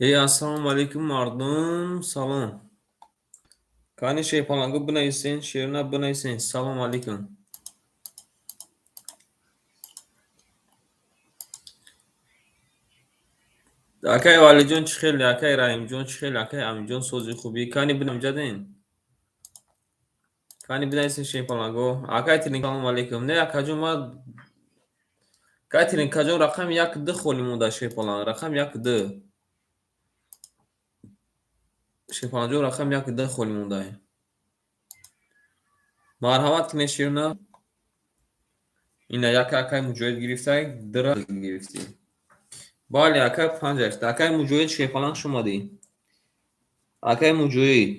Эй, ассалому алайкум, мардум, салом. Кани, шерпалангу, бинависен, шерна, бинависен. Салому алайкум. Акай Валиҷон, чӣ хеле, акай Раҳимҷон, чӣ хеле, акай Аминҷон, сози хубӣ. Кани бинамҷаден? Кани бинависен, шерпалангу. Акай Тирин, салому алайкум. Не, акаҷон, ма акай Тиринкаҷон, рақами як д холӣ монда, шерпаланг, рақами як д. Шерпалангҷон, рақами як д холӣ монда. Марҳамат кунед, шерна. Ина як акай Муҷоҳид гирифтай, дра гирифтӣ. Бале, акай, панҷ ҳашт. Акай Муҷоҳид, шерпаланг, шумадӣ. Акай Муҷоҳид.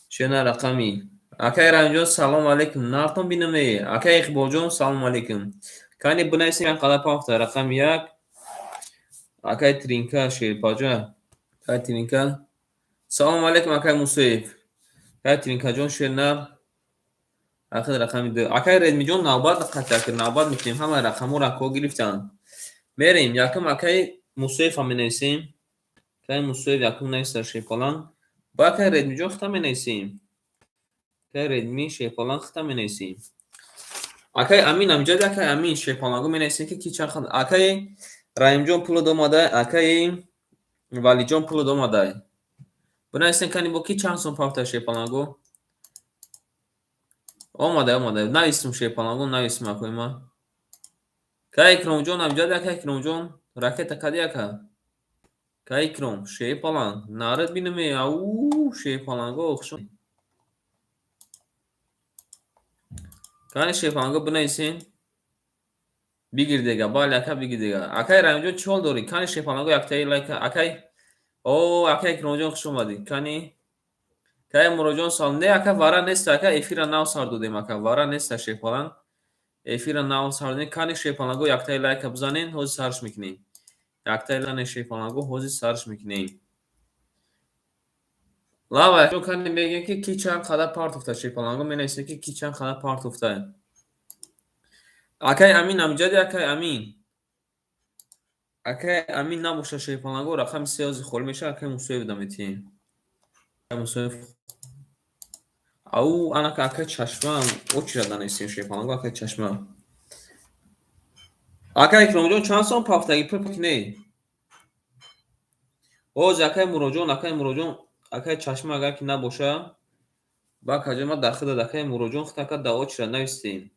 Шерна рақами. Акай Раҳимҷон, салому алайкум. Нартон бинаме. Акай Иқболҷон, салому алайкум. Кани бинависем, як қадар пафта рақами як. Акай Тринка, шерпаҷа. Акай Тринка. Салому алайкум, акай Мусоев. Акай Тринкаҷон, шернар. Ахир рақами ду. Акай Редмиҷон, навбат қатъ навбат мекунем. Ҳама рақамҳоро акҳо гирифтанд. Мерем, якум акай Мусоев ҳам менависем. Акай Мусоев якум нависта, шерпаланг. Ба акай Редмиҷон хита менависем. Акай Редми, шерпаланг, хита менависем. Акай Амин амҷади, акай Амин, шерпалангу, менависем, ки ки чанд. Акай Раҳимҷон пуло омада, акай Валиҷон пуло омада. Бинависем, кани бо ки чанд сом пафта, шерпалангу? Омада, омада. Нависем, шерпалангу, нависем, акои ма. Кай Икромҷон амҷади, акай Икромҷон, ракета кади, ака? Кай Икром, шерпаланг, нарад бинаме, ау, шерпаланго, хуш. Кани, шерпаланго, бинависем. Бигир дега, бале, ака, бигир дега. Акай Раҳимҷон, чӣ ҳол дорӣ? Кани, шерпаланго, яктаи лайка. Акай, о, акай Икромҷон, хуш омадӣ. Кани? Кай Муроҷон, салом. Не, ака, вара нест, ака, эфира нав сар додем, ака, вара неста, шерпаланг. Эфира нав сар додем. Кани, шерпаланго, яктаи лайка бизанен, ҳозир сарш мекунем. Яктаи лайка, шерпаланго, ҳозир сарш мекунем. Лава, кани мегӯем, ки ки чанд қадар партофта, шерпаланго, менависем, ки ки чанд қадар партофта. Акай Амин амҷади, акай Амин. Акай Амин набоша, шерпаланго, рақами се ҳозир холӣ мешавад, акай Мусоев да метиҳем. Акай Мусоев. Ау, анака акай Чашма, очередь нанависем, шерпаланго, акай Чашма. Акай Икромҷон, чанд сом пафтагӣ пул не? Ҳозир акай Муроҷон, акай Муроҷон, акай Чашма агар ки набоша, ба акаҷон ма дар худат, акай Муроҷон, худат да очередь навистем.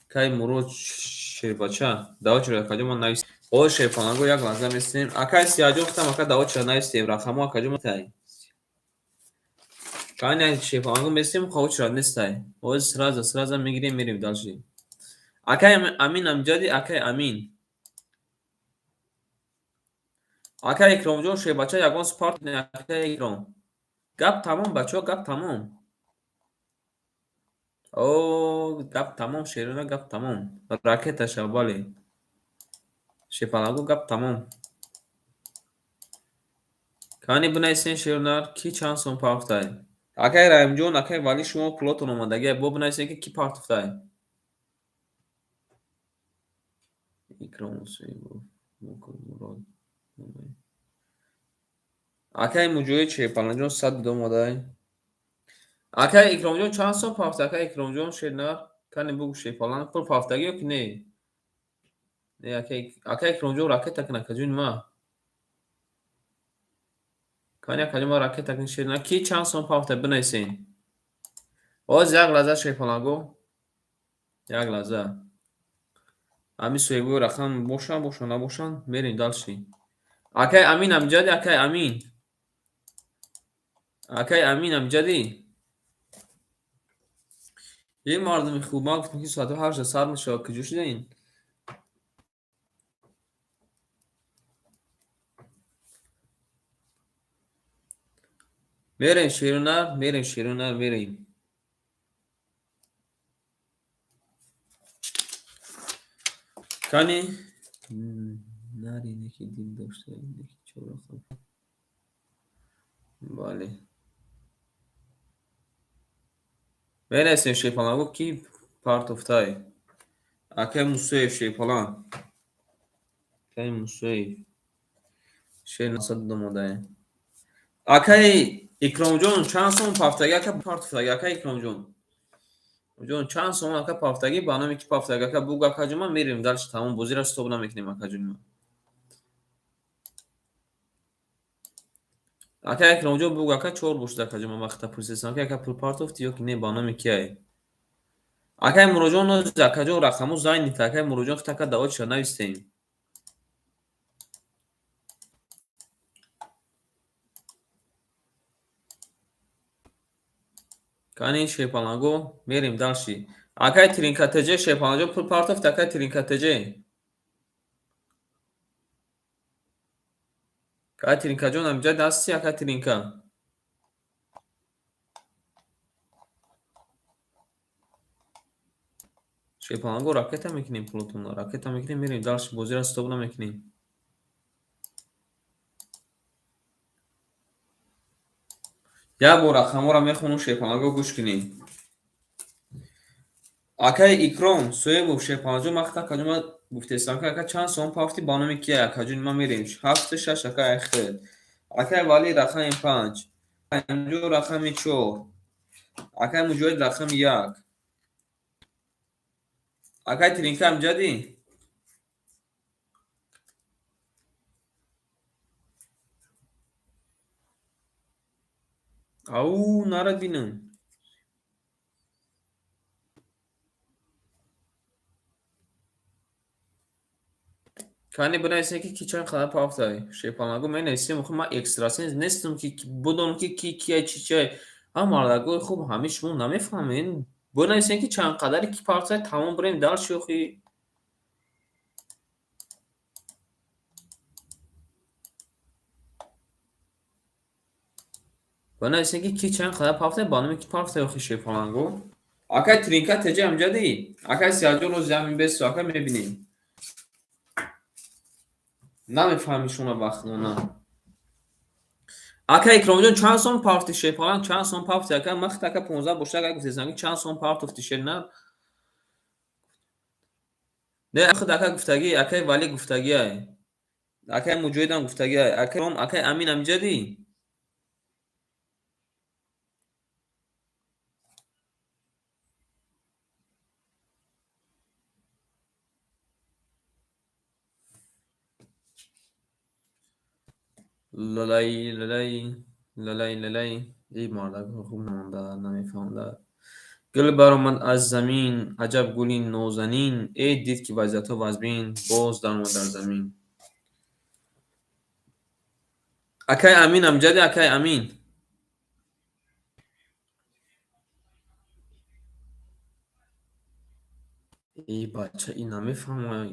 Акай Мурод, шербача, да очередь акаҷон ма навистем. Ҳозир, шерпаланго, як лаҳза местем. Акай Сияҷон, худам ака да очередь навистем. Рақамҳо акаҷон тай. Кани, шерпаланго, местем, очередь нестай. Ҳозир сразу сразу мегирем, мерем дальше. Акай Амин амҷади, акай Амин. Акай Икромҷон, шербача, ягон спарт, акай Икром. Гап тамом, бачаҳо, гап тамом. О, гап тамом, шерона, гап тамом. Ракета шав, бале. Шерпаланго, гап тамом. Кани бинависен, шернар, ки чанд сом партофтай? Акай Раҳимҷон, акай Валӣ, шумо пулотон омадагӣ, бо бинависен, ки кӣ партофтай. Икром Мусоибов, Мурод. Акай Муҷоҳид, шерпаланҷон, сад омадай. Акай Икромҷон, чанд сом пафта? Акай Икромҷон, шернар, кани бугу, шерпаланг, пул пафтагӣ ё ки не? Не, акай Икромҷон, ракета кун, акаҷони ма. Кани, акаҷон ма, ракета кун, шернар. Ки чанд сом пафта, бинависен. Ҳозир як лаҳза, шерпаланго. Як лаҳза. Ҳамин соҳибои рақам бошанд, бошанд, набошанд, мерем дальше. Акай Амин амҷади, акай Амин. Акай Амин амҷадӣ. Е, мардуми хуб, ман гуфтам, ки соати ҳашта сар мешавад, куҷо шудаин? Мерем, шерунар, мерем, шерунар, мерем. Кани? Нари неки дил дошта, неки чора. Бале. Менависем, шерпаланго, ки партофтай. Акай Мусоев, шерпаланг. Акай Мусоев. Шер насад омодаем. Акаи Икромҷон, чанд сом пафтагӣ, ака, партофтагӣ, акаи Икромҷон? Ҷон, чанд сом, ака, пафтагӣ, ба номи ки пафтагӣ, ака, буг, акаҷон, ман мерем дальше, тамом, бозиро стоп намекунем, акаҷони ман. Ака Икромҷон, буг, ака, чор бошад, акаҷон, ман вақта пурсидам, ака, пул партофтӣ ё ки не, ба номи кияй? Акаи Муроҷон, акаҷон, рақаму занг, акаи Муроҷон, хит, ака, давотиша навистем. Кани, шерпаланго, мерем дальше. Акаи Тринка ТЖ, шерпаланҷон, пул партофт, акаи Тринка ТЖ? Акаи Тринкаҷон, амҷад ҳасти, акаи Тринка? Шерпаланго, ракета мекунем пулотонро, ракета мекунем, мерем дальше, бозиро стоп намекунем. Як бор рақамҳоро мехонам, шерпаланго, гӯш кунед. Акаи Икром Соҳибов, шерпаланҷон, ман хата, акаҷон, ман гуфтестам, ки, ака, чанд сом пафти, ба номи кия, акаҷон, ман мерем. Ҳафту шаш, ака, айхел. Акаи Валӣ, рақами панҷ. Раҳимҷон, рақами чор. Акаи Муҷоҳид, рақами як. Акаи Тринка, амҷадӣ? Ау, нара бинам. Кани, бинависем, ки ки чанд қадар пафтай. Шерпаланго, менависем, охи ман экстрасенс нестам, ки бидонам, ки ки кияй, чи чиай. Ҳа, мардакои хуб, ҳамин шумо намефаҳмед. Бинависем, ки чанд қадаре ки пафтай, тамом, бирем дальше, охи. Бинависем, ки ки чанд қадар пафтай, ба номи ки пафтай, охи, шерпаланго. Акай Тринка ТЖ, амҷадӣ? Акай Сияҷон, рози ҳамин бесу, ака, мебинем. Намефаҳми шумо вақтона. Ака Икромҷон, чанд сом пафти, шерпаланг, чанд сом пафти, ака? Ман хит, ака, 15 бошад, ака, гуфтестам, ки чанд сом партофти, шер на? Не, худ ака гуфтагӣ, акаи Валӣ гуфтагӣ ай. Акаи Муҷоҳидам гуфтагӣ ай. Акаи Ром, акаи Амин, амҷадӣ? Лалай, лалай, лалай, лалай. Эй, мардак хуб намонда, намефаҳмда. Гул баромад аз замин, аҷаб гули нозанин, э, дид, ки вазъиятҳо вазмин, боз даромад дар замин. Акаи Амин, амҷади, акаи Амин? Эй, бача, ин намефаҳмад.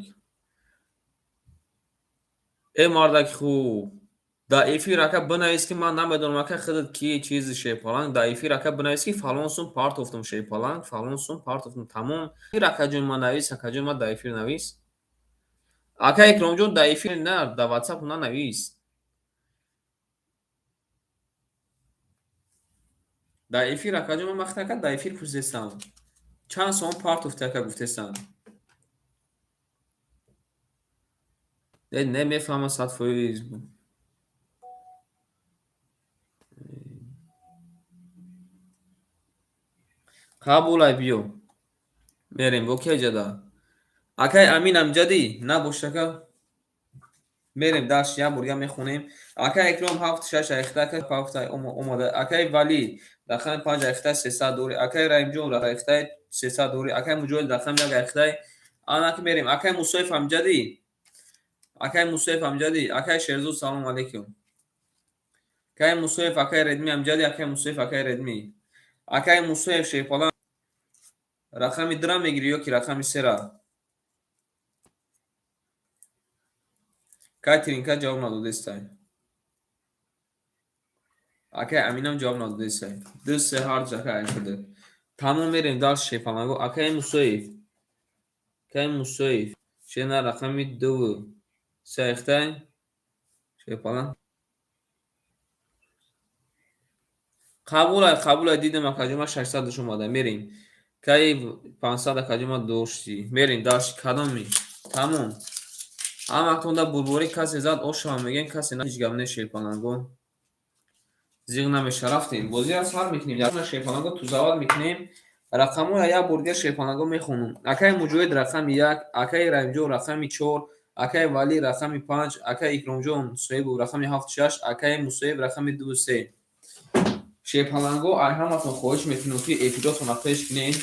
Э, мардаки хуб, дар эфир, ака, бинавис, ки ман намедонам, ака, худат ки чизи, шерпаланг, дар эфир, ака, бинавис, ки фалон сум партофтам, шерпаланг, фалон сум партофтам, тамом. Акаҷон, ман навис, акаҷон, ман дар эфир навис. Ака Икромҷон, дар эфир на, дар ватсап нанавис. Дар эфир, акаҷон, ман вақте, ака, дар эфир пурсидестам. Чанд сом партофти, ака, гуфтестам. Не, намефаҳмам 100%. Қабулай, биё. Мерем, бо ки ҷада? Акай Амин, амҷадӣ? Набош, ака. Мерем дальше, як бор мехонем. Акай Икром, ҳафт шаш айхта, ака, пафтай омода. Акай Валӣ, рақами панҷ айхтай 300 дори. Акай Раҳимҷон, айхтай 300 дори. Акай Муҷоҳид, рақами як айхтай. Анаки мерем. Акай Мусоев, амҷадӣ? Акай Мусоев, амҷадӣ? Акай Шерзод, салому алейкум. Акай Мусоев, акай Редми, амҷадӣ? Акай Мусоев, акай Редми. Акай Мусоев, шерпалан, рақами дра мегирӣ ё ки рақами сера? Кай Тринка ҷавоб надодестай. Акай Аминам ҷавоб надодестай. Ду се ҳарҷ, ака, айхуда. Тамом, мерем дальше, шерпаланго. Акай Мусоев. Акай Мусоев. Шена рақами дуву се айхтай. Шерпалан. Қабулай, қабулай, дидам, акаҷон, ман 600 омада. Мерем. Кай 500, акаҷон, ман доштӣ. Мерем дальше, кадоми? Тамом. Ҳаматонда бурборӣ касе зад, ошава мегӯем, касе на, ҳеҷ гап не, шерпаланго. Зиғ намеша, рафтем. Бозиро сар мекунем. Якна шерпаланго тузават мекунем. Рақамҳоя як бор дигар шерпаланго мехонам. Акаи Муҷоҳид рақами 1, акаи Раҳимҷон рақами 4, акаи Валӣ рақами 5, акаи Икромҷон Соҳибов рақами 7 6, акаи Мусоиб рақами 2 3. Шерпаланго, ай ҳаматон хоҳиш мекунем, ки эфиротонро пеш кунед.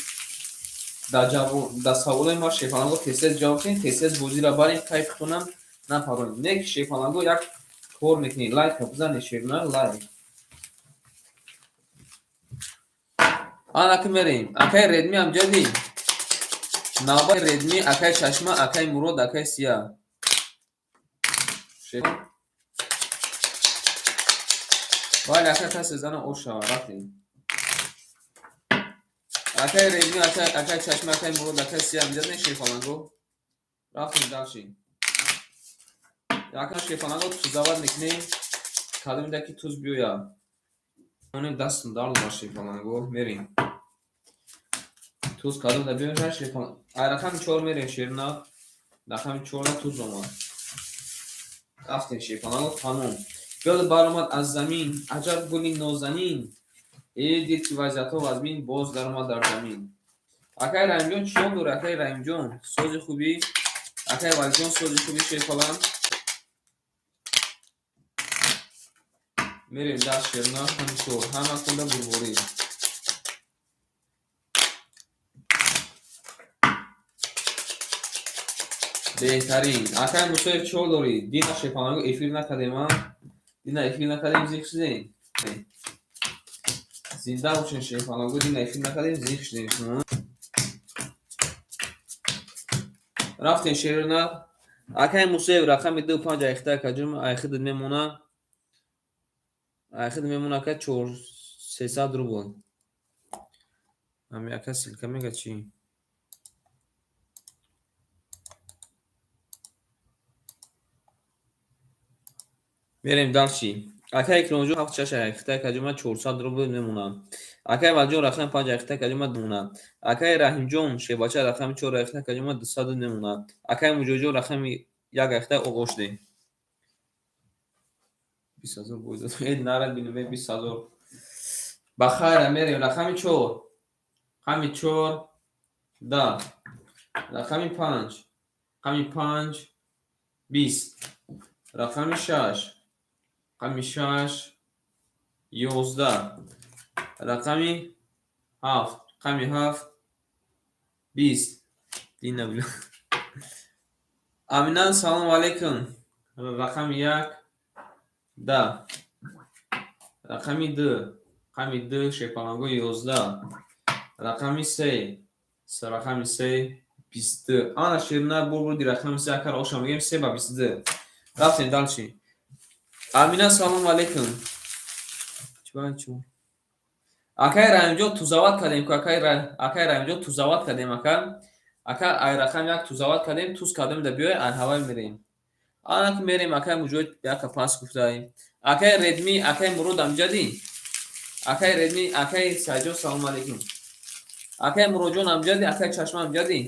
Дар саволои ма шерпаланго тез-тез ҷавоб кунед, тез-тез бозиро барем, кайфи худам напаронем. Не ки шерпаланго як кор мекунед, лайка бизанед, шерна лайк. Ана ки мерем. Акаи Редми амҷади. Навбати Редми, акаи Чашма, акаи Мурод, акаи Сия. Бале, ака, касе зана ош шава, рафтем. Акаи Редми, акаи Чашма, акаи Мурод, акаи Сия амҷад не, шерпаланго. Рафтем дальше. Яка шерпаланго тузават мекунем. Кадомида ки туз биёяд. Онем дастам дард дорад, шерпаланго. Мерем. Туз кадомида биёяд, шерпаланго. Ай рақами 4 мерем, шерна. Рақами 4 туз омад. Рафтем, шерпаланго, тамом. Гул баромад аз замин, аҷаб гули нозанин. Э, дид ки вазъиятҳо вазмин, боз даромад дар замин. Акаи Раҳимҷон чиён дорӣ, акаи Раҳимҷон? Сози хубӣ? Акаи Валиҷон, сози хубӣ, шерпаланг? Мерем даст, шерна, рақами 4. Ҳама кунда бурборӣ. Беҳтарин. Акаи Мусоев, чӣ ҳол дорӣ? Дина шерпаланго эфир накардем, а? Дина эфир накардем, зиқ шудем. Зинда бошен, шерпаланго, дина эфир накардем, зиқ шудем шумо. Рафтем, шерна. Акаи Мусоев рақами 2 5 айхта акаҷон, айхидат мемона. Айхид мемона, ака, 4 300 рубл. Ами ака ссылка мега чӣ? Мерем дальше. Акаи Икромҷон 7 6 айхта акаҷон ман 400 рубл мемонам. Акаи Валиҷон рақами 5 айхта акаҷон ман мемонам. Акаи Раҳимҷон шербача рақами 4 айхта акаҷон ман 200 мемонам. Акаи Муҷоҳидҷон рақами 1 айхта оғоз шудем. 20 000 боз. Э, нара бинем, 20 000. Ба хайра, мерем рақами 4. Рақами 4 10. Рақами 5. Рақами 5 20. Рақами 6. Рақами 6 11. Рақами 7. Рақами 7 20. Дина била. Амина, салому алайкум. Рақами 1 10. Рақами 2. Рақами 2 шерпаланго 11. Рақами 3. Рақами 3 22. Ана шерна бурди рақами 3 акар оша мегӯем 3 ба 22. Рафтем дальше. Амина, салому алайкум. Чӣ чӣ? Акаи Раҳимҷон тузават кардем ку, акаи Раҳимҷон тузават кардем, ака. Ака, ай рақами 1 тузават кардем, туз кардем да биёй, ай ҳавай мерем. Ана ки мерем, акаи Муҷоҳид яка пас гуфтай. Акаи Редми, акаи Мурод амҷадӣ? Акаи Редми, акаи Сайҷон, салому алайкум. Акаи Муродҷон амҷадӣ, акаи Чашма амҷадӣ?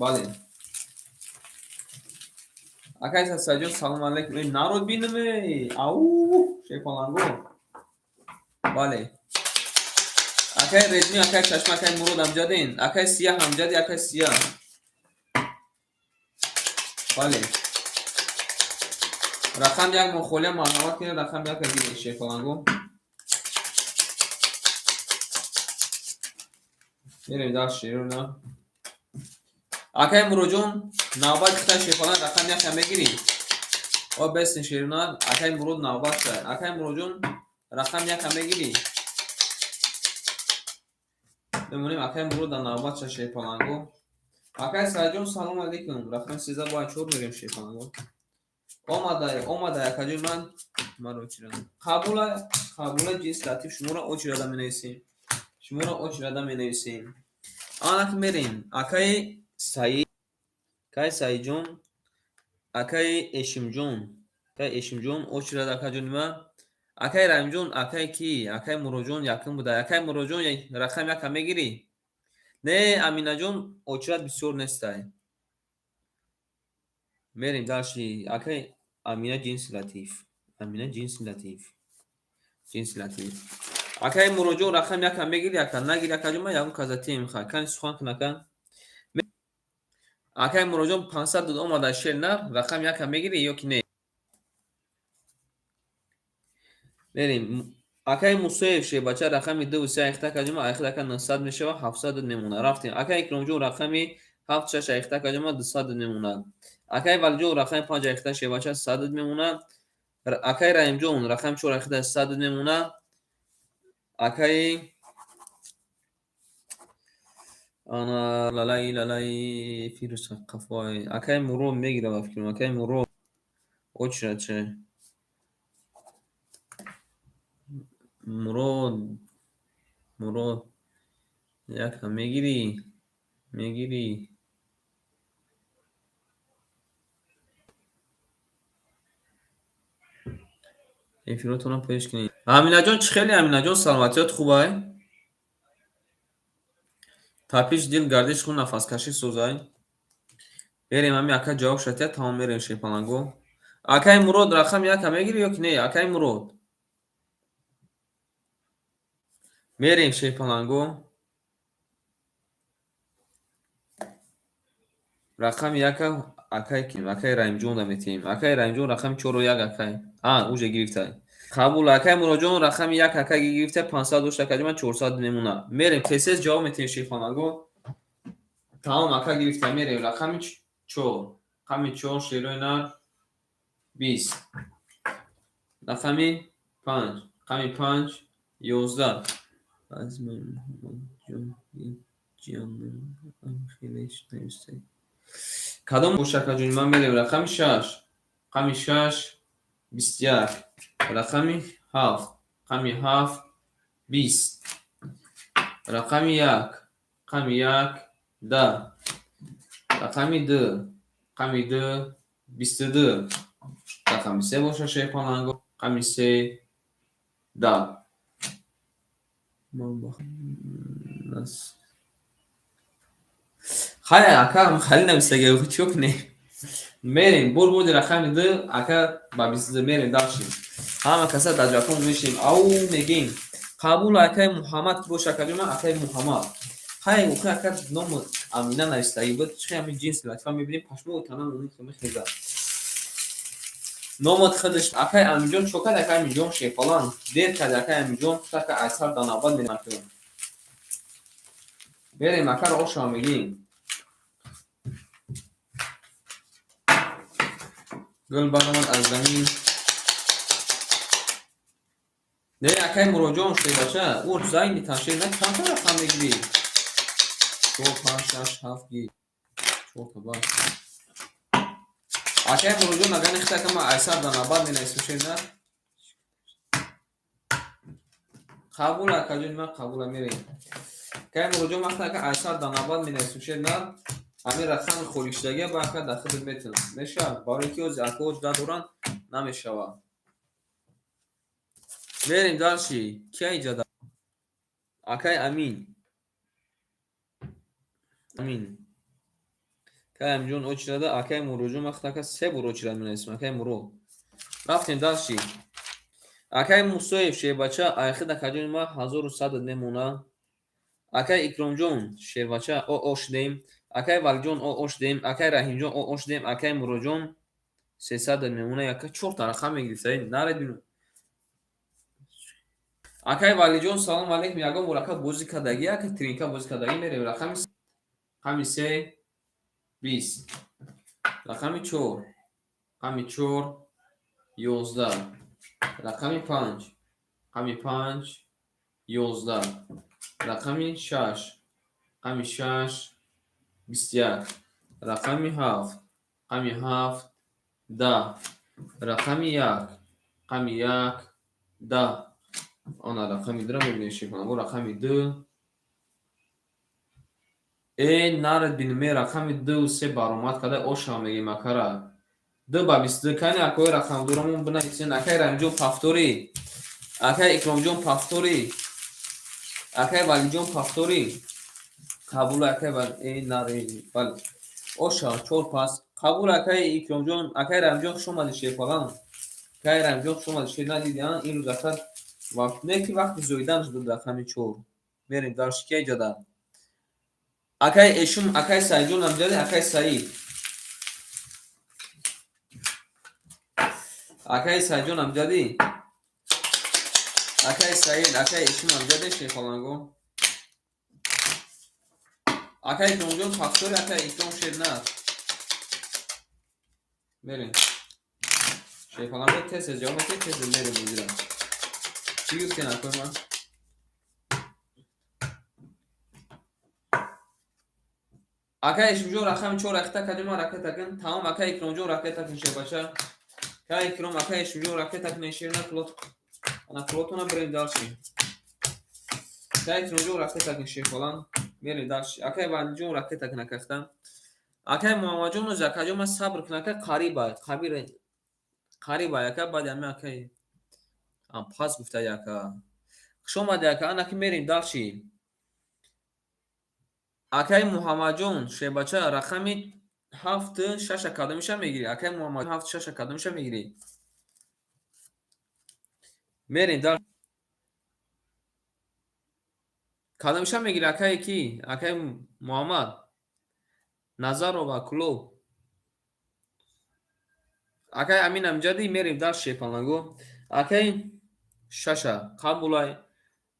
Бале. Акаи Сайҷон, салому алайкум. Э, народ бинаме. Ау, шерпаланго. Бале. Акаи Редми, акаи Чашма, акаи Мурод амҷадин? Акаи Сияҳ амҷадӣ, акаи Сияҳ? Бале. Рақам 1 мо холия, марҳамат кунед, рақами 1 гиред, шерпаланго. Мерем дальше, шерона. Акаи Муродҷон, навбат китай, шерпаланг, рақами 1 мегирӣ? О, бестин, шерона, акаи Мурод навбат шай. Акаи Муродҷон, рақами 1 мегирӣ? Мемонем, акаи Мурод дар навбат ша, шерпаланго. Акаи Сайҷон, салому алайкум. Рақами 13 бояд 4 мерем, шерпаланго. Омадай, омадай, акаҷон ман маро чира. Қабула, қабула, ҷинс латиф, шуморо очередь менависем. Шуморо очередь менависем. Ана ки мерем. Акаи Саид, акаи Саидҷон, акаи Эшимҷон, акаи Эшимҷон, очередь, акаҷони ман. Акаи Раҳимҷон, акаи ки? Акаи Муродҷон якум буда. Акаи Муродҷон, рақами 1 мегирӣ? Не, Аминаҷон, очередь бисёр нестай. Мерем дальше. Акай Амина, ҷинси латиф. Амина, ҷинси латиф. Ҷинси латиф. Акай Муроҷон, рақам якам мегири, ака? Нагири, акаҷон, ман ягон казатием мехоҳам. Кани, сухан кун, ака. Акай Муроҷон, 500 дод омада, шер нар, рақам якам мегирӣ ё ки не? Мерем. Акай Мусоев, шербача, рақами дуву се айхта, акаҷон, айхта, ака, 900 мешава, 700 дод мемонад. Рафтем. Акай Икромҷон, рақами ҳафт шаш айхта, акаҷон, 200 дод мемонад. Акай Валиҷон, рақами панҷ айхта, шербача, 100 дод мемонад. Акай Раҳимҷон, рақами чор айхта, 100 дод мемонад. Акай ана лалай лалай фирус қафой. Акай Мурод мегира, ба фикрам. Акай Мурод очра че? Мурод, Мурод, якам мегирӣ? Мегирӣ? Эфиротонро пеш кунед. Аминаҷон, чӣ хеле, Аминаҷон, саломатиёт хубай? Тапиш дил, гардиш хун, нафаскашӣ созай. Берем, ами ака ҷавоб шатия, тамом, мерем шерпаланго. Акай Мурод, рақами яка мегирӣ ё ки не? Акай Мурод. Мерем, шерпаланго. Рақами яка акай ким? Акай Раҳимҷонда метиҳем. Акай Раҳимҷон, рақами чору як, акай. А, уже гирифтай. Қабул, акай Муроҷон, рақами як акай гирифта, 500 дошт, акаҷон, ман 400 мемонад. Мерем, тез-тез ҷавоб метиҳем, шерпаланго. Тамом, ака гирифта, мерем. Рақами чор. Рақами чор, шерои нар, 20. Рақами панҷ. Рақами панҷ, 11. Аз Муҳаммадҷон ҷиянам хеле навистай. Кадом боша, акаҷони ман, мерем. Рақами шаш. Рақами шаш, 21. Рақами ҳафт. Рақами ҳафт, 20. Рақами як. Рақами як, 10. Рақами ду. Рақами ду, 22. Рақами се боша, шерпаланго. Рақами се, 10. Ман ба нас хай, ака, хали нависага, чӣ кунем? Мерем, бур бурди, рақами ду, ака, ба 22. Мерем дальше. Ҳама каса дар ҷафон мешинем, ау мегем. Қабул, акаи Муҳаммад ки боша, акаҷон, акаи Муҳаммад. Хай, охи, ака, ному Амина навистагӣ буд. Чӣ ҳами ҷинси латифа мебинем, пашмои танам мехезад. Номот худаш, акаи Аминҷон, чо кард, акаи Аминҷон, шерпаланг? Дер кард, акаи Аминҷон, ака, айсар дар навбат мерем. Мерем, акаро ошава мегим. Гул баромад аз замин. Не, акаи Муроҷон, шербача, ӯ зайни таншер на, чандта рақам мегирӣ? Чор, панҷ, шаш, ҳафт гир. Чорта бас. Акаи Муроҷон, агар нехта, ака, ман айсар дар навбат менависам, шер на? Қабул, акаҷони ман, қабула, мерем. Акаи Муроҷон, вақте ака айсар дар навбат менависам, шер на? Ҳамин рақами холишдагия ба ака дар худат метавонам. Мешавад? Барои ки ҳозир акаҳо ҷуда доранд, намешавад. Мерем дальше. Кия иҷода? Акай Амин. Амин. Акай Аминҷон очирада, акай Муроҷон, вақте ака се бор очирад менависам, акай Мурод. Рафтем дальше. Акай Мусоев, шербача, айхид, акаҷони ман, 1100 мемонад. Акай Икромҷон, шербача, о ош дем. Акай Валиҷон, о ош дем. Акай Раҳимҷон, о ош дем. Акай Муроҷон, 300 мемонад. Ака, чорта рақам мегирифта. Наред бину. Акай Валиҷон, салом алейкум. Ягон бор, ака, бозӣ кардагӣ, ака, тринка бозӣ кардагӣ? Мерем. Рақами се, 20. Рақами чор. Рақами чор, 11. Рақами панҷ. Рақами панҷ, 11. Рақами шаш. Рақами шаш, 21. Рақами ҳафт. Рақами ҳафт, 10. Рақами як. Рақами як, 10. Ана рақами дуро мебинем, шефон. Рақами ду. Э, наред бинем, рақами ду се баромад карда, ошава мегем акара. Ду ба 22. Кани, акои рақам дурамон бинависен. Акай Раҳимҷон, повтори. Акай Икромҷон, повтори. Акай Валиҷон, повтори. Қабул, акай Вали. Э, наре, бале. Оша, чор пас. Қабул, акаи Икромҷон, акаи Рамҷон, хуш омадӣ, шерпалан. Акаи Рамҷон, хуш омадӣ, шер надидӣ, а? Имрӯз ака вақт не ки вақти зоидан шуда рақами чор. Мерем дальше, ки ҷада. Акаи Эшум, акаи Саидҷон амҷади, акаи Саид. Акаи Саидҷон амҷадӣ? Акаи Саид, акаи Эшум амҷади, шерпаланго. Акаи Икромҷон пахтори, акаи Икром шернар. Мерем. Шерпаланго, тез тез ҷавоб метиҳед, тез тез мерем бозира. Чӣ гуфтен, акои ман? Акаи Эшумҷон, рақами чор ракета кадима ракета кун. Тамом, акаи Икромҷон, ракета кун, шербача. Акаи Икром, акаи Эшумҷон, ракета кун, шерна пулот. Ана пулотона бирем дальше. Акаи Икромҷон, ракета кун, шерпалан. Мерем дальше. Акаи Валиҷон, ракета кун, акахта. Акаи Муҳаммадҷон, акаҷон, ман сабр кун, ака, қариба, қабир қариба, ака, баъди ҳами акаи пас гуфта ака. Хуш омадӣ, ака, ана ки мерем дальше. Акаи Муҳаммадҷон, шербача, рақами ҳафт шаша кадомиша мегирӣ? Акаи Муҳаммад, ҳафт шаша кадомиша мегирӣ? Мерем дальше. Кадомиша мегирӣ, акаи ки? Акаи Муҳаммад. Назарова клуб. Акаи Амин Амҷадӣ, мерем дальше, шерпаланго. Акаи шаша қабулай.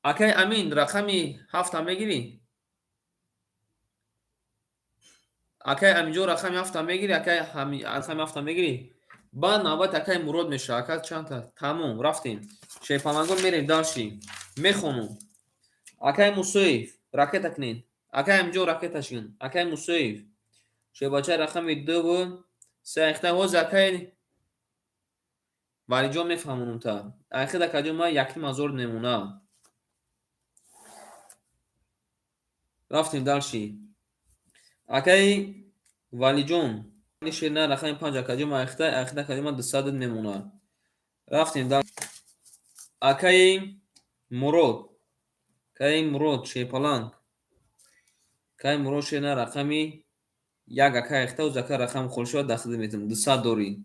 Акаи Амин, рақами ҳафта мегирӣ? Акаи Аминҷон, рақами ҳафта мегирӣ? Акаи рақами ҳафта мегирӣ? Баъд навбат акаи Мурод мешавад. Ака, чандта? Тамом, рафтем. Шерпаланго, мерем дальше. Мехонум. Акаи Мусоев, ракета кунед. Акаи Аминҷон, ракета шин. Акаи Мусоев. Шербача, рақами дуву се айхта ҳозир акаи Валиҷон мефаҳмонум та. Айхид, акаҷон, ман якним ҳазор мемонам. Рафтем дальше. Акаи Валиҷон, шерна рақами панҷ, акаҷон, ман айхта, айхид, акаҷон, ман дусад мемонам. Рафтем дальше. Акаи Мурод. Акаи Мурод, шерпаланг. Акаи Мурод, шерна рақами як, ака, айхта, оз ака рақами холӣ шавад, дахида метавонам. 200 дорӣ.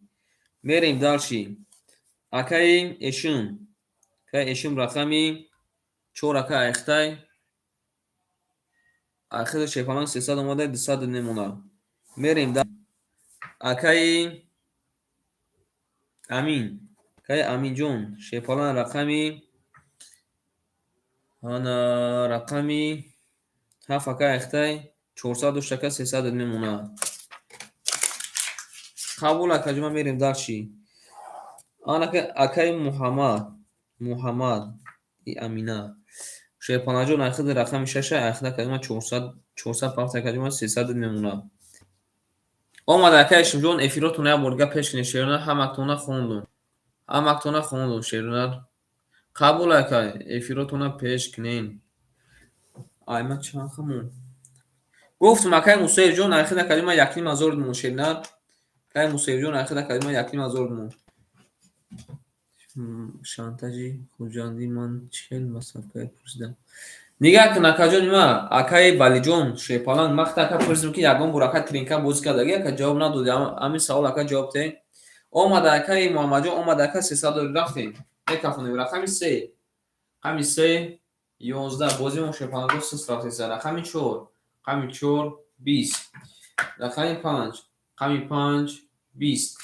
Мерем дальше. Акаи Эшум. Акаи Эшум, рақами чор, ака, айхтай. Айхида, шерпаланг, 300 омада, 200 мемонад. Мерем акаи Амин. Акаи Аминҷон, шерпаланг, рақами ана рақами ҳафт, ака, айхтай, 400 дошт, ака, 300 мемонад. Қабул, акаҷон, ман мерем дальше. Ана акаи Муҳаммад, Муҳаммад и Амина. Шерпаланҷон, айхида рақами шаша, айхида, акаҷон, ман 400, 400 пафт, акаҷон, ман 300 мемонад. Омад, акаи Шимҷон, эфиротон як бор дига пеш кунед, шерона, ҳамактона хондум. Ҳамактона хондум, шерона. Қабул, ака, эфиротона пеш кунен. Ай, ман чанд хамон. Гуфтум, акаи Мусоевҷон, айхида, акаҷон, ман якним ҳазор мемон, шерна. Акаи Мусоевҷон, айхида, акаҷон, ман якним ҳазор мемон. Шантажи Хуҷандӣ ман чӣ хел масъалае пурсидам. Нигаҳ кун, акаҷони ма, акаи Валиҷон, шерпаланг, ман хата ака пурсидам, ки ягон бор ака тринка бозӣ кардаги, ака, ҷавоб надодӣ. Ҳамин савол, ака, ҷавоб те. Омада, акаи Муҳаммадҷон, омада, ака, 300 дорӣ, рафтем. Мекафонем рақами се. Рақами се 11, бозимон, шерпаланго, суст рафтеса. Рақами чор, рақами чор 20. Рақами панҷ, рақами панҷ 20.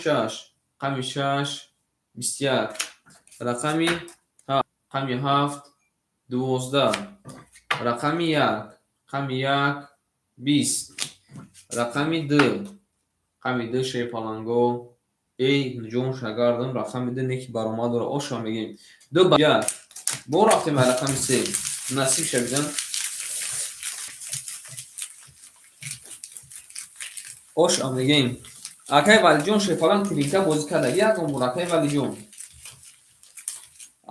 Шаш, рақами шаш 21. Рақами ҳафт, рақами ҳафт 12. Рақами як, рақами як 20. Рақами ду, рақами ду, шерпаланго. Эй ҷон, шагардам, рақами ду неки баромад дора, оша мегем. Ду ба як. Бо рафтем ба рақами се. Насиб шавидан. Оша мегем. Акаи Валиҷон, шерпаланг, тринка бозӣ кардаги ягон бор, акаи Валиҷон.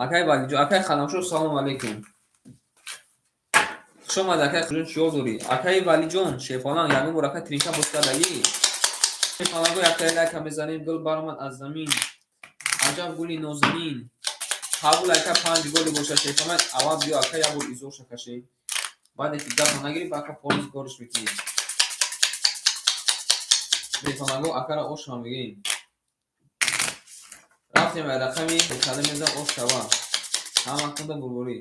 Акаи Валиҷон, акаи Қаламшо, салом алейкум. Хуш омадӣ, акаи Ҷон, чӣ ҳол дорӣ? Акаи Валиҷон, шерпаланг, ягон бор ака тринка бозӣ кардагӣ? Шерпаланго, яктаи лайка мезанем, гул баромад аз замин. Аҷаб гули нозанин. Қабул, ака, панҷ голи бошад, шерпаланг, аввал биё, ака, як бор изорша кашем. Баъде ки гапа нагирӣ, ба ака полис гориш мекунӣ. Шерпаланго акара ошам мегӯем. Рафтем ба рақами када меза ош шава. Ҳама кунда бурбурӣ.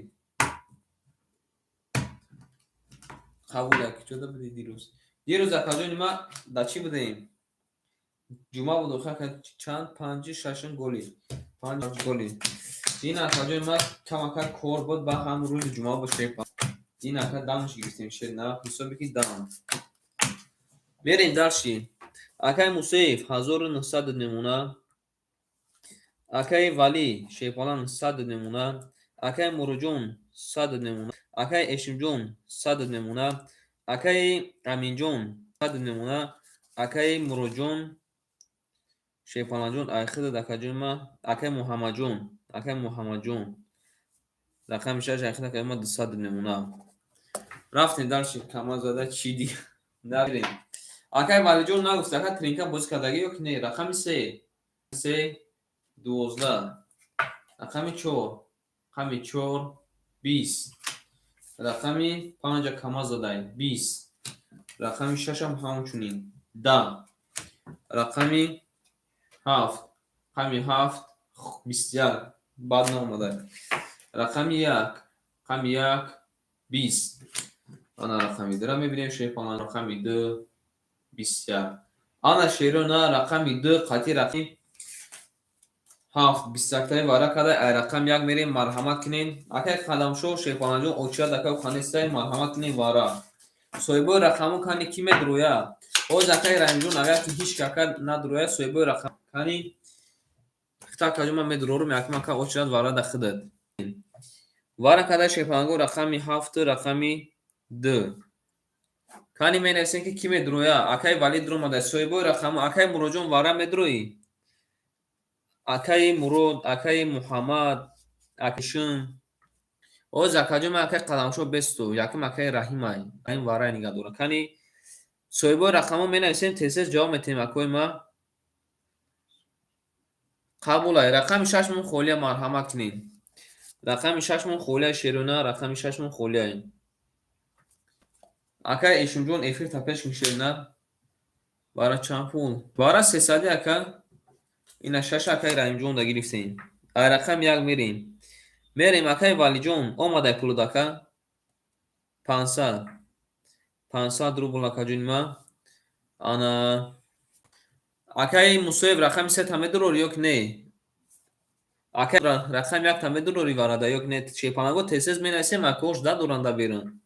Қабул як чода буди дирӯз. Дирӯз акаҷони ма да чӣ будем? Ҷума буд охир ака чанд панҷи шашум голи. Панҷ голи. Ин акаҷони ма камака кор буд ба ҳам рӯзи ҷума буд шерпа. Ин ака дамш гирифтем шер на ҳисоби ки дам. Мерем дальше. Акаи Мусеев 1900 намуна. Акаи Валӣ Шерпалан 100 намуна. Акаи Муруҷон 100 намуна. Акаи Эшимҷон 100 намуна. Акаи Аминҷон 100 намуна. Акаи Муроҷон Шерпаланҷон айхидад акаҷони ма. Акаи Муҳаммадҷон, акаи Муҳаммадҷон рақами шаш айхид акаи ма 200 намуна. Рафтем дальше кама зада чӣ ди нарем. Акаи Валиҷон нагуфт ака тринка бозӣ кардагӣ ё ки не? Рақами се, се 12, рақами чор, рақами чор 20, рақами панҷа кама задай 20, рақами шашам ҳамчунин 10, рақами ҳафт, рақами ҳафт 21, баъд наомадай, рақами як, рақами як 20. Ана рақами дура мебинем шерпалан, рақами ду 21. Ана шерона рақами ду қатъи рақами ҳафт бистяктаи вара карда ай рақам як мерем, марҳамат кунен. Акай Қадамшоҳ Шерпаланҷон очият ака ханестай, марҳамат кунен вара. Соҳибои рақаму кани ки медроя? Ҳоз акаи Раҳимҷон агар ки ҳеҷ ака надроя, соҳибои рақам кани хита акаҷон ман медрорум, якум ака очият вара да худат. Вара карда Шерпаланго рақами ҳафту рақами ду. Кани менависем ки ки медроя? Акаи Валид ромада, соҳибои рақаму акаи Муроҷон вара медроӣ? Акаи Мурод, акаи Муҳаммад, акаи Шим. Оз акаҷон ман акаи Қадамшоҳ бесту, якум акаи Раҳимай. Раҳим варай нигаҳ дора. Кани соҳибои рақамҳо менависем, тез-тез ҷавоб метиҳем акои ма. Қабулай. Рақами шашмон холия, марҳамат кунед. Рақами шашмон холия шерона, рақами шашмон холия. Акаи Эшимҷон эфир та пеш кун шерона. Бара чанд пул? Бара сесади ака. Ина шаш акаи Раҳимҷон да гирифтем. Ай рақами як мерем. Мерем акаи Валиҷон, омадай пулуд ака. 500. 500 рубл акаҷони ма. Ана акаи Мусоев рақами се та медурори ё ки не? Акаи рақами як та медурори варада ё ки не? Шерпаланго тез-тез менависем, акош дадоранда берун.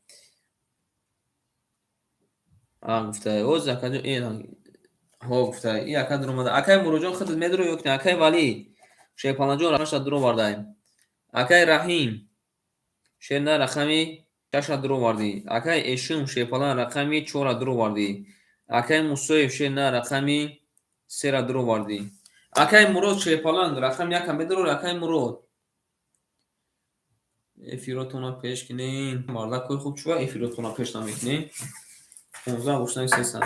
А гуфта, оз акаҷон ин ҳо гуфта, ин ака дуромада. Акаи Муроҷон худат медуро ё ки не? Акаи Валӣ Шерпаланҷон рақамаша дуровардаем. Акаи Раҳим шерна рақами шаша дуровардӣ. Акаи Эшим Шерпалан рақами чора дуровардӣ. Акаи Мусоев шерна рақами сера дуровардӣ. Акаи Мурод Шерпалан рақами яка медурор, акаи Мурод. Эфиротонро пеш кунем. Мардакои хуб чува эфиротонро пеш намекунем. 15 гӯштани сесад.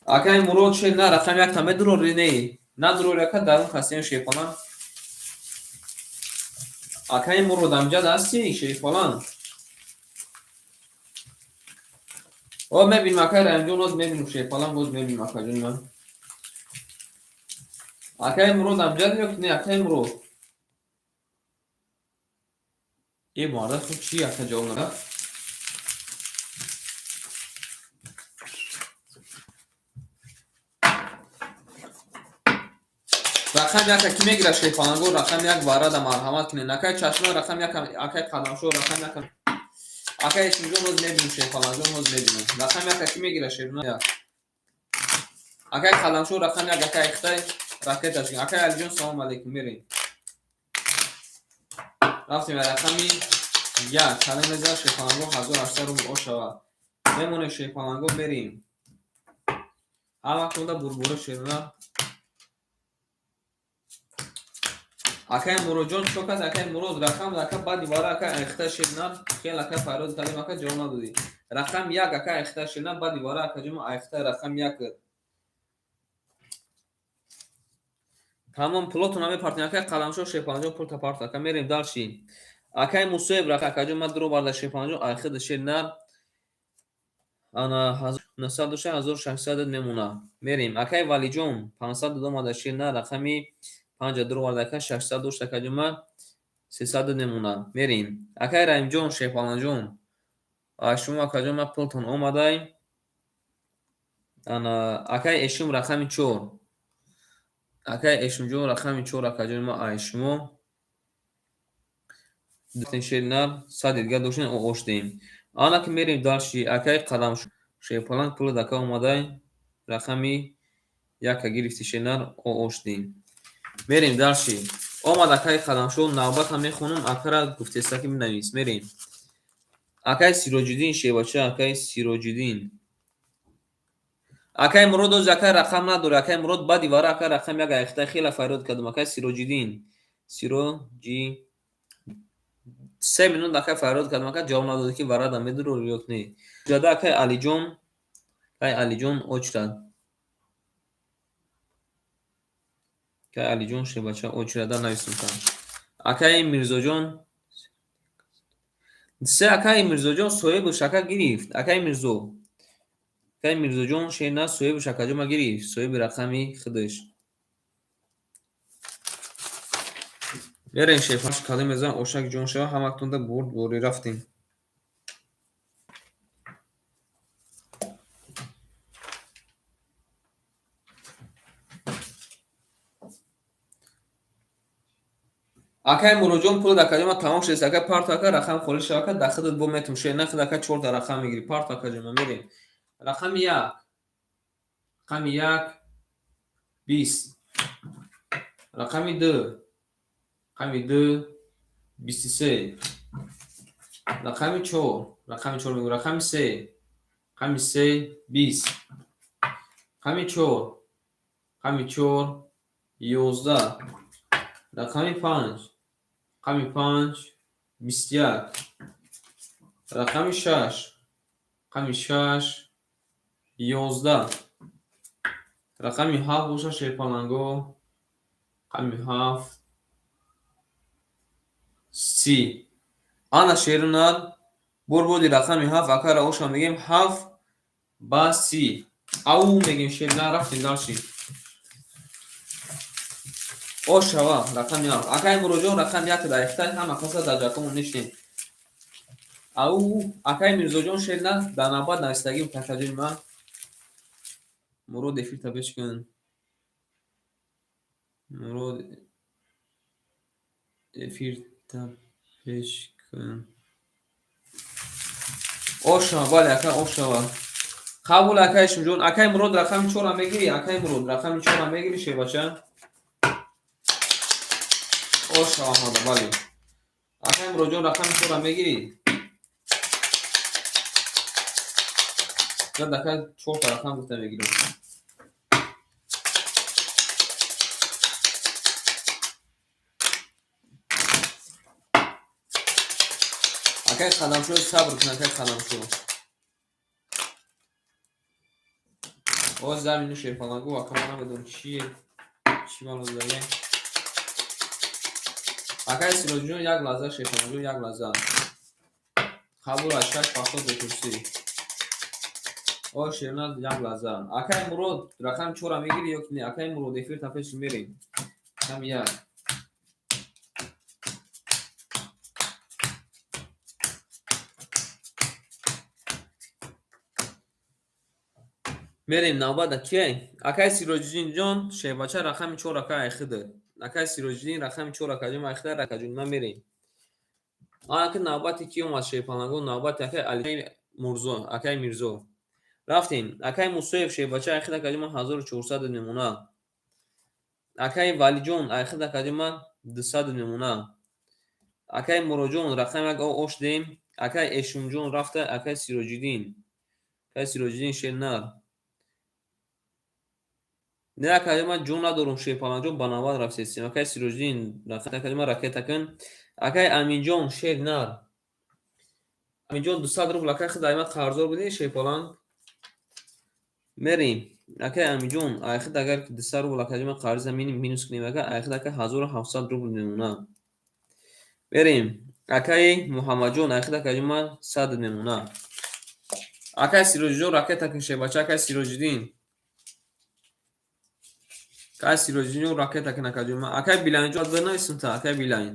Акаи Мурод шерна рақами якта медурори не? Надурори ака дарун касем Шерпалан. Акаи Мурод амҷад ҳастӣ Шерпалан? О мебинем акаи Раҳимҷон, боз мебинем Шерпалан, боз мебинем акаҷони ман. Акаи Мурод амҷад ё ки не акаи Мурод? Е мардак хуб чӣ ака ҷавоб надад? Рақам яка ки мегирад Шерпаланго, рақам як варада марҳамат кунед. Акаи Чашма рақам як, акаи Қадамшоҳ рақам як. Акаи Эшимҷон боз мебинем Шерпаланҷон боз мебинем. Рақам яка ки мегирад Шерпалан як. Акаи Қадамшоҳ рақам як, акаи Ихтай ракеташ. Акаи Алиҷон салом алейкум, мерем. Рафтем ба рақами як. Калем мезанад Шерпаланго 1800 рубл ошава. Мемонем Шерпаланго мерем. Ҳама кунда бурбура шерона. Акаи Муроҷон чо кас, акаи Мурод рақам ака баъди вара ака Айхта шерна хел ака фарёд кардем ака ҷавоб надодӣ. Рақам як ака Айхта шерна баъди вара ака ҷома Айхта рақам як. Тамом пулотона мепартем акаи Қаламшоҳ Шерпаланҷон пул тапарт ака мерем дальше. Акаи Мусоев рақа акаҷон ман дуроварда Шерпаланҷон Айхида шерна. Ана 900 доша, 1600 мемона. Мерем. Акай Валиҷон 500 омада, шер нар, рақами 5 дуровард, ака 600 дошт, акаҷон 300 мемона. Мерем. Акай Раимҷон, Шерпаланҷон, шумо акаҷон ма пултон омадай. Ана акай Эшум рақами 4. Акай Эшумҷон рақами 4, акаҷон ма ай шумо. Шер нар 100 дига доштем, оштем. Ана ки мерем дальше. Акай Қадам Шерпаланг пули дака омадай, рақами 1 гирифти, шер нар, оштем. Мерем дальше. Омад акай Қадамшо, навбатам мехонам, акара гуфтеста ки бинавис. Мерем. Акай Сироҷиддин шебача, акай Сироҷиддин. Акай Мурод оз акай рақам надори, акай Мурод баъди вара акай рақам 1 айхта хела фарёд кардам. Акай Сироҷиддин. Сироҷи 3 минут акай фарёд кардам, акай ҷавоб надоди ки варада медурор ё не. Ҷада акай Алиҷон, акай Алиҷон очрад. Акай Алиҷон шебача очрада нависем. Акай Мирзоҷон се, акай Мирзоҷон соҳибаш ака гирифт. Акай Мирзо. Акай Мирзоҷон шер на соҳибаш акаҷон гирифт, соҳиби рақами худаш. Мерем шефаш кадом мезан ошак ҷон шава, ҳаматонда бурд бори рафтем. Акай Муроҷон пули акаҷон ма тамом шудааст. Акай парто ака рақам холӣ шава, ака дар худат бо метум шер на худ ака 4 та рақам мегирӣ. Парто акаҷон ма мерем. Рақами 1. Рақами 1 20. Рақами 2. Рақами 2 23. Рақами 4. Рақами 4 мегӯ. Рақами 3. Рақами 3 20. Рақами 4. Рақами 4 11. Рақами 5. Рақами 5 21. Рақами 6. Рақами 6 11. Рақами 7 боша шерпаланго. Рақами 7 30. Ана шерунар бурбуди рақами 7 акара оша мегем 7 ба 30. Ау мегем шерунар, рафтем дальше. Ошава рақами 7. Акай Муроҷон рақами 1 дар ихтай ҳама каса дар ҷакомон нишинем. Ау акай Мирзоҷон шерна дар навбат навистагим такаҷои ман. Мурод эфир табеш кун. Мурод эфир табеш кун. Ошава, бале ака ошава. Қабул акай Шумҷон. Акай Мурод рақами 4 мегирӣ? Акай Мурод рақами 4 мегирӣ шербача? Ошава омада, бале. Акай Муродҷон рақами 4 мегирӣ? Зад акай 4 та рақам гуфта мегирам. Акай Қадамшо сабр кун, акай Қадамшо. Оз замину шерпалангу ака ман намедонам чие, чӣ малоздаге. Акай Сироҷҷон як лаҳза, шерпалангу як лаҳза. Қабул аз 6 70 бепурсӣ. О шерназ як лаҳза. Акай Мурод рақами 4 мегирӣ ё ки не? Акай Мурод эфир тафеш мерем. Рақами 1. Мерем навбат кияй? Акай Сироҷиддинҷон шербача рақами 4 ака айхида. Акай Сироҷиддин рақами 4 акаҷон айхида, ракаҷон ман мерем. Ака навбати ки омад шерпалангон? Навбати акай Али Мурзо, акай Мирзо. Рафтем. Акай Мусоев шербача айхида акаҷон ман 1400 мемона. Акай Валиҷон айхида акаҷон ман 200 мемона. Акай Муроҷон рақами 1 ош дем. Акай Эшумҷон рафта, акай Сироҷиддин. Акай Сироҷиддин шернар. Не акаҷон ман ҷон надорум шерпаланҷон, ба навбат рафтестем. Акай Сироҷиддин акаҷон ман ракета кун. Акай Аминҷон шернар. Аминҷон 200 рубл акай худ аймат қарздор будӣ шерпаланг. Мерем. Акай Аминҷон айхид агар 200 рубл акаҷон ман қарза минус кунем ака айхид ака 1700 рубл мемона. Мерем. Акай Муҳаммадҷон айхид акаҷон ман 100 мемона. Акай Сироҷиҷон, ракета кун, шербача, акай Сироҷиддин. Акай Сироҷиддин, ракета кун, акаҷон. Акай Билайнҷон, бинависам та, акай Билайн.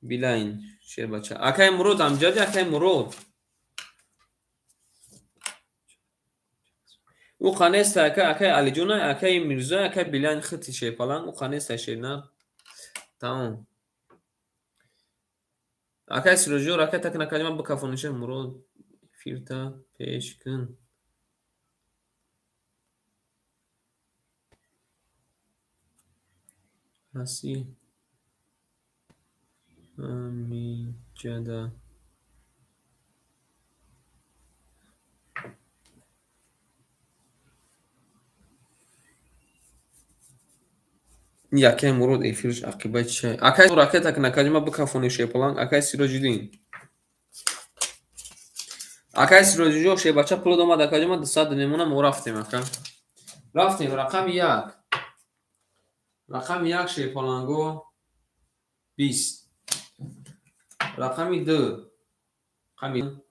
Билайн, шербача. Акай Мурод амҷади, акай Мурод. Ӯ қанеста, акай, акай Алиҷон, акай Мирзо, акай Билайн хити шерпаланг, ӯ қанеста шернар. Тамом. Акай Сироҷиҷон, ракета кун, акаҷон, ман бикафониша. Мурод, фирта пеш кун. Ҳасӣ ҳамиҷада. Якай Мурод эфирш ақибаи чай. Акай ракета кун, акаҷон, ман бикафони шерпаланг, акай Сироҷиддин. Акай Сироҷиҷон, шербача пулод омад, акаҷон, ман 200 мемонам, мо рафтем, ака. Рафтем, рақами як. Рақами як шерпаланго 20. Рақами ду. Рақами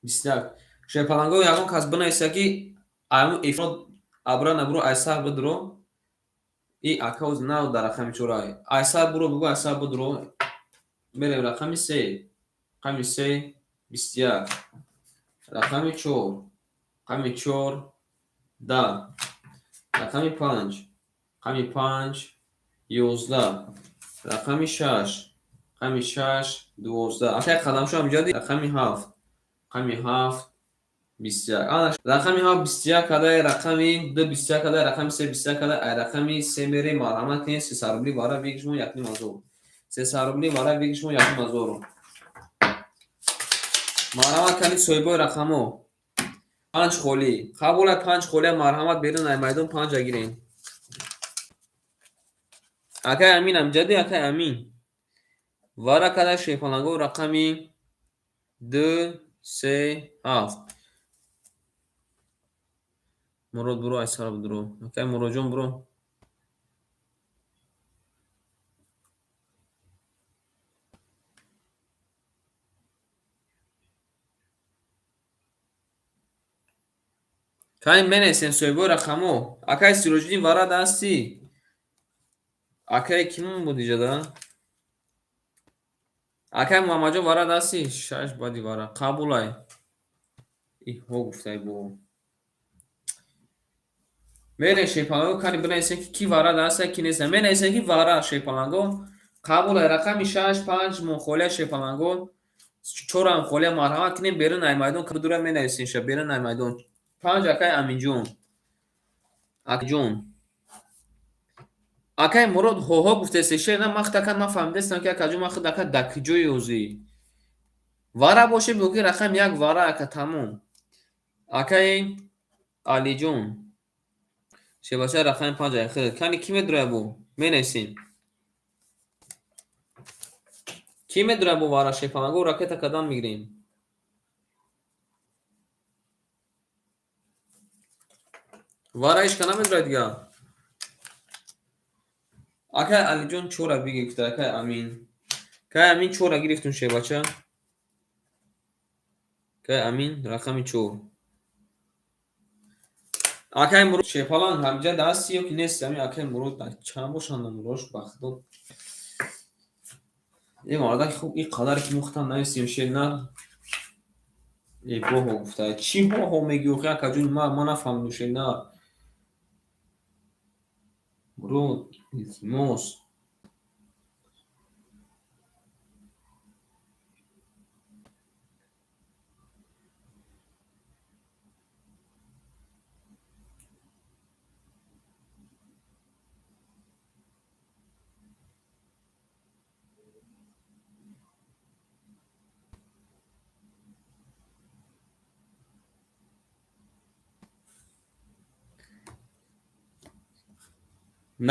21. Шерпаланго ягон кас бинависа ки айму эфирот абра набуро айсар бидро. И акауз нав дар рақами чорай. Айсар буро бугу, айсар бидро. Мерем рақами се. Рақами се 21. Рақами чор. Рақами чор 10. Рақами панҷ. Рақами панҷ 11. Рақами шаш. Рақами шаш 12. Акай қадамшо амҷади рақами ҳафт. Рақами ҳафт 21. Ана рақами ҳафт 21 кадай, рақами ду 21 кадай, рақами се 21 кадай, ай рақами се мерем, марҳамат кунед, 300 рубли вара бигишмо 1500. 300 рубли вара бигишмо 1500. Марҳамат кунед соҳибои рақамҳо. Панҷ холӣ. Қабула панҷ холия, марҳамат берун ай майдон панҷа гирен. Акай Амин амҷади, акай Амин. Вара кадай шерпаланго рақами ду, се, ҳафт. Мурод буро, айсар буро. Акай Муродҷон буро. Кани менависем соҳибои рақамҳо. Акай Сироҷиддин вара дастӣ. Акай кимон буд иҷода? Акай Муҳаммадҷон вара дастӣ. Шаш баъди вара. Қабулай. Иҳо гуфтай бо. Мерем шерпаланго, кани бинависем ки ки вара даста, ки нест. Менависем ки вара шерпаланго. Қабулай рақами шаш, панҷ монхолия шерпаланго. Чорам холия, марҳамат кунем берун ай майдон бидура менависем ша берун ай майдон. Панҷ акай Аминҷон. Акаҷон. Акай Мурод ҳоҳо гуфтаст, шер на ман худакат нафаҳмидастам ки акаҷон ман худакат дар куҷои ҳозӣ. Вара боше бигӯ ки рақами як вара ака тамом. Акай Алиҷон. Шербача рақами панҷ ай худ. Кани ки медурая бо? Менависем. Ки медурая бо вара шерпаланго ракета кадан мегирем. Вара ҳеч ка намедурад дига. Акай Алиҷон чора бигирифта, акай Амин. Акай Амин чора гирифтум шербача. Акай Амин рақами чор. Акай Мурод шерпаланг ҳамҷа дасти ё ки нест? Ами акай Мурод чанд бошанд Муродш ба худо. Е мардак хуб ин қадар ки мухтам нависем шер на. Е боҳо гуфта. Чӣ ҳоҳо мегӯӣ охи акаҷон ман нафаҳмидам шер на. Мурод илтимос.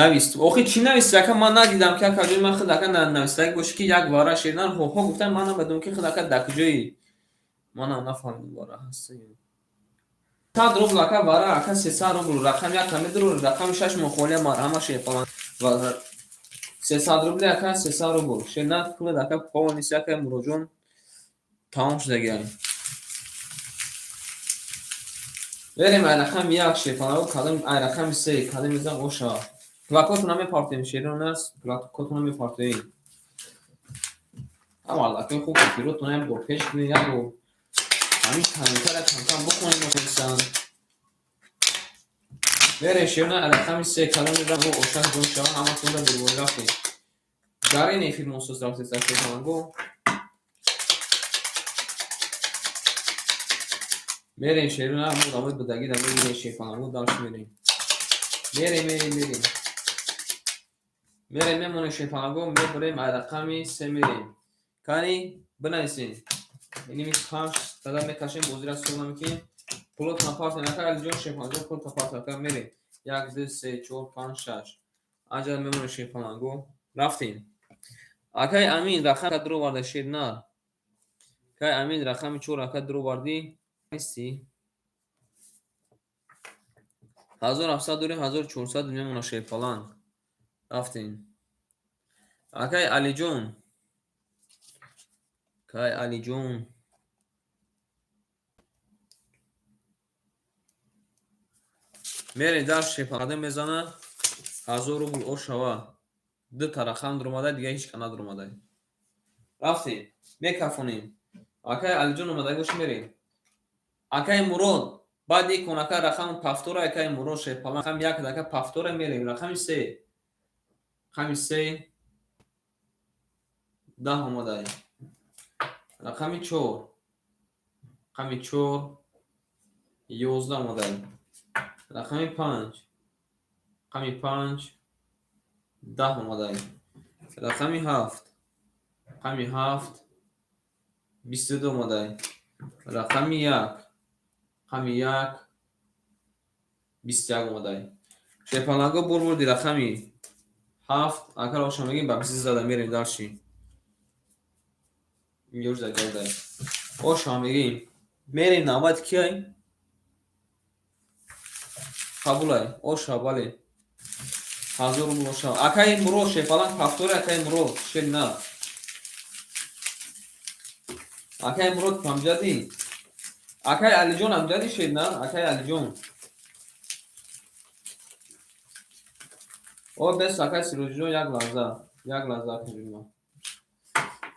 Навист. Охи чӣ нависти ака ман надидам ки акаҷон ман худ ака навистагӣ бошӣ ки як вара шернар ҳоҳо гуфтам ман намедонам ки худ ака дар куҷои. Манам нафаҳмидам вара ҳаста ё. 100 рубл ака вара ака 300 рубл рақами як медуру рақами шаш мохолия марҳама шерпаланг. 300 рубли ака 300 рубл. Шернар пулад ака полнис ака Муродҷон. Тамом шудагиай. Берем ай рақами як, шерпаланго, кадом, ай рақами се кадом мезан оша. Плакотона мепартоем, шерон аст, плакотона мепартоем. Ҳама аллакай хуб эфиротона як бор пеш кунед, як бор ҳамин комментария камкам бихонед ношинсан. Берем, шерона, ай рақами се кадом мезан оша ҷон шава, ҳаматонда бурбори рафтем. Дар ин эфир мосос рафтеса, шерпаланго. Мерем, шерона, ҳамон одамои будагӣ да мегирем, шерпаланго, дальше мерем. Мерем, мерем, мерем. Мерем, мемонем, шерпаланго, мебурем, ай рақами се мерем. Кани бинависем. Иними панҷ тада мекашем, бозира сӯ намекунем. Пулотона партия накар, Алиҷон, шерпаланго, пулта партия накар, мерем. Як, ду, се, чор, панҷ, шаш. Аҷал мемонем, шерпаланго. Рафтем. Акай Амин рақам дуроварда, шер нар. Акай Амин рақами чор ака дуровардӣ. Нести. 1700 дорем, 1400 мемона, шерпаланг. Рафтем. Акай Алиҷон. Акай Алиҷон. Мерем дар шерпаланг мезана. 1000 рубл ошава. Дута рақам дуромада, дига ҳеч ка надуромада. Рафтем. Мекафонем. Акай Алиҷон омада бош, мерем. Акай Мурод, баъди кон ака рақами пафтора, акай Мурод, шерпаланг, рақами як ака пафтора мерем. Рақами се. Рақами се 10 омадай. Рақами чор. Рақами чор 11 омадай. Рақами панҷ. Рақами панҷ 10 омадай. Рақами ҳафт. Рақами ҳафт 22 омадай. Рақами як. Рақами як 21 омадай. Шерпаланго, бурбурди рақами ҳафт. Акар оша мегим, ба бист зада мерем дальше. Ёжда галдай. Оша мегим. Мерем, навбат киай? Қабулай. Оша, бале. 1000 рубл оша. Акай Мурод, шерпаланг пафтори, акай Мурод, шер на. Акай Мурод памҷадӣ. Акай Алиҷон амҷадӣ, шер на? Акай Алиҷон. О, бес, акай Сироҷиҷон, як лаҳза. Як лаҳза, акаҷон.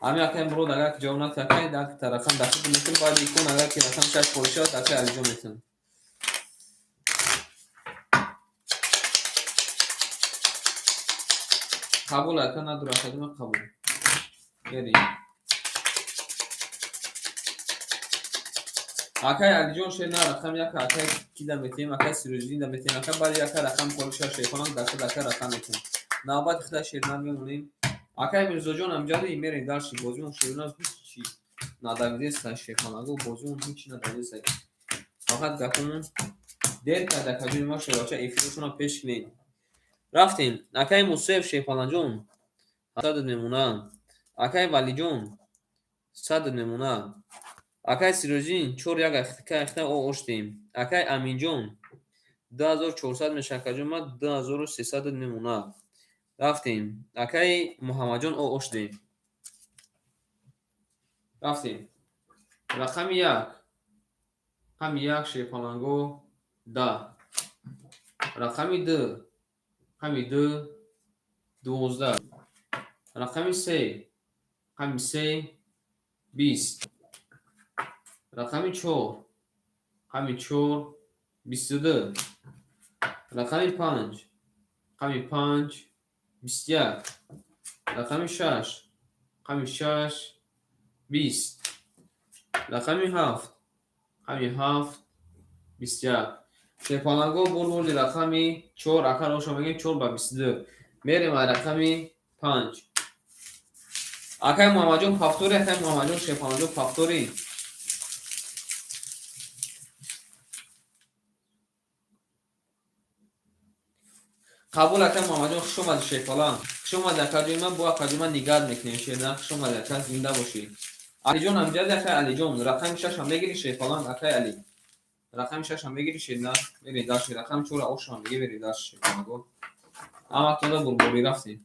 Ҳамин акай Мурод агар ки ҷавоб натиҳад, акай дар рақам дахил мекунем, баъди икон агар ки рақам шаш холӣ шавад, акай Алиҷон метавонад. Қабул, ака, надур, акаҷон, қабул. Мерем. Акай Алиҷон, шер на, рақам як акай кида метиҳем, акай Сироҷиддин да метиҳем, ака баъди ака рақам холӣ шавад, шерпаланг дахил ака рақам метиҳем. Навбати худа шернар мемонем. Акай Мирзоҷон амҷадӣ, мерем дальше. Бозимон шернар ҳичи надавидеста, шерпаланго, бозимон ҳичи надавидеста. Фақат гапомон дер кард, акаҷони ма, шербача, эфиротонро пеш кунед. Рафтем. Акай Мусоев, шерпаланҷон, садат мемона. Акай Валиҷон, садат мемона. Акай Сироҷиддин чор як ахта о оштем. Акай Аминҷон 2400 мешавад, акаҷон ма, 2300 мемона. Рафтем. Акай Муҳаммадҷон о оштем. Рафтем. Рақами як. Рақами як, шерпаланго, 10. Рақами ду. Рақами ду 12. Рақами се. Рақами се 20. Рақами чор. Рақами чор 22. Рақами панҷ. Рақами панҷ 21. Рақами шаш. Рақами шаш 20. Рақами ҳафт. Рақами ҳафт 21. Шерпаланго, бурбурди рақами чор, акар оша мегем, чор ба 22. Мерем ай рақами панҷ. Акай Муҳаммадҷон пафтори, акай Муҳаммадҷон, шерпаланҷон, пафтори. Қабул, ака Муҳаммадҷон, хуш омадӣ, шерпаланг. Хуш омадӣ, акаҷони ман, бо акаҷони ман нигаҳат мекунем, шерна, хуш омадӣ, ака, зинда бошӣ. Алиҷон амҷади, акай Алиҷон, рақами шашам мегирӣ, шерпаланг, акай Али. Рақами шашам мегирӣ, шерна, мерем дальше, рақами чора ошам мегирӣ, мерем дальше, шерпаланго. Ҳаматонда бурборӣ рафтем.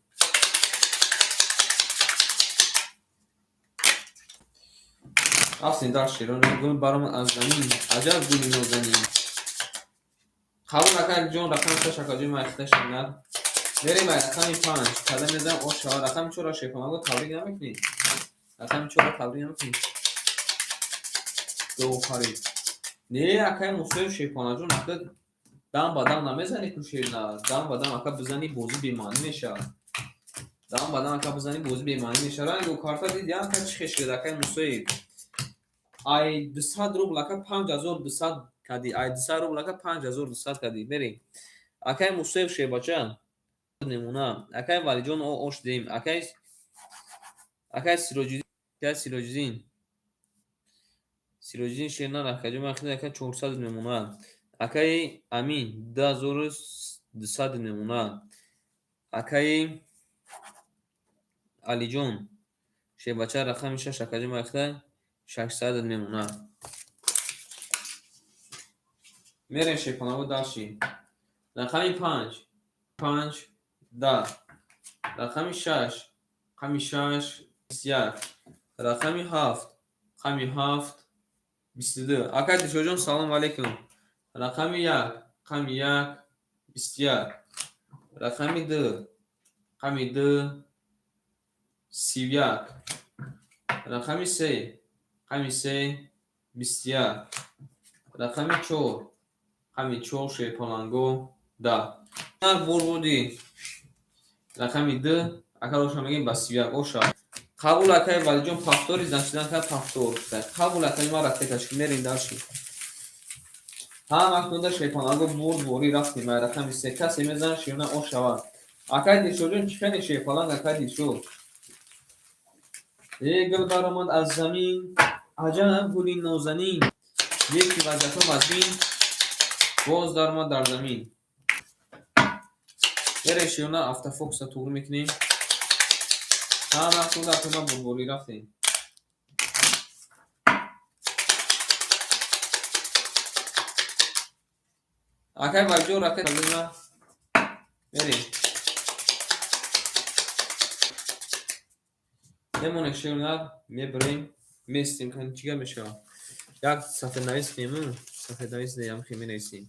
Рафтем дар шерон. Гул баромад аз замин, аҷаб гули нозанин. Қабул, акаҷон, рақами шаш, акаҷои майхита шанар. Мерем ай рақами панҷ. Када мезанам, ош шава. Рақами чорро, шерпаланго, табрик намекунӣ? Рақами чорро табрик намекунӣ? Говпарид. Не, акаи Мусоев, шерпаланҷон, ака, дам ба дам намезанӣ ку, шерна. Дам ба дам, ака, бизанӣ, бозӣ бемаънӣ мешавад. Дам ба дам, ака, бизанӣ, бозӣ бемаънӣ мешавад. Рангу карта дидӣ, ака, чӣ хеш шуд, акаи Мусоев? Ай 200 рубл, ака, 5200 кадӣ. Ай 200 рубл, ака, 5200 кадӣ. Мерем. Акаи Мусоев, шербача, намуна. Акаи Валиҷон, ош дем. Акаи Сироҷиддин, акаи Сироҷиддин. Сироҷиддин шернар, акаҷон, ман ака, 400 мемона. Акаи Амин, 2200 мемона. Акаи Алиҷон, шербача, рақами шаш, акаҷон, ман 600 мемона. Мерем, шерпаланго, дальше. Рақами панҷ, панҷ, 10. Рақами шаш, рақами шаш, 21. Рақами ҳафт, рақами ҳафт, 22. Акай Дилшодҷон, салому алайкум. Рақами як, рақами як, 21. Рақами ду, рақами ду, 31. Рақами се, рақами се, 21. Рақами чор, рақами чор, шерпаланго, 10. Бурбудӣ. Рақами ду, ака, роша мегӯем ба 31 оша. Қабул, акаи Валиҷон, повтори значит, ака, повтор. Қабул, акаи ман, рафтекаш, мерем дальше. Ҳаматонда, шерпаланго, бурд ворӣ рафтем. Ай рақами се касе мезанад, ширна, ош шавад. Акай Дилшодҷон, чӣ хеле, шерпаланг, акай Дилшод? Э, гул баромад аз замин, аҷаб гули нозанин. Яки вазифа вазин, боз даромад дар замин. Мерем, ширна, автофокуса туғри мекунем. Ҳаматонда, акаи бурборӣ рафтем. Акай Валиҷон, ракет мерем. Мемонем, ширнар, мебарем, местем, чӣ гап мешавад? Як сафеднавис кунем, сафеднавис ямхе менависем.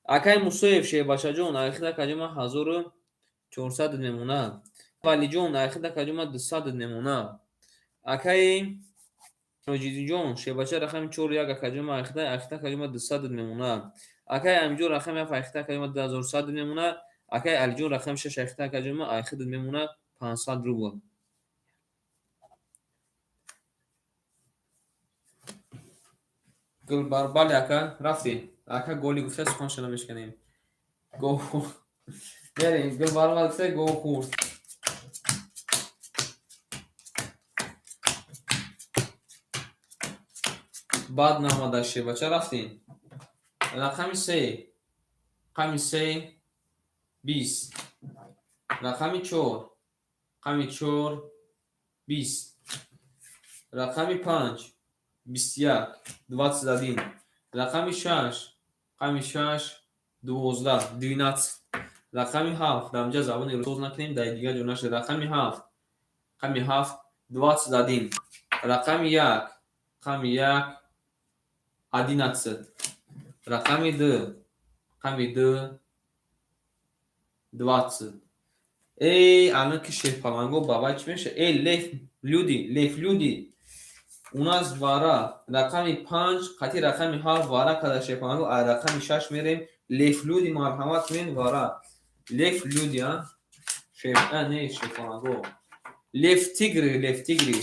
Акай Мусоев, шербачаҷон, айхида каҷума 1400 мемона. Валиҷон, айхида каҷума 200 мемона. Акаи Ноҷидиҷон, шербача, рақами чор як, акаҷума, айхида каҷума 200 мемона. Акаи Амиҷон, рақами ҳафт, айхида каҷума 2100 мемона. Акаи Алиҷон, рақами шаш, айхида каҷума айхида мемона 500 рубл. Гулбар, бале, ака, рафтем. Ака голи гуфта, суханша намешканем. Гов мерем, гул баромад гуфта, гов хӯрд. Баъд наомада, шербача, рафтем. Рақами се, рақами се, 20. Рақами чор, рақами чор, 20. Рақами панҷ, 21, 21. Рақами шаш, рақами шаш, 12, 12. Рақами ҳафт, дар инҷа забони русоз накунем, дар дигар ҷо нашуда. Рақами ҳафт, рақами ҳафт, 21. Рақами як, рақами як, 11. Рақами ду, рақами ду, 20. Эй, ана ки шерпаланго бабай чӣ мешавад? Эй, лев люди, лев люди, у нас вара. Рақами панҷ қати рақами ҳафт вара када, шерпаланго. А рақами шаш мерем. Лев люди, марҳамат кунед, вара. Лев люди, а шер, а не, шерпаланго, лев тигры, лев тигры,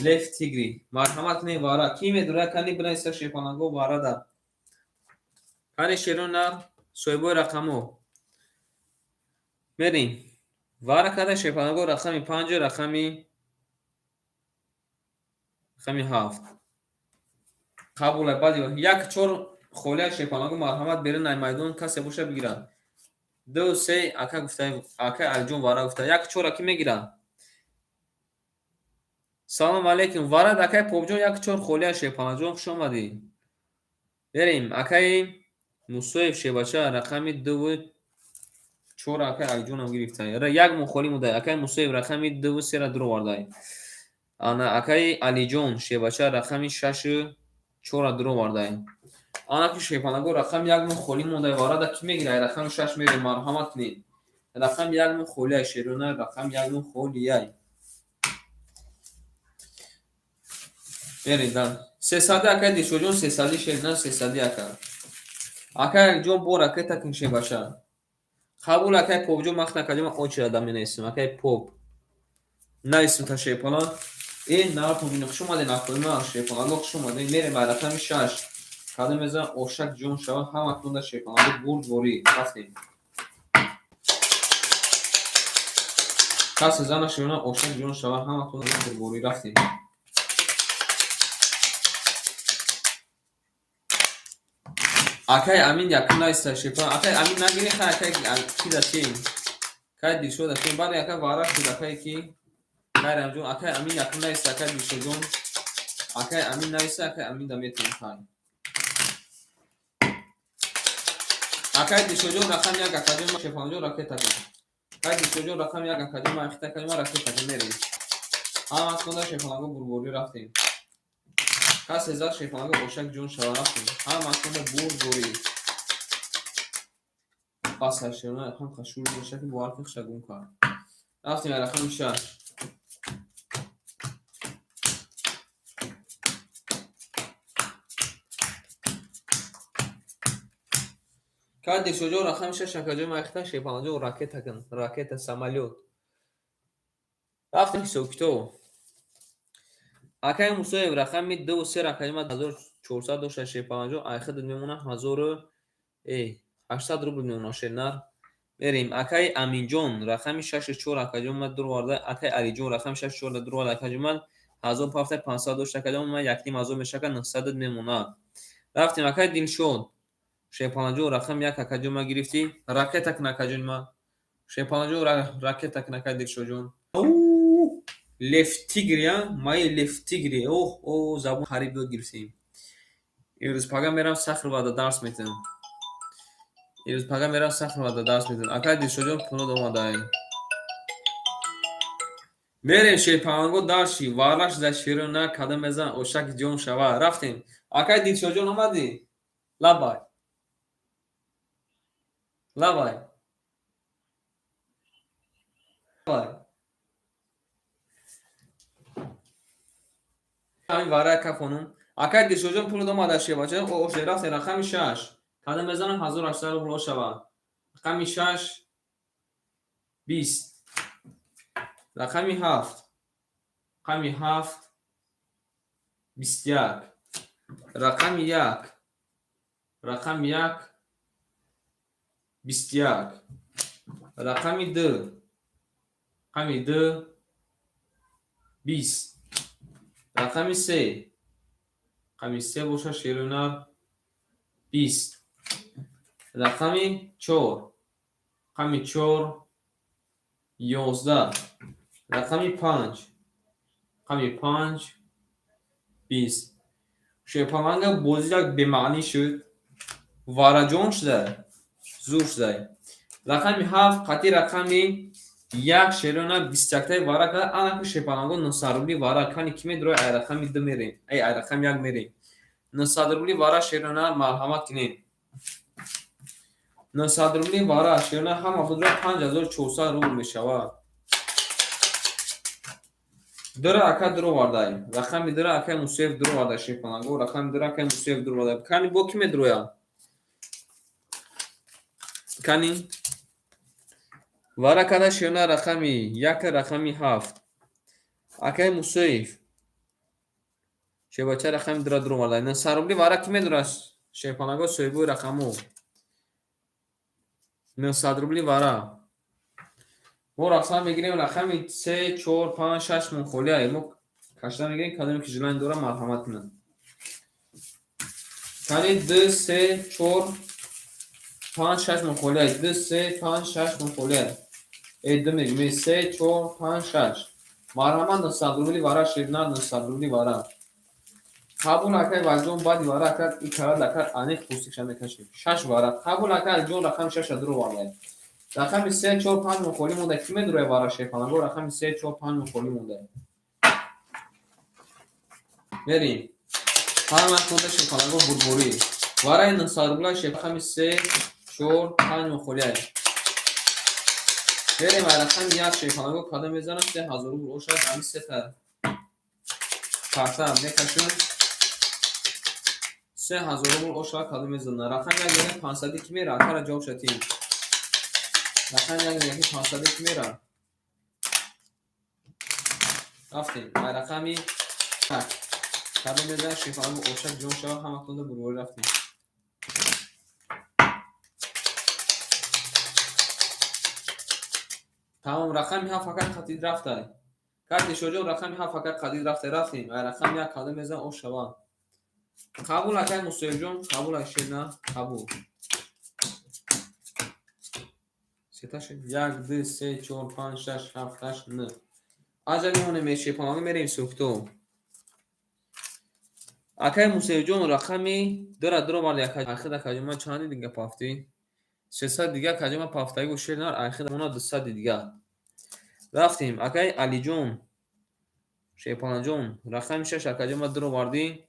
лев тигры, марҳамат кунед, вара. Ки медорад, кани бинависа, шерпаланго, варада. Кани, шерон нар, соҳибои рақамҳо, мерем. Вара када, шерпаланго, рақами панҷу рақами ҳафт. Қабула. Баъди як чор холия, шерпаланго, марҳамат, берун ай майдон касе боша, бигирад. Ду, се, ака гуфта, ака Алиҷон вара гуфта. Як чора ки мегирад? Салом алейкум, варад, акаи Побҷон, як чор холия, шерпаланҷон, хуш омадӣ. Берем, акаи Мусоев, шербача, рақами дуву чор, акаи Алиҷонам гирифта. Як моҳ холӣ мудай. Акаи Мусоев, рақами дуву сера дуровардай. Ана акаи Алиҷон шебача рақами шашу чора дуровардай. Ана ки шепанаго рақами як мо холӣ мондай, варада ки мегирай? Рақами шаш мерем, марҳамат кунед. Рақами як мо холиай, шерона, рақами як мо холиай. Мерем да. Сесади акаи Дилшодҷон, сесади шерина, сесади ака. Акаи Алиҷон бо ракета кун шебача. Қабул акаи Попҷон, махна акаҷон, ман очереда менависам. Акаи Поп. Нависем та шепана. Э, наратон бинем, хуш омаден акои ман, шепанаго хуш омаден. Мерем ба рақами шаш. Кадом мезанам ошак ҷон шава, ҳаматон да шепанаго бурдворӣ. Рафтем. Касе зана шерона ошак ҷон шава, ҳаматон да бурдворӣ. Рафтем. Акай Амин якум нависта шепа. Акай Амин нагири, хай акай ки датем. Кай Дилшод датем. Баъд акай вара шуд акай ки кай Рамҷон, акай Амин якум нависта, акай Дилшодҷон. Акай Амин нависта, акай Амин да метем хай. Акай Дилшодҷон рақами як акаҷон шепанҷон ракета кун. Акай Дилшодҷон рақами як акаҷон ман ихта акаҷон ракета кун мерем. Ҳаматон да шепанаго бурборӣ рафтем. Касе зад шепанаго ошак ҷон шава рафтем. Ҳаматон да бурдворӣ. Бас шерона ҳам хашур боша ки бовар кун хиша гум кард. Рафтем рақами шаш. Кай Дилшодҷон рақами шаш акаҷон ман ихта шепанаҷон ракета кун. Ракета самолёт. Рафтем ҳисобкитоб. Акаи Мусоев рақами ду се акаҷон ман 1400 дошта шепанаҷон, айхидат мемона ҳазору 800 рубл мемона шернар. Мерем. Акаи Аминҷон рақами шашу чор акаҷон ман дуроварда, акаи Алиҷон рақами шашу чор дуроварда акаҷон ман ҳазор пафта 500 дошта акаҷон ман якним ҳазор мешака 900 мемонад. Рафтем акаи Дилшод. Шепанаҷон рақами як акаҷон ман гирифтӣ. Ракета кун акаҷон ман. Шепанаҷон ракета кун акаи Дилшодҷон. Лев тигри, а? Мои лев тигри. Оҳ, о, забон қариб ёд гирифтем. Имрӯз пага мерам Сахровада дарс метиҳам. Имрӯз пага мерам Сахровада дарс метиҳам. Акаи Дилшодҷон пулод омадай. Мерем шерпаҳанго дарши, вараш за шерона кадам мезан ошак ҷон шава. Рафтем. Акаи Дилшодҷон омадӣ? Лабай. Лабай. Лабай. Ҳамин вара кафонум. Акаи Дилшодҷон пулод омада шебача. Оше рафтем рақами шаш. Кадам мезанам 1800 рубл ошава. Рақами шаш 20. Рақами ҳафт. Рақами ҳафт 21. Рақами як. Рақами як 21. Рақами ду. Рақами ду 20. Рақами се. Рақами се боша шерунар 20. Рақами чор. Рақами чор 11. Рақами панҷ. Рақами панҷ 20. Шерпаланга бозӣ як бемаънӣ шуд. Вараҷон шуда. Зур шуда. Рақами ҳафт қатъи рақами як шерона бистяктаи вара кард. Анаку шерпаланго 900 рубли вара. Кани ки медурои ай рақами ду мерем. Ай рақами як мерем. 900 рубли вара шерона марҳамат кунед. 900 рубли вара шерона ҳама худро 5400 рубл мешавад. Дира ака дуровардай. Рақами дира акаи Мусоев дуровардай шерпаланго. Рақами дира акаи Мусоев дуровардай. Кани бо ки медурояд? Кани? Вара када шерона рақами як рақами ҳафт. Акаи Мусоев. Шербача рақами дира дуровардай. 900 рубли вара ки медурад? Шерпаланго соҳибои рақамҳо. 900 рубли вара. Мо рақам мегирем рақами се, чор, панҷ, шаш мон холия. Мо кашта мегирем, кадоме ки желание дорад марҳамат кунад. Кани ду, се, чор, панҷ, шаш мон холия. Ду, се, панҷ, шаш мон холия. Э, ду мегирем. Се, чор, панҷ, шаш. Марҳамат 900 рубли вара ширна 900 рубли вара. Қабул акай Валиҷон баъди вара ака и карад ака аниқ пӯстикша мекашем. Шаш вара. Қабул акай Алиҷон рақами шаша дуровардай. Рақами се, чор, панҷ мон холӣ монда. Ки медурояд вара шерпанаго? Рақами се, чор, панҷ мон холӣ монда. Мерем. Ҳама кунда шепаланго бурбурӣ. Вараи 900 рубла шепахами 3, 4, 5 мухолияй. Мерем ай рақами 1 шепаланго кадом мезанам 3000 рубл ошад ами сета карта мекашам. 3000 рубл ошад кадом мезанам. Рақами 1 яъне 500 ки мера, акара ҷавоб шатим. Рақами 1 яъне 500 ки мера. Рафтем. Ай рақами 1 кадом мезанам шепаланго ошад ҷон шава ҳама кунда бурбурӣ рафтем. Тамом рақами 7 фақат қатид рафтай. Карти шоҷон рақами 7 фақат қатид рафтай рафтем. Ай рақами 1 кадом мезанам ош шава. Қабул акай Мусоибҷон, қабул ай Шерна, қабул. Сета шуд. 1, 2, 3, 4, 5, 6, 7, 8, 9. Аҷаб мемонем мешепаланго мерем сӯхто. Акай Мусоибҷон рақами 2-ра дуроварди акай. Айхид акаҷон ман чанди дига пафтӣ? 300 дига акаҷон ман пафтагӣ шер айхид мона 200 дига. Рафтем. Акай Алиҷон, Шерпаланҷон, рақами 6 акаҷон ман дуровардӣ.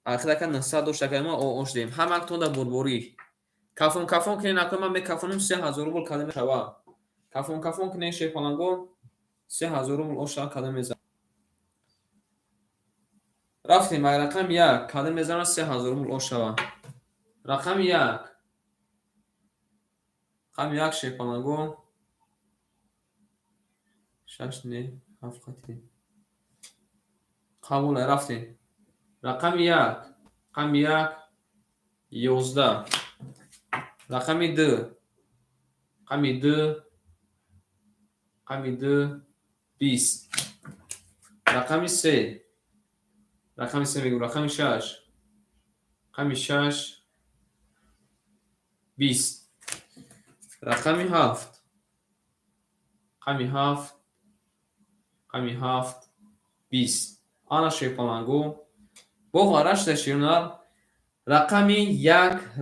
Айхид ака 900 дошт акаҷон ман ош дем. Ҳамактон дар бурбурӣ. Кафон кафон кунен акаҷон ман мекафонам 3000 рубл кадом мешава. Кафон кафон кунен шерпаланго 3000 рубл ош кадом мезанам. Рафтем ай рақами 1 кадом мезанам 3000 рубл ош шава. Рақами 1. Рақами 1 шерпаланго 6 не 7 қатӣ. Қабул ай рафтем. Рақами 1, рақами 1 11. Рақами 2, рақами 2, рақами 2 20. Рақами 3, рақами 3 мегӯм, рақами 6, рақами 6 20. Рақами 7, рақами 7, рақами 7 20. Ана шерпаланго. Бо варашта шернар рақами 1,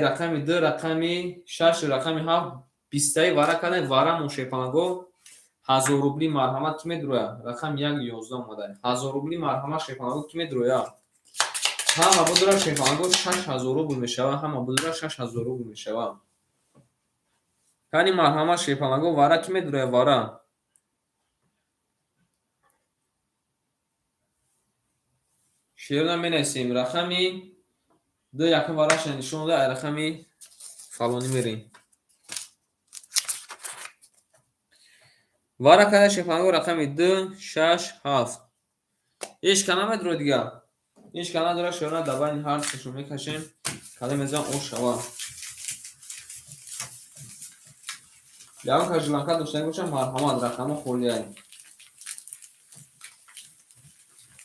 рақами 2, рақами 6, рақами 7 20 вара кардем, варамон шерпаланго 1000 рубли марҳамат ки медуроя. Рақами 1 11 омада. 1000 рубли марҳамат шерпаланго ки медуроя. Ҳама будура шерпаланго 6000 рубл мешава, ҳама будура 6000 рубл мешава. Кани марҳамат шерпаланго вара ки медуроя вара. Шерна менависем рақами 2 якум вараша нишон дода, ай рақами фалонӣ мерем. Вара када шерпаланго рақами 2, 6, 7. Ҳеч ка намедуро дига. Ҳеч ка надора шерна дар байни ҳар сешон мекашем. Кадом мезанам ош шава. Ягон кас жиланка доштагӣ бошад марҳамат рақамҳо холиай.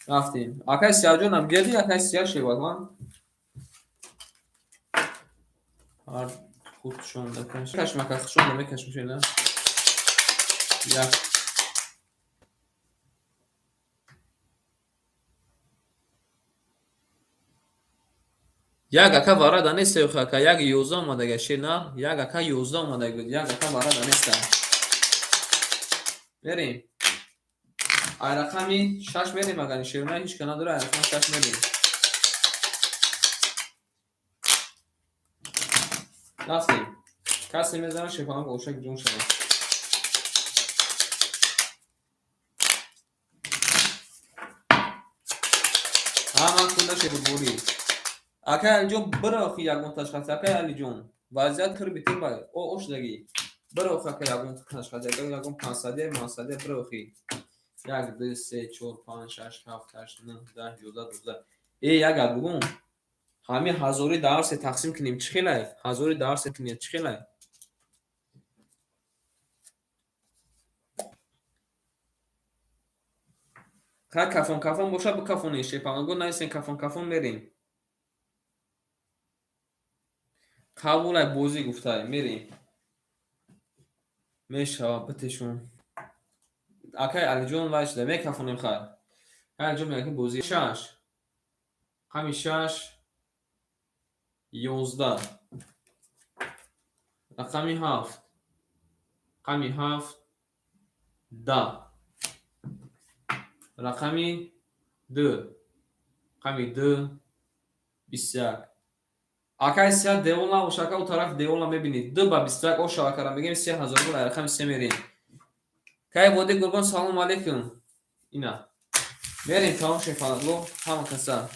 Рафтем. Акай Сияҷонам гирди, акай Сия шевадман. Ҳар худшонда кашм ака худшонда мекашм шена. Як. Як ака вара данеста ё ака як 11 омадага шена, як ака 11 омадага, як ака вара данеста. Мерем. Ай рақами 6 мерем агар шерна ҳеч ка надора, ай рақами 6 мерем. Рафтем. Касе мезанад шерпаланг ошак ҷон шавад. Ҳама кунда шербурӣ. Акай Алиҷон бира охи ягон ташхас. Акай Алиҷон вазъият кирби тирба о ошдагӣ. Бира охи акай ягон ташхас, ягон 500 мансадия бира охи. 1, 2, 3, 4, 5, 6, 7, 8, 9, 10, 11, 12. Як гап бугум. Ҳами ҳазори дар се тақсим кунем чӣ хелай? Ҳазори дар се кунем чӣ хелай? Ха кафон кафон боша бикафонед шерпаланго нависем кафон кафон мерем. Қабулай бозӣ гуфтай мерем. Мешава битешон. Акай Алиҷон вай шуда мекафонем хай. Акай Алиҷон мегӯяд ки бозӣ 6. Рақами 6 11. Рақами 7. Рақами 7 10. Рақами 2. Рақами ду, 21. Акай, сеа девол набоша, ака, у тарафи деволна мебинӣ. Ду ба 21 о шавакара мегем, 3000 рубл рақами се мерем. Кай води Гургон, салому алейкум. Ина мерем, тамом, шефанагло, ҳама каса.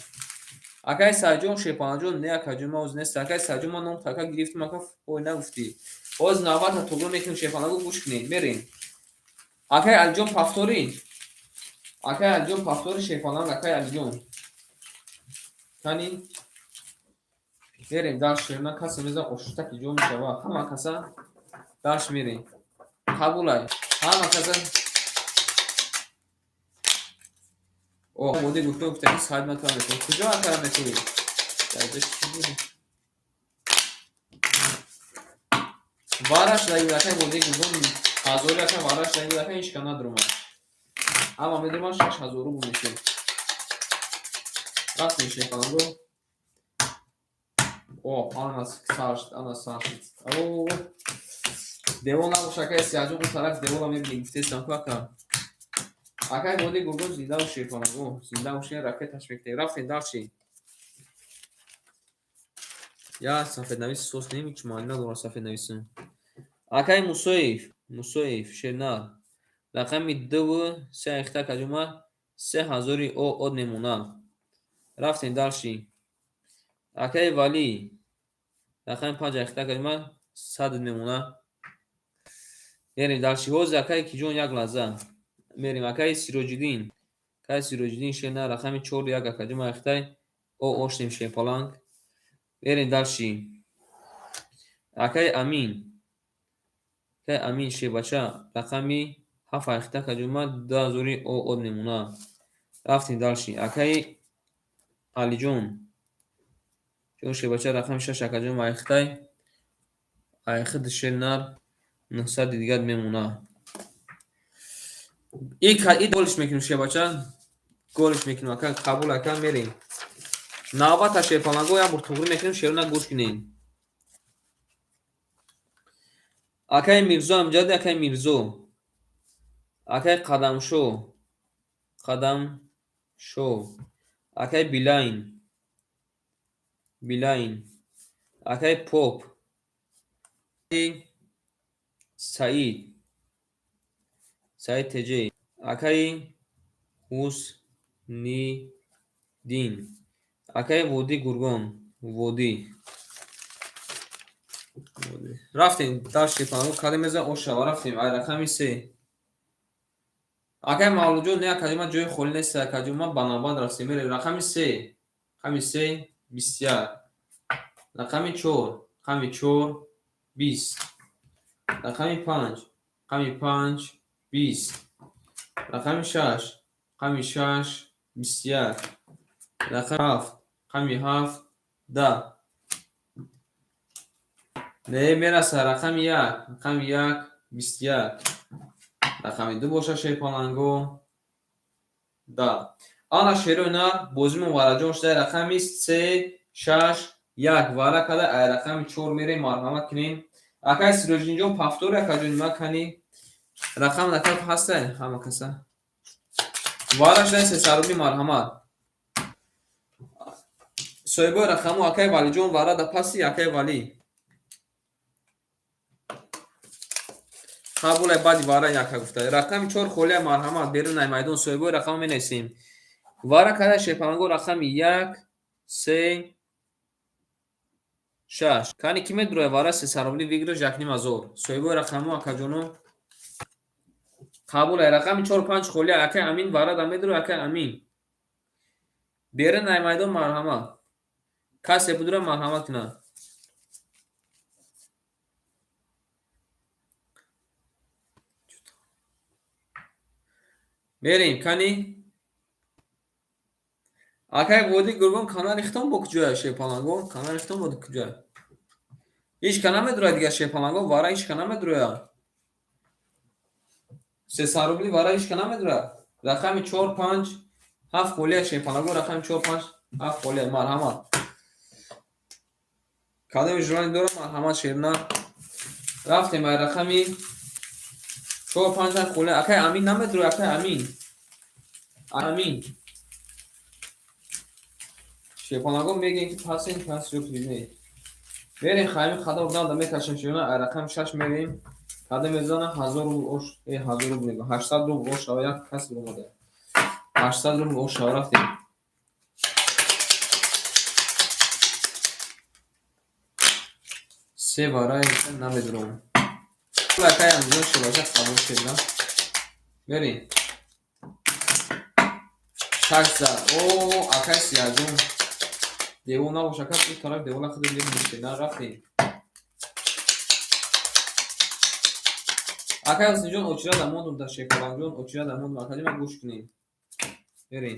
Акай Сайҷон, шепанаҷон, не, акаҷон, ма оз нест. Акай Сайҷон, ман ном така гирифтим, ака, ой, нагуфтӣ. Ҳоз навбата туғрӣ мекунем, шепанагло, гӯш кунед, мерем. Акай Алиҷон, повтори. Акай Алиҷон, повтори, шепаланг, акай Алиҷон. Кани? Мерем дальше, на касе мезан ошуштаки ҷо мешава. Ҳама каса дальше мерем. Қабулай. Ҳама каса. О, води гуфта гуфтани сайт ма тра мекунӣ. Куҷо акара мекунӣ? Вараш даги акай води гуфтон ҳазори ака вараш даги ака ҳеч ка надурумад. Ҳама медурумад, 6000 рубл мешуд. Рафтем, шефанго. О, ана сар шуд, ана сар шуд. О, девол набоша, акай Сияҷон, он тарафи девола мебинӣ, гуфтесам ку, ака. Акай води Гургон, зинда бош, шефанго. Зинда бошед, ракеташ мекунем. Рафтем дальше. Я сафеднавис сос неми, ҳеч маъни надорад сафеднависам. Акай Мусоев, Мусоев, шернар. Рақами дуву се айхта каҷума се ҳазори о од мемонад. Рафтем дальше. Акай Валӣ, рақами панҷ айхта каҷума сад мемонад. Мерем дальше. Ҳозир, акай Киҷон, як лаҳза. Мерем. Акай Сироҷиддин. Акай Сироҷиддин, шернар, рақами чор як акаҷума айхтай о оштем, шерпаланг. Мерем дальше. Акай Амин. Акай Амин, шербача, рақами ҳафт айхта каҷума 2000 о од мемонад. Рафтем дальше. Акай Алиҷон. Ҷон, шербача, рақами шаш акаҷума айхтай айхид шернар нуҳсади дигар мемонад. И голиш мекунем, шербача. Голиш мекунем, ака, қабул, ака, мерем. Навбата, шерпаланго, як бор туғрӣ мекунем, шерона, гӯш кунем. Акай Мирзо Амҷади, акай Мирзо. Акай Қадамшо. Қадамшо. Акай Билайн. Билайн. Акай Поп. Саид. Саид ТЖ. Акай Ҳусниддин. Акай Водӣ Гургон. Водӣ. Рафтем дальше, пану кадем мезан ошава, рафтем ай рақами се. Акай Мавлудҷон, не, акаҷон, ман ҷои холӣ нест, акаҷон, ман ба навбат рафтем. Мерем рақами се. Рақами се, 21. Рақами чор. Рақами чор, 20. Рақами панҷ. Рақами панҷ, 20. Рақами шаш. Рақами шаш, 21. Рақами ҳафт. Рақами ҳафт, 10. Не, мераса рақами як. Рақами як, 21. Рақами ду боша, шерпаланго, 10. Ана, шерои нар, бозимон вараҷон шуда, рақами се, шаш, як вара када, ай рақами чор мерем, марҳамат кунем. Акай Сироҷиддинҷон, повтори, акаҷон, ма кани рақам накаф ҳастай ҳама каса. Вара шуда сесарубли, марҳамат. Соҳибои рақаму, акай Валиҷон, вара да паси, акай Валӣ. Қабулай, баъди вара яка гуфта. Рақами чор холия, марҳамат, берун ай майдон, соҳибои рақаму менависем. Вара када, шерпаланго, рақами як, се, шаш. Кани ки медуроя вара сесарубли выигрыш 1500. Соҳибои рақаму, акаҷоно, қабулай, рақами чор, панҷ холия, акай Амин вара да медуроя, акай Амин. Берун ай майдон, марҳамат. Касе будура, марҳамат кунад. Мерем, кани? Акай Водӣ Гургон, канали хитон бо куҷоя, шерпаланго? Канали хитон бо куҷоя? Ҳеч ка намедурояд дигар, шерпаланго, вара ҳеч ка намедурояд. Сесарубли вара ҳеч ка намедурояд. Рақами чор, панҷ, ҳафт холия, шерпаланго, рақами чор, панҷ, ҳафт холия, марҳамат. Кадоми желание дорам, марҳамат, шерна. Рафтем ай рақами чор, панҷ, ҳафт холия. Акай Амин намедурояд, акай Амин. Амин. Шерпаланго мегӯем, ки пасин пас ё не. Мерем, хайми хада данда мекашем шерона, ай рақами 6 мерем. Када мезана 1000 рубл ош, 1000 рубл мегӯям, 800 рубл ош шава, як кас омада. 800 рубл ош шава, рафтем. Се барай намедурам. Акай Амиҷон шеваҷа қабул шед, на? Мерем. 6 зад. О, акай Сияҷон. Девол набош, ака, ин тараф девола худ мебинед, на, рафтем. Акай Ҳусинҷон, очирада мондум дар Шерпалангҷон, очирада мондум. Акаҷон, ман гӯш кунем. Мерем.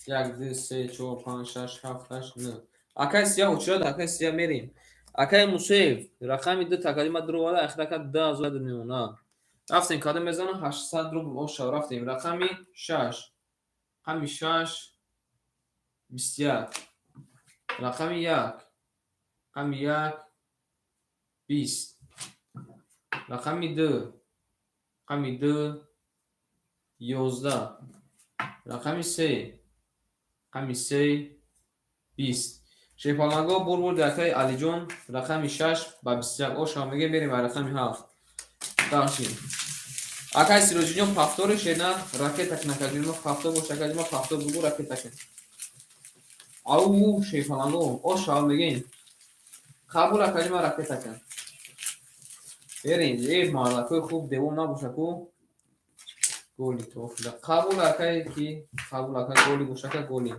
1, 2, 3, 4, 5, 6, 7, 8, 9. Акай Сия очирада, акай Сия мерем. Акай Мусеев, рақами 2 такалима дуровада, ахир ака 2000 мемона. Рафтем, кадом мезана 800 рубл оша, рафтем. Рақами 6. Рақами 6 21. Рақами 1. Рақами 1 20. Рақами 2. Рақами 2 11. Рақами 3. Рақами 3 20. Шерпаланго бурбурди акаи Алиҷон, рақами 6 ба 21 оша мегӯем, мерем ба рақами 7. Дальше. Акай Сироҷиҷон, повтори шена ракета накардем, мо повтор бош, акаҷон, мо повтор бугу ракета кун. Ау, шерпаланго оша мегӯем. Қабул, акаҷон, ма ракета кун. Берем, мардакои хуб, девол набоша ку. Голи тофила. Қабул, акай, ки қабул, акай, голи бош, ака, голи.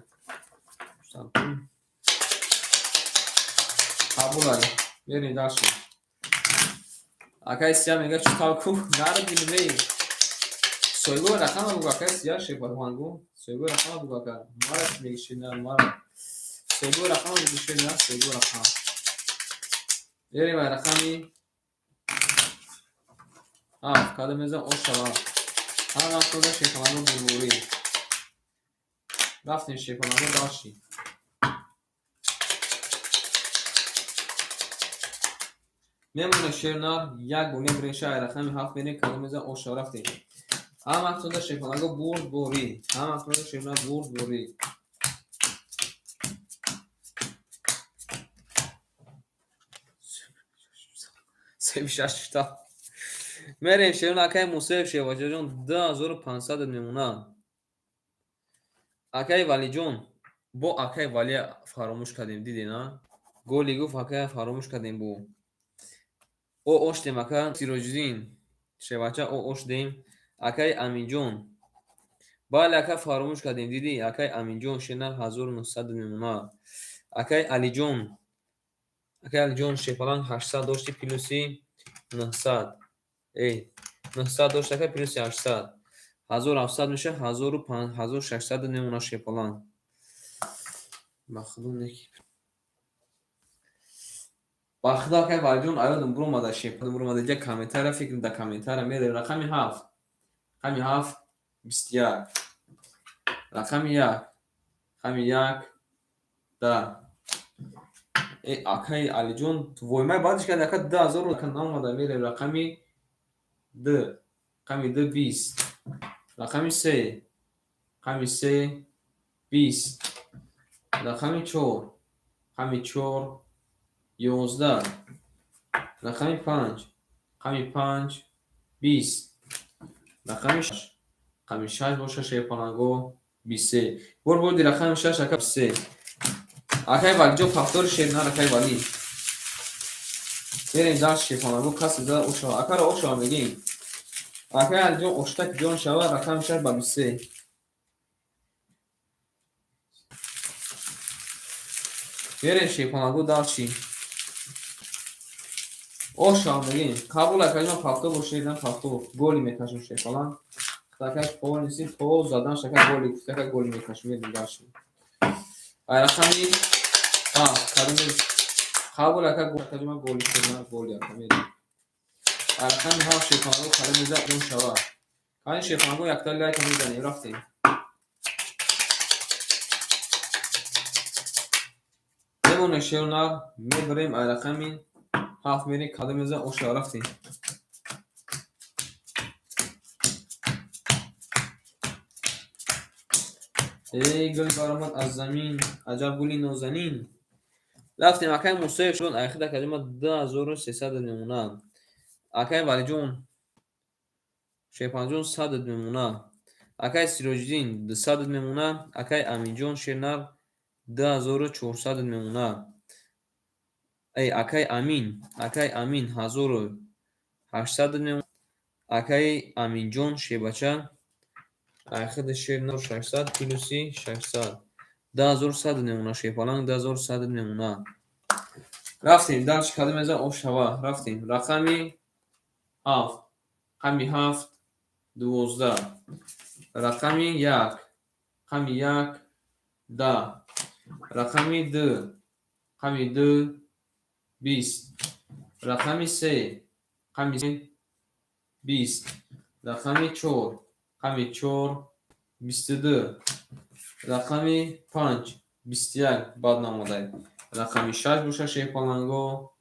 Қабул ай. Берем дальше. Акай Сия мега чӣ тав ку? Наро дилмей. Соҳибои рақама бугу, акай Сия, шерпалангу. Соҳибои рақама бугу, ака. Мара чӣ мегӣ, шена, мара. Соҳибои рақама бугу, шена, соҳибои рақам. Берем ай рақами 7, када мезан ош шава. Ҳама вақт дода шерпаланго бурбурӣ. Рафтем, шерпаланго, дальше. Мемона шернар, як бор мебирем ша, рақами 7 мерем, кадом мезан ош шава, рафтем. Ҳама вақт дода шерпаланго бурдборӣ. Ҳама вақт дода шернар бурдборӣ. Се шаш шта. Мерем шерна, акай Мусоев, шевачаҷон, 2500 мемона. Акай Валиҷон, бо акай Валия фаромӯш кардем, дидед, а? Голи гуфт, акай, фаромӯш кардем бо. О оштем, ака Сироҷиддин, шевача, о оштем. Акай Аминҷон. Бале, ака, фаромӯш кардем, дидӣ? Акай Аминҷон шена 1900 мемона. Акай Алиҷон. Акай Алиҷон, шепаланг 800 дошти, плюси 900. Эй, 900 дошт, ака, плюси 800. 1700 меша, 1600 мемона шепаланг. Ба худо неки. Ба худо, акай Валиҷон, аёдам буромада, шепаланг буромада, ҷа комментария фикр да комментария мерем. Рақами 7. Рақами 7 21. Рақами 1. Рақами 1 10. Акай Алиҷон, воймай баъдиш кард, ака, 2000 ака наомада, мерем рақами 2. Рақами 2 20. Рақами 3. Рақами 3 20. Рақами 4. Рақами 4 11. Рақами 5. Рақами 5 20. Рақами 6. Рақами 6 боша, шерпаланго, 23. Бор бурди рақами 6, ака, 23. Акай Валиҷон, повтори шер нар, акай Вали. Берем дальше, шерпаланго, касе зада ошава. Акаро ошава мегӯем. Акай Алиҷон, оштак ҷон шава, рақами 6 ба 23. Берем, шерпаланго, дальше. Ошава мегӯем. Қабул, акаҷон, повтор бо шердан повтор. Голи мекашем, шерпаланг. Такаш полностью то задан шака голи, гуфтака голи мекашем, мерем дальше. Ай рақами 7 кадоме қабул, ака, акаҷон, голи шердан голи, ака, мерем. Ай рақами 7, шерпаланго, кадоме зад ҷон шава. Кани, шерпаланго, якта лайка мезанем, рафтем. Мемонем, шернар, мебарем, ай рақами 7 мерем, кадоме зад оша, рафтем. Эй, гул баромад аз замин, аҷаб гули нозанин. Рафтем, акай Мусоев шуд, айхида калима 2300 мемона. Акай Валиҷон Шерпанҷон 100 мемона. Акай Сироҷиддин 200 мемона. Акай Аминҷон Шернар 2400 мемона. Эй, акай Амин, акай Амин 1800 мемона. Акай Аминҷон Шербача айхида Шернар 600 плюси 600. 2100 мемона Шерпаланг 2100 мемона. Рафтем, дальше кадом меза ошава. Рафтем. Рақами 7. Рақами 7 12. Рақами 1. Рақами 1 10. Рақами 2. Рақами 2 20. Рақами 3. Рақами 3 20. Рақами 4. Рақами 4 22. Рақами 5 21 бад намодай. Рақами 6 боша Шерпаланго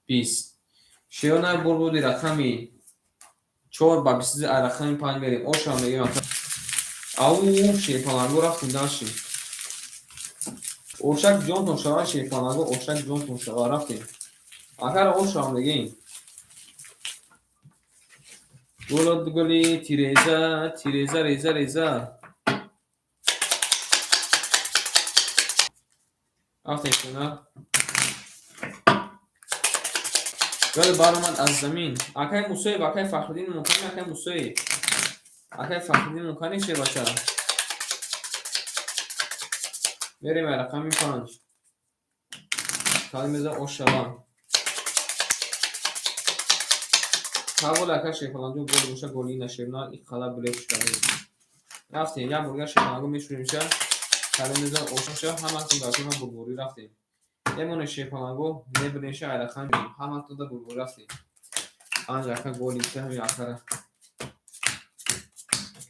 20. Шерона бурбуди рақами 4 ба 22 рақами 5 мерем. Оша мегем. Ау, Шерпаланго рафтем дальше. Ошак ҷонтон шава Шерпаланго, ошак ҷонтон шава рафтем. Агар оша мегем. Гулот гули тиреза, тиреза реза реза. Рафтем шуна. Гул баромад аз замин. Акай Мусоев, акай Фахриддин Мункани, акай Мусоев. Акай Фахриддин Мункани шербача. Мерем рақами 5. Калимеза ошава. Қабул ака Шерпаланҷо гол боша голи нашерна иқала билет шудем. Рафтем, як бурга Шерпаланго мешуримша. Калимеза ошаша ҳаматон дар тема бурбурӣ рафтем. Эмоне Шерпаланго мебиреша айрақам ҳаматон дар бурбурӣ рафтем. Панҷ ака голи ҳами акара.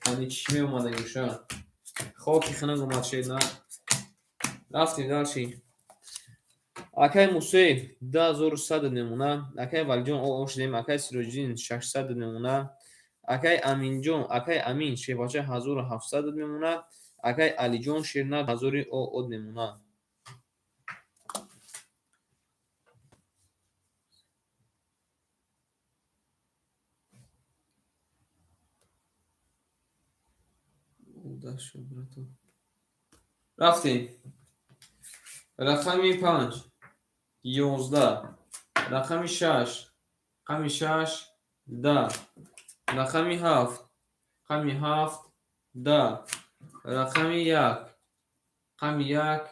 Ҳани чӣ меомада юша? Хоки хинак омад шерна. Рафтем дальше. Акай Мусоев 2100 мемона. Акай Валиҷон ошдем. Акай Сироҷиддин 600 мемона. Акай Аминҷон, акай Амин Шербача 1700 мемона. Акай Алиҷон Шернар 1000 од мемона. Рафтем. Рақами 5 11. Рақами 6. Рақами 6 10. Рақами 7. Рақами 7 10. Рақами 1. Рақами 1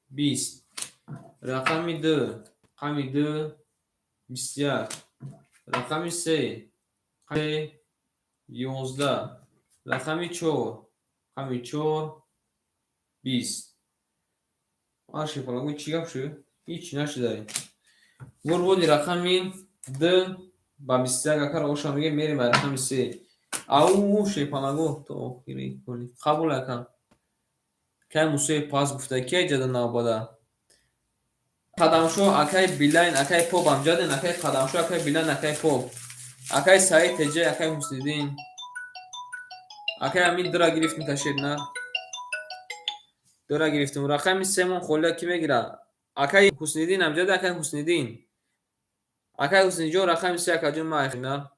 20. Рақами 2. Рақами 2 21. Рақами 3. Рақами 11. Рақами 4. Рақами 4 20. Ан Шерпаланго чӣ гап шуд? Ҳеҷ нашудай. Бурбуди рақами 2 ба 21 акар оша мегем мерем ба рақами 3. Ау, Шерпаланго то охири голи. Қабул ака. Кай Мусоев пас гуфта, кай ҷада навбада? Қадамшо акай Билайн, акай Поп амҷаден, акай Қадамшо, акай Билайн, акай Поп. Акай Саид Теҷай, акай Ҳусниддин. Акай Амин дира гирифтем ташерна. Дира гирифтем. Рақами 3 холия ки мегира? Акай Ҳусниддин амҷад, акай Ҳусниддин. Акай Ҳуснидҷон рақами 3 акаҷон ма айхина.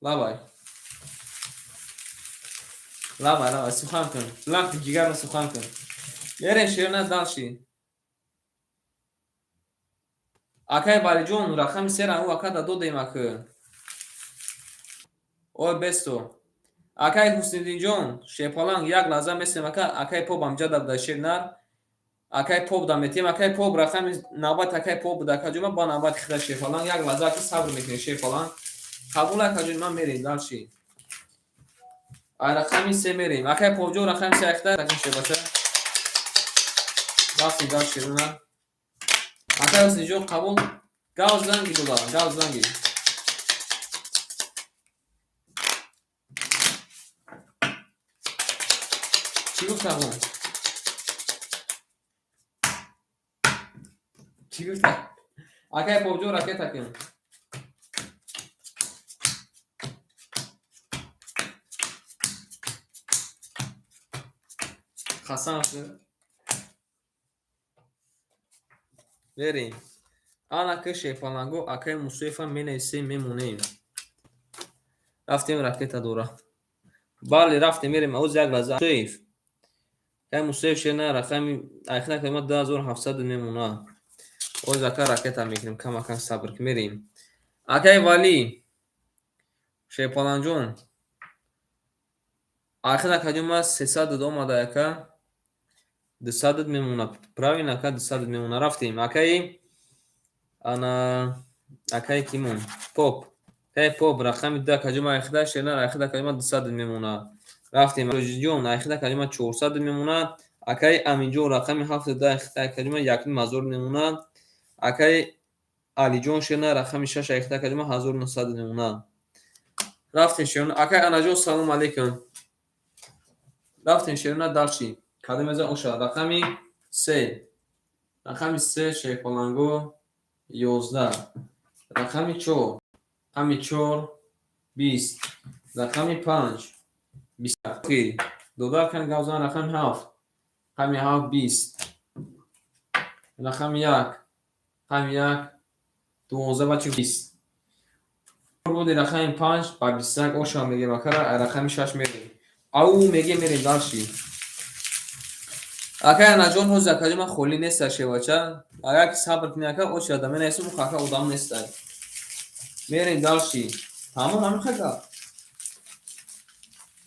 Лабай. Лабай, лабай, сухан кун. Лахти ҷигарро сухан кун. Мерем шерна дальше. Акай Валиҷон рақами 3 ра ӯ ака да додем ака. Ой бесто. Акай Ҳусниддинҷон, Шерпаланг як лаҳза месем ака, акай Поп амҷада буда Шернар. Акай Поп да метем, акай Поп рақами навбат акай Поп буда акаҷон ма ба навбати хида Шерпаланг як лаҳза аки сабр мекунем Шерпаланг. Қабул акаҷон ман мерем дальше. Ай рақами 3 мерем. Акай Попҷон рақами 3 айхта рақами Шербача. Рафтем дальше на. Акай Ҳуснидҷон қабул. Гав занги дода, гав занги. Чӣ гуфтам? Чӣ гуфтам? Акай Попҷон ракета кун. Қасам мерем. Ана ки шерпаланго акаи Мусоева менависем, мемонем. Рафтем, ракета дора. Бале, рафтем, мерем. Оз як лаҳза. Мусоев. Акаи Мусоев шена рақами айхина калима 2700 мемона. Оз ака ракета мекунем, камакам сабр ки мерем. Акаи Валӣ Шерпаланҷон. Айхина калима 300 омада ака. 200 мемона. Правильно, ака, 200 мемона. Рафтем. Акаи ана акаи кимон? Поп. Акаи Поп рақами 2 калима айхида шена айхида калима 200 мемона. Рафтем. Роҷиҷон айхида калима 400 мемона. Акаи Аминҷон рақами 7 айхида калима 1500 мемона. Акаи Алиҷон шена рақами 6 айхида калима 1900 мемона. Рафтем, шерона. Акаи Анаҷон, салом алейкум. Рафтем, шерона, дальше. Кадом мезан оша? Рақами 3. Рақами 3 шерпаланго 11. Рақами 4. Рақами 4 20. Рақами 5 20. Додар кан гавзан рақами 7. Рақами 7 20. Рақами 1. Рақами 1 12 ба 20. Буди рақами 5 ба 21 оша мегем акара, рақами 6 мерем. Ау мегем, мерем дальше. Акай Анаҷон, ҳозир акаҷон ман холӣ неста, шевача. Агар ки сабр кунӣ, ака, оша да менависем, ака одам неста. Мерем дальше. Тамом, ҳамин хел гап.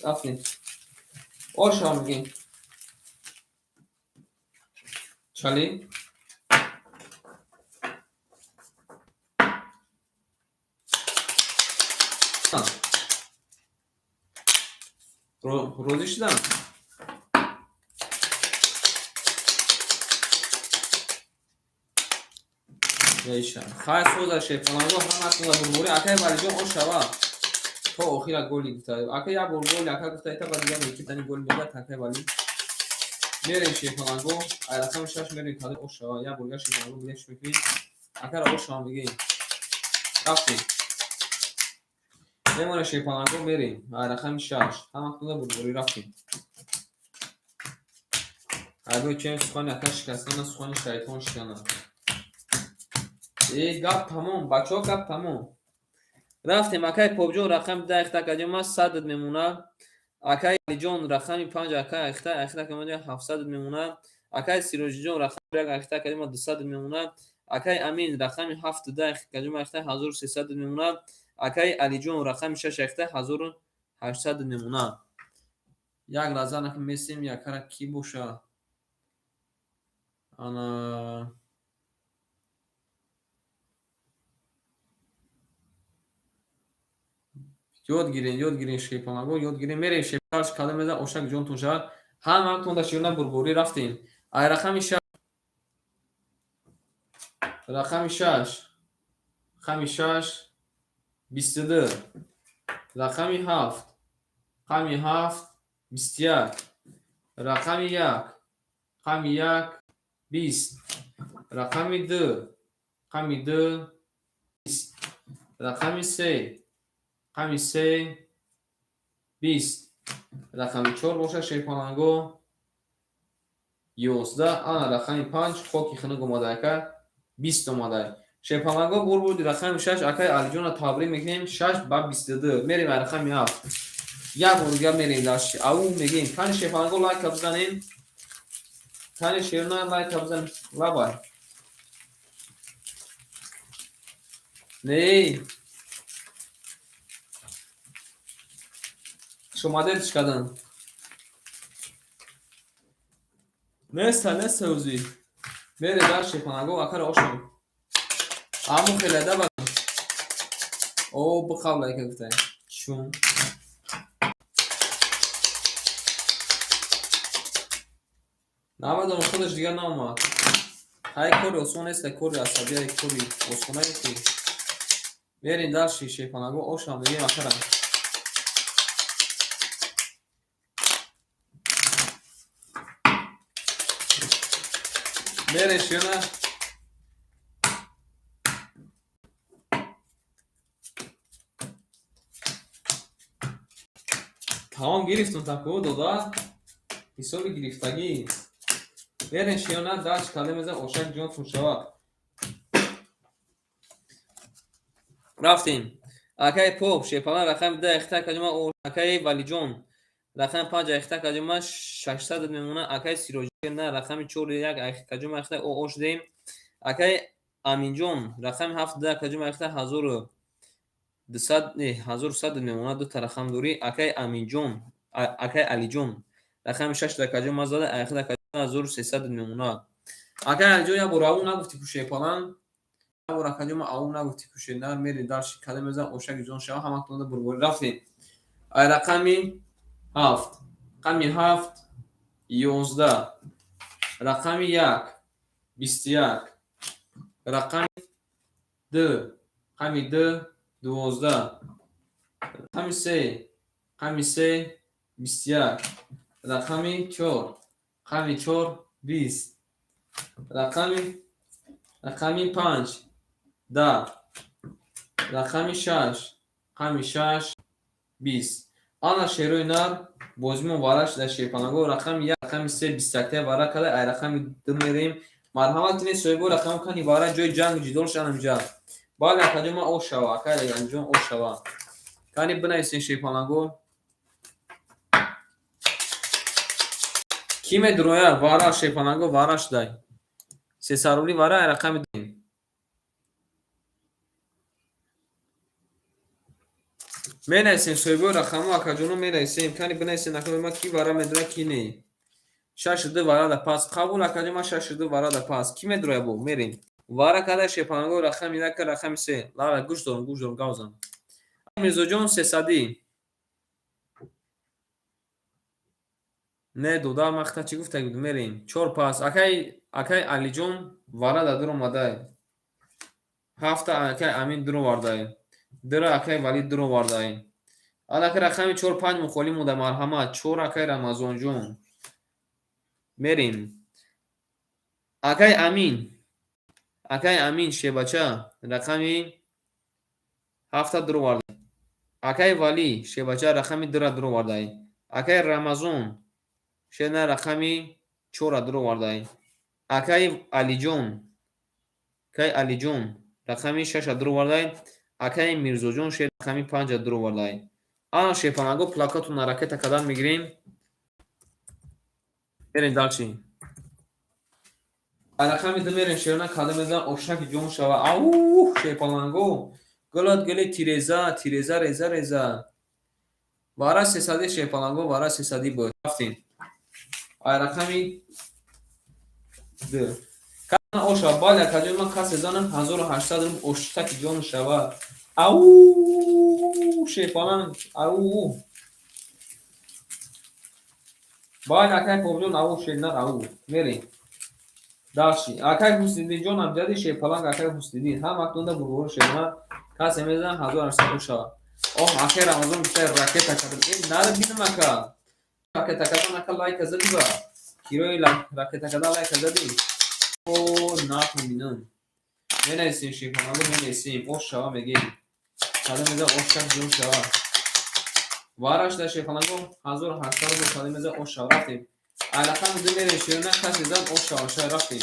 Рафтем. Оша мегем. Чали? Розӣ шудам? Меша. Хай, соза, шерпаланго, ҳаматонро бурборӣ. Акай Валиҷон, ошава. То охира голи гуфта. Ака як бор голи ака гуфта, ита ба дигар мекитани гол мегӯяд акай Вали. Мерем, шерпаланго, ай рақами 6 мерем каде ошава. Як бор дигар шерпаланго билеш мекунем. Акара ошава мегӯем. Рафтем. Мемона, шерпаланго, мерем. Ай рақами 6. Ҳаматонро бурборӣ, рафтем. Айбои чем сухани ака шикастана, сухани шайтон шикана. Э, гап тамом, бачаҳо, гап тамом. Рафтем, акай Попҷон рақами 10 ихта каҷома 100 мемона. Акай Алиҷон рақами 5 ака ихта каҷома 700 мемона. Акай Сироҷиҷон рақами 1 ихта каҷома 200 мемона. Акай Амин рақами 7 10 каҷома ихта 1300 мемона. Акай Алиҷон рақами 6 ихта 1800 мемона. Як лаҳза наки месем, якара ки боша. Ана ёд гирен, ёд гирен, шерпаланго, ёд гирен, мерем шерпалаш кадом мезан ошак ҷонтон шавад. Ҳаматон да широна бурборӣ, рафтем. Ай рақами 6. Рақами 6. Рақами 6 22. Рақами 7. Рақами 7 21. Рақами 1. Рақами 1 20. Рақами 2. Рақами 2 20. Рақами 3. Рақами 3 20. Рақами 4 бошад, шерпаланго, 11. Ана рақами 5 хоки хунук омада, ака, 20 омада. Шерпаланго, бур буди рақами 6 акай Алиҷонро табрик мекунем, 6 ба 22. Мерем рақами 7. Як бор дигар мерем дальше. Ау мегем. Кани, шерпаланго, лайка бизанем. Кани, шерна, лайка бизанем. Лабай. Не. Шумо кадан. Неста, неста ӯзи. Мере дальше, шерпаланго, акара ошам. Аму хеле да ба. О, бихав лайка гуфтай. Чун. Намедонам, худаш дигар наомад. Ҳай, кори осон нест, кори асабия, кори осонае ки. Мерем дальше, шерпаланго, ошам мегем акара. Мерем, шена. Тамом, гирифтум таку дода. Ҳисоби гирифтагӣ. Берен, шиёна, дач кале меза, ошак ҷонтун шавад. Рафтем. Акаи Поп, шепалан, рақами 2 эхта каҷума. Акаи Валиҷон, рақами 5 эхта каҷума, 600 мемона. Акаи Сироҷ на, рақами 4 як каҷума эхта о шудем. Акаи Аминҷон, рақами 7 2 каҷума эхта, 1200, не, 1100 мемона, дута рақам дорӣ. Акаи Аминҷон, акаи Алиҷон, рақами 6 да каҷума зада, эхта каҷума, 1300 мемона. Акаи Алиҷон, як бор ау нагуфтӣ, кушепалан, як бор акаҷума ау нагуфтӣ, куше нар. Мери дарши када мезан, ошаки ҷон шава, ҳаматонда бурборӣ. Рафтем. Ай рақами 7, рақами 7 11, рақами 1 21, рақами 2, рақами 2 12, рақами 3, рақами 3 21, рақами 4, рақами 4 20, рақами 5 10, рақами 6, рақами 6 20. Ана шерои нар, бозимон вара шуда, шерпанаго. Рақами 1, рақами 3 21-та вара када. Ай рақами 2 мерем. Марҳамат кинед, соҳибо рақам, кани вара ҷои ҷангу ҷидол шанамҷа. Бале, акаҷома, о шава. Акай Алиҷон, о шава. Кани бинависен, шерпанаго. Ки медурояд вара, шерпанаго? Вара шудай, сесарулӣ вара. Ай рақами менависем, соҳибои рақамҳо, акаҷоно, менависем. Кани бинависем, акама, ки вара медурояд, ки не. Шашу ду вара да пас, қабул, акаҷома, шашу ду вара да пас. Ки медурояд бо? Мерем. Вара када, шерпанаго, рақами 1, рақами 3. Лала, гӯш дорам, гӯш дорам, гавзам. Мирзоҷон, сесадӣ не додар махта, чӣ гуфта буд? Мерем, чор пас. Акаи Алиҷон вара да дур омадай. Ҳафта акаи Амин дур овардай, дира акаи Валид дур овардай. Алака рақами чор, панҷ мухолӣ монда. Марҳамат, чор, акаи Рамазонҷон. Мерем. Акаи Амин, акаи Амин шебача, рақами ҳафта дур овардай. Акаи Валӣ шебача, рақами дура дур овардай. Акаи Рамазон шена, рақами чора дур овардай. Акаи Алиҷон, акаи Алиҷон, рақами шаша дур овардай. Акаи Мирзоҷон шер, рақами панҷа дур овардай. Ана, шерпанаго, плакатуна ракета кадан мегирем. Мерем дальше. Рақами ду мерем, шерона, када мезан, ошаки ҷон шава. Аух, шерпаланго, гулат гули тиреза, тиреза, реза, реза. Вара сесади, шерпаланго, вара сесади буд. Рафтем. Ай рақами ду оша. Бале, акаҷон, ман касе занам, 1800 рубл, оштаки ҷон шава. Ау, шерпаланг, ау. Бале, акай Побҷон, ау, шернар, ау. Мерем дальше. Акай Ҳусниддинҷон амҷади, шерпаланг, акай Ҳусниддин, ҳаматонда бурбору, шерна. Касе мезанам, 1800 шава. Оҳ, акай Рамазон гуфта, ракета кардам. Э, нара бинам, ака, ракета кардан. Ака, лайка зади ба кирои ракета кардан, лайка зади. О, нафаҳмидам. Менависем, шерпаланго, менависем. Ош шава мегем. Када меза, ошак ҷон шава. Вара шуда, шерпаланго, 1800 рубл. Када меза, ош шава. Рафтем. Ай рақами ду мерем, шерона, касе зад, ош шава шай. Рафтем.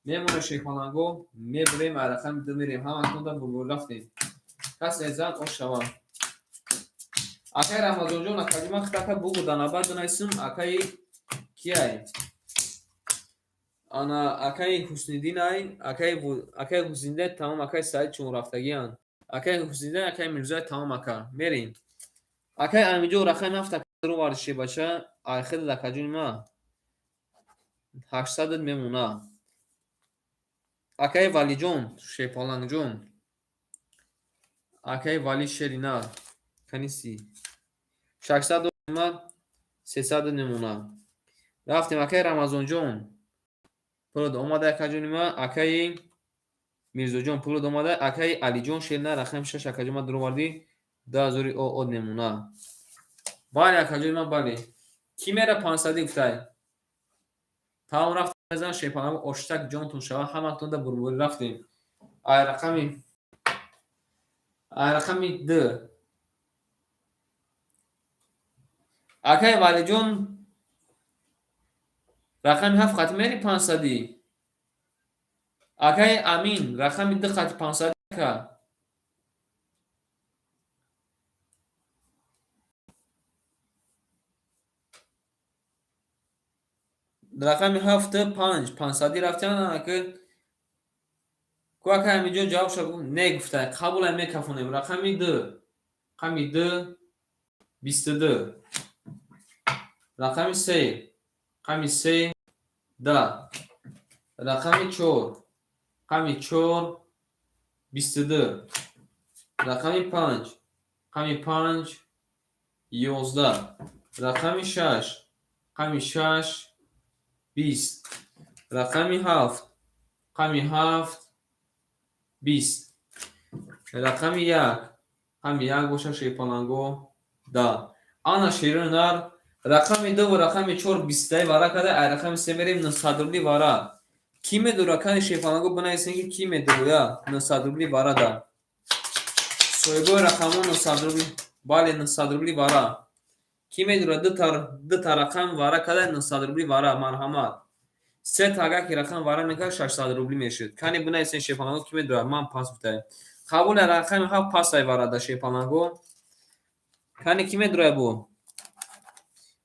Мемонем, шерпаланго, мебурем. Ай рақами ду мерем, ҳаматонда бурбур. Рафтем. Касе зад, ош шава. Акай Рамазонҷон, акаҷума, хитака бугу данабад донайсим. Акаи кияй? Ана, акаи Ҳусниддинай, акаи Ҳусниддин, тамом. Акаи Саид чун рафтагианд. Акаи Ҳусниддин, акаи Мирзоя, тамом, ака. Мерем. Акаи Аминҷон, рақами ҳафта дуроварди, шебача. Айхедад, акаҷони ма, 800 мемона. Акаи Валиҷон, шерпалангҷон, акаи Вали, шерина, каниси, 600 ма, 300 мемона. Рафтем. Акаи Рамазонҷон, пулод омада, акаҷони ма. Акаи Мирзоҷон, пулод омада. Акаи Алиҷон, шерина, рақами шаш, акаҷон ма, дуровардӣ, 2000 од мемона. Бале, акаҷони ман, бале. Кӣ мера пансадӣ гуфтай? Тамом, рафт мезан, шерпаланго, оштак ҷонтон шава, ҳаматонда бурбурӣ. Рафтем. Ай рақами д, акаи Валиҷон. Рақами ҳафт қати мери 500-ӣ. Акаи Амин, рақами ду қати 500-ӣ ака. Рақами ҳафту панҷ 500-ӣ рафтиан ака. Ку акаи Аминҷон ҷавобша не гуфта, қабулай мекафонем. Рақами ду. Рақами ду 22. Рақами се. Рақами се 10. Рақами чор. Рақами чор 22. Рақами панҷ. Рақами панҷ 11. Рақами шаш. Рақами шаш 20. Рақами ҳафт. Рақами ҳафт 20. Рақами як. Рақами як боша, шерпаланго, 10. Ана, шерони нар, рақами ду ва рақами чор бистаи вара карда, ай рақами се мерем 900 рубли вара. Кӣ медура? Кани, шерпаланго, бинависем, ки кӣ медуроя 900 рубли вара да. Соҳибои рақамҳо 900 рубли, бале, 900 рубли вара. Кӣ медура дута рақам вара карда 900 рубли вара, марҳамат. Се агар ки рақам вара мекард, 600 рубли мешуд. Кани, бинависем, шерпаланго, кӣ медура? Ман пас гуфтаем. Қабули рақами ҳафт пасай вара да, шерпаланго. Кани, кӣ медура бо?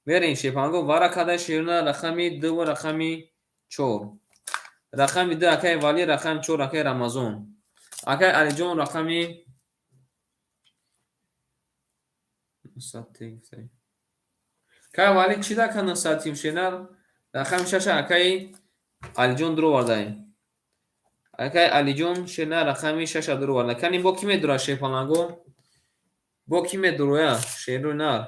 Мерем, шерпаланго, вара карда шерона рақами ду ва рақами чор. Рақами ду акаи Валӣ, рақами чор акаи Рамазон. Акаи Алиҷон рақами 900 те гуфтаем. Акаи Валӣ чӣ дака 900 тим шенар? Рақами шаша акаи Алиҷон дуровардаем. Акаи Алиҷон шена рақами шаша дуроварда. Кани, бо кӣ медура, шерпаланго? Бо кӣ медуроя, шерои нар?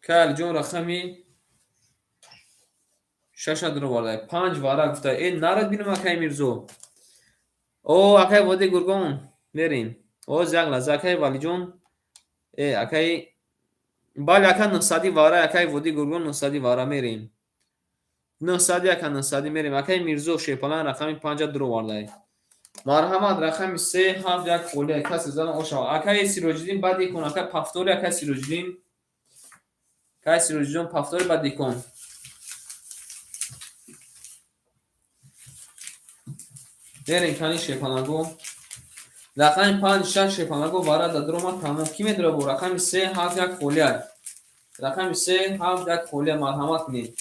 Акаи Алиҷон рақами шаша дуроварда. Панҷ вара гуфта. Э, нарад бинам, акаи Мирзо. О, акаи Води Гургон, мерем. Оз, як лаҳза, акаи Валиҷон. Э, акаи, бале, ака, 900-и вара, акаи Води Гургон, 900-и вара мерем. 900-и, ака, 900-и мерем. Акаи Мирзо шерпалан рақами панҷа дуровардай. Марҳамат, рақами се, ҳафт, як холия, касе зана ошава. Акаи Сироҷиддин, баъди кун, ака, повтори, акаи Сироҷиддин. Акаи Сироҷиддин, повтори, баъди кун. Мерем, кани, шерпалаго. Рақами панҷ, шаш, шерпалаго, вара да дуромад, тамом. Кӣ медура бо рақами се, ҳафт, як холия? Рақами се, ҳафт, як холия, марҳамат кунед.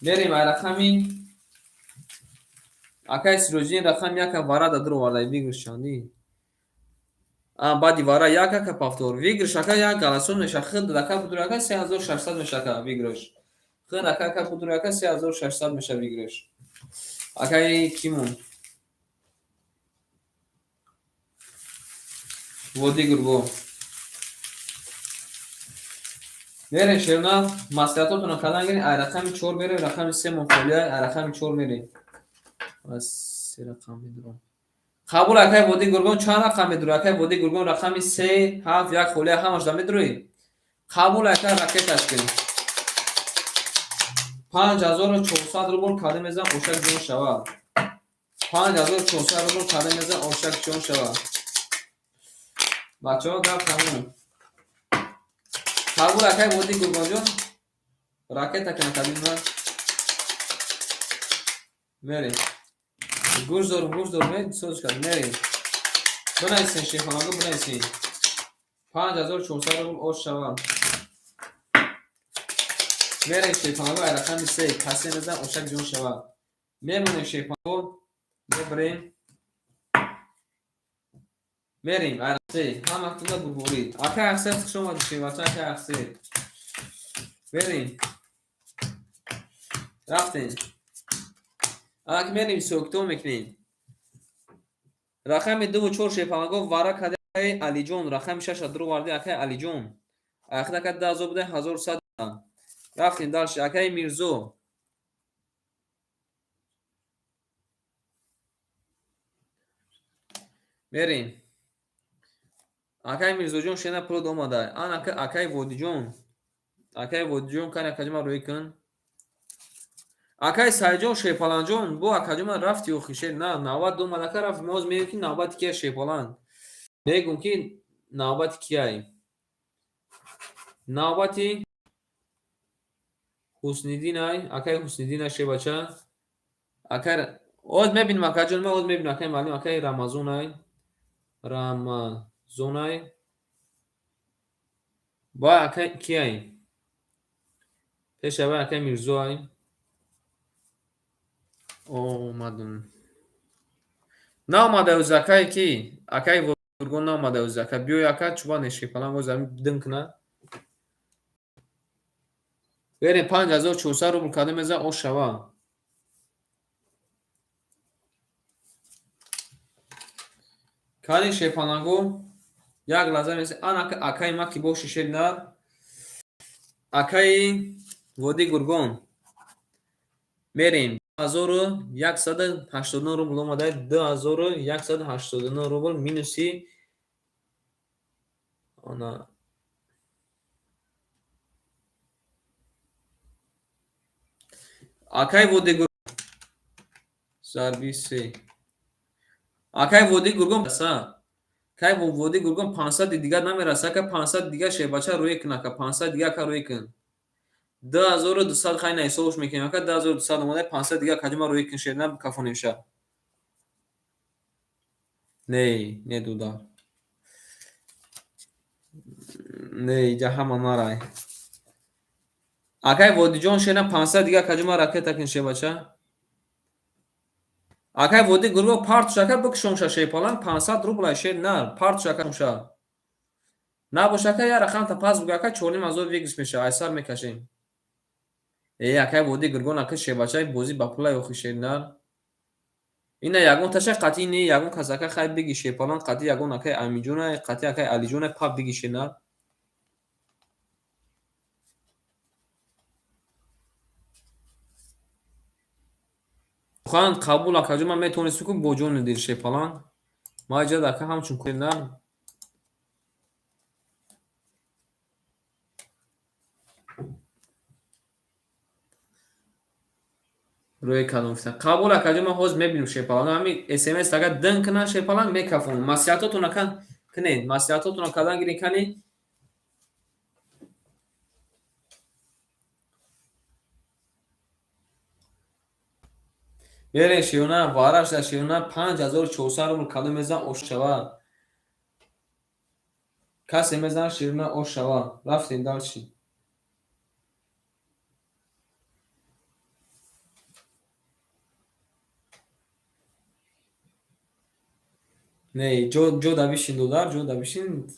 Мерем ай рақами акаи Сироҷиддин рақами яка вара да дуровардай, выигрыш чандӣ? А, баъди вара як, ака, повтор. Выигрыш, ака, як галасон меша. Хид ака будур, ака, 3600 меша, ака, выигрыш. Хид ака будур, ака, 3600 меша выигрыш. Акаи кимон? Води Гурго. Мерем, шерна, маслиҳатотонро кардан гирем, ай рақами чор мерем, рақами се мухолия, ай рақами чор мерем. Аз се рақам медурам. Қабул, акаи Води Гургон, чанд рақам медура? Акаи Води Гургон, рақами се, ҳафт, як холия, ҳамаш да медуроӣ? Қабул, ака, ракеташ кунем. 5400 рубл када мезан, ошак ҷон шавад. 5400 рубл када мезан, ошак ҷон шавад. Бачаҳо, гап тамом. Қабул, акаи Води Гургонҷон, ракета кана кадим ман. Мерем. Гӯш дорум, гӯш дорум, соз кард, мерем. Бинависен, шерхонаго, бинависен. 5400 рубл ош шавад. Мерем, шерхонаго, ай рақами се, касе мезан, ошак ҷон шавад. Мемонем, шерхонаго, мебарем. Мерем, ай се, ҳаматона бурборид. Акай Ахсер, хуш омадӣ, шербача, акай Ахсер. Мерем. Рафтем. Ак, мерем, ҳисобкитоб мекунем. Рақами дуву чор, шерпалаго, вара кадаи Алиҷон, рақами шаша дуроварди, акаи Алиҷон. Ахир, ака, 10 000 буда, 1100. Рафтем дальше, акаи Мирзо. Мерем. Акаи Мирзоҷон, шена пулод омада. Ан акаи Водиҷон. Акаи Водиҷон, кани, акаҷон, рӯй кун. Акаи Сайҷон, шерпаланҷон, бо акаҷон ман рафти охи шер, на, навбат омад, ака, рафт. Мо ҳозир мегӯем, ки навбати кия, шерпаланд. Мегӯм, ки навбати кияй. Навбати Ҳусниддинай, акаи Ҳусниддинай, шебача. Акай оз мебинем, акаҷон, ма оз мебинем, акаи маълим, акаи Рамазонай. Рамазонай. Ба акаи кияй? Пешава акаи Мирзоай. Омадум. Наомада ӯз акаи ки? Акаи Гургон наомада ӯз ака. Биёй, ака, чуба неши паланг оз дин куна. Берем, 5400 рубл кадом мезан ош шава. Кани, шепаланго, як лаҳза меси ан акаи ма ки боши, шер нар. Акаи Води Гургон. Мерем. 1189 рубл омада, 2189 рубл минуси ана акаи Води Гургон зарби се. Акаи Води Гургон са. Кай Води Гургон 500 дигар намераса, ака, 500 дигар шербача рӯе кун, ака, 500 дигар, ака, рӯе кун. 2200 хай на ҳисобш мекунем, ака, 2200 омада, 500 дигар каҷума рӯе кун, шер на кафонемша. Не, не, дудар. Не, иҷа ҳама нарай. Акай Водиҷон, шена, 500 дигар каҷума ракета кун, шербача. Акай Води Гургон, партуш, ака, бикушонша, шерпаланг, 500 рублай, шер на партуш, ака, ша. Набош, ака, я рақамта пас бугӯ, ака, 4500 выигрыш меша, айсар мекашем. Э, акай Води Гургон, ака, шербачаи бозӣ ба пулай охи, шер нар. Ина ягон таша қатъи не, ягон кас, ака, хай биги, шерпаланг, қатъи ягон акай Амиҷонай, қатъи акай Алиҷонай пап биги, шер нар. Сухан қабул, акаҷон, ман метавонистам ку бо ҷону дил, шерпаланг. Ма иҷа ака ҳамчун нар. Рӯи калон гуфтан. Қабул, акаҷон, ман ҳозир мебинем, шерпаланг. Ҳамин СМС агар дин кунан, шерпаланг, мекафонам. Маслиҳатотон, ака, кунед. Маслиҳатотонро кардан гиред, кани. Берен, шиёна, варашда, шиёна, 5400 рубл кадом мезан ош шава. Касе мезан, широна, ош шава. Рафтем дальше. Не, ҷо ҷо да бишин, додар, ҷо да бишин.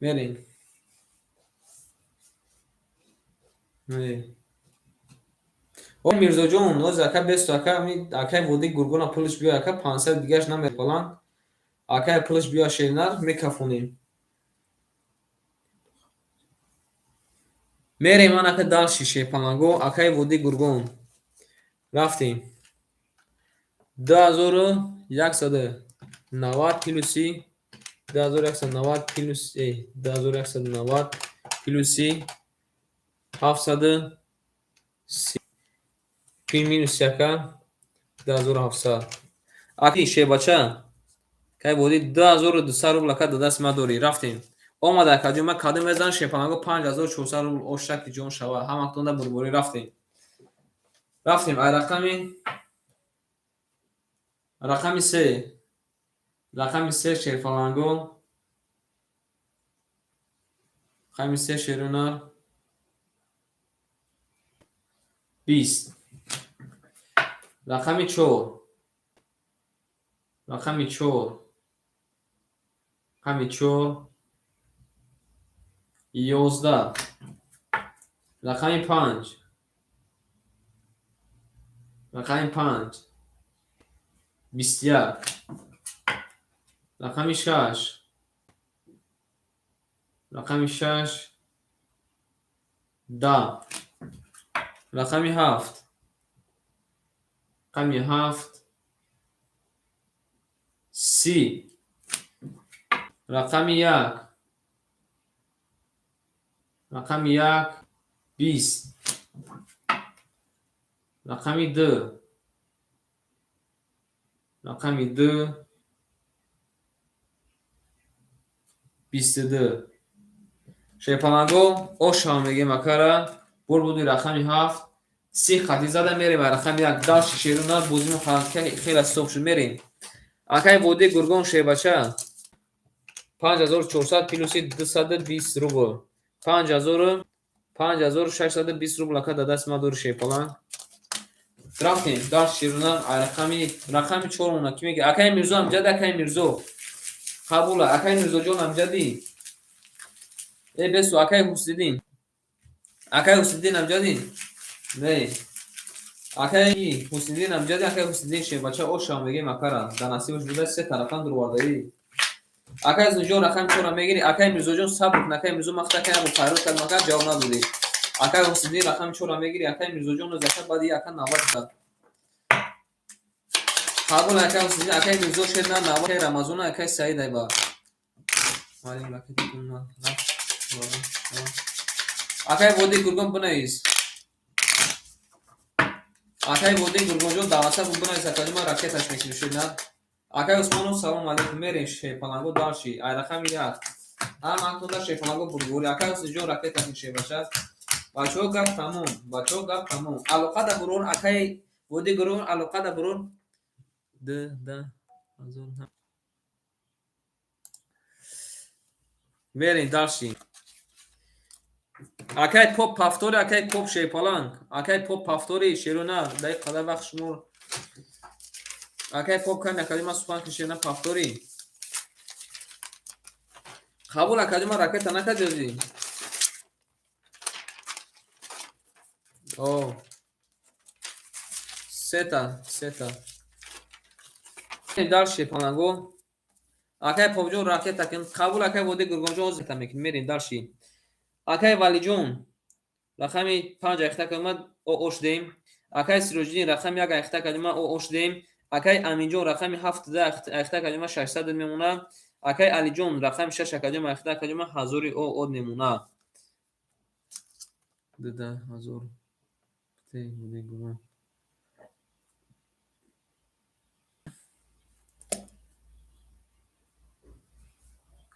Мерем. Не. О, Мирзоҷон, ноз, ака, бесту, ака, ами акай Води Гургона пулш биё, ака, 500 дигаш намепаланд. Акай пулш биё, шернар, мекафонем. Мерем ман, ака, дальше, шерпаланго, акай Води Гургон. Рафтем. 2190 плюси 2190 плюс 2190 плюси 730 минус яка 2700. Аки, шербача, кай води 2200 рубл, ака, дадаст ма дорӣ. Рафтем. Омада, акаҷон, ма кадом мезан, шерпаланго, 5400 рубл ошаки ҷон шава. Ҳаматонда бурборӣ, рафтем. Рафтем, ай рақами се. Рақами се, шерпаланго. Рақами се, шерунар. 20. Рақами чор. Рақами чор. Рақами чор. 11. Рақами панҷ. Рақами панҷ. 21. Рақами шаш. Рақами шаш. 10. Рақами ҳафт. Рақами ҳафт. 30. Рақами як. Рақами як. 20. Рақами ду. Рақами ду. 22. Шерпаланго, ошам мегем, акара. Бурбуди рақами 7. 30 хати зада мерем рақами 1. Дальше шерона бозимо хеле стоп шуд мерем. Акай води Гургон шербача 5400 плюси 220 рубл. 5620 рубл ака да даст ма дори шерпаланг. Рафтем дальше шерона рақами 4 мона ки меги? Акай Мирзо амҷади, акай Мирзо. Қабула, акай Мирзоҷон амҷади. Э бесу акай Ҳусиддин. Акай Ҳусиддин амҷади? Не. Акай Ҳусиддин амҷади, акай Ҳусиддин шербача ошам мегем акара. Да насибаш буда се тарафан дурвардаӣ. Акай Ҳусиддинҷон рақами 4 мегири. Акай Мирзоҷон сабр кун, акай Мирзо махта акай абу файруз кард мака ҷавоб надодӣ. Акай Ҳусиддин рақами 4 мегири, акай Мирзоҷон зака баъди ака 90 дад. Қабул акай Ҳусиддин, акай Мирзо шер на 90 Рамазон акай Саид айба. Малим ракетатун на. Акай води Гургон бинавис. Акай води Гургонҷон даъвата бинавис, акаҷон ман ракеташ мекунем шер на. Акай Усмонов салом алейкум, мерем шерпаланго дальше. Ай рақами 1. Ҳам антонда шерпаланго бургури. Акай Ҳусиддинҷон ракета кун шербача. Бачаҳо гап тамом, бачаҳо гап тамом. Алоқа да бурор, акай води Гургон алоқа да бурор. Д да ҳазор. Мерем дальше. Акай поп пафтори, акай поп шерпаланг. Акай поп пафтори шерона, дар қадар вақт шумо акай поп кани акади ман сухан ки шерона пафтори. Қабул акади ман ракета накарди озӣ? О. Сета, сета. Дальше шерпаланго. Акай попҷон ракета кун. Қабул акай води Гургонҷон озита мекунем. Мерем дальше. Акай Валиҷон рақами 5 айхта кардем, о шудем. Акай Сироҷиддин рақами 1 айхта кардем, о шудем. Акай Аминҷон рақами 7 айхта кардем, 600 мемона. Акай Алиҷон рақами 6 кардем, айхта кардем, 1000 о од мемона. Дуда ҳазор. Те води Гургон.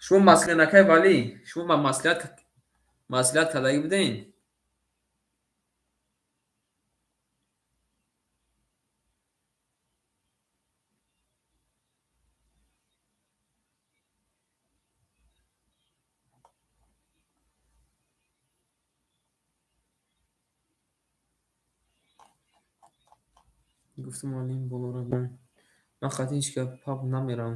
Шумо маслиҳат акай Валӣ, шумо ба маслиҳат кардагӣ будем? Гуфтам муаллим боло равам. Ман қатъи ҳеҷ гап пап намерам.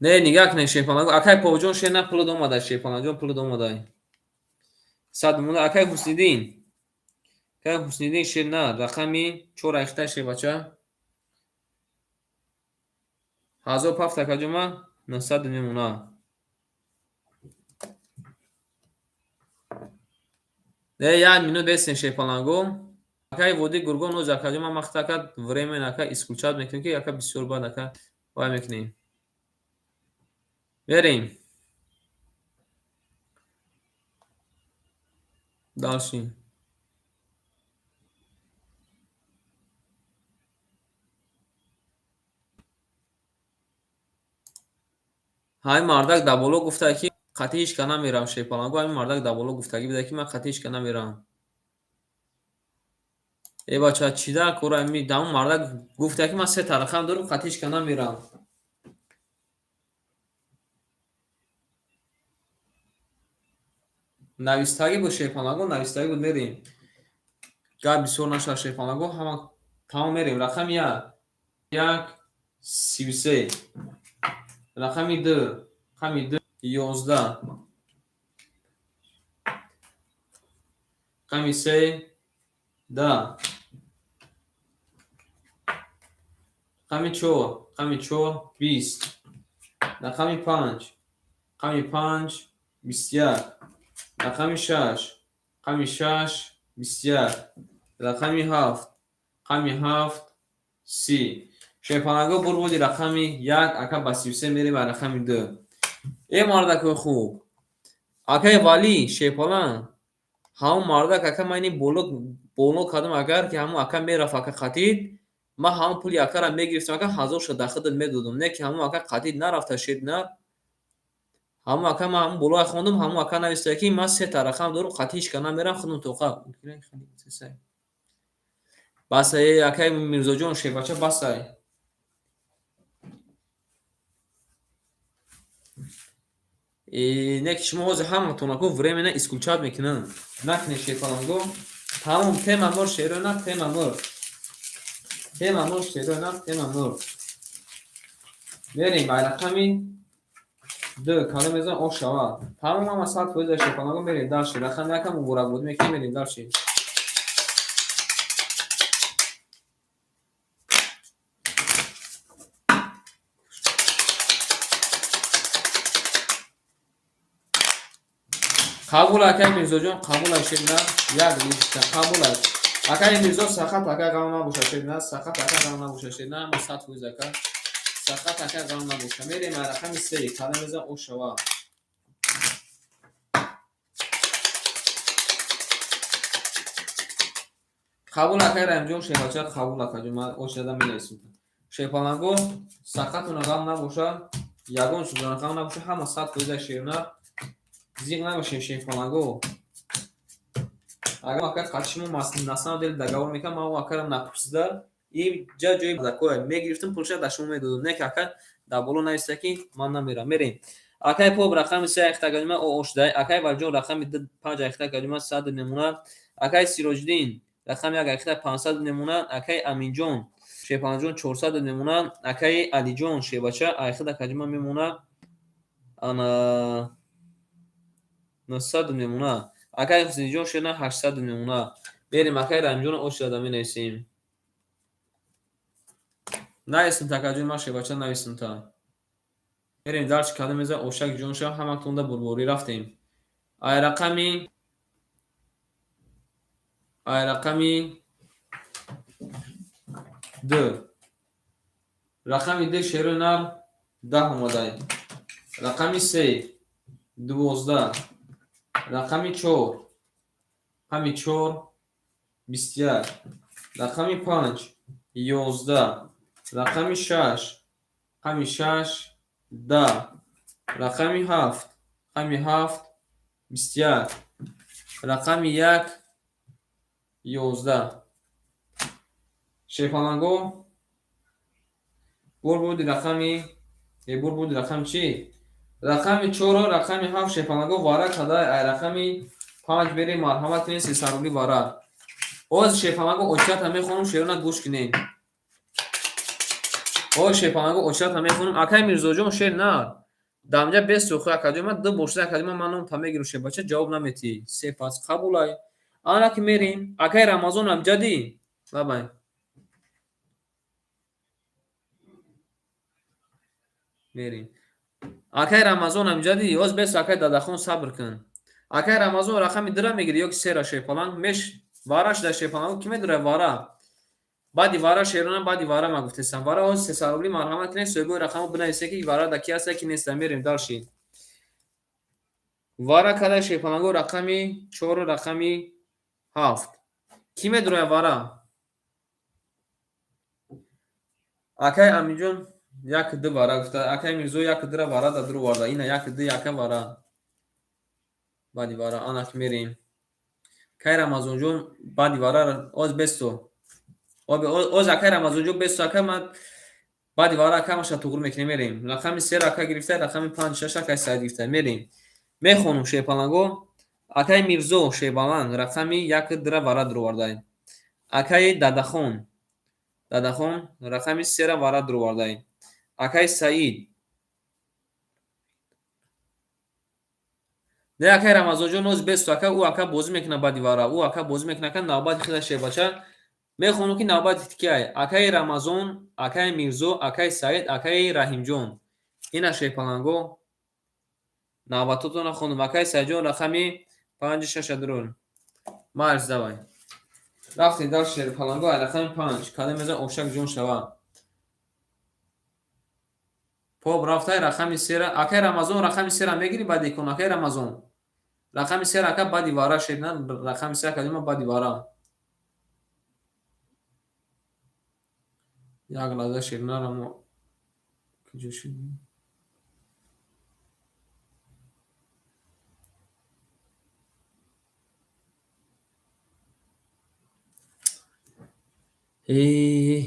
Не, нигаҳ кунед шерпаланго. Акай Повҷон шер на пулуд омадай, шерпаланҷон пулуд омадай. 100 мона акай Ҳусиддин. Акай Ҳусиддин шер на рақами 4 айхта шербача. 1000 пафт акаҷома 900 мемона. Не, як минут бесен шерпаланго. Акай води Гургон оз акаҷома махта ака времен ака исключать мекунем ки ака бисёр бад ака вай мекунем. Мерем. Дальше. Ҳамин мардак дар боло гуфта ки қатъи ҳеҷ ка намерам шерпаланго. Ҳамин мардак дар боло гуфтагӣ буда ки ман қатъи ҳеҷ ка намерам. Э бача чӣ дар кора ҳамин ҳамон мардак гуфта ки ман се тарақам дорам қатъи ҳеҷ ка намерам. Навистагӣ буд шерпаланго, навистагӣ буд мерем. Гап бисёр нашавад шерпаланго, ҳама тамом мерем. Рақами 1 1 33. Рақами 2, рақами 2 11. Рақами 3 10. Рақами 4, рақами 4 20. Рақами 5, рақами 5 21. Рақами 6, рақами 6 21. Рақами 7, рақами 7 30. Шерпаланго бурбуди рақами 1 ака ба 33 мерем ба рақами 2. Э мардакои хуб. Акай Валӣ шерпаланг. Ҳамон мардак ака ман ини боло кардам агар ки ҳамон ака мерафт ака қатид, ман ҳамон пули акара мегирифтам ака 1000 ша дар худат медодам. Не ки ҳамон ака қатид нарафта шер на. Ҳамун ака ман ҳамун болоя хондум, ҳамун ака нависта ки ман сета рақам дорум, қатъи ҳеч ка намерам, худум тоқа. Басай, акай Мирзоҷон, шербача, басай. Не ки шумо ҳозир ҳаматонако временно исключать мекунанд. Накунед, шерпаланго. Тамом, тема мур, шерона, тема мур. Тема мур, шерона, тема мур. Мерем, ай рақами д калом мезан о шава. Тамом, ҳама 100% шерпаланго, мерем дальше. Рақами якам муборакбодӣ мекунем, мерем дальше. Қабул, акай Мирзоҷон, қабул ай, шерна, як листа қабул ай. Акай Мирзо, сахат ака ғам набоша, шерна, сахат ака ғам набоша, шерна, ҳама 100% ака. Сахат ака ғам набоша. Мерем ай рақами се, калом мезан о шава. Қабул, акай Раҳимҷон, шербача, қабул, акаҷон, ман очада менависам. Шерпаланго, сахатона ғам набоша, ягон чизона ғам набоша, ҳама 100% шерна. Зиқ набошем, шерпаланго. Агар ака қатъи шумо на самом деле договор мекардам, ман ӯ акара напурсида, и ҷа ҷои такое мегирифтам, пулша дар шумо медодам. Не ки ака дар боло нависта ки ман намерам. Мерем. Акай Поб рақами се айхта калима о ошдай. Акай Валиҷон рақами д панҷ айхта калима 100 мемонад. Акай Сироҷиддин рақами як айхта 500 мемонад. Акай Аминҷон Шерпаланҷон 400 мемонад. Акай Алиҷон Шербача айхта калима мемонад. Ана 900 мемонад. Акай Ҳусейниҷон шерна 800 мемонад. Берем, акай Раҳимҷон ошдада менависем. Нависем, такаҷон, ман шербача нависем та. Мерем дальше, кадом меза ошак ҷон шав, ҳаматонда бурборӣ рафтем. Ай рақами д. Рақами д шерои нар 10 омадай. Рақами се 12. Рақами чор, рақами чор 21. Рақами панҷ 11. Рақами шаш, рақами шаш 10. Рақами ҳафт, рақами ҳафт 21. Рақами як 11. Шерпаланго, бур буди рақами бур буди рақами чӣ? Рақами чору рақами ҳафт, шерпаланго, вара кадай, ай рақами панҷ берем, марҳамат кунед, 300 рубли вара. Ҳозир, шерпаланго, очата мехонам, шерона, гӯш кунед. Ҳозир, шерпаланго, очата мехонам. Акай Мирзоҷон, шер на. Дамҷа без сухи, акаҷон, ман ду бошида, акаҷон, ман номта мегирам, шербача, ҷавоб наметиҳӣ. Се пас қабулай. Ана ки мерем. Акай Рамазон амҷадӣ. Лабай. Мерем. Акай Рамазон амҷадӣ, ҳоз бес, акай Дадахон, сабр кун. Акай Рамазон рақами дира мегири ё ки сера, шерпаланг? Меш вара шуда, шерпаланг, ки медура вара? Баъди вара, шерона, баъди вара ма гуфтесам. Вара ҳоз 300 рубли, марҳамат кунед, соҳибои рақамро бинависе ки вара да ки аста, ки неста. Мерем дальше. Вара када, шерпаланго, рақами чору рақами ҳафт. Кӣ медура вара? Акай Аминҷон як ду вара гуфта. Акай Мирзо як дура вара да дур оварда. Ина як ду яка вара. Баъди вара ана ки мерем. Акай Рамазонҷон баъди вара оз бесто. Оз, акай Рамазонҷон, бесто, ака, ман баъди вара ака маша туғрӣ мекунем, мерем. Рақами сера ака гирифта, рақами панҷ шаш акай Саид гирифта. Мерем. Мехонум, шерпаланго. Акай Мирзо шербаланг рақами як дура вара дуровардай. Акай Дадахон, Дадахон рақами сера вара дуровардай. Акай Саид. Не, акай Рамазонҷон, оз бесто, ака, ӯ ака бозӣ мекунад баъди вара. Ӯ ака бозӣ мекунад, ака, навбати хела, шербача. Мехонам ки навбати киай. Акаи Рамазон, акаи Мирзо, акаи Саид, акаи Раҳимҷон. Ина, шерпаланго, навбатотонро хондум. Акаи Саидҷон рақами панҷи шаша дурор. Марс, давай. Рафтем дальше, шерпаланго, ай рақами панҷ. Кадом мезан ошак ҷон шава. Поб рафтай рақами сера. Акаи Рамазон рақами сера мегирӣ баъди кун, акаи Рамазон. Рақами сера, ака, баъди вара, шерна, рақами сера кадима баъди вара. Як лаҳза, шернаро мо куҷо шуд? Э,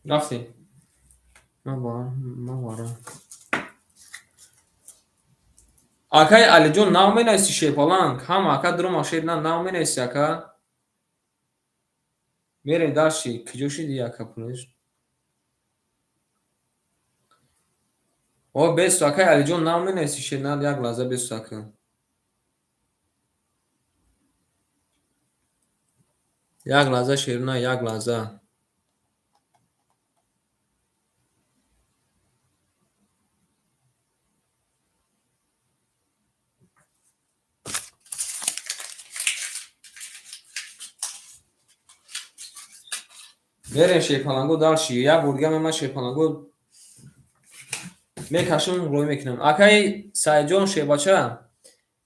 рафтем. Ман акаи Алиҷон, нав менависи, шерпаланг ҳама ака дурума шер на нав менависи, ака. Мерем дальше. Куҷо шиди, ака, пулеш? О, бесу, акаи Алиҷон, нав менависи, шер на, як лаҳза, бесу, ака. Як лаҳза, шерна, як лаҳза. Мерем, шерпаланго, дальше. Як бор дига ман шерпаланго мекашам, рӯй мекунам. Акаи Саидҷон, шербача,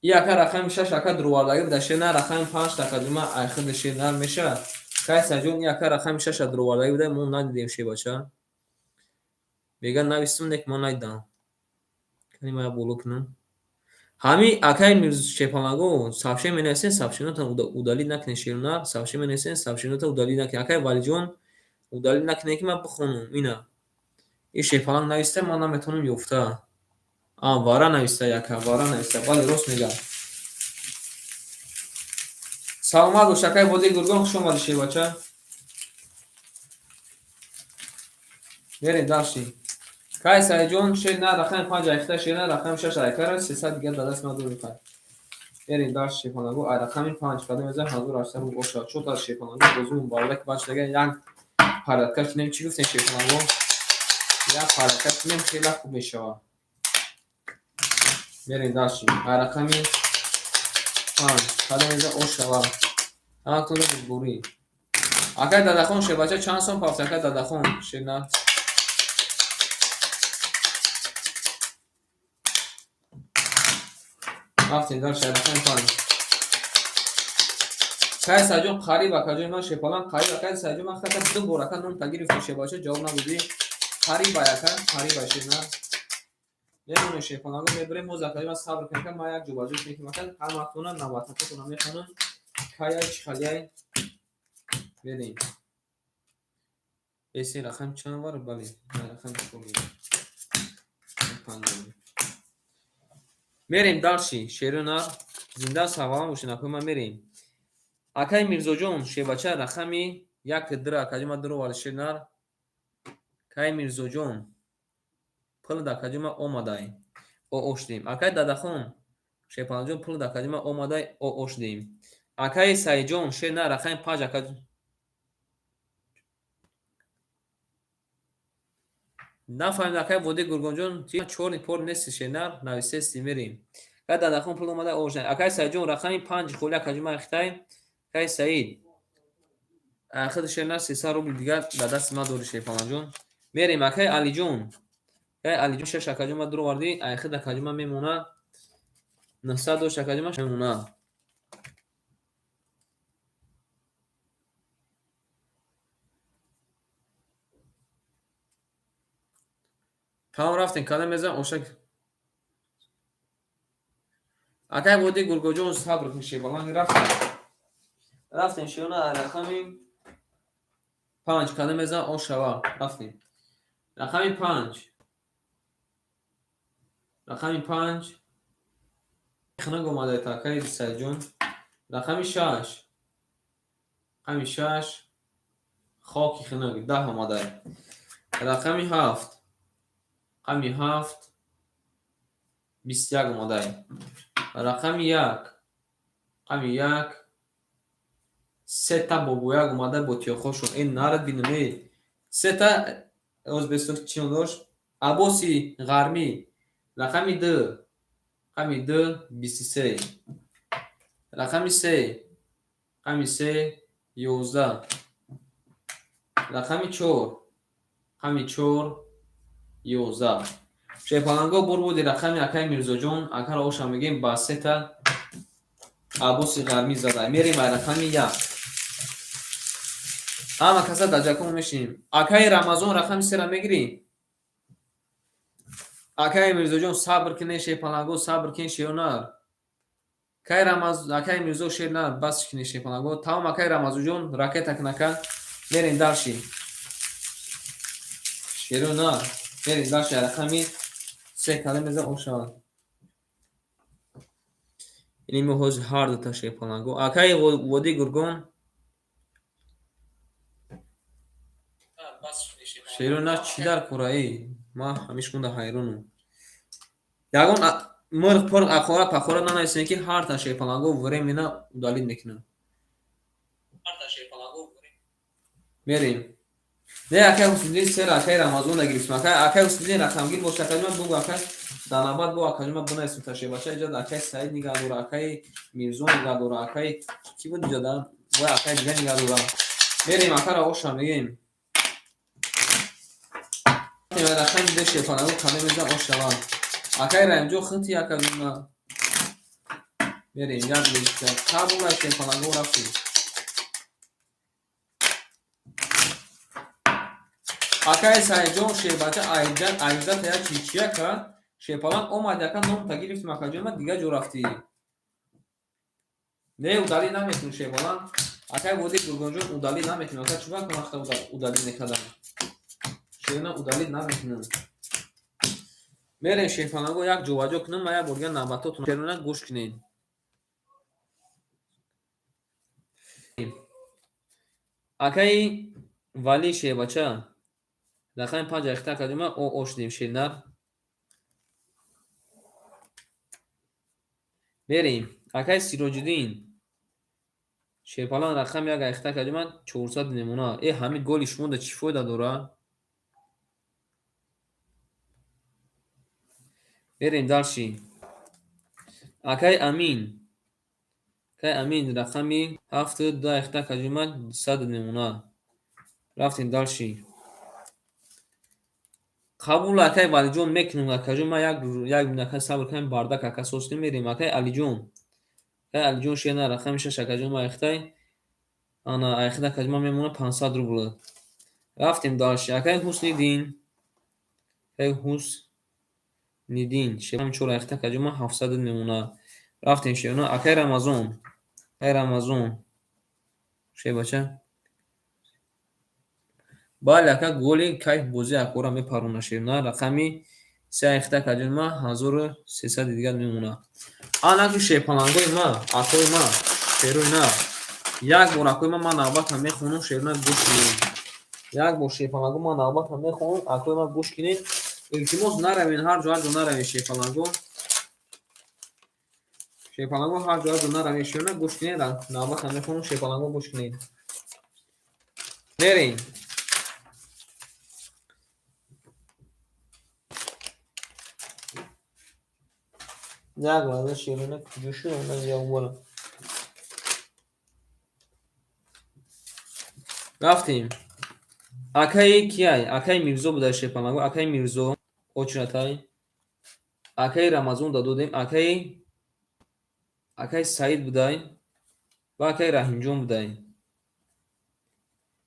и ака рақами шаш ака дуровардагӣ буда, шер на, рақами панҷ тақадима айхиди шер нар мешавад. Акаи Саидҷон, и ака рақами шаша дуровардагӣ буда, мо надидем, шербача. Мега навистум, нек ман надидам. Кани ма боло кунам. Ҳами акаи шерпаланго, сообщение менависен, сообщениятон удалить накунед, шернар, сообщение менависен, сообщениятон удалить накунед. Акаи Валиҷон, удалить накунед, ки ман бихонам. Ина. И шерпаланг нависта, ман наметавонам ёфта. А, вара нависта, яка, вара нависта. Бале, рост мегӯям. Саломат бош, акаи Водии Гургон, хуш омадӣ, шербача. Мерем дальше. Кай Саидҷон, шер на, рақами панҷ айхта, шер на, рақами шаш айкара, 300 дигар дар даст ман дорӣ. Мерем дальше, шерпаланго, ай рақами панҷ кадом мезан 1800 рубл бошад. Чор та шерпаланго бозумон бародар, ки бач дага як порядка кинем. Чӣ гуфтем, шерпаланго? Як порядка кинем, хеле хуб мешавад. Мерем дальше. Ай рақами панҷ кадом мезан ош шавад. Ҳаматонро бурдборӣ. Акай Дадахон, шербача, чанд сом пафт, акай Дадахон, шер на? Рафтем дальше, рақами панҷ. Кай Саидҷон, қариб, акаҷони ман, шерпаланг, қариб, акай Саидҷон, ман хата ду бор ака ном тагирифтам, шербача, ҷавоб надодӣ. Қариб ай, ака, қариб ай, шер на. Мемонем, шерпаланго, мебарем боз, акаҷон, ман сабр кунем, ка ман як ҷобаҷош мекунам, ака, ҳаматона навбатакотона мехонам. Кай ай, чӣ хали ай? Мерем. Эси рақам чанд вар? Бале, рақам чор. Панҷ. Мерем дальше, шеру нар, зинда сарбаланд бошед, акои ман, мерем. Акаи Мирзоҷон, шербача, рақами як дра, акаҷон, ман дуровард, шернар. Акаи Мирзоҷон, пул дакаҷон ман омадай. О шудем. Акаи Дадахон, шерпаланҷон, пул дакаҷон ман омадай, о шудем. Акаи Саидҷон, шер на, рақами панҷ, ака. Нафаҳмид, акаи Водии Гургонҷон, чорни пор нести, шернар, нависести, мерем. Акаи Дадахон, пул омада, о шудем. Акаи Саидҷон, рақами панҷ холи, акаҷон, ман хитай. Акаи Саид, худи шернар 300 рубл дигар дар дасти ман дори, шерпаланҷон. Мерем, акаи Алиҷон. Акаи Алиҷон, шаш, акаҷон, ман дуровардӣ, айхид, акаҷон, ман мемона. 900 дошт, акаҷон, ман мемона. Тамом, рафтем, кадом мезан ошак. Акаи Водии Гургоҷон, сабр кун, шербаланг, рафтем. Рафтем, шиёна, рақами панҷ кадом мезан ош шава. Рафтем. Рақами панҷ. Рақами панҷ. Хунук омада, акаи Саидҷон. Рақами шаш. Рақами шаш. Хоки хунук 10 омада. Рақами ҳафт. Рақами ҳафт. 21 омада. Рақами як. Рақами як. Сета бобояк омада бо тиёқҳошон. Э, нарад бинам, э. Сета озбестон чӣ ном дошт? Аббоси Ғармӣ. Рақами ду. Рақами ду 23. Рақами се. Рақами се 11. Рақами чор. Рақами чор 11. Шерпаланго, бур буди рақами акаи Мирзоҷон, акаро оша мегем, ба сета Аббоси Ғармӣ зада. Мерем ай рақами як. Ҳама каса дар ҷакон мешинем. Акаи Рамазон, рақами сера мегирӣ? Акаи Мирзоҷон, сабр кунед, шерпаланго, сабр кунед, шеронар. Кай Рамаз, акай Мирзо, шер на, бас кини, шерпаланго. Тамом, акай Рамазуҷон, ракета кнака. Мерем дальше. Шеро на, мерем дальше, рақами се кале меза ошавад. Ини мо ҳозир ҳар дута шерпаланго. Акай Води Гургон, шеро на, чӣ дар кораи? Ман ҳамиш монда ҳайронам. Ягон мирғ пирғ ақора пақора нанависем, ки ҳарта шерпаланго временно удалить мекунам. Мерем. Не, акай Ҳусниди сера, акай Рамазон нагирифтем. Акай Ҳусниди рақамгир боша, акаҷума бугу, акай дар навбат бо акаҷума бинависем ташебача. Иҷа акай Саид нигаҳ дора, акай Мирзо нигаҳ дора, акай кӣ буд иҷа да? Вай, акай дига нигаҳ дора. Мерем, акара оша мегем. Рақами ду шерпаланго кале меза ошавад. Акай Раимҷон, хити, акаҷума. Мерем, як личка. Қабул шерпаланго, рафтем. Акай Саидҷон, шербача, айҷата як чи чияка? Шерпаланг омад, яка номта гирифтим, акаҷон, дига ҷо рафтӣ. Не, удалить намекунем, шерпаланг. Акай Води Гургонҷон, удалить намекунем. Ака, чӣ вақт вақта удалить мекардам? Шерна, удалить намекунам. Мерем, шерпаланго, як ҷобаҷо кунам, ма як бор дига навбатотон шерона гӯш кунед. Акаи Вали, шербача, рақами панҷ ахта акаҷума о ошдем, шернар. Мерем. Акаи Сироҷиддин, шерпаланг, рақами як ахта акаҷума 400 мемона. Э, ҳамин голи шумо да чӣ фоида дора? Мерем дальше. Акаи Амин. Акаи Амин, рақами ҳафту ду ахта акаҷума 100 мемона. Рафтем дальше. Қабул, акай Валиҷон, мекунем, акаҷон, ман як минут, ака, сабр кунем, бардак, ака, соз кунем, мерем. Акай Алиҷон. Акай Алиҷон, шена, рақами шаш акаҷон, ма айхтай. Ана айхта, акаҷон, ман мемонам 500 рубл. Рафтем дальше. Акай Ҳусниддин. Акай Ҳусниддин. Шерами чор айхта, акаҷон, ман 700 мемона. Рафтем, шерона. Акай Рамазон. Акай Рамазон. Шербача. Бале, ака, голи кайф бозӣ акора мепарона, шерона. Рақами се айхта, акаҷон, ма 1300 дигар мемона. Ана ки шерпалангои ма, акои ма, шерои на. Як бор, акои ма, ман навбатам мехонам, шерона, гӯш кунед. Як бор, шерпаланго, ман навбатам мехонам, акои ма, гӯш кунед. Илтимос, наравен, ҳар ҷо ҳар ҷо наравен, шерпаланго. Шерпаланго, ҳар ҷо ҳар ҷо наравен, шерона, гӯш кунед, навбатам мехонам, шерпаланго, гӯш кунед. Мерем. Як лаҳза, шерона, куҷо шуд? Ман як бора. Рафтем. Акаи кияй? Акаи Мирзо буда, шерпаланго. Акаи Мирзо очратай. Акаи Рамазон да додем. Акаи Саид будай ва акаи Раҳимҷон будай.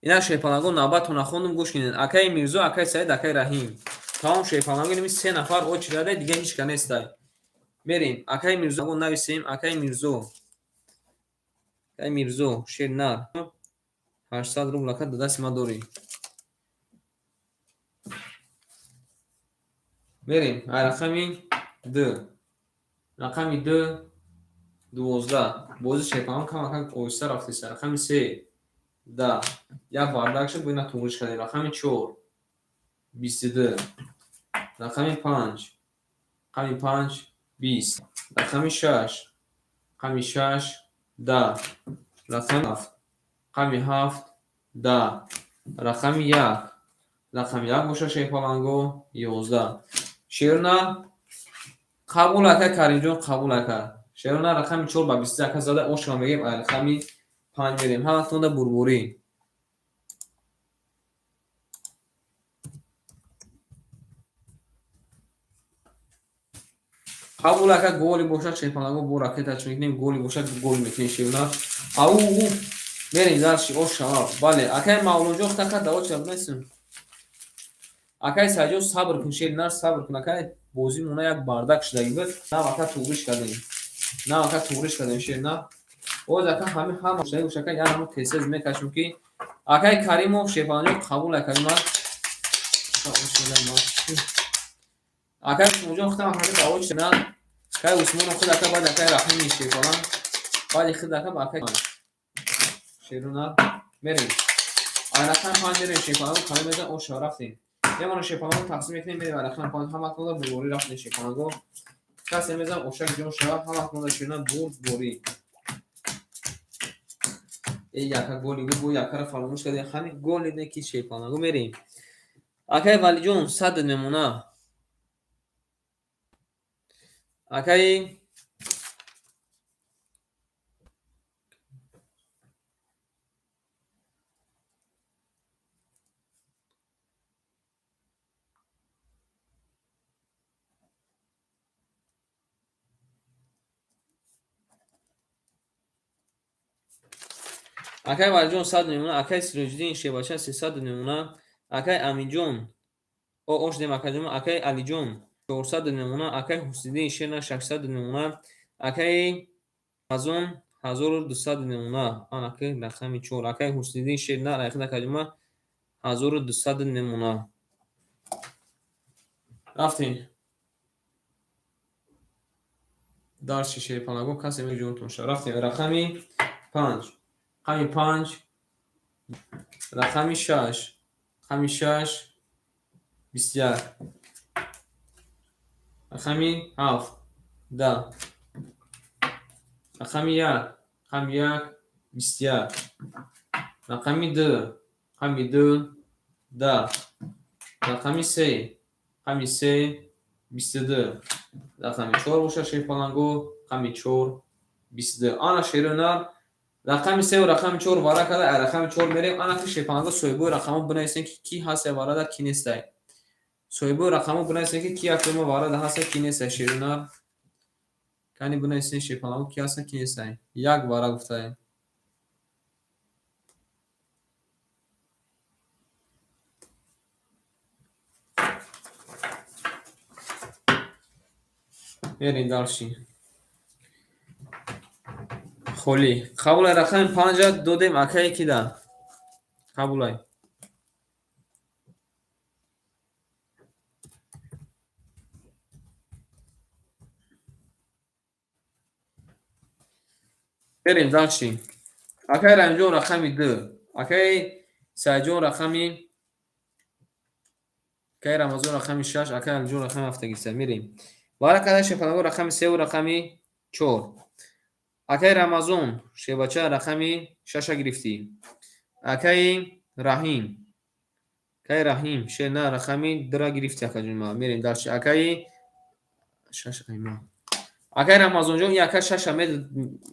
Ина, шерпаланго, навбатона хондум, гӯш кунед. Акаи Мирзо, акаи Саид, акаи Раҳим. Тамом, шерпаланго, инами се нафар очрадай, дига ҳеч ка нестай. Мерем. Акаи Мирзо нависем. Акаи Мирзо. Акаи Мирзо, шер нар. 800 рубл, ака, да дасти ман дорӣ. Мерем. Ай рақами д. Рақами д 12. Бозӣ, шерпаланго, камакак оҳиста рафтеста. Рақами се да. Як бардак шуд, бо ина туғриш кардем. Рақами чор 22. Рақами панҷ. Рақами панҷ 20. Рақами шаш. Рақами шаш 10. Рақами ҳафт. Рақами ҳафт 10. Рақами як. Рақами як боша, шерпаланго, 11. Шерона, қабул, ака Каримҷон, қабул, ака. Шерона, рақами чор ба 23, ака, зада ошро мегем, ай рақами панҷ мерем. Ҳаматонда бурбурӣ. Қабул, ака, голи бошад, шерпаланго, бо ракета чӣ мекунем, голи бошад, гол мекунем, шерона. Ау, мерем дальше, ош шавад. Бале, акай Мавлонҷон, хтака да оча бинасим. Акай Саидҷон, сабр кун, шери нар, сабр кун, акай, бозӣ мона як бардак шудаги буд. Нав, ака, туғриш кардем. На, ака, туғриш кардем, шер на. Боз, ака, ҳами ҳама ака, як ҳамо тез мекашем, ки акаи Каримов шерпаланҷон қабул акадима. Акаи Усмонҷон худам ака давоч на. Акаи Усмонов худ, ака, баъд акаи Раҳими шерпалан. Баъди худ, ака, акаи шерона мерем. Рақами 5 мерем, шерпаланго қабул мезан, оша рафтем. Ямона шерпаланго тақсим мекунем, мерем рақами 5, ҳаматонда бурдборӣ рафтем, шерпаланго. Касе мезан, ошак ҷон шавад, ҳаматонда шерона бурдборӣ. Э, яка голи гу, якара фаромӯш кардем. Ҳамин голи не ки, шерпаланго мерем. Акаи Валиҷон 100 мемона. Акаи Валиҷон 100 мемона, акаи Сироҷиддин шербача 300 мемона, акаи Аминҷон о ош дем, акаҷон, акаи Алиҷон 400 мемона, акаи Ҳусиддин шерна 600 мемона, акаи Рамазон 1200 мемона. Ан акаи рақами 4, акаи Ҳусиддин шерна рақами, акаҷома, 1200 мемона. Рафтем. Дарси шерпалаго касе меҷонтон шава. Рафтем рақами 5. Рақами 5, рақами 6, рақами 6, 21, рақами 7, 10, рақами 1, рақами 1, 21, рақами 2, рақами 2, 10, рақами 3, рақами 3, 22, рақами 4 бошад, шерпаланго, рақами 4, 22. Ана, шерунар, рақами 3 рақами 4 вара карда, рақами 4 мерем. Ана ки, шерпаланго, соҳибои рақамҳо бинависем, ки кӣ ҳаст варада, кӣ нестай. Соҳибои рақамҳо бинависем, ки ки якма варада ҳаста, кӣ нестай. Шерунар, кани бинависем, шерпаланго, ки ҳаста, кӣ нестай. Як вара гуфтаем. Мерем дальше. Холӣ қабулай, рақами 5-а додем акае кида қабулай. Мерем дальше. Акаи Раҳимҷон рақами 2, акаи Саидҷон рақами, акаи Рамазон рақами 6, акаи Алиҷон рақами 7 гирифта. Мерем. Вара када, шерпаланго, рақами 3-ву рақами 4. Акаи Рамазон шербача рақами 6-а гирифтӣ. Акаи Раҳим, акаи Раҳим шерна рақами 2-ра гирифтӣ, акаҷон. Мерем дальше. Акаи шаш айма. Акаи Рамазонҷон, и ака 6-а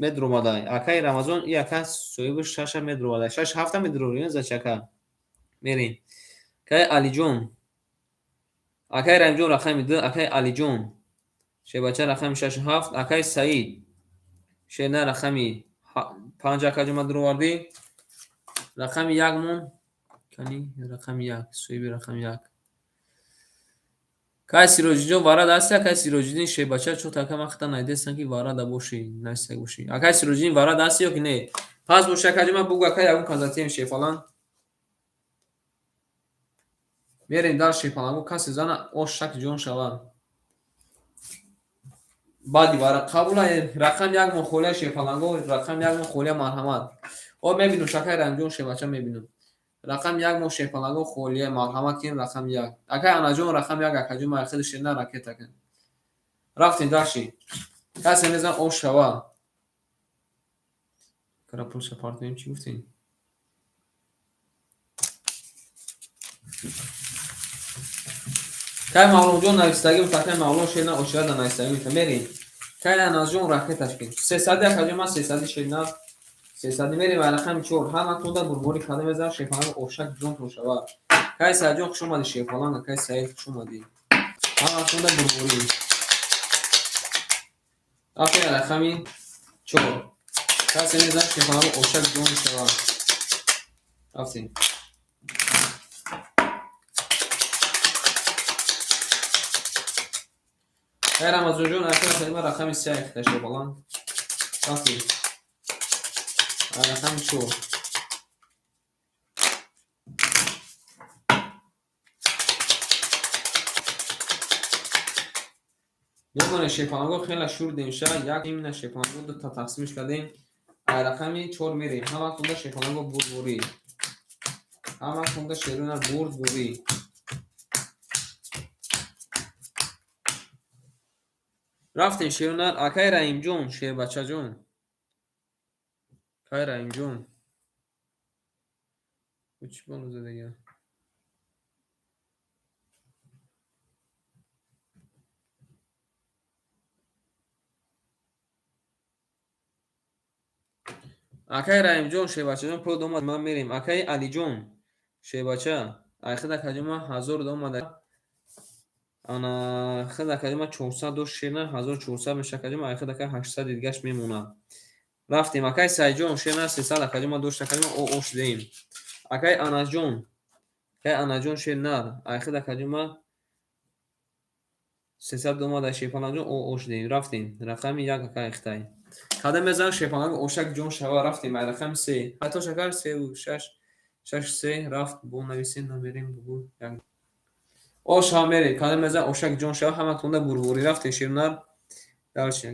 медромадай. Акаи Рамазон, и ака соҳиби 6-а медромадай. 6 7-а медрорӣ, зачи, ака. Мерем. Акаи Алиҷон. Акаи Раҳимҷон рақами 2, акаи Алиҷон шербача рақами 6 7, акаи Саид шерна рақами 5, акаҷон, дуровардӣ. Рақами 1 мон. Кани рақами 1, соҳиби рақами 1. Кай Сироҷиддин варада ҳасти, акаи Сироҷиддин шербача? Чо така ман хита найдестам, ки варада бошӣ, настак бошӣ. Акаи Сироҷиддин варада ҳасти ё ки не? Пас боши, акаҷон, ман бугу, ака, ягон казатием, шерпалан. Мерем дар, шерпаланго, касе зана ош шак ҷон шавад. Баъди вара қабула, рақам 1 мо холия, шерпаланго, рақам 1 мо холия, марҳамат. О, мебинам, шакаи Раҳимҷон шербача, мебинам. Рақами 1 мо, шерпаланго, холия, марҳамат кунем, рақами 1. Акаи Анаҷон рақами 1, акаҷон, ман хеле шерна ракета кун. Рафтем дальше. Касе мезан, ош шава. Кара пулша партоем, чӣ гуфтем? Кай Мавлонҷон навистагӣ, акаи Мавлон шерна очирада навистагӣ. Мерем. Кай Анасҷон ракеташ кун. 300, акаҷон, ман 300, шерна. 300 мерем ва рақами 4. Ҳаматонда бурборӣ карда мезанам, шерпаланго, ошак ҷонтон шавад. Кай Саидҷон, хуш омадӣ, шерпаланг, акаи Саид, хуш омадӣ. Ҳаматонда бурборӣ. Рафтем рақами 4. Касе мезанад, шерпаланго, ошак ҷон шавад. Рафтем. Кай Рамазонҷон, акаи Саид, ман рақами 3 айхта, шерпаланг. Рафтем. Рақами 4. Ёдмона шерпаланго хела шурдем ша, як имина шерпаланго ду та тақсимиш кардем. Ай рақами 4 мерем. Ҳама хунда шерпаланго бурдборӣ. Ҳама хунда шерона бурдборӣ. Рафтем шерона акай Раимҷон, шербачаҷон. Акай Раимҷон. Чӣ боло задага? Акай Раимҷон, шербачаҷон пул омад, ман мерем. Акай Алиҷон, шербача, ай худа каҷума 1000 омад. Ана худа каҷума 400 дошт шерна, 1400 меша каҷума, ай худа ка 800 дигаш мемонад. Рафтем. Акай Сайҷон, шерна 300 каҷума дошт, каҷума о ош деем. Акай Анаҷон, акай Анаҷон шернар, ай худа каҷума 300 омад, ай шерпаланҷон о ош деем. Рафтем. Рақами 1 акай Хитай. Кадам мезанам шерпаланг ошак ҷон шава. Рафтем. Ай рақами 3. Ҳатто шакар 3 6 6 3 рафт. Бо нависем намерем бугу як. Ош ҳам мерем. Кадам мезанам ошак ҷон шава, ҳама тонда бурбурӣ. Рафтем шернар. Дальше.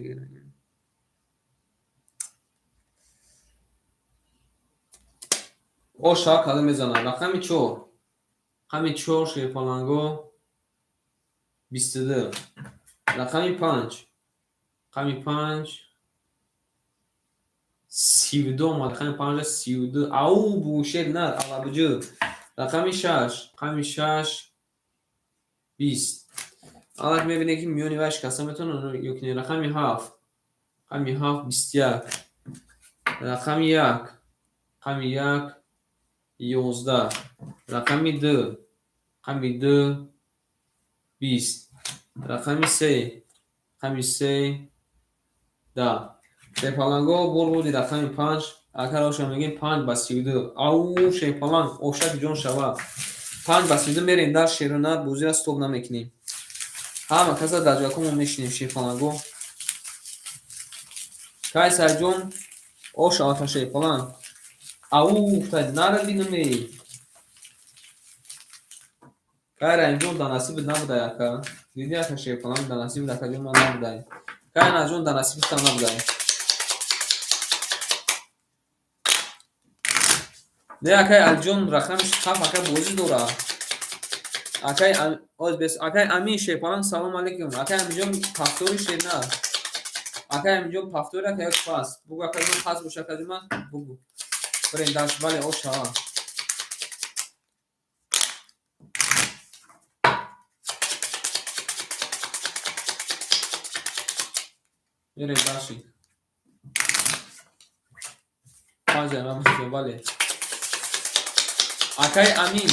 Ош ҳа кадам мезанам. Рақами 4. Рақами 4 шерпаланго 22. Рақами 5. Рақами 5 32 омад. Рақами 5 32. Ау бушер нар алабҷ. Рақами 6. Рақами 6 20. Алак мебинед ки миёни вай шикаста метавонад ё ки не. Рақами 7. Рақами 7 21. Рақами 1. Рақами 1 11. Рақами 2. Рақами 2 20. Рақами 3. Рақами 3 10. Шерпаланго бор буди рақами 5. Акар оша мегем 5 ба 32. Ау шерпаланг ошак ҷон шава. 5 ба 32 мерем дар шерона, бозира стоп намекунем. Ҳама каса дар ҷойкомон мешинем шерпаланго. Кай Сайҷон ош ака шерпаланг. Ау гуфта нара бинаме. Кай Раимҷон дар насибат набудай ака. Диди ака шерпаланг дар насибат ака ҷон ман набудай. Кай Анаҷон дар насибатам набудай. Не акай Алиҷон рақами 7 ака бозӣ дора. Акай оз бес акай Амин шерпаланг салом алейкум. Акай Аминҷон пафтори шерна. Акай Аминҷон пафтори ака як пас. Бугу ака ҷон пас боша ака ҷон ман бугу. Бирем даш бале ош ҳа. Мерем даши. 5 ман бале. Акай Амин.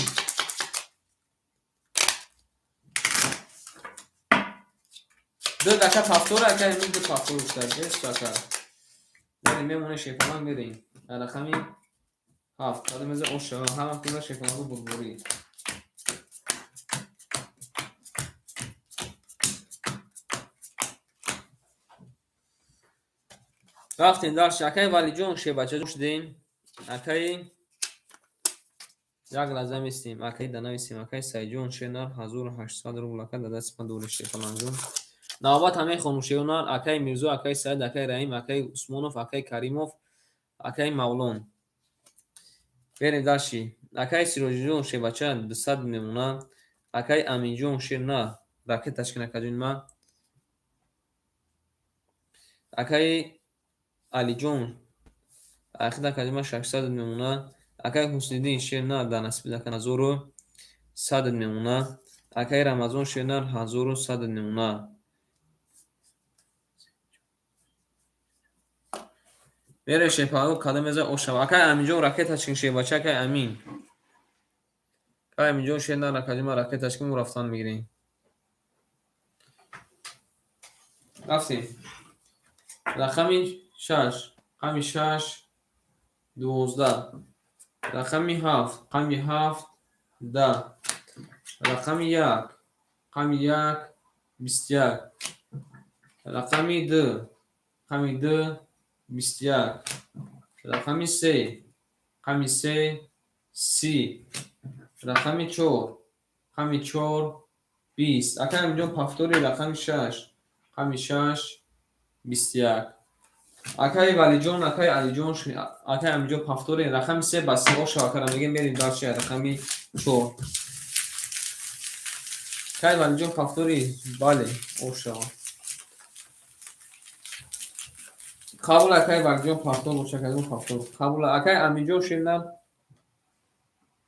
Ду ака пафтор, акай Амин ду пафтор уфтад. Бес ака. Мерем мемоне шерпаланг мерем. Рақами 7. Кадом меза ош шава. Ҳама кунда шерпалангу бурбурӣ. Рафтем дальше. Акай Валиҷон шербачаҷон шудем. Акай як лаҳза мистем. Акай данависем. Акай Сайҷон шернар 1800 рубл ака дар дасти ман дори шерпалангҷон. Навбат ҳамаи хомӯшиёнар. Акай Мирзо, акай Саид, акай Раҳим, акай Усмонов, акай Каримов, акай Мавлон. Берем дальше. Акай Сироҷиҷон шербача 200 мемонад. Акай Аминҷон шернар ракеташ кин акаҷони ман. Акай Алиҷон ахир акаҷони ман 600 мемонад. Акай Ҳусниддин шернар дар насиби ака 1100 мемонад. Акай Рамазон шернар 1100 мемонад. Мере шерпаланго кадом меза ош шава. Акай Аминҷон ракеташ кин шербача акай Амин. Акай Аминҷон шернар акаҷони ман ракеташ кин мо рафтан мегирем. Рафтем. Рақами 6. Рақами 6 12. Рақами 7. Рақами 7 10. Рақами 1. Рақами 1 21. Рақами 2. Рақами 2 21, рақами се, рақами се, 30, рақами чор, рақами чор, 20. Акай Аминҷон, повтори рақами шаш, рақами шаш, 21. Акай Валиҷон, акай Алиҷон, акай Аминҷон, повтори рақами се ба 30 ошава кара мегем, мерем дальше рақами чор. Акай Валиҷон, повтори, бале, ошава. Қабул, акай Валиҷон, повтор боша, акайҷон, повтор. Қабул, акай Аминҷон, шернар.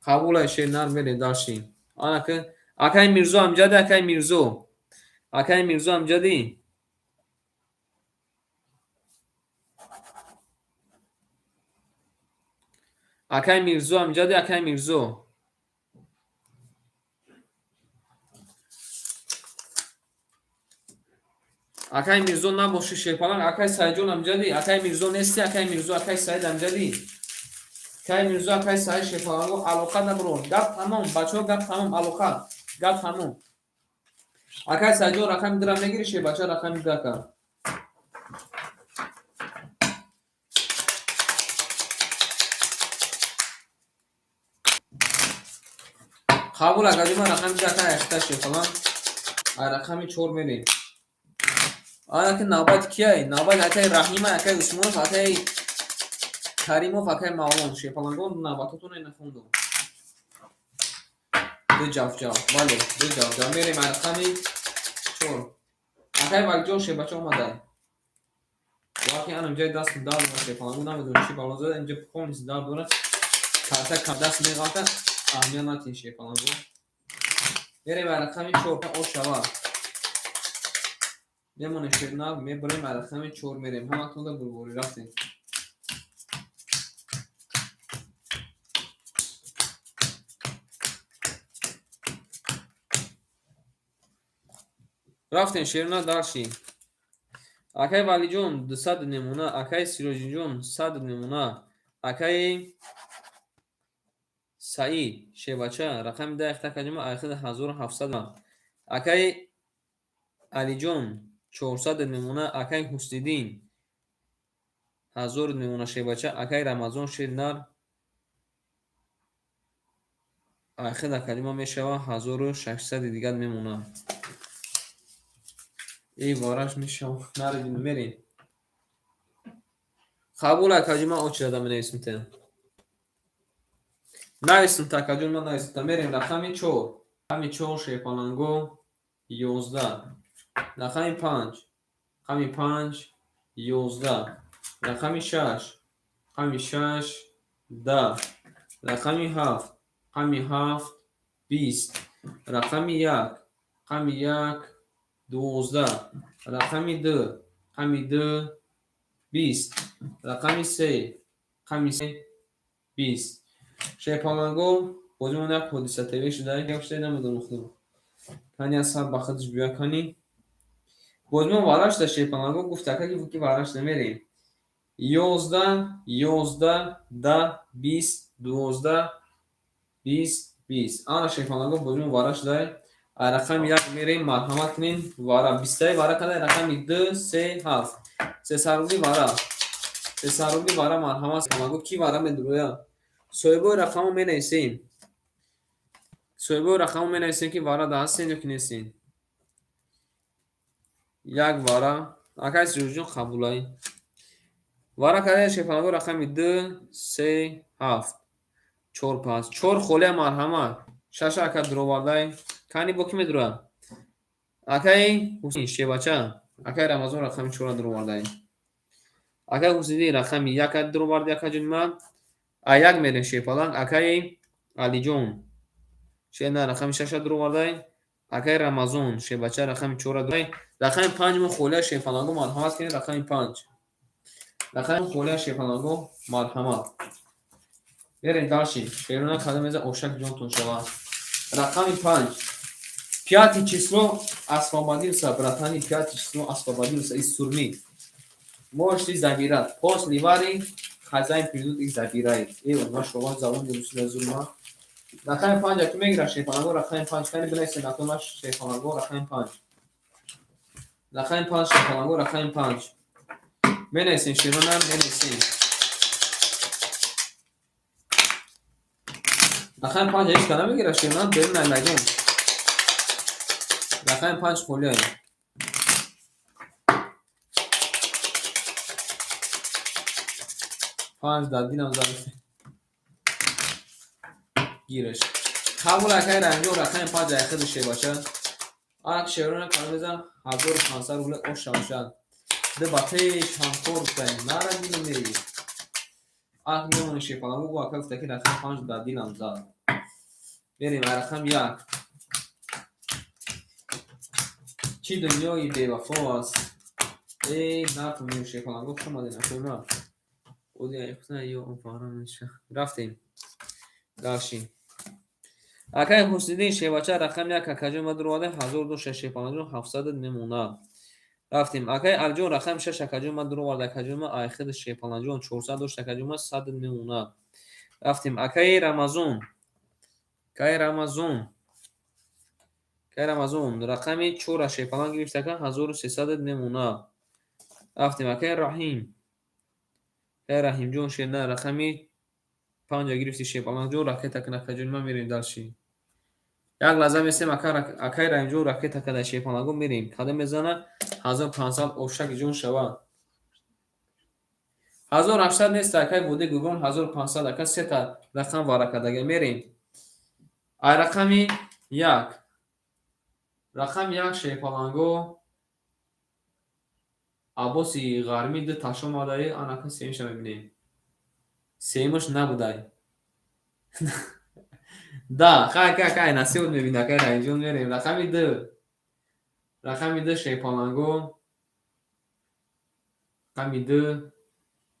Қабул, шернар, мерем дальше. Анака акай Мирзо Амҷади, акай Мирзо. Акай Мирзо Амҷади. Акай Мирзо Амҷади, акай Мирзо. Акай Мирзо набоши, шерпаланг, акай Саидҷон Амҷади, акай Мирзо нести, акай Мирзо, акай Саид Амҷади. Акай Мирзо, акай Саид, шерпаланго алоқа набро. Гап тамом, бачаҳо, гап тамом, алоқа. Гап тамом. Акай Саидҷон, рақами дира мегири, шербача, рақами ду ака. Қабул, акаҷон, рақами ду ака ашта шерпаланг. Ай рақами чор мерем. Ана ки навбат кияй? Навбат акай Раҳима, акай Усмонов, акай Каримов, акай Мавлон. Шерпалангон, навбатотон нахондум. Ду ҷавҷав. Бале, ду ҷавҷав. Мерем ай рақами чор. Акай Валиҷон, шербача омадай. Вақти анам ҷои даст дард дорад, шерпалангон, намедонам чӣ бало зада, инҷо полностью дард дорад. Карта кам даст меғалта, аҳамият натиҳ, шерпалангон. Мерем ай рақами чор, ошава. Мемонем, шернав, мебарем ай рақами чор мерем. Ҳаматонда бурборӣ рафтем. Рафтем, шерна, дальше. Акай Валиҷон, 200 намуна, акай Сироҷиҷон, 100 намуна, акай Саид, шербача, рақами да ихта каҷума, айхида 1700. Акай Алиҷон, 400 намуна, акай Ҳусниддин, 1000 намуна, шербача, акай Рамазон, шернар, айхида калима мешава 1600 дигар мемона. Эй, вараш мешава. Наредим, мерем. Қабул, акаҷон, ман очереда менависам те. Нависам та, акаҷон, ман нависам та. Мерем рақами чор. Рақами чор, шерпаланго, 11. Рақами панҷ. Рақами панҷ, 11. Рақами шаш. Рақами шаш, 10. Рақами ҳафт. Рақами ҳафт, 20. Рақами як. Рақами як, 12. Рақами ду. Рақами ду, 20. Рақами се. Рақами се, 20. Шерпаланго, бозимон як ҳодиса ТВ шуда, як шуда, намедонам худам. Кани аз сар ба худаш биё кани. Бозимон вараш да, шерпаланго, гуфт ака ки вараш намерем. 11, 11, 10, 20, 12, 20, 20. Ана, шерпаланго, бозимон вараш дай. Ай рақами як мерем, марҳамат кунем. Вара, бистаи вара када рақами ду, се, ҳафт. Сесарубли вара. Сесарубли вара, марҳамат. Шерпаланго, ки вара медуроя? Соҳибои рақамо менависем. Соҳибои рақамо менависем, ки вара да ҳастен ё ки нестен. Як вара. Акай Сироҷиҷон, қабулай. Вара када, шерпаланго, рақами ду, се, ҳафт. Чор пас. Чор холия, марҳамат. Шаша ака дуровардай. Кани бо ки медуроя? Акай Ҳусин, шебача. Акай Рамазон рақами чора дуровардай. Акай Ҳусиниддин рақами яка дуроварди, акаҷони ман. А як мерем, шерпаланг. Акай Алиҷон. Шена рақами шаша дуровардай. Акай Рамазон, шебача, рақами чора дуровардай. Рақами панҷ мо холия, шерпаланго, марҳамат кунед, рақами панҷ. Рақами холия, шерпаланго, марҳамат. Мерем дальше. Шерона кадом меза ошак ҷонтон шава. Рақами панҷ. Пятый число освободился, братани, пятый число освободился из тюрьмы. Можете забирать. После вари хозяин придут и забирает. Эй, машаллах, забон русӣ зулма. Рақами панҷ ки мегирад, шерпаланго, рақами панҷ. Кани бинависед рақамаш, шерпаланго, рақами панҷ. Рақами панҷ, шерпаланго, рақами панҷ. Менависем, шеронам менависем. Рақами панҷ ҳеч ка намегирад, шеронам берун ай майдон. Рақами панҷ холиай. Панҷ дар дилам зад. Гираш. Қабул, акай Раҳимҷон, рақами панҷ ай худи шебача. Ак шерона кана мезан 1500 рубля оша бошад. Ду ба пеш ҳамкор гуфтаем. Нара дилам мери. Ак мемони шепалангу гу ака гуфта ки рақами панҷ дар дилам зад. Мерем ай рақами як. Чӣ дунёи бевафо аст. Э, натонем, шепалангу, хуш омадед, акои ман. Рафтем. Дальше. Акай Ҳусиддин шевача рақами як акаҷон ма дуроварда ҳазор дошта, шепаланҷон, ҳафтсад мемонад. Рафтем. Акай Алиҷон рақами шаш акаҷон ма дуроварда, акаҷон ма, айхиди шепаланҷон, 400 дошта, акаҷон ма, сад мемонад. Рафтем. Акаи Рамазон. Акаи Рамазон. Акаи Рамазон рақами чора шепаланг гирифта, ака, 1300 мемонад. Рафтем. Акаи Раҳим. Акаи Раҳимҷон шена рақами панҷа гирифти, шепаланҷон, ракета кун, акаҷон ма, мерем дальше. Як лаҳза месем, акаи Раҳимҷон ракета када, шепалангу, мерем. Када мезана 1500 ошаки ҷон шава. 1800 нест, акаи Буди Гугон, 1500, ака, сета рақам варакадага, мерем. Ай рақами як. Рақами як, шепаланго, Аббоси Ғармӣ ду таш омадаи, анака сеюмша мебинем. Сеюмаш набудай. Да, хай, кай, кай, насибот мебинӣ, акай Раҳимҷон, мерем. Рақами ду. Рақами ду, шепаланго. Рақами ду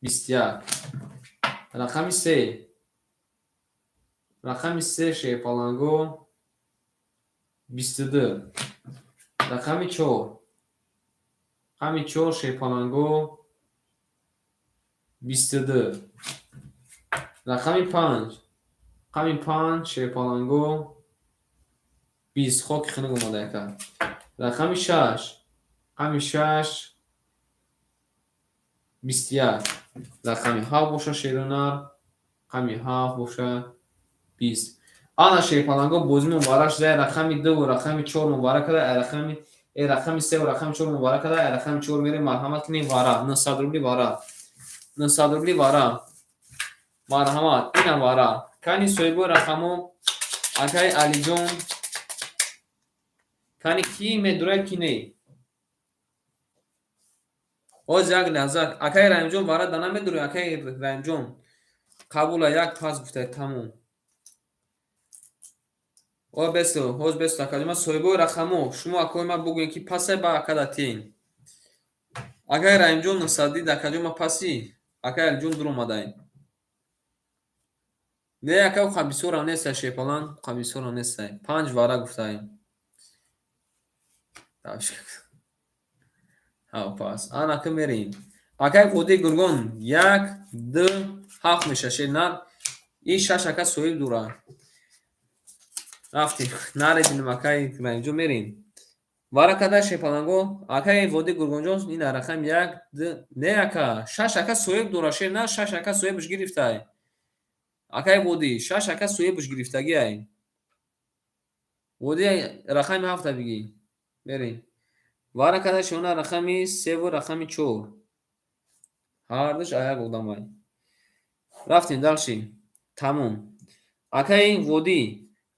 21. Рақами се. Рақами се, шепаланго, 22. Рақами чор. Рақами чор, шепаланго, 22. Рақами панҷ. Рақами панҷ, шепаланго, 20, хоки хунук омада, яка. Рақами шаш. Рақами шаш 21. Рақами ҳафт боша, шерунар. Рақами ҳафт боша 20. Ана, шерпаланго, бозӣ мубарак шуда. Рақами дуву рақами чор мубарак када, рақами рақами севу рақами чор мубарак када, рақами чор мерем, марҳамат кунем, вара 900 рубли, вара 900 рубли, вара, марҳамат, инам вара. Кани соҳибои рақамо, акаи Алиҷон, кани ки медурад, ки не? Ҳоз як лаҳза, акаи Раҳимҷон, вара да намедурӣ, акаи Раҳимҷон? Қабула, як пас гуфта, тамом. О, бесо, ҳоз бесо, акаҷон, ман соҳибои рақамо, шумо, акои ман, бугӯед, ки пасай, ба акада тиен. Акаи Раҳимҷон, нусадид, акаҷон, ма пасӣ, акаи Алиҷон дуромадай. Не, ака, уқа бисёрам нестай, шепалан, уқа бисёрам нестай. Панҷ вара гуфтай. Ҳав пас. Ана ка мерем. Акаи Қудии Гургон як, ду, ҳафт меша, шер. И шаш, ака, соҳиб дора. Рафтем. Нарединем, акаи Раҳимҷон, мерем. Вара када, шепаланго, акаи Водии Гургонҷон, ина рақам як, ду, не, ака, шаш, ака, соҳиб дора, шер, на, шаш, ака, соҳибаш гирифтай. Акаи Водӣ, шаш, ака, соҳибаш гирифтагиай. Водӣ, рақами ҳафта бигӣ. Мерем. Вара када, шона, рақами севу рақами чор. Ҳардуш аяк одамай. Рафтем дальше. Тамом. Акаи Водӣ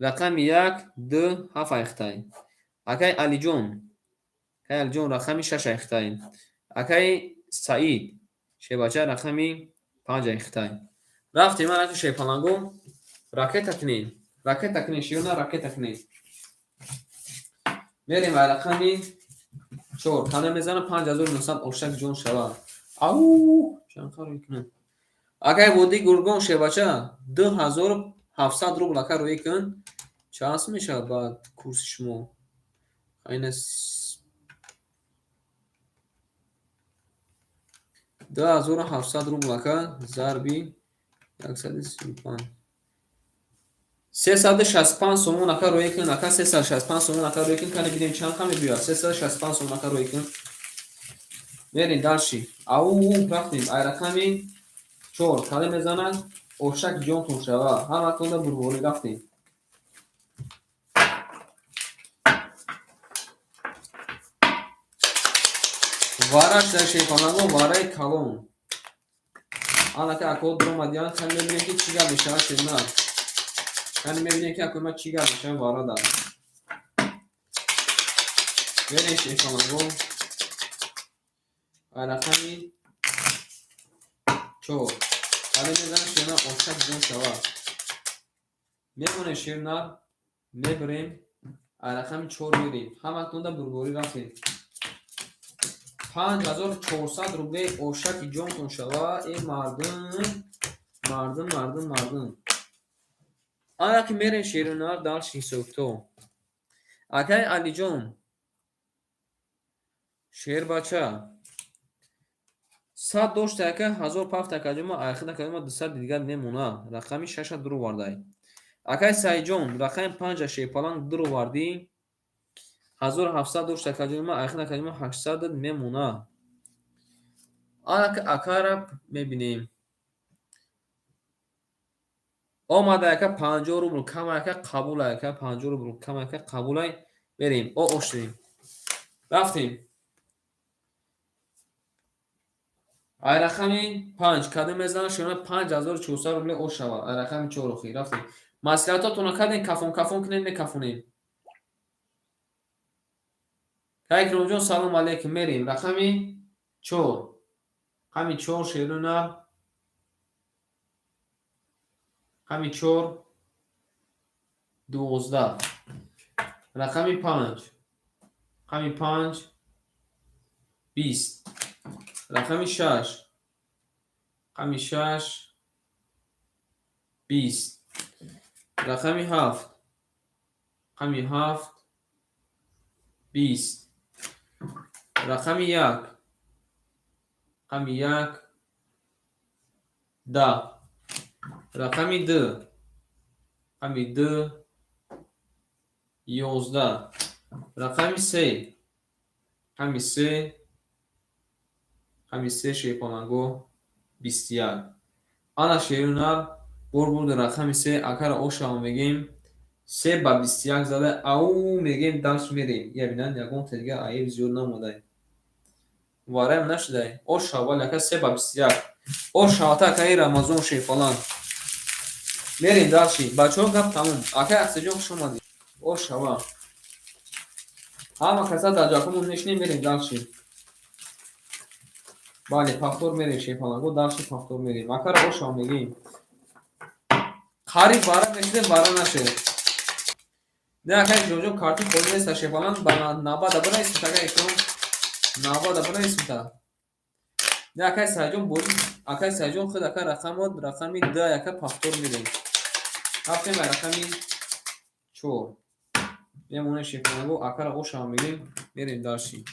рақами як, ду, ҳафт айхтай. Акаи Алиҷон. Акаи Алиҷон рақами шаш айхтай. Акаи Саид шебача рақами панҷ айхтай. Рафтем, анаки шепаланго, ракета кунем. Ракета кунем, шиёна, ракета кунем. Мерем ай рақами чор. Кана мезана 5900, ошак ҷон шава. Ау, чанд рӯй кунам. Акаи Водии Гургон, шебача, 2700 рубл, ака, рӯй кун. Чанд сум мешавад ба курси шумо? Айна 2700 рубл, ака, зарби 135. 365 сомон, ака, рӯй кун, ака, 365 сомон, ака, рӯй кун, кани бинем чанд қа мебиёяд. 365 сомон, ака, рӯй кун. Мерем дальше. Ау, рафтем. Ай рақами чор кале мезанад, ошак ҷонтон шава. Ҳаматонда бурборӣ, рафтем. Вараш дар шерпаланго, вараи калон. Анака ако дуромадиян, кани мебинем, ки чӣ гап мешавад, шерна. Кани мебинем, ки акои ма чӣ гап мешавад варада. Мерем, шерпаланго. Ай рақами чор. Кале мезанад, шерна, ошак ҷон шава. Мемонем, шернар, мебирем. Ай рақами чор мерем. Ҳаматонда бурборӣ, рафтем. 5400 рублей, ошаки ҷонтон шава. Э, мардум, мардум, мардум, мардум. Ана ки мерем, шерунар, дальше ҳисобто. Акай Алиҷон, шербача, 100 дошта, ака, 1000 пафт, акаҷома, айхид, акаҷома, 200 дигар мемона. Рақами шаша дуровардай. Акай Сайҷон, рақами панҷа, шерпаланг, дуровардӣ. 1700 дошт, акаҷома, айхид, акаҷома, 800 мемона. Анака акара мебинем. Омада, ака, 50 рубл кам, ака, қабул, ака, 50 рубл кам, ака, қабулай. Мерем, о оштем. Рафтем. Ай рақами панҷ кадом мезанад, шуна, 5400 рубле ош шавад. Ай рақами чор охи, рафтем. Маслиҳатотонро кардем, кафон кафон кунем, мекафонем. Икромҷон, салом алейкум. Мерем, рақами чор, рақами чор, шеруна, рақами чор 12, рақами панҷ, рақами панҷ 20, рақами шаш, рақами шаш 20, рақами ҳафт, рақами ҳафт 20, рақами як, рақами як 10, рақами ду, рақами ду 11, рақами се, рақами се, рақами се, шерпаланго, 21. Ана, шерунар, бурди рақами се, акара ошава мегем. Се ба 21 зада, ау мегем, дальше мерем. Я бинанд, ягон дига аиб зиёд намодай, вараям нашудай. Ошава, вале, ака, се ба 21 ошавата, акаи Рамазон, шерпаланг. Мерем дальше, бачаҳо, гап тамом. Акаи Ахсаҷон, хуш омадӣ. Ошава, ҳама каса дар ҷакомон мешинем, мерем дальше. Бале, повтор мерем, шерпаланго, дальше повтор мерем. Акара ошава мегем. Қариб вара мешудем, вара нашед. Не, акаи Икромҷон, карти холӣ неста, шерпаланг, ба навада бинависмита. Акаи Икром, навада бинависмита. Не, акаи Сайҷон, бори акаи Сайҷон худ, ака, рақамот рақами д, ака, повтор мерем. Рафтем, ба рақами чор мемонем, шерпаланго, акара ошава мегем, мерем дальше.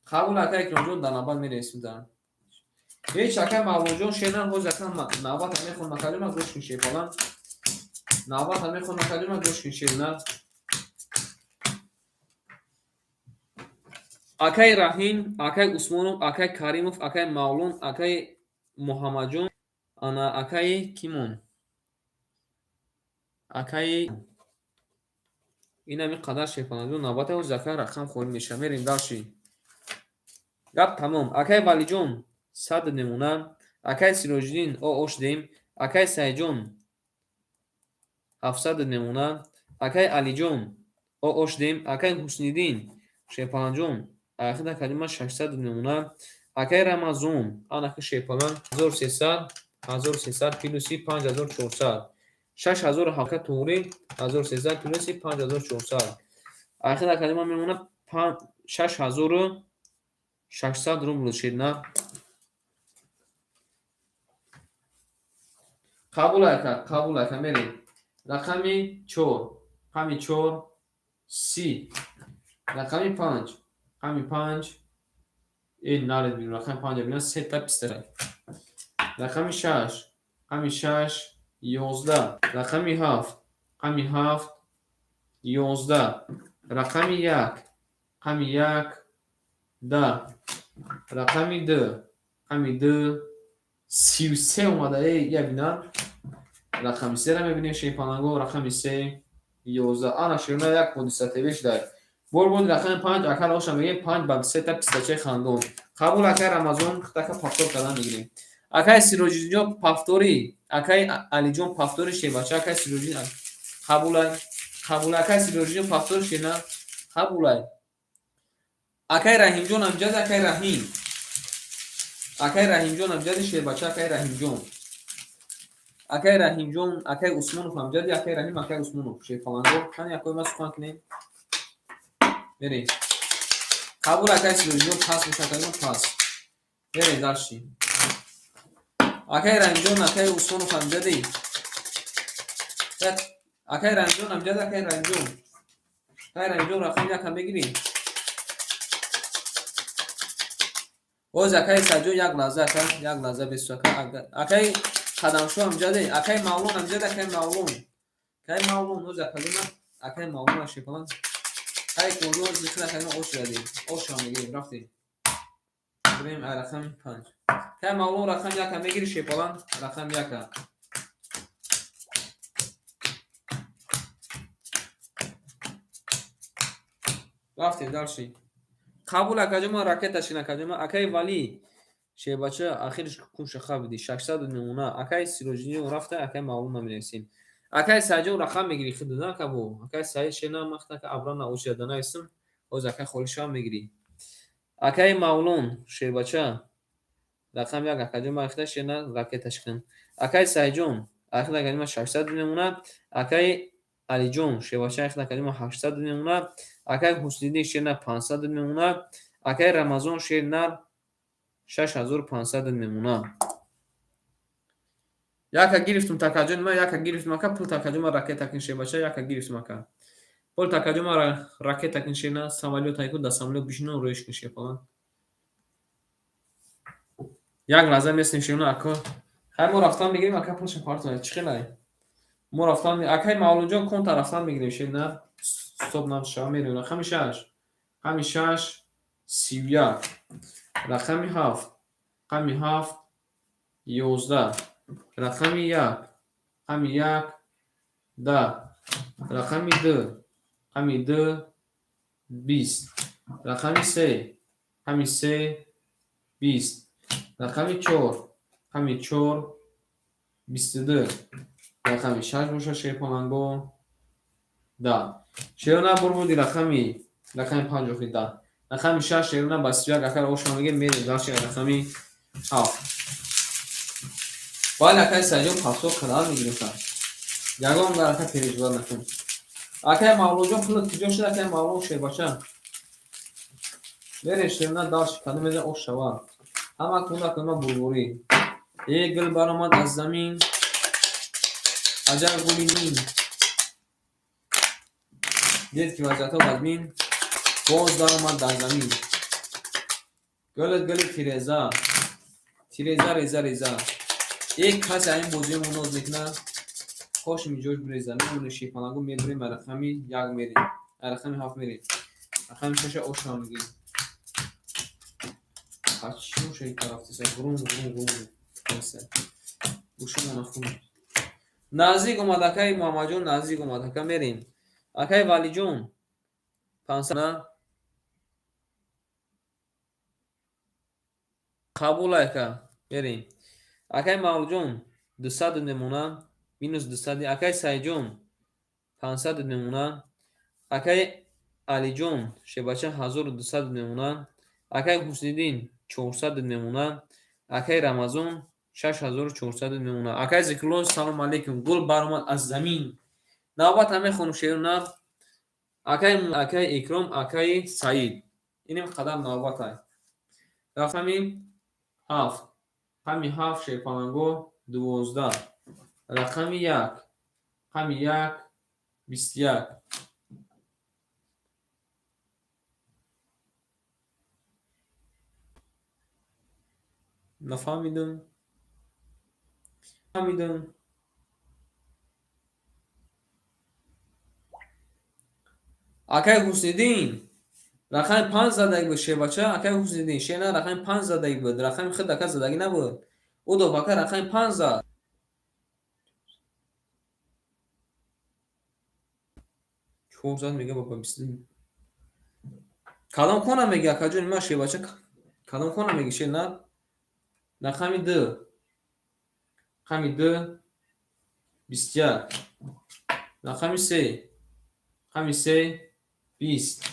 Қабул, акаи Икромҷон, дар навбат мересида. Ҳеч, акаи Мавлонҷон, шернан, ҳоз, ака, навбата мехонам, акаҷона, гӯш кун, шерпаланг, навбата мехонам, акаҷона, гӯш кун, шернан. Акаи Раҳим, акаи Усмонов, акаи Каримов, акаи Мавлон, акаи Муҳаммадҷон, ана акаи кимон, акаи инами қадар, шерпаланҷон, навбата ҳоз, ака, рақам холӣ мешавад, мерем дальше. Гап тамом. Акаи Валиҷон, 100 намуна. Акаи Сироҷиддин, о ошдем. Акаи Сайҷон, 700 намуна. Акаи Алиҷон, о ошдем. Акаи Ҳусниддин, шерпаланҷон, ахида калима, 600 намуна. Акаи Рамазон, анаки шерпалан, 1300, 1300 плюси 5400, 6000 ҳафта, туғри, 1300 плюси 5400, ахида калима мемона 6600 рубл, шедна. Қабул, ака, қабул, ака, мерем. Рақами чор, рақами чор 30, рақами панҷ, рақами панҷ, э, наред бинем, рақами панҷ бинем, сета писта, рақами шаш, рақами шаш 11, рақами ҳафт, рақами ҳафт 11, рақами як, рақами як 10. Рақами ду, рақами ду 33 омада. Э, я бина, рақами сера мебинем, шерпаланго. Рақами се 11. Ана, шерона, як ҳодиса ТВ шудай. Бор боз рақами панҷ, акар оша мегем, панҷ ба сета пистачаи хандон. Қабул, акай Рамазон, хитака повтор кардан мегирем. Акай Сироҷиддинҷон, повтори. Акай Алиҷон, повтори, шербача. Акай Сироҷиддин, қабулай, қабул. Акай Сироҷиддин, повтори, шена, қабулай. Акай Раҳимҷон амҷад, акай Раҳим, акай Раҳимҷон амҷади, шербача. Акай Раҳимҷон, акай Раҳимҷон, акай Усмонов амҷади, акай Раҳим, акай Усмонов, шерпаланго. Кани, акои ма, сухан кунем, мерем. Қабул, акай Сироҷиддин, пас боша, акайҷон, пас. Мерем дальше. Акай Раҳимҷон, акай Усмонов амҷади, акай Раҳимҷон амҷади, акай Раҳимҷон, акай Раҳимҷон, рақами якам мегирем. Боз акай Саҷҷод, як лаҳза, ака, як лаҳза бесу, ака. Акай Қадамшо амҷаде, акай Мавлон амҷаде, акай Мавлон, акай Мавлон, оз акалима, акай Мавлон, ашепалан, акай Козо зикр, акай ош радем, ошро мегирем. Рафтем, бирем рақами панҷ. Акай Мавлон, рақами яка мегири, шепалан, рақами яка. Рафтем дальше. Қабул, акаҷома, ракета шин, акаҷома. Акаи Валӣ, шербача, ахириш кунша хабиди, 600 намуна. Акаи Сироҷиддин рафта, акаи Мавлон намерасем. Акаи Саидҷон, рақам мегирӣ худна, акабо. Акаи Саид, шена махтака абрана очида нависм. Ҳоз акаи Холишам мегирӣ. Акаи Мавлон, шербача, рақам як, акаҷон, ахида шена ракеташ кун. Акаи Саидҷон, ахида акаҷома, 600 намуна. Акаи Алиҷон, шербача, ахида акаҷома, 800 намуна. Акаи Ҳусниддин, шер нар, 500 мемона. Акаи Рамазон, шер нар, 6500 мемона. Яка гирифтум, такаҷони ман, яка гирифтум, ака. Пул, такаҷома, ракета кин, шербача, яка гирифтум, ака. Пул, такаҷома, ракета кин, шерна, самолёт айку, да самолёт бишинам, роиш кин, шерпалан. Як лаҳза местем, шерна, ака. Хай, мо рафтан мегирем, ака, пулша партоя. Чӣ хелай? Мо рафтан, акаи Мавлудҷон, конта рафтан мегирем, шерна, стоп намшава, мерем. Рақами шаш, рақами шаш 31, рақами ҳафт, рақами ҳафт 11, рақами як, рақами як 10, рақами ду, рақами ду 20, рақами се, рақами се 20, рақами чор, рақами чор 22, рақами шаш боша, шерпаланго, 10. Шерона, бурбуди рақами панҷ, охи 10, рақами шаш, шерона, ба 31, акар ошма мегем, мерем дальше. Рақами ҳафт. Бале, акаи Саидҷон, повтор кардан мегирем. Ягон дар, ака, переживать накун. Акаи Мавлудҷон, пулат куҷо шуд, акаи Мавлуд, шербача? Мерем, шерона, дальше. Кадом мезан, ош шава ҳама кунда кунма бурбурӣ. Е, гул баромад аз замин, аҷаб гули ним, дид ки вазъиятҳо вазмин, боз даромад дар замин. Гулат гули тиреза, тиреза реза реза. Е, касе ин бозиҳо ноз мекунад, хошими ҷош биреза. Мемонем, шерпалангу, мебурем, рақами як мерем, рақами ҳафт мерем, рақами шаша ошро мегирем. Чӣ боша, ин тараф грум грум грум гӯшумона хун. Наздик омад, акаи Муҳаммадҷон, наздик омад, ака, мерем. Акаи Валиҷон, 500. Қабул, ака, мерем. Акаи Мавлудҷон, 200 мемона, минус 200. Акаи Саидҷон, 500 мемона. Акаи Алиҷон, шебача, 1200 мемона. Акаи Ҳусниддин, 400 мемона. Акаи Рамазон, 6400 мемона. Акаи Зикрулло, салому алейкум. Гул баромад аз замин. Навбат ҳамаи хонумшеру нар. Акаи Икром, акаи Саид, иним қадар навбатай. Рақами ҳафт, рақами ҳафт, шерпаланго, 12, рақами як, рақами як 21. Нафаҳмидам, фаҳмидам. Акаи Ҳусниддин, Рақами панҷ задаги буд, шербача, акай Ҳусниддин. Шер на, рақами панҷ задаги буд. Рақами худ ака задаги набуд. Удов ака рақами панҷ зад. Чор зад мега баба бисту. Кадом хона меги, акаҷони ман, шербача, кадом хона меги, шер на? Рақами ду. Рақами ду 21. Рақами се. Рақами се 20.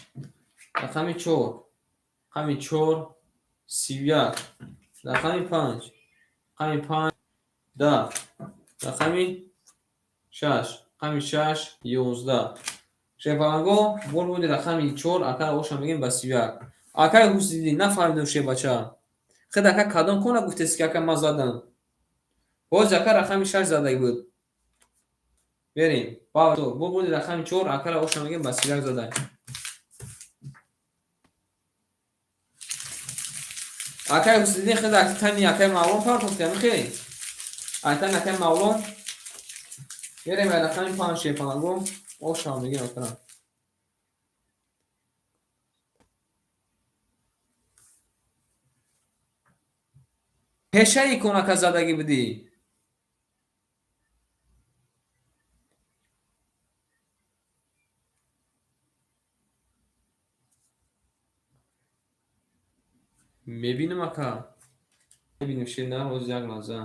Рақами чор. Рақами чор 31. Рақами панҷ. Рақами панҷ 10. Рақами шаш. Рақами шаш 11. Шерпаланго бор буди рақами чор, ака оша мегем ба 31. Акай Ҳусниддин, нафаҳмидам, шербача. Худ ака кадом хона гуфтест, ки ака ман задам? Боз ака рақами шаш задаги буд. Берем. Бо буди рақами чор, акара оша мегем ба 31 задай. Акай Ҳусниддин, худ тани акай Мавлон партофти, амихе? Айтани акай Мавлон. Берем рақами панҷ, шерпаланго. Оша мегем акара. Пешаи кун ака задагӣ будӣ. Мебинам, ака. Мебинем, шер на, ҳозир як лаҳза.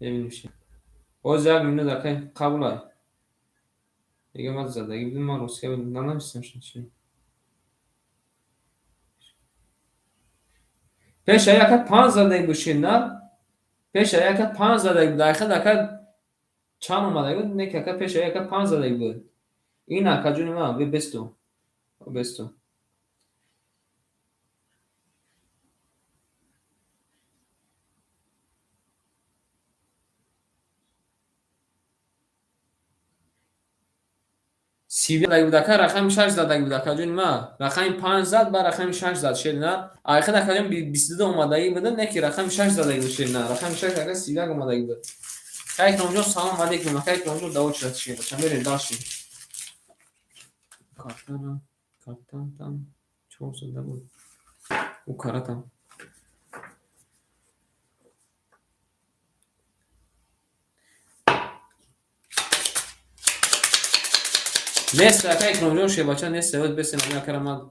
Мебинем, шер. Ҳозир як минут, ака, қабулай. Мега ман задагӣ будам, ман ростия нанавистам чи. Пеша яка панҷ задаги буд, шер на? Пеша яка панҷ задаги буд. Айхад ака чанд омадаги буд? Не, ака, пеша яка панҷ задаги буд. Ин акаҷони ман, бесту. Бесту. Задаги буд, ака, рақами шаш задаги буд, акаҷони ман. Рақами панҷ зад, баъд рақами шаш зад, шер на. Айхад акаҷон 22 омадагӣ буд, не ки рақами шаш задаги буд, шер на. Рақами шаш ака 31 омадагӣ буд. Ака Икромҷон, салом алейкум. Ака Икромҷон, даво чират, шер. Мерем дальше. Картара, картам там чор зада буд. У каратам. Нест, ака Икромҷон, шербача нест, севод бесем акара ман.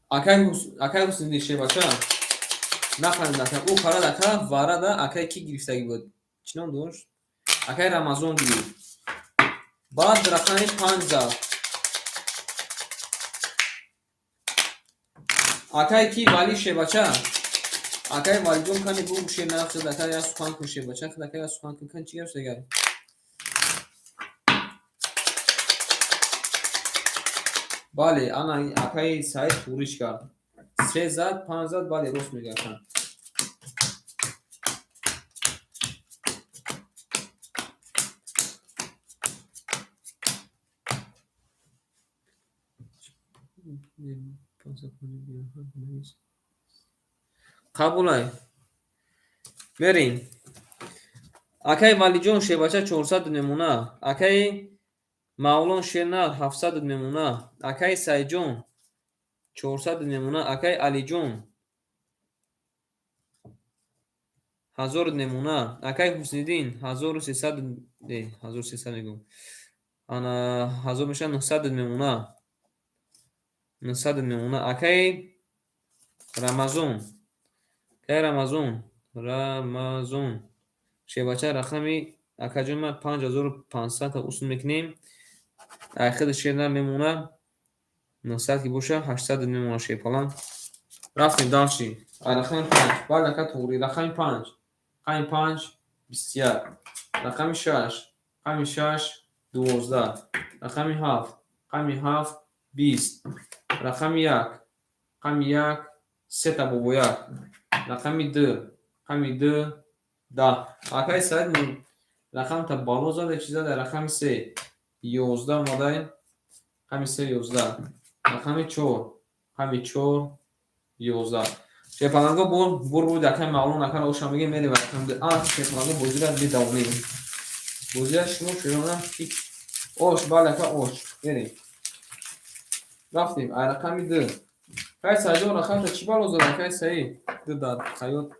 Акай Ҳусниддин, шербача. Нафаҳмидам, ака. Ӯ карат ака варада акай ки гирифтагӣ буд? Чӣ ном дошт? Акай Рамазон гирифт. Баъд рақами панҷ зад. Акай ки Вали, шербача? Акай Валиҷон, кани бугу, шер нахд, ака як сухан кун, шербача, худ ака як сухан кун, кани чӣ гап шудагай? Бале, ана акаи Саид хӯриш кард. Се зад, панҷ зад, бале, рост мега ака. Қабулай. Мерем. Акаи Валиҷон, шербача, 400 мемона. Акаи Мавлон, шернар, 700 мемона. Акаи Саидҷон 400 мемона. Акаи Алиҷон 1000 мемона. Акаи Ҳусниддин 1300, 1300 мегӯм. Ана ҳазор мешавад 900 мемона. 900 мемона. Акаи Рамазон. Акаи Рамазон. Рамазон. Шербача, рақами акаҷон ман 5500 та усн мекунем. Айхиди шернар мемона. 900 ки боша 800 мемона, шерпалан. Рафтем дальше. Рақами панҷ. Баъд ака туғри. Рақами панҷ. Рақами панҷ 21. Рақами шаш. Рақами шаш 12. Рақами ҳафт. Рақами ҳафт 20. Рақами як. Рақами як сета бобояк. Рақами ду. Рақами ду 10. Акаи Саид рақамта бало зада, чӣ зада? Рақами се 11 омадай. Рақами се 11. Рақами чор. Рақами чор 11. Шерпаланго бур буд акаи Мавлон, акара оша мегем, мерем рақами ду. А, шерпаланго, бозира медавонем. Бозира шумо шуна ҳеҷ Ош, бале ака, ош. Мерем. Рафтем, ай рақами ду. Кай Саидҷон рақамта чӣ бало зада, кай Саид? Ду дар хаёт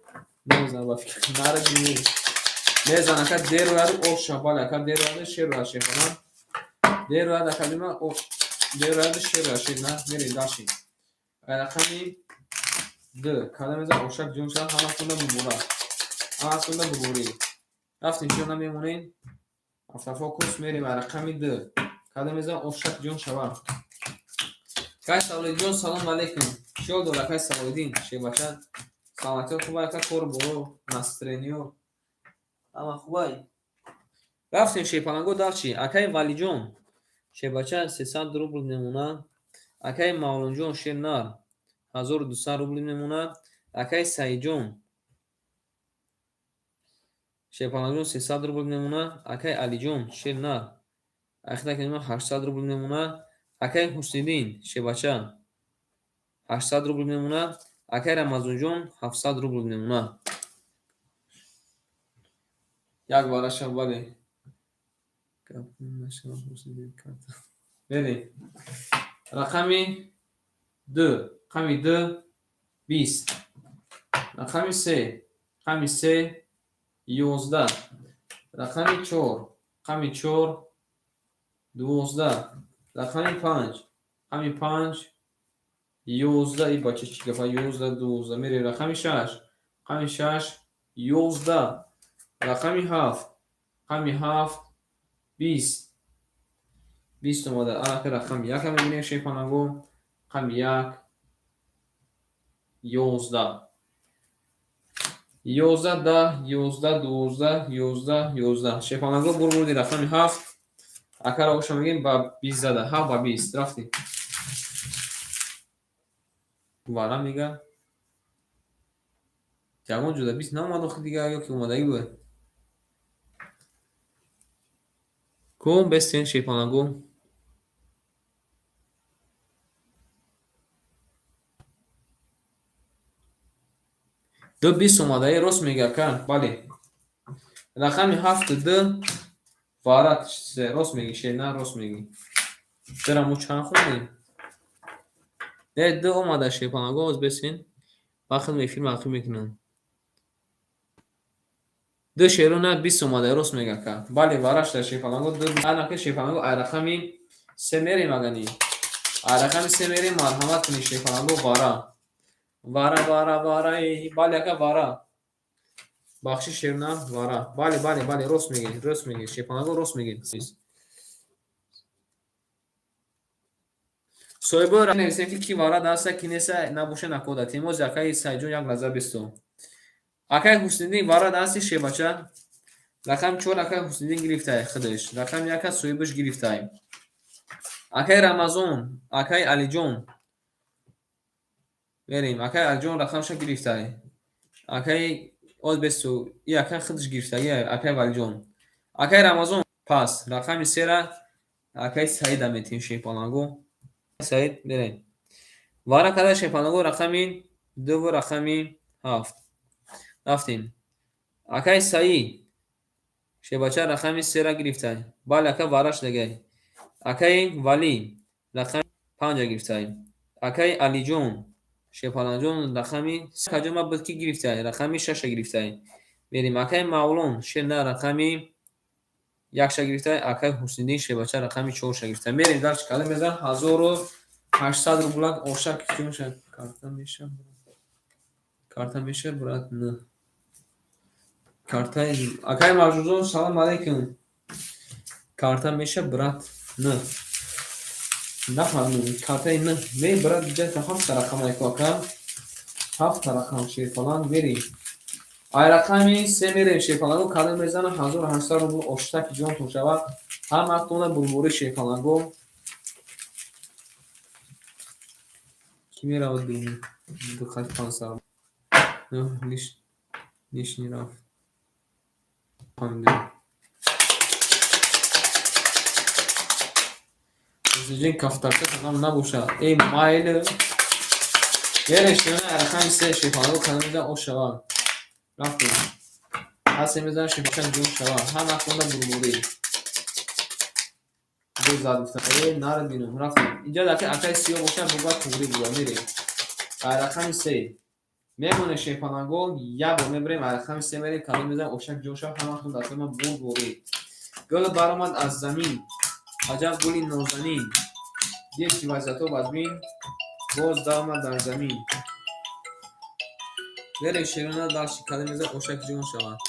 намезанад ба фикр. Нара ҷини. Мезан ака дер ояду ош ша, бале ака дер ояду шер ояд шефона. Дер ояд ака дима ош. Дер ояду шер ояд шер на, мерем даши. Ай рақами ду. Када мезан ошак ҷон ша, ҳама хунда муборак. Ҳама хунда муборик. Рафтем, чиё намемонем? Автофокус мерем ай рақами ду. Када мезан ошак ҷон шава. Кай Савлидҷон, салом алейкум. Чӣ ҳол дора, кай Савлиддин? Шебача. Саломатиё хубай, ака, кор боро, настроение ё. Ҳама хубай. Рафтем шепаланго дарчи. Акай Валиҷон. Шебача 300 рубл мемонад. Акай Мавлонҷон шер нар 1200 рубл мемонад. Акай Саидҷон. Шерпаланҷон 300 рубл мемонад. Акай Алиҷон шер нар. Ахида калима 800 рубл мемонад. Акай Ҳусниддин шебача 800 рубл мемонад. Акай Рамазонҷон 700 рубл мемонад. Як вараша бале. Мерем. Рақами ду. Рақами ду 20. Рақами се. Рақами се 11. Рақами чор. Рақами чор 12. Рақами панҷ. Рақами панҷ 11. И бача чӣ гапа? 11, 12. Мерем рақами шаш. Рақами шаш 11. Рақами ҳафт. Рақами ҳафт 20. 20 омада. Анака рақами яка мебинем шефанаго. Рақами як 11. 11, 10, 11, 12, 11, 11. Шефанаго бурбурди рақами ҳафт. Акара оша мегем ба 20 зада. Ҳафт ба 20. Рафтем. Вара мега. Ягон ҷода 20 наомад охи дигар ё ки омадагӣ буд. Кун бестен шефанаго. Ду 20 омадаи рост мега ака. Бале. Рақами ҳафту ду вара рост мегӣ, шер на рост мегӣ. Дира мо чанд хондем? Не, ду омада шерпанаго оз бесен. Вақт эфир мақӣ мекунам. Ду шеро на 20 омада рост мега ака. Бале, вара шуда шерпанаго ду. Анака шерпанаго ай рақами се мерем агани. Ай рақами се мерем, марҳамат кунед шерпанаго вара. Вара, вара, вара, бале ака вара. Бахши шерна вара. Бале, бале, бале, рост мегӣ, рост мегӣ. Шерпанаго рост мегӣ. Соҳибо нависем ки ки вара даста ки неса набоша накода. Темози акаи Сайҷон як лаҳза бисто. Акаи Ҳусниддин вара дасти шебача. Рақами чор акаи Ҳусниддин гирифтай худаш. Рақами яка соҳибаш гирифтай. Акаи Рамазон, акаи Алиҷон. Мерем. Акаи Алиҷон рақамша гирифтай. Акаи оз бесу и акаи худаш гирифтаги акаи Валиҷон. Акаи Рамазон пас рақами сера акаи Саида метем шепаланго. Саид мерем. Вара када шепаланго рақами дуву рақами ҳафт. Рафтем. Акаи Саид шебача рақами сера гирифтай. Бале ака вараш дагай. Акаи Валӣ рақами панҷа гирифтай. Акаи Алиҷон шепаланҷон рақами каҷома буд ки гирифтай? Рақами шаша гирифтай. Мерем. Акаи Мавлон шер на рақами якша гирифтай. Акаи Ҳусниддин шебача рақами чорша гирифтай. Мерем дарч када мезан 1800 рублак ошак ҷонша карта меша. Карта меша брат на. Карта акаи Мавҷудҷон салом алейкум. Карта меша брат на. Нафаҳмидам картаи на. Ме брат ҷата ҳафта рақам айко ака. Ҳафта рақам шерпаланг мерем. Ай рақами се мерем шерпаланго кадом мезана 1800 рубл оштаки ҷонтон шавад. Ҳаматона бурбури шерпаланго. Ки меравад ду хати 500? Лишний рафт. Фаҳмидем. Ҳусниддин кафтарча тағам набошад. Эй майли. Мерем шерона рақами се шерпаланго кадом мезан ош шавад. Рафтем. Ҳасе мезан шерпаланго ҷон шавад. Ҳаматона бурбурӣ. Боз зад гуфтам. Э, нара бинум, рафтем. Инҷа даки акаи сиё боша, буга туғри буда, мерем. Ай рақами се. Мемоне шерпаланго, як бор мебарем, ай рақами се мерем, калон мезанем, ошак ҷоша, ҳаматон дастҳои ман бурд ворид. Гул баромад аз замин, аҷаб гули нозанин. Гирифти вазиятҳо вазмин, боз даромад дар замин. Мерем шерона дальше, калон мезанем, ошак ҷон шавад.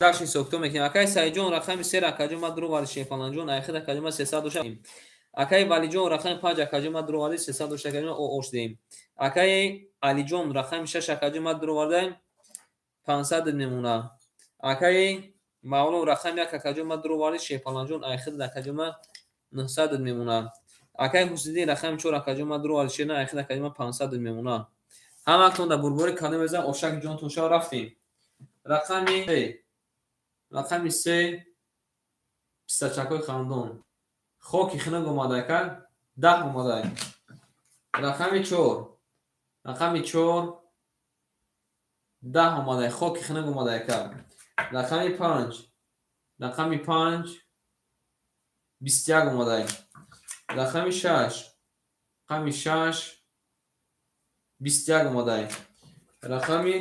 Дальше ҳисобкитоб мекунем. Акаи Саидҷон, рақами се, акаҷон ма дуроварди шерпаланҷон, айхид акаҷон ма 300 доша. Акаи Валиҷон, рақами панҷ, акаҷон ма дуроварди 300 дошта, акаҷон ма ош диҳем. Акаи Алиҷон, рақами шаш, акаҷон ма дуровардаем 500 мемона. Акаи Мавлон, рақами як, акаҷон ма дуроварди шерпаланҷон, айхид акаҷон ма 900 мемона. Акаи Ҳусиддин, рақами чор, акаҷон ма дуроварди шерна, айхид акаҷон ма 500 мемона. Ҳаматон дар бурбори калон мезанам, ошак ҷонтон шава, рафтем. Рақами се. Рақами се, пистачакҳои хандон. Хоки хунук омада, ака, 10 омада. Рақами чор. Рақами чор, 10 омада, хоки хунук омада, ака. Рақами панҷ. Рақами панҷ, 21 омада. Рақами шаш. Рақами шаш, 21 омада. Рақами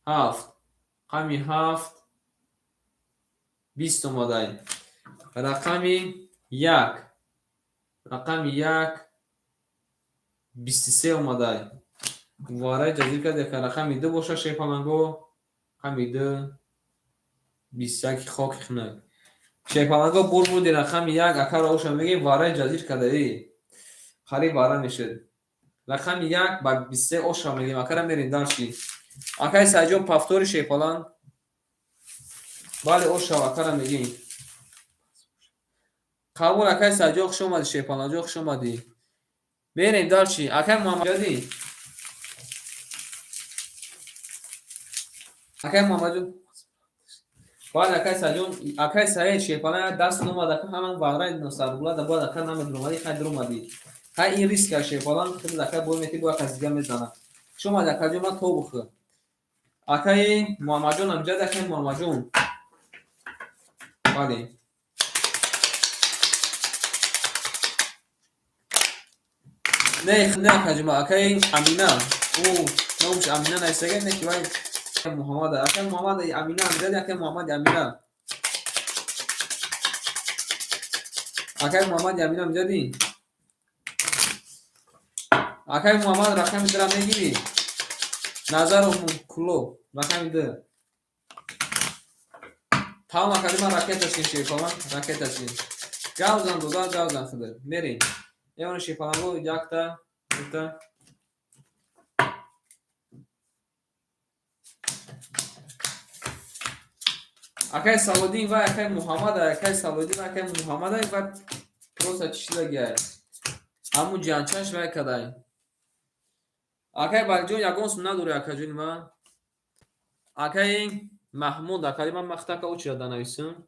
ҳафт. Рақами ҳафт, 20 омада. Рақами як. Рақами як, 23 омада. Вараи ҷазир кард, яка рақами ду боша шерпаланго, рақами ду, 21, хоки хунук. Шерпаланго бур бурди рақами як, акаро оша мегӯем, вараи ҷазир кардаи. Қариб вара мешуд. Рақами як ба 23 оша мегӯем, акара мерем дальше. Акаи Саидҷон, повтори шерпаланг. Бале, ошав, акара мегӯем. Қабул, акаи Саидҷон, хуш омадӣ, шерпаланҷон, хуш омадӣ. Мерем дальше. Акаи Муҳаммадҷоди. Акаи Муҳаммадҷон. Бале, акаи Саидҷон, акаи Саид шерпаланг даст омад, ака ҳаман вараи 900 рубла да бояд ака намедуромадӣ, хай дуромадӣ. Хай ин риск а шерпаланг, хеле ака бой мети, бо як аз дига мезанад. Хуш омадӣ, акаҷон, ман тобухӯ. Акаи Муҳаммадҷон амҷад, акаи Муҳаммадҷон. Бале. Не, не, акаҷон, акаи Амина. Ӯ номаш Амина нависага, не ки вай Муҳаммад. Акаи Муҳаммад Амина амҷад, акаи Муҳаммад Амина. Акаи Муҳаммад Амина амҷадӣ? Акаи Муҳаммад, рақами дура мегирӣ? Назаров Кулоб, рақами ду. Тамом, акаҷон, ман ракеташин шерпаланг, ракеташин. Гавзан дода, гавзан худо. Мерем. Эмон шерпаланго якта, дута. Акаи Салоддин ва акаи Муҳаммад, акаи Салоддин ва акаи Муҳаммад ва просто чӣ шудагиай? Ҳамун ҷанчаш вай кадай. Акаи Валиҷон, ягон сум надорӣ, акаҷони ман? Акаи Маҳмуд, акаи ман махтака очира данависам.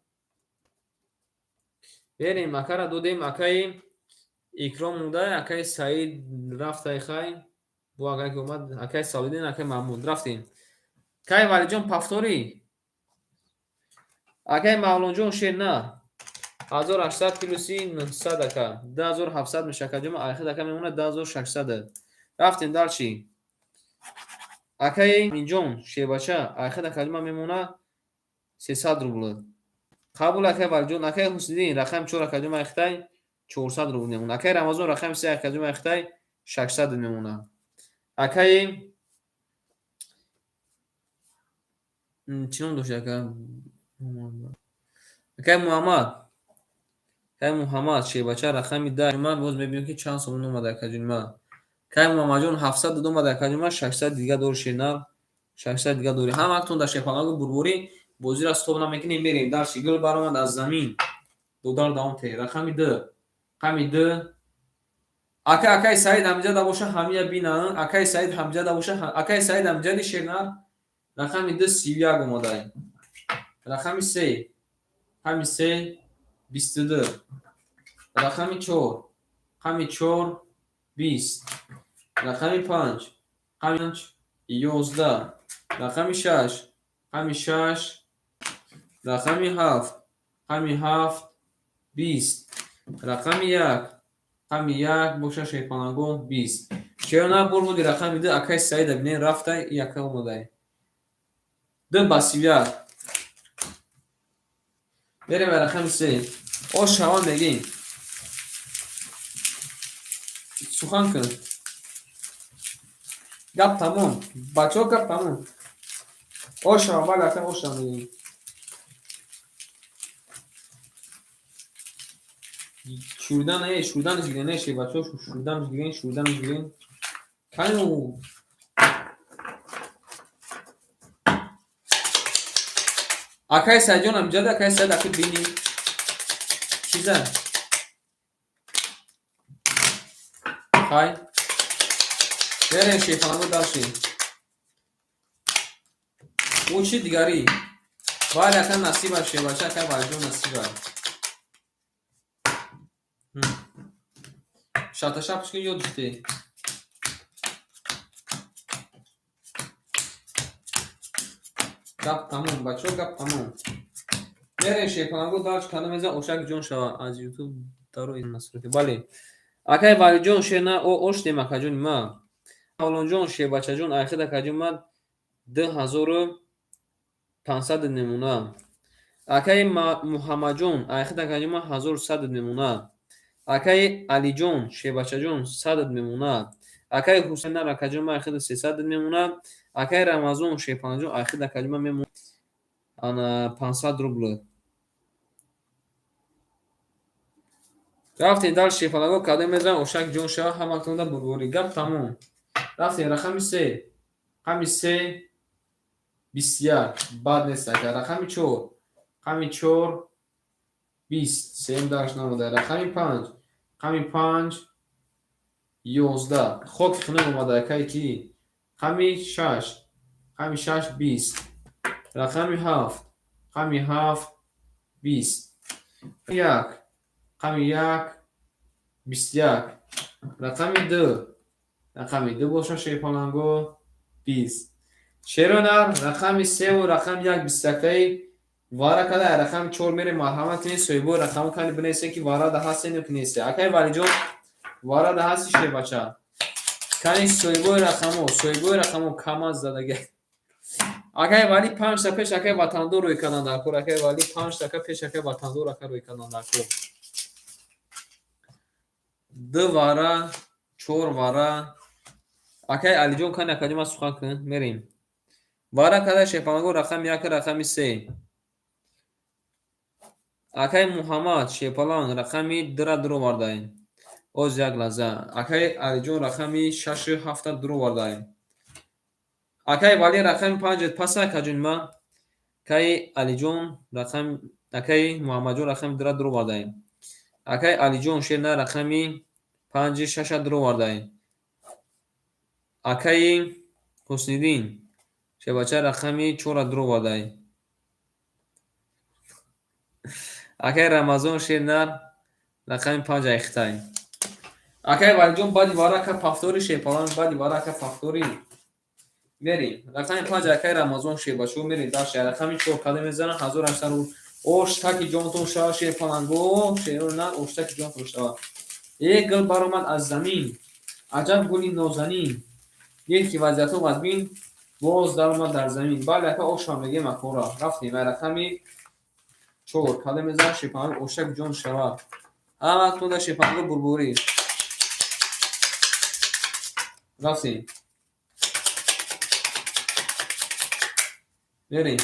Берем, акара додем, акаи Икром муда, акаи Саид рафтай хай. Бо акае ки омад, акаи Салоддин, акаи Маҳмуд рафтем. Кай Валиҷон, повтори? Акаи Мавлонҷон, шер на. 1800 плюси 900 ака. 2700 меша, акаҷон, айхид ака мемонад 2600. Рафтем дальше. Акаи Аминҷон, шербача, айхид акаҷон мемонад 300 рубл. Қабул, акаи Валиҷон, акаи Ҳусиддин, рақами чор, акаҷон, айхитай 400 рубл мемонад. Акаи Рамазон, рақами се, акаҷон, айхитай 600 мемонад. Акаи чӣ ном дошт ака? Акаи Муҳаммад. Акаи Муҳаммад, шербача, рақами 10. Ман боз мебинем, ки чанд сомон омада, акаҷони ман. Акаи Муҳаммадҷон, 700 дод омада, акаҷон ман, 600 дига дори шернар, 600 дига дори. Ҳаматон дар шерпаланги бурборӣ бозиро стоп намекунем, мерем дальше. Гул баромад аз замин. Додар давом те. Рақами ду. Рақами ду. Ака, акаи Саид ҳамҷада боша, ҳамия бина. Акаи Саид ҳамҷада боша, акаи Саид ҳамҷади шернар. Рақами ду, 31 омадай. Рақами се. Рақами се, 22. Рақами чор. Рақами чор, 20. Рақами панҷ. Рақами панҷ, 11. Рақами шаш. Рақами шаш, Рақами ҳафт, рақами ҳафт, 20. Рақами як, рақами як боша шерпалангон 20. Чера бурбуди рақами ду акай Саида бинен рафтай, и ака омадай. Ду ба 31. Мерем ба рақами се. Ош шава мегим. Сухан кун. Гап тамом. Бачаҳо, гап тамом. Ош шава, бале, ака, ош шава мегим. Шурдан э, шурданаш гирен, э, шебачаҳо, шурданаш гирен, шурданаш гирен. Кайну акай Саидҷон амҷада, акай Саид, аки бини. Чиза? Хай. Берем шефанго дальше. Ӯ чи дигарӣ? Бале, ака, насиба шебача, ака Валиҷон, насиба. Шаташа пушки ёд диште. Гап тамом, бачаҳо, гап тамом. Мерем шефанго дальше, кадом меза ошак ҷон шава аз ютуб дарои насрати. Бале. Акай Валиҷон, шер на о оштем, акаҷони ма. Мавлонҷон, шербачаҷон, айхид акаҷон ма 2500 мемона. Акаи Муҳаммадҷон, айхид акаҷон ма 1100 мемона. Акаи Алиҷон, шербачаҷон, 100 мемона. Акаи Ҳусайн, акаҷон ма айхид 300 мемона. Акаи Рамазон, шерпаланҷон, айхид акаҷон ма мемона ана 500 рубл. Рафтем дальше шерпаланго, кадом мезан ошак ҷон шава, ҳаматонда бурборӣ. Гап тамом. Рафтем рақами се. Рақами се 21. Бад нест, ака. Рақами чор. Рақами чор 20. Сеюм дарш намода. Рақами панҷ. Рақами панҷ 11. Хоки хунук омада, акай ки. Рақами шаш. Рақами шаш 20. Рақами ҳафт. Рақами ҳафт 20. Як. Рақами як 21. Рақами ду. Рақами ду боша шерпаланго 20. Шеронар рақами севу рақами як бистяктаи вара када, рақами чор мерем, марҳамат кунед, соҳибои рақаму кани бинависед, ки варада ҳастен ё ки несте. Акай Валиҷон, варада ҳасти, шербача? Кани соҳибои рақамо, соҳибои рақамо камаз задаги. Акай Вали панҷта пеш акай Ватандор рӯй кардан дар кор. Акай Вали панҷта пеш акай Ватандор ака рӯй кардан дар кор. Ду вара, чор вара. Акай Алиҷон, кани акаҷон ман сухан кун, мерем. Вара када шерпаланго рақами як, рақами се. Акай Муҳаммад шерпаланг рақами дура дуровардаем. Оз як лаҳза. Акай Алиҷон рақами шашу ҳафта дуровардаем. Акай Вали рақами панҷ паса, акаҷони ма. Акай Алиҷон рақами, акай Муҳаммадҷон рақами дура дуровардаем. Акай Алиҷон шерна рақами панҷи шаша дуровардаем. Акаи Ҳусниддин шербача рақами чорра дуровардаем. Акай Рамазон шернар рақами панҷ айхтаем. Акай Валиҷон, баъди вара ака пафтори шерпаланг, баъди вара ака пафтори. Мерем. Рақами панҷ акай Рамазон шербачо, мерем дальше. Рақами чор кадом мезанам 1800 рубл. Оштаки ҷонтон шава шерпаланго, шеронар оштаки ҷонтон шава. Э гул баромад аз замин, аҷаб гули нозанин. Дид ки вазъиятҳо вазмин, боз даромад дар замин. Бале, ака, ошам мегем акора. Рафтем рақами чор кадом мезанам шерпаланг, оштак ҷон шава. Ҳаматонда шерпаланго бурбурӣ. Рафтем. Мерем.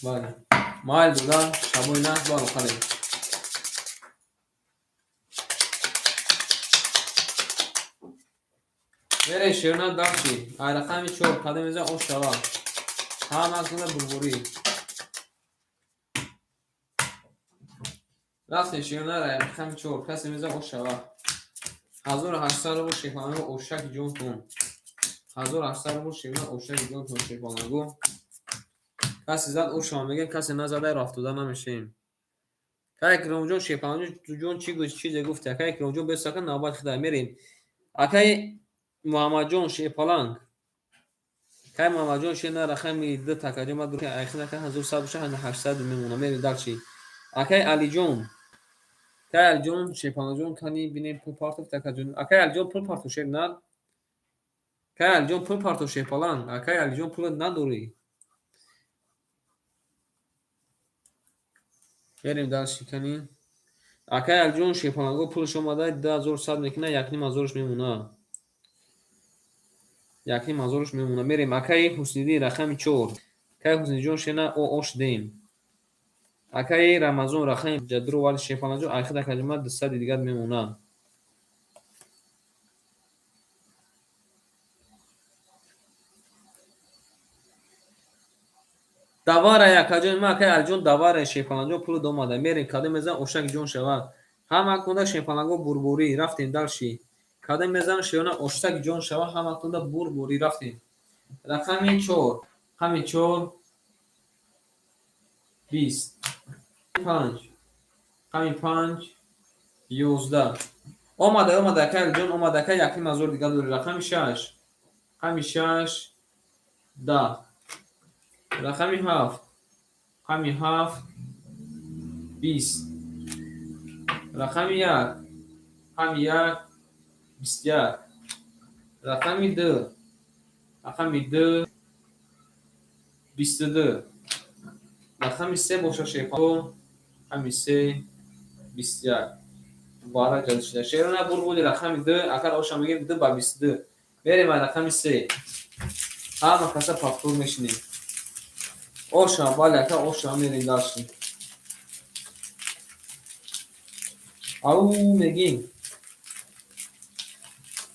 Бале. Майли дода, шабои нағз, бо алоқарем. Мерем шерона дальше. Ай рақами чор кадом мезан ош шава. Ҳаматонда бурбурӣ. Рафтем шерона рақами чор касе мезан ош шава. 1800 рубл шерпаланго, ошаки ҷонтон. 1800 рубл шерона, ошаки ҷонтон шерпаланго. Касе зад, ошава мегем, касе назада, рафтода намешем. Акай Икромҷон, Шерпаланҷон чӣ чизе гуфти? Акай Икромҷон, бесака навбат хида мерем. Акай Муҳаммадҷон, Шерпаланг. Акай Муҳаммадҷон, шена рақами ду такаҷон ма айхинака 1100 боша, 800 мемона. Мерем дальше. Акай Алиҷон. Акай Алиҷон, Шерпаланҷон, кани бинем, пул партов такаҷон. Акай Алиҷон, пул партов, шер на. Акай Алиҷон, пул партов, Шерпаланг. Акай Алиҷон, пул надорӣ. Мерем дальше, кани. Акай Алиҷон, Шерпаланго пулаш омада 2100 мекуна, 1500-ш мемона. 1500-ш мемона. Мерем акаи Ҳусниддин, рақами 4. Акаи Ҳусниддинҷон, шена о ош дем. Акаи Рамазон, рақами ҷадро вали, Шерпаланҷон, айхид акаҷима 200 дигар мемона. Даварай, акаҷони ман, акаи Алиҷон, даварай, Шерпаланҷон, пулу омада. Мерем, кадом мезан ошак ҷон шава. Ҳамакунда Шерпаланго бурбурӣ, рафтем дальше. Кадом мезан шеона оштак ҷон шава, ҳамакунда бурбурӣ, рафтем. Рақами 4, рақами 4, 20, 5, рақами 5, 11. Омада, омада, акаи Алиҷон, омада, акаи 1500 дигар дорӣ. Рақами 6, рақами 6, 10. Рақами 7, рақами 7, 20. Рақами 1, рақами 1, 21. Рақами 2, рақами 2, 22. Рақами 3 боша, Шерпо, рақами 3, 21. Бара ҷалб шуда. Шерона бурбуди, рақами 2, акар оша мегирем 2 ба 22. Мерем ба рақами 3. Ҳама каса повтор мешинем. Оша, бале, ака, оша, мерем дальше. Ау мегим.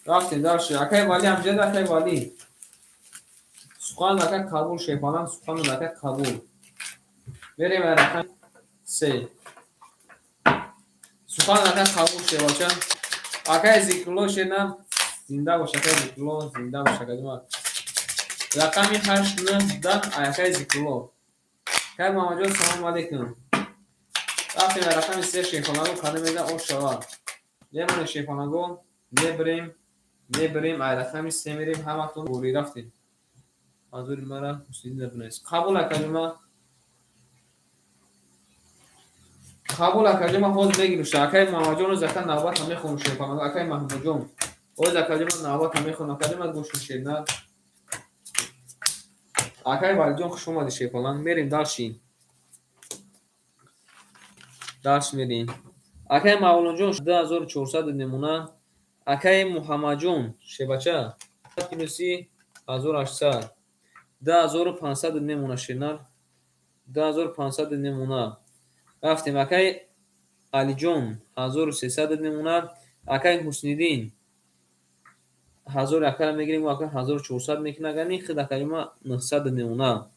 Рафтем дальше. Акай Вали амҷад, акай Вали. Сухан ака қабул, Шерпаланг, сухан ака қабул. Мерем ба рақами 3. Сухан ака қабул, шербача. Акай Зикрулло, шерна зинда бош, акай Зикрулло, зинда бош, акаҷума. Рақами 8, 9, 10, акай Зикрулло. Акай Муҳаммадҷон, салому алейкум. Рафтем ба рақами 3, Шерпаланго, кадом мезан ош шава. Мемонем, Шерпаланго, мебирем, мебирем, ай рақами 3 мерем, ҳаматон бурӣ, рафтем. Манзури мара Ҳусниддин бинавис. Қабул, акаҷума. Қабул, акаҷума, ҳозир мегирем. Акай Муҳаммадҷон, оз ака навбата мехонам, Шерпаланго, акай Маҳмудҷон. Оз акаҷума навбата мехонам, акаҷума гӯш шерна. Акай Валиҷон, хуш омадӣ, Шерпаланг. Мерем дальше. Дальше мерем. Акай Мавлонҷон, 2400 мемона. Акай Муҳаммадҷон, шебача, плюси 1800. 2500 мемона, шернар. 2500 мемона. Рафтем, акай Алиҷон, 1300 мемона. Акай Ҳусниддин, 1000 акара мегирем, ака 1400 мекунад, агар хид акаима 900 мемона.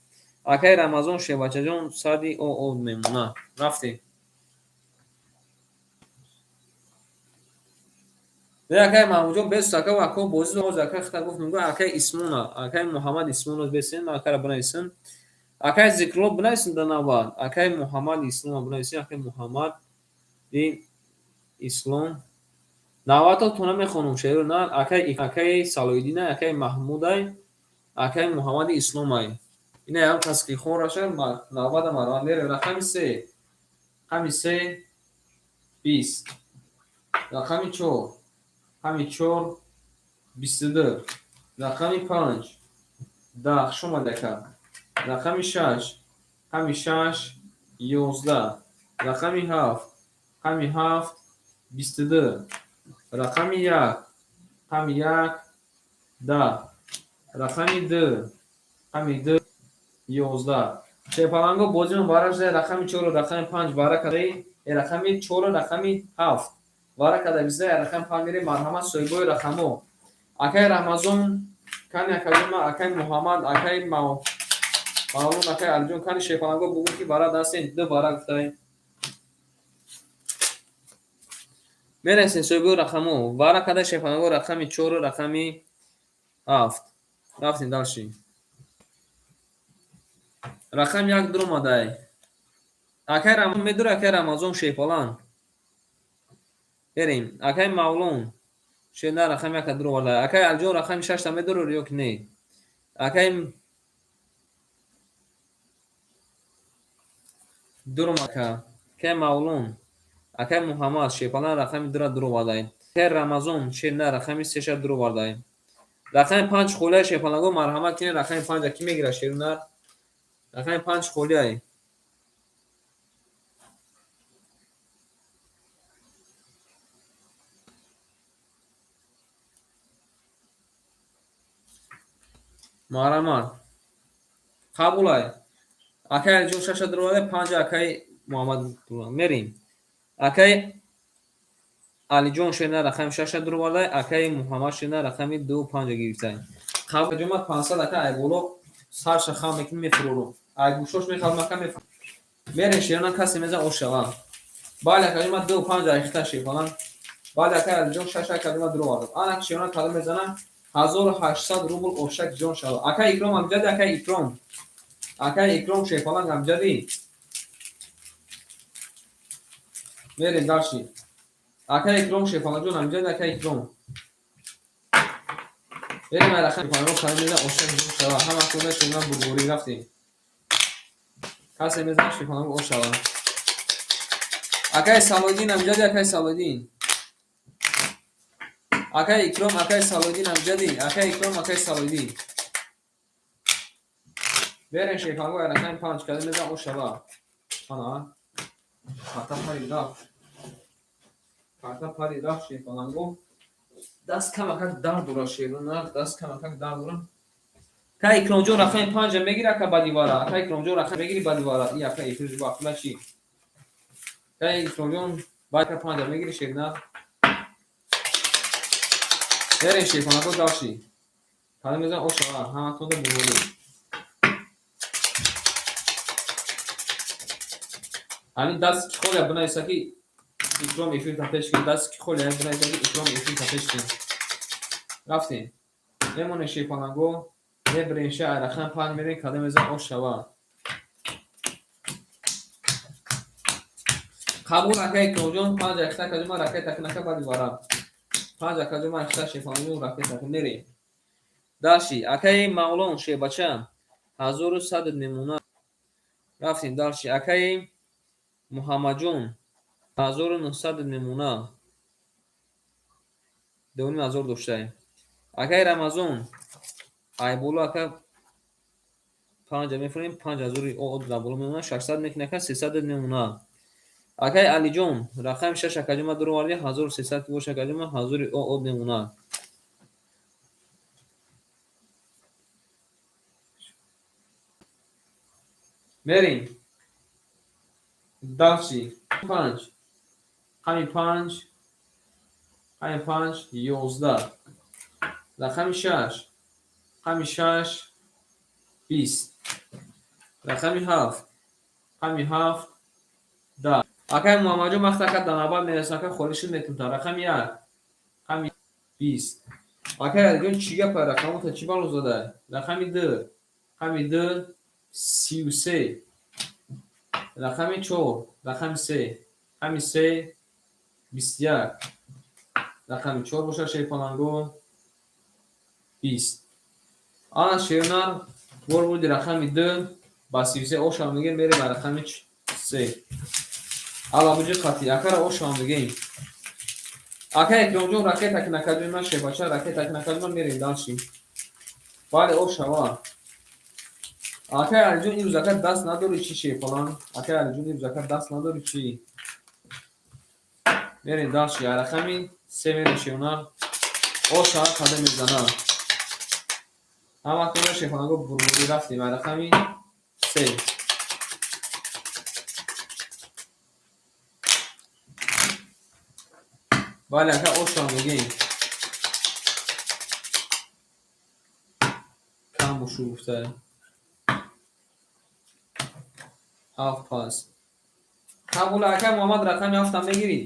Акай Рамазон, шебачаҷон, сади о мемона. Рафтем. Акай Маҳмудҷон, бес ака ако бозӣ оз ака хита гуфт, мегӯ акай Исмона, акай Муҳаммад Исмонов бесен, акара бинависен. Акай Зикрулло бинависен дар навбат. Акай Муҳаммад Ислом бинависен, акай Муҳаммад Ислом. Навбато намехонам, шеъро на, акай акай Салоҳиддинай, акай Маҳмудай, акай Муҳаммади Исломай. Ина ям кас ки хораша навбата марҳамат, мерем рақами 3. Рақами 3, 20. Рақами 4, рақами 4, 22. Рақами 5, 10. Хуш омадӣ, ака. Рақами 6, рақами 6, 11. Рақами 7, рақами 7, 22. Рақами 1, рақами 1, 10. Рақами 2, рақами 2, 11. Шерпаланго, бозимон бара шуда, рақами 4, рақами 5 бара кардаи, рақами 4, рақами 7 бара карда бизда, рақами 5 мерем. Марҳамат, соҳибои рақамҳо. Акай Рамазон, кани акаҷома, акай Муҳаммад, акай Мавлон, акай Алиҷон, кани Шерпаланго, бугӯ ки бара дастен, ду бара гуфтай. Мерасем, соҳибои рақамҳо. Бара карда, Шерпаланго, рақами 4, рақами 7. Рафтем дальше. Рақами 1 дуромадай. Акай Рамазон медура, акай Рамазон шерпалан. Берем. Акай Мавлон. Шер на рақами яка дуроварда. Акай Алиҷон рақами шашта медурор ё ки не? Акай дурум ака. Акай Мавлон. Акай Муҳаммад шерпалан рақами дура дуровардаем. Акай Рамазон шер на рақами сеша дуровардаем. Рақами панҷ холия шерпаланго марҳамат кинед рақами панҷа кӣ мегирад шерунар? Рақами панҷ холияй. Марҳамат. Қабулай. Акай Алиҷон шаша дуроварда, панҷа акай Муҳаммад мерем. Акай Алиҷон шена рақами шаша дуроварда, акай Муҳаммад шена рақами ду панҷа гирифтай. Қабул ҷома 500 ака айболо сарша хам мекунӣ мефурорум. Ай гӯшош мехалам ака мефурорум. Мерем шерона касе мезан ошава. Бале ака ҷома ду панҷа айхта шефалан. Бале акай Алиҷон шаша ака ҷома дуроварда. Ана шерона кадом мезана 1800 рубл ошак ҷон шава. Акай Икром амҷади, акай Икром. Акай Икром шефалан амҷади. Мерем дальше. Акай Икром шефаланҷон амҷади, акай Икром. Берем ай рақами панҷоҳ кадом мезан ошак ҷон шава. Ҳама куда шерона бурборӣ рафтем. Касе мезан шефаланго ошава. Акай Салодин амҷади, акай Салодин. Акай Икром, акай Салодин амҷади, акай Икром, акай Салодин. Берем шефаланго ай рақами панҷ кадом мезан ошава. Ана. Карта пари рафт. Карта пари рафт шефаланго. Даст камакак дард дорад шерона, даст камакак дард дорад. Акай Икромҷон рақами панҷа мегири ака бадивара. Акай Икромҷон рақам мегири бадивара. И ака эфир бахла чи? Акай Икромҷон баъд панҷа мегири шерна. Берем шефаланго дальше. Кадом мезан ошава, ҳаматонда бурборӣ. Ҳамин даст ки холия бинависа ки Икром эфир та пеш кин. Даст ки холия бинависа ки Икром эфир та пеш кин. Рафтем. Мемонем шефаланго, мебирем ша ай рақами панҷ мерем кадом мезан ошава. Қабул акай Икромҷон панҷ ахта кадома ракета кнака баъди вара. Панҷ акаҷома ахта шефаланго ракета мерем. Дальше акай Мавлон шебача 1100 мемона. Рафтем дальше. Акай Муҳаммадҷон 1900 мемона. 2500 доштаем. Акай Рамазон айболо ака панҷа мефурем 5000 од боло мемона 600 мекунӣ ака 300 мемона. Акай Алиҷон рақами шаш акаҷома дуроварди 1300 ки боша акаҷома ҳазори од мемона. Мерем. Дальше. Панҷ. Рақами панҷ. Рақами панҷ 11. Рақами шаш. Рақами шаш 20. Рақами ҳафт. Рақами ҳафт 10. Акай Муҳаммадҷон вақте ака дар навбат мерасад ака холӣ шуд метунта. Рақами як. Рақами 20. Акай Алиҷон чӣ гапа рақамота чӣ бало зада? Рақами ду. Рақами ду 33. Рақами чор. Рақами се. Рақами се 21. Рақами чор бошад шерпаланго 20. Ана шернар бор буди рақами ду ба 33 ошам мегем мерем ба рақами се. Алабуҷи қатӣ акара ошам мегем. Ака Икромҷон ракета ки накардем ман шербача ракета ки накардем ман мерем дальше. Бале ошава. Акай Алиҷон имрӯз ака даст надори чӣ шерпалан? Акай Алиҷон имрӯз ака даст надори чӣ? Мерем дальше. Рақами се мерем шернар. Ошава қадам мезана. Ҳама кунда шерпаланго бурбурӣ рафтем. Рақами се. Бале ака ошава мегем. Кам бошу гуфта. Ҳафт пас. Қабул акай Муҳаммад рақами ҳафтам мегирӣ?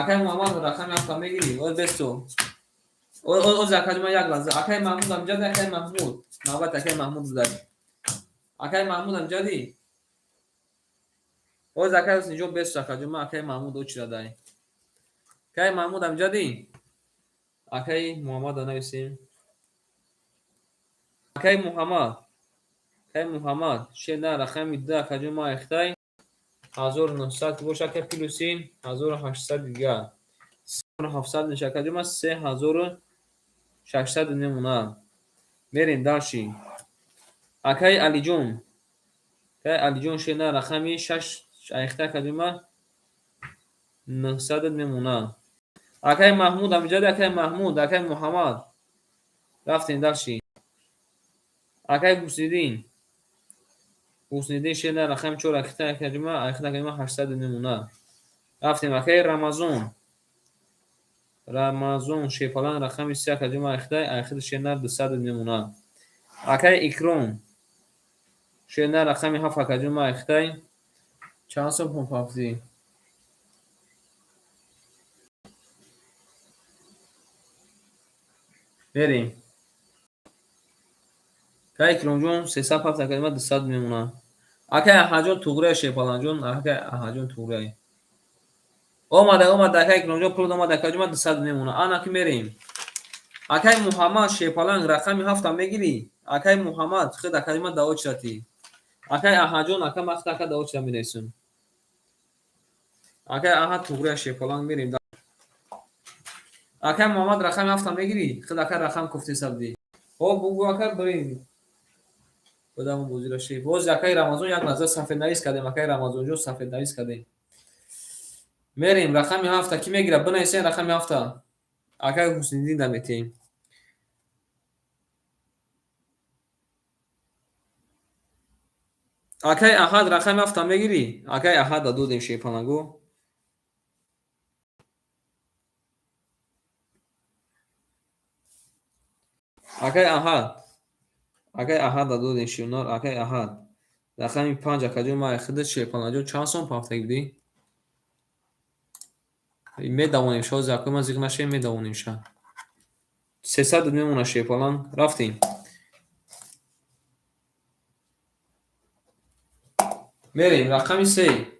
Акай Муҳаммад рақами ҳафтам мегирӣ? Оз бесто. Оз акай ма як лаҳза. Акай Маҳмуд амҷади, акай Маҳмуд. Навбат акай Маҳмуд будаст. Акай Маҳмуд амҷади? Ҳозир акай Ҳусниҷон бесу, акаҷон, ман акаи Маҳмуд очира дай. Акаи Маҳмуд амҷадӣ? Акаи Муҳаммада нависем. Акаи Муҳаммад. Акаи Муҳаммад. Шер рақами 2, акаҷон, ман айхтай. 1900 боша, ака, плюси 1800 дигар. 700 меша, акаҷон, ман 3600 мемонад. Мерем дальше. Акаи Алиҷон. Акаи Алиҷон, шер рақами 6 айхтай, акаҷон, ман 900 мемонад. Акаи Маҳмуд амҷади, акаи Маҳмуд, акаи Муҳаммад. Рафтем дальше. Акаи Ҳусниддин. Ҳусниддин, шер рақами 4 айхтай, акаҷон, ман айхтай, акаҷон, ман 800 мемонад. Рафтем, акаи Рамазон. Рамазон, шерпаланг рақами 3, акаҷон, ман айхтай, айхти шер 200 мемонад. Акаи Икром. Шер рақами 7, акаҷон, ман айхтай. Чанд сом ҳафтӣ? Мерем. Акаи Икромҷон, 307, акаҷон, ман 200 мемонад. Акаи Аҳмадҷон туғрия, шерпалангҷон, акаи Аҳмадҷон туғрия. Омада, омада, акаи Икромҷон, пул омада, акаҷон, ман 200 мемонад. Ана ки мерем. Акаи Муҳаммад, шерпаланг рақами 7 мегирӣ? Акаи Муҳаммад, худ, акаҷон, ман даво чиратӣ. Акаи Аҳмадҷон, ака, ман ака даво чира менависам. Акаи Аҳмад туғрия, шерпаланг, мерем. Акаи Муҳаммад рақами 7 мегирӣ? Худ, ака, рақам кофте сабдӣ. Хоб, бугӯ, ака, бирем. Бадамо бозиро шеф. Боз акаи Рамазон як лаҳза сафеднавис кардем, акаи Рамазонҷон, сафеднавис кардем. Мерем, рақами 7 кӣ мегирад? Бинависен рақами 7. Акаи Ҳусниддин да метиҳем. Акаи Аҳад рақами 7 мегирӣ? Акаи Аҳад да додем, шерпалангу. Акаи Аҳад. Акаи Аҳад да додем, ширнор, акаи Аҳад. Рақами 5, акаҷон, ман худат, шерпалангҷон, чанд сом пафтагӣ будӣ? Медавонем ша, ҳозир, акаи ман, зиқ нашем, медавонем ша. 300 мемонад, шерпаланг. Рафтем. Мерем, рақами 3.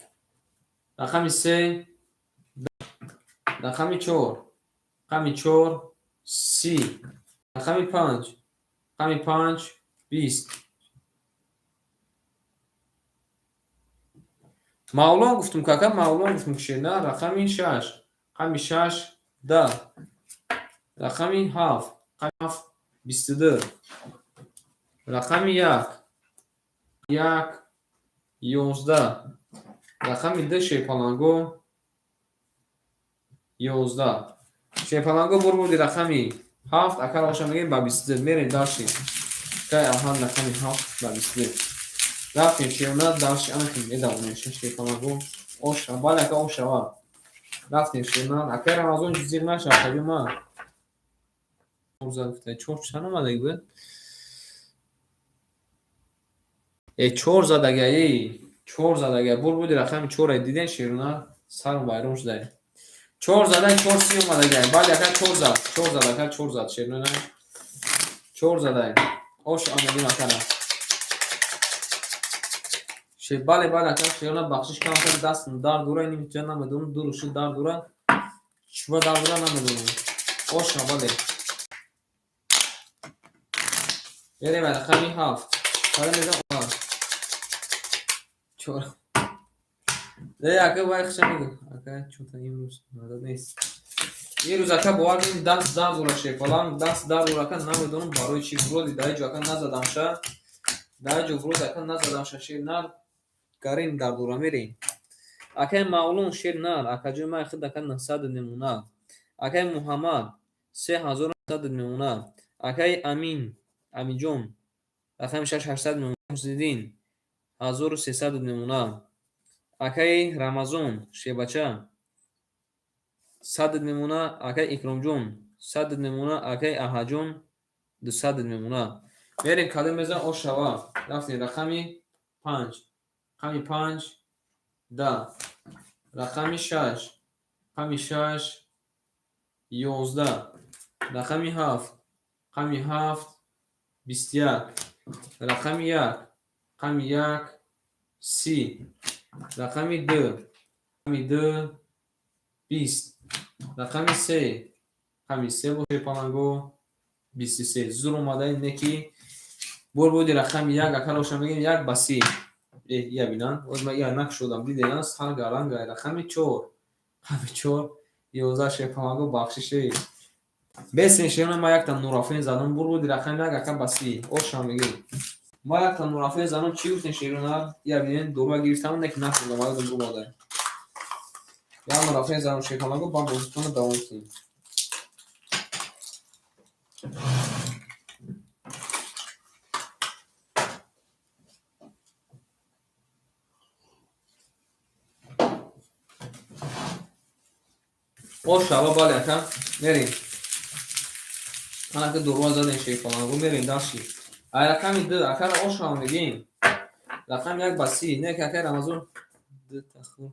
Рақами 3, рақами 4, рақами 4, 30, рақами 5, рақами 5, 20. Мавлон гуфтум, кака, Мавлон гуфтум, ки шер на рақами 6, рақами 6, 10, рақами 7, рақами 7, 22, рақами 1, 1, 11, рақами 2, шерпаланго, 11. Шерпаланго, бурбурди рақами 7, ака, роша мегӯем ба 22. Мерем дальше. Акаи Аҳмад рақами 7 ба 22. Рафтем, шерона, дальше, анахи медавонем, шерпаланго. Оша, бале, ака, ошава. Рафтем, шерона, акаи Рамазон, зиқ наша, акаҷон, ман. Чор чанд омадаги буд? Э, чор задага, эй, чор задага. Бур буди рақами чора диден, шерона, сарм вайрон шуда. Чор зада, чор си омадага. Бале, ака, чор зад, чор зад, ака, чор зад, шерона. Чор зада. Ош омадим, акара. Бале, бале, ака, шерона, бахшиш кам, даст дард дора, ин ҷа намедонам, дуруши дард дора. Чуба дард дора, намедонам. Оша, бале. Мерем рақами 7. Када мезан? Чор. Э, ака, вай хша мегӯ. Ака, чота имрӯз мадад нест. Имрӯз, ака, бовар кунед, даст дард дора, шерпаланг, даст дард дора, ака, намедонам барои чӣ, вроде дар ҷо, ака, назадамша. Дар ҷо вроде, ака, назадамша, шер нар. Гарем дард дора, мерем. Акаи Мавлон, шер нар, акаҷои ман, худ, ака, 900 мемонад. Акаи Муҳаммад 3900 мемонад. Акаи Амин, Аминҷон, рақами 6, 800 мемонад. Ҳусниддин 1300 мемонад. Акаи Рамазон, шербача, 100 мемонад. Акаи Икромҷон 100 мемонад. Акаи Аҳаҷон 200 мемонад. Мерем, кадом мезан, ошава. Рафтем, рақами 5, рақами 5, 10, рақами 6, рақами 6, 11, рақами 7, рақами 7, 21, рақами 1, рақами 1, 30. Рақами ду, рақами ду, 20. Рақами се, рақами се бо шерпаланго, 23. Зур омадаи неки бурбуди рақами як, акароша мегӯем, як ба 30. Я бинан, оз ма я накушодам, дидена, сар гаранга. Рақами чор, рақами чор, 11, шерпаланго, бахшише бесен. Шерона, ма якта нурафен задам. Бурбуди рақами як, ака, ба 30. Оша мегӯем, ма якта нурафен задам. Чӣ гуфтем, шерона? Я бинен, доруа гирифтам, неки накушодам, ёдам бурмода. Як нурафен задам, шерпаланго, ба бозитона давом кунем. Ош шава, бале, ака, мерем. Анака доруа задем, шерпаланго, мерем дальше. Ай рақами ду, акара ош шава мегӯем. Рақами як ба 30. Не ки акаи Рамазон ду тахур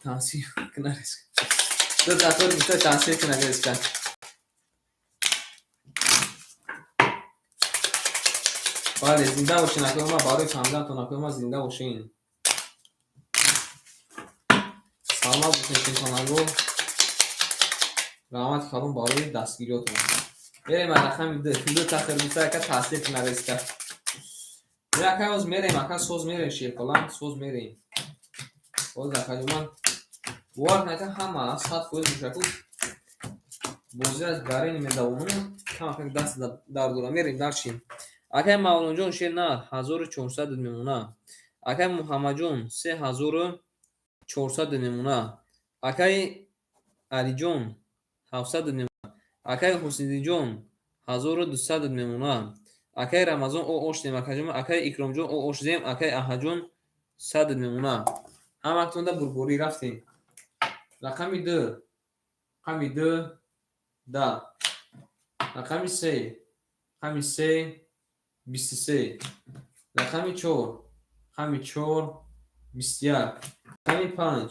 таъсир кунарес. Ду тахур гуфта таъсир кунарес. Бале, зинда бошен, акои ма, барои фаҳмидантон, акои ма, зинда бошен. Саломат бошен, шерпаланго. Раҳмати калон барои дастгириётон. Мерем ай рақами ду. Ду тахир гуфта, ака, таъсир кунарес. Ака, оз мерем, ака, соз мерем, шерпаланг, соз мерем. Оз, акаҷон, ман бовар кунед, ҳама 100% мушаку бозӣ аз гарини медавонам, камакак даст дар дорам. Мерем дальше. Акаи Мавлонҷон, шер нар, 1400 мемона. Акаи Муҳаммадҷон, 3400 мемона. Акаи Алиҷон, 700 мемона. Акаи Ҳусниддинҷон, 1200 мемона. Акаи Рамазон, о оштем, акаҷон. Акаи Икромҷон, о ошзем. Акаи Аҳаҷон, 100 мемона. Ҳаматонда бурборӣ, рафтем. Рақами ду, рақами ду, 10. Рақами се, рақами се, 23. Рақами чор, рақами чор, 21. Рақами панҷ,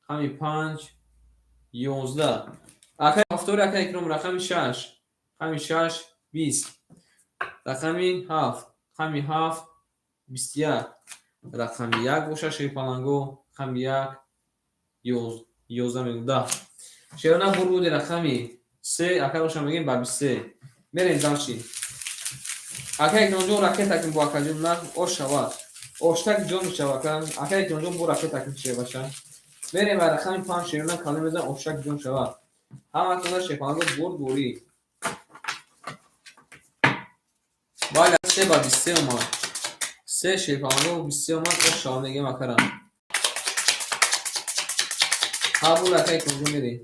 рақами панҷ, 11. Акаи ҳафтори, акаи Икром, рақами шаш, рақами шаш, 20. Рақами ҳафт, рақами ҳафт, 21. Рақами як боша, шерпаланго, рақами як, 11 мегӯ, 10. Шерона, бурбуди рақами се, ака боша мегӯем, ба 23. Мерем дальше. Ака Икромҷон, ракета кун бо, акаҷон, на ош шавад. Оштак ҷон мешава, ака. Ака Икромҷон, бо ракета кун, шербача. Мерем ба рақами панҷ, шерона, калон мезан, оштак ҷон шавад. Ҳаматонда, шерпаланго, бурд бурӣ. Бале, се ба 23 омад. Се, шерпаланго, 23 омад, ош шава мегӯем, акара. Қабул, ака Икромҷон, мерем.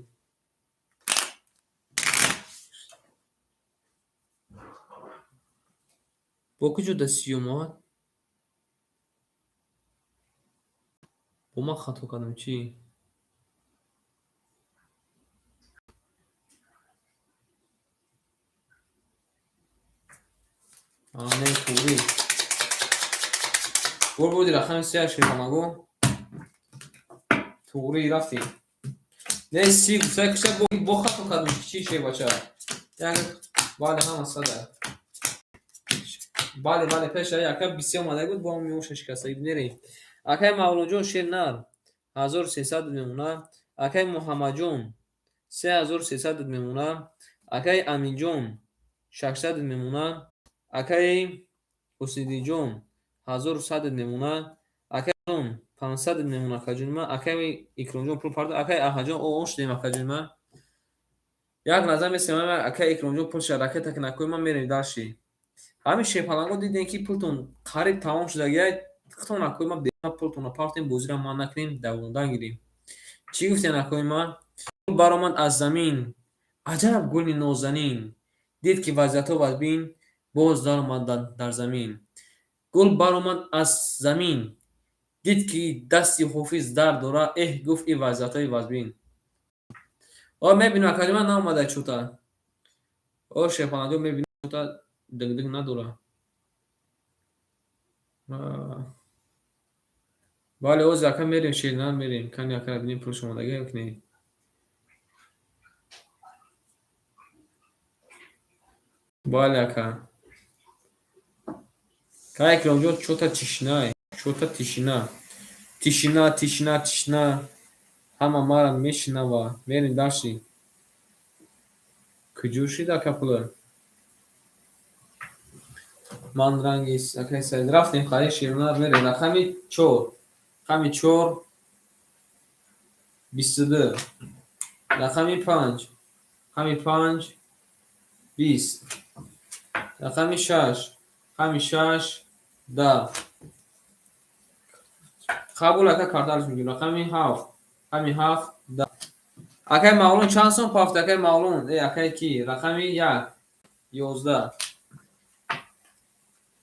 Бо куҷо да 30 омад? Бо ман хато кардам, чӣ? Не, туғрӣ. Бурбуди рақами се, шерпаланго. Туғрӣ, рафтем. Не, 30 гуфта киша, бо хато кардам, чӣ, шербача? Як бале, ҳама сада. Бале, бале, пеша ака 23 омада буд, бо ҳам меоша шикаста. Мерем. Акаи Мавлонҷон, шер нар, 1300 мемона. Акаи Муҳаммадҷон, 3300 мемона. Акаи Аминҷон, 600 мемона. Акаи Ҳусниддинҷон, 1100 мемона. Акаи 500 мемона, акаҷони ман. Акаи Икромҷон пул пардохт. Акаи Аҳаҷон, о ош дем, акаҷони ман. Як назар месем, акаи Икромҷон пулша ракета ки накои ман, мерем дальше. Ҳамин шерпаланго, дидем, ки пултон қариб тамом шудагиай, хитон, акои ман, пултонро партем, бозиро ман накунем, давондан гирем. Чӣ гуфтем, акои ман? Баромад аз замин аҷаб гули нозанин, дид, ки вазъиятҳо вазбин, боз даромад дар замин. Гул баромад аз замин, дид, ки дасти ҳофиз дард дорад, эҳ, гуфт, ин вазъиятҳои вазбин. О, мебинам, акаҷон, ман наомада чӯта. О, шерпаланҷон, мебинам, чӯта дигдиг надора. Бале, оз, ака, мерем, шернар мерем. Кани, ака, бинем, пулш омадагӣ ё не. Бале, ака. Кай, Икромҷон, чӯта тишина, чӯта тишина. Тишина, тишина, тишина. Ҳама мара мешинава. Мерем дальше. Куҷо шид, ака, пула? Ман ранги акай Саид рафтем харид ширнар мерем. Рақами чор. Рақами чор 22. Рақами панҷ. Рақами панҷ 20. Рақами шаш. Рақами шаш 10. Қабул, ака, картараш мегирем. Рақами ҳафт. Рақами ҳафт 10. Акай Мавлон чанд сом пафт, акай Мавлон? Э, акай ки? Рақами як 11.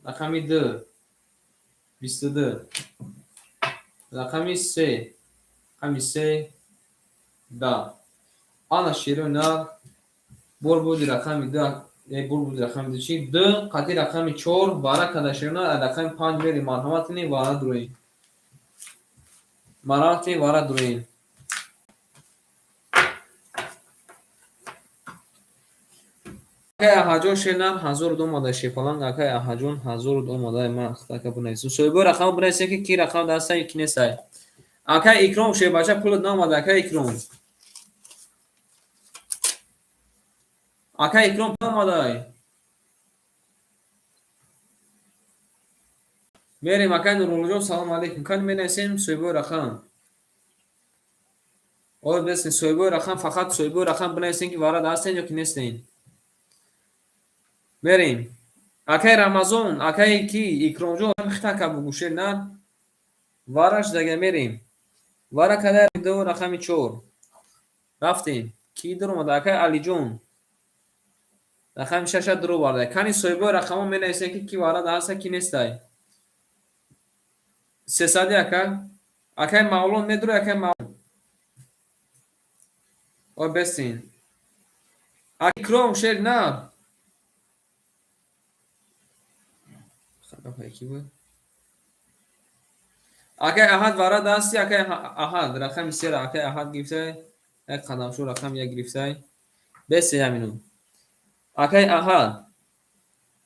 Рақами ду 22. Рақами се. Рақами се 10. Ана шерои нар бор буди рақами ду, э, бор буди рақами ду чи? Ду қати рақами чор вара када шерои нар, рақами панҷ мерем. Марҳамат кунед, вара дуроед. Марҳамат кунед, вара дуроед. Акай Аҳаҷон, шернар ҳазору ду омада, шепаланг, акай Аҳаҷон ҳазору ду омада. Ман ака бинависам. Соҳибои рақам бинависем, ки ки рақам дастае, ки нестай. Акай Икром, шербача, пулат наомада, акай Икром. Акай Икром наомадай. Мерем, акай Нуруллоҷон, салому алейкум. Кани менависем соҳибои рақам. Оё бинависем соҳибои рақам, фақат соҳибои рақам бинависем, ки вара ҳастен ё ки нестен. Мерем. Акай Рамазон, акай ки Икромҷон хитака бугӯ шернар. Вараш дага мерем. Вара кадай ду рақами чор. Рафтем. Ки дуромада? Акай Алиҷон. Рақами шаша дуроварда. Кани соҳибои рақамҳо менависем, ки ки варада ҳаста, ки нестай. Сесади, ака. Акай Мавлон медури, акай Мавлон. Ой, бестин. Икром шер нар. Ки буд? Акай Аҳад варад ҳасти, акай Аҳад, рақами сера акай Аҳад гирифтай, як қадамшо рақами як гирифтай. Бесе ҳамину. Акай Аҳад.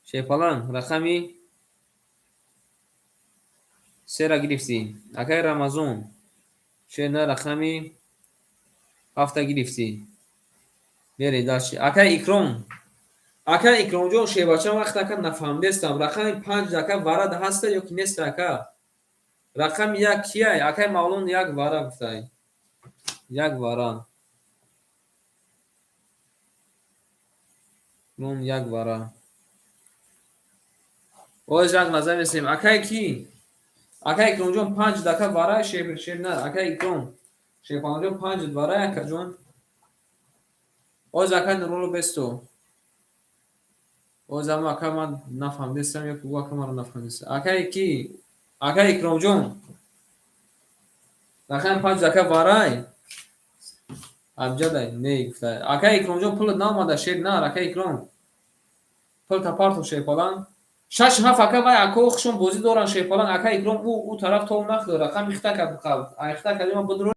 Шерпаланг рақами сера гирифтӣ. Акай Рамазон. Шерна рақами ҳафта гирифтӣ. Мере дальше. Акай Икром. Акай Икромҷон, шербача, вақт ака нафаҳмидестам. Рақами панҷ, ака, варад ҳаста ё ки неста, ака? Рақами як кияй? Акай Мавлон як вара гуфтай. Як вара. Мон як вара. Оз як назар месем. Акай ки? Акай Икромҷон панҷ дака вара шер шер на. Акай Икром. Шерпаланҷон панҷ вара, акаҷон. Оз акай Нурулло бесто. Оз ама ака ман нафаҳмидестам ё ки ӯ ака маро нафаҳмидеста. Акай ки? Акай Икромҷон. Рақами панҷ ака варай? Абҷадай не гуфтай. Акай Икромҷон, пулат наомада, шер нар, акай Икром. Пулта партов, шерпаланг. Шаш ҳафт, ака, вай акао хушон бозӣ доранд, шерпаланг. Ака Икром ӯ тараф тов нахӯр, рақами хита кад айхта кадима бидуро.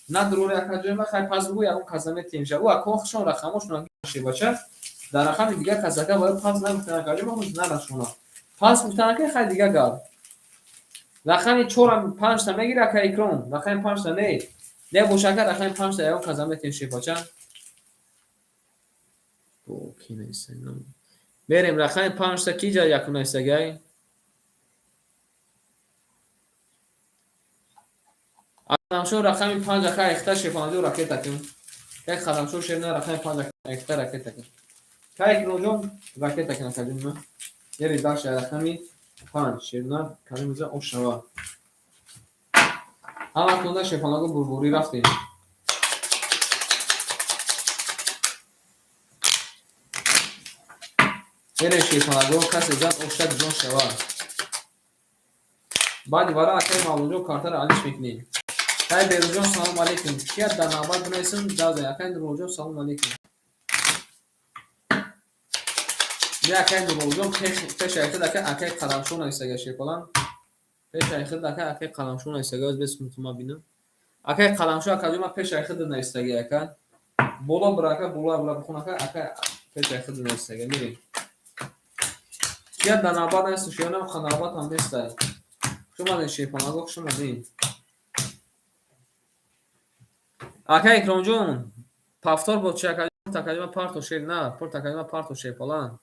Надурори, акаҷон, ма хай пас бугӯ ягон каса метиҳем ша. Ӯ акао хушон рақамошон шербача. Дар рақами дигар касака вай пас нагуфтан, акаҷон, ма ҳоз нарасонам. Пас гуфтан, ака, хай дигар гап. Рақами чорам панҷта мегири, ака Икром. Рақами панҷта не. Не боша, ака, рақами панҷта ягон каса метиҳем, шербача. Мерем рақами панҷта ки ҷа якум нависагай? Қадамшо рақами панҷ, ака, айхта шерпаланҷо ракета кун. Як қадамшо шерна рақами панҷ айхта ракета кун. Кай Икромҷон ракета кун, акаҷон ма. Ери дальше рақами панҷ шерна калимиза ошава. Ҳама кунда шерпаланго бурбурӣ рафтем. Мерем, шерпалаго, касе зад ошак ҷон шава. Баъди вара акаи Мавлонҷон картаро алиш мекунем. Акай Берӯзҷон, салому алейкум. Кия дар навбат бинависам ҷазай. Акай Нуруллоҷон, салому алейкум. Не, акай Нуруллоҷон пеш айхид ака акай Қаламшо нависага, шерпаланг. Пеш айхид ака акай Қаламшо нависага, оз бес мутума бинам. Акай Қаламшо, акаҷон, ман пеш айхид нависага, ака. Боло бира, ака, боло бира бихон, ака, ака пеш айхид нависага. Мерем. Кия дар навбат нависта шуянам, навбат ҳам нестай. Хуш омадед, шерпалаго, хуш омадед. Ака Икромҷон, повтор бо чи, акаҷон? Парто, шер на пурт, акаҷон, парто, шерпалан.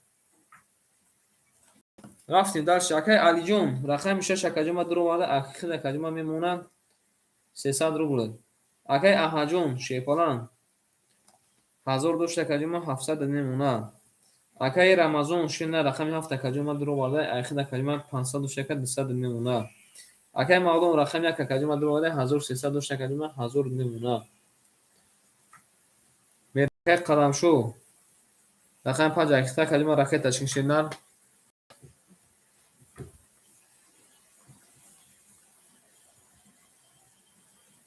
Рафтем дальше. Акай Алиҷон, рақами 6, акаҷон, ма дуроварда, акхид, акаҷон, ма мемонад 300 рубл. Акай Аҳмадҷон, шерпалан, 1000 дошт, акаҷон, ма 700 мемонад. Акаи Рамазон, шер на, рақами 7, акаҷон, ма дуроварда, айхид, акаҷон, ма 500 дошт, ака, 200 мемонад. Акаи Мавлон, рақами 1, акаҷон, ма дуроварда, 1300 дошт, акаҷон, ма 1000 мемонад. Акаи Қадамшо, рақами 5, акихта, акаҷон, ма ракета шер нар.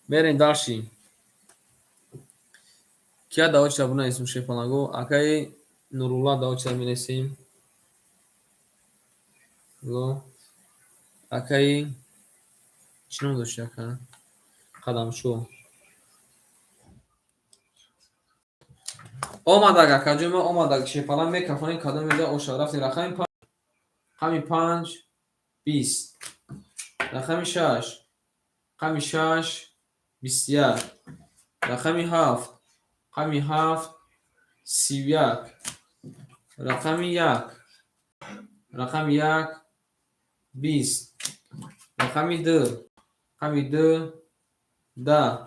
Мерем дальше. Кия давочида бинависем, шерпаланго? Акаи Нурулла давочида менависем. Ло акаи чӣ ном дошти, ака? Қадамшо. Омадаг, акаҷон, ма омадаг, шерпалан, мекафонем, кадом меда оша. Рафтем, рақами 5, 20, рақами 6, рақами 6, 21, рақами 7, рақами 7, 31, рақами 1, рақами 1, 20, рақами 2, рақами 2, 10,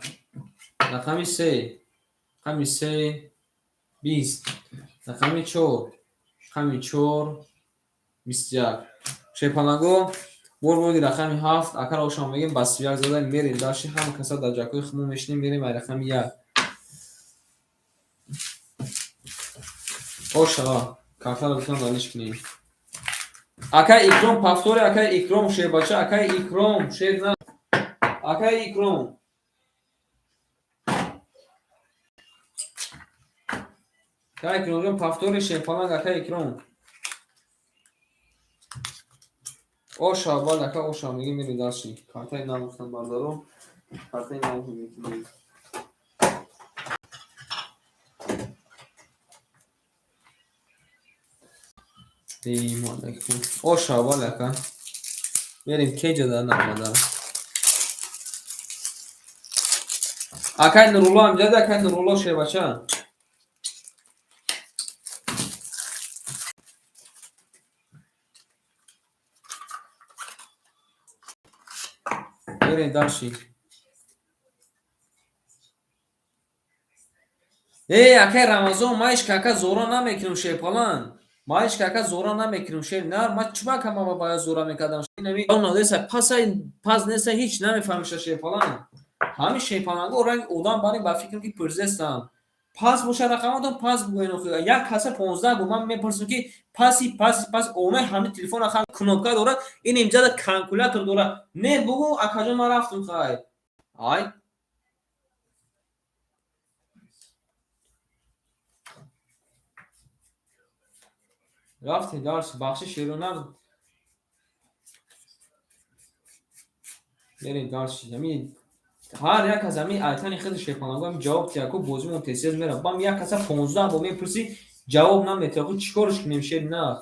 рақами 3, рақами 3, 20, рақами 4, рақами 4, 21. Шерпаланго, бор рақами 7 акара ошам мегем, ба 31 зада мерем дальше. Ҳама каса дар ҷакҳои худмон мешинем, мерем ай рақами 1. Ошава, картаро битон далиш кунем. Акай Икром, повтори, акай Икром, шербача, акай Икром, шер на, акай Икром. Акай Икромҷон, повтори, шерпаланг, акай Икром. Оша, бал, ака, оша мегем, мерем дальше. Картаи нав гуфтам, бародаро, картаи нав мекунем. Оша, бал, ака, мерем. Кеҷада намада, акай Нурулло амҷада, акай Нурулло, шербача. Мерем дальше. Э, акай Рамазон, ма ҳеч кака зора намекунам, шерпалан, ма ҳеч кака зора намекунам, шер нар. Ма чима кама бая зора мекардам? Неса пасай пас неса, ҳеч намефаҳмиша, шерпалан. Ҳамин шерпаланго ранги одам барин, ба фикрам ки пурзестам. Пас боша рақаматон, пас бугӯен. Як каса 15 бу, ман мепурсам ки паси паси пас омай. Ҳамин телефон кнопка дорад, ин имҷада калькулятор дорад. Не, бугӯ, акаҷон, ман рафтам, хай, ай. Рафтем дальше. Бахши шерунар, мерем дальше. Ҳамин ҳар як аз ҳамин айтани хеле шерпаланго ҷавоб тияку, бозимон тезтез мерав. Бам як каса 15 бо мепурсӣ, ҷавоб наметиҳад. Чӣ корш кунем, шер на?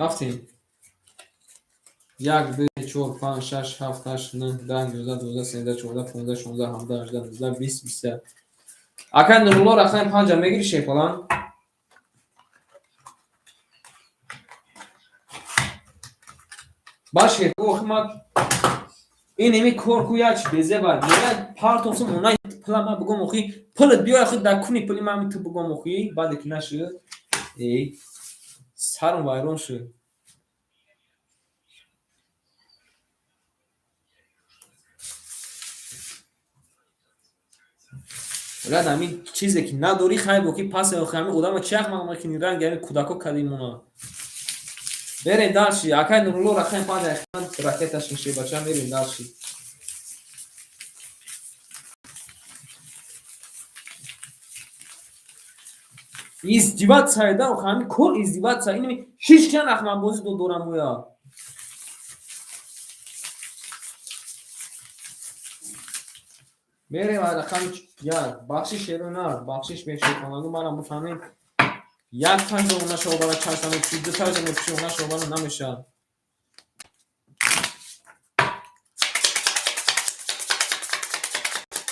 Рафтем: 1, 2, 4, 5, 6, 7, 8, 9, 10, 11, 12, 13, 14, 15, 16, 17, 18, 19, 20, 21. Акай Нурулло, рақами 5-а мегири, шерпалан? Баш охи, ин ими кор ку, як безеба партосум она пула ма бугом, охи, пулат биёй, охи, дар куни пули ма ту бугом, охи, баъде ки нашуд, эй, сарам вайрон шуд. Рад ҳамин чизе ки надорӣ, хай бо ки пас, охи, ҳамин одама чи ахмақ мекунӣ, ранги ҳамин кӯдако кадимона. Мерем дальше. Акай Нурулло, рақами 5, ракеташ мешебача, мерем дальше. Издеваться да, ҳамин кор издеваться. Ин шишкан ахмақбозӣ дорам оя. Мерем рақами 1. Бахшиш, шерунар, бахшиш мешеконагу, манам бифаҳмем. Як тажда онаша обара чашта мепӯшӣ, ду тажда мепӯшӣ, онаша обара намешавад.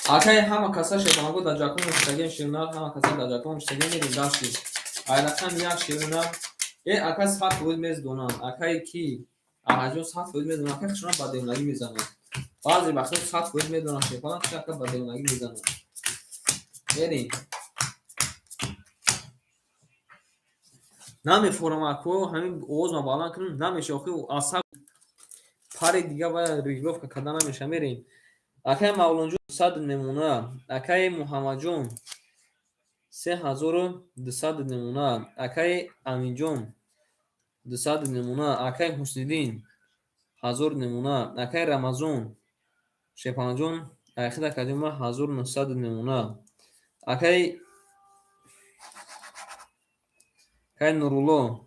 Акай ҳама каса шерпаланго дар ҷакон мешитагем, шернар ҳама каса дар ҷакон мешитагем, мерем дашти. Ай рақам як шернар. Э ака 100% мездонанд. Акай ки аҳаҷон 100% медонанд, акай хушона ба девонагӣ мезананд. Баъзе вақтҳо 100% медонанд шерпаланг, ки ака ба девонагӣ мезананд. Мерем. Намефорам ако ҳамин овозма баланд кунам, намеша, охи асаб пари дига ва регулировка карда намеша. Мерем. Акай Мавлонҷон 100 намуна, акай Муҳаммадҷон 3200 намуна, акай Аминҷон 200 намуна, акай Ҳусниддин 1000 намуна, акай Рамазон Шерпаланҷон айхида кадима 1900 намуна, акай Нурулло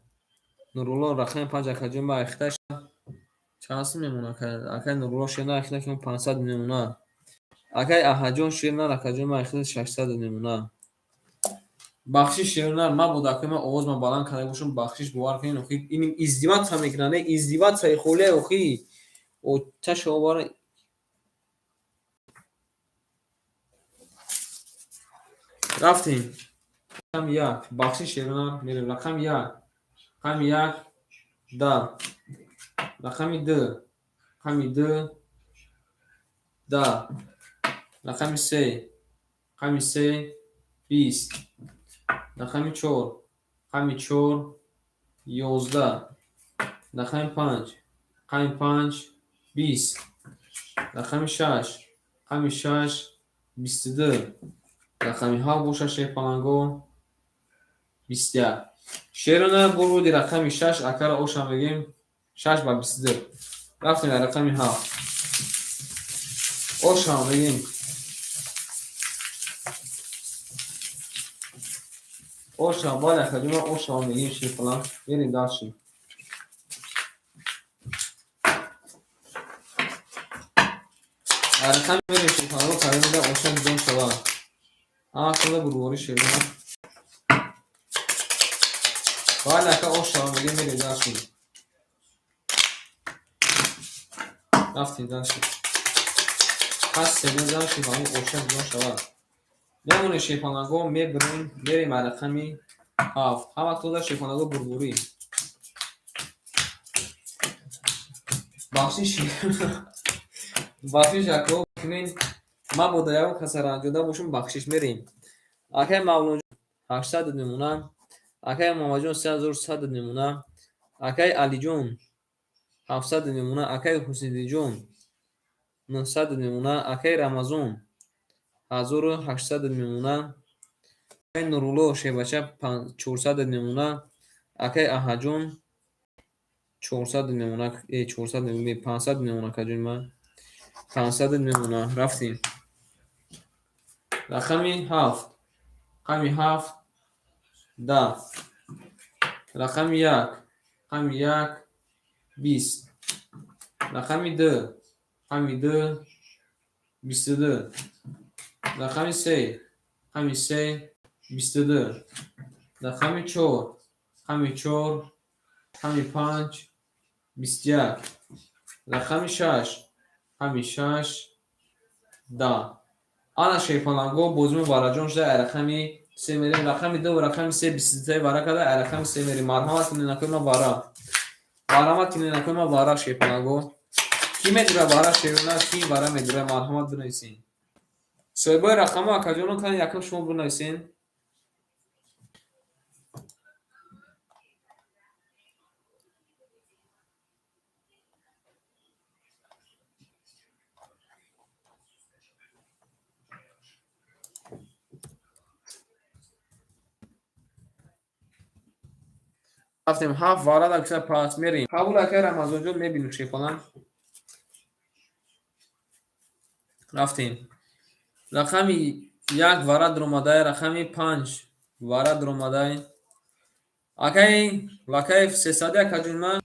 рақами 5 акаҷон ба айхида чанд мемона, акай Нурулло шернар айхида 500 намуна, акай Аҳаҷон шернар акаҷон ба айхида 600 намуна. Бахшиш шернар, мабода акай ман овозма баланд карда бошам, бахшиш, бовар кунед, охи ин издеваться мекунанд, издеваться холе, охи оташа овара. Рафтем. Рақами як, бахшиш шернар, мерем рақами як, рақами як, да, рақами ду, рақами ду, да, рақами се, рақами се, 20, рақами чор, рақами чор, 11, рақами панҷ, рақами панҷ, 20, рақами шаш, рақами шаш, 22, рақами ҳафт боша шерпаланго 21. Шерона буруди рақами шаш, акара оша мегем шаш ба 22. Рафтем дар рақами ҳафт. Оша мегем. Оша, бале, акаҷума оша мегем шерпаланг. Мерем дальше. Рақами мерем шерпаланго каремида оша бидон шава. Ҳама кунда бурворӣ шерона. Бале, ака оша мегем, мерем дальше. Рафтем дальше. Пас серёзан шерпаланго оша бидон шава. Мемонем шерпаланго, мебирем, мерем ба рақами ҳафт. Ҳама кунда шерпаланго бурворӣ. Бахшиш, бахшиш ако кунед, мабода ягон каса ранҷода бошам, бахшиш, мерем. Акай Мавлонҷон 800 намуна, акай Муҳаммадҷон 3100 намуна, акай Алиҷон 700 намуна, акай Ҳусниддинҷон 900 намуна, акай Рамазон 1800 намуна, акай Нурулло Шербача 400 намуна, акай Аҳаҷон 400 намуна, 400 намуна, 500 намуна, акаҷони ман 500 намуна. Рафтем. Рақами ҳафт, рақами ҳафт, да, рақами як, рақами як, 20, рақами ду, рақами ду, 22, рақами се, рақами се, 22, рақами чор, рақами чор, рақами панҷ, 21, рақами шаш, рақами шаш, да. Ана шерпаланго бозимо вараҷон шуда, ай рақами се мерем, рақами ду ва рақами се 22 вара карда, ай рақами се мерем. Марҳамат кунед накои ма вара. Марҳамат кунед накои ма вара шерпаланго. Ки медура вара шерона, ки вара медура, марҳамат бинависен. Соҳибои рақамҳо акаҷонон кани якум шумо бинависен. Рафтем ҳафт вара дар киса пас мерем. Қабул акай Рамазонҷон, мебинем шерпаланг. Рафтем. Рақами як вара дуромадай, рақами панҷ вара дуромадай. Акай Лакаев сесади акаҷон ман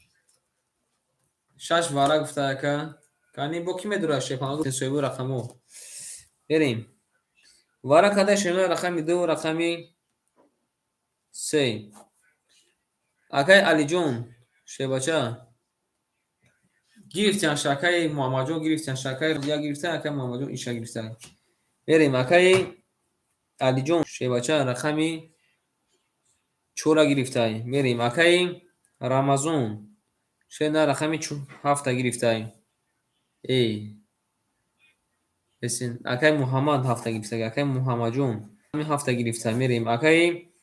шаш вара гуфта ака. Кани бо ки медура шерпаланг соҳиби рақамҳо. Мерем. Вара кадай шерона рақами ду, рақами Се. Акай Алиҷон, шебача. Гирифтиан шакаи Муҳаммадҷон, гирифтиан шакаи як гирифтан, акай Муҳаммадҷон иша гирифтан. Мерем акаи Алиҷон, шебача рақами чора гирифтай. Мерем акаи Рамазон, шена рақами ҳафта гирифтай. Эй. Эсин акаи Муҳаммад ҳафта гирифтай, акаи Муҳаммадҷон ҳафта гирифтай. Мерем акаи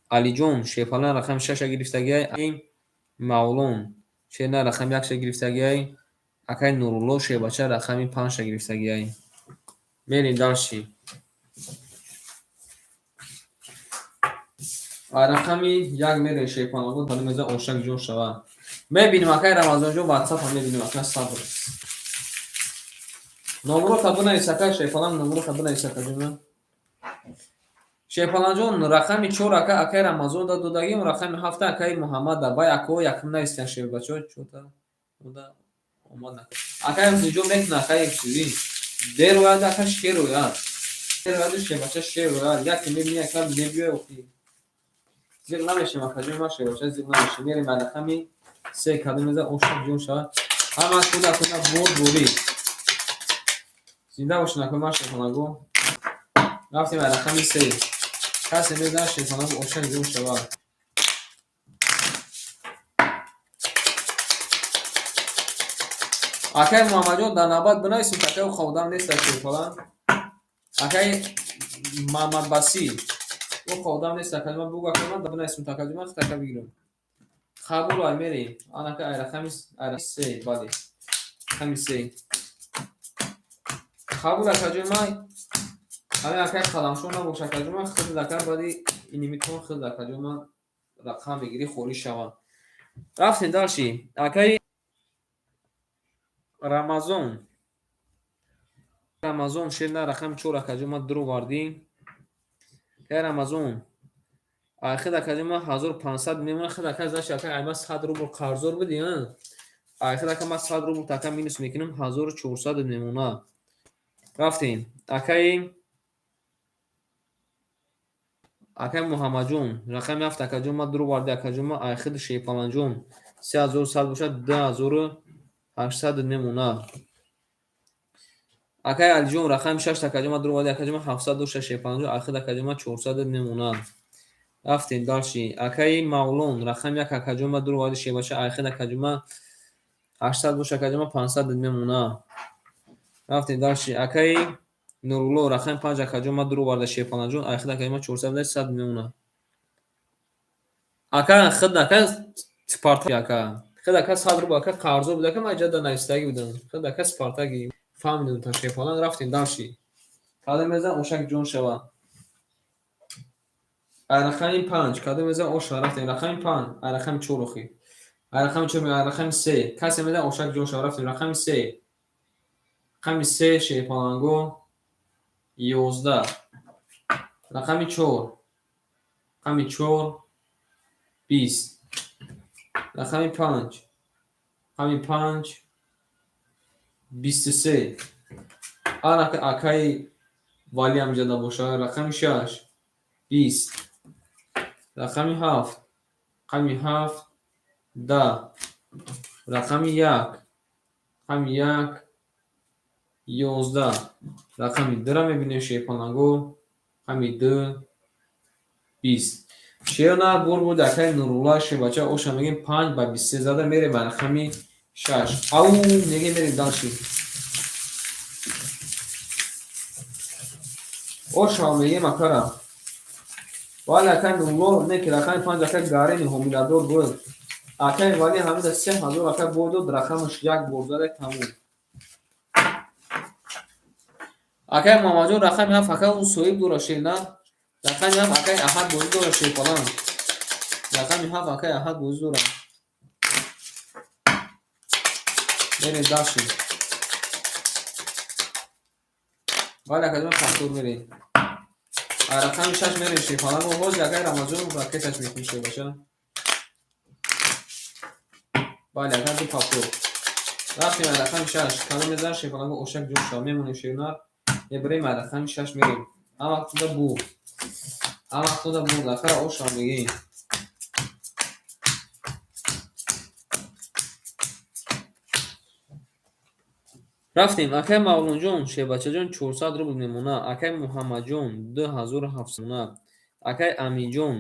Алиҷон, шепалан рақами шаша гирифтагиай. Мавлон, шена рақами якша гирифтагиай. Акаи Нурулло, шебача рақами панҷша гирифтагиай. Мерем дальше. Рақами як мерем шепаланго, меза ошак ҷон шава. Мебинем акаи Рамазонҷон, ватсапа мебинем ака, сабр. Номрота бинавис акай шепалан, номрота бинавис акаҷон. Шепаланҷон, рақами чор ака акаи Рамазон да додагим, рақами ҳафта акаи Муҳаммад да. Бай акаҳо якум навистиан шебачаҳо, чота ода омад накард. Акаи Ҳусейнҷон мекуна акаи чизи. Дер ояд ака, шер ояд. Шер ояду шебача шер ояд. Яке мебини ака мебиёй охи. Зиқ намешем акаҷон, ма шебача зиқ намешем. Мерем ба рақами се, кадом меза ошак ҷон шавад. Ҳама куда куда бор борӣ. Зинда бошед акаи ман шепалаго. Рафтем ба рақами се. Касе мезанад шепалаго ошак ҷон шавад. Акаи Муҳаммадҷон, дар навбат бинависед, акаи ӯ хобдам нест шепалан. Акаи Муҳаммадбасир, ӯ хобдам нест акаи ман бугу акаи ман бинависем акаи ман хитака бигирам. Қабул ай мерем. Ан ака ай рақами се, бале. Рақами се. Қабул акаҷон ман ҳамин акаи қаламшо набош акаҷон ман хид ака баъди инимитон хид акаҷон ман рақам мегирӣ холӣ шаванд. Рафтем дальше. Акаи Рамазон. Рамазон шерна рақами чор акаҷон ман дуровардӣ. Акаи Рамазон. Ай хид акаҷон ман 1500 мемонад, хид ака заши ака ай ман 100 рубл қарздор будӣ, а? Ай хид ака ман 100 рубл така минус мекунам, 1400 мемонад. Рафтем. Акаи Муҳаммадҷон, рақами ҳафт акаҷон ман дуровардӣ акаҷон ман ай хид шепаланҷон 3100 бошад, 2800 мемонад. Акаи Алиҷон, рақами шаш акаҷон ман дуровардӣ акаҷон ман 700 дошта шепаланҷон, ай хид акаҷон ман 400 мемонад. Рафтем дальше. Акаи Мавлон, рақами як акаҷон ман дуровардӣ шебача, ай хид акаҷон ман 800 боша акаҷон ман 500 мемонад. Рафтем дальше. Акаи Нурулло, рақами панҷ акаҷон ман дуроварда шепаланҷон, ай хид акаҷон ман 400 100 мемонад. Ака хид ака Спартак ака. Хид ака 100 рубл ака қарздор буд ака, ман иҷа навистагӣ будам. Хид ака Спартаки фаҳмидам та шепалан. Рафтем дальше. Кадом мезан ошак ҷон шава. Ай рақами панҷ кадом мезан оша, рафтем рақами панҷ, ай рақами чор охи. Ай рақами чор, ай рақами се. Касе мезан ошак ҷон шава, рафтем рақами се. Рақами се шепаланго 11. Рақами чор. Рақами чор 20. Рақами панҷ. Рақами панҷ 23. Ана акаи Вали ҳам иҷа бошад. Рақами шаш 20. Рақами ҳафт. Рақами ҳафт 10. Рақами як. Рақами як 11. Рақами дура мебинем шепаланго. Рақами ду 20. Шерна бур буд акаи Нурулла шебача оша мегем 5 ба 23 зада мерем ба рақами шаш. Ау мегем мерем дальше. Оша мегем акара. Вале акаи Нурулло не ки рақами панҷ ака Гарини ҳомиладор буд. Акаи Вали ҳамида 3000 ака бой дод, рақамаш як бор зада тамом. Акаи Муҳаммадҷон, рақами ҳафт ака ӯ соҳиб дора шерна. Рақами ҳафт акаи Аҳад бозӣ дора шерпалан. Рақами ҳафт акаи Аҳад бозӣ дора. Мерем дальше. Вале акаҷон пахтор мерем. Ай рақами шаш мерем шерпалан. Ҳозир акаи Рамазон ракеташ мекунӣ шебаша. Бале ака ду пахтор. Рафтем ай рақами шаш. Кадом мезанад шерпаланго ошак ҷон шава. Мемонем шернар. Мебарем ай рақами шаш мерем. Ҳама куда бур. Ҳамақтонда бурд, акара ошам мегӣ. Рафтем. Акай Мавлонҷон, Шербачаҷон 400 рубл мемона. Акай Муҳаммадҷон 2700 мемона. Акай Аминҷон,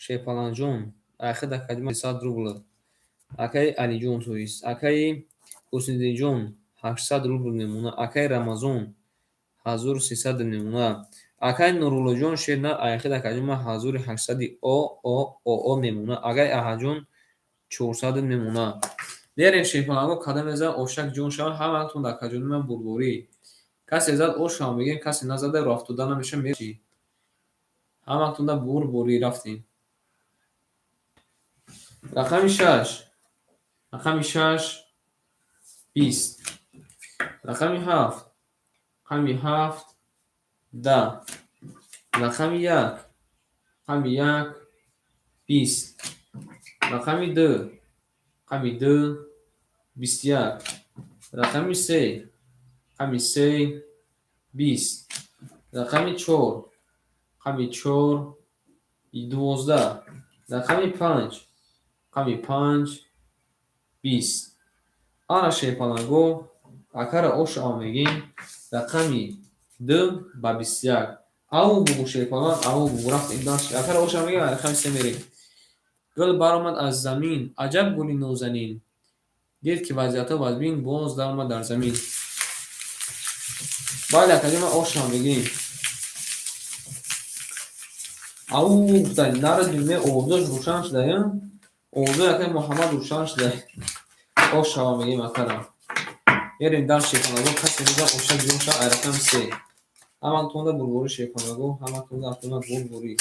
Шерпаланҷон, айхид академа 300 рубл. Акай Алиҷон тоист. Акай Ҳусниддинҷон 800 рубл мемона. Акай Рамазон 1300 мемона. Акай Нуруллоҷон шерна айхид академа 1800 о о о о мемона. Акай Аҳаҷон 400 мемона. Мерем шерпаланго кадам мезанад ошак ҷон шавад, ҳамаатон дар каҷони ман бурдборӣ. Касе зад ошам мегӯем, касе назада рафтода намеша мечи. Ҳамаатон дар бурдборӣ рафтем. Рақами 6. Рақами 6 20. Рақами 7. Рақами 7 10. Рақами 1. Рақами 1 20. Рақами 2. Рақами 2 21. Рақами 3. Рақами 3 20. Рақами 4. Рақами 4 12. Рақами 5. Рақами 5 20. Ана шерпаланго акара оша мегем рақами 2 ба 21. Ау бугу шерпалан, ау бугу рафтем дальше. Акара оша мегем рақами 3 мерем. Гул баромад аз замин, аҷаб гули нозанин. Дид ки вазъиятҳо вазбин, боз даромад дар замин. Бале, академа оша мегем. Ау гуфта, нара думе овозош рӯшан шуда, овозои акаи Муҳаммад рӯшан шуда. Ошава мегем акара. Мерем дар шерпалаго, касе меза оша ҷон шава ай рақами 3. Ҳаматонда бурборӣ шерпалаго, ҳаматонда автомат бурборӣ.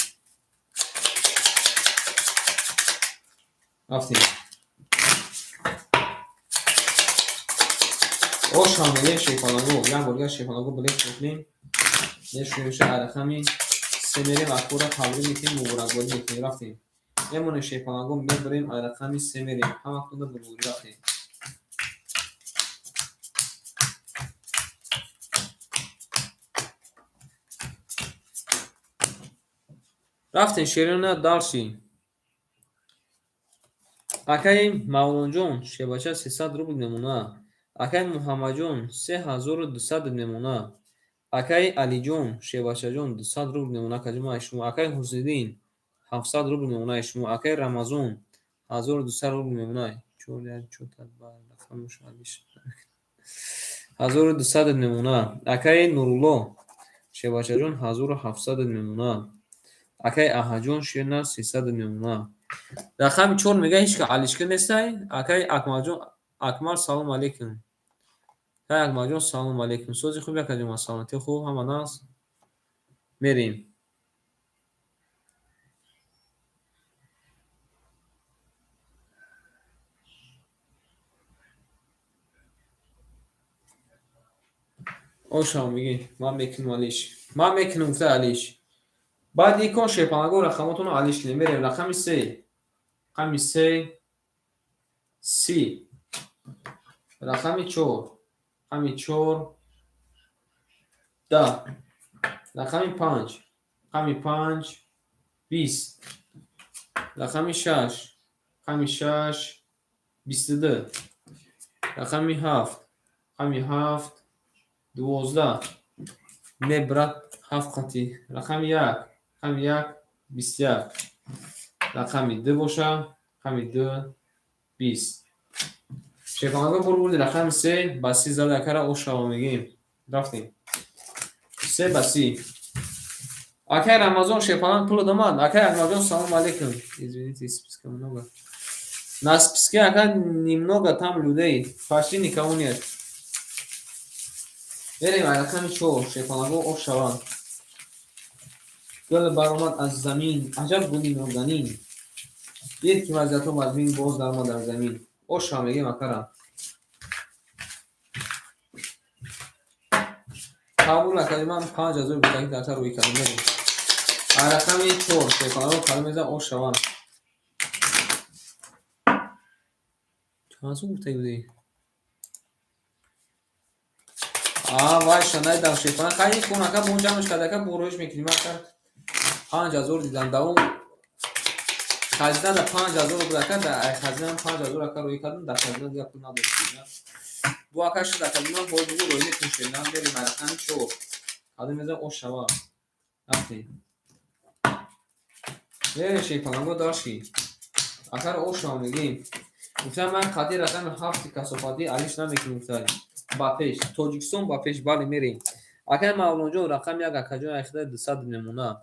Рафтем. Оша мегем шерпалаго, як бор дигар шерпалаго билет мекунем. Мешӯем ай рақами 3 мерем, акора табрик мекунем, муборакбодӣ мекунем. Рафтем. Мемонем шерпалаго, мебарем ай рақами 3 мерем. Ҳаматонда бурборӣ рафтем. Рафтем шерина дарси. Акай Мавлонҷон шербача 300 рубл мемона. Акай Муҳаммадҷон 3200 мемона. Акай Алиҷон шербачаҷон 200 рубл мемона. Акаҷон шумо. Акай Ҳусниддин 700 рубл мемона шумо. Акай Рамазон 1200 рубл мемона. 1200 мемона. Акай Нурулло шербачаҷон 1700 мемона. Акай Аҳаҷон шерна 300 мемона. Рақами 4 мега ҳеч ка алишка нестай. Акай Акмалҷон, Акмал салом алейкум. Акай Акмалҷон салом алейкум. Сози хуб акаҷон, саломатӣ хуб, ҳама нағз. Мерем. Ошам мегӣ, ман мекунам алиш. Ман мекунам гуфта алиш. Баъд икон шерпалаго рақамотонро алиш кунем. Мерем рақами 3. Рақами 3 30. Рақами 4. Рақами 4 10. Рақами 5. Рақами 5 20. Рақами 6. Рақами 6 22. Рақами 7. Рақами 7 12. Не брат, 7 қатӣ. Рақами 1. Рақами 1 21. Рақами 2 боша. Рақами 2 20. Шерпалаго бурбурди рақами 3 ба 30 зада акара ошава мегем. Рафтем. 3 ба 30. Акай Рамазон шерпалан пул домад. Акай Акмалҷон салом алейкум. Извините, списка много. На списке ака немного там людей. Почти никого нет. Мерем ай рақами 4 шерпалаго ошава. Гул баромад аз замин, аҷаб гули нозанин. Дид ки вазъиятҳо вазмин, боз даромад дар замин. Оша мегем акара. Қабул накардем, ман 5000 гуфтагӣ дар рӯй кардам. Мерем. Ай рақами 4 шерпалаго калом мезанад ошава. Чанд сум гуфтагӣ будӣ? Вай шанай дар шерпалан. Хайр, кун ака, бо ҷамъш карда ака, бо рӯиш мекунем ака. 5000 дидан давом хазина да 5000 буд ака, да хазина 5000 ака рӯй кардам, дар хазина дигар пул надоштем. Бу ака шуд ака, ман ҳой бугу рӯй мекунем, на мерем рақами 4. Кадом мезан ош шава. Рафтем. Мерем шепаланго даши. Акаро ош шава мегим. Гуфтам ман қати рақами 7 касофатӣ алиш намекунем гуфтам. Ба пеш. Тоҷикистон ба пеш, бале мерем. Акаи Мавлонҷон рақами 1 акаҷон айхта 200 намуна.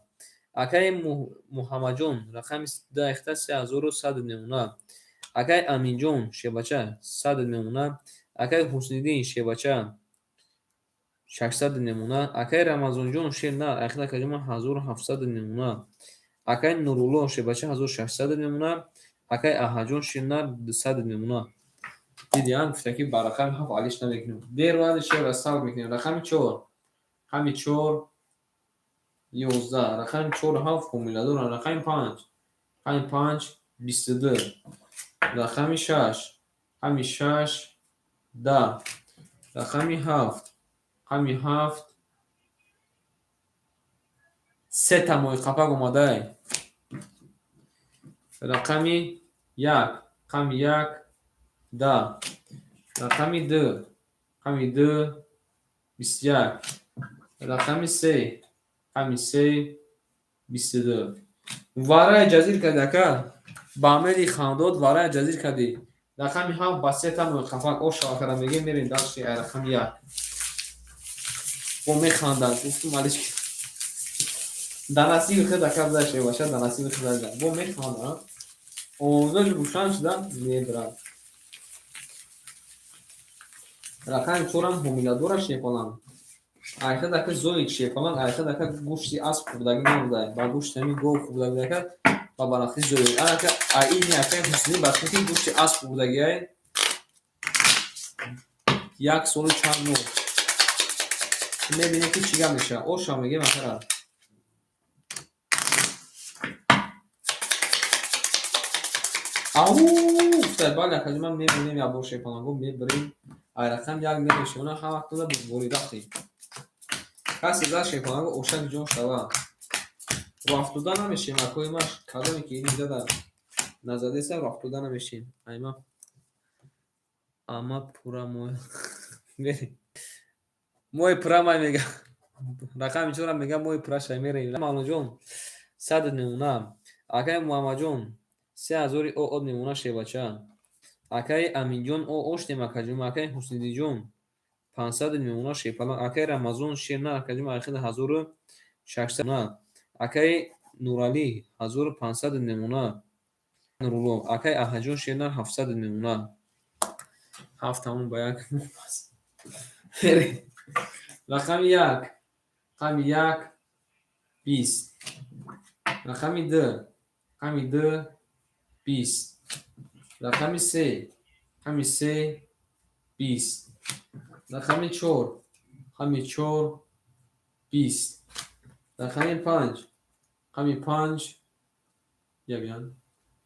Акаи Муҳаммадҷон рақами 2 айхта 3100 намуна. Акаи Аминҷон шебача 100 намуна. Акаи Ҳусниддин шебача 600 намуна. Акаи Рамазонҷон шер на айхта акаҷон 1700 намуна. Акаи Нурулло шебача 1600 намуна. Акаи Аҳаҷон шер на 200 намуна. Дидиам гуфта ки ба рақами 7 алиш намекунем. Дер вади шерра сабр мекунем. Рақами 4. Рақами 4 11. Рақами 4 7 ҳомила доранд. Рақами 5. Рақами 5 22. Рақами 6. Рақами 6 10. Рақами 7. Рақами 7 сета моҳи қапак омадай. Рақами 1. Рақами 1 10. Рақами 2. Рақами 2 21. Рақами 3. Рақами 3 22. Варай ҷазир кардӣ ака. Ба амели хандод варай ҷазир кардӣ. Рақами 7 ба сета моҳи қапак ош шава кардам мегем мерем дашти рақами 1. Бо механданд. Гуфтум алиш дар насиби худ ака буда шебаша, дар насиби худ буда. Бо механданд. Овозаш рӯшан шуда мебарад. Рақами 4 ҳомиладора шепаланд. Айхад ака зоид шепаланд, айхад ака гӯшти асп хӯрдагӣ набуда. Ба гӯшти ҳамин гов хӯрдагӣ ака ба барахти зоид. Ака аини ака ҳусни баски ки гӯшти асп хӯрдагӣ ай як солу чанд моҳ. Мебинем ки чӣ гап мешавад. Оша мегем акара. Ау, гуфта бале акаҷон ман мебинем як бор шепаланго мебарем. Ай рақам 1 мерешона ҳар вақт дода бурдборӣ рафтем. Касе зад шепаланго ошак ҷон шава. Роҳафтода намешем акои маш кадоме ки ини зада назадеса роҳафтода намешем. Айма ама пура мо мерем. Мои пура май мега. Рақами 4 мега мои пура шай мерем. Мавлонҷон 100 намуна. Акаи Муҳаммадҷон 3000 од намуна шебача. Акаи Аминҷон о оштем акаҷон. Акаи Ҳусниддинҷон 500 намуна шепалан. Акаи Рамазон шер на акаҷон айхида 1600 намуна. Акаи Нуралӣ 1500 намуна. Нурулло. Акаи Аҳаҷон шер на 700 намуна. 7 тамом ба як мерем. Рақами 1. Рақами 1 20. Рақами 2. Рақами 2 20. Рақами 3. Рақами 3 20. Рақами 4. Рақами 4 20. Рақами 5. Рақами 5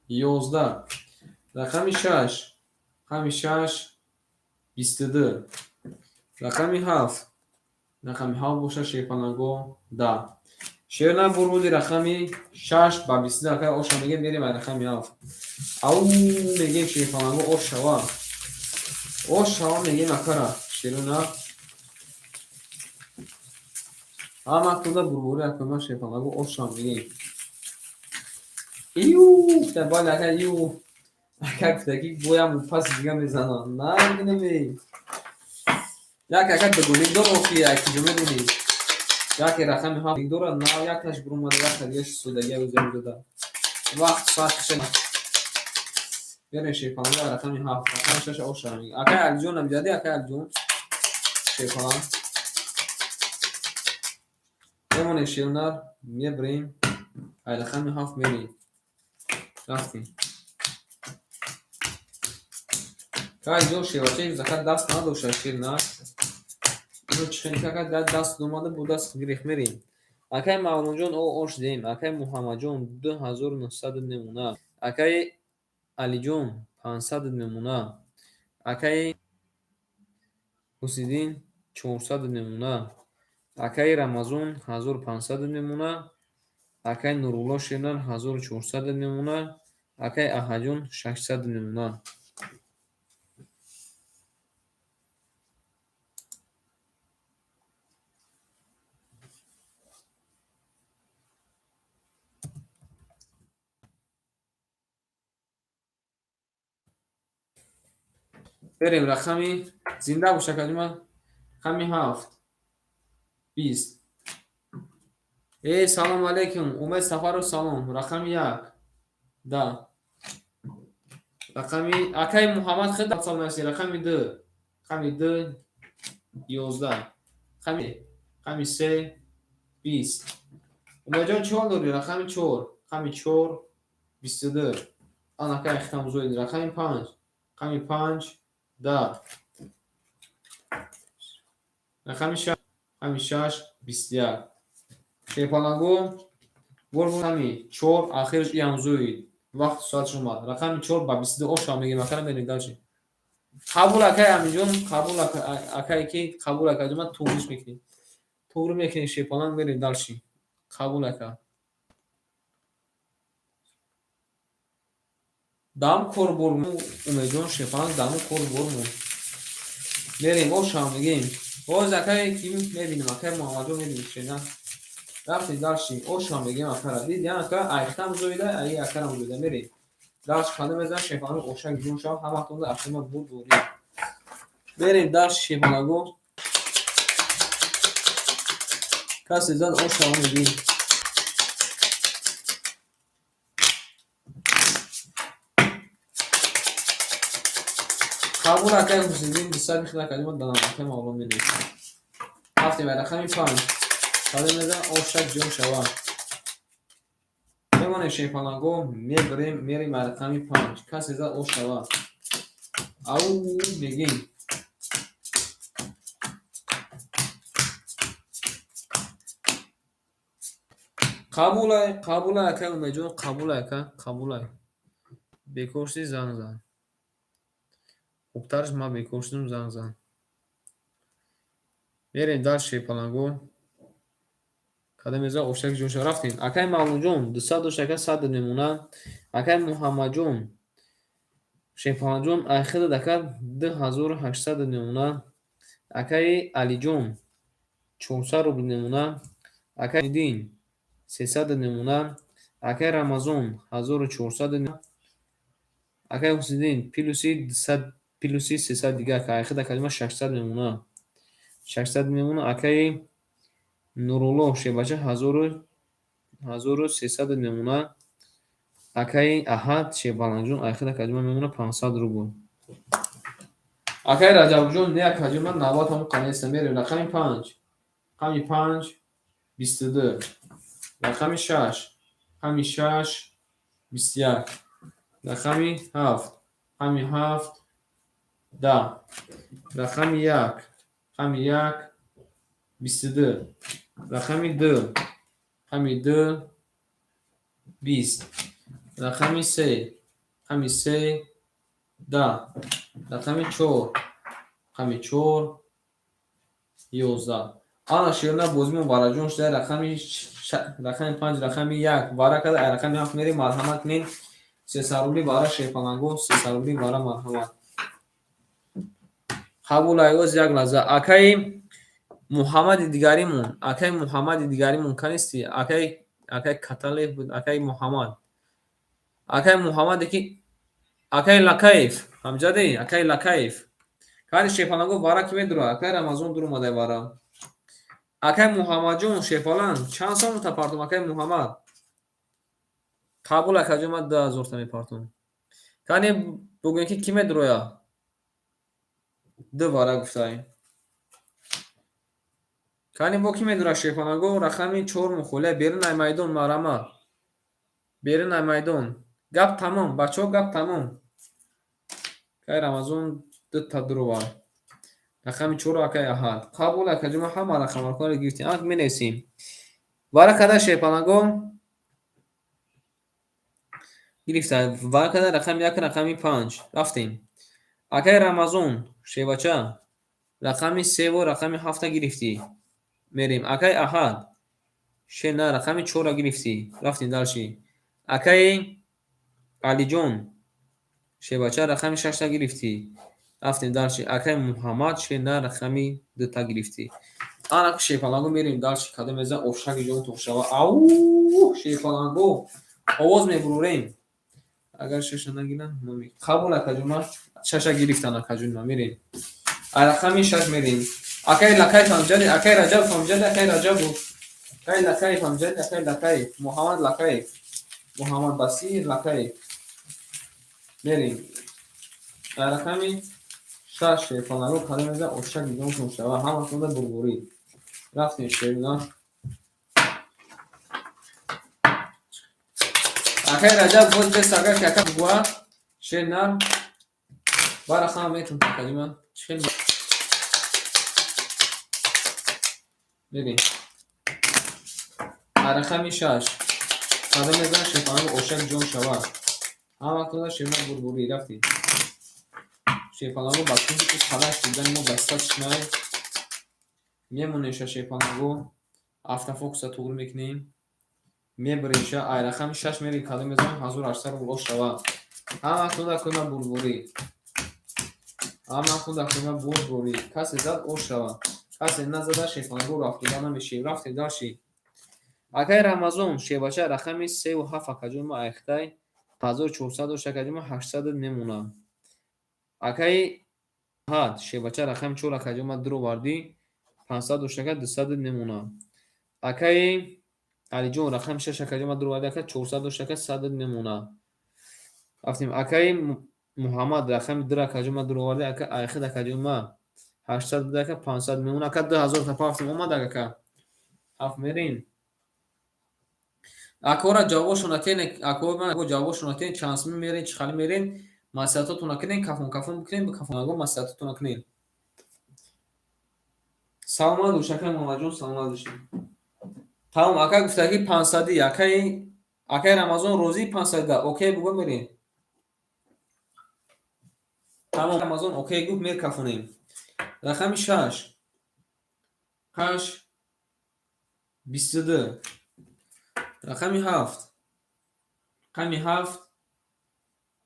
11. Рақами 6. Рақами 6 22. Рақами 7. Рақами 7 бошад шепаланго 10. Шерна бурбуди рақами 6 ба 22 ака оша мегем мерем ба рақами 7. Ау мегем шепаланго ош шава. Ош шава мегем акара. Шерна ҳама туда бурбури акама шепаланго ош шава мегем. Иу, гуфта бале ака иу. Ака гуфта ки боям пас дига мезанам. На неми. Як ака дугоник дор охи як ҷо медонӣ. Яке рақами 7 дорад, на якташ бурумада, якта дигаш судагия ӯза дода. Вақт соат шаш. Мерем шепаланго рақами 7, рақами 6 оша мегем. Акай Алиҷон амҷади, акай Алиҷон. Шепалан. Мемонем шернар, мебарем. Ай рақами 7 мерем. Рафтем. Кай ҷо шевачаи закат даст надошта шернар. Ино чихел кака даст омада бу даст гирифт мерем. Акаи Мавлонҷон о ош дем. Акаи Муҳаммадҷон 2900 намуна. Акаи Алиҷон 500 намуна. Акаи Ҳусниддин 400 намуна. Акаи Рамазон 1500 намуна. Акай Нурулло Шернар 1400 мемонад. Акай Аҳаҷон 600 мемонад. Берем рақами зинда бош, акаҷума. Рақами 7 20. Э, салом алейкум, Умед Сафаров, салом. Рақами 1 10. Рақами акай Муҳаммад хед салом аст. Рақами 2. Рақами 2 11. Рақами 3 20. Умедҷон, чӣ ҳол дорӣ? Рақами 4. Рақами 4 22. Ан акай хитам зоид. Рақами 5. Рақами 5 10. Рақами 6. Рақами 6 21. Шерпалангу бор рақами 4 ахирш иам зоид. Вақт соатш омад. Рақами 4 ба 22 оша мегирем, акара мерем дальше. Қабул, акай Аминҷон, қабул, акай ки қабул, акаҷон, ман туғриш мекунем. Туғри мекунем, шерпаланг, мерем дальше. Қабул, ака. Дам кор бор, Умедҷон, шерпаланг, дам кор бормон. Мерем, оша мегем. Боз акай ки мебинем, акай Муҳаммадҷон мебинем, шена. Рафтем дальше, оша мегем акара. Диди, ака, айхтам зоида, ай акарам зоида, мерем. Дальше кадом мезан шерпаланг, оша ҷон шав, ҳаматонда ахима буд дорӣ. Мерем дальше, шерпаланго. Касе зад, оша мегем. Қабул, акай Ҳусайниддин, 200 михла калима данам, акай Мавлон менависам. Рафтем рақами 5. Кадом мезан оша ҷон шава. Мемонем, шерпаланго, мебарем, мерем рақами 5. Касе зад, ош шава. Ау мегем. Қабулай, қабулай, акай Умедҷон, қабулай, ака, қабулай. Бекор шудӣ, занг зан. Хубтараш ман бекор шудам, занг зан. Мерем дальше, шерпаланго. Кадом мезан ошак ҷон шава. Рафтем. Акай Мавлонҷон, 200 дошт, ака, 100 мемонад. Акай Муҳаммадҷон, шерпалангҷон, айхидат, ака, 2800 мемонад. Акаи Алиҷон 400 рубл мемонад. Акай Дин 300 мемонад. Акай Рамазон 1400 мемонад. Акай Ҳусайниддин плюси 200, плюси 300 дига, ака, айхид, акаҷума, 600 мемонад. 600 мемонад. Акаи Нурулло шербача 1300 мемонад. Акаи Аҳад шербаландҷон, айхид, акаҷума, мемонад 500 рубл. Акаи Раҷабҷон, не, акаҷума, навбат ҳамон қанеста. Мерем рақами 5. Рақами 5 22. Рақами 6. Рақами 6 21. Рақами 7. Рақами 7 10. Рақами 1. Рақами 1 22. Рақами 2. Рақами 2 20. Рақами 3. Рақами 3 10. Рақами 4. Рақами 4 11. Ана шерна бозимон бараҷон шуда. Рақами 5, рақами 1 бара када, ай рақами 7 мерем. Марҳамат кунед, 300 рубли бара, шерпаланго, 300 рубли бара, марҳамат. Қабул айоз, як лаҳза. Акаи Муҳаммади дигаримон, акаи Муҳаммади дигаримон канисти, акаи Каталев буд, акаи Муҳаммад. Акаи Муҳаммаде ки акаи Лакаев, ҳамҷаде, акаи Лакаев. Кани, шерпаланго, бара ки медура, акаи Рамазон дур омадай бара. Акаи Муҳаммадҷон шерпаланг, чанд сомонта партом, акаи Муҳаммад? Қабул, акаҷон, ман 2000 та мепартом. Кани бугӯем ки кӣ медуроя? Ду вара гуфтай. Кани бо кӣ медура, шерпаланго? Рақами 4 мухолия берун ай майдон, марҳамат. Берун ай майдон. Гап тамом, бачаҳо, гап тамом. Акаи Рамазон дута дуровард. Рақами 4 акаи Аҳад. Қабул, акаҷон, ман ҳама рақамҳоро гирифтем. Ак менависем. Вара када, шерпаланго? Гирифта. Вара када рақами 1, рақами 5. Рафтем. Акаи Рамазон, шевача, рақами 3 рақами 7 гирифтӣ. Мерем. Акаи Аҳад. Шер на, рақами чорра гирифтӣ. Рафтем дальше. Акаи Алиҷон, шербача, рақами шашта гирифтӣ. Рафтем дальше. Акаи Муҳаммад, шер на, рақами дута гирифтӣ. Ана шерпаланго, мерем дальше. Кадом мезан, ошаки ҷонтон шава. Ау, шерпаланго, овоз мебурорем. Агар шаша нагирам, қабул, акаҷон, шаша гирифтан, акаҷон, ма мерем. А рақами шаш мерем. Акаи Лакаев Амҷади, акаи Раҷаб Амҷади, акаи Раҷабу. Акаи Лакаев Амҷади, акаи Лакаев, Муҳаммад Лакаев, Муҳаммад Басир Лакаев. Мерем. А рақами шаш, шерпаланго, кадом мезан, ошаки ҷонтон шава. Ҳаматонда бурбурӣ. Рафтем, шерина. Акаи Раҷаб боз бес, агар ки ака бугӯа, шер нар ба рақама метун, акаҷи ман хел мерем. А рақами шаш кадом мезан, шерпаланго, ошак ҷон шава. Ҳаматонда шерна бурбурӣ. Рафтем. Шерпаланго, ба чунки қалаш дидани мо достаточно мемонем. Ша шерпаланго, автофокуса туғри мекунем, мебиреша. Ай рақами шаш мерем. Кадом мезанам, 1800 рубл ош шава. Ҳаматонда кӯма бурбурӣ, ҳаматонда кӯма бурбурӣ. Касе зад, ош шава, касе назада, шерпаланго, рафтода намешем. Рафтем дальше. Акаи Рамазон, шербача, рақами севу ҳафт, акаҷон ма, айхтай 1400 дошт, акаҷон ма, 800 мемонад. Акаи ҳад, шербача, рақами чор, акаҷон ма, дуровардӣ, 500 дошт, ака, 200 мемонад. Акаи Алиҷон, рақами шаш, акаҷон ма, дуровардӣ, ака, 400 дошт, ака, 100 мемонад. Рафтем. Акаи Муҳаммад, рақами ду, акаҷон ма, дуровардӣ, ака, айхид, акаҷон ма, 800 буда, ака, 500 мемонад. Ака, 2000 та пафтем, омад, ака, ҳафт мерем. Акора ҷавобошона тен, акора ҷавобошона тен. Чанд сумӣ мерен, чӣ хали мерен, маслиҳатотона кунен, кафон кафон бикунен, кафонаго маслиҳатотона кунен. Саломат бош, акаи Муҳаммадҷон, саломат бошед. Тамом, ака гуфта ки 500-ӣ. Акаи Рамазон розӣ 500-да? Окей бугӯ, мерем. Тамом, Рамазон окей гуфт, мекафонем. Рақами шаш, ҳашт, 22. Рақами ҳафт, рақами ҳафт,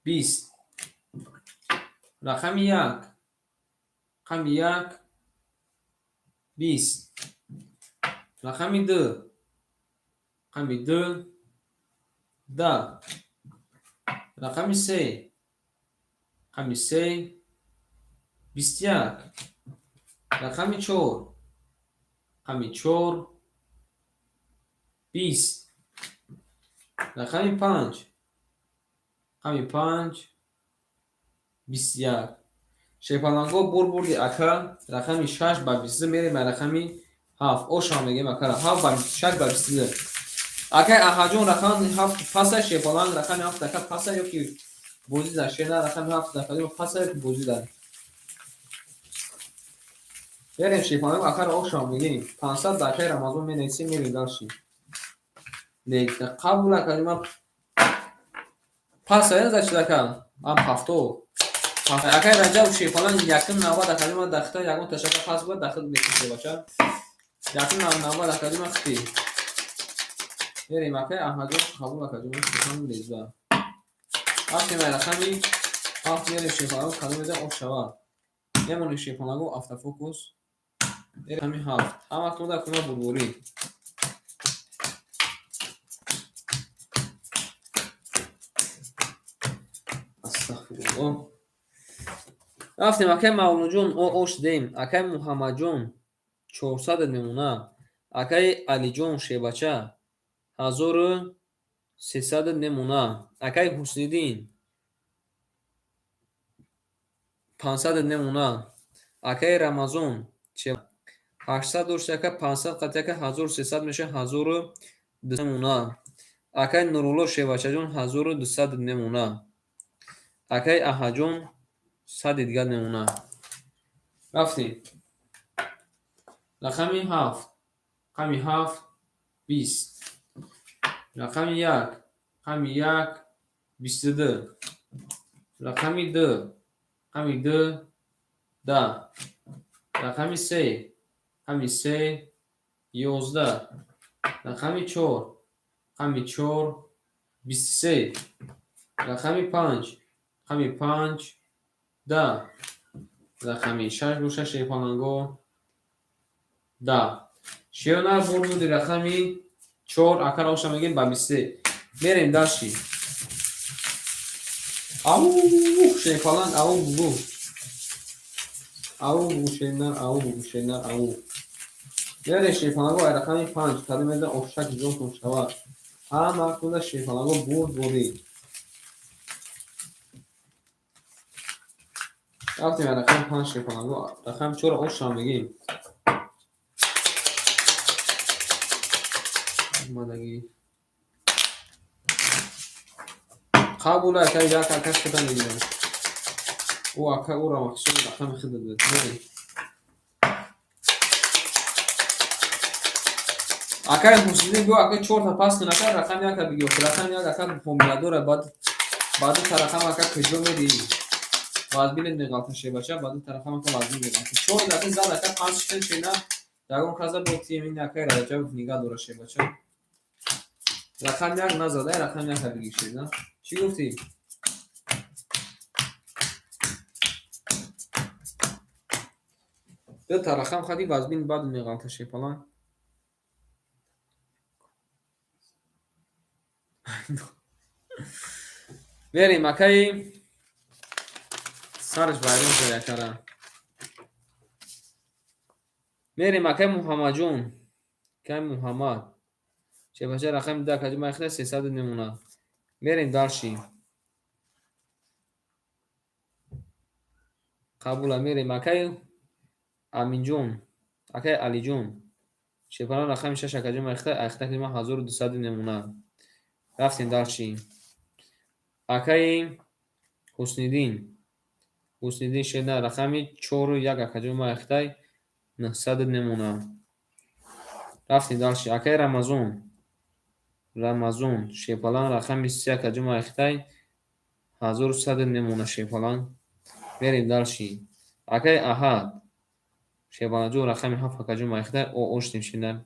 20. Рақами як, рақами як, 20. Рақами ду, рақами ду, 10. Рақами се, рақами се, 21. Рақами чор, рақами чор, 20. Рақами панҷ, рақами панҷ, 21. Шерпаланго, бурбурди, ака. Рақами шаш ба 22 мерем. Ба рақами ҳафт ошам мегем, акара. Ҳафт ба шаш ба 22. Акай Аҳаҷон, рақами ҳафт паса, шерпаланг, рақами ҳафт, ака, паса ё ки бозӣ дар шена? Рақами ҳафт, акаҷон, паса ё ки бозӣ дар? Мерем, шерпаланг, акара ошам мегем. 500 ба акаи Рамазон менависем, мерем дальше. Қабул, акаҷон, ман паса значит, ака, ам ҳафто. Акай Раҷаб, шерпаланг, якум навбат, акаҷон ман, дахта ягон ташака пас буд, дахил мекунем, бача. Якум навбат, акаҷон ман, хити мерем. Акай Аҳмадҷон, қабул, акаҷон, рақами 13. Рафтем, ай рақами ҳафт мерем, шерпаланг, кадом мезан, ош шавад. Мемонем, шерпаланго, автофокус. Рақами ҳафт, ҳаматонда кума бурбурӣ. Астағфируллоҳ. Рафтем, акай Мавлоноҷон, ош дем. Акай Муҳаммадҷон, 400 мемона. Акаи Алиҷон, шербача, 1300 мемона. Акаи Ҳусниддин, 500 мемона. Акаи Рамазон 800 дошт, ака, 500 қати, ака, 1300 меша, 1200 мемона. Акаи Нурулло, шербачаҷон, 1200 мемона. Акаи Аҳаҷон, 100-и дигар мемона. Рафтем. Рақами ҳафт, рақами ҳафт, 20. Рақами як, рақами як, 22. Рақами ду, рақами ду, 10. Рақами се, рақами се, 11. Рақами 4. Рақами 4 23. Рақами 5. Рақами 5 10. Рақами 6 боша шерпаланго 10. Шернар бурд рақами 4 акара оша мегем ба 23. Мерем дальше. Ау, шерпаланг, ау бугу. Ау бугу шернар, ау бугу шернар, ау. Мерем шерпаланго ай рақами 5 кадом меда ошак ҷонтон шавад. Ҳама куда шерпаланго бурд бурид. Рафтем ай рақами 5 шерпаланго, рақами 4 оша мегем. Омадагӣ. Қабул ака як ака худа мегирам. Ӯ ака ӯро махсус рақами худа дод. Мерем. Акай Ҳусайнӣ гӯ ака 4 та пас кун ака рақами 1 бигир. Рақами 1 ака ҳомиладора баъд баъд та рақам ака куҷо медиҳӣ? Вазбилет меғалта шебача баъд та рақам ака вазбил меғалта. 4 дафъа зад ака 5 шитен шена ягон каза бо тим ин акай Раҷабов нигаҳ дора шебача. Рақами 1 назада, рақами 1 бигир шена. Чӣ гуфтӣ? Ду та рақам хади вазбин баъд меғалта шепалан. Мерем акаи сараш вайрон шуд якара. Мерем акаи Муҳаммадҷон. Акаи Муҳаммад. Шепача рақами 2 акаҷон майхта 300 мемонад. Мерем дальше. Қабула мерем акаи Аминҷон, акаи Алиҷон. Шепалан рақами 6 акаҷон майхта айхта ки 1200 мемонад. Рафтем дальше. Акаи Ҳусниддин. Ҳусниддин шена рақами 4 1 акаҷон майхтай 900 мемонад. Рафтем дальше. Акаи Рамазон. Рамазон шепалан рақами 3 акаҷон майхтай 1100 мемонад шепалан. Мерем дальше. Акаи Аҳад. Шепаланҷон рақами 7 акаҷон майхтай о оштем шена.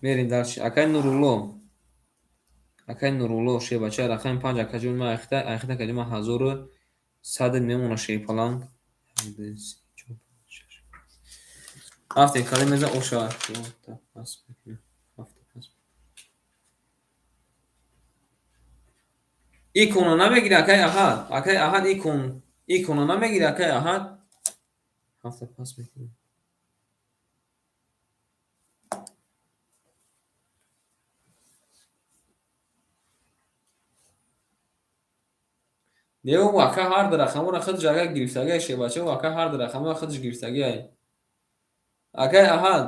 Мерем дальше. Акаи Нурулло. Акаи Нурулло шебача рақами 5 акаҷон майхтай айхта акаҷон 1100 мемонад шепаланг. Рафтем калим меза оша. 4 пас мекунем. 7 пас. Икона намегири акаи Аҳад. Акаи Аҳад икон. Икона намегири акаи Аҳад. 7 пас мекунем. Не ӯ ака ҳар ду рақаморо худаш ака гирифтагиай шебача, ӯ ака ҳар ду рақаморо худаш гирифтагиай. Акаи Аҳад.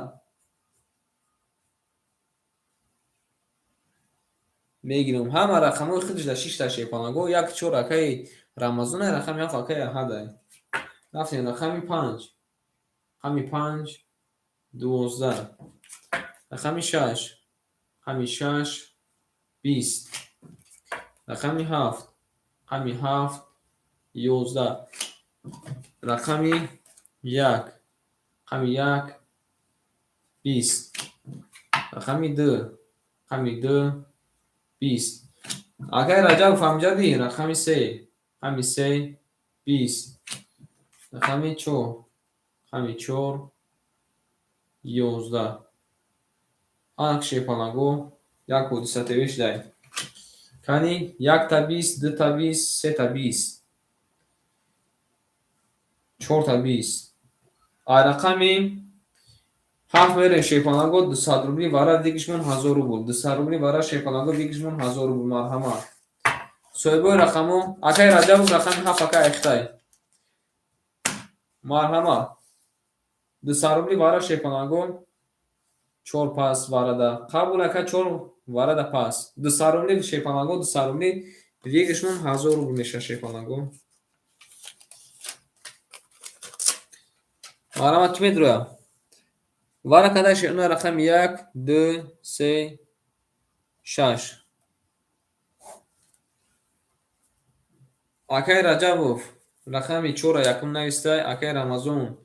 Мегирам. Ҳама рақамҳои худаш дар 6 та шепанаго, 1 4 акаи Рамазон, рақами 7 акаи Аҳад. Рафтем рақами 5. Рақами 5 12. Рақами 6. Рақами 6 20. Рақами 7. Рақами 7 11. Рақами 1. Рақами 1 20. Рақами 2. Рақами 2 20. Акаи Раҷабов фаҳмиҷадӣ? Рақами 3. Рақами 3 20. Рақами 4. Рақами 4 11. Анак шепанаго як ҳодиса ТВ шудай. Кани 1 та 20, 2 та 20, 3 та 20. 4 та 20. Ай рақами 7 мерем шепанаго 200 рубли вара дигишмон 1000 рубл. 200 рубли вара шепанаго дигишмон 1000 рубл. Марҳамат. Соҳибои рақамо акаи Раҷабов рақами 7 акаи Айхтай. Марҳамат. 200 рубли вара шепанаго 4 пас варада. Қабул ака 4 варада пас. 200 рубли шепанаго 200 рубли дигишмон 1000 рубл меша шепанаго. Марҳамат чӣ медроя? Вара кадай шена рақами 1, 2, 3, 6. Акаи Раҷабов рақами 4 якум навистай, акаи Рамазон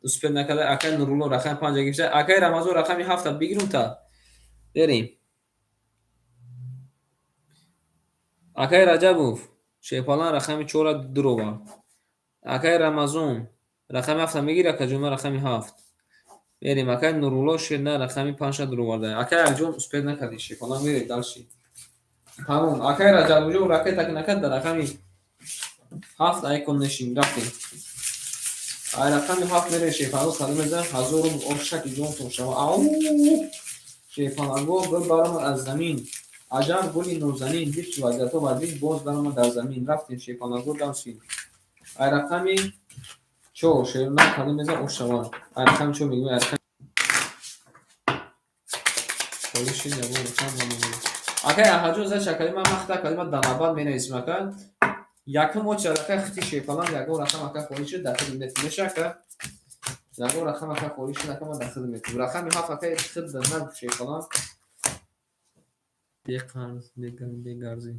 Успеть накарда. Акай Нурулло рақами 5 гирифта. Акай Рамазон рақами 7 бигирум та. Берем. Акай Раҷабов Шерпалан рақами 4 дуровард. Акай Рамазон рақами 7 мегир, акаҷон, ман рақами 7. Берем. Акай Нурулло Шерна рақами 5 дуроварда. Акай Алиҷон успеть накардӣ, Шерпалан мерем дальше. Тамом. Акай Раҷабовҷон ракета накард, дар рақами 7 айкон нешин рафтем. Ай рақами 7 мерем Шерпаланго кадом мезанам 1000 рубл ошаки ҷонтон шава. Ау! Шерпаланго гул баромад аз замин. Аҷаб гули нозанин, дид чи вазиятҳо вазид, боз баромад дар замин. Рафтем Шерпаланго дальше. Ай рақами 4 Шерна кадом мезанам ош шава. Ай рақами 4 мегӯем, ай рақами холиши ягон рақам намегӯем. Акай Аҳаҷон зад шакали ман махта акай ман дар навбат менависем ака. Якум очередь ака хити Шерпаланг ягон рақам ака холӣ шуд, дар худ метм меша ака. Ягон рақам ака холӣ шуд, ака ман дар худ метм. Рақами 7 ака худ нагуфт Шерпаланг. Беқарз, бегарзӣ.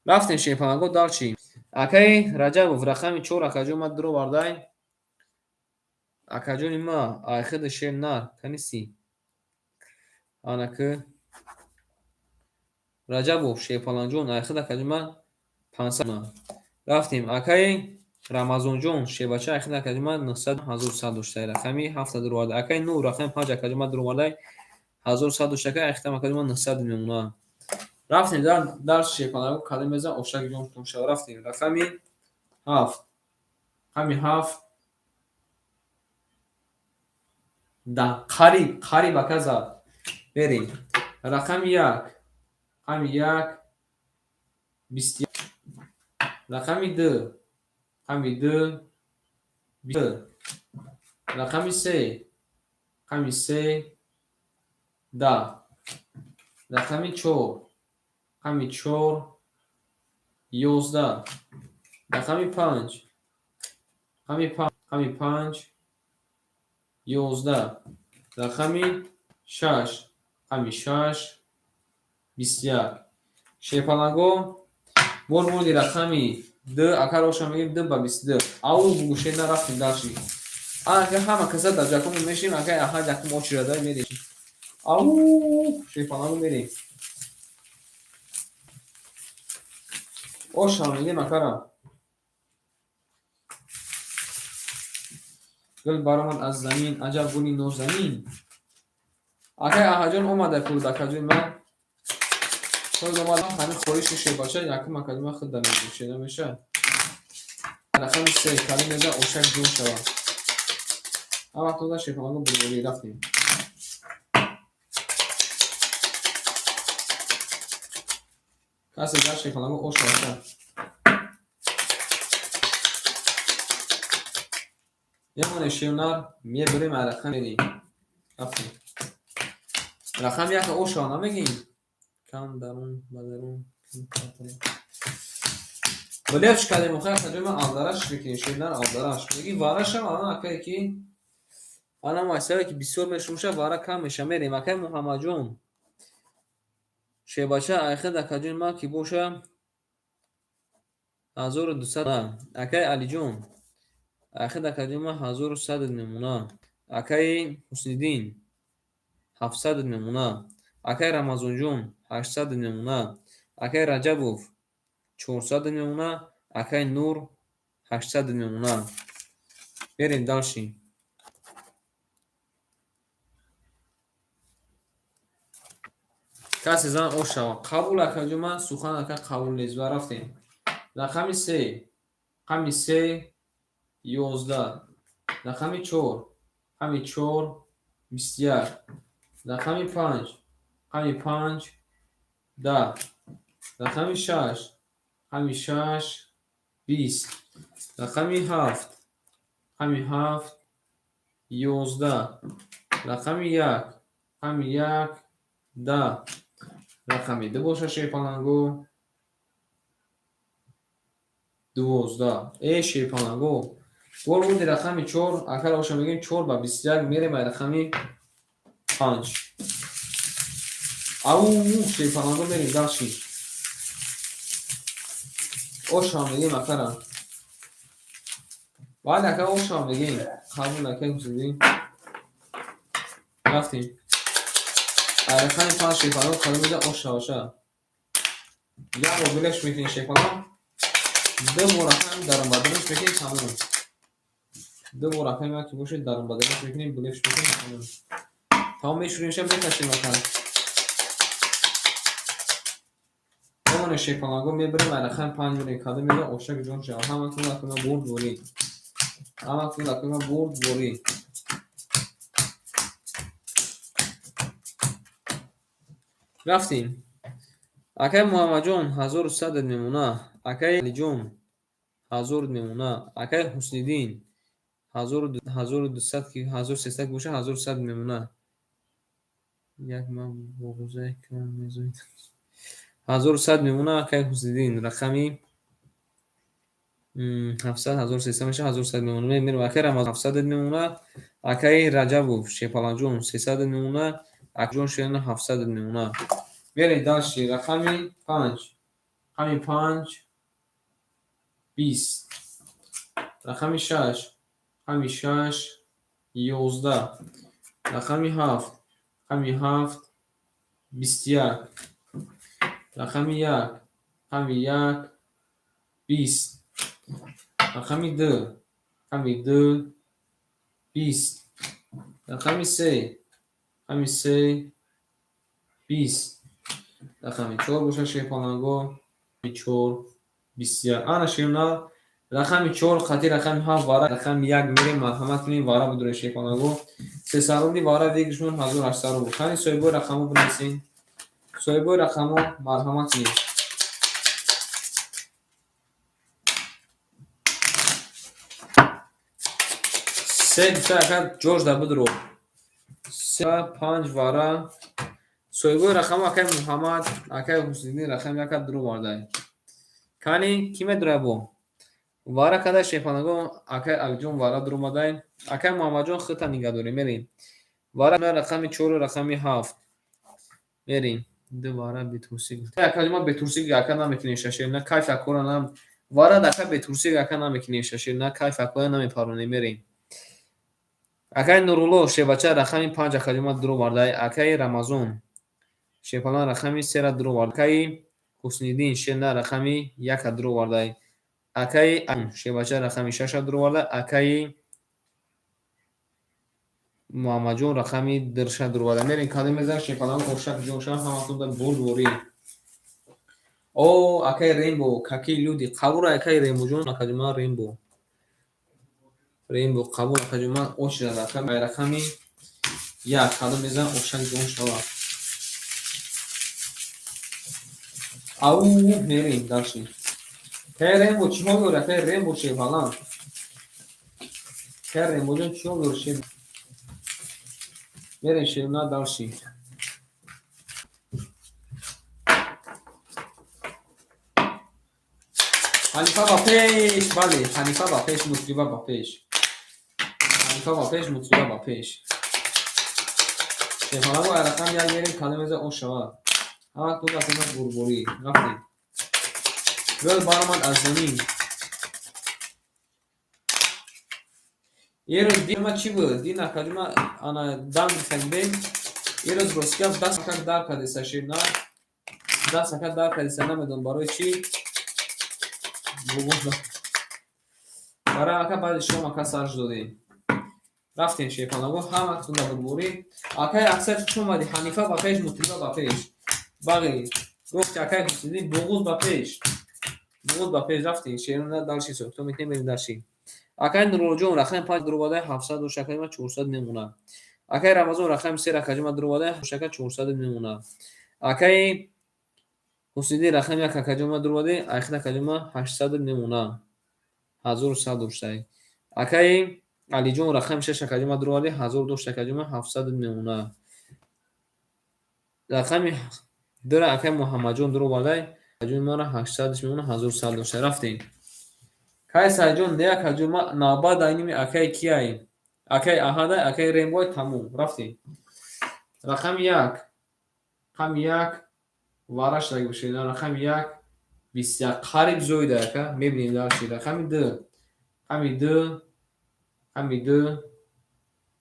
Рафтем Шерпаланго дальше. Акай Раҷабов рақами 4 акаҷон ман дуровардай. Акаҷони ма ай худи шер нар каниси. Анаки Раҷабов Шерпаланҷон ай худ акаҷон ман 500. Рафтем. Акай Рамазонҷон Шербача ай худ акаҷон ман 900 1100 доштай. Рақами 7 дуровардай. Акай Нур рақами 5 акаҷон ман дуровардай. 1100 дошта акай ай худам акаҷон ман 900 мемонад. Рафтем дар Шерпаланго кадом мезанам ошак ҷонтон шава. Рафтем. Рақами 7. Рақами 7 да қариб, қариб ака зад. Берем. Рақами 1. Рақами 1 21. Рақами 2. Рақами 2 20. Рақами 3. Рақами 3 10. Рақами 4. Рақами 4 11. Рақами 5. Рақами 5 11. Рақами 6. Рақами 6 21. Шерпаланго бор бурди рақами 2 ака роша мегирем 2 ба 22. Ау бугӯше нарафтем дальше. Ака ҳама каса дар ҷакому мешим, ака аҳа якум очереда мерем. Ау Шерпаланго мерем. Оша мегирем акара. Гул баромад аз замин, аҷаб гули нозанин. Акай Аҳаҷон омада курд акаҷон ман. Худ омад ҳамин хориши Шербача якум акаҷон ман худ дамегирем шеда меша. Рақами 3 калим мезан ошак ҷон шава. Ҳама вақт ода Шерпаланго бурборӣ рафтем. Касе дар Шерпаланго ош шава. Ямоне Шернар мебарем ай рақам мерем. Рафтем. Рақами 1 ош шава намегем. Кам дарун ба дарун. Болевч кардем охир акаҷон ман алдараш мекунем Шернар алдараш. Меги варашам ана акае ки ана масъалае ки бисёр мешумша вара кам меша мерем. Акай Муҳаммадҷон Шербача ай худ акаҷон ман ки боша 1200. Акай Алиҷон ай худ акаҷон ман 1100 мемона. Акай Ҳусниддин 700 мемона. Акай Рамазонҷон 800 мемона. Акай Раҷабов 400 мемона. Акай Нур 800 мемона. Берем дальше. Касе зан ош шава. Қабул акаҷон ман сухан ака қабул нест. Ва рафтем. Рақами 3. Рақами 3 11. Рақами 4. Рақами 4 21. Рақами 5. Рақами 5 10. Рақами 6. Рақами 6 20. Рақами 7. Рақами 7 11. Рақами 1. Рақами 1 10. Рақами 2 боша Шерпаланго 12. Э Шерпаланго бор бурди рақами 4 акар оша мегӯем 4 ба 21 мерем ай рақами 5. Ау Шерпаланго мерем дальше. Оша мегӯем акара. Бале, ака, ошам мегем. Қабул, акай Ҳусайдин. Рафтем. Рақами 5, шефалон, кадом меза ош шаваша. Як бор билеш мекунем, шефалон. Ду бор рақам дарунбадараш мекунем, тамом. Ду бор рақами як ки бошед, дарунбадараш мекунем, билеш мекунем, тамом. Тамом, мешуримша, мекашем, ака. Мемоне, шефалонго, мебарем, рақами 5 мерем, кадом меза ошак ҷон шава. Ҳаматон акуна бурдворӣ. Ҳаматон акуна бурдворӣ. Рафтем. Акай Муҳаммадҷон, 1100 мемона. Акай Алиҷон, 1000 мемона. Акай Ҳусниддин, 1200 ки 1300 боша, 1100 мемона. Як ман боғузаи кам мезоид. 1100 мемона, акай Ҳусниддин. Рақами 700, 1300 меша, 1100 мемона. Мемирем, акай Рамазон, 700 мемона. Акай Раҷабов Шепаланҷон, 300 мемона. Акҷон Шерина, 700 мемона. Мерем дальше. Рақами 5. Рақами 5, 20. Рақами 6. Рақами 6, 11. Рақами 7. Рақами 7, 21. Рақами 1. Рақами 1, 20. Рақами 2. Рақами 2, 20. Рақами 3. Рақами 3, 20. Рақами 4 боша, шерпаланго, 4, 21. Ана, шерна, рақами 4 қати рақами 7 вара, рақами 1 мерем, марҳамат кунем, вара будурем, шерпаланго. 300 рубли вара выигрыш мон 1800 рубл. Кани, соҳибои рақамҳо бинависен. Соҳибои рақамҳо, марҳамат кунем. Се гуфта, ака, ҷош да бидро. Се, панҷ вара. Соҳибои рақамҳо, акай Муҳаммад, акай Ҳусниддин, рақами яка дуро вардай. Кани, кӣ медурад бо? Вара када, шефанагон, акай Алиҷон вара дуромадай. Акай Муҳаммадҷон, худта нигаҳ дорем, мерем. Вара рақами чору рақами ҳафт. Мерем. Ду вара бетурсӣ гуфта. Ака, ма бетурсӣ ака намекунем, шашер, на кайф акора на вара дака бетурсӣ ака намекунем, шашер, на кайф акора намепаронем, мерем. Акай Нурулло шебача, рақами 5, акаҷома дуро вардай. Акаи Рамазон шепалан, рақами сера дуро вард. Акаи Ҳусниддин шена, рақами яка дуро вардай. Акаи шебача, рақами шаша дуро вардай. Акаи Муҳаммадҷон, рақами дирша дуро вардай. Мерем, кадом мезан, шепалан, ошак ҷоша, ҳаматонда бурдворӣ. О, акаи Рембо, какие люди, қабула, акаи Рембоҷон, акаҷома Рембо. Рембо, қабул, акаҷома, очирад, ака, рақами 1, кадом мезан ошак ҷон шава. Ау, мерем дальше. Кай Рембо чӣ ҳол дорӣ, акай Рембо шепалан? Кай Рембоҷон, чӣ ҳол дорӣ, шеп? Мерем, шерна, дальше. Ҳанифа ба пеш, бале, Ҳанифа ба пеш, мутриба ба пеш. Ҳанифа ба пеш, мутриба ба пеш. Шефалаго, рақам 1 мерем, кадом меза ош шавад. Ҳама тут асана бурбурӣ. Рафтем. Гул баромад аз замин. Ерӯз дима чӣ буд? Дин акаҷума ана дам гирифта будем. Ерӯз, рости гап, даст акак дар кардеса, ширна. Даст ака дар кардеса, намедонам барои чӣ. Барои ака баъди шом ака сарш додем. Рафтем, шефанаго, ҳаматон да бурбурӣ. Акай Аксар, хуш омадӣ. Ҳанифа ба пеш, мутриба ба пеш. Бағи гуфти акай Ҳусниддин, буғуз ба пеш. Буғуз ба пеш, рафтем. Шерона, дальше сохто метем, мерем дальше. Акай Нуруллоҷон, рақами 5 дуровадай, 700 дошт, акаи 400 мемонад. Акай Рамазон, рақами се, акаҷома дуровадай, шака 400 мемонад. Акаи Ҳусниддин, рақами 1, акаҷома дуровадай, айхид, акаҷома, 800 мемонад. 1100 доштай. Акаи Алиҷон, рақами 6, акаҷома дуровадай, 1000 дошт, акаҷома, 700 мемонад. Рақами дура акаи Муҳаммадҷон дуровадай, акаҷои мара 800 мемонад, 1100 доштай. Рафтем. Кай Сайҷон, не, акаҷома, навбат айними акаи кияй? Акаи Аҳадай, акаи Рембой, тамом. Рафтем. Рақами 1. Рақами 1 вараш даги бошед. Рақами 1, 21. Қариб зоида, ака. Мебинем дальше. Рақами 2. Рақами 2. Рақами 2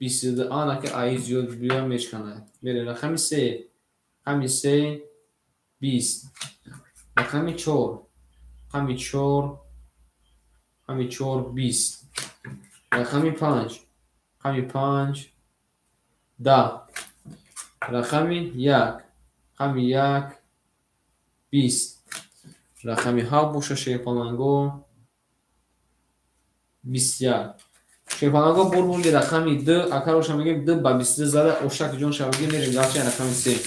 22. Ана ки аи зиёд биём мешканад. Мерем рақами 3. Рақами 3 20. Рақами 4. Рақами 4. Рақами 4 20. Рақами 5. Рақами 5 10. Рақами 1. Рақами 1 20. Рақами 7 боша шерпаланго 21. Шерпаланго бурбурди рақами 2, акароша мегем 2 ба 22 зада ошак ҷон шавги мерем гарчи рақами 3.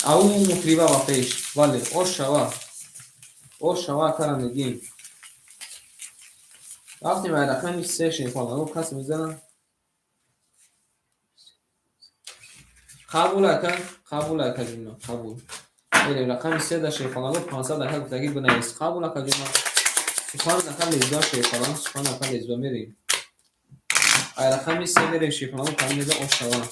Ау мутриба ба пеш. Бале, ош шава. Ош шава акара мегем. Рафтем ай рақами 3 шерпаланго кас мезанам. Қабул ака, қабул ака ҷуна, қабул. Мерем рақами 3 да шерпаланго 500 ака гуфтагӣ бинавис. Қабул ака ҷуна. Сухан ака лезба шерпаланг, сухан ака лезба мерем. Ай рақами 3 мерем шерпаланго кам меза ош шава.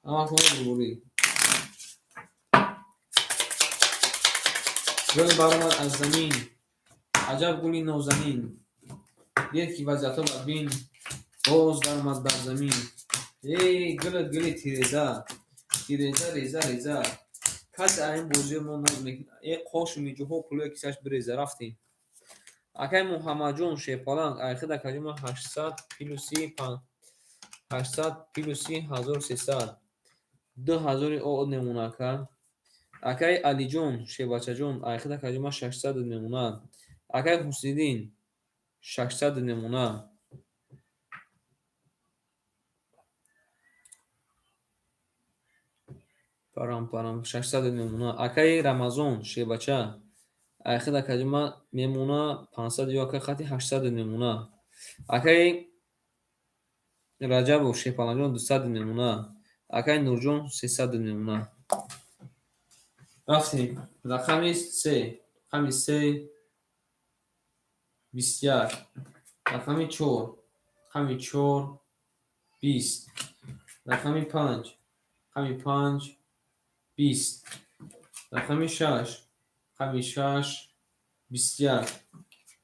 Ама ком бурбурӣ. Гул баромад аз замин. Аҷаб гули нозанин. Дид ки вазъиятҳо бадбин. Боз даромад бар замин. Эй гули гули тиреза. Тиреза реза реза. Касе ин бозиро мо ноз мекунад. Э қошу миҷуҳо пулои кисаш биреза. Рафтем. Акай Муҳаммадҷон шерпаланг айхид акаҷума 800 плюси 800 плюси 1300. 2000 од мемона ака. Акай Алиҷон шербачаҷон айхид акаҷума 600 мемона. Акай Ҳусниддин 600 мемона. Парам парам 600 мемона. Акай Рамазон шербача айхид акаҷума мемона 500 ё акай хати 800 мемона. Акай Раҷабов шерпаланҷон 200 мемона. Акай Нурҷон 300 мемона. Рафтем. Рақами 3. Рақами 3 21. Рақами 4. Рақами 4 20. Рақами 5. Рақами 5 20. Рақами 6. Рақами 6 21.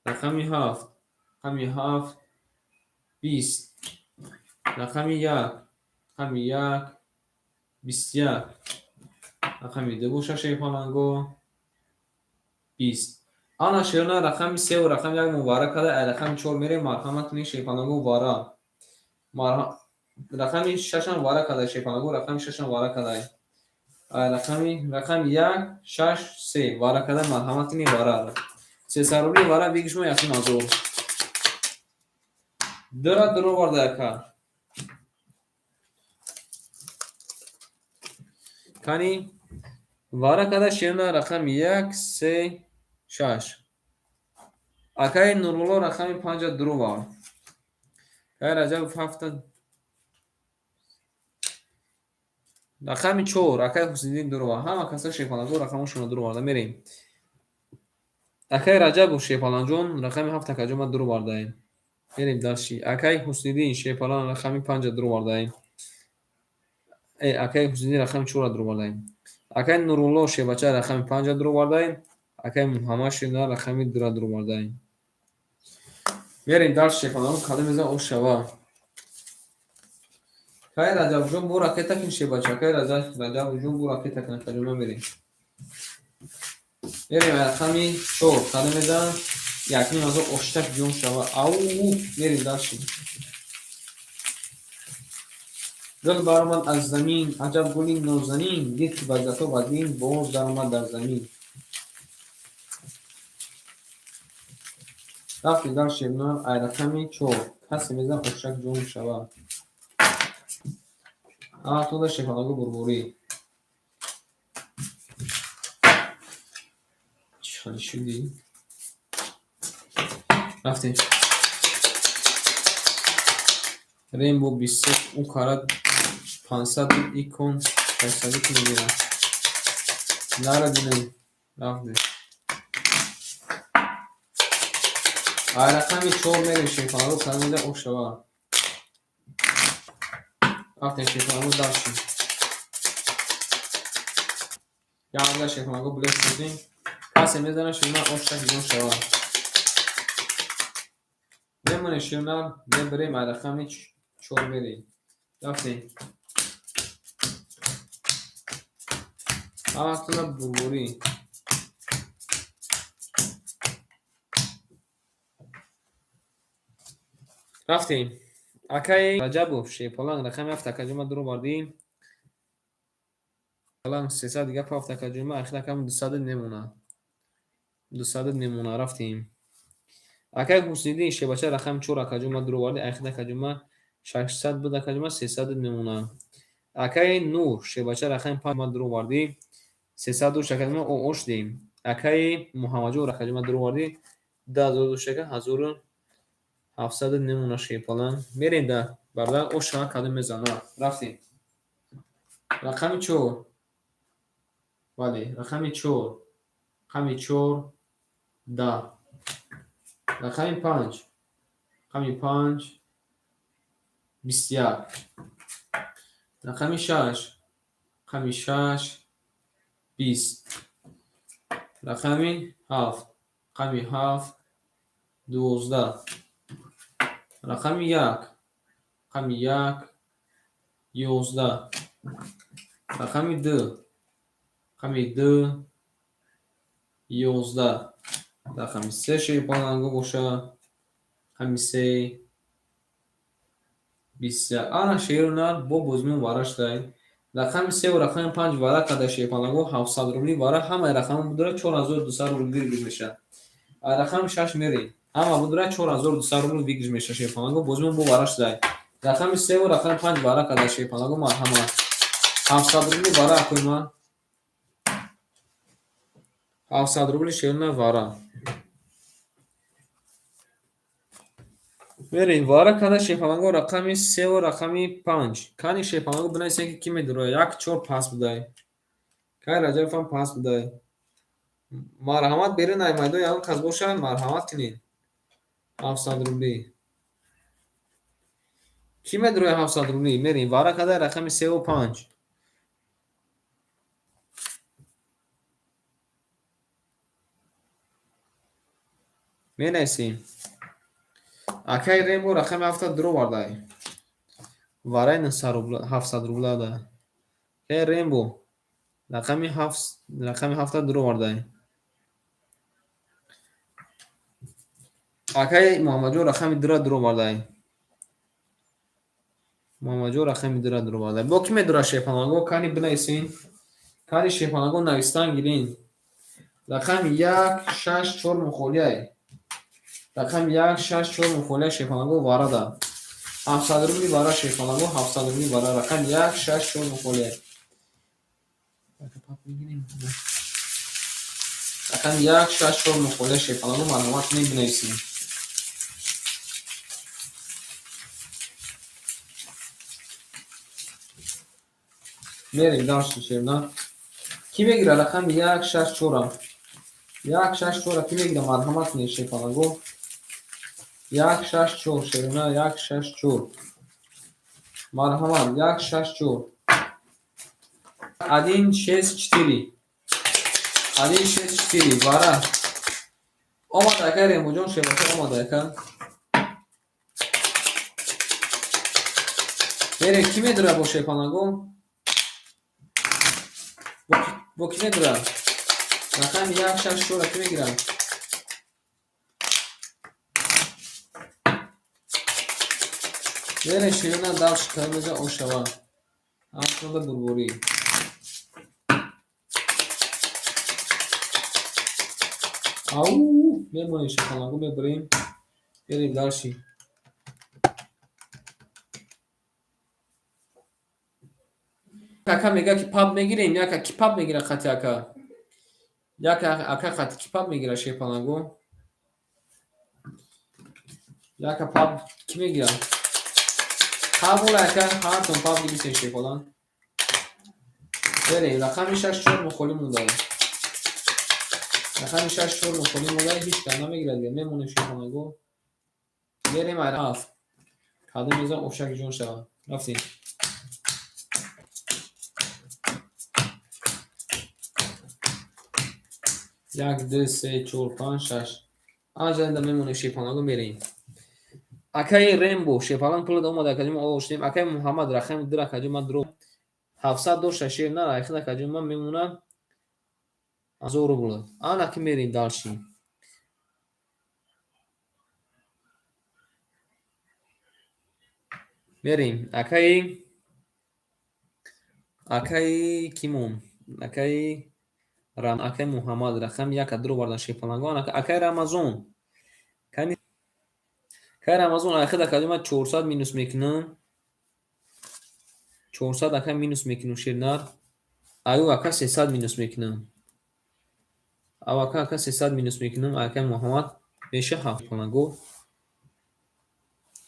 Рақами 7. Рақами 7 20. Рақами 1. Рақами 1 21. Рақами 2 боша шерпаланго 20. Ана шерна рақами 3 ва рақами 1 мубарак када, ай рақами 4 мерем марҳамат кунед шерпаланго вара. Рақами 6 ам вара када шерпаланго, рақами 6 ам вара када. Ай рақами 1 6 3 вара када марҳамат кунед вара. 300 рубли вара бигишмо 1000. Дара дуро варда яка. Кани вара када шерна рақами 1 3 6. Акай Нурулло рақами 5 дуро вар. Акай Раҷабов 7 рақами 4 акай Ҳусниддин дуро вар. Ҳама каса шерпаланго рақамошонро дуро варда мерем. Акай Раҷабов шерпаланҷон рақами 7 акаҷома дуро вардаем. Мерем дарши. Акай Ҳусниддин шерпалан рақами 5 дуро вардаем. Акай Ҳусниддин рақами 4 дуро вардаем. Акай Нурулло шербача рақами 5 дуро вардаем. Акай Муҳаммад шерна рақами 2 дуро вардаем. Мерем дарс шерпаланго кадом мезан ош шава. Кай Раҷабҷон бу ракета кин шербача. Акай Раҷабҷон бу ракета кин акаҷома мерем. Мерем рақами 4 кадом мезан 1500 оштак ҷон шава. Ау мерем дарши. Гул баромад аз замин, аҷаб гули нозанин, дид ки вазъиятҳо бадбин, боз даромад дар замин. Рафти дар шерна ай рақами 4 касе мезан ошак ҷон шава. А туда шерпаланго бурбурӣ. Чӣ хали шудӣ? Рафтем. Рембо 23 ӯ карат 500 икон 600 ки мегирад. Нара бинем. Рафтем. Ай рақами 4 мерем шерпаланго кадом мезан ош шава. Рафтем шерпаланго дарши. Ярда шерпаланго билет шудем. Касе мезанад шерна ош шак ҷон шава. Мемонем ширна, мебарем ай рақами 4 мерем. Рафтем. Ҳаматона бурбурӣ. Рафтем. Акаи Раҷабов Шерпаланг рақами 7 акаҷома дуро бардӣ. Паланг 300 дига пафт акаҷома ахир рақами 200 мемонад. 200 мемонад. Рафтем. Акаи Ҳусниддин Шербача рақами 4 акаҷома дуро бардӣ. Ахир акаҷома 600 буд акаҷома 300 мемонад. Акаи Нур Шербача рақами 5 ма дуро бардӣ. 300 душ акаҷома оош дем. Акаи Муҳаммадҷон акаҷома дуро бардӣ. 2000 душ ака 1700 мемонад Шерпаланг. Мерем да бардар оша кадом мезана. Рафтем. Рақами 4. Бале, рақами 4. Рақами 4 10. Рақами 5. Рақами 5 21. Рақами 6. Рақами 6 20. Рақами 7. Рақами 7 12. Рақами 1. Рақами 1 11. Рақами 2. Рақами 2 11. Рақами 3 Шерпаланго боша. Рақами 3 21. Ана шерунар бо бозмон вара шудай. Рақами 3 ва рақами 5 вара када Шерпаланго 700 рубли вара ҳамаи рақамҳо будара 4200 рубл выигрыш мешавад. Рақами 6 мерем. Ҳама будара 4200 рубл выигрыш мешавад Шерпаланго бозмон бо вара шудай. Рақами 3 ва рақами 5 вара када Шерпаланго марҳамат. 700 рубли вара акӯйма. 700 рубли шерунар вара. Мерем вара када Шерпаланго рақами 3 ва рақами 5. Кани Шерпаланго бинависем ки ки медурояд. 1 4 пас будай. Кай Раҷабовам пас будай. Марҳамат берун ай майдон ягон кас бошад, марҳамат кунед. 700 рубли. Ки медурояд 700 рубли? Мерем вара када рақами 3 ва 5. Менависем. Акаи Рембо рақами 7 дуро вардай. Вараи 900 рубла, 700 рубла да. Акаи Рембо рақами 7 дуро вардай. Акаи Муҳаммадҷон рақами 2 дуро вардай. Муҳаммадҷон рақами 2 дуро вардай. Бо ки медура Шерпаланго? Кани бинависен. Кани Шерпаланго навистан гирин. Рақами 1 6 4 мухолиай. Рақами 1 6 4 мухолия Шерпаланго вара да. 700 рубли вара Шерпаланго 700 рубли вара. Рақами 1 6 4 мухолия. Рақами 1 6 4 мухолия Шерпаланго марҳамат кунед бинависем. Мерем дальше шерна. Ки мегира рақами 1 6 4? 1 6 4 ки мегира марҳамат кунед Шерпаланго. 1 6 4 шерна 1 6 4. Марҳамат 1 6 4. 1 6 4. 1 6 4 вара. Омад ака Рембоҷон Шербача омад ака. Мерем ки медура бо Шерпаланго? Бо ки медура? Рақами 1 6 4 ки мегирад? Мерем ширина дальше кадомеҷа ошава. Ҳаматонда бурбурӣ. Ау, мемонем Шерпаланго мебарем. Мерем дальше. Ака мега ки паб мегирем, яка ки паб мегира хати ака. Яка ака хати ки паб мегира Шерпаланго. Яка паб ки мегира? Қабул ака, ҳартон паб гирифтем Шерпаланг. Берем, рақами 6 4 мухоли мондай. Рақами 6 4 мухоли мондай, ҳеч кас намегирад дига. Мемонем Шерпаланго. Берем ай 7. Кадом мезан ошак ҷон шавад. Рафтем. 1 2 3 4 5 6. Анҷа мемонем Шерпаланго мерем. Акаи Рембо шерпаланг пулад омад, акаҷон, мо оштем. Акаи Муҳаммад рақами 2, акаҷон, ман дро 700 дошта, шер на айхид, акаҷон, ман мемонам 1000 рубл. Ана ки мерем дальше. Мерем. Акаи кимон? Акаи Рам, акаи Муҳаммад рақами 1 дро бардан шерпалангон. Акаи Рамазон. Кани Акаи Рамазон айхид, акаҷон, ман 400 минус мекунам. 400 ака минус мекунам, шернар. Аю ака 300 минус мекунам. Ав ака 300 минус мекунам, акаи Муҳаммад меша 7 паланго.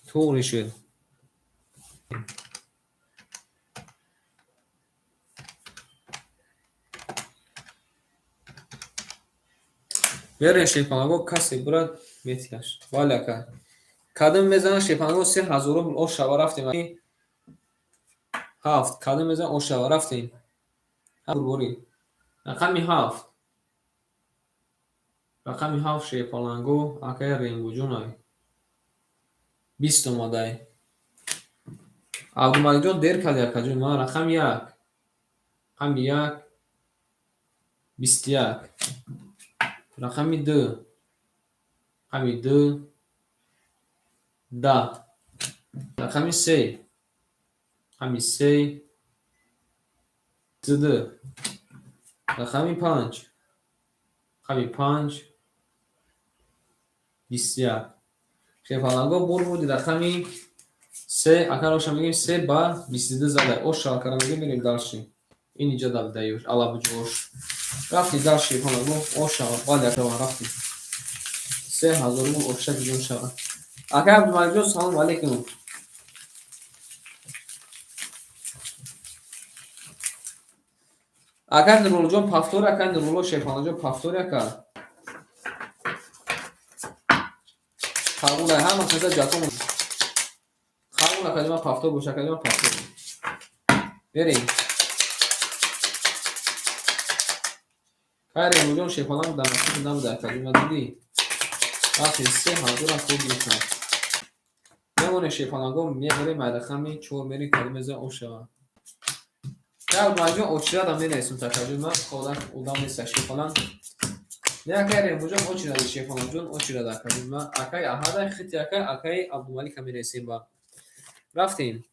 Туғри шуд. Мерем шерпаланго, касе бурад метияш. Бале ака. Кадом мезанад шерпаланго 3000 рубл ош шава, рафтем. 7 кадом мезанад ош шава, рафтем. Бурборӣ. Рақами 7. Рақами 7 шерпаланго акаи Рембоҷон ай. 20 омадай. Абдумаликҷон дер карди, акаҷон, ман рақами 1. Рақами 1 21. Рақами 2. Рақами 2 10. Рақами 3. Рақами 3 22. Рақами 5. Рақами 5 21. Шерпаланго бур буди рақами 3, ака роша мегем 3 ба 22 зада. Ош акара мегем, мерем дальше. Ин иҷа давдаёш, алабуҷош. Рафти дальше шерпаланго, ош шава, бале ака рафти. 3000 рубл ошак ҷон шава. Ака Абдумаликҷон, салом алейкум. Ака Нуруллоҷон повтор, ака Нурулло шерпаланҷон повтор, ака. Қабул ҳама каса ҷатон. Қабул, акаҷон, ман повтор боша, акаҷон, повтор. Мерем. Кай Рембоҷон шерпаланг дар насиб набуда, акаҷон, ман дидӣ. Рафтем 3000 ам пул гирифтам. Мемонем шерпаланго, мебарем ай рақами 4 мерем, кадом мезанад ош шава. Абдумаликҷон очередам менависам, такаҷон, ман одам одам нест шерпаланг. Не, акаи Рембоҷон очереди, шерпаланҷон очереда, акаҷон, ман акаи Аҳада хити ака акаи Абдумалика менависем ба. Рафтем.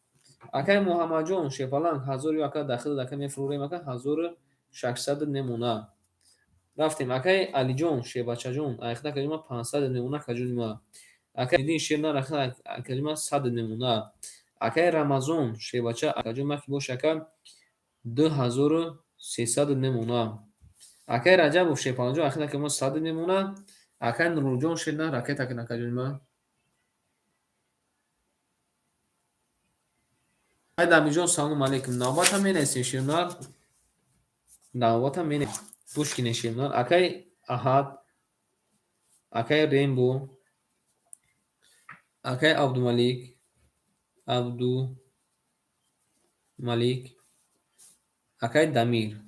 Акаи Муҳаммадҷон шерпаланг 1000 ё ака дахил ака мефурӯрем, ака 1600 мемона. Рафтем. Акаи Алиҷон шербачаҷон айхид, акаҷон, ман 500 мемона, акаҷони ман. Акаи Дин шер на рахид, акаҷон, ман 100 мемона. Акаи Рамазон шербача, акаҷон, ман ки бош, ака 2300 мемона. Акаи Раҷабов шерпаланҷон айхид, ака мо 100 мемона. Акаи Нуруллоҷон шер на ракета кун, акаҷони ман. Акаи Дамирҷон салом алейкум. Навбатам менависем, шернар. Навбатам менависем. Гӯш кинед, шернар. Акаи Аҳад, акаи Рембо, акаи Абдумалик, Абдумалик, акаи Дамир.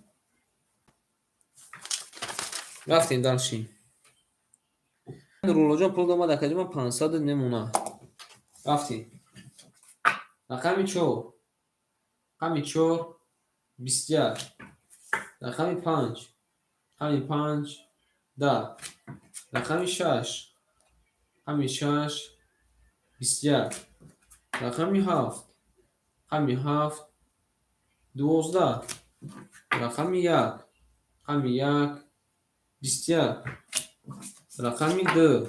Рафтем дальше. Нуруллоҷон пул омад, акаҷон, ман 500 мемона. Рафтем. Рақами 4. Рақами 4 21. Рақами 5. Рақами 5 10. Рақами 6. Рақами 6 21. Рақами 7. Рақами 7 12. Рақами 1. Рақами 1 21. Рақами 2.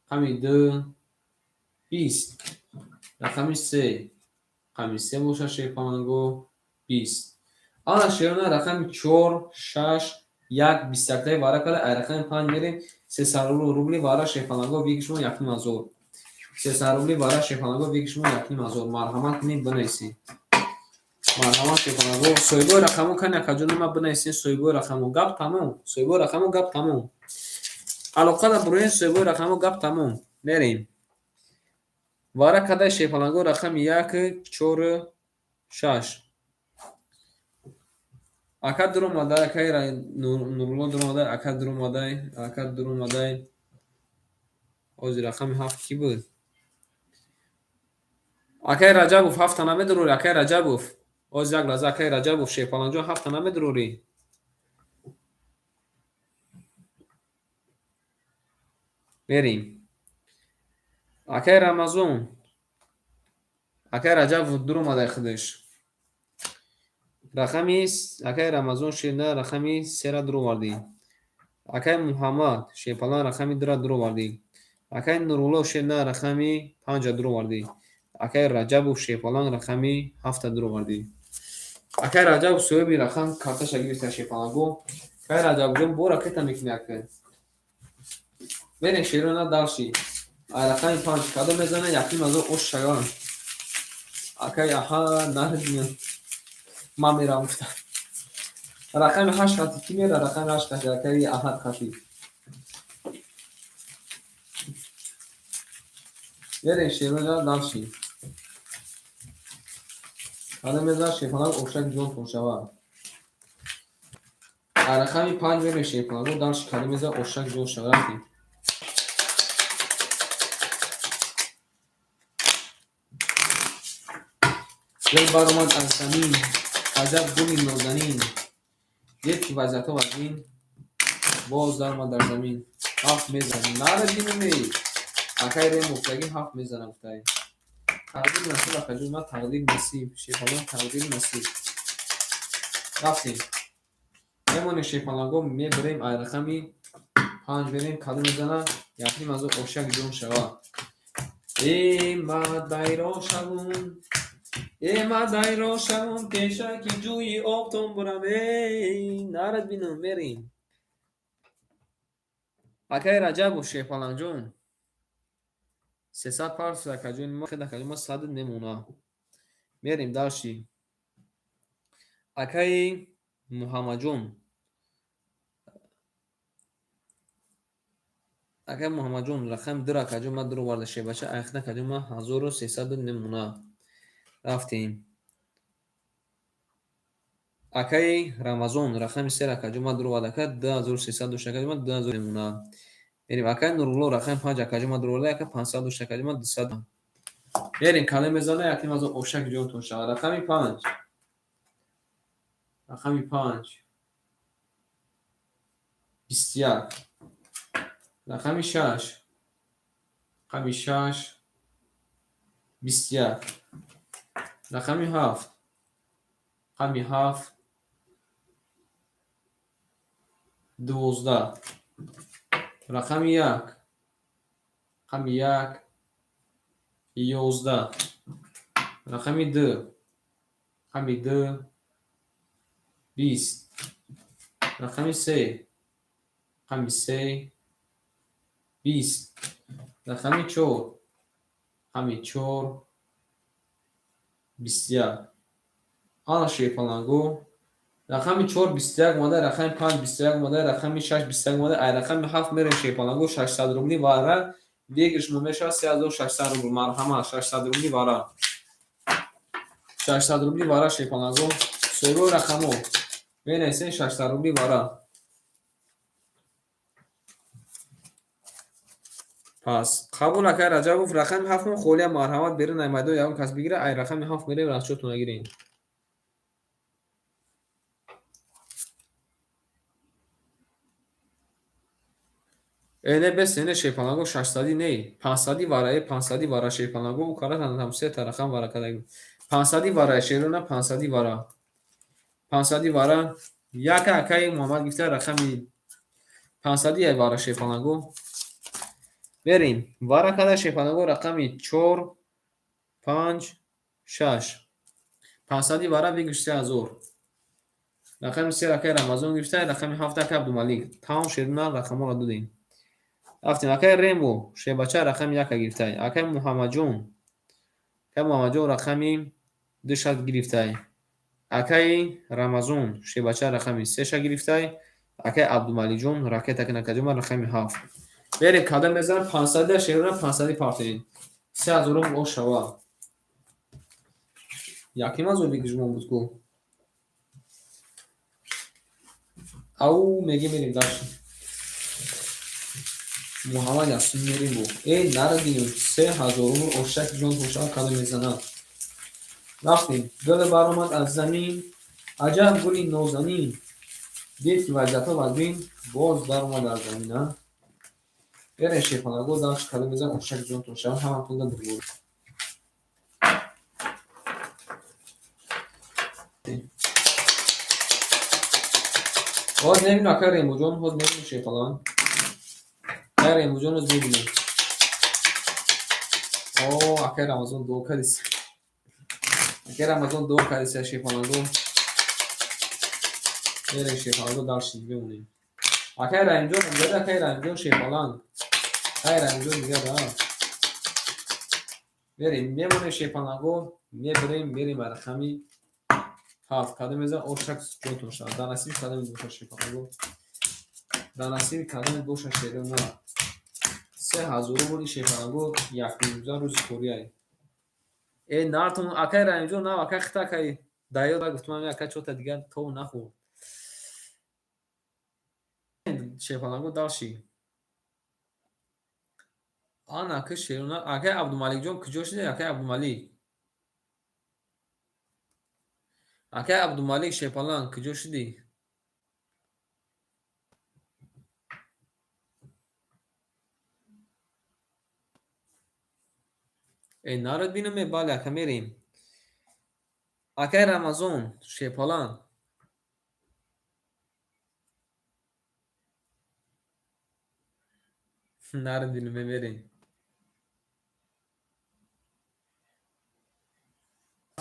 Рақами 2 20. Рақами 3. Рақами 3 бошад, шерпаланго 20. Ана шерона рақами 4, 6, 1 21 вара када, ай рақами 5 мерем 300 рубли вара шерпаланго вики шумо 1500. 300 рубли вара шерпаланго вики шумо 1500. Марҳамат кунед, бинависед. Марҳамат, шерпаланго. Соҳибои рақамо кани, акаҷони ман, бинависед, соҳибои рақамо. Гап тамом. Соҳибои рақамо, гап тамом. Алоқа да буроен, соҳибои рақамо, гап тамом. Мерем. Вара кадай, шерпаланго, рақами 1, 4, 6. Ака дуромадай, акаи Нурулло дуромадай, ака дуромадай, ака дуромадай. Ҳозир рақами 7 кӣ буд? Акай Раҷабов, ҳафта намедурорӣ, акай Раҷабов. Оз як лаҳза, акай Раҷабов, Шерпаланҷон, ҳафта намедурорӣ. Мерем. Акай Рамазон. Акай Раҷабов дуромадай худаш. Рақами акай Рамазон шерна рақами сера дуровардӣ. Акай Муҳаммад Шерпалан рақами дура дуровардӣ. Акай Нурулло шерна рақами панҷа дуровардӣ. Акай Раҷабов Шерпалан рақами ҳафта дуровардӣ. Акай Раҷабов соҳиби рақам карташа гирифта, Шерпаланго. Акай Раҷабҷон, бо ракета мекунӣ, акай. Мерем, шерона, дальше. Ай рақами панҷ кадом мезана, яким азо ош шаган. Акай аҳа нардина. Ман мерам гуфта. Рақами ҳашт хати кӣ мера? Рақами ҳашт хати акаи Аҳад хати. Мерем, шерона, дальше. Кадом мезана, Шерпаланг, ошак ҷонтон шавад. Ай рақами панҷ мерем, Шерпаланго, дальше кадом мезана, ошак ҷон шавад. Рафтем. Гул баромад аз замин, аҷаб гули нозанин. Дид ки вазъиятҳо вазин, боз даромад дар замин. Ҳафт мезанӣ. Нарадинуме. Акай рем гуфтагӣ ҳафт мезанам гуфтаи. Тақдир насиб, акаҷон, ман тақдир насиб. Шерпаланг, тақдир насиб. Рафтем. Мемонем, Шерпаланго, мебарем ай рақами панҷ мерем, кадом мезана, яким азо ошак ҷон шавад. Э мадайро шавум, э мадайро шавум, пешаки ҷӯи обтон бурам. Эй нарад бинам, мерем. Акай Раҷабов Шерпаланҷон. 300 парс, акаҷони ма, акаҷон ма сад мемона. Мерем дальше. Акаи Муҳаммадҷон. Акаи Муҳаммадҷон, рақами дур, акаҷон ма дуроварда, шербача айхна, акаҷон ма 1300 мемона. Рафтем. Акаи Рамазон, рақами се, акаҷон ма дуроварда, ака 2300 дошт, акаҷон ма 2000 мемона. Мерем. Акаи Нурулло, рақами панҷ, акаҷон ма дуроварда, ака 500 дошт, акаҷон ма 200. Мерем, калем мезана, яким азо ошак ҷонтон шавад. Рақами панҷ. Рақами панҷ. 21. Рақами шаш. Рақами шаш. 21. Рақами ҳафт. Рақами ҳафт. 12. Рақами як. Рақами як. 11. Рақами ду. Рақами ду. 20. Рақами се. Рақами се. 20. Рақами чор. Рақами чор. 21. Ана, Шерпаланго. Рақами чор 21 омада, рақами панҷ 21 омада, рақами шаш 21 омада. Ай рақами ҳафт мерем, Шерпаланго, 600 рубли вара. Выигрыш мо мешавад 3600 рубл. Марҳамат, 600 рубли вара. 600 рубли вара, Шерпаланго. Соҳиби рақамҳо. Менависем 600 рубли вара. Пас қабул, акай Раҷабов, рақами ҳафтмо холия, марҳамат, берун ай майдон ягон кас бигира, ай рақами ҳафт мерем, расчётона гирем. Э не, бес, не, Шерпаланго, шашсадӣ не, панҷсадӣ вара, э панҷсадӣ вара, Шерпаланго, ӯ каратан сета рақам вара када. Панҷсадӣ вара, шерона, панҷсадӣ вара. Панҷсадӣ вара яка акаи Муҳаммад гирифта, рақами панҷсадӣ ай вара, Шерпаланго. Мерем. Вара када, Шерпаланго, рақами чор, панҷ, шаш. Панҷсадӣ вара, выигрыш 3000. Рақами се акаи Рамазон гирифта, рақами ҳафт акаи Абдумалик. Тамом, шерона, рақамҳоро додем. Рафтем. Акаи Ремо шербача рақами яка гирифтай. Акаи Муҳаммадҷон. Акаи Муҳаммадҷон рақами душа гирифтай. Акаи Рамазон шербача рақами сеша гирифтай. Акаи Абдумаликҷон ракета кина рақами ҳафт. Берем, кадом мезанам, панҷсадия, шерона, панҷсадӣ партоем. 3000 рубл ош шава. Яким азор выигрыш мо буд ку. Ау меги, мерем дальше. Муҳаммад Ясин мерем бо. Э, нарадинем, 3000 рубл ошак ҷон бошад када мезанад. Рафтем. Гул баромад аз замин, аҷаб гули нозанин. Дид ки вазъиятҳо вазмин, боз даромад аз замин, а? Берем шерпаланго дальше када мезанад ошак ҷон бошад, ҳаматонда бурбор. Ҳоз мебинем акай Рембоҷон, ҳоз мебинем шерпаланг. Акай Рембоҷон ҳоз мебинем. О, акай Рамазон дуо кардис. Акай Рамазон дуо кардис шерпаланго. Мерем шерпаланго дальше мемонем. Акай Раҳимҷон, дигари акай Раҳимҷон шерпаланг. Акай Раҳимҷон дигар, а. Мерем, мемонем шерпаланго, мебарем, мерем ба рақами 7. Кадом мезанад ошак ҷонтон шавад. Дар насиби кадоме бошад шерпаланго. Дар насиби кадоме бошад шерона. 3000 рубли шерпаланго якрӯза рӯзи корияй. Э, нартон акай Раҳимҷон нав акай хита акай даёда гуфтам ака чота дигар то нахӯрд. Шерпаланго дальше. Ана ака шерона, акай Абдумаликҷон куҷо шуди? Акай Абдумалик. Акай Абдумалик шерпаланг куҷо шудӣ? Э, народ бинам, э, бале, ака мерем. Акай Рамазон шерпаланг. Народ бинам, э, мерем.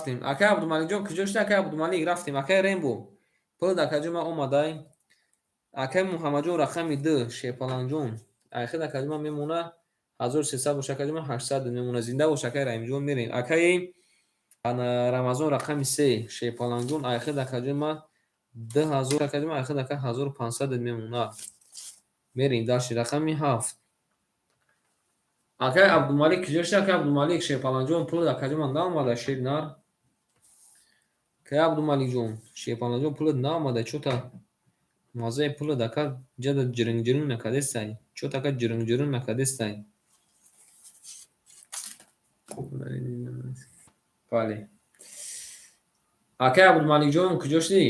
Рафтем. Акай Абдумаликҷон куҷо шуди? Акай Абдумалик рафтем. Акай Рембо. Пул акаҷон ман омадай. Акай Муҳаммадҷон рақами 2 шерпалангҷон. Айхид акаҷон ман мемона 1300 боша акаҷон ман 800 мемона. Зинда бош акай Раҳимҷон мерем. Акай Рамазон рақами 3 шерпалангҷон айхид акаҷон ман 2000 акаҷон ман айхид ака 1500 мемона. Мерем дальше рақами 7. Акай Абдумалик куҷо шуди? Акай Абдумалик шерпалангҷон пул акаҷон ман наомада шер нар. Акай Абдумаликҷон шерпалангҷон пулат наомада чота маззаи пулат ака ҷада ҷиринг-ҷиринг накардестай. Чота ака ҷиринг-ҷиринг накардестай. Бале. Акай Абдумаликҷон куҷо шудӣ?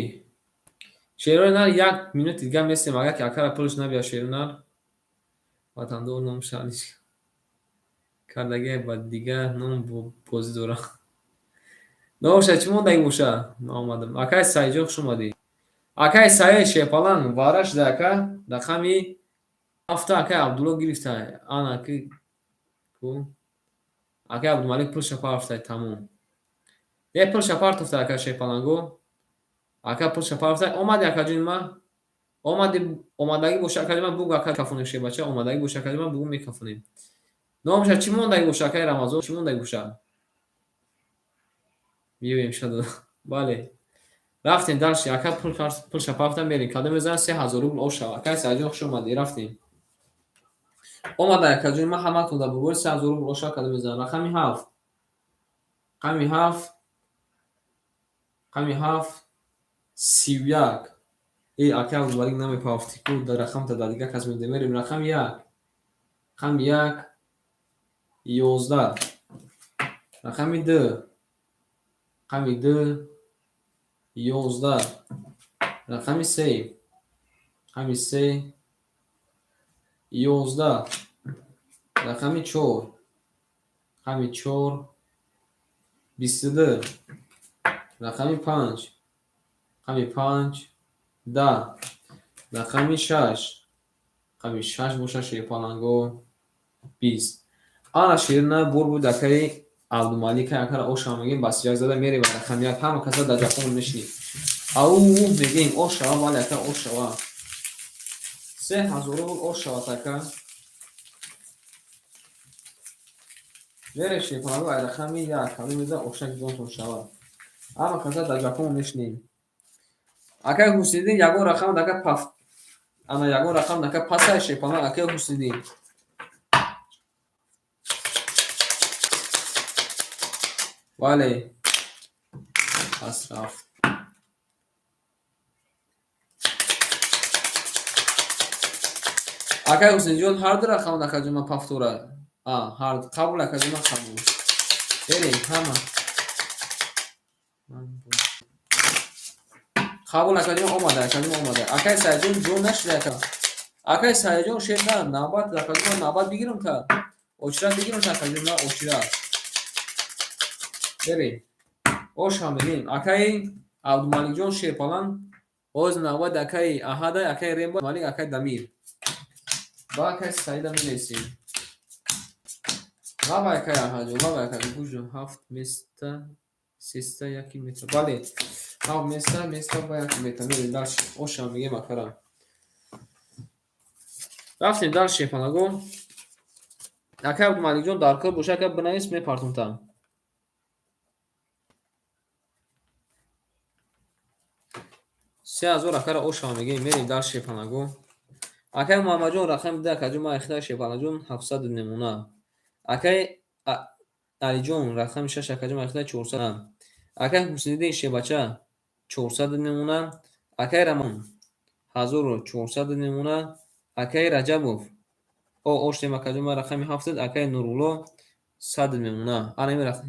Шерои нар як минути дигар местем, агар ки акара пулаш набиёд шерои нар. Ватандор ном шаҳриш кардагие ба дигар ном бозӣ дорам. Набошад, чӣ мондагӣ боша? Наомадам. Акай Саидҷон хуш омадӣ. Акай Саид шерпаланг вара шуда ака рақами 7 акай Абдулло гирифта. Ана ки ку акай Абдумалик пулша партофта тамом. Е пулша партофта ака шерпаланго. Ака пулша партофта. Омади акаҷони ман? Омади, омадагӣ боша акаҷони ман бугу ака кафонем шербача, омадагӣ боша акаҷони ман бугу мекафонем. Номаша чӣ мондагӣ боша акай Рамазон, чӣ мондагӣ боша? Меоем шадо. Бале. Рафтем дальше, ака пулша партофта мерем. Кадом мезанад 3000 рубл оша. Акай Саидҷон хуш омадӣ, рафтем. Омада акаҷони ман ҳаматон дар бурбори 3000 рубл оша кадом мезанад. Рақами 7. Рақами 7. Рақами 7 31. Э, акай Абдумалик намепафтӣ ку дар рақамта дар дигар кас медем. Мерем рақами 1. Рақами 1 11. Рақами 2. Рақами 2 11. Рақами 3. Рақами 3 11. Рақами 4. Рақами 4 22. Рақами 5. Рақами 5 10. Рақами 6. Рақами 6 бошад шерпаланго 20. Ана ширина бур буд акаи Абдумалик акара оша мегем бас як зада мерем ба рақами 1 ҳама каса дар ҷафон мешинем. Ау мегем ошава вале ака ошава. 3000 рубл ошава ака. Мерем шерпаланго ай рақами 1 кадом мезанад ошак ҷонтон шава. Ҳама каса дар ҷафон мешинем. Акай Ҳусниддин ягон рақам дака паф ана ягон рақам дака пасай шерпаланг акай Ҳусниддин. Бале. Пас рафт. Акай Ҳусейнҷон, ҳар ду рақам, акаҷон, ман повтора. Ҳар қабул, акаҷон, ман қабул. Берем, ҳама. Қабул, акаҷон, омада, акаҷон, омада. Акай Саидҷон, ҷо нашуда, ака. Акай Саидҷон, шер на, навбат, акаҷон, навбат бигирам та. Очират бигирам та, акаҷон, на, очират. Берем. Ош ҳам мегирем. Акай Абдумаликҷон Шерпалан, ҳоз навбат акаи Аҳада, акаи Ремба, Малик, акаи Дамир. Ба акаи Саида менависем. Лава акаи Аҳаҷон, лава акаи гӯшҷон, ҳафт места, сеста, яки мета. Бале, ҳафт места, места ба яки мета. Мерем дальше. Ош ҳам мегем акара. Рафтем дальше, Шерпалаго. Акаи Абдумаликҷон, дар кор боша, ака, бинавис, мепартум та. 3000 акара ош ҳам мегем. Мерем дальше, Шерпалаго. Акаи Муҳаммадҷон, рақами ду, акаҷон, ман ихтиёр, Шерпалагҷон, 700 мемона. Акаи Алиҷон, рақами шаш, акаҷон, ман ихтиёр, 400. Акаи Ҳусайниддин Шербача, 400 мемона. Акаи Рамон, 1400 мемона. Акаи Раҷабов, о оштем, акаҷон, ман рақами ҳафтад, акаи Нурулло, 100 мемона. Ана ин рақам.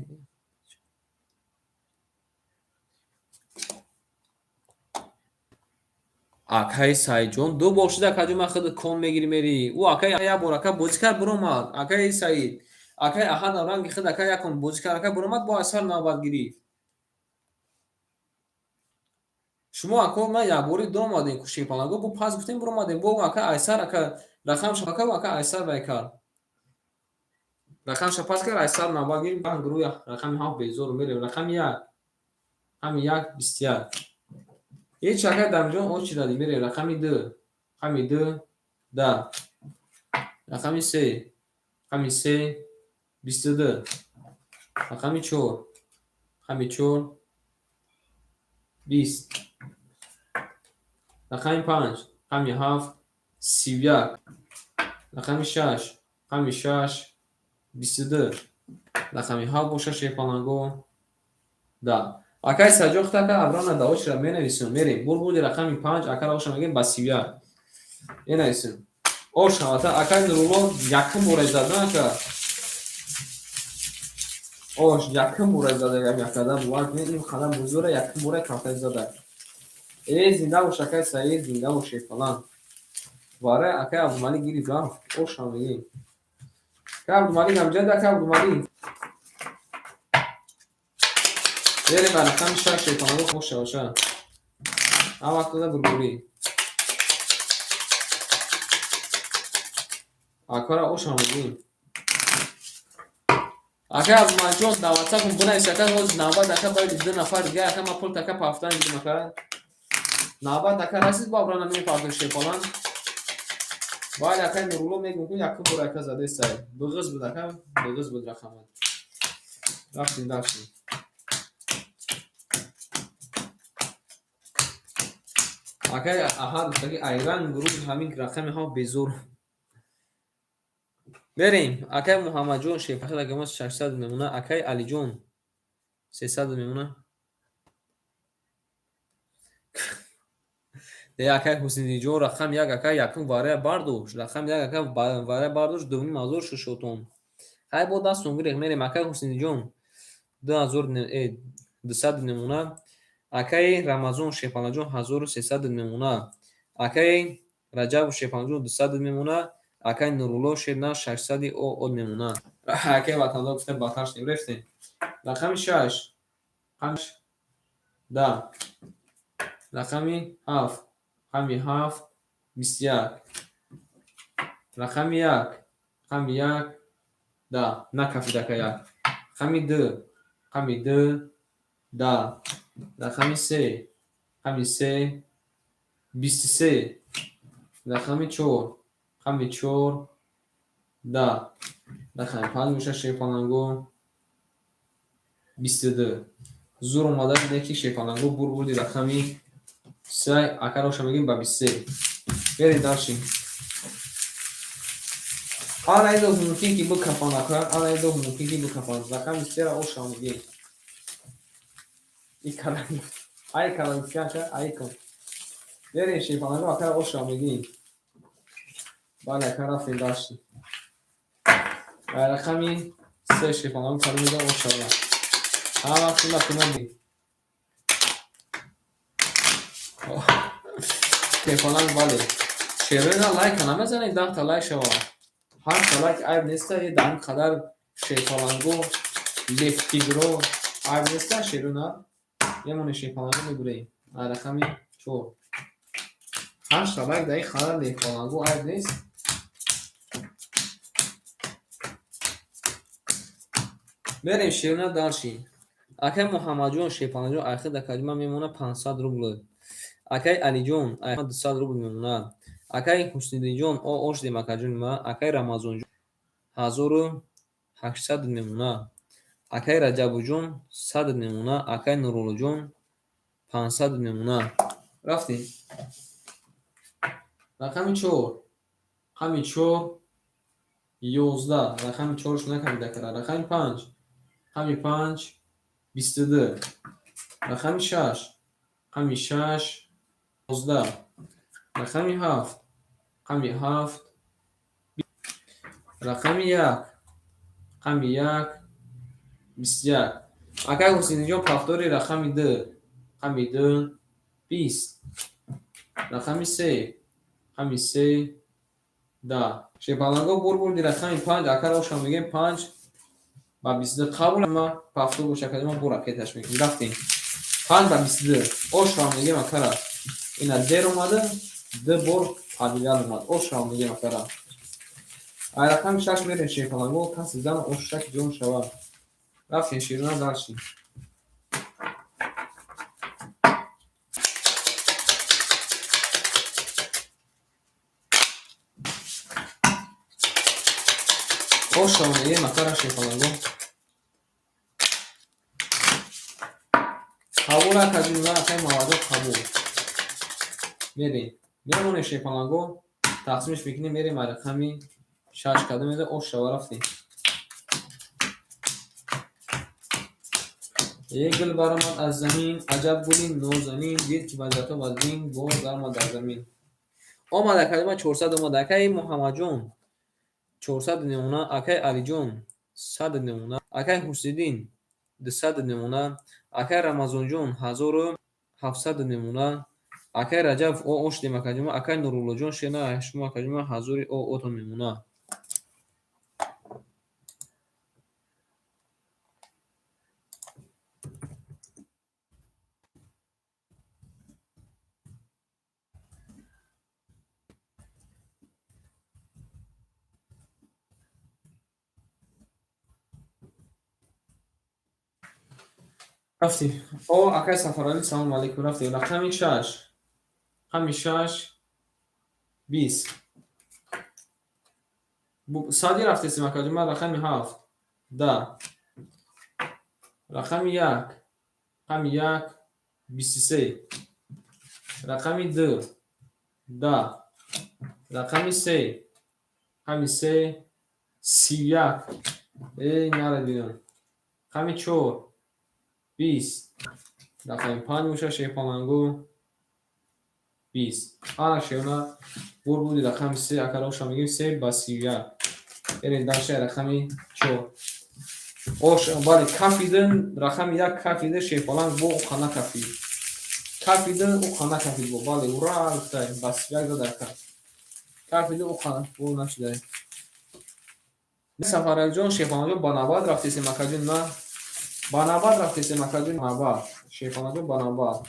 Акаи Саидҷон, ду бор шуда, акаҷон, ман худ кон мегирӣ, мерӣ. Ӯ акаи як бор, ака, бозӣ кард, биромад. Акаи Саид, акаи Аҳад ранги худ, ака, якон бозӣ кард, ака, биромад, бо аз сар навбат гирифт. Шумо, ако, ман якборӣ дуромадем Шерпалаго, бо пас гуфтем, биромадем, бо ака айсар, ака, рақамша, ака, ака айсар вай кард. Рақамша пас кард, айсар навбат гирифт, гурӯҳи рақами ҳафт безору мерем. Рақами як, рақами як, 21. Ҳеҷ, акай Дамҷон, очи дадӣ, мерем. Рақами ду, рақами ду, 10. Рақами се, рақами се, 22. Рақами чор, рақами чор, 20. Рақами панҷ, рақами ҳафт, 31. Рақами шаш, рақами шаш, 22. Рақами ҳафт боша, Шерпаланго, 10. Акай Саҷон, худат, ака, абрана даочира менависем, мерем. Бурбуди рақами панҷ, акара оша мегем ба 31. Менависем. Ош ҳавата, акай Нурулло якум бора зад, на, ака? Ош якум бора зада, якада бовар кунед, ин қадам бузурга якум бора кафта зада. Э, зинда бош, акай Саид, зинда бош, Шерпалан. Вара акай Абдумалик гирифт рафт. Ош ҳам мегем. Акай Абдумалик амҷад, акай Абдумалик. Берем ба рақами шаш, Шерпаланго, хош шаваша. Ҳам вақтода бурбурӣ. Акара ош ҳам мегем. Акай Абдумаликҷон, дар ватсапам бинавис, ака, ҳозир навбат, ака, бояд ду нафар дига, ака, ман пул така пафтан дидим, ака. Навбат, ака, расид, бо абрана мепартем, Шерпалан. Бале, акай Нурулло, мегӯм, ки якум бор, ака, задесай. Буғиз буд, ака, буғиз буд рақамат. Рафтем дальше. Акай Аҳад гуфта, ки айран гурӯҳи ҳамин рақами ҳафт безор. Берем. Акай Муҳаммадҷон Шерпахел, ака, 600 мемона. Акай Алиҷон, 300 мемона. Э, акай Ҳусейниҷон, рақам як, ака, якум варя бардошт. Рақам як, ака, варя бардошт, дувним ҳазор шуд шотон. Хай, бо дастон гирех, мерем. Акай Ҳусейниҷон, 2000, э, 200 мемона. Акаи Рамазон Шерпалаҷон, 1300 мемона. Акаи Раҷабов Шерпалаҷон, 200 мемона. Акаи Нурулло Шерна, 600 од мемона. Акаи ватандор гуфтем, батар шудем, рафтем. Рақами шаш, рақами 10. Рақами ҳафт, рақами ҳафт, 21. Рақами як, рақами як, 10. Накафид, ака, як. Рақами ду, рақами ду, 10. Рақами се, рақами се, 23. Рақами чор, рақами чор, 10. Рақами панҷ боша, Шерпаланго, 22. Зур омада диде, ки Шерпаланго бурбурди рақами се, акароша мегӯем ба 23. Берем дальше. Ана идо мумкин ки бикафан, ака, ана идо мумкин ки бикафан. Рақами сера оша мегӯем. И калан, ай калан ака, ай кун. Берем, Шерпаланго, ака, оша мегӯем. Бале, ака, рафтем дальше. Рақами се, шефаланго, кадом меда ошава? Ҳар вақт ина куна шефаланг. Бале, шероина лайка намезанед, 10-та лайк шава. 8-та лайк айб неста, е дар ин қадар шефаланго, лефтигро айб неста, шеруна. Ямоне шефаланго мегуреем. Рақами 4. 8-та лайк дар ин қадар лефаланго айб нест. Мерем, шеруна, дальше. Акай Муҳаммадҷон, шефаланҷон, айхи дакаҷма мемона 500 рубл. Акай Алиҷон, 200 рубл мемонад. Акай Ҳусниддинҷон, о ошдем, акаҷони ма. Акай Рамазонҷон, 1800 мемонад. Акай Раҷабуҷон, 100 мемонад. Акай Нуруллоҷон, 500 мемонад. Рафтем. Рақами 4. Рақами 4, 11. Рақами 4-ш накамида кара. Рақами 5. Рақами 5, 22. Рақами 6. Рақами 6, 11. Рақами 7. Рақами 7. Рақами 1. Рақами 1, 21. Акай Ҳусейниҷон, повтори рақами 2. Рақами 2, 20. Рақами 3. Рақами 3, 10. Шепаланго бурбурди рақами 5, акара ошам мегем 5 ба 22. Қабул ма повтор боша, акаҷон, бо ракеташ мекунем. Рафтем. 5 ба 22. Ошам мегем, акара. Ина зер омада, ду бор падидан омад. Ошам мегем, акара. Ай рақами 6 мерем, шепаланго, каси зан ошак ҷон шавад. Рафтем, ширина, дальше. Ошам мегем, акара, шепаланго. Қабул, акаҷон, акай Мавадо, қабул. Мерем. Мемонем, шепаланго, тақсимш мекунем, мерем ай рақами 6, кадом меда ош шава, рафтем. Е гул баромад аз замин, аҷаб гули нозанин, дид ки вазиятҳо вазин, боз даромад дар замин. Омад, акаҷон, 400 омад. Акаи Муҳаммадҷон, 400 мемона. Акаи Алиҷон, 100 мемона. Акаи Ҳусиддин, 200 мемона. Акаи Рамазонҷон, 1700 мемона. Акаи Раҷаб, о ошдем, акаҷон. Акаи Нуруллоҷон, шена шумо, акаҷон, ҳазори о отон мемона. Рафтем. О, акаи Сафаралӣ, салому алайкум, рафтем. Рақами 6. Рақами 6, 20. Сади рафтесем, акаҷон, ман рақами 7, 10. Рақами 1. Рақами 1, 23. Рақами 2, 10. Рақами 3. Рақами 3, 31. Эй, нарадинам. Рақами 4, 20. Рақами 5 боша, шепалангу, 20. Ана шеона бурбуди рақами 3, акароша мегем 3 ба 31. Эрем дальше, рақами 4. Ош, бале, кафидин, рақами 1 кафида, шепаланг бо уқа накафид. Кафида, уқа накафид бо. Бале, ура, гуфтай, ба 31 зад ака. Кафида, уқа бо нашудай. Сафаралиҷон, шепалангҷон, ба 90 рафтесем, акаҷон, на? Ба 90 рафтесем, акаҷон, 90. Шепалангҷон, ба 90.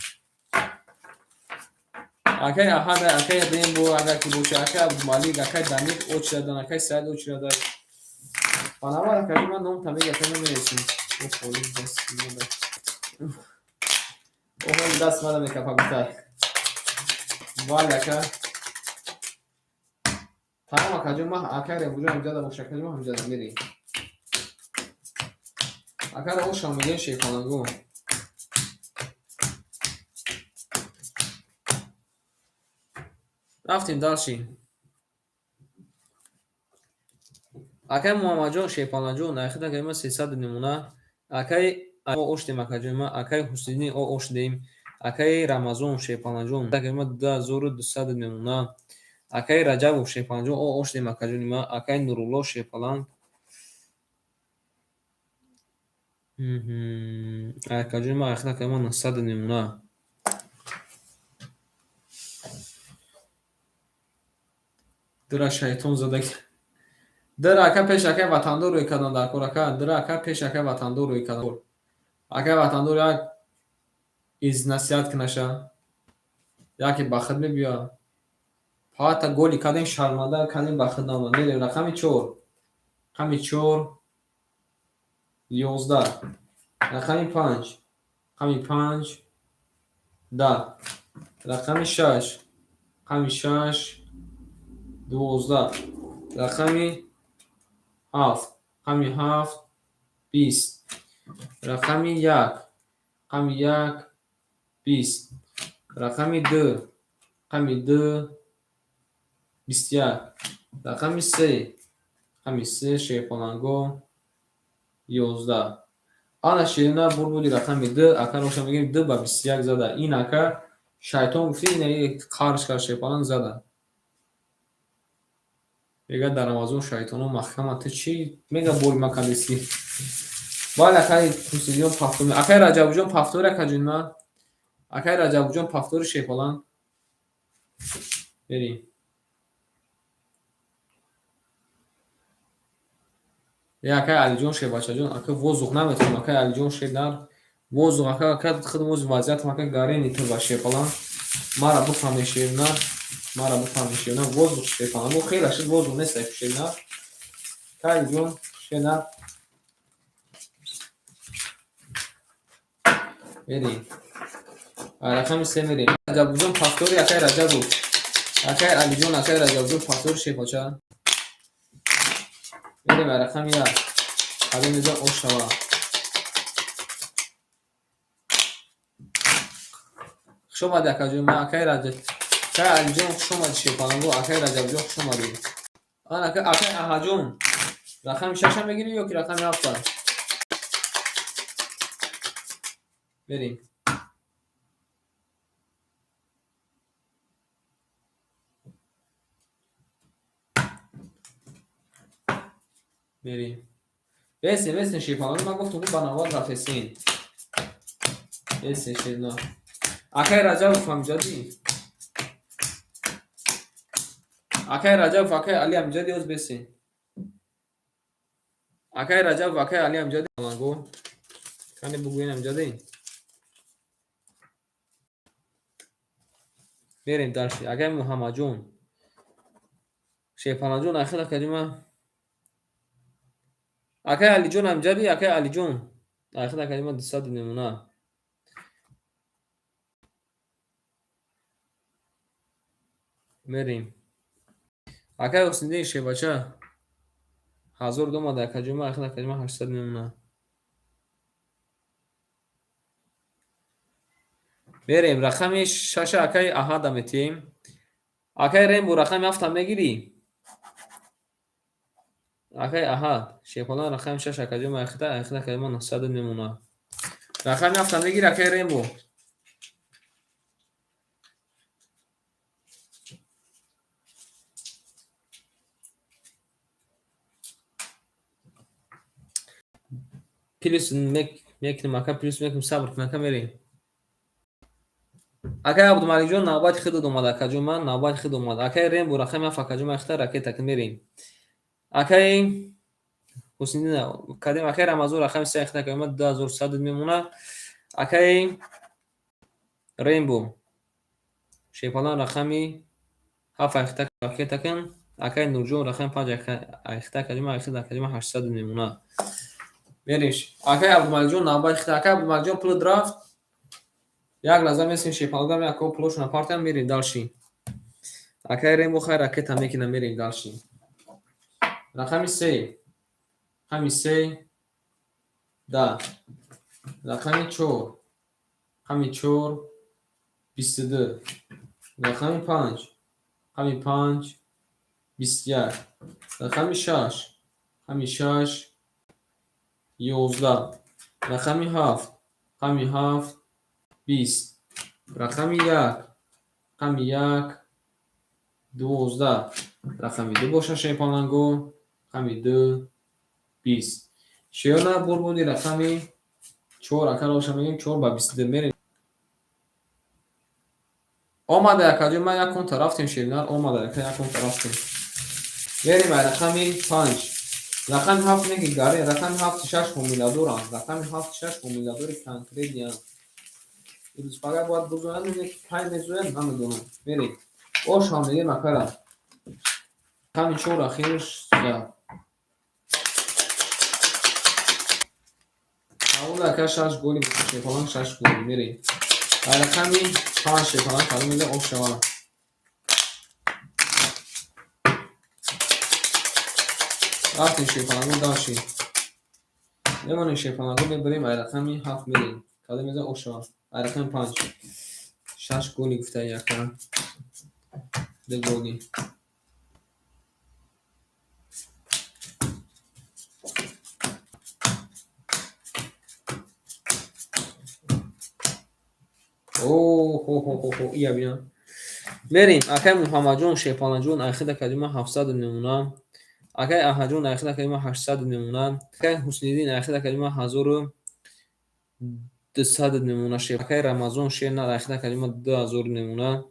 Акай Аҳад, акай Рембо, агар ки боша, акай Абдумалик, акай Дамир очирадан, акай Саид очирадан. Ба 90, акаҷон, ман ном тамег, акай наменависем. О, холи даст мада. О, холи даст мада мекапа гуфтай. Бале, ака. Тамом, акаҷон, ман акай Рембоҷон ҳамҷада боша, акаҷон, ман ҳамҷада мерем. Акара ошам мегем, шепалангу. Рафтем дальше. Акай Муҳаммадҷон, шепаланҷон, айхида ма 300 мемона. Акай о оштем, акаҷон, ма акай Ҳусиддин, о оштем. Акаи Рамазон, шепаланҷон, ма 2200 мемона. Акаи Раҷабов Шерпаланҷон, о ошдем акаҷони ман. Акаи Нурулло Шерпаланг. Акаҷони ман ахир акаи ман 900 мемона. Дира шайтон зада. Дира ака пеш акаи ватандор рӯй кардан дар кор ака. Дира ака пеш акаи ватандор рӯй кардан. Акаи ватандор як изнасиҳат кунаша. Яке ба худ мебиёяд. Ҳатта голи кардем, шарманда кардем, ба худ наомад. Мерем рақами 4. Рақами 4 11. Рақами 5. Рақами 5 10. Рақами 6. Рақами 6 12. Рақами 7. Рақами 7 20. Рақами 1. Рақами 1 20. Рақами 2. Рақами 2 21. Рақами 3. Рақами 3 Шерпаланго 11. Ана Ширина бур буди рақами 2. Ака роша мегӯем 2 ба 21 зада. Ин ака шайтон гуфти, ин қарш кард, Шерпаланг зада. Мега дар Рамазон шайтоно маҳкама, ту чӣ мега бори ма кардеси? Бале, акаи Ҳусейнҷон пафтор. Акаи Раҷабуҷон пафтори акаҷони ман. Акаи Раҷабуҷон пафтори Шерпаланг. Берем. Е акаи Алиҷон Шербачаҷон, ака воздух наметавонам, акаи Алиҷон шер дар воздух, ака ака худ мози вазъиятам ака гарени ту ба Шерпаланг. Мара бифаҳме Шерна, мара бифаҳме Шерна, воздух Шерпаланг. Хеле шуд воздух нест ай Шерна. Акаи Алиҷон Шерна. Берем. Рақами 3 мерем. Раҷабуҷон пафтори акаи Раҷабов. Акаи Алиҷон, акаи Раҷабуҷон пафтори Шерпача. Мерем рақами 1. Кадом мезан ош шава. Хуш омадӣ акаҷон, ман акаи Раҷаб. Акаи Алиҷон хуш омадӣ Шерпаланго, акаи Раҷабҷон хуш омадӣ. Ана акаи Аҳаҷон. Рақами 6 мегирӣ ё ки рақами 7? Берем. Мерем. Бесен, бесен Шерпаланго, ман гуфтам ба навбат рафтесин. Бесен Шерна. Акаи Раҷабов ҳамҷадӣ. Акаи Раҷабов, акаи Али ҳамҷадӣ оз бесен. Акаи Раҷабов, акаи Али ҳамҷадӣ. Паланго. Кани бугӯен ҳамҷадӣ. Мерем дальше. Акаи Муҳаммадҷон. Шерпаланҷон, ахир акаҷон ман. Акаи Алиҷон ҳамҷадӣ, акаи Алиҷон. Ахир акаҷон ман 200 мемона. Мерем. Акаи Ҳусниди Шербача. 1000 домада акаҷон ман, ахир акаҷон ман 800 мемона. Мерем рақами 6 акаи Аҳада метиҳем. Акаи Рембо рақами 7 мегирӣ? Акаи Аҳад, Шерпалан рақами 6 акаҷон ман ахир акаҷон ман 900 мемона. Рақами 7 мегирӣ акаи Рембо? Плюс мекунем ака, плюс мекунем, сабр кун ака, мерем. Акаи Абдумаликҷон навбати худ омад акаҷон ман, навбати худ омад. Акаи Рембо рақами 7 акаҷон ман ахир ракета кун мерем. Акаи Ҳусниди кардем, акаи Рамазон рақами 3 ахир акаҷон ман 2100 мемона. Акаи Рембо Шерпалан рақами 7 ахир ракета кун. Акаи Нурҷон рақами 5 ахир акаҷон ман ахир акаҷон ман 800 мемона. Мерем. Акаи Абдумаликҷон навбати худ. Акаи Абдумаликҷон пулат рафт. Як лаҳза месем Шерпалангам як пулошона партиям мерем дальше. Акаи Рембо хай ракета мекунам мерем дальше. Рақами 3. Рақами 3 10. Рақами 4. Рақами 4 22. Рақами 5. Рақами 5 21. Рақами 6. Рақами 6 11. Рақами 7. Рақами 7 20. Рақами 1. Рақами 1 12. Рақами 2 боша шерпаланго. Рақами 2 20. Шеёна бурбуди рақами 4 акаро мегем 4 ба 22 мерем. Омада якаҷо ман якон тарафтем шернар омада яка якон тарафтем. Мерем ай рақами 5. Рақами 7 не ки гаре, рақами 7 6 ҳомиладоранд. Рақами 7 6 ҳомиладори конкретиянд. Ирӯз фақат бояд бузоянд, не ки кай мезоянд, намедонам. Мерем. Ош ҳам мегем акара. Рақами 4 ахирш зад. Ҳавола ака 6 голи шефалан 6 голи мерем. Ай рақами 5 шефалан кадом мега ош шавад. Рафтем шефаланго даши. Мемонем шефаланго мебарем ай рақами 7 мерем. Кадом мега ош шавад. Ай рақами 5. 6 голи гуфта яка. 2 голи. О-хо-хо-хо-хо, ия бина. Мерем, акай Муҳаммадҷон Шерпаланҷон айхида калима 700 намуна. Акай Аҳаҷон айхида калима 800 намуна. Акай Ҳусниддин айхида калима 1200 намуна. Акай Рамазон Шернар айхида калима 2000 намуна.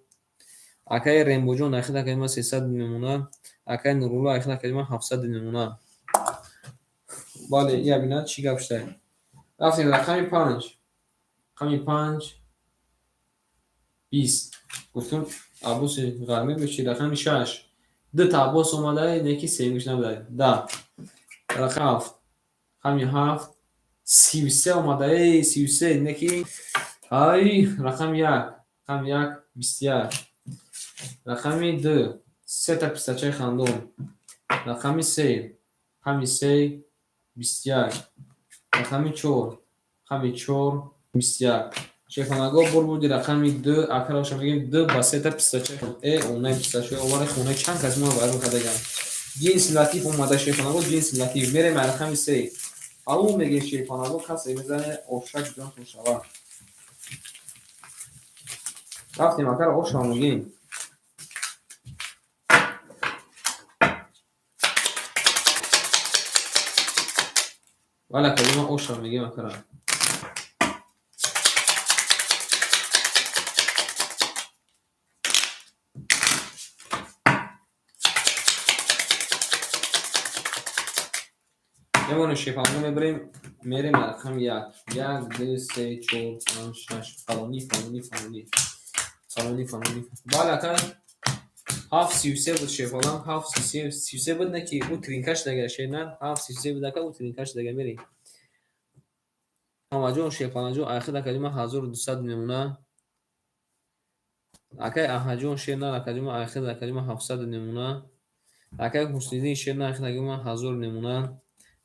Акай Рембоҷон айхида калима 300 намуна. Акай Нурулло айхида калима 700 намуна. Бале, ия бина чӣ гап шудай. Рафтем рақами 5. Рақами 5 20. Гуфтам Аббоси Ғармӣ биши рақами 6. Ду та Аббос омада, не ки сеюмиш набуда. 10. Рақами 7. Рақами 7 33 омада, эй 33, не ки ай рақами 1. Рақами 1 21. Рақами 2 се та пистачаи хандон. Рақами 3. Рақами 3 21. Рақами 4. Рақами 4 21. Шефанаго бурбуди рақами 2 акароша мегем 2 ба 3 та пистачаи онаи пистачаи овари хонаи чанд кас мо вайрон кардагам. Ҷинси латиф омада шефанаго ҷинси латиф. Мерем ай рақами 3. Ау мегем шефанаго касе мезане ошак ҷонтон шава. Рафтем акара оша мегем. Валя калима оша мегем акара. Мемонем шефанго мебарем, мерем рақами 1. 1, 2, 3, 4, 5, 6. Фалонӣ, фалонӣ, фалонӣ. Фалонӣ, фалонӣ. Бале, ака 7 33 буд шефалан, 7 33, 33 буд не ки ӯ тринкаш дага шернар, 7 33 буд ака ӯ тринкаш дага мерем. Муҳаммадҷон Шерпаланҷон айхида калима 1200 намуна. Акай Аҳаҷон Шернар акалима айхида калима 700 намуна. Акай Ҳусниддин Шернар айхида калима 1000 намуна.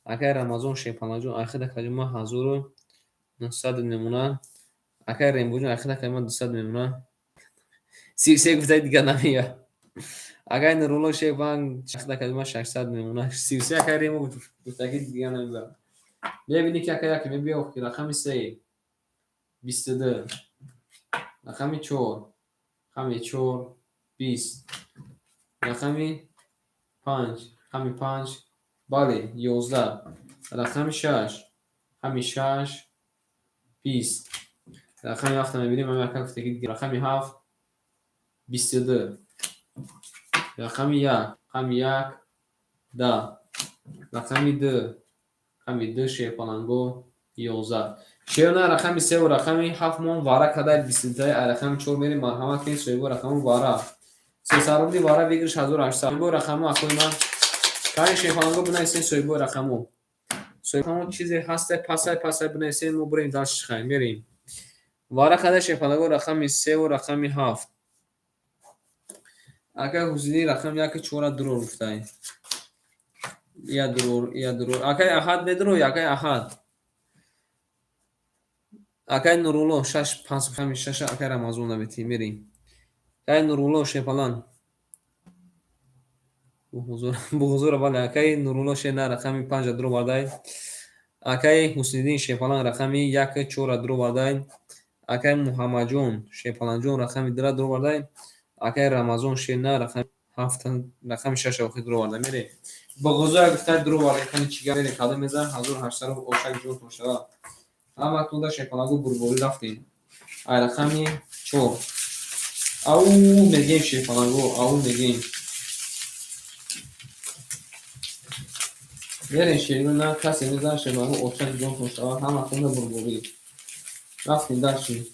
Акай Рамазон Шерпаланҷон айхида калима 1900 намуна. Акай Рембоҷон айхида калима 200 намуна. 33 гуфтаи дигар намея. Акай Нурулло Шерпалан айхида калима 600 намуна. 33 акай Рембо гуфтаги дигар намея. Мебинӣ ки ака яке мебиё ки рақами 3 22 рақами 4 рақами 4 20 рақами 5 рақами 5 бале 11 рақами 6 рақами 6 20 рақами 7 мебинем ҳамин ака гуфтаги рақами 7 22 рақами 1 рақами 1 10 рақами 2 рақами 2 шерпаланго 11. Шерна рақами 3 ва рақами 7 мон вара кадай 22 ай рақами 4 мерем марҳамат кунед соҳибо рақаму вара. 300 рубли вара выигрыш 1800. Соҳибо рақаму акои ман. Кани шерпаланго бинависед соҳибо рақаму. Соҳибо чизе ҳастай пасай пасай бинависед мо бурем дальше хай мерем. Вара кадай шерпаланго рақами 3 ва рақами 7. Акай Ҳусинӣ рақами 1 4 дурор гуфтай. Я дурур, я дурур. Акай Аҳад медурӯй, акай Аҳад. Акай Нурулло 6 5 рақами 6 акай Рамазон наметӣ мерем. Акай Нурулло Шерпалан. Буғузур бале акай Нурулло Шерна рақами 5 дур бардай. Акай Ҳусниддин Шерпалан рақами 1 4 дур бардай. Акай Муҳаммадҷон Шерпаланҷон рақами 2 дур бардай. Акай Рамазон Шерна рақами Ҳафта рақами шаш охир дуроварда мерем. Бағозоя гуфта дуроварда кани чига мерем, кадом мезанам 1800 рубл ошак ҷонтон шава. Ҳаматонда шерпалангу бурборӣ рафтем. Ай рақами чор. Ау мегем шерпалангу, ау мегем. Мерем шерина касе мезанам шерпалангу ошак ҷонтон шава, ҳаматонда бурборӣ. Рафтем дальше.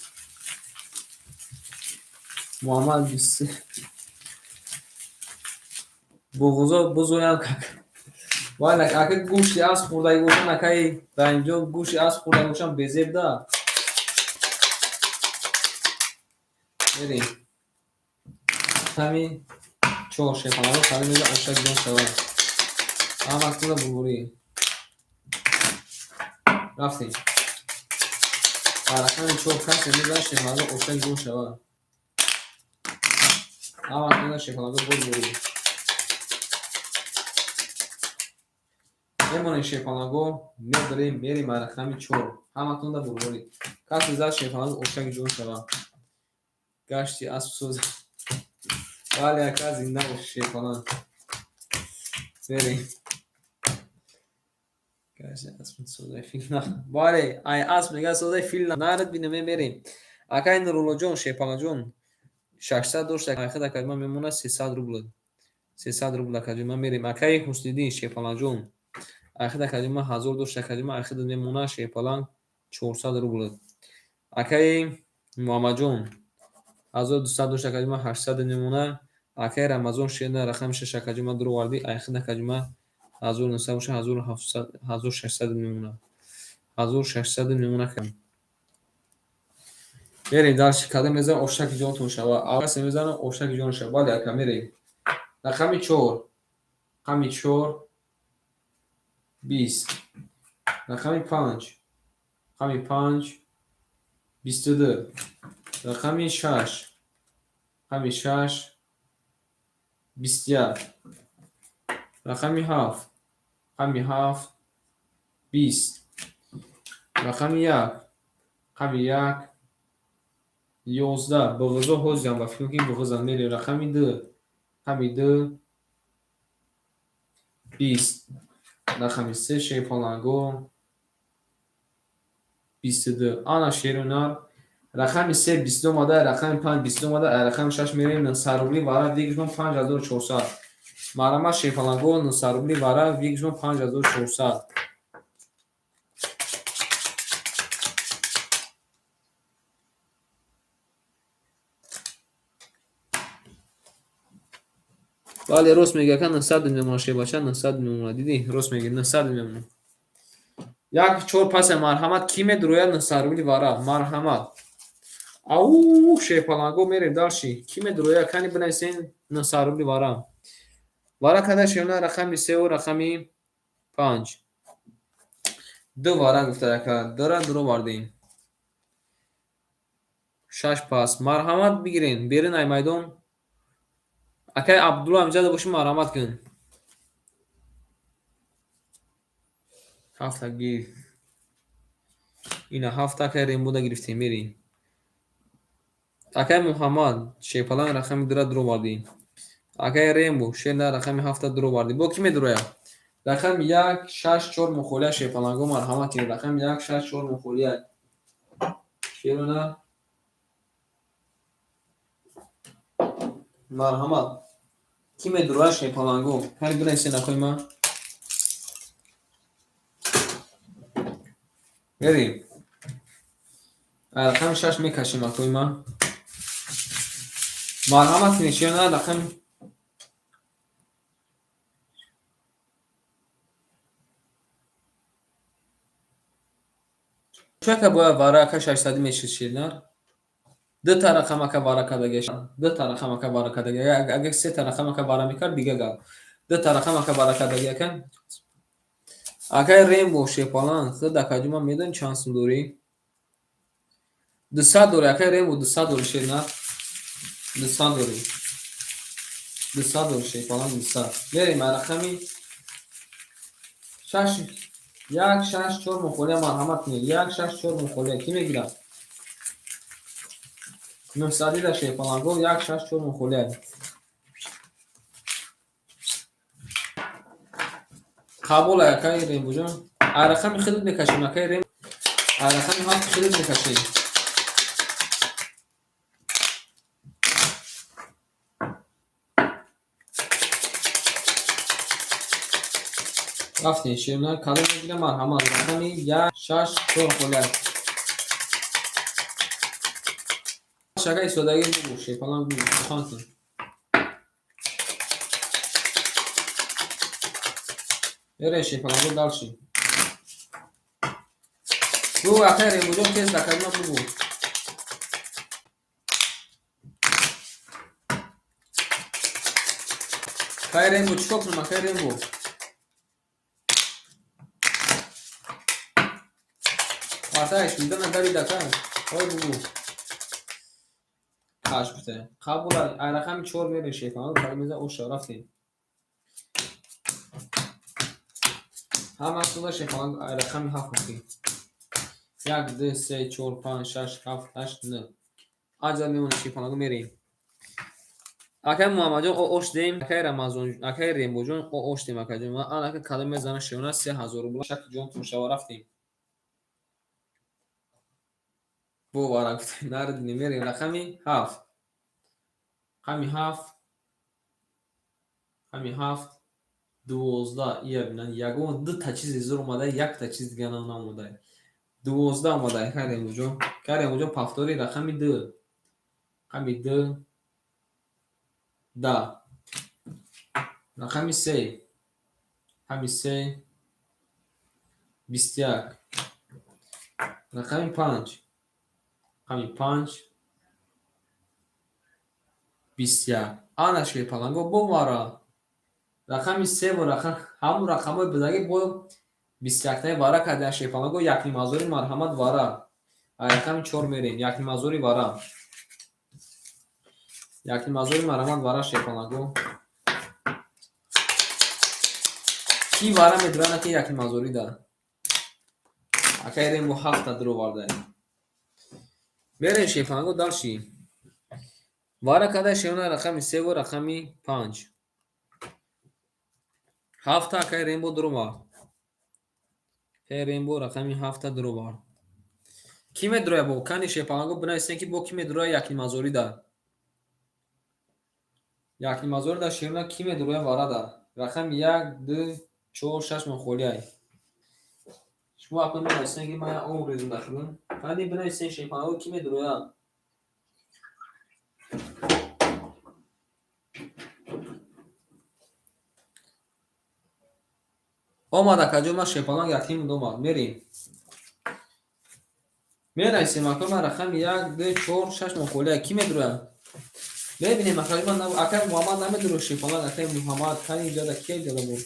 Муҳаммад бист буғузо бузоям как. Вале ака гӯшти асп хӯрдаги бошам, акаи Раҳимҷон гӯшти асп хӯрдаги бошам безеб да. Мерем. Ҳамин чор шерпалангу кадом мезанам ошак ҷон шава. Ҳаматонда бурборӣ. Рафтем. Дар рақами чор касе мезанад шерпалангу ошак ҷон шава. Ҳаматонда шерпалангу бурборӣ. Мемонем шерпалангу, мебарем, мерем ба рақами чор. Ҳаматонда бурборӣ. Касе зад шерпалангу ошак ҷон шава. Гашти асп соз. Бале ака зинда бош шерпаланг. Мерем. Гашти асп созаи фил на. Бале, ай асп мега созаи фил нарад бинем мерем. Акай Нуруллоҷон шерпалангҷон 600 дошт, айхад акаи ман мемонад 300 рубл. 300 рубл акаҷон ман мерем. Акаи Ҳусниddin шерпалангҷон айхад акаҷон ман 1000 дошт, акаҷон ман айхад мемонад шерпаланг 400 рубл. Акаи Муҳаммадҷон 1200 дошт, акаҷон ман 800 мемонад. Акаи Рамазон шерна рақами шаш акаҷон ман дуровардӣ, айхад акаҷон ман 1900 боша 1700 1600 мемонад. 1600 мемонад. Мерем дальше, кадом мезанам ошаки ҷонтон шава. Касе мезанам ошаки ҷон шава. Бале ака мерем. Рақами чор. Рақами чор 20. Рақами панҷ. Рақами панҷ 22. Рақами шаш. Рақами шаш 21. Рақами ҳафт. Рақами ҳафт 20. Рақами як. Рақами як 11. Бағизо ҳозирам ба фикр ки бағизам мерем. Рақами ду. Рақами ду 20. Рақами се шерпаланго 22. Ана шеру нар. Рақами се 22 омада, рақами панҷ 22 омада, рақами шаш мерем 900 рубли вара вигжмон 5400. Марҳамат шерпаланго 900 рубли вара вигжмон 5400. Бале рост меги ака 900 мемонад шербача 900 мемонад. Дидӣ рост меги 900 мемонад. Як чор пасе марҳамат кӣ медурояд 900 рубли вара? Марҳамат. Ау шерпаланго мерем дальше. Кӣ медурояд? Кани бинависен 900 рубли вара. Вара када шерна рақами севу рақами панҷ. Ду вара гуфта ака. Дура дуровардем. Шаш пас. Марҳамат бигирен. Берин ай майдон. Акай Абдулло ҳамҷада боши марҳамат кун. Ҳафта гир. Ина ҳафта акай Рембода гирифтем мерем. Акай Муҳаммад шерпаланг рақами дура дуровардем. Акай Рембо шерна рақами ҳафта дуровардем. Бо кӣ медурояд? Рақами як шаш чор мухолия шерпаланго марҳамат кунед. Рақами як шаш чор мухолия. Шерона марҳамат. Кӣ медурояд шерпаланго? Кани бинависен акои ман. Мерем. Рақами шаш мекашем акои ман. Марҳамат кунед шерона рақами чака бояд вара ака 600 мешид шернар? Дута рақам ака вара кардагия. Дута рақам ака вара кардагия. Агар сета рақам ака вара мекард дига гап. Дута рақам ака вара кардагия ака. Акай Рембо шерпаланг худ акаҷон ман медонӣ чанд сум дорӣ? 200 дорӣ акай Рембо 200 дорӣ шернар. 200 дорӣ. 200 дорӣ шерпаланг 200. Мерем рақами шаш як шаш чор мухолия марҳамат кунед. Як шаш чор мухолия кӣ мегирад? 900 да шерпаланго як шаш чор мухолия. Қабул, акай Рембуҷон. А рақами худат мекашем, акай Рем. А рақами ҳафт худат мекашем. Рафтем, шерна калом мегирам, марҳамат. Рақами 1, 6, 4 холия. Шака истодагӣ бугу, шепалан бугу, сухан кун. Бере шепаланго дальше. Бугу, акай Рембуҷон, тез дакадма бугу. Акай Рембу, чикор кунам, акай Рембу? Партаеш, вида надари дака. Ой, бугу. Ҳашт гуфта. Қабул, ай рақами 4 мерем шепаланго, калимеза оша, рафтем. Ҳама суда шепаланго ай рақами 7 мекунем. 1, 2, 3, 4, 5, 6, 7, 8, 9. Аҷаб мемонем шепаланго мерем. Акай Муҳаммадҷон, о ош дем, акай Рамазон, акай Рембоҷон, о ош дем, акайҷон. Ан ака калом мезана шеона 3000 рубл шак ҷон шава, рафтем. Бовара гуфта, нарадинем, мерем рақами 7. Рақами 7. Рақами 7. 12 ия бинан, ягон дута чизи зур омада, якта чиз дига наомада. 12 омада, акай Рембоҷон. Акай Рембоҷон, повтори рақами 2. Рақами 2. Да. Рақами 3. Рақами 3. 21. Рақами 5. Рақами 5. 21. Ана шепаланго бовара. Рақами 3 ва рақам ҳамун рақамҳои будагӣ бо 21-таи вара кардан шепаланго 1,5 ҳазори, марҳамат, вара. Ай рақами 4 мерем, 1,5 ҳазори вара. 1,5 ҳазори, марҳамат, вара шепаланго. Ки вара медурана ки 1,5 ҳазорӣ да? Акай Рембо ҳафта дуроварда. Мерем шепаланго дальше. Вара када шеона рақами 3 ва рақами 5. Ҳафта акай Рембо дуровард. Акай Рембо рақами ҳафта дуровард. Ки медуроя бо? Кани шепаланго бинависем ки бо ки медуроя 1,5 ҳазорӣ да? 1,5 ҳазорӣ да шеона ки медуроя вара да? Рақами 1, 2, 4, 6 мохолиай. Шумо акнун бинависем ки ман об резум дахилам. Кани бинависем шепаланго ки медуроя? Омад акаҷон, ман шепаланг якним омад. Мерем. Менависем акнун ман рақами 1, 2, 4, 6 мохолиай. Ки медуроя? Мебинем акаҷон, ман акай Муҳаммад намедуроя шепаланг, акай Муҳаммад, кани иҷода ки иҷода буд?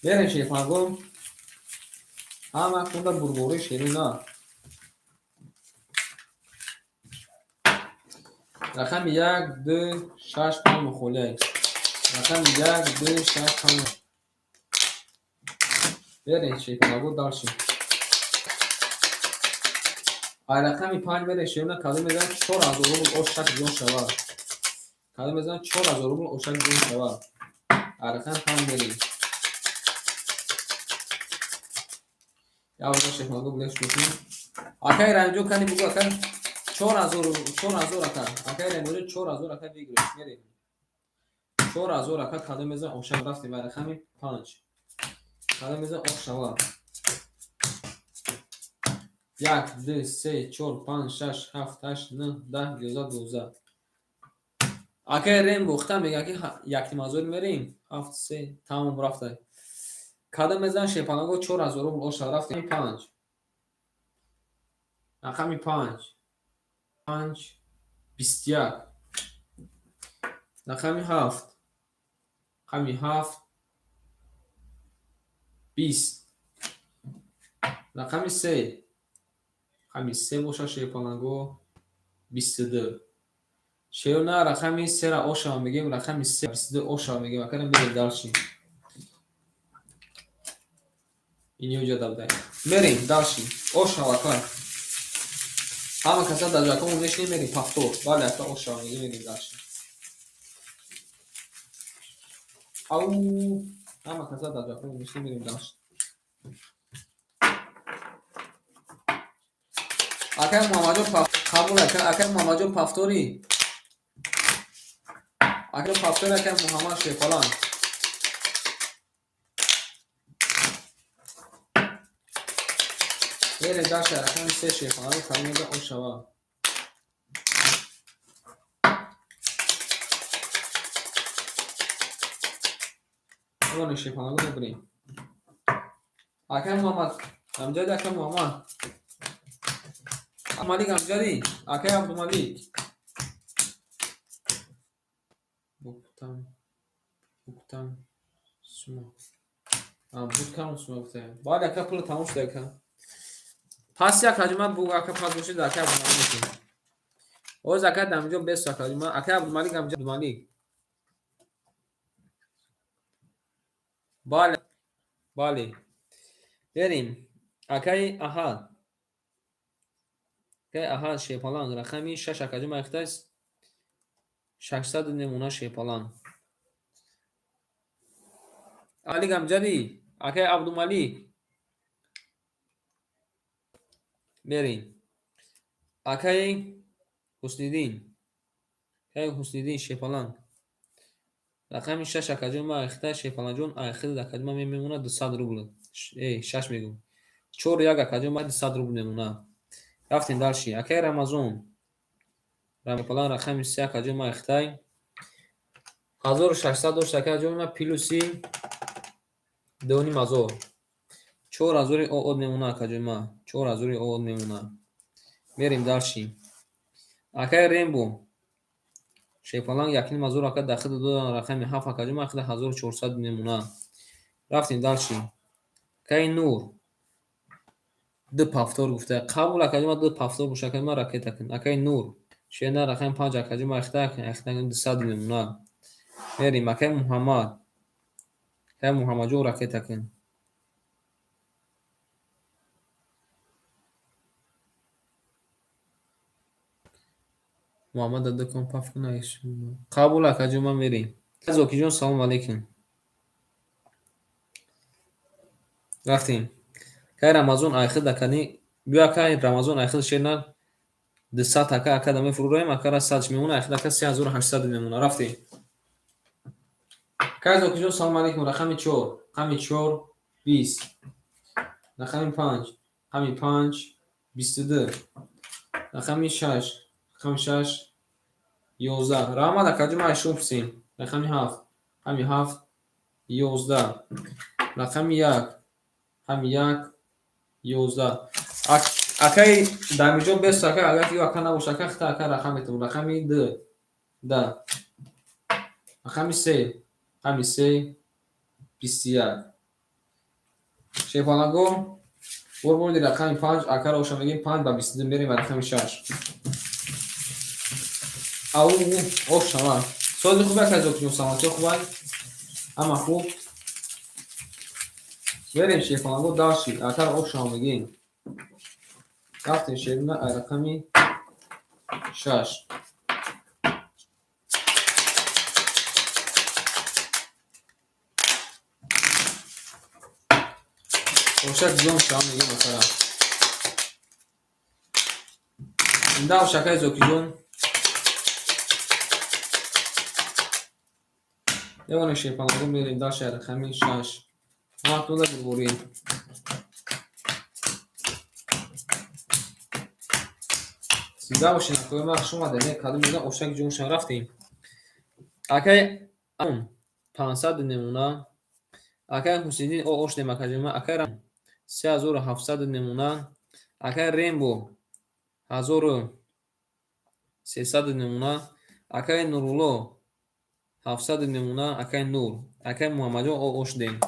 Мерем шепаланго. Ҳама кунда бурбори шерина. Рақами 1, 2, 6, 5 мохолиай. Рақами 1, 2, 6, 5. Берем шепаланго дальше. Ай рақами 5 мерем шерина кадом мезанад 4000 рубл ош шак ҷон шавад. Кадом мезанад 4000 рубл ошак ҷон шавад. Ай рақами 5 мерем. Явра шепаланго билеш кунем. Акай Рамҷон, кани бугу акай 4000, 4000 ака. Акай Рамҷон, 4000 ака выигрыш мерем. 4000 ака кадом мезанад ошак, рафтем ай рақами 5. Кадом мезанад ош шавад. 1, 2, 3, 4, 5, 6, 7, 8, 9, 10, 11, 12. Акай Рембо хта мега ки 1,5 ҳазор мерем. 7, 3, тамом рафта. Кадом мезанад шепаланго 4000 рубл оша, рафтем 5. Рақами 5. 5, 21. Рақами 7. Рақами 7. 20. Рақами 3. Рақами 3 боша шепаланго 22. Шеона рақами 3-ра ошава мегем, рақами 3 22 ошава мегем. Акарам мерем дальше. Ини уҷа давдай. Мерем дальше. Ошава ака. Ҳама каса дар ҷакомон мешинем, мерем повтор. Бале ака, ошава мегем, мерем дальше. Ау, ҳама каса дар ҷафо гузошта, мерем дашт. Акай Муҳаммадҷон, қабул, акай Муҳаммадҷон, повтори. Акай, повтори, акай Муҳаммад Шерпалан. Берем дашт, рақами се, Шерпаланро калимеда ошава. Ивони Шерпаланро мебирем. Акай Муҳаммад, Амҷади, акай Муҳаммад. Малик Амҷади, акай Абдумалик. Буктам, буктам, сума. Буткам сума гуфтаем. Бале, ака, пула тамом шуда, ака. Пас як ҳаҷма бу, ака, пас бошед, акай Абдумалик мекунем. Оз ака дамҷо бес, ака ҳаҷма, акай Абдумалик, Амҷад Абдумалик. Бале, бале. Берем. Акай Аҳад. Акай Аҳад Шерпалан, рақами шаш, акаҷон айхтаст 600 немуна Шерпалан. Алик Амҷади, акай Абдумалик. Берем. Акай Ҳусниддин. Акай Ҳусниддин Шерпалан. Рақами шаш, акаҷон ма айхта Шерпаланҷон, айхид акаҷон ма мемонад 200 рубл. Э, шаш мегӯм. Чор як, акаҷон ма 200 рубл мемонад. Рафтем дальше. Акай Рамазон. Шерпалан, рақами се, акаҷон ма айхтай. 1600 дошт, акаҷон ма, плюси 2500. 4000 оод мемонад, акаҷон ма. 4000 оод мемонад. Мерем дальше. Акай Рембо. Шерпалан, 1500, ака дахил додан, рақами ҳафт, акаҷон ма айхта 1400 мемонад. Рафтем дальше. Акай Нур. Ду повтор гуфта. Қабул, акаҷон ма, ду повтор боша, акаҷон ма, ракета кун. Акай Нур. Шена, рақами панҷ, акаҷон ма айхта 200 мемонад. Мерем, акай Муҳаммад. Акай Муҳаммадҷон, ракета кун. Муҳаммад дадакон паф кун. Қабул, акаҷон ма, мерем. Зокиҷон, салом алейкум. Рафтем. Акай Рамазон айхид акани биё, акай Рамазон, айхид шерна 200, ака, ака да мефурӯраем, акара садш мемона, айхид ака 3800 мемона. Рафтем. Акай Зокиҷон, салом алейкум. Рақами чор, рақами чор 20, рақами панҷ, рақами панҷ 22, рақами шаш, рақами шаш 11. Раҳмат, акаҷон, ма айшон пурсем. Рақами ҳафт, рақами ҳафт 11, рақами як, рақами як 11. Акай Дамиҷон бес, ака, агар ки ака набоша, ака, хита, ака, рақам метавон. Рақами ду да, рақами се, рақами се 21. Шерпаланго бор бурди, рақами панҷ, акаро оша мегем, панҷ ба 22. Мерем ба рақами шаш. Ау, ош шава. Сози хуб, акай Зокиҷон, саломатиё хубай? Ҳама хуб? Мерем, шерпаланго, дальше, акаро ош шава мегем. Рафтем, шерина, ай рақами шаш. Ошак ҷон шава мегем, акара. Индав, акай Зокиҷон. Девони шерпаланго, мерем дальше, рақами шаш. Ҳаматонда бурборӣ. Зинда бошед, акои ма, хуш омадед. Не, кадом мега ошак ҷон шава, рафтем. Акай 500 немуна. Акай Ҳусайниддин о ош дем, акаҷон ма. Акай 3700 немуна. Акай Рембо 1300 немуна. Акай Нурулло 700 немуна. Акай Нур. Акай Муҳаммадҷон о ош дем.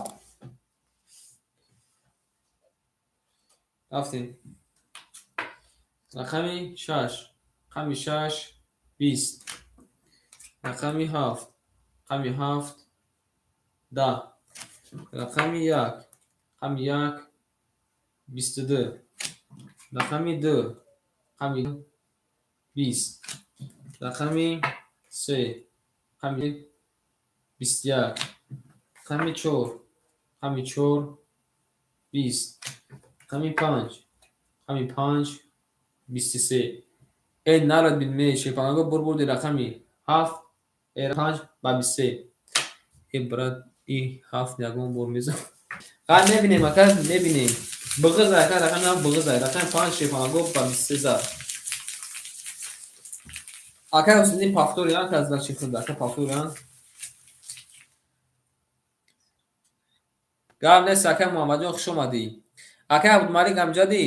Рафтем. Рақами шаш. Рақами шаш 20. Рақами ҳафт. Рақами ҳафт 10. Рақами як. Рақами як 22. Рақами ду. Рақами 20. Рақами се. Рақами 21. Рақами чор, рақами чор, 20. Рақами панҷ, рақами панҷ, 23. Э, нарад бидме, шепаланго бурбурди рақами ҳафт, э, панҷ ба 23. Э, брат, и ҳафт ягон бор мезан. Ха, мебинем, ака, мебинем. Бғиза, ака, рақами ҳафт бғиза, рақами панҷ шепаланго ба 23 зад. Ака Ҳусайниддин повторян, ка значит худа, ака повторян. Гап нест, акай Муҳаммадҷон, хуш омадӣ. Акай Абдумалик Амҷадӣ.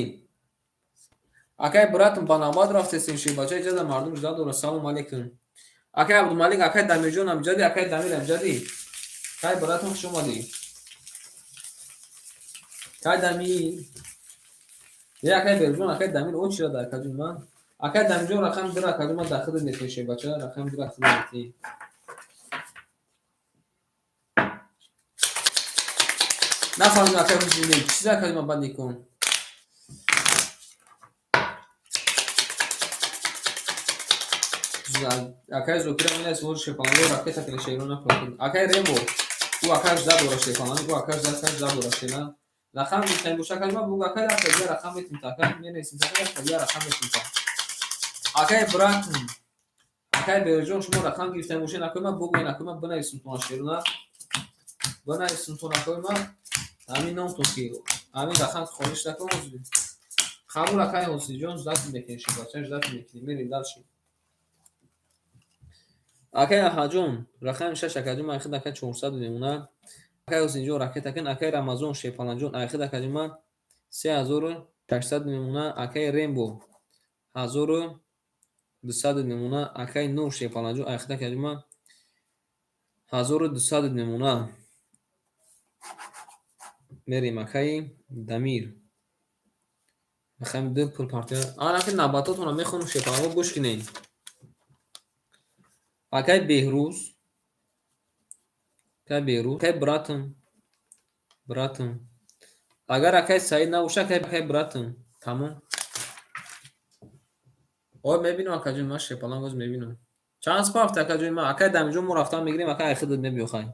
Акай братам, ба навбат рафтесем, шибача иҷаза мардум жда дора. Салом алейкум. Акай Абдумалик, акай Дамирҷон Амҷадӣ, акай Дамир Амҷадӣ. Кай братам, хуш омадӣ. Кай Дамир. Е, акай Берҷон, акай Дамир, о чира дар акаҷон ман? Акай Дамирҷон, рақами дира акаҷон ман дар худат метавонӣ, шибача, рақами дира худат метавонӣ. Нафаҳмидам, акай Ҳусайниддин, чиза акаҷон ман бад никун. Акай Зокира менавис, вози шепаланго ракета кина шеро нафаҳмид. Акай Рембо, ӯ акаш зад дора шепаланго, ӯ акаш зад, акаш зад дора шена. Рақам метавонӣ боша, акаҷон ман бугу, акай рафта дигар рақам метавонӣ, акай менависем, акай рафта дигар рақам метавонӣ. Акай братм, акай Берҷон, шумо рақам гирифтан бошед, акай ман бугӯен, акай ман бинависем тона шерона. Бинависем тон, акай ман ҳамин номтон ки ҳамин рақам хониш накун. Қабул, акай Ҳусайнҷон, ждать мекунем, шибача ждать мекунем, мерем дальше. Акай Аҳаҷон, рақами шаш, акаҷон ман айхид акай 400 мемонад. Акай Ҳусайнҷон, ракета кун, акай Рамазон Шепаланҷон, айхид акаҷон ман 3600 мемонад. Акай Рембо 1200 мемонад. Акай Нур Шепаланҷон, айхид акаҷон ман 1200 мемонад. Мерем акаи Дамир. Рақами ду пул партия. Ана ки навбатотонро мехонам, шепаланго, гӯш кунед. Акай Беҳрӯз, акай Беҳрӯз, акай братам, братам. Агар акай Саид набошад, акай братам. Тамом. Ой, мебинам, акаҷон, ман шепаланг оз мебинам. Чанд спафт, акаҷон ман, акай Дамирҷон, мо рафтан мегирем, акай айхидат мебиёхай.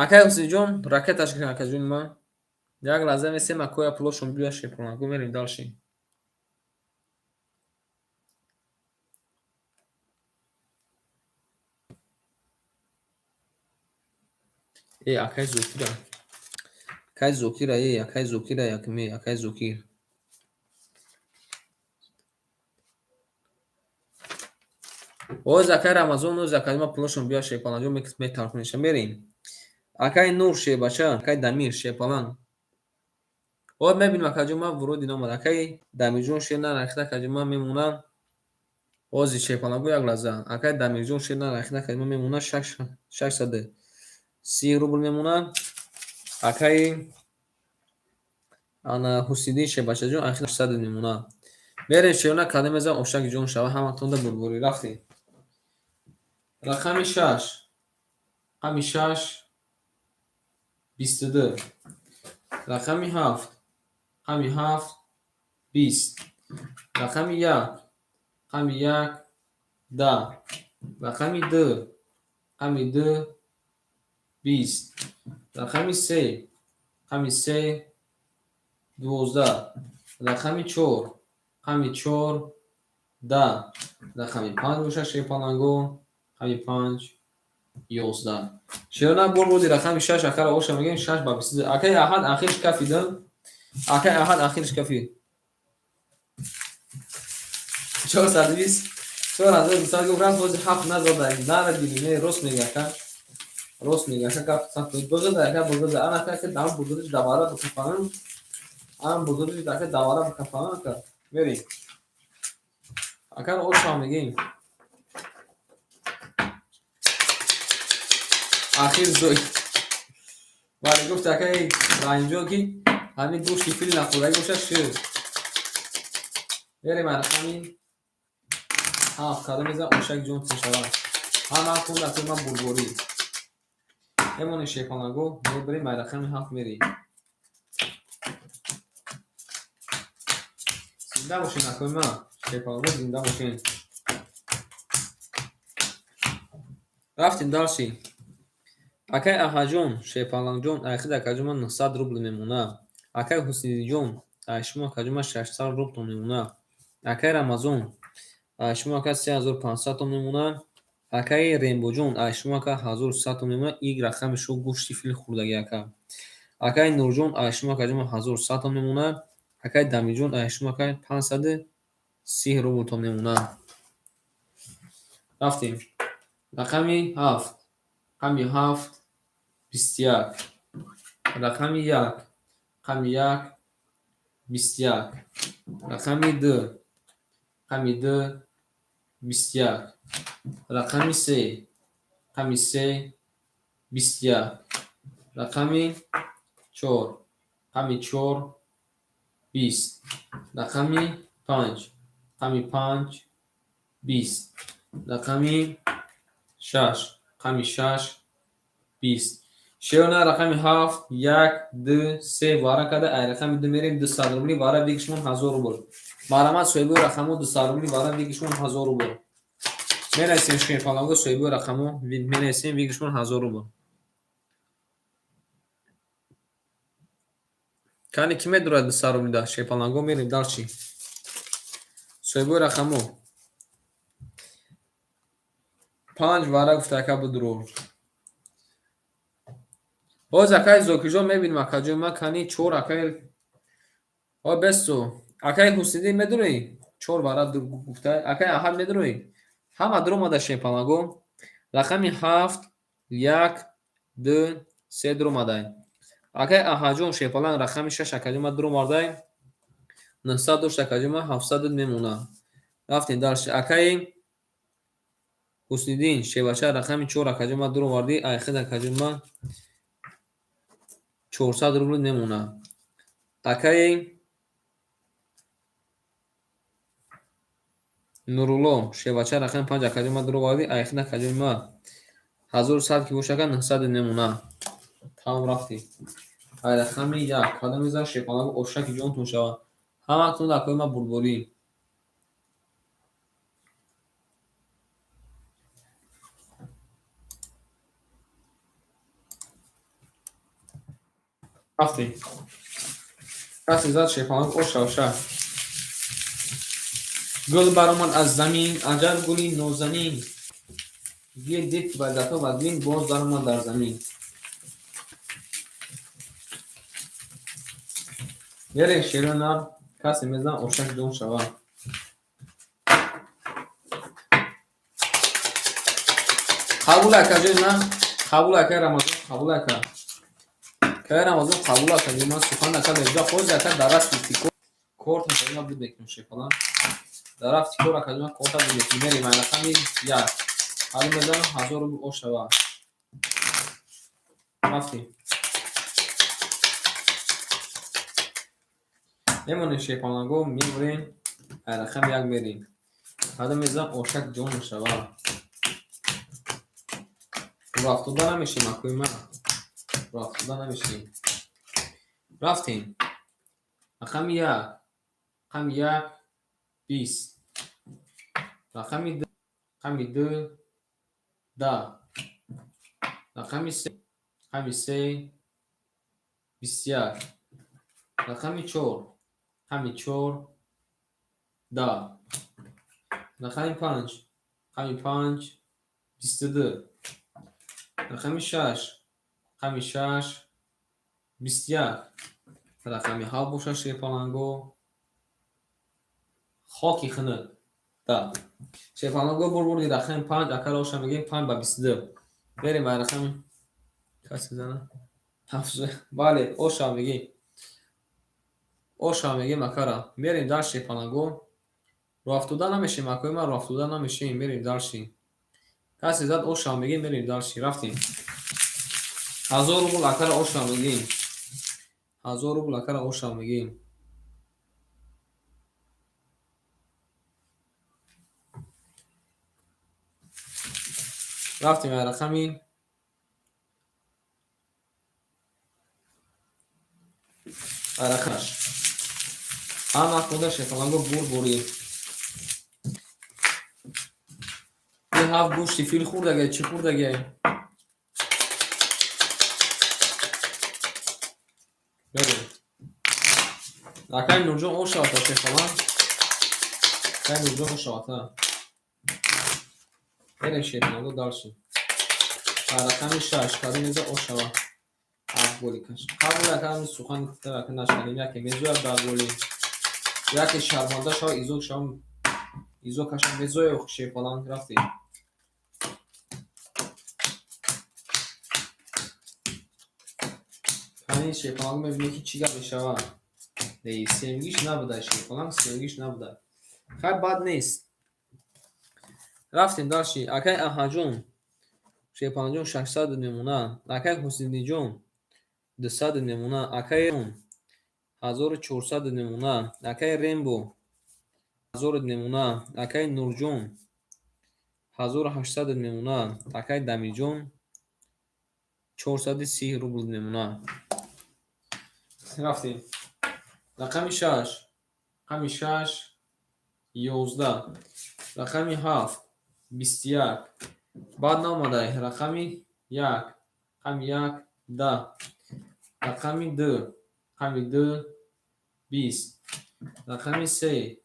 Акай Ҳусайнҷон, ракеташ кун, акаҷон ман. Як лаҳза месем, акоя пулошон биёяд, шепаланго, мерем дальше. Э, акай Зокира. Акай Зокира, э, акай Зокира, якме, акай Зокир. Оз акай Рамазон, оз акай ман пулошон биёяд, шепаланҷон, метархонеша, мерем. Акай Нур шебача, акай Дамир шепаланг. Оз мебинем, акаҷон ман вроде номад. Акай Дамирҷон шер нарахида, акаҷон ман мемонам. Ози шепаланго як лаҳза. Акай Дамирҷон шер нарахида, акаҷон ман мемонам 630 рубл мемонад. Акай ана Ҳусайниддин шебачаҷон ахир 600 мемонад. Мерем шерона, кадом мезан ошак ҷон шава, ҳаматонда бурбурӣ рафтем. Рақами шаш, рақами шаш, 22. Рақами ҳафт, рақами ҳафт, 20. Рақами як, рақами як, 10. Рақами ду, рақами ду, 20. Рақами се, рақами се, 12. Рақами чор, рақами чор, 10. Рақами панҷ бошад, шепаланго, рақами панҷ, 11. Шерона бурбуди рақами шаш, акара оша мегӯем, шаш ба 22. Акай Аҳад ахирш кафида. Акай Аҳад ахирш кафид. 420, 4200 гуфт, рафт, бози ҳафт назада, нара дини, не, рост мега, ака. Рост мега, ака, гап сахт. Бғиза, ака, бғиза. Ана ака, ки дам бузургиш давара бикафанам. Ана бузургиш ака давара бикафанам, ака. Мерем. Ака оша мегӯем. Ахир зой. Бале, гуфт акаи Раҳимҷон, ки ҳамин гӯшти фил нахӯрдагӣ бошад, шуд. Мерем рақами ҳафт, кадом мезан ошак ҷон мешавад. Ҳама кун, акои ман бурборӣ. Мемонем шепаланго, мебарем рақами ҳафт, мерем. Зинда бошен, акои ман, шепаланго, зинда бошен. Рафтем дальше. Акай Аҳаҷон, Шерпалангҷон, айхид акаҷон ман 900 рубл мемонад. Акай Ҳусниддинҷон, ай шумо акаҷон ман 600 рублтон мемонад. Акай Рамазон, ай шумо ака 3500 том мемонад. Акаи Рембоҷон, ай шумо ака 1100 том мемонад. Ик рақами шумо гӯшти фил хӯрдагӣ ака. Акаи Нурҷон, ай шумо акаҷон ман 1100 том мемонад. Акаи Дамирҷон, ай шумо ака 530 рублтон мемонад. Рафтем. Рақами 7. Рақами 7 21. Рақами 1. Рақами 1 21. Рақами 2. Рақами 2 21. Рақами 3. Рақами 3 21. Рақами 4. Рақами 4 20. Рақами 5. Рақами 5 20. Рақами 6. Рақами 6 20. Шеона рақами 7 1 2 3 вара карда, ай рақами 2 мерем 200 рубли вара бигишмон 1000 рубл. Марҳамат соҳиби рақамҳо 200 рубли вара бигишмон 1000 рубл. Менависем шерпаланго соҳиби рақамҳо менависем бигишмон 1000 рубл. Кани ки медорад 200 рубли да шерпаланго мерем дальше. Соҳиби рақамҳо 5 вара гуфта ака бидуро. Боз акаи Зокирҷон мебинем акаҷон ман кани 4 акаи о бесу акаи Ҳусниддин медурӣ 4 вара гуфта акаи Аҳад медурӣ ҳама дуромада шерпаланго рақами 7 1 2 3 дуромадай. Акаи Аҳаҷон шерпаланг рақами 6 акаҷон ман дуромардай 900 дошт акаҷон ман 700 мемонад. Рафтем дальше. Акаи Ҳусниддин шербача рақами 4 акаҷон ман дуровардӣ айхид акаҷон ман 400 рубл мемонад. Акаи Нурулло шербача рақами 5 акаҷон ман дуровардӣ айхид акаҷон ман 1100 ки боша ака 900 мемонад. Тамом рафтем. Ай рақами 1 кадом мезанад шерпаланго ошаки ҷонтон шавад. Ҳаматон акои ман бурдборӣ. Рафтем. Касе зад шерпаланг ош шава. Гул баромад аз замин, аҷаб гули нозанин. Гил дид ки ба гапҳо вазмин, боз даромад дар замин. Мерем шеро нар, касе мезанад ошак ҷон шава. Қабул ака ҷои ман, қабул ака Рамазон, қабул ака. Кай Рамазон қабул ака ҷои ман сухан ака лебда хоз ака дар рафти кор корта ҷои ман буд мекунем шефалан. Дар рафти кор ака ҷои ман корта буд мекунем. Мерем ай рақами 1. Ҳали мезанам 1000 рубл ош шава. Рафтем. Мемонем шерпаланго, мебурем, ай рақами 1 мерем. Ҳали мезанам ошак ҷон шава. Рафтода намешем акои ман. Рафтода намешем. Рафтем. Рақами 1. Рақами 1 20. Рақами 2. Рақами 2 10. Рақами 3. Рақами 3 21. Рақами 4. Рақами 4 10. Рақами 5. Рақами 5 22. Рақами 6. Рақами 6 21. Рақами 7 бошад шерпаланго хоки хунук 10. Шерпаланго бурбурди рақами 5 акаро оша мегӯем 5 ба 22. Мерем ба рақами касе зана 7. Бале, оша мегӯем. Оша мегӯем акара. Мерем дар шерпаланго. Роҳафтода намешем акои ман, роҳафтода намешем. Мерем дальше. Касе зад оша мегӯем, мерем дальше. Рафтем. 1000 рубл акара оша мегӯем. 1000 рубл акара оша мегӯем. Рафтем ай рақами рақамаш. Ҳама худа шерпаланго бурбурӣ. Рақами 7 гӯшти фил хӯрдагай, чӣ хӯрдагай? Берем. Акай Нурҷон ошавата, шерпаланг. Акай Нурҷон ошавата. Берем, шерпаланго, дальше. Рақами 6 кадом меза ошава? Ҳафт голи каш. Қабул аками сухан ака нашканем, яке мезояд дар голи. Яке шарманда шава, изо шава, изо кашам мезоя, шерпаланг, рафтем. Ҳамин шерпаланг мебинем, ки чӣ гап мешавад. Не, семгиш набуда, шерпаланг, семгиш набуда. Хай, бад нест. Рафтем дальше. Акай Аҳаҷон, шерпалангҷон, 600 мемона. Акай Ҳусниҷон, 200 мемона. Акай 1400 мемона. Акай Рембо, 1000 мемона. Акай Нурҷон, 1800 мемона. Акай Дамиҷон, 430 рубл мемона. Рафтем. Рақами 6. Рақами 6, 11. Рақами 7, 21. Баъд наомадай. Рақами 1. Рақами 1, 10. Рақами 2. Рақами 2, 20. Рақами 3.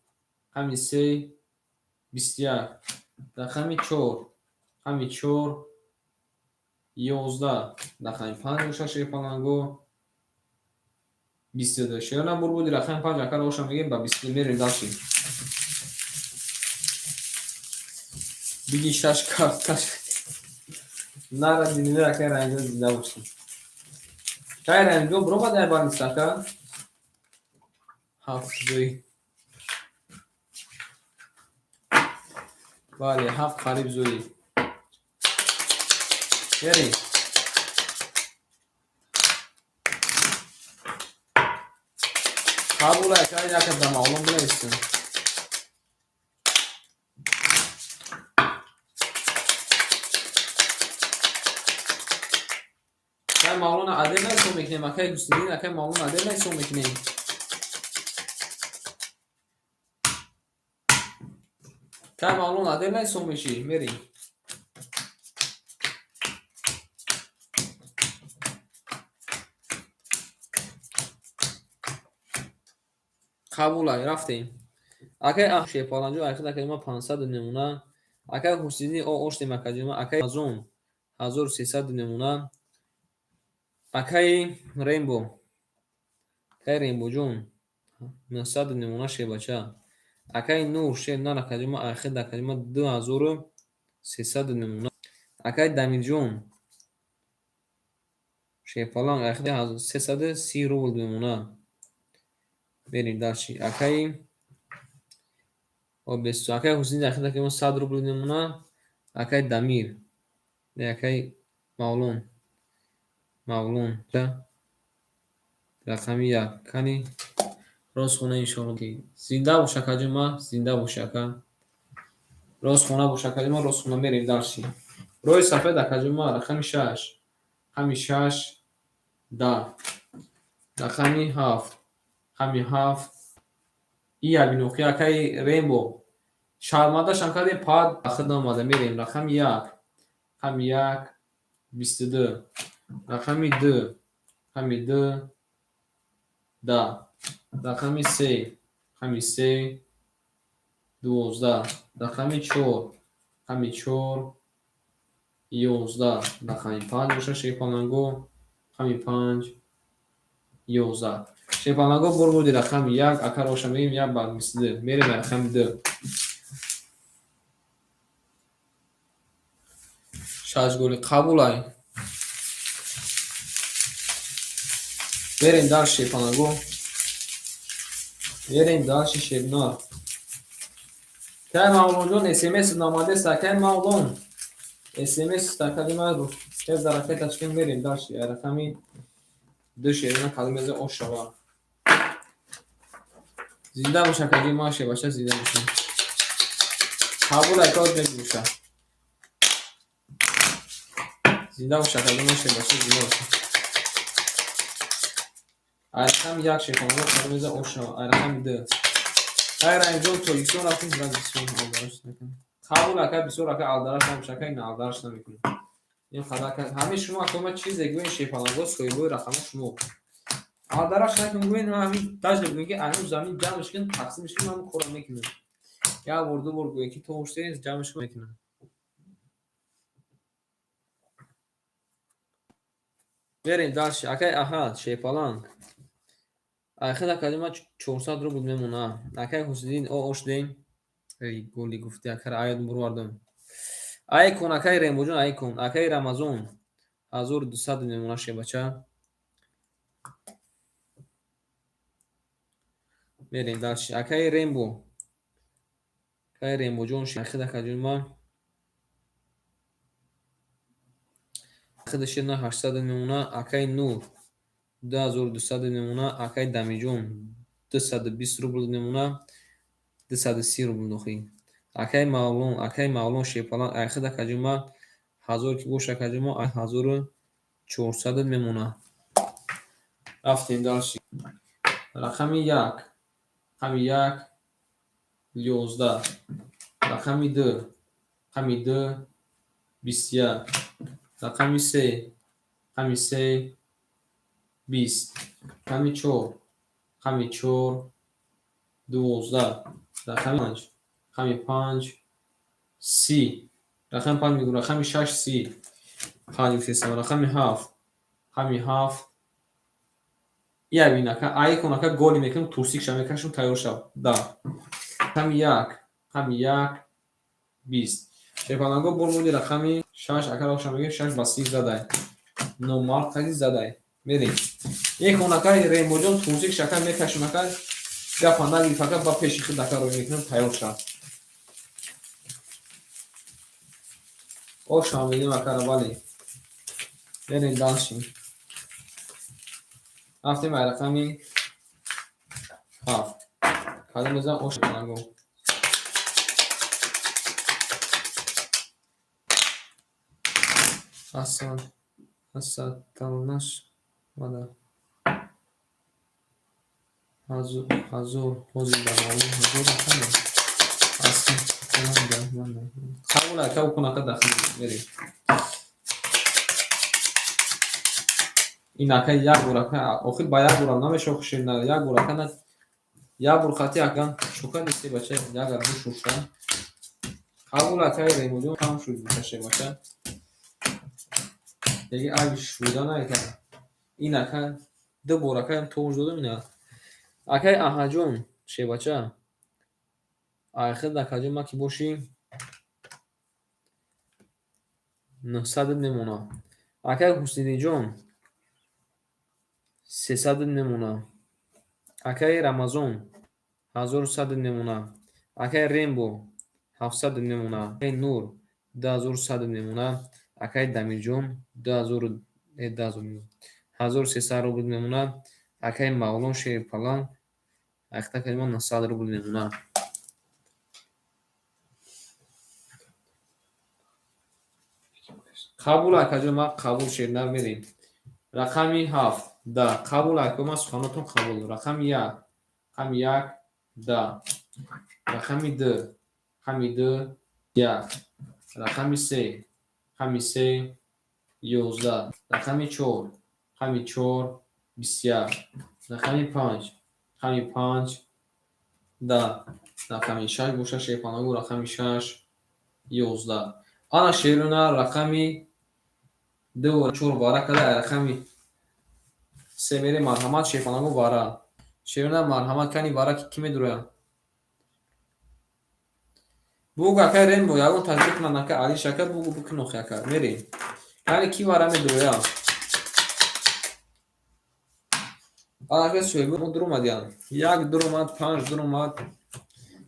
Рақами 3, 21. Рақами 4. Рақами 4, 11. Рақами 5 боша, шерпаланго, 22. Шерона бурбуди рақами 5, акара оша мегем, ба 22 мерем дальше. Биги шаш карт каш. Нара диниве, акай Раимҷон, зинда бошӣ. Кай Раимҷон биромад ай больница, ака? Ҳафт зӯи. Бале, ҳафт қариб зӯи. Берем. Қабул, ака, яка да маълум бинависем. Акай Мавлона адел ҳисоб мекунем, акай Ҳусниддин, акай Мавлона адел ҳисоб мекунем. Акай Мавлона адел ҳисоб мешӣ, мерем. Қабулай, рафтем. Акай Шерпаланҷо, айхид акаи ма 500 мемона. Акай Ҳусниддин, о оштем, акаҷома. Акай Амазон, 1300 мемона. Акаи Рембо, акаи Рембоҷон, 900 мемона, шербача. Акаи Нур, шер нар, акаҷома, айхид акаҷома 2300 мемона. Акаи Дамирҷон, шерпаланг, айхид 330 рубл мемона. Мерем дальше. Акаи акаи Ҳусниддин, айхид акаҷома 100 рубл мемона. Акаи Дамир, не, акаи Мавлон, Мавлон, рақами 1. Кани рост хона, иншоалло. Зинда бош, акаҷома, зинда бош, ака. Рост хона бош, акаҷома, рост хона, мерем дальше. Роҳи сафед, акаҷома, рақами 6. Рақами 6, 10. Рақами 7. Рақами 7. И ябинохи, акаи Рембо. Шармандашам кардем, пад ахид наомада, мерем. Рақами 1. Рақами 1, 22. Рақами 2. Рақами 2, 10. Рақами 3. Рақами 3, 12. Рақами 4. Рақами 4, 11. Рақами 5 боша, шерпаланго. Рақами 5, 11. Шерпаланго, бурбуди рақами 1, акар оша мегем, як бар 22. Мерем рақами 2. Шаш голи қабулай. Мерем дальше, шерпаланго. Мерем дальше, шернар. Кай Мавлонҷон, СМС намадест, акай Мавлон. СМС такадима тез дар ракеташ кун, мерем дальше. Рақами 2, шерина калимезе ошава. Зинда бош, акаҷи ма, шебаша, зинда боша. Қабул, айкот мебоша. Зинда бош, акаҷи ма, шебаша, зинда боша. Рақами 1, шерхонаро калимезе ошава. Рақами 2. Ай Раимҷон, Тоҷикистон рафтем. Қабул, ака, бисёр, ака, алдараш намеша, ака, ин алдараш намекунем. Ин қадар, ака, ҳамин шумо, ака, ма чизе гӯен, шепаланго, соҳибои рақама шумо. Алдараш накун гӯен, ҳамин даже гӯен, ки ҳамин замин ҷамъш кун, тақсимш кун, ман кора мекунам. Як бор, ду бор гӯен, ки то оште ҷамъш мекунам. Берем дальше. Акай Аҳад, шепаланг. Айхел, акаҷон, 400 рубл мемона. Акай Ҳусиддин, о ошдем. Эй, голи гуфти, акара аёд бурвардам. Айкон, акай Рембоҷон, айкон. Акай Рамазон, 1200 мемона, шебача. Мерем дальше. Акай Рембо. Акай Рембоҷон, айхел, акаҷон, ма хидаши на 800 мемона. Акай Нур, 2200 мемона. Акай Дамиҷон, 220 рубл мемона, 230 рубл дохил. Акай Мавлон, акай Мавлон, шепалан, айхид, акаҷон, ма 1000 ки боша, акаҷон, ма 1400 мемона. Рафтем дальше. Рақами як, рақами як, 11, рақами ду, рақами ду, 21, рақами се, рақами се, 20, рақами чор, рақами чор, 12, рақами панҷ, рақами панҷ, 30, рақами панҷ мегӯм, рақами шаш, 30, панҷ гуфтесам, рақами ҳафт, рақами ҳафт, ябин, ака, айкон, ака, голи мекунам, турсик ша мекашам, тайёр шав. Да, рақами як, рақами як, 20. Шепаланго бор моди рақами шаш, ака, роша мегӯем, шаш ба 30 задай. Номард таги задай. Мерем. Екон, ака Рембоҷон, турсик шака мекашам, ака, гапа нагириф, ака, ба пеши худ, ака, рӯй мекунам, тайёр шав. Ошам медем, акара, бале. Мерем дальше. Рафтем ай рақами ҳафт. Кадом мезанам ош шепаланго. Асад, Асад, талнаш, мада. Ҳазор, ҳозир дар маълум ҳазор рақаме. Асад, қабул, ака, укун, ака, дахил мерем. Ин, ака, як бор, ака, охир ба як борам намеша хушед, на як бор, ака, на як бор хати, ака, шука нести, бача, ягар бушуша. Қабул, ака Ремоҷон, кам шуд бушаше, бача. Деги аби шуда на, ака. Ин, ака, ду бор, ака, тош додам ина. Акай Аҳаҷон, шебача. Айхел, акаҷон, ма ки бошӣ 900 мемона. Акай Ҳусиддинҷон, 300 мемона. Акай Рамазон, 1100 мемона. Акай Рембо, 700 мемона. Акай Нур, 2100 мемона. Акай Дамирҷон, 1300 рубл мемона. Акай Мавлон, шерпалан, ахта калима 900 рубл мемона. Қабул, акаҷон, ма қабул, шернар, мерем. Рақами ҳафт, да, қабул, ака, ма суханотон қабул. Рақами як, рақами як, да, рақами ду, рақами ду, як, рақами се, рақами се, 11, рақами чор, рақами чор, 21, рақами панҷ, рақами панҷ, да, рақами шаш боша, шерпанагу, рақами шаш, 11. Ана шеруна рақами ду, чор вара када, рақами се мере, марҳамат, шерпанагу, вара. Шеруна, марҳамат, кани вара ки медурояд? Бугу, акай Рембо, ягон таҷриба кунад, ака Алиш, ака, бугу бикун, охи, ака, мерем. Кани ки вара медурояд? Ака, соҳибо мо дуромадиян. Як дуромад, панҷ дуромад.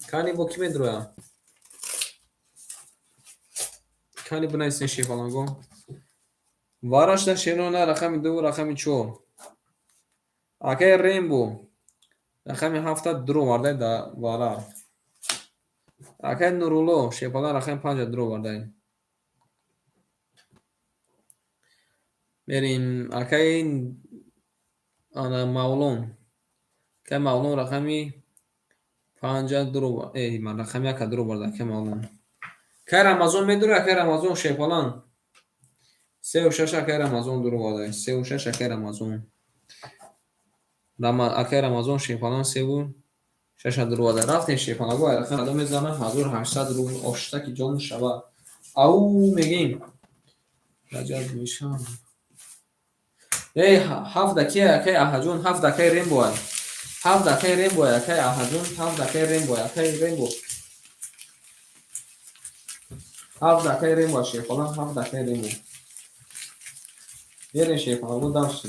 Кани бо ки медурояд? Кани бинависен, шефаланго. Варашда, шерона, рақами ду, рақами чор. Акай Рембо, рақами ҳафта дуровардай да вара. Акай Нурулло, шепала, рақами панҷа дуровардай. Мерем, акай ана Мавлон. Акай Мавлон рақами панҷа дуровар, рақами яка дуроварда, акай Мавлон. Кай Рамазон медура, акай Рамазон шепалан. 3 6 акай Рамазон дуроварда. 3 6 акай Рамазон. Акай Рамазон шепалан 3 6 дуроварда. Рафтем шепалаго айрахан адо мезана 1800 рубл оштаки ҷон шава. Ау мегим. Раҷаб мешам. Эй, ҳафт акай акай Аҳаҷон, ҳафт акай Рембо. Ҳафт акай Рембо, акай Аҳаҷон, ҳафт акай Рембо, акай Рембо. Ҳафт акай Рембо шепалан, ҳафт акай Рембо. Берем шепалаго дальше.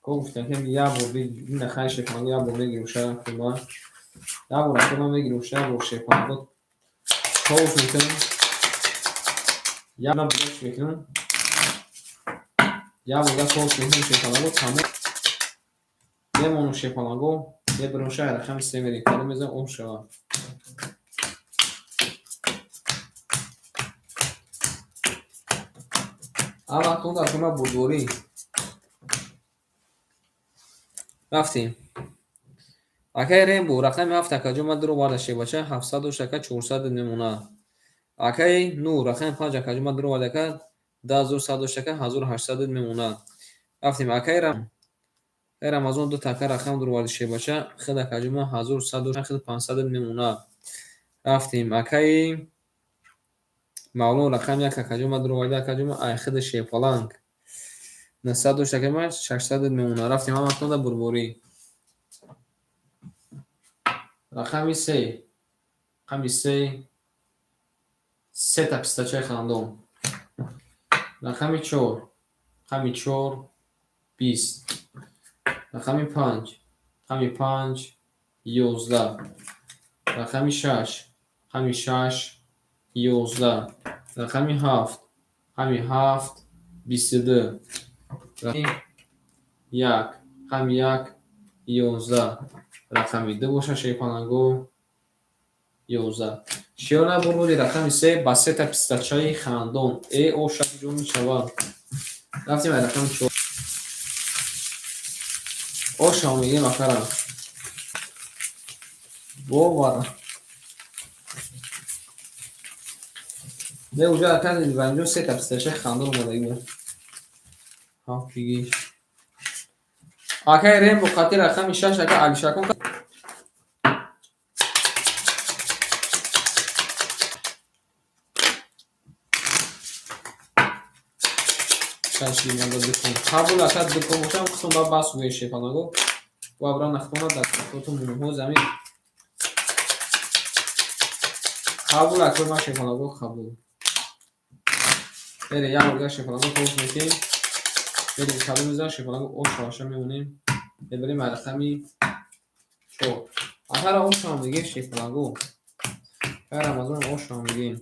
Ко гуфтем ки як бор ина хай шепалаго як бор мегирим ша кума. Як бор акума мегирим ша бор шепалаго. Тош мекунем. Як бор мекунем. Як бор тош мекунем шепалаго тамом. Мемонум шепалаго, мебарем ша рақами се мерем. Кадом мезанем об шава. Ама тун дар кума бурдворӣ. Рафтем. Акай Рембо рақами ҳафт акаҷон ман дуроварда шебача 700 дошт ака 400 мемона. Акай Нур рақами панҷ акаҷон ман дуроварда ака 2100 дошт ака 1800 мемона. Рафтем. Акай Рамазон ду така рақам дуроварда шебача хид акаҷон ман 1100 дошт хид 500 мемона. Рафтем. Акай Мавлон рақами як акаҷон ман дуроварда акаҷон ман ай хиди шепаланг 900 дошт ака ман 600 мемона. Рафтем ҳаматон да бурборӣ. Рақами се. Рақами се. Сета пистачаи хандон. Рақами чор. Рақами чор. 20. Рақами панҷ. Рақами панҷ. 11. Рақами шаш. Рақами шаш. 11. Рақами ҳафт. Рақами ҳафт. 22. Рақами як. Рақами як. 11. Рақами ду боша шепаланго 11. Шиёна бурбуди рақами се ба сета пистачаи хандон. Э оша ҷон мешавад. Рафтем ай рақами чор. Оша мегем акара. Бовар. Не уже ака Ибраҳимҷон сета пистачаи хандон омадагӣ буд. Ҳафт дигиш. Акай Рембо қати рақами шаш ака Алишакон. Шаш димада дукон. Қабул ака дукон бошам хусум ба бас гӯе шепанаго. Бо абра нахтона дар тоту мунуҳо замин. Қабул ака ма шепанаго қабул. Бере як бор дигар шепанаго тош мекунем. Берем кадом мезанем шепанаго ош ваша мемонем. Мебарем рақами чор. Акара ошам мегем шепанаго. Акара Рамазон ошам мегем.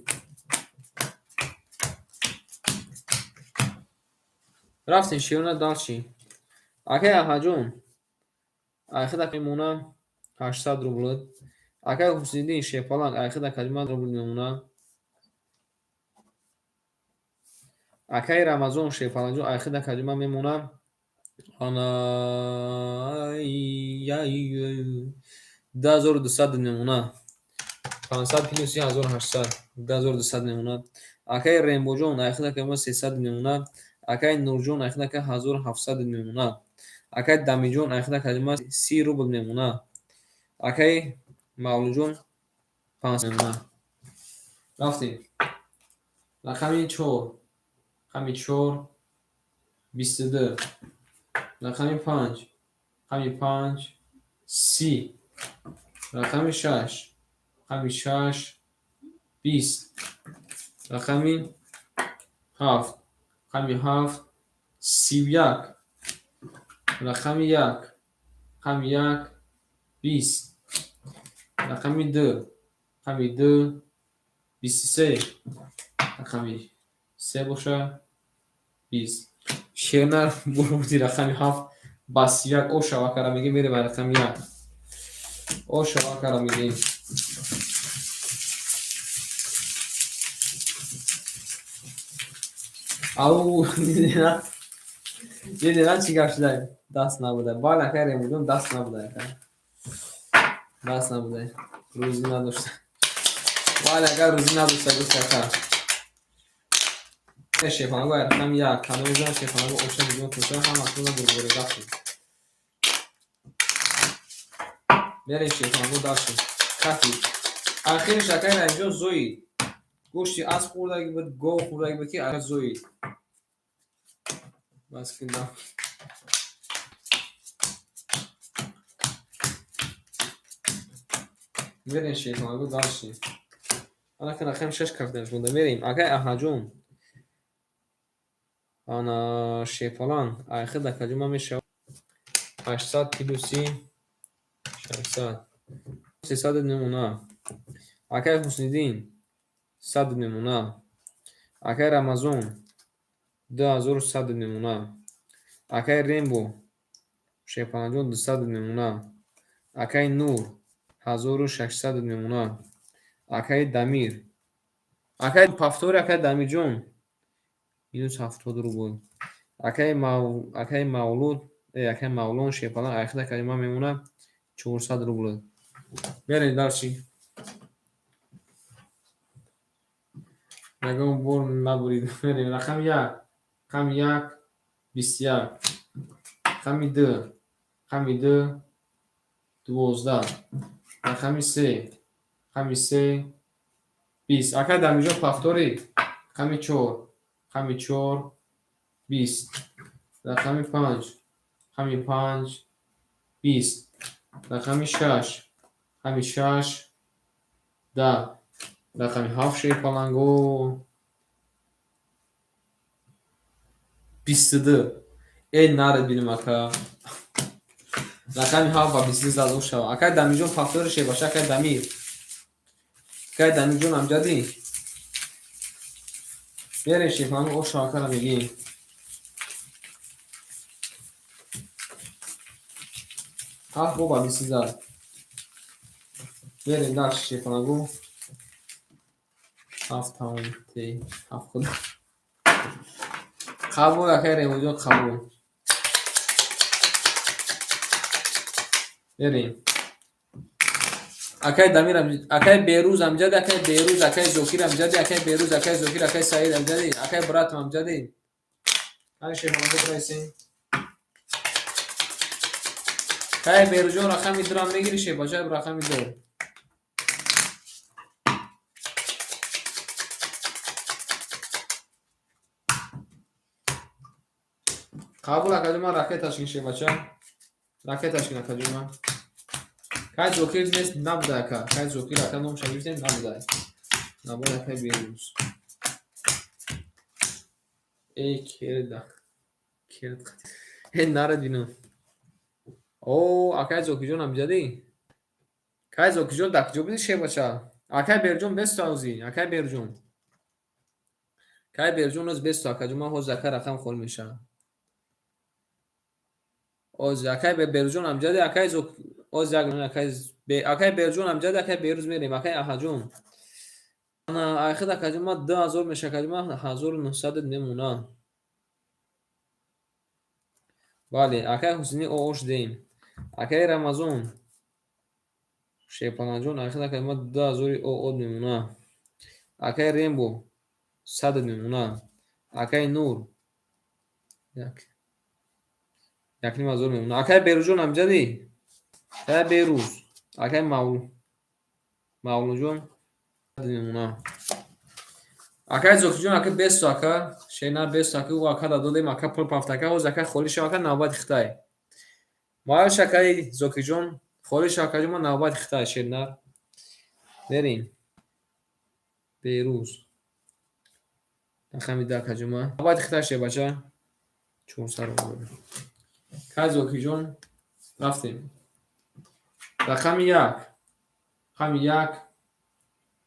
Рафтем шиёна дальше. Акай Аҳаҷон. Айхида мемона 800 рубл. Акай Ҳусайниддин шепаланг айхида калима рубл мемона. Акай Рамазон шепалангҷон айхида калима мемона. Ана 2200 мемона. 500 плюси 1800 2200 мемона. Акай Рембоҷон айхида калима 300 мемона. Акай Нурҷон айхида ка 1700 мемона. Акай Дамиҷон айхида калима 30 рубл мемона. Акай Мавлуҷон 500 мемона. Рафтем. Рақами чор. Рақами чор. 22. Рақами панҷ. Рақами панҷ. 30. Рақами шаш. Рақами шаш. 20. Рақами ҳафт. Рақами ҳафт. 31. Рақами як. Рақами як. 20. Рақами ду. Рақами ду. 23. Рақами се боша. 20. Шернар бурди рақами ҳафт ба 31 ошава кара мегем мерем ба рақами як. Ошава кара мегем. Ау, дидина чӣ гап шуда? Даст набуда. Бале, акай Ремуҷон даст набуда. Даст набуда. Рӯзӣ надошта. Бале, агар рӯзӣ надошта гӯш ака. Шефанго рақами як, кадоми зан шефанго оша миллион тоша ҳама тона бурбори рафтем. Мерем шефанго дальше. Кафи. Ахириш акай Раҳимҷон зоид. Гӯшти асп хӯрдаги буд, гов хӯрдаги буд, ки ака зоид. Бас кида. Мерем шефанго дальше. Анака рақами шаш кафтанаш монда. Мерем. Акай Аҳмадҷон. Ана шефалан айхид акаҷон ман мешавад 800 плюси 600. 300 намуна. Акай Ҳусниддин 100 намуна. Акай Рамазон 2100 намуна. Акай Рембо шефаланҷон 200 намуна. Акай Нур 1600 намуна. Акай Дамир. Акай Пафтори акай Дамирҷон минус 70 рубл. Акай Мавлуд, акай Мавлон шефалан айхид акаи ман мемонад 400 рубл. Мерем дальше. Ягон бор набурид. Мерем рақами як. Рақами як 21. Рақами ду. Рақами ду 12. Рақами се. Рақами се 20. Акай Дамирҷон Пафтори. Рақами чор. Рақами чор 20. Рақами панҷ. Рақами панҷ 20. Рақами шаш. Рақами шаш 10. Рақами ҳафт шерпаланго 22. Э наред бинем ака. Рақами ҳафт ба 22 зад шава. Акай Дамирҷон Пафтори шебаша акай Дамир. Акай Дамирҷон амҷадӣ. Мерем шефанго ош акара мегим. Ҳафт бо ба 22 зад. Мерем дальше шефанго. Ҳафт тамом те ҳафт худ. Қабул акай Ремоҷон қабул. Мерем. Акай Дамир акай Берӯз амҷади, акай Берӯз, акай Зокир амҷади, акай Берӯз, акай Зокир, акай Саид амҷади, акай братам амҷади. Кани шефанго бирасем. Кай Берӯзҷон рақами дурам мегири шебача рақами ду. Қабул акаҷон ман ракеташ кин шебача. Ракеташ кин акаҷон ман. Кай Зокир нест набуда ака. Кай Зокир ака номша гирифтем набуда. Набуда акай Берӯз. Эй керда. Керд. Э наред бинам. О, акай Зокирҷон амҷадӣ. Кай Зокирҷон дар куҷо будӣ шебача? Акай Берӯҷон бесту ҳозӣ. Акай Берӯҷон. Кай Берӯҷон ҳоз бесту акаҷон ман ҳозир ака рақам холӣ мешавам. Оз акай Берӯҷон амҷади, акай Зок оз як акай Берӯҷон амҷади, акай Берӯз мерем, акай Аҳаҷон. Ана айхид акаҷон ман 2000 меша акаҷон ман 1900 мемонам. Бале, акай Ҳусайни оош дем. Акай Рамазон шерпаланҷон айхид акаҷон ман 2000 оод мемонам. Акай Рембо 100 мемонам. Акай Нур як ним ҳазор мемонам. Акай Берӯзҷон амҷадӣ? Акай Берӯз, акай Мавлуҷон мемонам. Акай Зокирҷон ака бесту ака, шена бесту ака, ӯ ака додем, ака пул пафт ака, ҳоз ака холӣ шав ака навбати хитай. Маълиш акаи Зокирҷон, холӣ шав акаҷон ман навбати хитай шернар. Мерем. Берӯз. Рақами ду акаҷон ман. Навбати хитай шебача. 400 рубл. Кай Зокирҷон рафтем. Рақами як. Рақами як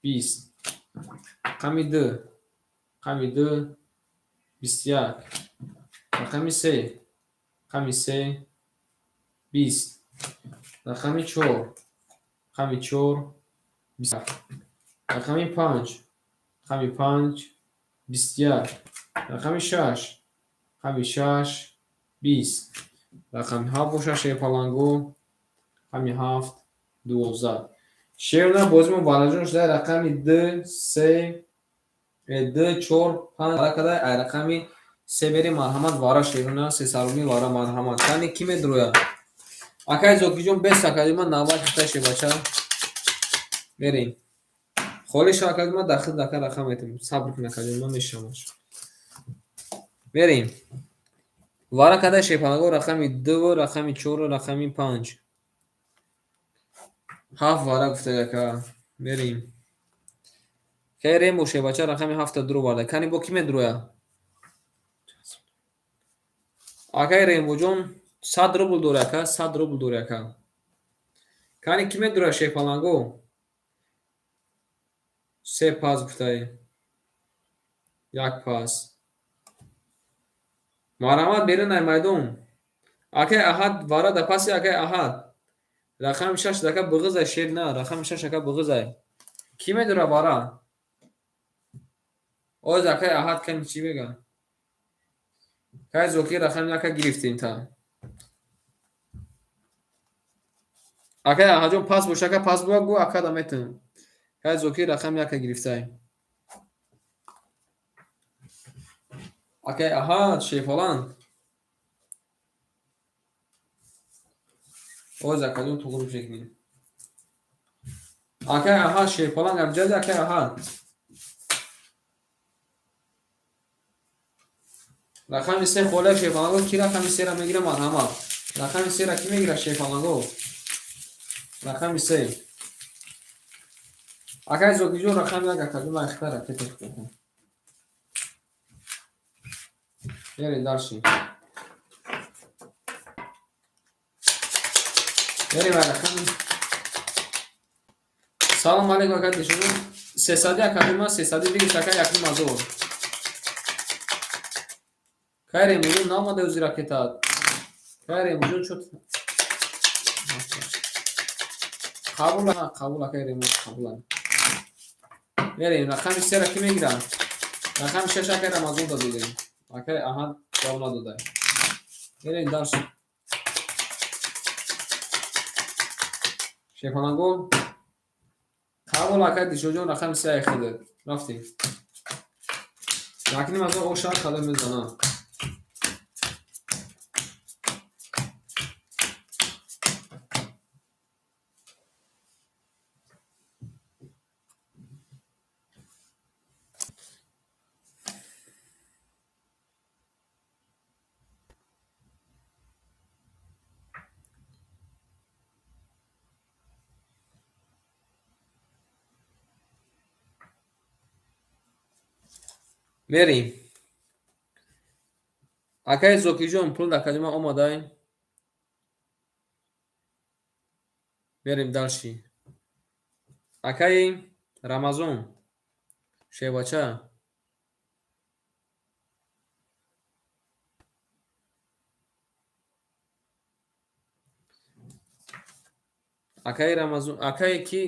20. Рақами ду. Рақами ду 21. Рақами се. Рақами се 20. Рақами чор. Рақами чор 20. Рақами панҷ. Рақами панҷ 21. Рақами шаш. Рақами шаш 20. Рақами ҳафт бошад шерпаланго. Рақами ҳафт 12. Шерна бозимо вараҷон шуда рақами 2, 3, 2, 4, 5 вара када ай рақами 3 бери марҳамат вара шерна сесарумӣ вара марҳамат. Кани ки медроя? Акай Зокиҷон бес акади ман навбат хита шебача. Мерем. Холи ша акади ман дахил дака рақам метем. Сабр кун акади ман мешамаш. Мерем. Вара када шепанаго рақами 2, рақами 4, рақами 5. 7 вара гуфта яка. Мерем. Кай ремо шебача рақами 7 дуро варда. Кани бо ки медроя? Акай Рембоҷон 100 рубл дора ака, 100 рубл дора ака. Кани ки медроя шепаланго? 3 пас гуфтаи. 1 пас. Марҳамат берин ай майдон. Акай Аҳад вара да паси акай Аҳад. Рақами 6 дака буғизай шер на, рақами 6 ака буғизай. Ки медора вара? Оз акай Аҳад кани чӣ мега? Кай Зокир рақами 1 гирифтем та. Акай Аҳадҷон пас бош, ака пас буга гу ака да метам. Кай Зокир рақами 1 гирифтай. Акай Аҳад шефаланд. Оз акаҷон туғру шекнем. Акай Аҳад шефаланд абҷади акай Аҳад. Рақами 3 холия шефаланго ки рақами 3 ра мегира марҳамат. Рақами 3 ра ки мегира шефаланго? Рақами 3. Акай Зокиҷон рақами 1 акаҷон лайхта ракета худо. Мерем дальше. Мерем рақами. Салом алейкум акай Дишуну. 300 акаҷон ман 300 бигир акай 1,5. Кай Ремуҷон наомада ӯзи ракетат. Кай Ремуҷон чо қабул қабул акай Ремуҷон қабул. Мерем рақами 3 ра ки мегира? Рақами 6 акай Рамазон додем. Акай Аҳад ҷавоб надодай. Мерем дальше. Шефаланго қабул акай Дишоҷон рақами 3 ай худат. Рафтем. 1,5 ошар хада мезанам. Мерем. Акай Зокиҷон пул дар калима омадай. Мерем дальше. Акай Рамазон шевача. Акай Рамазон, акай ки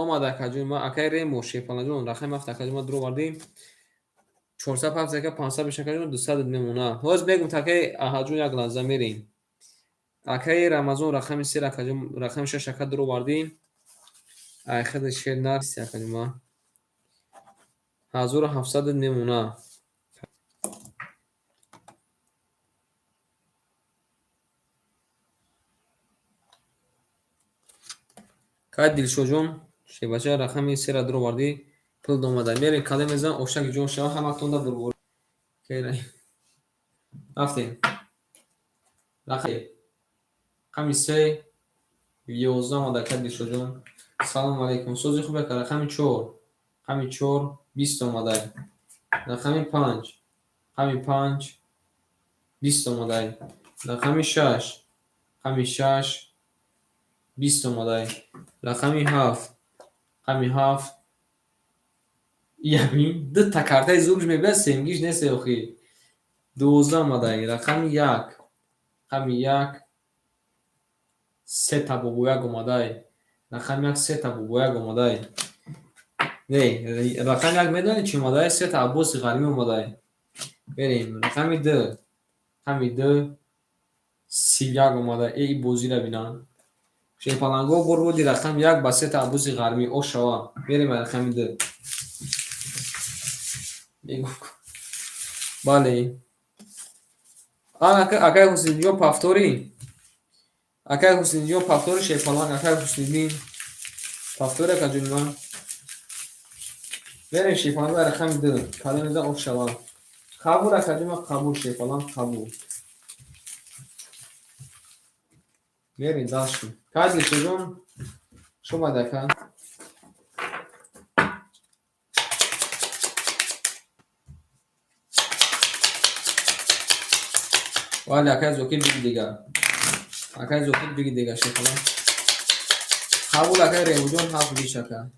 омад акаҷон ма акай Ремо шефалаҷон рақами 7 акаҷон ма дуро вардем. 407 ака 500 меша акаҷон 200 мемона. Ҳоз мегум акай Аҳаҷон як лаҳза мерем. Акай Рамазон рақами 3 акаҷон рақами 6 ака дуро вардем. Ай хада шер нарси акаҷон ма. 1700 мемона. Кай Дилшоҷон шебача рақами 3 ра дуро вардӣ пул домада. Мерем каде мезан ошаки ҷон шава ҳаматонда бурбор. Рафтем. Рақами 3 11 омада кай Дилшоҷон. Салом алейкум. Сози хуб ака рақами 4. Рақами 4 20 омада. Рақами 5. Рақами 5 20 омада. Рақами 6. Рақами 6 20 омада. Рақами 7. Рақами 7 яъни ду та картаи зурш мебиёд семгиш нест охи. 12 омада. Рақами 1. Рақами 1 се та бобояк омада. Рақами 1 се та бобояк омада. Не, рақами 1 медонед чӣ омада? Се та Аббоси Ғаримӣ омада. Берем. Рақами 2. Рақами 2 31 омада. Эй бозиро бинам. Шерпаланго бурбуди рақами як ба сета абузи ғармӣ ошава. Мерем рақами ду. Бале. Акай Ҳусниддинҷон повтори. Акай Ҳусниддинҷон повтори шерпаланг, акай Ҳусниддин. Повтори акаҷони ман. Мерем шерпаланг рақами ду. Кадомеда ошава. Қабул акаҷони ман қабул шерпаланг қабул. Мерем дальше. Кай Дилшодҷон? Шумад ака. Вале акай Зокир биги дигар. Акай Зокир биги дигар шерпаланг. Қабул акай Реҳуҷон ҳафт лич ака.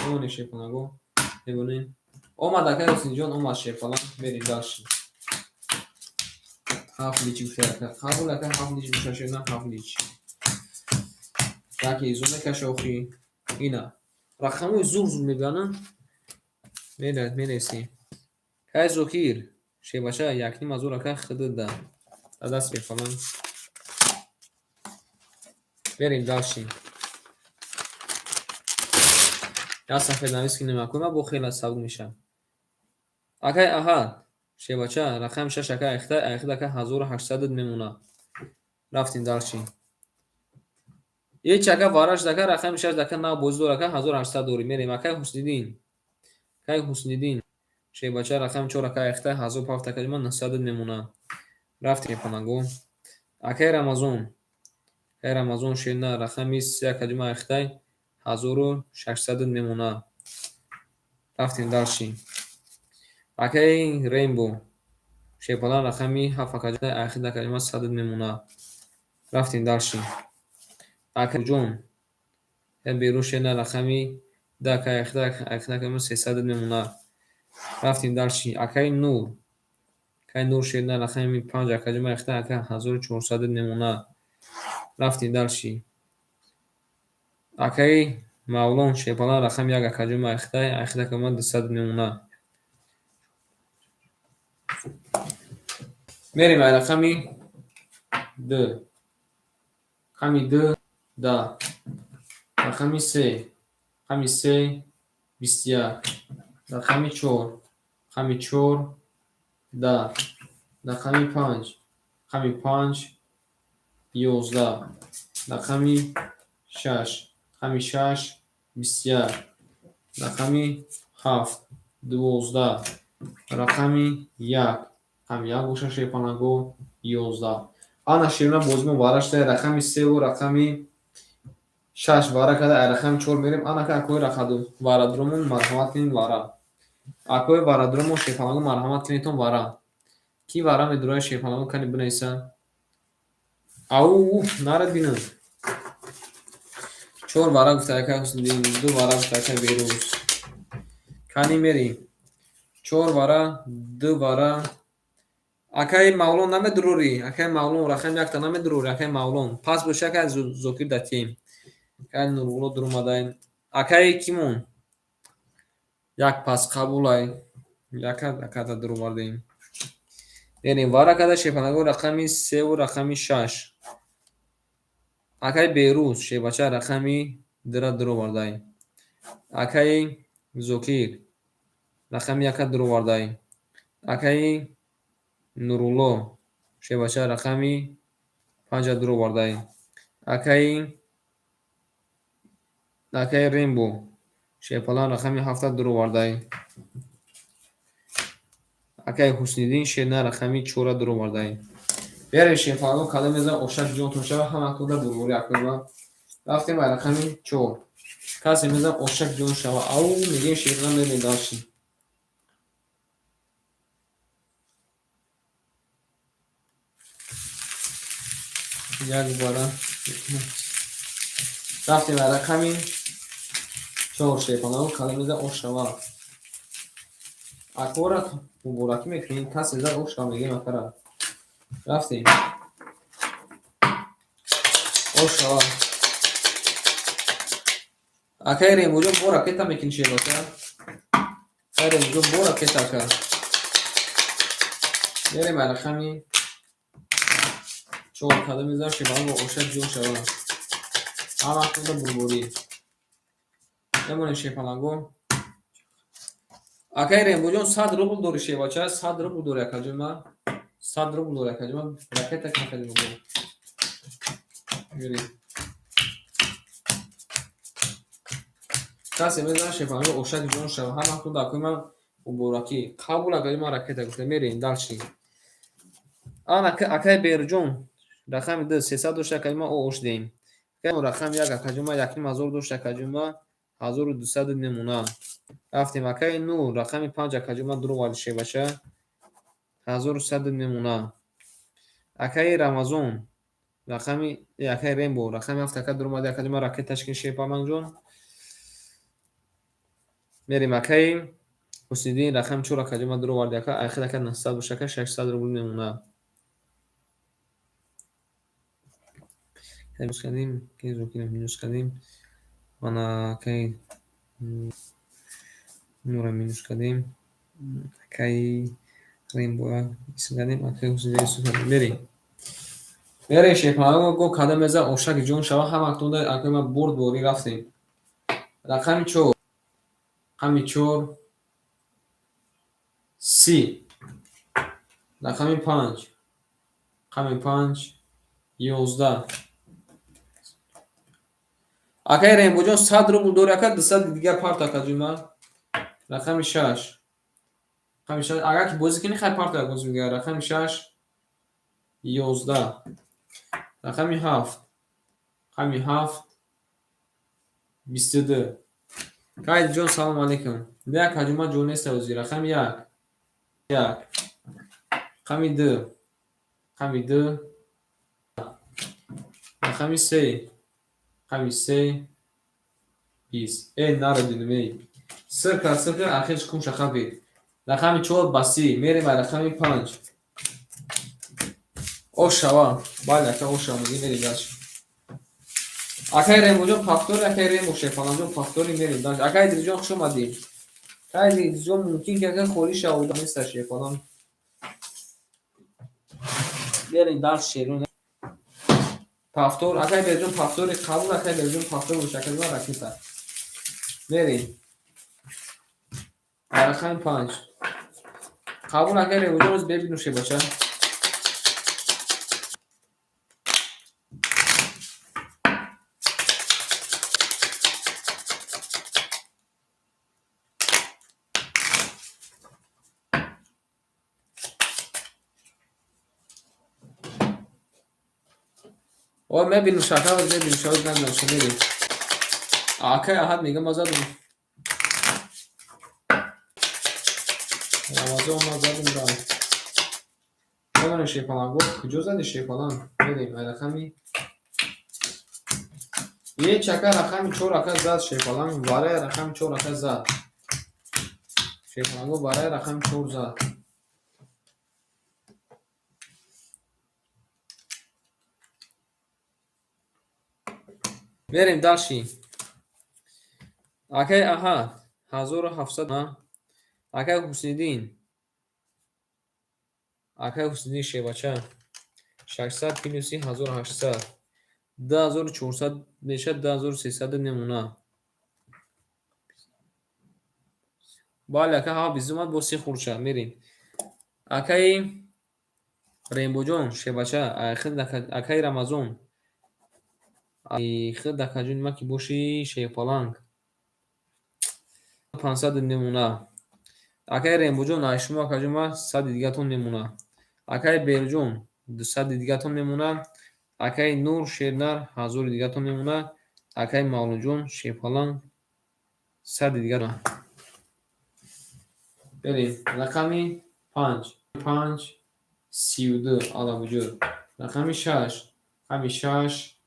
Мемонем шерпаланго. Мебонем. Омад акай Ҳусинҷон омад шерпаланг. Мерем дальше. Ҳафт лич гуфта ака. Қабул ака ҳафт лич боша шерна ҳафт лич. Яке изо мекаша охи. Ина. Рақамҳои зур зур мебиянанд. Мерасем. Кай Зокир. Шербача якним ҳазор ака хидда. Даст мефалам. Мерем дальше. Як сафеднавис ки намекунам бо хела сабук мешавам. Акай Аҳад. Шербача рақами шаш ака айхта айхта ака 1800 мемонад. Рафтем дальше. Ҳеч ака вараш дака рақами шаш дака нав бозӣ дор ака 1800 дорӣ. Мерем акай Ҳусниддин. Акай Ҳусниддин. Шербача рақами чор ака айхта 1007 ака 900 мемонад. Рафтем панаго. Акай Рамазон. Акай Рамазон шерна рақами се ака айхтай 1600 мемонад. Рафтем дальше. Акай Рейнбо. Шерпалан рақами ҳафт ака айхта ака 100 мемонад. Рафтем дальше. Акай Ҷон. Берун шерна рақами ду ака айхта айхта ака 300 мемонад. Рафтем дальше. Акай Нур. Акай Нур шерна рақами панҷ ака айхта ака 1400 мемонад. Рафтем дальше. Акай Мавлон шерпалан рақами як ака айхта айхта ака 200 мемонад. Мерем ай рақами ду. Рақами ду да. Рақами се. Рақами се 21. Рақами чор. Рақами чор да. Рақами панҷ. Рақами панҷ 11. Рақами шаш. Рақами шаш 21. Рақами ҳафт 12. Рақами як. Рақами як боша шерпанаго 11. Ана шерна бозимо вара шуда рақами севу рақами шаш вара карда ай рақами чор мерем. Ана ка акои варадромон марҳамат кунед вара. Акои варадромон шерпанаго марҳамат кунедтон вара. Ки вара медурояд шерпанаго кани бинависа. Ау нарад бинам. Чор вара гуфта акай Ҳусниддин, ду вара гуфта акай Берӯз. Кани мерем. Чор вара, ду вара. Акай Мавлон намедурорӣ. Акай Мавлон рақами якта намедурорӣ. Акай Мавлон. Пас боша акай Зокир датием. Акай Нурулло дуромадаем. Акай кимон? Як пас қабулай. Яка аката дуровардем. Мерем вара карда шерпанаго рақами севу рақами шаш. Акай Берӯз шербача рақами дура дуровардаем. Акай Зокир рақами яка дуровардаем. Акай Нурулло шербача рақами панҷа дуровардаем. Акай Рембо шерпалан рақами ҳафта дуровардаем. Акай Ҳусниддин шерна рақами чора дуровардаем. Берем шерпаланго кадом мезанам ошак ҷонтон шава ҳама куда бурбури акои Рафтем ай рақами чор. Касе мезанам ошак ҷон шава. Ау мегем шерна мерем дальше. Як бара. Рафтем ай рақами чор шерпаланго кадом мезанам ош шава. Акора муборакӣ мекунем. Касе зад ош шава мегем акара. Рафтем. Ош шава. Акай Ремуҷон бо ракета мекунӣ шербача. Акай Ремуҷон бо ракета ака. Мерем ай рақами чор кадом мезанам шерпаланго ошак ҷон шава. Ҳаматонда бурборӣ. Мемонем, шерпаланго. Акай Рембоҷон, 100 рубл дори, шербача, 100 рубл дори, акаҷон ма. 100 рубл дори, акаҷон ма. Ракета кафедем. Мерем. Касе мезанад, шерпаланго, ошаки ҷон шава. Ҳаматонда, акои ман, муборакӣ. Қабул, акаҷон ман, ракета гуфта. Мерем дальше. Ана акай Берҷон, рақами ду, 300 дошта, акаҷон ма, ош диҳем. Рақами як, акаҷон ма, 1500 дошта, акаҷон ма, 1200 мемона. Рафтем, акаи Нур, рақами панҷ, акаҷон ма, дуроварди, шербача, 1100 мемона. Акаи Рамазон, рақами акаи Рембо, рақами ҳафт, ака, дуромади, акаҷон ма, ракеташ ки, шерпалангҷон. Мерем, акаи Ҳусниддин, рақами чор, акаҷон ма, дуроварди, ака, айхел, ака, 900 боша, ака, 600 рубл мемона. Минус кардем, минус кардем. Мана акаи Нура минус кардем. Акаи Рембоя исм кардем, акаи Ҳусниддин исм кардем. Мерем. Мерем, шерпаланго, го када меза, ошаки ҷон шава, ҳаматонда, акои ман, бурд борӣ. Рафтем. Рақами чор. Рақами чор, 30. Рақами панҷ. Рақами панҷ, 11. Акаи Рембоҷон, 100 рубл дори, ака, 200 дигар парт, акаҷон ман. Рақами шаш. Рақами шаш. Агар ки бозӣ кунӣ, хай, парт, бозӣ дигар. Рақами шаш, 11. Рақами ҳафт. Рақами ҳафт, 22. Кайдиҷон, салом алейкум. Не, акаҷон ман, ҷо нест ҳозир. Рақами як. Як. Рақами ду. Рақами ду. Рақами се. Рақами се, 20. Э, нарадинем, эй. Сир кард, сир кард, ахирш кумша хапид. Рақами чор ба 30. Мерем ба рақами панҷ. Ош шава. Бале, ака, ош шава. Мегӣ, мерем дальше. Акай Рембоҷон, повтори, акай Рембо, шерпаланҷон, повтори, мерем дальше. Акай Идрисҷон, хуш омадӣ. Акай Идрисҷон, мумкин ки ака холӣ шава, неста, шерпалан. Мерем дальше, шерон. Повтор, акай Берҷон, повтори, қабул, акай Берҷон, повтор боша, акай ракета. Мерем. Рақами панҷ. Қабул, акай Рембоҷон, оз бебину, шербача. О, мебинум, шака, мебинум, шояд надонам, мерем. Акай Аҳад мега, ма задум. Рамазон, ма задум ра. Мемонем, шерпаланг. Куҷо зади, шерпаланг? Мерем, ай рақами Ечь, ака, рақами чор, ака, зад, шерпаланг, барои рақами чор, ака, зад. Шерпаланго барои рақами чор зад. Мерем дальше. Акай Аҳад, 1700. Акай Ҳусниддин. Акай Ҳусниддин, шербача. 600 плюси 1800. 2400 мешавад, 2300 мемона. Бале, ака, ҳа, бизумад, бо си хурдша. Мерем. Акаи Рембоҷон, шербача, акаи Рамазон. Худ, акаҷони ман, ки бошӣ, шерпаланг. 500 мемона. Акаи Рембоҷон, ай шумо, акаҷон ман, 100-и дигатон мемона. Акаи Берҷон, 200-и дигатон мемона. Акаи Нур, шернар, 1000-и дигатон мемона. Акаи Мавлудҷон, шерпаланг, 100-и дигар. Берем. Рақами панҷ. Панҷ, 32. Аллабуҷур. Рақами шаш. Рақами шаш.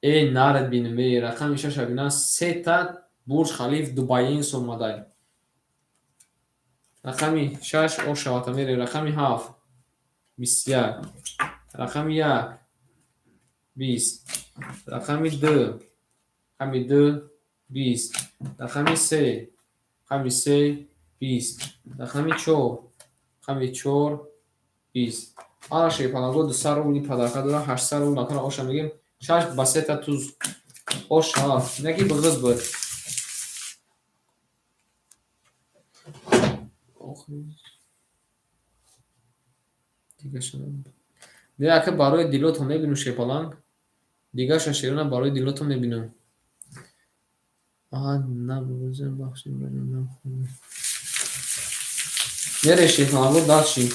Э, нарад бинем, э, рақами шаша бинам, сета Бурҷ Халиф Дубайинс омадай. Рақами шаш ошавата, мерем. Рақами ҳафт, 21. Рақами як, 20. Рақами ду. Рақами ду, 20. Рақами се. Рақами се, 20. Рақами чор. Рақами чор, 20. Ана, шерпаланго, 200 рубли подарка дора, 800 рубл накара оша мегем. Шаш ба сета туз. Ош шава. Неки буғиз буд. Не, ака, барои дилото мебинум, шепаланг. Дигаша шерона барои дилото мебинум. Аҳа, на буғизем, бахши. Мере, шепаланго, дальше.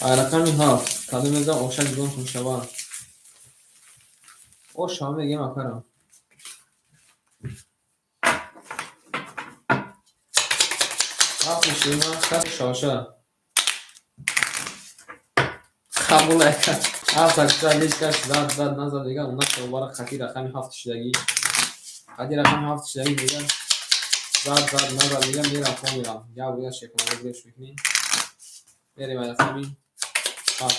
Ай рақами 7. Кадом мезам ошак ҷонтон шава. Ош шава мегем, акарам. 7 шема, кас шаваша. Қабул ака. 7 ака, лишкаш зад, зад, назад мега, уна шавбара қати рақами 7 шидагӣ. Қати рақами 7 шидагӣ мега. Зад, зад, назад мега, мерам, хо мерам. Як бояд шепаланго гиреш мекунӣ. Мерем ай рақами 7.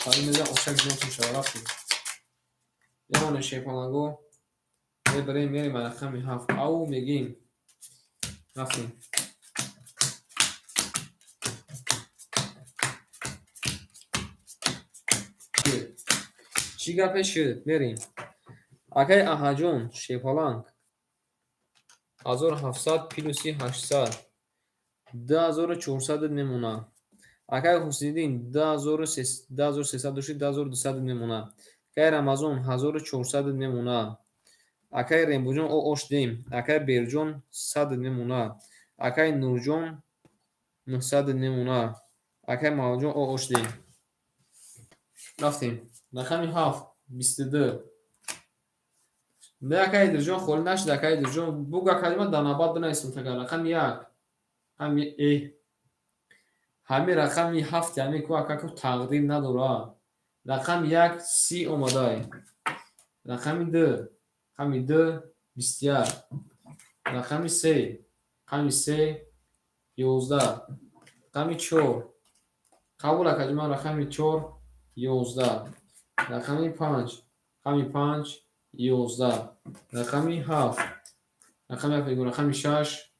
Кадом мезам ошак ҷонтон шава, рафтем. Мемонем, шепаланго. Мебарем, мерем ай рақами 7. Ау мегим. Рафтем. Чӣ гапе шуд? Мерем. Акай Аҳаҷон, шепаланг. 1700 плюси 800. 2400 мемонад. Акай Ҳусниддин, 2300 дошти, 2200 мемонад. Акай Рамазон, 1400 мемонад. Акай Рембуҷон, о ош дем. Акай Берҷон, 100 мемонад. Акай Нурҷон, 900 мемонад. Акай Мавлудҷон, о ош дем. Рафтем. Рақами 7, 22. Не, акай Идрисҷон, холӣ нашид, акай Идрисҷон. Буга калима дар навбат бинависем така. Рақами 1. Ҳами э. Ҳами рақами 7 ҳами ку ака ку тақдир надора. Рақами 1 30 омадай. Рақами 2, рақами 2 21. Рақами 3, рақами 3 11. Рақами 4. Қабул, акаҷон, рақами 4 11. Рақами 5, рақами 5 11. Рақами 7, рақами 7 мегӯм, рақами 6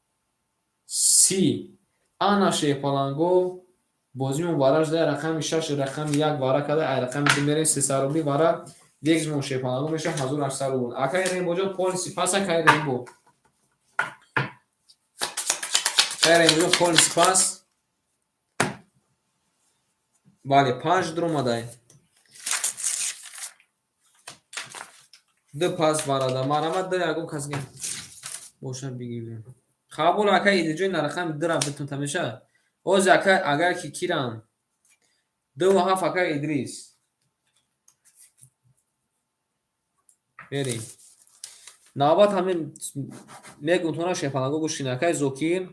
30. Ана, шепаланго, бозӣ мубарак шуда. Рақами 6, рақами 1 вара карда, ай рақами 2 мерем, 300 рубли вара дегзмон, шепаланго, меша 1800 рубл. Акай Рембоҷон, полиси пас, акай Рембо. Акай Рембоҷон, полиси пас. Бале, 5 дуромадай. Ду пас барада. Марҳамат, ду ягон кас боша бигирем. Қабул, ака Идиҷон, на рақами 2 ра битун та меша. Ози ака, агар ки кирам. 2 ва 7, ака Идрис. Мерем. Навбат ҳамин мегум тона, шепаланго, гӯш кунед. Акай Зокир,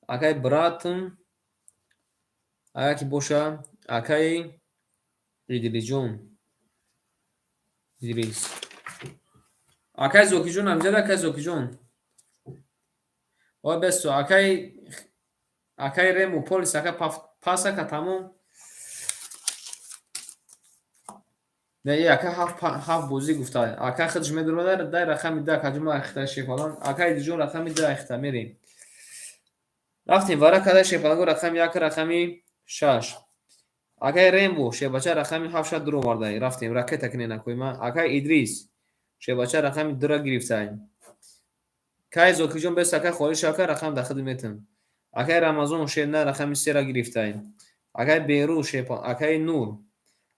акай братм, агар ки боша, акай Идрисҷон. Идрис. Акай Зокирҷон ҳамҷада, акай Зокирҷон. Ой, бесто, акай Рему полис, ака пас, ака, тамом. Не, е, ака 7 бозӣ гуфта. Ака худаш медурмада, дай рақами 2, ака ҷума ахта, шефалан. Ака Идрисҷон, рақами 2 ахта мерем. Рафтем, вара када, шефаланго, рақами 1, рақами 6. Акай Рембо, шебача, рақами 7 шад дур овардай. Рафтем, ракета кине накоима. Акай Идрис, шебача, рақами 2 ра гирифтай. Кай Зокирҷон бес, акай холӣ шака, рақам дар худ метам. Акай Рамазон, шебна, рақами 3 ра гирифтай. Акай Беру, шепа, акай Нур.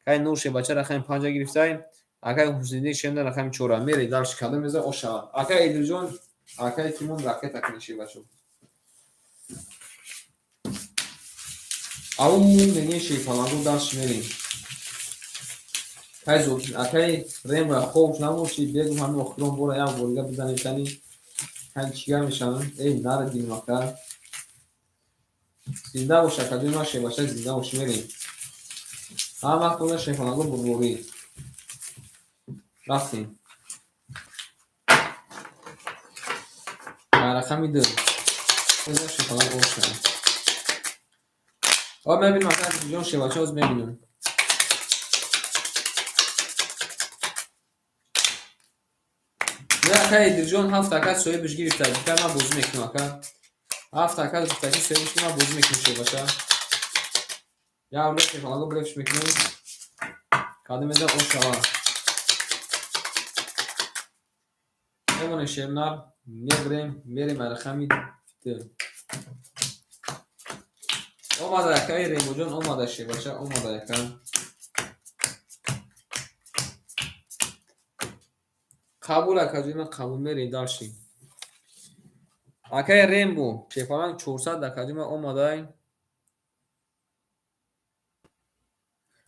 Акай Нур, шебача, рақами 5 гирифтай. Акай Ҳусниддин, шебна, рақами 4. Мере дальше, кадом меза ошава. Акай Идрисҷон, акай Тимон, ракета кини, шебачо. Ау мегин, шепаланго, дальше мерем. Акай Зокир, акай Ремра, хоб набошӣ, бегум ҳамин охирон бора як борига бизанем тани. Ҳай чига мешавам? Эй, наре дилм, ака. Зинда бош, акаҷон, ман, шебача, зинда бош, мерем. Ҳар вақт бода, шепаланго, бурборӣ. Рафтем. Рақами 2. Шепаланг ошава. О, мебинам, ака ҷон, шебача, оз мебинам. Не, ака Идрисҷон, 7 ака соҳибаш гирифта. Дигар ман бозӣ мекунам, ака. 7 ака гуфта ки соҳибаш, ман бозӣ мекунам, шебача. Як рӯз шепаланго блефш мекунем. Кадом меза ошава. Мемонем шернар, мебирем, мерем рақами ду. Омада акаи Ремоҷон, омада шебача, омада ака. Қабул акаҷон, қабул, мерем дальше. Акаи Рембо, шефаланг 400 акаҷон омадай.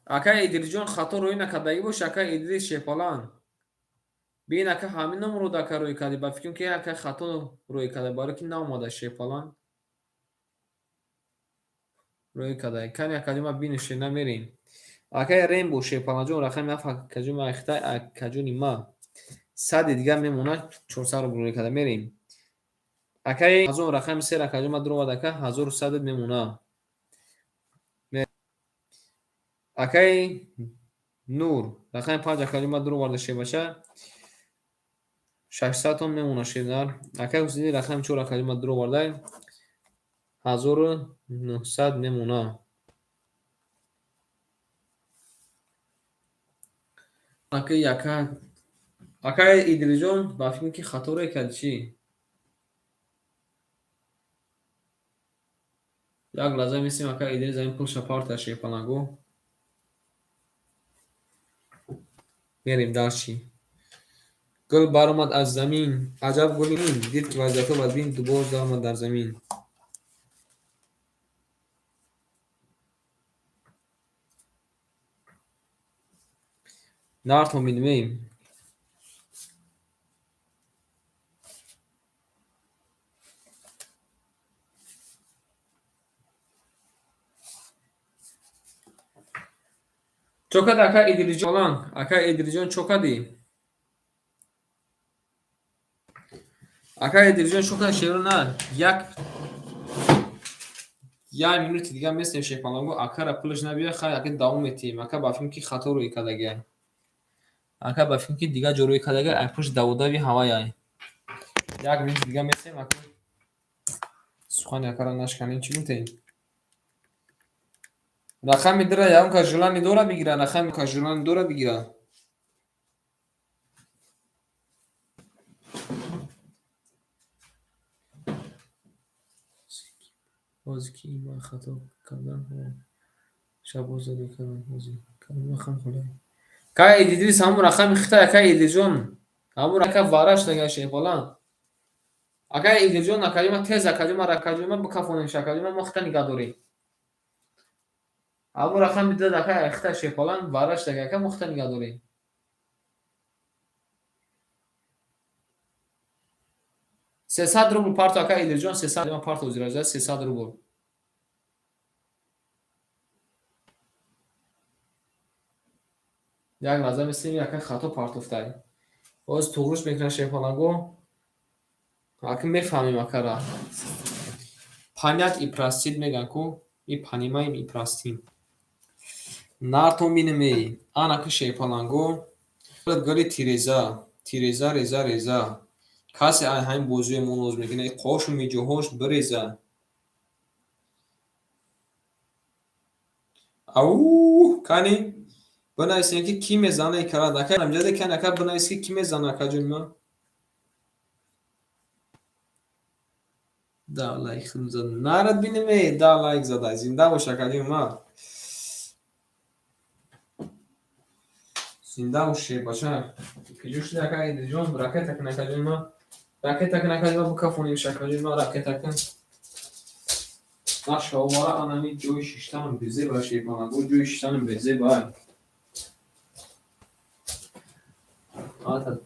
Акаи Идрисҷон хато рӯй накардагӣ бош, акаи Идрис шефаланг. Бин ака ҳамин номро ака рӯй кардӣ, ба фикрам ки ака хато рӯй карда, барои ки наомада шефаланг. Рӯй карда. Кани акаҷон ма бинеше намерем. Акаи Рембо шефаланҷон рақами 7 акаҷон ма ихтай акаҷони ма. 100 дигар мемонад, 400 рубл рӯй карда мерем. Акаи ҳазор рақами 3 акаҷон ма дуровад ака 1100 мемонад. Акаи Нур рақами 5 акаҷон ма дуроварда шебача 600 тон мемонад шернар. Акаи Ҳусайни рақами 4 акаҷон ма дуроварда 1900 мемонад. Акаи яка акаи Идрисҷон ба фикрам ки хато рӯй карди чӣ? Як лаҳза мисем ака Идрис замин пулша парта шефалангу. Мерем дальше. Гул баромад аз замин, аҷаб гули дид ки вазъиятҳо бадбин дубор даромад дар замин. Нартон бинем. Чо кади ака Идрисҷон? Ака Идрисҷон чо кади? Ака Идрисҷон чо кади шеро на? Як минути дигар местем шефалангу акара пулаш набиёяд, хай ака давом метиҳем. Ака ба фикрам ки хато рӯй кардагиай. Ака ба фикрам ки дигар ҷо рӯй кардагиай, ай пушти даводави ҳаваяй. Як минути дигар местем ака. Сухани акара нашканем, чӣ гуфтем? Рақами дира ягон кас желание дора бигира, рақами кас желание дора бигира. Ҳозир ки ман хато кардам, шаб озодӣ кардам, ҳозир кадом рақам холай? Кай Идрис ҳамун рақами хитай, акай Идрисҷон. Ҳамун рака вараш дага шефалан. Акай Идрисҷон, акаҷон тез акаҷон ма ракаҷон ма бикафонем шакаҷон ма хита нигаҳ дорем. Ҳамун рақами дад акай хита шефалан вараш дага ака мо хита нигаҳ дорем. 300 рубл парто ака Идрисҷон, 300 ма парто ҳозир 300 рубл. Як лаҳза мисем ака хато партофтай. Ҳозир туғриш мекунад шефаланго. Ака мефаҳмем акара. Понять и простить меган ку, и понимаем и простим. Нартон бинем эй, анака шефаланго. Гули тиреза, тиреза, реза, реза. Касе ай ҳамин бозиҳои мо ноз мекунад, қошу миҷоҳош биреза. Ау, кани бинависем ки кӣ мезана карад. Ака амҷаде кани ака бинавис ки кӣ мезана акаҷони ман. Да лайк зад. Нарад бинем эй, да лайк зада. Зинда бош акаҷони ман. Зинда бош бача. Киҷо шуди ака Идрисҷон? Ракета кун акаҷони ман. Ракета кун акаҷони ман бикафонем акаҷони ман ракета кун. Нашавара анами ҷои шиштанам безеба шефаланго, ҷои шиштанам безеба. Ата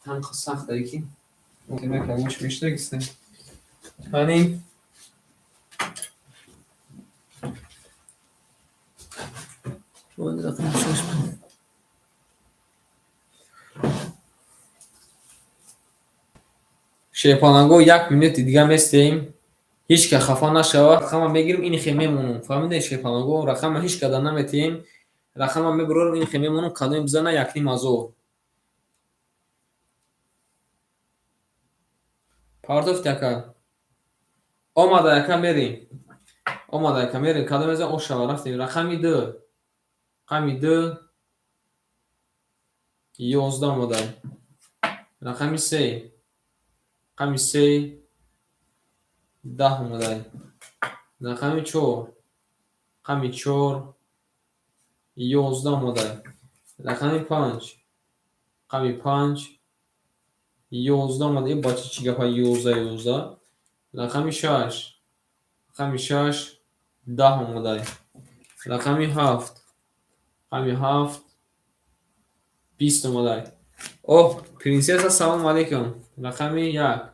танқа сахтае ки ки мешдагиста. Ани шефаланго як минути дигар местем. Ҳеҷ ка хафа нашава, рақама мегирем, ин хе мемонам. Фаҳмидед шефаланго, рақама ҳеҷ када наметиҳем. Рақама мебурорем, ин хе мемонам, кадоме бизана 1,5 ҳазор. Партофт ака. Омада ака мерем. Омада ака мерем. Кадоме зан ошава рафтем. Рақами 2. Рақами 2 11 омада. Рақами 3. Рақами се 10 омадай. Рақами чор, рақами чор 11 омадай. Рақами панҷ, рақами панҷ 11 омадай. Бача чӣ гапа 11 11. Рақами шаш, рақами шаш 10 омадай. Рақами ҳафт, рақами ҳафт 20 омадай. Оҳ, принсесса, салому алейкум. Рақами як,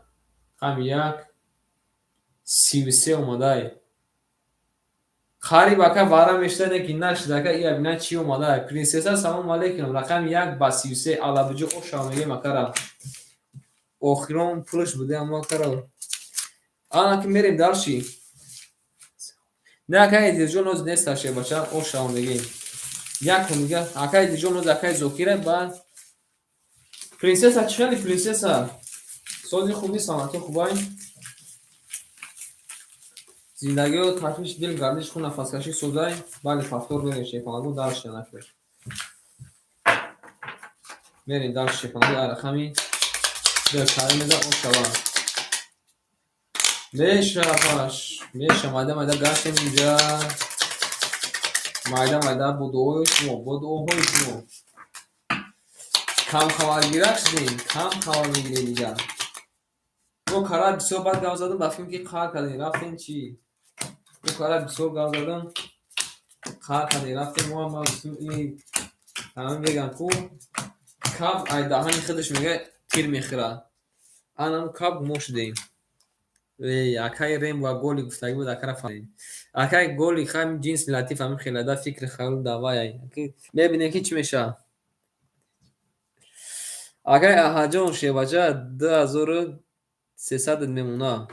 рақами як 33 омадай. Қариб ака вара мешуда, лекин нашуда ака, ира бина чӣ омадай. Принсесса, салому алейкум. Рақами як ба 33 алабиҷо ошава мегем акара. Охирон пулш буде аммо акара. Ана ки мерем дальше. Не, ака Эдирҷон ноз нест аше бача, ошава мегем. Як дига ака Эдирҷон ноз акаи Зокира ба принсесса чӣ хели принсесса? Сози хуби, саломатӣ хубай? Зиндагио ташвиш, дил, гардиш, хун, нафаскашӣ созай. Бале, повтор мерем шефалагу дальше накунед. Мерем дальше шефалагу рақами ду карамеда ошава. Мешаваш, меша майда майда гаштем инҷа. Майда майда бо дуои шумо, бо дуоҳои шумо. Кам хабаргирак шудем, кам хабар мегирем дигар. Мо кара бисёр бад гап задам, ба филм ки қаҳр кардем, рафтем чӣ? Мо кара бисёр гап задам, қаҳр кардем, рафтем. Мо ҳам гуфтем, ҳама мегӯянд ку каб ай даҳани худаш мега тир мехӯрад. Анам каб мо шудем. Эй, акаи Рем ва Голи гуфтагӣ буд, акара фаҳмидем. Акаи Голи хам ҷинси латиф ҳамин хелада фикри хаёл давай. Мебинем ки чӣ мешавад. Акаи Аҳаҷон шевача 2300 мемона.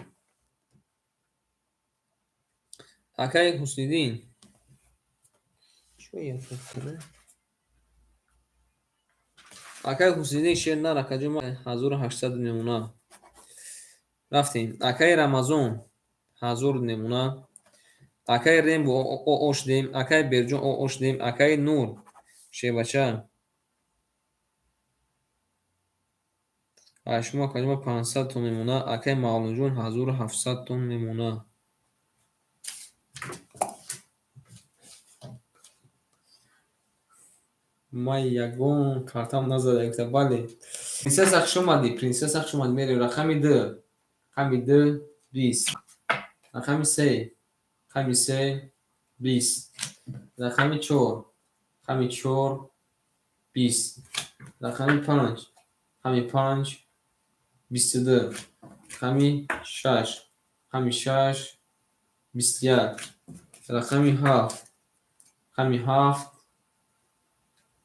Акаи Ҳусниддин. Акаи Ҳусниддин шер нар акаҷон 1800 мемона. Рафтем. Акаи Рамазон 1000 мемона. Акаи Рембо о шудем. Акаи Берҷон о шудем. Акаи Нур шевача. Шумо акаҷон 500 тон мемона. Акаи Мавлонҷон 1700 тон мемона. Ман ягон картам назада гуфта бале. Принсесса хуш омадӣ, принсесса хуш омадӣ. Мерем рақами ду, рақами ду 20, рақами се, рақами се 20, рақами чор, рақами чор 20, рақами панҷ, рақами панҷ 22, рақами шаш, рақами шаш 21, рақами ҳафт, рақами ҳафт.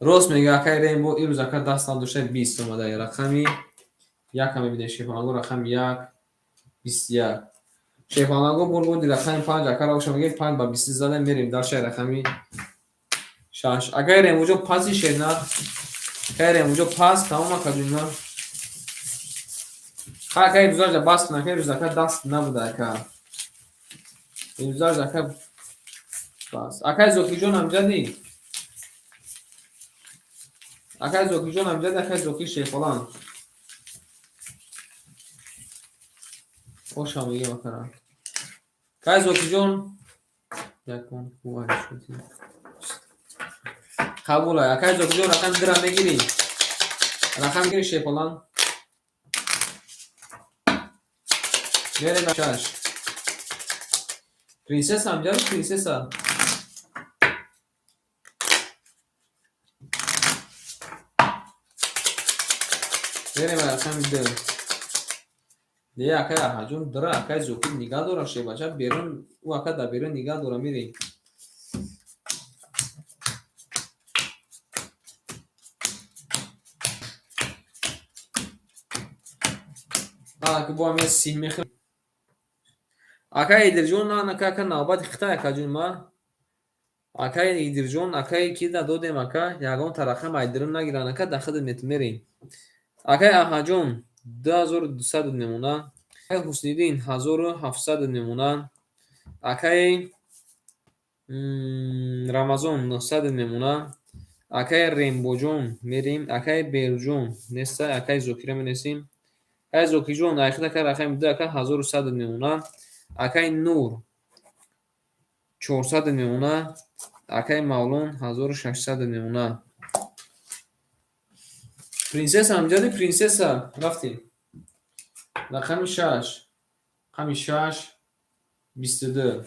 Рост мега акаи Рембо, имрӯз ака даст надошта 20 омадай. Рақами якам мебинем шефалаго, рақами як 21. Шефалаго бурбуди рақами панҷ акара оша мегӯем панҷ ба бист задем, мерем дальше рақами шаш. Акаи Рембоҷо паси шернар, акаи Рембоҷо пас, тамом акаҷон. Акаи рӯзаҷа бас кун, акаи рӯз ака даст набуда ака. Рӯзаҷа ака бас. Акаи Зокирҷон амҷадӣ? Акаи Зокирҷон амҷадӣ, акаи Зокир шефалан. Ошам мегем акара. Акаи Зокирҷон якон хувай шуд. Қабул ай. Акаи Зокирҷон рақами дира мегирӣ? Рақам мегирӣ шефалан? Мерем шаш. Принсесса амҷадӣ, принсесса? Мерем рақами ду. Не, акаи Аҳаҷон дира, акаи Зокир нигаҳ дора шебача, берун, ӯ ака дар берун нигаҳ дора, мерем. Ана ки бо ҳамин сим мехӯрем. Акаи Идирҷон, ана ка ака навбати хитай акаҷон ма. Акаи Идирҷон, акаи ки да додем ака, ягон тарақам айдирим нагиран ака, дар худат мерем. Акаи Аҳаҷон 2200 мемона. Акаи Ҳусниддин 1700 мемона. Акаи Рамазон 900 мемона. Акаи Рембоҷон мерем. Акаи Берҷон неста, акаи Зокира менависем. Акай Зокиҷон, айхид ака рақами ду ака 1100 мемона. Акай Нур 400 мемона. Акай Мавлон 1600 мемона. Принсесса амҷади принсесса рафтем. Рақами шаш. Рақами шаш 22.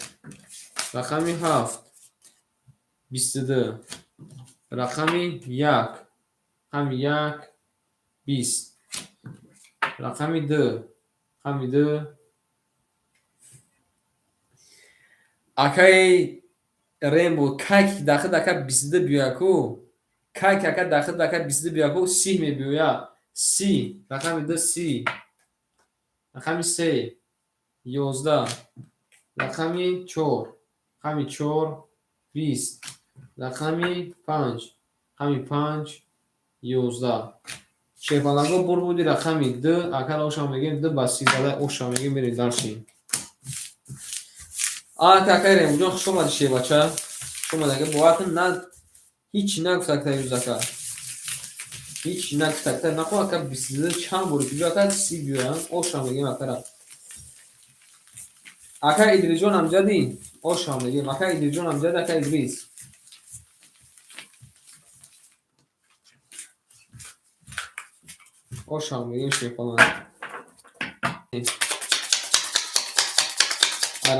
Рақами ҳафт 22. Рақами як. Рақами як 20. Рақами ду. Рақами ду. Акаи Рембо кайк дахид ака 22 биёяку. Кайк ака дахид ака 22 биёяку 30 мебиёяд. 30. Рақами ду 30. Рақами се 11. Рақами чор. Рақами чор 20. Рақами панҷ. Рақами панҷ 11. Шерпаланго бур буди рақами ду. Акара оша мегем ду ба си зада оша мегем мерем дальше. Ака акай Рембоҷон хуш омадӣ шербача. Хуш омадӣ ака бовар кун на ҳеч нагуфт ака юз ака. Ҳеч нагуфт ака нахо ака 22 чанд бор биё ака 30 биёям оша мегем акара. Ака Идрисҷон амҷадӣ оша мегем. Ака Идрисҷон амҷад ака Идрис. Оша мегем шерпаланг.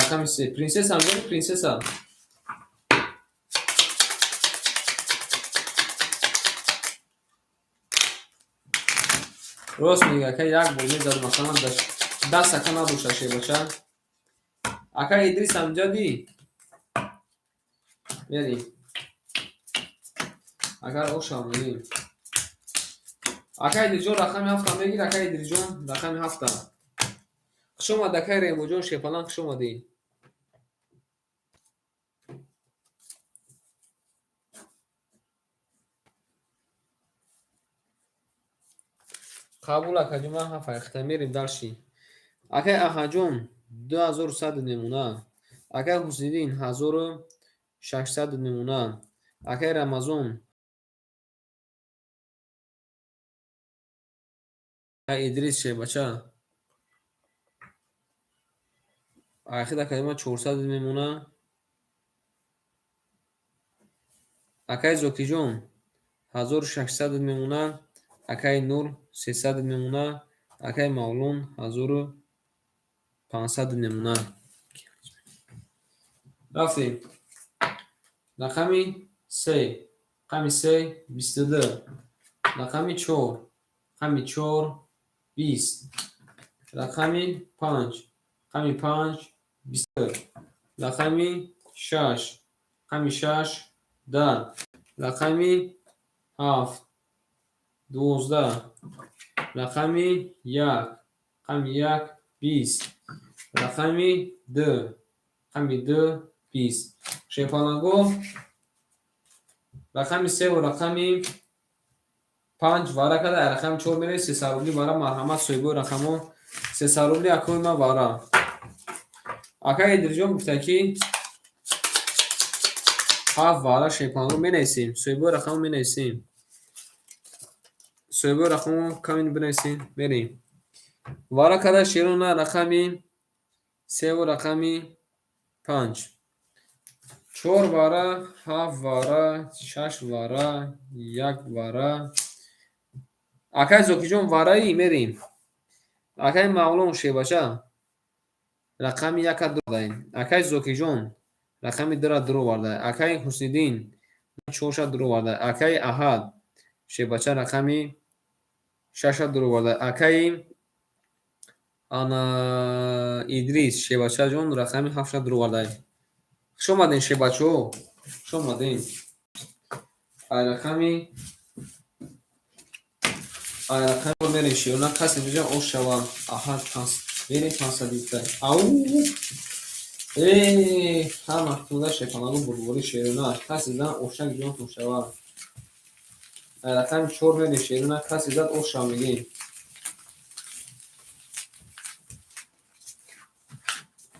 Рақами се. Принсесса амҷадӣ принсесса. Рост мега ака як бор мезад масалан даст ака набоша шербача. Ака Идрис амҷадӣ. Мерем. Агар оша мегем. Ака Идрисҷон рақами ҳафта мегир ака Идрисҷон рақами ҳафта. Хуш омад акай Рембоҷон шерпаланг хуш омадӣ. Қабул акаҷон ман ҳафт ҳақиқата мерем дальше. Акай Аҳаҷон 2100 мемона. Акай Ҳусниддин 1600 мемона. Акай Рамазон акай Идрис шербача. Ахир акаи ман 400 мемона. Акай Зокиҷон 1600 мемона. Акай Нур 300 мемона. Акай Мавлон 1500 мемона. Рафтем. Рақами се. Рақами се 22. Рақами чор. Рақами чор 20. Рақами панҷ. Рақами панҷ 22. Рақами шаш. Рақами шаш 10. Рақами ҳафт 12. Рақами як. Рақами як 20. Рақами ду. Рақами ду 20. Шерпаланго рақами севу рақами панҷ вара када рақами чор мерем 300 рубли вара марҳамат соҳибои рақамҳо 300 рубли акои ман вара. Акай Идрисҷон гуфта ки ҳафт вара шерпаланго менависем. Соҳибои рақамҳо менависем. Соҳибои рақамҳо камин бинависем. Мерем. Вара када шерона рақами севу рақами панҷ. Чор вара, ҳафт вара, шаш вара, як вара. Акай Зокиҷон вараи мерем. Акай Мавлон шербача рақами яка дуровардаем. Акай Зокиҷон рақами дура дуроварда. Акай Ҳусниддин чорша дуроварда. Акай Аҳад шербача рақами шаша дуроварда. Акай ана Идрис шербачаҷон рақами ҳафтша дуроварда. Хуш омадем шербачаҳо. Хуш омадем. Ай рақами мерем шерона касе инҷа ош шава. Аҳад панс мерем 500 гирифта. Ау! Ҳама худа шерпаланго бурдбори шерона. Касе зан ошак ҷонтон шава. Ай рақами чор мерем шерона касе зад оша мегем.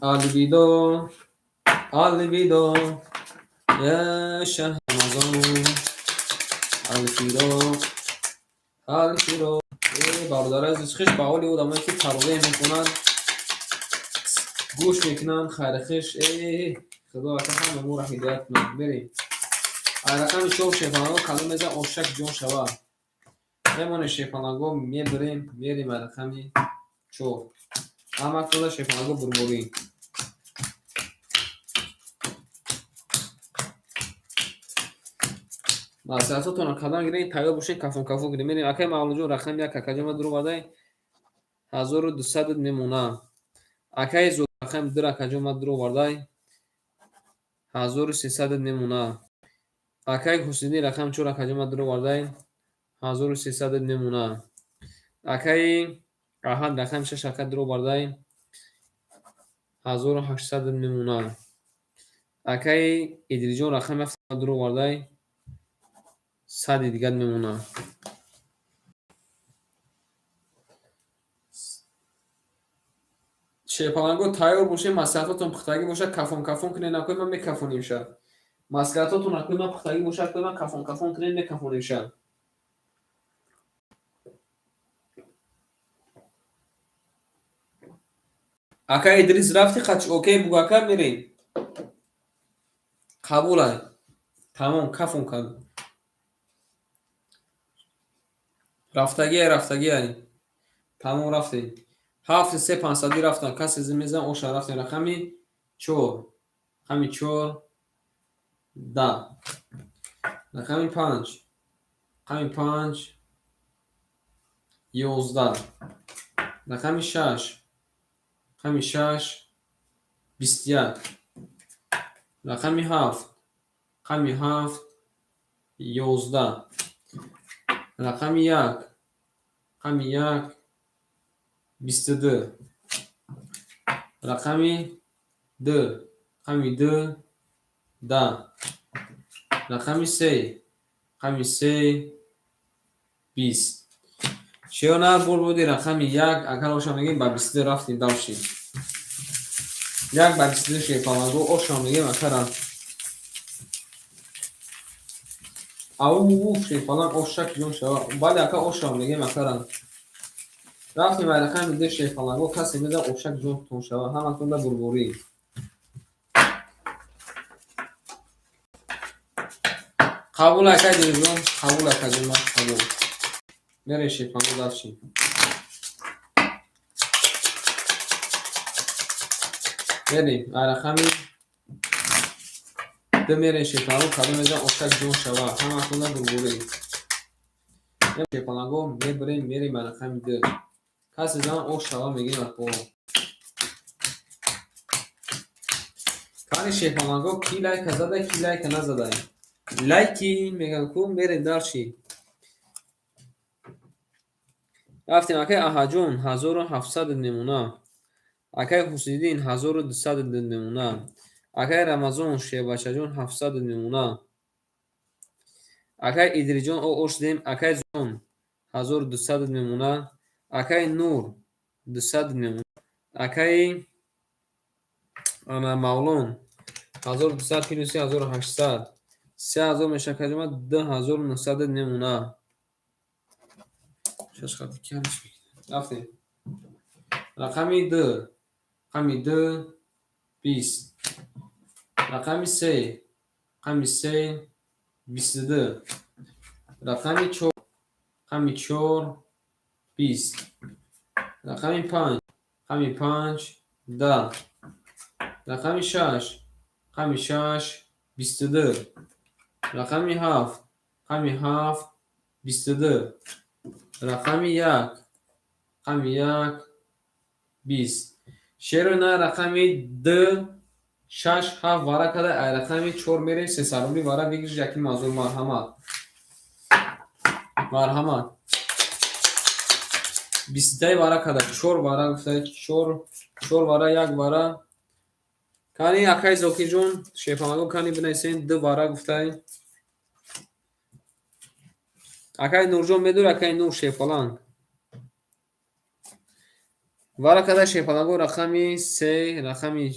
Алвидо, алвидо, я шаҳр Рамазон. Алфиро, алфиро, Э, бародари азиз, хеш ба ҳоли одамое ки таровеҳ мехонанд, гӯш мекунанд, хайри хеш. Э, худо ака ҳама моро ҳидоят кунад. Берем. Ай рақами чор шерпаланго калом мезан, ошак ҷон шавад. Мемонем шерпаланго, мебирем, мерем ай рақами чор. Ҳаматонда шерпаланго бурборӣ. Маслиҳатотонро кадам гиред, тайёр бошед, кафон кафон кунед. Мерем. Акай Мавлудҷон, рақами як акаҷон дуровардай, 1200 мемона. Акаи Зо, рақами ду акаҷон ма дуровардай, 1300 мемона. Акаи Ҳусайнӣ, рақами чор акаҷон ма дуровардай, 1300 мемона. Акаи Аҳад, рақами шаш ака дуровардай, 1800 мемона. Акаи Идрисҷон, рақами ҳафт дуровардай, 100 дигар мемона. Шерпаланго тайёр бошед, маслиҳатотон пухтагӣ бошад, кафон кафон кунед, накои ман мекафонем ша. Маслиҳатотон накои ман пухтагӣ бошад, кои ман кафон кафон кунед, мекафонем ша. Ака Идрис, рафти қач, окей бугу, ака, мерем. Қабулай. Тамом, кафон кард. Рафтагиай, рафтагиай. Тамом, рафтем. Ҳафти се пансадӣ рафтан. Касе мезан, оша рафтем. Рақами чор. Рақами чор 10. Рақами панҷ. Рақами панҷ 11. Рақами шаш. Рақами шаш 21. Рақами ҳафт. Рақами ҳафт 11. Рақами як. Рақами як 22. Рақами ду. Рақами ду 10. Рақами се. Рақами се 20. Шиёна бур буди рақами як, агар оша мегем, ба 22 рафтем давши. Як ба 22 шерпаланго оша мегем, акара. Ау, шерпаланг ошак ҷон шава. Бале, ака, оша мегем, акара. Рафтем ай рақами ду шерпаланго, касе мезан, ошак ҷонтон шава. Ҳаматонда бурборӣ. Қабул, ака Дилҷон, қабул, акаҷон, қабул. Мерем шерпаланго дальше. Мерем ай рақами ду, мерем шерпаланго, кадом мезан, ошак ҷон шава. Ҳаматонда бурборӣ. Шерпаланго мебирем, мерем ай рақами ду. Касе зан, ош шава мегем, ако. Кани шерпаланго, ки лайка задай, ки лайка назадай. Лайки мегам ку, мерем дальше. Рафтем, акай Аҳаҷон, 1700 мемона. Акай Ҳусайниддин, 1200 мемона. Акай Рамазон шербачаҷон, 700 мемона. Акай Идриҷон, о ош дем, акай Зон, 1200 мемона. Акай Нур, 200 мемона. Акай ана Мавлон, 1200 плюси 1800, 3000 мешавад, каҷома, 2900 мемона. Шаш хати камш. Рафтем. Рақами ду. Рақами ду 20. Рақами се. Рақами се 22. Рақами чор. Рақами чор 20. Рақами панҷ. Рақами панҷ 10. Рақами шаш. Рақами шаш 22. Рақами ҳафт. Рақами ҳафт 22. Рақами як. Рақами як 20. Шеро на рақами д шаш ҳафт вара када, ай рақами чор мерем, сесарумӣ вара выигрыш яки мазур. Марҳамат, марҳамат. Бистаи вара када, чор вара гуфта, чор, чор вара, як вара. Кани, акай Зокирҷон, шерпалагон, кани бинависен, ду вара гуфтай. Акай Нурҷон медори, акай Нур, шерпаланг вара када, шерпаланго, рақами се, рақами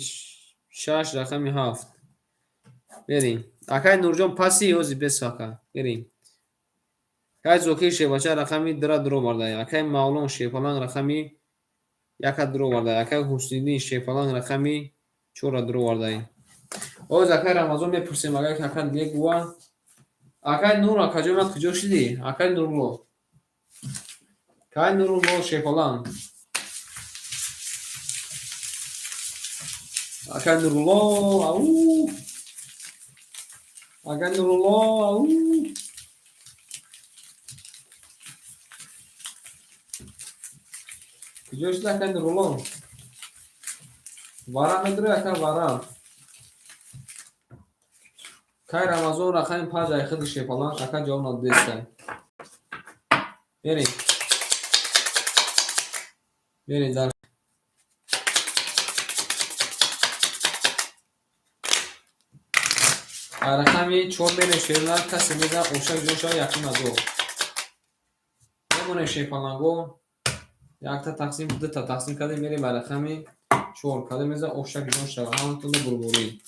шаш, рақами ҳафт. Мерем, акай Нурҷон, паси ҳози бес, ака, мерем. Кай Зокир шербача рақами дра дуроварда. Акай Мавлон шерпаланг рақами яка дуроварда. Акай Ҳусниддин шерпаланг рақами чорра дуроварда. Оз акай Рамазон мепурсем, агар ака мегӯва. Акай Нур, акаҷон, ман куҷо шидӣ? Акай Нурулло. Кай Нурулло шерпаланг. Акай Нурулло, ау! Акай Нурулло, ау! Куҷо шуд акай Нурулло? Вара медурӣ, ака, вара? Кай Рамазон рақами панҷ айхиди шерпаланг, ака ҷавоб надодестай. Берем. Берем дар рақами чор мерем, шерна касе мезанад, ошак ҷон шава, якум азор. Мемонем, шерпаланго, якта тақсим, дута тақсим кардем, мерем ба рақами чор. Кадом мезанад, ошак ҷон шава, ҳаматонда бурборӣ.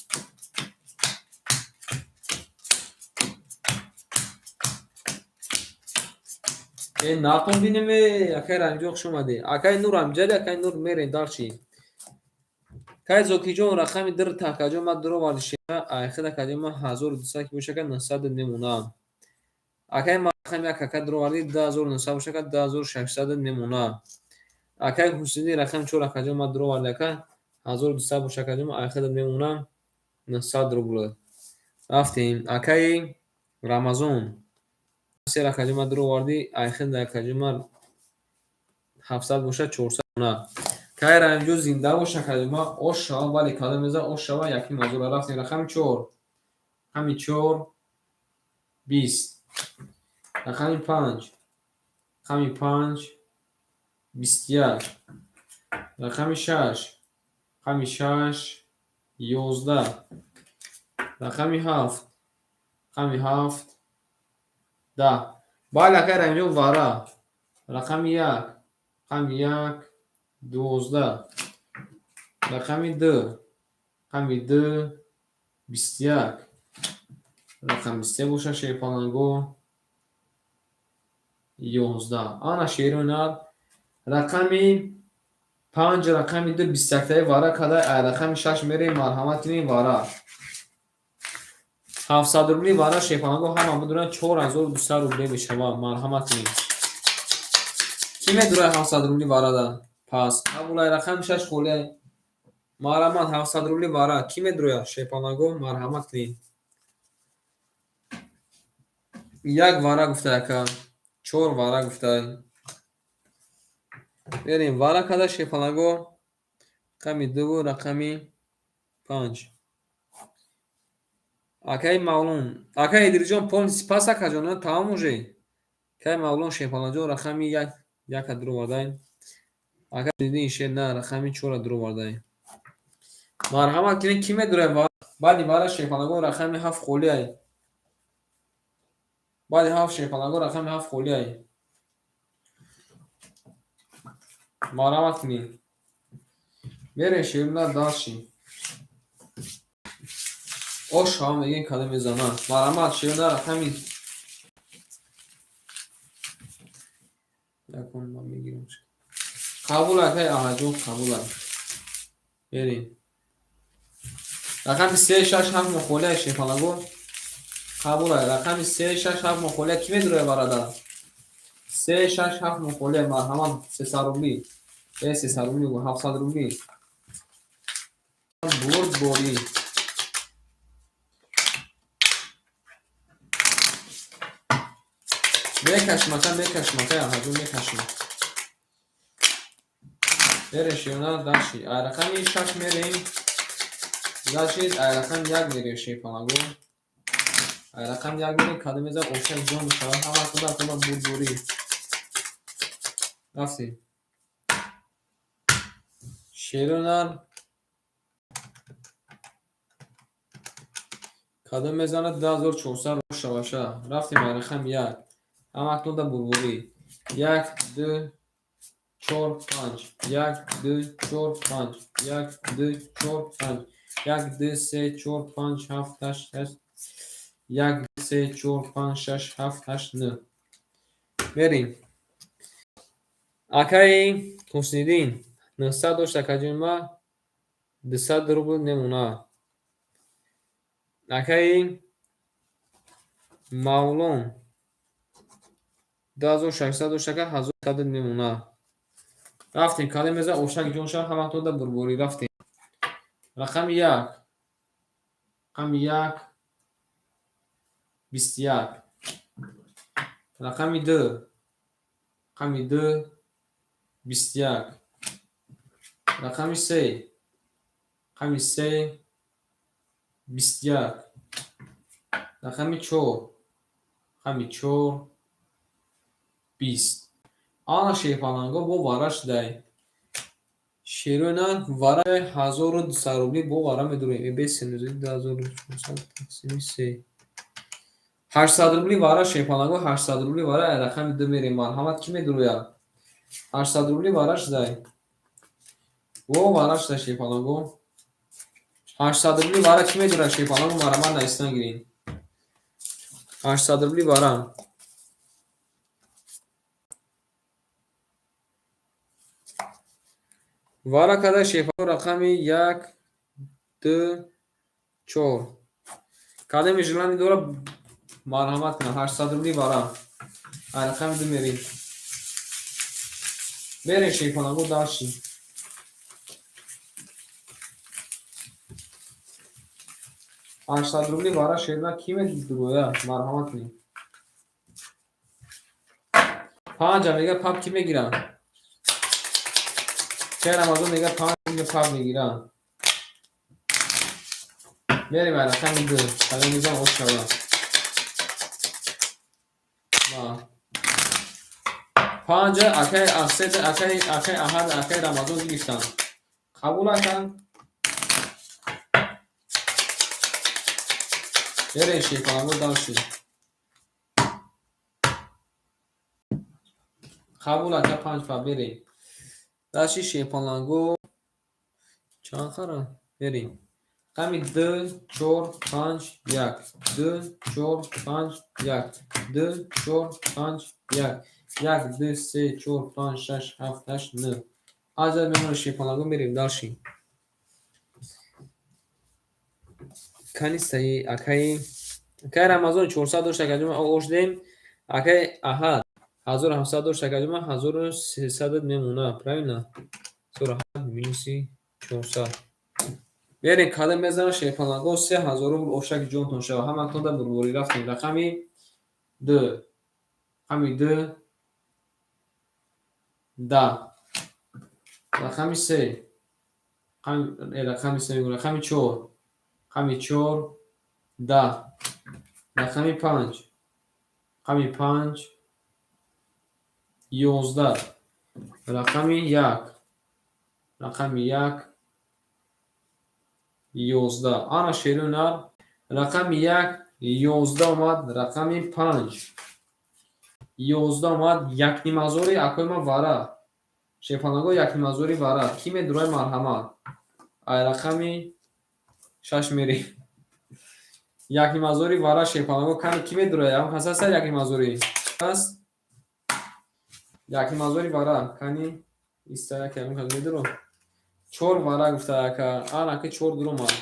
Э, натон бинем, акай Рамҷон, хуш омадӣ. Акай Нур амҷади, акай Нур, мерем дарчи. Кай Зокиҷон рақами дир такаҷон ман дуроварди шера, айхид акаҷон ман 1200 ки бошака 900 мемонам. Акай ман рақами як ака дуроварди 2900 бошака 2600 мемонам. Акай Ҳусайни рақами чор акаҷон ман дуроварди, ака 1200 боша, акаҷон, ман айхид мемонам 900 рубл. Рафтем. Акаи Рамазон се акаҷон ман дуроварди, айхид акаҷон ман 700 боша 400 мемонам. Кай Раимҷон зинда боша, акаҷон ман, ош шава, бале, кадом меза ош шава, яким ҳазора. Рафтем, рақами чор. Рақами чор 20. Рақами панҷ. Рақами панҷ 21. Рақами шаш. Рақами шаш 11. Рақами ҳафт. Рақами ҳафт 10. Бале, акай Раимҷон, вара. Рақами як. Рақами як 12. Рақами ду. Рақами ду 21. Рақами се боша, шерпаланго, 11. Ана, шерои нар, рақами панҷ, рақами ду бистяктаи вара када, ай рақами шаш мерем, марҳамат кунем, вара. 700 рубли вара, шерпаланго, ҳама бидонанд, 4200 рубле мешавад. Марҳамат кунем. Кӣ медурад 700 рубли варада? Пас қабулай, рақами шаш холиай. Марҳамат, 700 рубли вара. Кӣ медурояд? Шерпаланго, марҳамат кунем. Як вара гуфтай, ака. Чор вара гуфтай. Берем, вара када, шерпаланго, рақами дуву рақами панҷ. Акаи Мавлон, акаи Идрисҷон, полностью пас, акаҷон, тамом уже. Акаи Мавлон шерпаланҷон рақами як яка дуровардай. Ака дидин шер на рақами чорра дуровардай. Марҳамат кунед, кӣ медурад баъди вара, шерпалангон? Рақами ҳафт холиай. Баъди ҳафт, шерпалангон, рақами ҳафт холиай. Марҳамат кунед. Мерем, шерна, дальше. Ош ҳам мегӯем, кадом мезанад. Марҳамат, шерна, рақами якум ман мегирам. Қабул, акай Аҳаҷон, қабул. Берем. Рақами се, шаш, ҳафт мухолия, шерпалаго. Қабул. Рақами се, шаш, ҳафт мухолия, кӣ медурояд бародар? Се, шаш, ҳафт мухолия, марҳамат, 300 рубли. Э, 300 рубли, 700 рубли. Бурд борӣ. Мекашим, ака, мекашим, акай Аҳаҷон, мекашим. Берем, шерона, дальше. Ай рақами шаш мерем. Значит, ай рақами як мерем, шерпалаго. Ай рақами як мерем, кадом мезанад, ошак ҷон мешавад. Ҳама куда куда бурдборӣ. Рафтем. Шеронар кадом мезанад, 2400 шаваша. Рафтем, ай рақами як. Ҳаматонда бурборӣ. Як, ду, чор, панҷ. Як, ду, чор, панҷ. Як, ду, чор, панҷ. Як, ду, се, чор, панҷ, ҳафт, ҳашт, ҳашт. Як, ду, се, чор, панҷ, шаш, ҳафт, ҳашт, нӯҳ. Мерем. Акаи Ҳусниддин 900 дошт, акаҷони ма, 200 рубл мемонад. Акаи Мавлон 2600 дошт, ака, 1100 мемонад. Рафтем, кадом меза ошак ҷон шава, ҳаматонда бурборӣ рафтем. Рақами як. Рақами як 21. Рақами ду. Рақами ду 21. Рақами се. Рақами се 21. Рақами чор. Рақами чор 20. Ана шерпаланго бо вара шудай. Шерои вара 1200 рубли бо вара медурем. Бесенӯзи 2400 тақсими се. 800 рубли вара, шерпаланго, 800 рубли вара, рақами ду мерем. Марҳамат, кӣ медурояд? 800 рубли вара шудай. Во вара шудай, шерпаланго. 800 рубли вара кӣ медурад, шерпаланго, марҳамат, нависта гирин. 800 рубли вара. Вара када, шерпаланго, рақами як, ду, чор. Кадоме желание дорад, марҳамат кунад. 800 рубли вара. Рақами ду мерем. Мерем, шерпаланго, дальше. 800 рубли вара шерна кӣ медурояд? Марҳамат кунед. Панҷа мега пап кӣ мегирад? Ке Рамазон мега панҷ пап мегирад. Мерем рақами ду. Кадом мезан ош шавад. Панҷа акаи Асед, акаи Аҳад, акаи Рамазон гирифтанд. Қабул, ака? Мерем, шерпаланго, дальше. Қабул, ака, панҷ пап мерем. Дальше, шерпаланго, чанд хара? Мерем. Рақами ду, чор, панҷ, як. Ду, чор, панҷ, як. Ду, чор, панҷ, як. Як, ду, се, чор, панҷ, шаш, ҳафт, ҳашт, нӯҳ. Азар мемонад, шерпаланго, мерем дальше. Кани саи акаи Рамазон 400 дошт, акаҷома, ош дем. Акаи Аҳад 1700 дошт, акаҷома, 1300 мемонад. Правильно? 1700 минуси 400. Мерем, кадом мезанад, шерпаланго, 3000 рубл ошаки ҷонтон шава. Ҳаматонда бурборӣ рафтем. Рақами ду. Рақами ду 10. Рақами се. Рақами се, рақами чор. Рақами чор 10. Рақами панҷ. Рақами панҷ 11. Рақами як. Рақами як 11. Ана шерои нар рақами як 11 омад, рақами панҷ 11 омад, якнимазори акои ма вара. Шерпаланго, якнимазори вара. Кӣ медурояд, марҳамат? Ай рақами шаш мерем. Якнимазори вара, шерпаланго, кани кӣ медурояд? Ягон кас ҳаста якнимазорӣ? Аст? Якнимазори вара. Кани иста, як ягон кас медуро? Чор вара гуфта ака. Ана ки чор дуромад.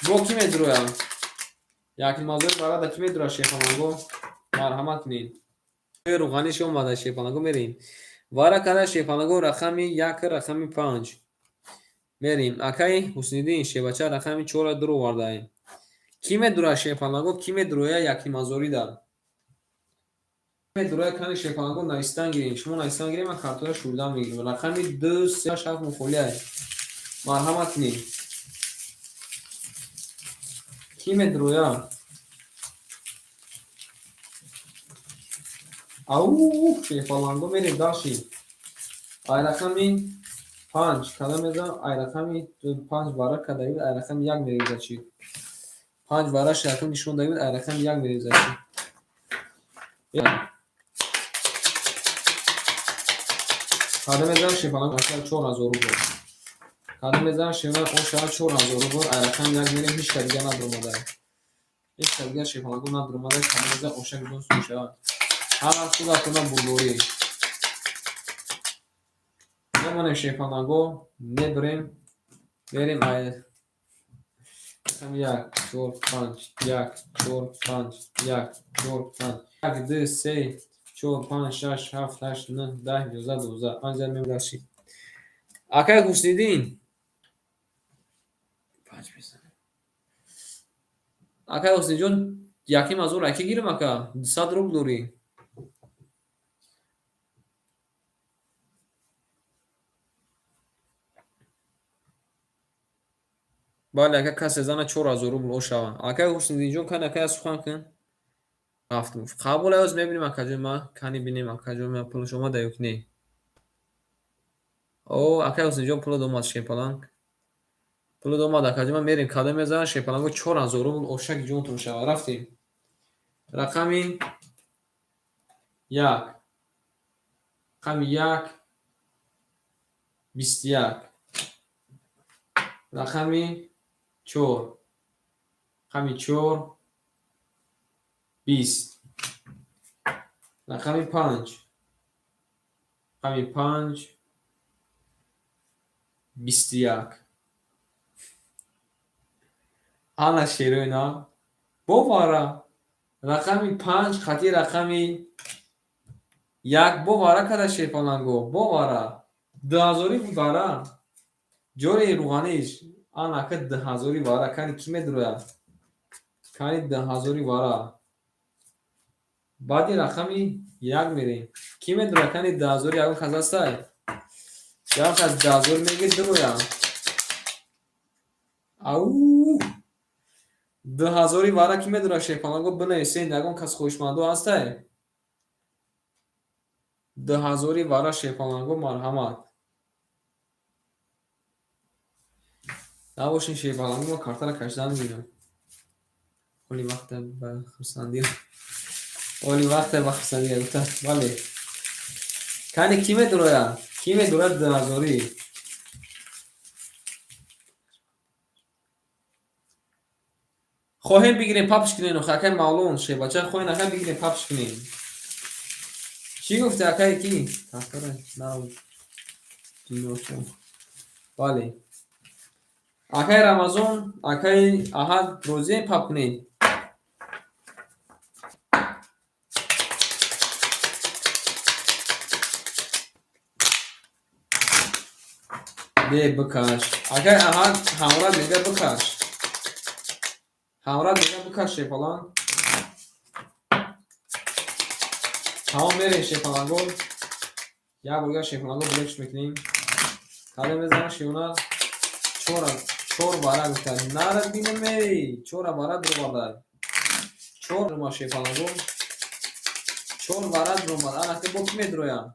Бо кӣ медурояд? Якнимазори вара да кӣ медурояд, шерпаланго? Марҳамат кунед. Рӯғаниш омада, шерпаланго, мерем. Вара када, шерпаланго, рақами як, рақами панҷ. Мерем. Акаи Ҳусниддин шебача рақами чорро дур овардаем. Кӣ медурояд, шерпаланго? Кӣ медурояд якнимазорида? Медурояд, кани, шерпаланго, навистан гирем. Шумо навистан гирем, ман картоя шуридан мегирем. Рақами ду, се, ҳафт мухолиай. Марҳамат кунед. Кӣ медурояд? Ау, шерпаланго, мерем дальше. Ай рақами панҷ када мезанам, ай рақами панҷ вара кадаги, ай рақами як мереза чӣ? Панҷ вара шакл нишон даги, ай рақами як мереза чӣ? Када мезанам, шерпаланго, 4000 рубл. Када мезанам, шерпаланго, оша 4000 рубл, ай рақами як мерем, ҳеч ка дига надуромада. Ҳеч ка дига, шерпаланго, надуромада, када мезанам, оша гудон сӯшавад. Ҳар худатона бурдорӣ. Мемонем шерпаланго, мебарем, мерем ай рақами як, чор, панҷ, як, чор, панҷ, як, чор, панҷ, як, ду, се, чор, панҷ, шаш, ҳафт, ҳашт, нӯҳ, даҳ, 11, 12, панҷ мебахшӣ. Акай Ҳусниддин. Панҷ мезанем. Акай Ҳуснидҷон, яким ҳазор аки гирам, ака? 200 рубл дорӣ. Бале, ака, касе зана 4000 рубл ошава. Акай Ҳусниддинҷон, кани акай сухан кун. Рафт гуфт. Қабул аяз мебинем, акаҷон ма, кани бинем, акаҷон ма пулаш омада ё ки не. О, акай Ҳуснидҷон, пулат омад, шерпаланг. Пулат омад, акаҷон ма, мерем, кадом мезанад шерпаланго 4000 рубл ошаки ҷонтон шава. Рафтем. Рақами як. Рақами як, 21. Рақами чор. Рақами чор, 20. Рақами панҷ. Рақами панҷ, 21. Ана шерои нав. Бовара. Рақами панҷ хати рақами як бовара када шерпаланго. Бовара. Дуҳазорӣ вара. Ҷори рӯғаниш. Ана ака дуҳазорӣ вара. Кани кӣ медурояд? Кани дуҳазорӣ вара. Баъди рақами як мерем. Кӣ медурояд? Кани дуҳазорӣ ягон кас ҳастай? Ягон кас дуҳазорӣ мегирд, дурояд. Ау! Дуҳазорӣ вара кӣ медурояд шерпаланго, бинависен, ягон кас хоҳишмандо ҳастай? Дуҳазорӣ вара шерпаланго, марҳамат. Набошин шерпаланго, ма картара кашидан мебинам. Оли вақте ба хурсандӣ. Оли вақте ба хурсандӣ гуфта. Бале. Кани кӣ медурояд? Кӣ медурояд дуҳазорӣ? Хоҳем бигирем, папш кунем, акай Мавлон, шербача, хоҳем ака бигирем, папш кунем. Чӣ гуфти, акай ки? Картара нав дунёшон. Бале. Акай Рамазон, акай Аҳад, розием пап кунем? Не, бикаш. Акай Аҳад ҳамрат мега бикаш. Ҳамрат мега бикаш шерпаланг. Тамом, мерем шерпаланго. Як борга шерпаланго билепш мекунем. Кадом мезанад шиёна? Чора, чор вара гуфта. Нара бинем эй. Чора вара дуроварда. Чор рума шерпаланго. Чор вара дуромад. Ана ки бо кӣ медуроям?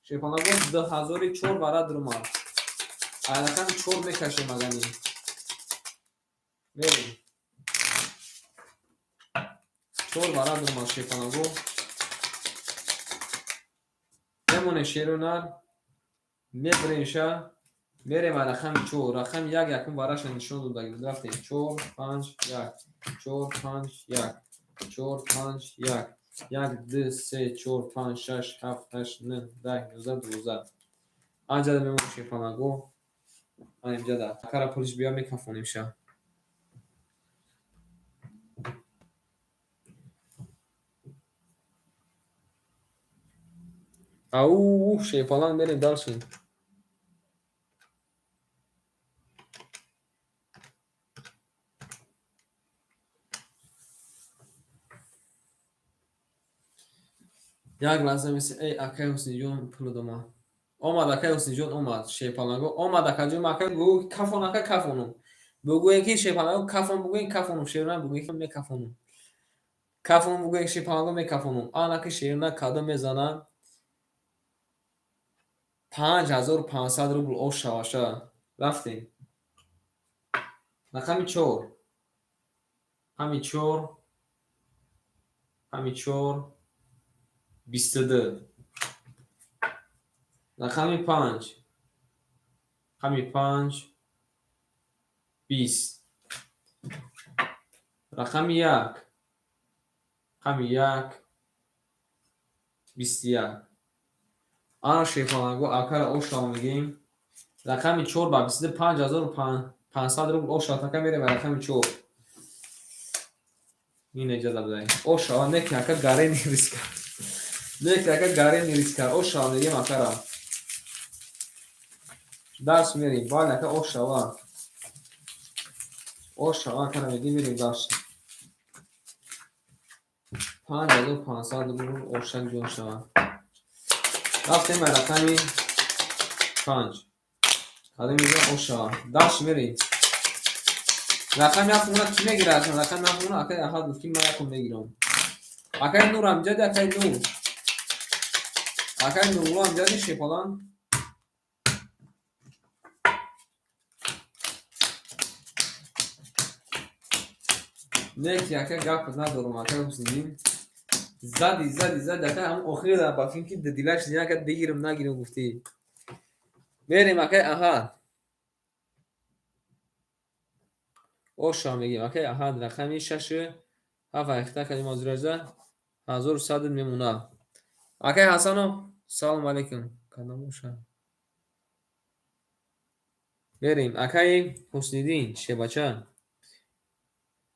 Шерпаланго дуҳазори чор вара дуромад. Ай рақами чор мекашем агани. Мерем. Чор вара дуромад шерпаланго. Мемонем шеру нар. Мебарем ша. Мерем ай рақами чор. Рақами як якум вараша нишон дода. Рафтем. Чор, панҷ, як. Чор, панҷ, як. Чор, панҷ, як. Як, ду, се, чор, панҷ, шаш, ҳафт, ҳашт, нӯҳ, даҳ, 11, 12. Анҷада мемонем шерпаланго. Ана инҷада. Акара пулиш биё, мекафонем ша. Ау, шерпаланг, мерем дальше. Як лаҳза мисли, эй акай Ҳуснидҷон, пулат омад. Омад, акай Ҳуснидҷон, омад. Шерпаланго омад, акаҷон, ака гӯ кафон, ака кафонум. Бугӯем ки шерпаланго кафон, бугӯем кафонум, шерна бугӯем ки мекафонум. Кафон бугӯем шерпаланго мекафонум. Ана ки шерна кадом мезана? 5500 рубл ош шаваша. Рафтем. Рақами чор. Рақами чор. Рақами чор. 22. Рақами панҷ. Рақами панҷ. 20. Рақами як. Рақами як. 21. Ана, шефаланго, акара ошава мегӯем. Рақами чор ба 25 500 рубл ошава така мерем. Рақами чор ин иҷоза будай, ошава. Не ки ака гарени риска, не ки ака гарени риска. Ошава мегӯем акара, дарс мерем. Бале, ака, ошава, ошава акара мегӯем, мерем дарс. 5500 рубл ошак ҷон шава. Рафтем ба рақами панҷ. Кадом мега ошава? Дарс мерем. Рақами ҳафтмона кӣ мегирад? Рақами ҳафтмона акай Аҳад гуфт, ки ман якум мегирам. Акай Нур амҷади, акай Нур, акай Нурулло амҷади, шепалан. Не ки ака, гап надорам. Акай Ҳусниддин, зади, зади, зади, ака. Ҳам охир ба фикр ки дилаш ака бигирам, нагирам гуфтӣ. Мерем, акай Аҳад. Оша мегӯем, акай Аҳад. Рақами шашу ҳафт айхта кадим ҳозиражда 1100 мемона. Акай Ҳасанов, салому алайкум. Кадом боша? Мерем, акаи Ҳусниддин, шебача.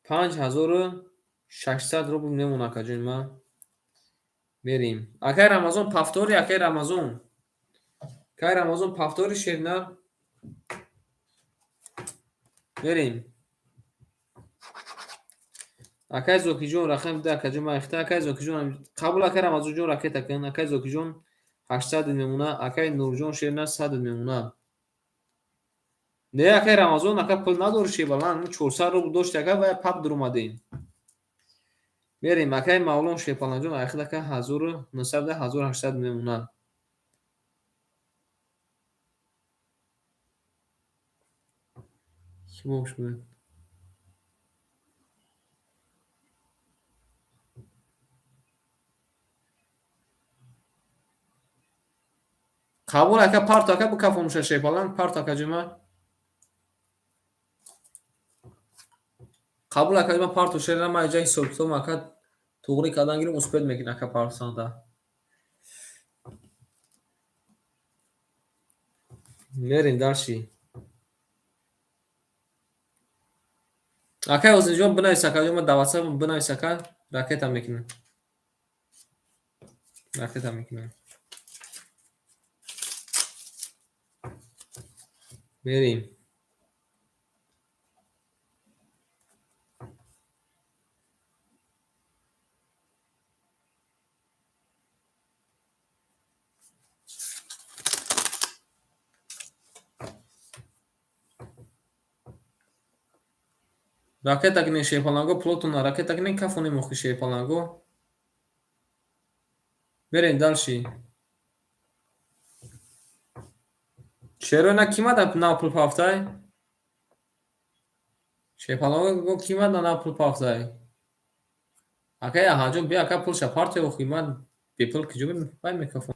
5600 рубл мемона, акаҷони ман. Мерем, акай Рамазон, повтори. Акай Рамазон, акай Рамазон, повтори, шерна. Мерем, акай Зокиҷон, рақами ду, акаҷон, ман ихта. Акай Зокиҷон, қабул. Акай Рамазонҷон, ракета кун. Акай Зокиҷон, 800 мемона. Акай Нурҷон, шерна, 100 мемона. Не, акай Рамазон, ака, пул надори, шебалан. 400 рубл дошти, ака, вая пап дуромадем. Мерем, акай Мавлон, шепаланҷон, айхид, ака, 1900, 1800 мемона. Кӣ бошад? Қабул, ака, парто, ака, бикафомуша, шепалан, парто, акаҷума. Қабул, акаҷума, парто, шерна. Ма иҷа ҳисоб китобам, ака, туғрӣ кардан гирим, успеть мекунем, ака, партосанда. Мерем дальше. Акай Озинҷон, бинавис, акаҷума, дар ватсап бинавис, ака, ракета мекунем, ракета мекунем. Мерем, ракета кунем, шерпаланго, плотона ракета кунем, кафонем охи, шерпаланго. Мерем дальше. Чаро на кимада нав пул пафтай? Шерпаланго, кимада нав пул пафтай? Акай Аҳаҷон, бия, ака, пулша парте охи. Ман бепул киҷо вай мекафон?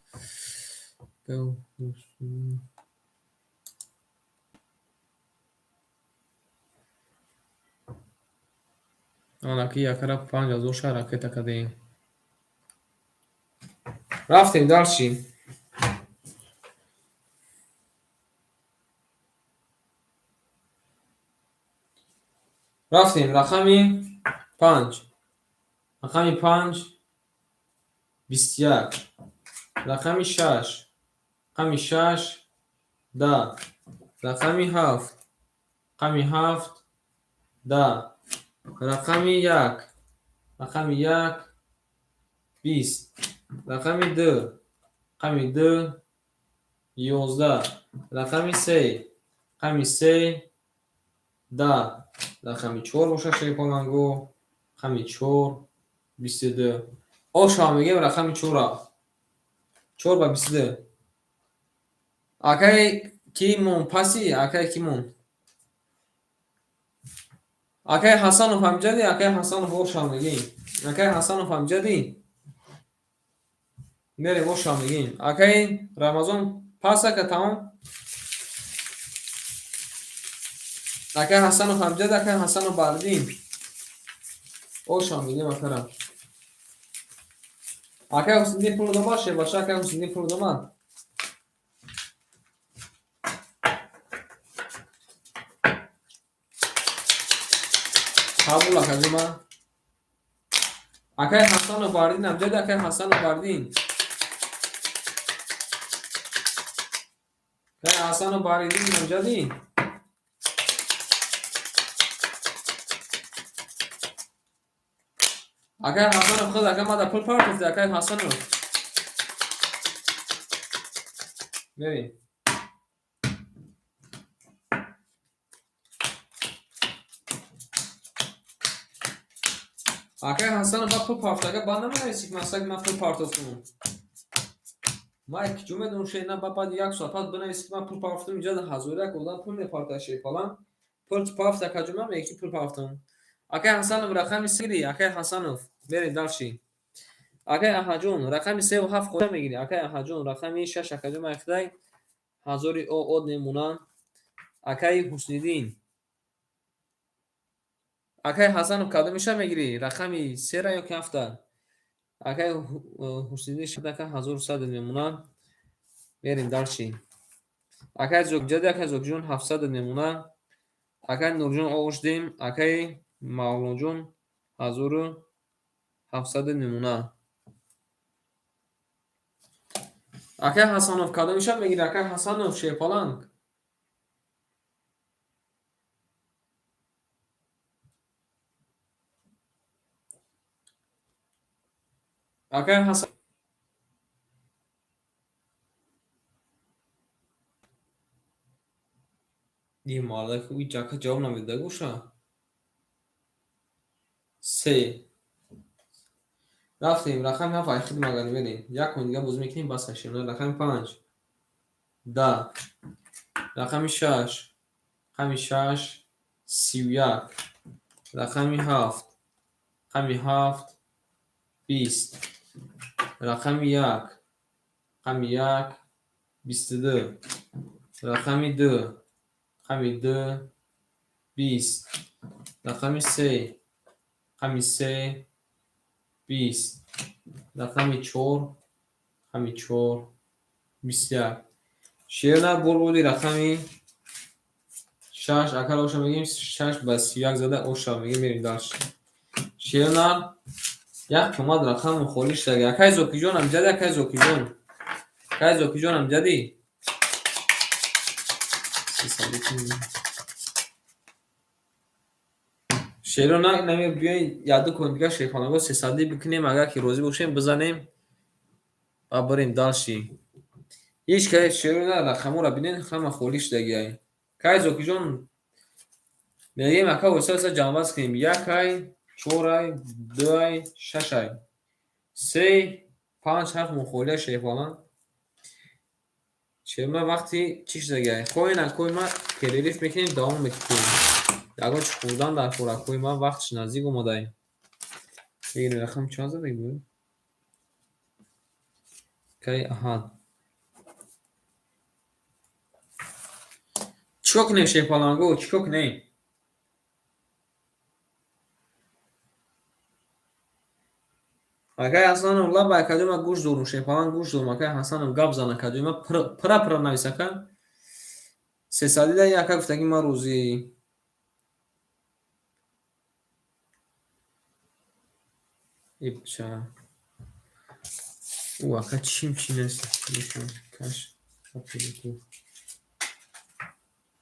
Анаки якара 5000 ша ракета кардем. Рафтем дальше. Рафтем, рақами панҷ. Рақами панҷ 21. Рақами шаш. Рақами шаш 10. Рақами ҳафт. Рақами ҳафт 10. Рақами як. Рақами як 20. Рақами ду. Рақами ду 11. Рақами се. Рақами се 10. Рақами чор бошад, шерпаланго. Рақами чор 22. Ошава мегӯем рақами чора. Чор ба 22. Акай кимон паси, акай кимон? Акай Ҳасанов ҳамҷади, акай Ҳасанов, ошава мегӯем. Акай Ҳасанов ҳамҷади? Мерем, ошава мегӯем. Акай Рамазон пас, ака, тамом. Акай Ҳасанов ҳамҷади, акай Ҳасанов Баҳриддин. Ошава мегӯем акара. Акай Ҳусниддин пул домад, шербача, акай Ҳусниддин пул домад. Қабул, акаҷума. Акай Ҳасанов Бардин амҷади, акай Ҳасанов Бардин. Акай Ҳасанов Бардин амҷади. Акай Ҳасанов худ ака мада пул партофти, акай Ҳасанов. Мерем. Акай Ҳасанов ба пул партофт, ака ба наменависӣ ки масалан ман пул партофтам. Ман куҷо медонам, шена ба баъди як соат пас бинависӣ ки ман пул партофтам, инҷа ҳазору як одам пул мепартояд, шерпалан. Пул партофт, акаҷон, ман мегӯям ки пул партофтам. Акай Ҳасанов рақами сири, акай Ҳасанов. Мерем дальше. Акай Аҳаҷон рақами севу ҳафт хода мегирӣ. Акай Аҳаҷон рақами шаш, акаҷон, майхидай ҳазори од мемонанд. Акай Ҳусниддин. Акай Ҳасанов кадомиша мегирӣ? Рақами сера ё ки ҳафта? Акай Ҳусниддин ака 1100 мемонанд. Мерем дальше. Акай Зокҷади, акай Зокҷон 700 мемонанд. Акай Нурҷон оғушдем, акай Мавлонҷон 1700 мемонанд. Акай Ҳасанов кадомиша мегирӣ? Акай Ҳасанов шерпаланг. Акай Ҳасан и мардак ҳеҷ ака ҷавоб намеда гӯша. Се. Рафтем, рақами ҳафт айхид магани мерем. Як кон дига бозӣ мекунем, бас ҳашем. Рақами панҷ. Да. Рақами шаш. Рақами шаш 31. Рақами ҳафт. Рақами ҳафт 20. Рақами як. Рақами як 22. Рақами ду. Рақами ду 20. Рақами се. Рақами се 20. Рақами чор. Рақами чор 21. Шерна бурбуди рақами шаш, акар оша мегӯем, шаш ба 31 зада оша мегӯем, мерем дальше. Шерна як омад рақами холӣ шудаги. Акай Зокиҷон амҷади, акай Зокиҷон. Акай Зокиҷон амҷади. Шеро нами биёед яду кон дигар шерпаланго сесадӣ бикунем, агар ки розӣ бошем бизанем ва бирем дальше. Ҳеҷ кай шеро на рақамҳоро бинед, ҳама холӣ шудагиай. Кай Зокиҷон мегӯем, ака оҳиста оҳиста ҷамъбаст кунем. Якай, чорай, дуай, шашай. Се, панҷ, ҳафт мухолия шерпаланг. Шерма вақти чӣ шудагиай? Хоҳед акои ма перерыв мекунем, давом мекунем. Ягон чӣ хӯрдан дар хӯракҳои ман вақтш наздик омадай. Бигирем рақам чанд задаги буд? Кай аҳад. Чӣ кор кунем, шерпаланго? Чӣ кор кунем? Акай Ҳасанов лаба акаҷон, ман гӯш дорум, шерпаланг гӯш дорум. Акай Ҳасанов гап зан, акаҷон, ман пура пура навис, ака. Сесадида ака гуфтаги ман розӣ. Ибча. Ӯ ака чим чи нест. Каш.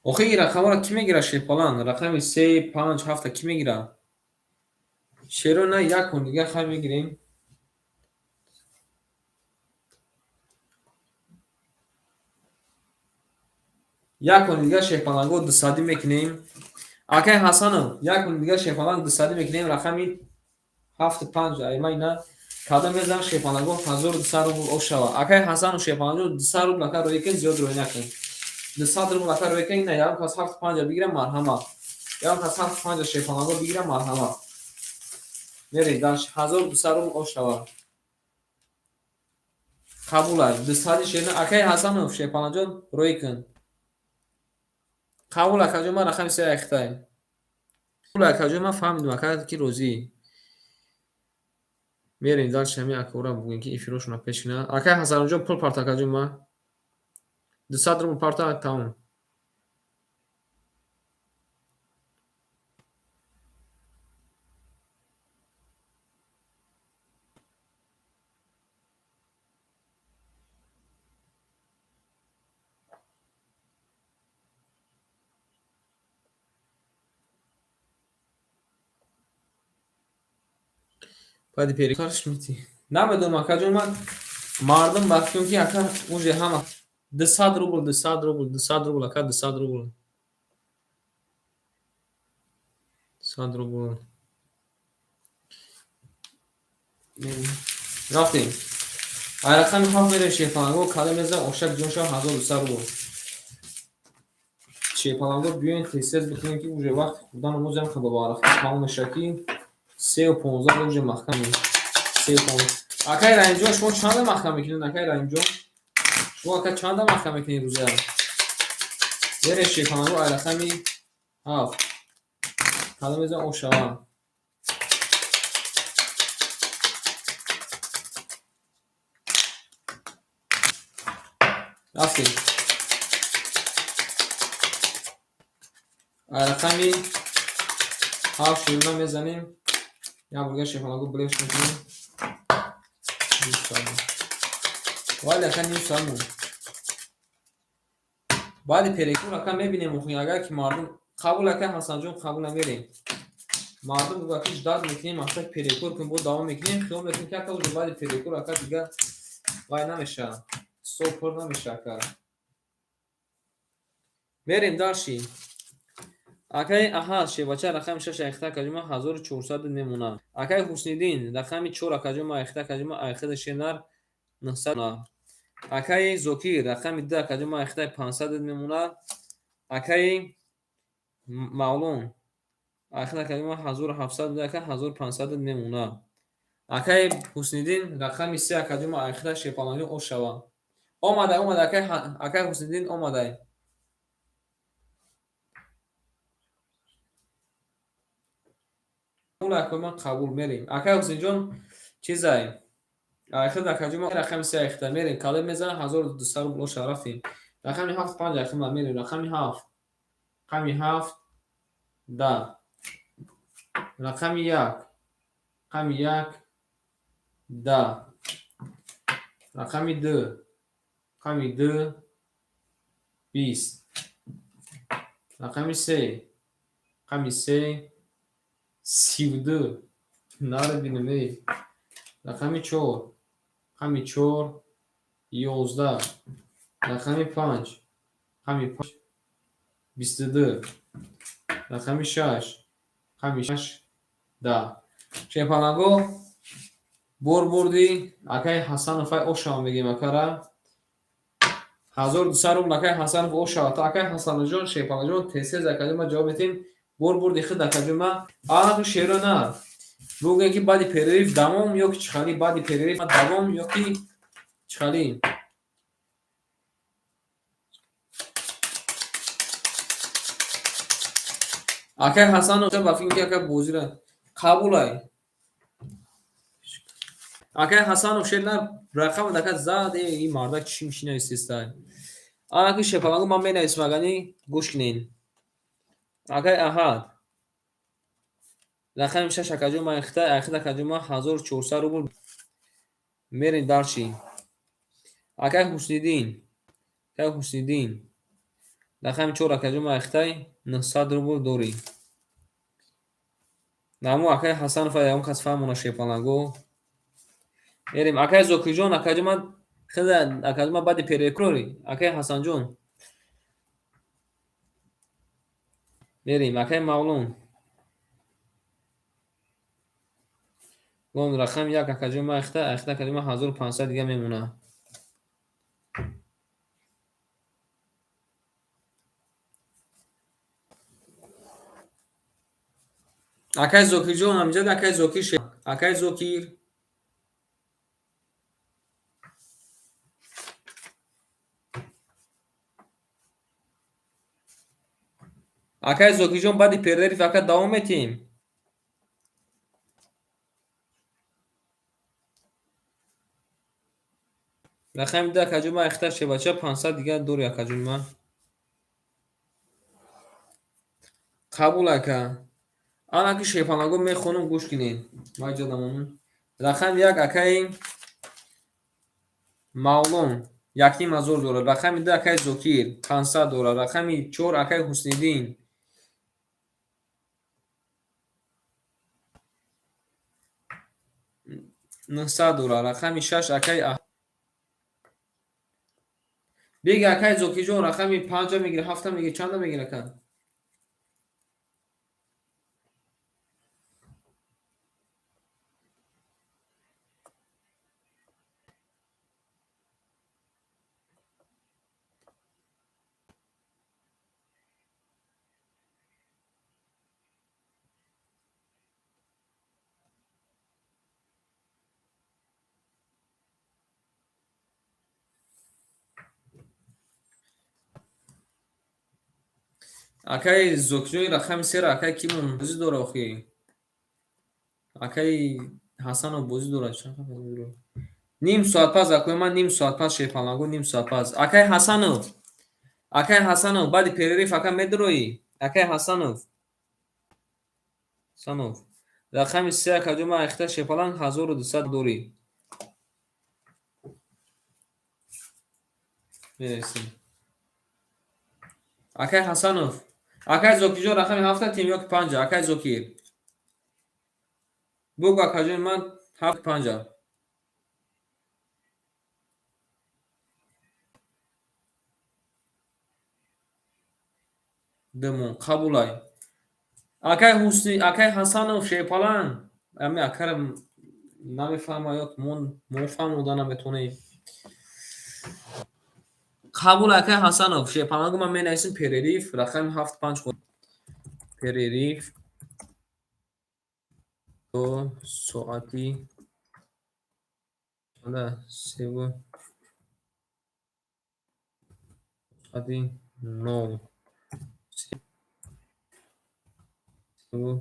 Охи ин рақамҳоро кӣ мегирад, шерпаланг? Рақами се, панҷ, ҳафта кӣ мегирад? Шеро на як кон дигар хай мегирем. Як кон дигар шерпаланго дусадӣ мекунем. Акай Ҳасанов, як кон дигар шерпаланг дусадӣ мекунем, рақами ҳафту панҷ. Ай ма ина кадом мезанам, шерпаланго 1200 рубл ошава. Акай Ҳасанов шерпаланго 200 рубл ака рӯй кун, зиёд рӯй накун. 200 рубл ака рӯй кун, ина ягон кас ҳафту панҷа бигира, марҳамат. Ягон кас ҳафту панҷа шерпаланго бигира, марҳамат. Мерем дальше, 1200 рубл ошава. Қабул аст. Дусади шерна акай Ҳасанов шерпаланҷон рӯй кун. Қабул, акаҷон, ман рақами се айхтай. Қабул, акаҷон, ман фаҳмидам, ака ки розӣ. Мерем дальше, ҳамин акора бугӯем, ки эфирошона пеш кунад. Акай Ҳасанҷон, пул парта, акаҷон, ма 200 рубл парта, тамом. Баъди перекорш метӣ. Намедонам, акаҷон, ман мардум ба фикрам, ки ака уже ҳама 200 рубл, 200 рубл, 200 рубл, ака, 200 рубл. 100 рубл. Рафтем. Ай рақами ҳафт мерем, шерпаланго када мезан, ошак ҷонша 1200 рубл. Шерпаланго, биёен, тез-тез бикунем, ки уже вақти хӯрдану мозам ба барахӣ тамом мешавад, ки 3:15 уже маҳкам. 3:15. Акай Раҳимҷон, шумо чанда маҳкам мекунед, акай Раҳимҷон? Шумо, ака, чанда маҳкам мекунед рӯза? Мерем, шерпаланго, ай рақами ҳафт. Када мезан, ошава. Рафтем. Ай рақами ҳафт ширина мезанем. Як бурга шерпаланго билеш мекунем. Вале ака, ним соат монд. Баъди перекур, ака, мебинем, охи, агар ки мардум қабул, ака Ҳасанҷон, қабул намерем. Мардум буга, ки ждать мекунем, мақсад перекур кун, бо давом мекунем, хиёл мекунем, ки ака уже баъди перекур, ака, дига вай намешавад. Стол пур намешавад, ака. Мерем дальше. Акаи Аҳад, шебача, рақами шаш айхта, акаҷума, 1400 мемонад. Акаи Ҳусниддин, рақами чор, акаҷума, айхта, акаҷума, айхида шернар 900. Акаи Зокир, рақами ду, акаҷума, айхта, 500 мемонад. Акаи Мавлон, айхида, акаҷума, 1700, ака, 1500 мемонад. Акаи Ҳусниддин, рақами се, акаҷума, айхида, шерпалангӣ ош шавад. Омадай, омадай, акаи Ҳусниддин, омадай. Ман қабул, мерем. Акаи Ҳусейнҷон, чизай? Айхид, акаҷума, рақами се айхида мерем. Калиб мезанад, 1200 рубл оша, рафтем. Рақами ҳафт, панҷ айхида мерем. Рақами ҳафт. Рақами ҳафт, да. Рақами як. Рақами як, да. Рақами ду. Рақами ду, 20. Рақами се. Рақами се, 32. Наре бинем, эй. Рақами чор. Рақами чор, 11. Рақами панҷ. Рақами панҷ, 22. Рақами шаш. Рақами шаш, 10. Шерпаланго бор бурдӣ, акаи Ҳасанов, ай ошава мегӯем акара. 1200 рубл, акаи Ҳасанов, ошава. То акаи Ҳасановҷон, шерпаланҷон, тез-тез, акаҷон, ҷавоб метем. Бор бурди худ, акаҷон, ма шеро на. Бугӯем, ки баъди перерыв давом ё ки чӣ хали, баъди перерыв давом ё ки чӣ хали? Акаи Ҳасанов, ба фикр, ки ака бозира қабулай. Акаи Ҳасанов, шер на рақам ака зад, ин мардак чӣ чӣ нависестай. Анаки шерпаланго, ман менависам, агани гӯш кунен. Акаи Аҳад. Рақами шаш, акаҷон, ман айхида, айхида, акаҷон, ман 1400 рубл, мерем дальше. Акаи Ҳусниддин. Акаи Ҳусниддин. Рақами чор, акаҷон, ман айхитай, 900 рубл дорӣ. Наму акаи Ҳасанов, ягон кас фаҳмона, шерпаланго. Мерем. Акаи Зокирҷон, акаҷон, ман хеле, акаҷон, ман баъди перекур, акаи Ҳасанҷон. Мерем. Акаи Мавлон. Лон, рақами як, акаҷон, ман айхита, айхита, акаҷон, ман 1500 дига мемонад. Акаи Зокирҷон, ҳаминҷа акаи Зокир, акаи Зокир. Акаи Зокирҷон, баъди перерыв, ака, давом метиҳем. Рақами ду акаҷон ман ихта шебача 500 дигар дори акаҷон ман. Қабул ака. Ана ки шепалаго мехонам, гӯш кунед. Ман ҷо дамонам. Рақами як акаи Мавлон 1500 дорад. Рақами ду акаи Зокир 500 дорад. Рақами чор акаи Ҳусниддин 900 дорад. Рақами шаш акаи Беги акаи Зокирҷон рақами панҷа мегира, ҳафта мегира, чанда мегира ака? Акаи Зокирҷон рақами сера акаи кимон бозӣ дора охи? Акаи Ҳасанов бозӣ дорад. Ним соат пас акои ман ним соат пас шерпалангу ним соат пас. Акаи Ҳасанов. Акаи Ҳасанов баъди перерыв ака медроӣ? Акаи Ҳасанов. Ҳасанов. Рақами се акаҷон ман ихта шерпаланг 1200 дорӣ. Мерасем. Акаи Ҳасанов. Акаи Зокирҷон рақами ҳафта тим ё ки панҷа? Акаи Зокир. Бугу акаҷон ман ҳафт панҷа. Димон қабулай. Акаи Ҳусни, акаи Ҳасанов шерпаланг. Ами акара намефаҳма ё мо фаҳмода наметонем. Қабул акаи Ҳасанов шерпалангу ман менависем перерыв рақами ҳафт панҷ перерыв то соати чанда севу соати нол севу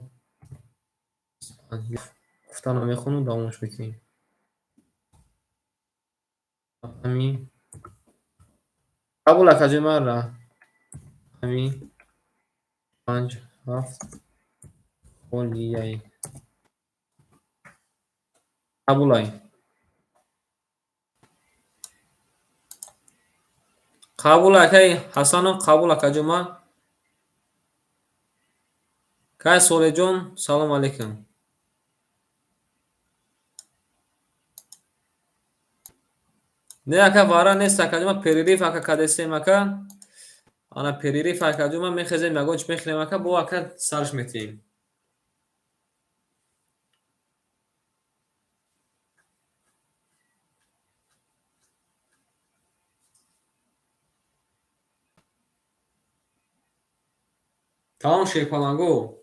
гуфтанам мехонам, давомаш мекунем. Рақами қабул акаҷон ман рақами панҷ ҳафт холияй. Қабулай. Қабул акаи Ҳасанов, қабул акаҷон ман. Кай Солеҳҷон, салом алейкум. Не ака вара нест акаҷон ман перерыв ака кадесем ака. Ана перерыв акаҷон ман мехезем ягон чи мехӯрем ака, бо ака сарш метиҳем. Тамом шерпаланго.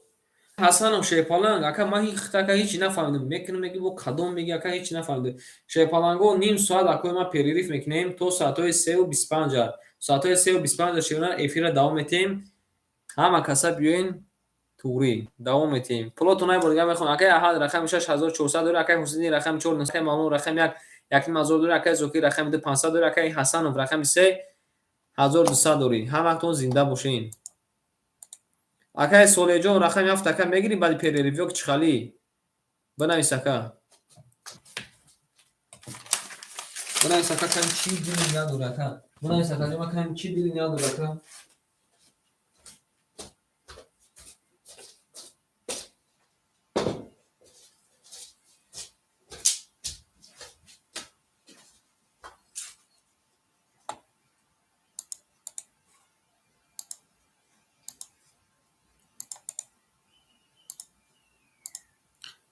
Ҳасанов шерпаланг ака ман ҳеҷ ака ҳеҷ нафаҳмидам. Мекунам меги бо кадом меги ака ҳеҷ нафаҳмидам. Шерпаланго ним соат акои ман перерыв мекунем то соатҳои 3:25. Соатҳои 3:25 шерона эфирро давом метиҳем. Ҳама каса биёен туғрӣ давом метиҳем. Пулотон ай бор дигар мехонам. Акаи Аҳад рақами 6400 дорӣ, акаи Ҳусайниддин рақами чор, акаи Мавлон рақами як, 1500 дорӣ, акаи Зокир рақами ду 500 дорӣ, акаи Ҳасанов рақами се 1200 дорӣ. Ҳаматон зинда бошен. Акаи Солеҳҷон рақами ҳафт ака мегирӣ баъди перерыв ё ки чӣ халӣ? Бинавис ака. Бинавис ака кам чӣ дили надора ака. Бинавис ака ҷон кам чӣ дили надора ака.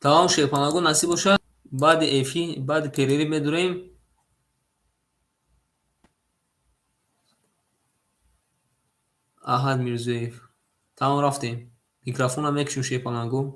Тамом шерпалаго насиб бошад. Баъди эфир, баъди перерыв медурем. Аҳад Мирзоев. Тамом рафтем. Микрофонро мекушем шерпаланго.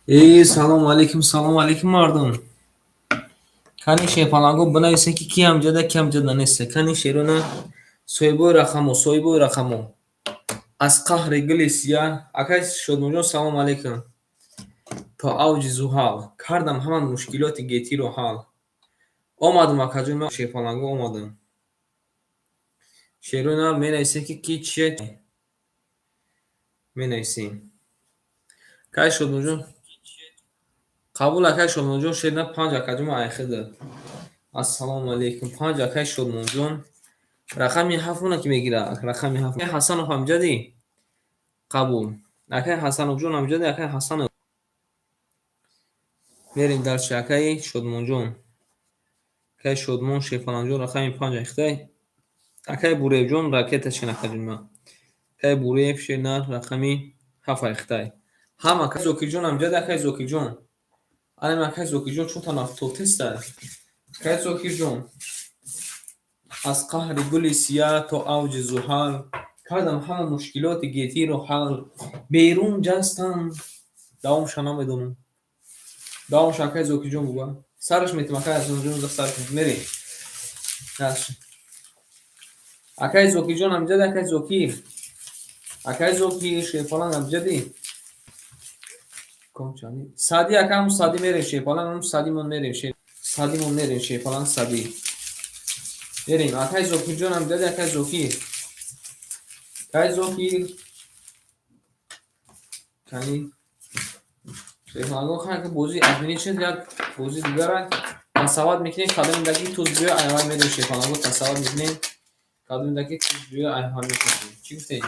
Эй, салому алейкум, салому алейкум, мардум. Кани, шерпаланго, бинависе, ки ки ҳамҷада, ки ҳамҷада неста. Кани, шерона, соҳибои рақамо, соҳибои рақамо. Аз қаҳри гули сия. Акай Шодмонҷон, салому алейкум. То авҷи зуҳал кардам ҳама мушкилоти гетиро ҳал. Омадам, акаҷон, шерпаланго, омадам. Шерона, менависем, ки ки чие, менависем. Кай, Шодмонҷон, қабул. Акай Шодмонҷон, шерна панҷ, акаҷон, айхида. Ассалому алейкум. Панҷ, акай Шодмонҷон. Рақами ҳафтона ки мегира, рақами ҳафт. Ҳасанов ҳамҷадӣ? Қабул. Акай Ҳасановҷон ҳамҷадӣ? Акай Ҳасанов. Мерем дальше, акаи Шодмонҷон. Акаи Шодмон, шерпаланҷон, рақами панҷ айхидай. Акаи Буреевҷон, ракета шен, акаҷон ман. Акаи Буреев, шерна рақами ҳафт айхидай. Ҳам акаи Зокирҷон ҳамҷадӣ, акаи Зокирҷон? Анам акаи Зокирҷон чунта нафтотеста. Акаи Зокирҷон. Аз қаҳри гули сия то авҷи зуҳал кардам ҳама мушкилоти гетиро ҳал. Берун ҷастам. Давомша намедонам. Давомша акаи Зокирҷон буга. Сараш метим, акаи Ҳасанҷон, сараш метим. Мерем. Дальше. Акаи Зокирҷон ҳамҷадӣ, акаи Зокир? Акаи Зокир, шерпаланг, ҳамҷадӣ? Сади, ака, ҳамун сади мерем, шерпаланг, ҳамун садимон мерем, садимон мерем, шерпаланг, сади. Мерем. Акаи Зокирҷон ҳамҷадӣ, акаи Зокир? Акаи Зокир. Кани? Шерпаланго, хай, бозӣ админӣ шуд, як бозии дигара тасавват мекунем, кадомидаки туз биё, айвай мерем, шерпаланго, тасавват мекунем, кадомидаки туз биё, айвай мекунем. Чӣ гуфтем?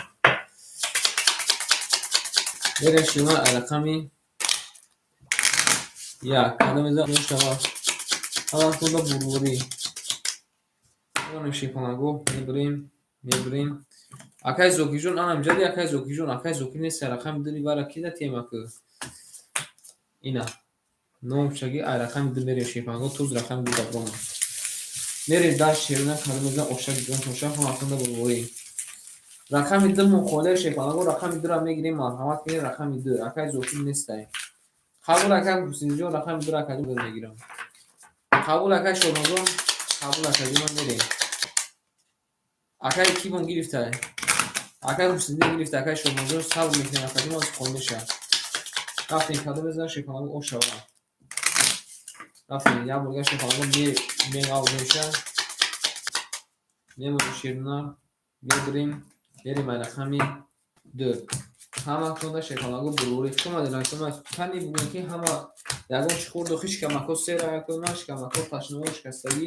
Мерем шума рақами як, кадомеда шавад? Ҳаматонда бурбурӣ. Меронем, шерпаланго, мебирем, мебирем. Акаи Зокирҷон, анам ҷади, акаи Зокирҷон, акаи Зокир нест, рақами дури вара кида темаку. Ина. Номшаги ай рақами ду мерем, шерпаланго, туз рақами ду даброма. Мерем дальше, шерона, кадомеда ошаки ҷон тоша, ҳаматонда бурбурӣ. Рақами ду муқоле, шерпаланго, рақами дура мегирем, марҳамат кунед, рақами ду. Акаи Зокир нестай. Қабул, акаи Ҳусинҷон, рақами дура акаҷон мегирам. Қабул, акаи Шодмонҷон, қабул, акаҷон, ман мерем. Акаи кибон гирифтай? Акаи Ҳусиндин гирифта, акаи Шодмонҷон, сабр мекунем, акаҷон, аз қон мешавад. Рафтем, кадом мезанад, шерпаланго, ош шава. Рафтем, як борга, шерпаланго, меғав меша. Мемонем, шерна, мебирем, мерем ай рақами ду. Ҳаматонда, шерпаланго, бурбурӣ. Хуш омадед. Кани бугӯем, ки ҳама ягон чӣ хӯрду шикамако сер, шикамако ташнаво, шикастагӣ.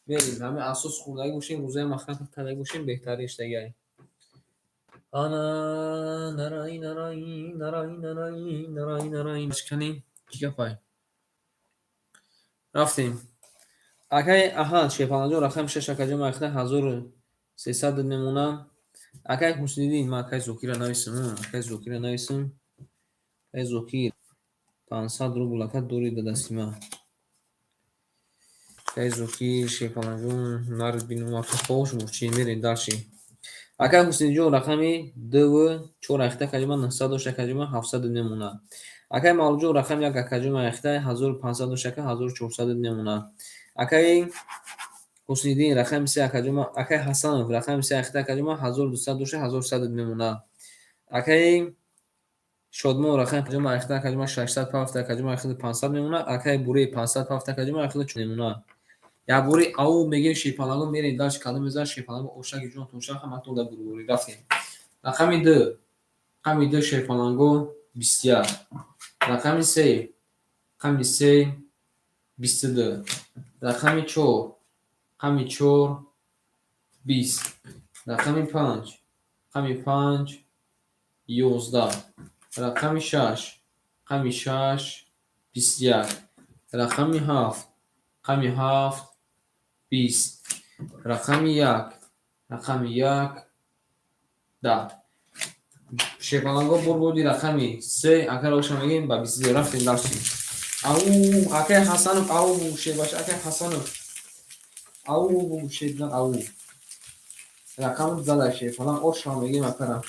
Мерем, ҳамин асос хӯрдагӣ бошем, рӯзаи маҳкам кардагӣ бошем, беҳтарин иштагиай. Ана нарай нарай нарай нарай нарай нарай, кани, чӣ гапай? Рафтем. Акаи аҳад, шерпаланҷон, рақами шаш, акаҷон, майхта 1300 мемонам. Акаи Ҳусниддин, ман акаи Зокирро нависам, акаи Зокирро нависам. Акаи Зокир, 500 рубл, ака, дори да дасти ман. Акаи Зокир, шерпаланҷон, нард бинум, ака, хош бурчи, мерем дальше. Акаи Ҳусниддинҷон, рақами дуву чор айхта, акаҷон, ман 900 дошт, акаҷон, ман 700 мемонад. Акаи Мавлудҷон, рақами як, акаҷон, майхта 1500 дошт, ака, 1400 мемонад. Акаи Ҳусниддин, рақами се, акаҷон, акаи Ҳасанов, рақами се айхта, акаҷон, ман 1200 дошта, 1100 мемонад. Акаи Шодмон, рақами панҷ айхта, акаҷон, ман 600 пафта, акаҷон, ман айхта 500 мемонад. Акаи Бурей, 500 пафта, акаҷон, ман айхта мемонад. Як бори ау мегирем, шерпаланго, мерем дальше, кадом мезанад, шерпаланго, ошаки ҷон тоша, ҳаматон дар бурбурӣ. Рафтем. Рақами ду, рақами ду, шерпаланго, 21. Рақами се, рақами се, 22. Рақами чор, рақами чор, 20. Рақами панҷ, рақами панҷ, 11. Рақами шаш, рақами шаш, 21. Рақами ҳафт, рақами ҳафт, 20. Рақами як, рақами як, 10. Шерпаланго, бурбуди рақами се, акаро оша мегирем ба 22. Рафтем дальше. Ау, акаи Ҳасанов, ау, шербаша, акаи Ҳасанов. Ау, шербан, ау. Рақам зада, шерпаланг, ошро мегирем, акара.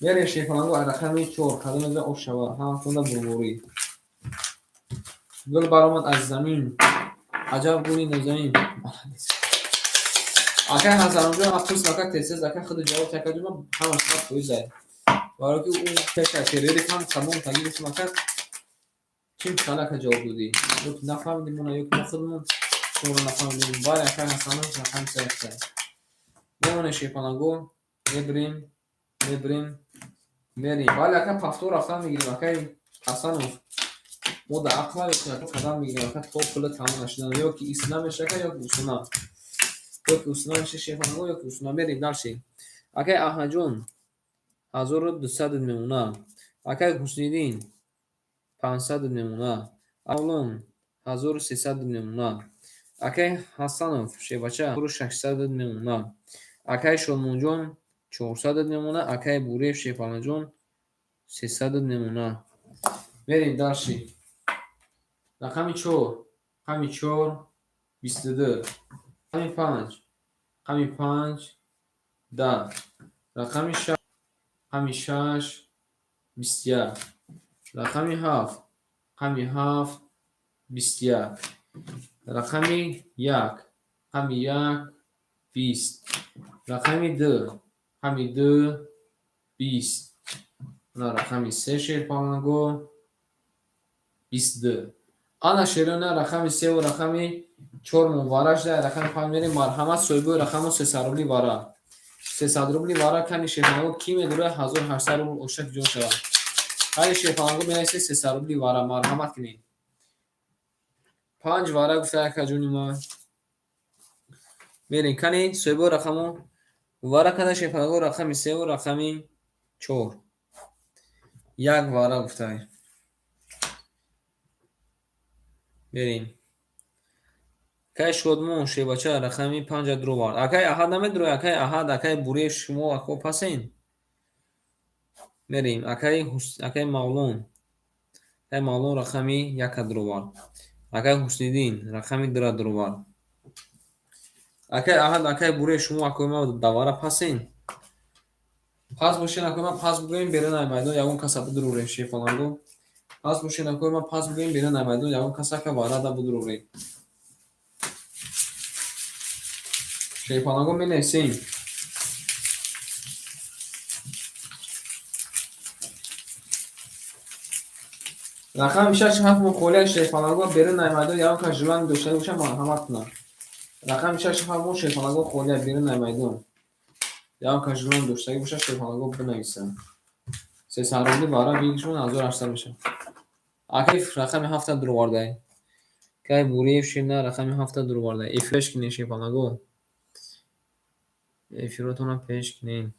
Мерем шерпаланго аз рақами 4 кадом меза ош шава. Ҳаматонда бурборӣ. Гул баромад аз замин. Аҷаб гули нозанин. Акай Ҳасанонҷон, ман пурсидам, ака тез-тез, ака худи ҷавоб та ака ҷон, ҳамаш 100%. Барои ки ӯ пеш аз перерыв ҳам тамом таги гуфтам, ака чим хел ака ҷавоб додӣ? Ё ки нафаҳмидем мо, ё ки мо худмон шуморо нафаҳмидем. Бале, акай Ҳасанов рақами се якта. Мемонем шерпаланго, мебирем, мебирем, мерем. Бале, ака повтор рафтан мегирем, акай Ҳасанов. Мо дар ақл ака қадам мегирем, ака то пула тамом нашудан. Ё ки исна меша, ака, ё ки усуна. Ё ки усуна меша шерпаланго, ё ки усуна. Мерем дальше. Акай Аҳмадҷон 1200 мемона. Акай Ҳусниддин 500 мемона. Авлон 1300 мемона. Акай Ҳасанов шебача 1600 мемона. Акай Шодмонҷон 400 мемона. Акай Буреев Шерпаланҷон 300 мемона. Мерем дальше. Рақами 4, рақами 4 22, рақами 5, рақами 5 10, рақами 6, рақами 6 21, рақами 7, рақами 7 21, рақами 1, рақами 1 20, рақами 2, рақами 2 20, рақами 3 шерпаланго 22. Ана шерона рақами 3 ва рақами 4 мувара шуда, рақами 5 мерем. Марҳамат, соҳибои рақамҳо 300 рубли вара. 300 рубли вара кани шерпаланго ки медорад 1800 рубл ошак ҷо шавад. Кани шерпаланго менависед 300 рубли вара, марҳамат кунед. 5 вара гуфта яка ҷони ма. Мерем кани соҳибои рақамҳо вара кана шерпаланго рақами 3 ва рақами 4. Як вара гуфта. Мерем. Акай Шодмон шебача рақами 5 дуровард. Акай Аҳад намедурояд, акай Аҳад, акай Буреев шумо ако пасен. Мерем. Акай Мавлон. Акай Мавлон рақами 1 дуровард. Акай Ҳусниддин рақами 2 дуровард. Акай Аҳад, акай Буреев шумо акои ма давара пасен. Пас бошен акои ма пас бигӯем берун ай майдон ягон каса бидурорем шерпаланго. Пас бошен акои ма пас бигӯем берун ай майдон ягон каса ака варада бидурорем. Шерпаланго менависем. Рақами 6 7 мо холия шерпаланго берун ай майдон ягон кас желание дошта боша марҳамат кунад. Рақами 6 7 мо шерпаланго холия берун ай майдон. Ягон кас желание доштагӣ боша шерпаланго бинависад. 300 рубли вара бигиршон 1800 мешавад. Акай рақами 7 дуровардай. Акай Буреев шена рақами 7 дуровардай. Эфираш кинен шерпаланго. Эфиротонам пеш кинен.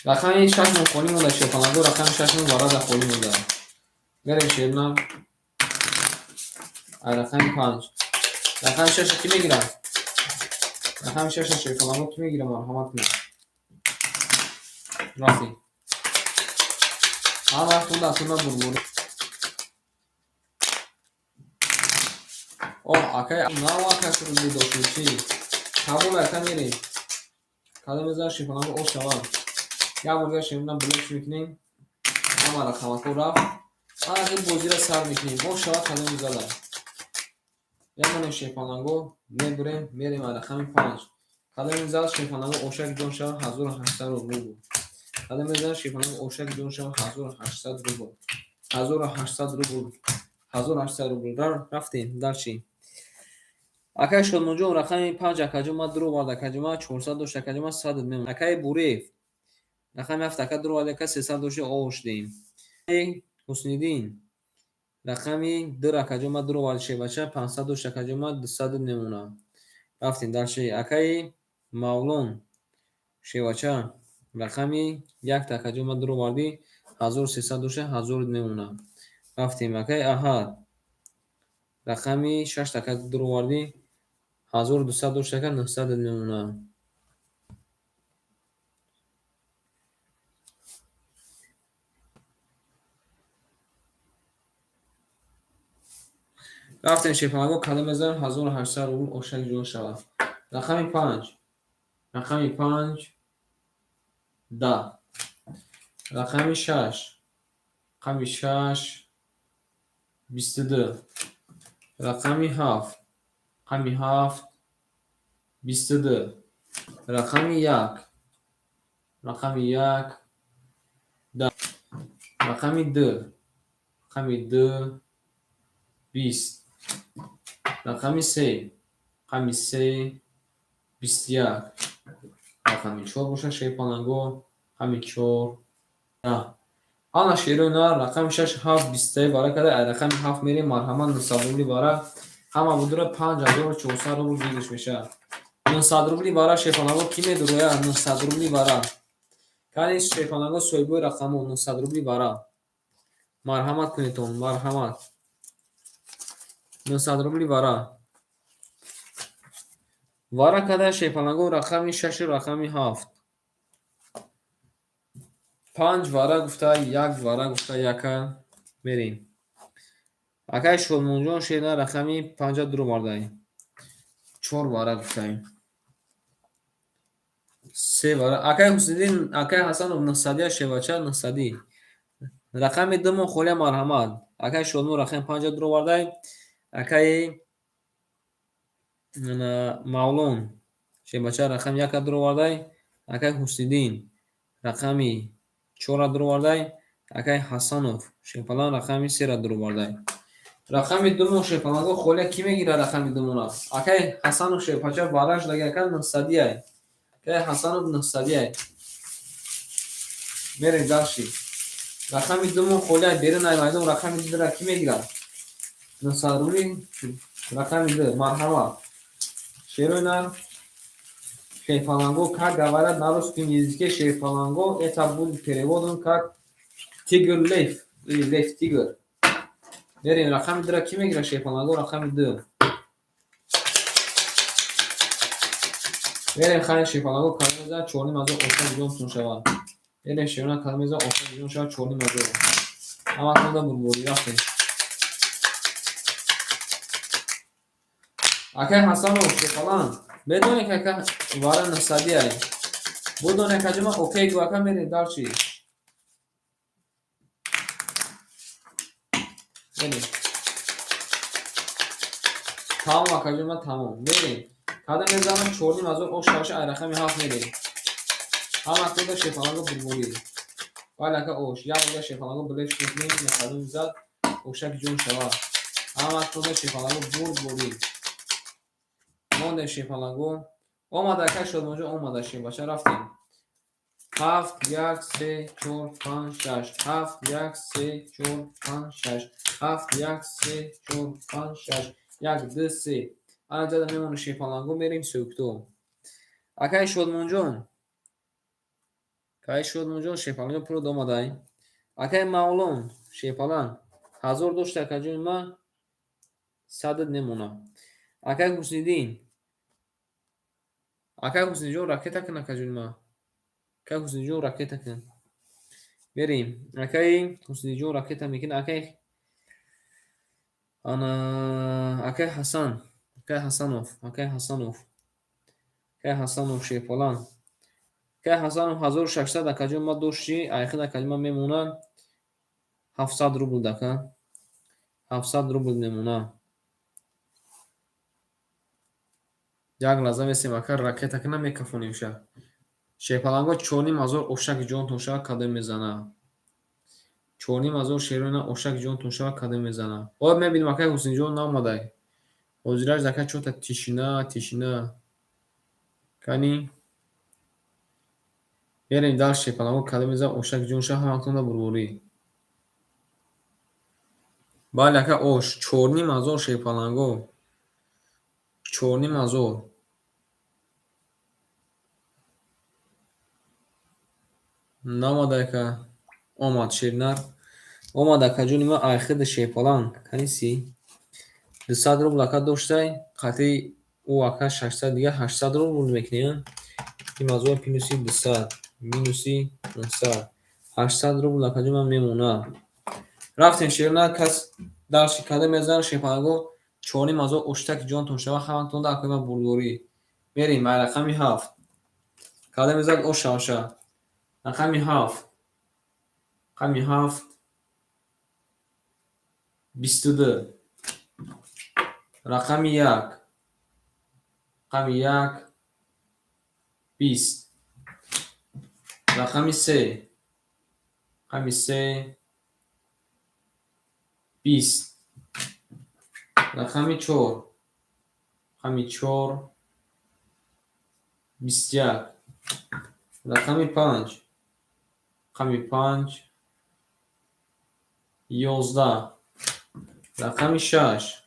Рақами 6 мо холӣ монда шерпаланго, рақами 6 мо варада холӣ монда. Мерем шерна. Ай рақами 5. Рақами 6 ки мегирад? Рақами 6 шерпаланго ки мегирад? Марҳамат кунед. Рафтем. Ҳама вақт атонда бурбурӣ. Оҳ, акай нав ака шуруъ доштем чӣ? Қабул ака мерем. Кадом мезанад шерпаланго ош шавад. Як бор дигар шерна блок мекунем. Ҳама рақамакҳо рафт. Ана ки бозиро сар мекунем. Ош шавад кадом мезанад. Мемонем шерпаланго, мебурем, мерем аз рақами 5. Кадом мезанад шерпаланго ошак ҷон шавад 1800 рубл. Кадом мезанад шерпаланго ошак ҷон шавад 1800 рубл. 1800 рубл. 1800 рубл. Рафтем дальше. Акай Шодмонҷон рақами 5 акаҷон ма дуровард акаҷон ма 400 дошт акаҷон ма 100 мемон. Акай Буреев рақами 7 ака дуровард ака 300 дошт ош дем. Ҳусниддин рақами 2 акаҷон ма дуровард шебача 500 дошт акаҷон ма 200 мемонад. Рафтем дальше. Акай Мавлон шебача рақами 1 акаҷон ма дуровардӣ 1300 дошт 1000 мемонад. Рафтем. Акай Аҳад рақами 6 ака дуровардӣ 1200 дошт ака 900 мемонад. Рафтем шерпаланго кадом мезанад 1800 рубл ошак ҷо шавад. Рақами 5, рақами 5 10. Рақами шаш, рақами шаш, 22. Рақами ҳафт, рақами ҳафт, 22. Рақами як, рақами як, 10. Рақами ду, рақами ду, 20. Рақами се, рақами се, 21. Рақами чор бошад, шерпаланго, рақами чор, 10. Ана, шерои нар, рақами шаш, ҳафт, бистаи вара карда, ай рақами ҳафт мерем. Марҳамат, 900 рубли вара, ҳама будура 5400 рубл выигрыш мешавад. 900 рубли вара, шерпаланго, кӣ медуроя? 900 рубли вара кани, шерпаланго, соҳибои рақамҳо, 900 рубли вара, марҳамат кунедтон, марҳамат. 900 рубли вара, вара када, шерпаланго, рақами шашу рақами ҳафт. Панҷ вара гуфта, як вара гуфта, яка мерем. Акай Шодмонҷон, шерна, рақами панҷа дуровардай. Чор вара гуфтаем, се вара, акай Ҳусниддин, акай Ҳасанов, нӯҳсадия, шевача, нӯҳсадӣ. Рақами думо холия, марҳамат. Акай Шодмон рақами панҷа дуровардай. Акаи Мавлон, шевача, рақами яка дуровардай. Акай Ҳусниддин рақами чорра дуровардай. Акай Ҳасанов, шерпалан, рақами сера дуровардай. Рақами думо, шерпаланго, холия, кӣ мегирад рақами думона? Акай Ҳасанов, шерпача, вараш даги, ака, нӯҳсадиай. Акай Ҳасанов нӯҳсадиай. Мерем дальше. Рақами думо холия, берун ай майдон, рақами дура кӣ мегирад? 900 рубли, рақами ду, марҳамат, шерои нар. Шерпаланго, как говорят на русском языке, шерпаланго, это будет переводом как тигр лев или лев тигр. Мерем, рақами дура кӣ мегирад, шерпаланго, рақами ду? Мерем, хайр, шерпаланго, калон мезанад, 4500 осон ҷонтон шавад. Мерем, шерона, калон мезанад, осон ҷон шавад, 4500. Ҳаматонда бурборӣ, рафтем. Акай Ҳасанов, шерпалан, медонед, ки ака вара нӯҳсадиай? Будоне, акаҷума, окей гу, ака, мерем дальше, мерем. Тамом, акаҷума, тамом, мерем. Када мезанам, 4500 ош шаваша? Ай рақами ҳафт мерем. Ҳаматонда, шерпаланго, бурборӣ. Бале, ака, ош як бора, шерпаланго, билет мекунем, нақадом зад, ошаки ҷон шавад. Ҳаматонда, шерпаланго, бурборӣ. Мондем, шерпаланго, омада, ака Шодмонҷон омада, шербача, рафтем. Ҳафт, як, се, чор, панҷ, шаш, ҳафт, як, се, чор, панҷ, шаш, ҳафт, як, се, чор, панҷ, шаш, як, ду, се. Ана ҷада мемонем, шерпаланго, мерем сӯкто. Акаи Шодмонҷон, акаи Шодмонҷон, шерпаланго, пурод омадай. Акаи Мавлон, шерпалан, 1000 дошта, акаҷони ма, садат мемона. Акаи Ҳусниддин, акаи Ҳуснидҷон, ракета кун, акаҷони ма, акаи Ҳуснидҷон, ракета кун. Мерем, акаи Ҳуснидҷон ракета мекунад. Акаи ана, акаи Ҳасан, акаи Ҳасанов, акаи Ҳасанов, акаи Ҳасанов, шерпалан, акаи Ҳасанов, 1600, акаҷон ма, дошти айхид, акаҷон ма, мемонад 700 рубл, дака, 700 рубл мемона. Як лаҳза месем, ака, ракета кунам, мекафонем ша. Шерпаланго, 4500 ошаки ҷонтон шава, кадом мезана? 4500, шерона, ошаки ҷонтон шава, кадом мезана? Оё мебинем, акаи Ҳусинҷон наомадай. Ҳозираш ака чота тишина, тишина. Кани, мерем дальше, шерпаланго, кадом мезана, ошаки ҷон шава? Ҳаматонда бурборӣ. Бале, ака, ош 4500, шерпаланго, 4500. Наомада, ака. Омад, шернар омад, акаҷони ма, айхиди, шерпаланг, каниси 200 рубл, ака, доштай, қатъи ӯ, ака, 600, дига 800 рубл мекунем. 5000 плюси 200 минуси 900, 800 рубл, акаҷон ман, мемонад. Рафтем, шернар, кас дальше када мезанад, шерпаланго? 4500 оштаки ҷонтон шава, ҳаматонда, акои ман, бурдорӣ. Мерем ай рақами ҳафт, када мезанад, ош шаваша? Рақами ҳафт. Рақами ҳафт 22. Рақами як. Рақами як 20. Рақами се. Рақами се 20. Рақами чор. Рақами чор 21. Рақами панҷ. Рақами панҷ 11. Рақами шаш.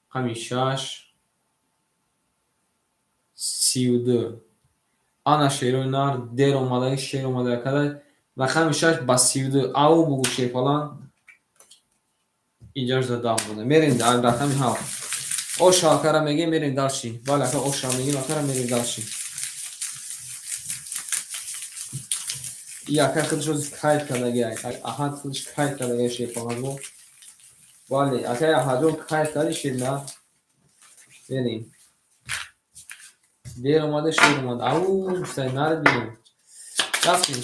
Рақами шаш 32. Ана шерои нар дер омадаги шер омада када рақами шаш ба 32 ав бугу шерпалан иҷаш да даҳ буда. Мерем рақами ҳафт. Оша акара мегем, мерем дальше. Бале, ака, оша мегем, акара, мерем дальше. И ака худаш кайф кардаги, аҳад худаш кайф кардаги шерпаланго. Бале, акай Аҳадҷон, кайф карди шер на? Мерем. Дер омада, шер омада. Ау, гуфтай, нари бинем. Рафтем.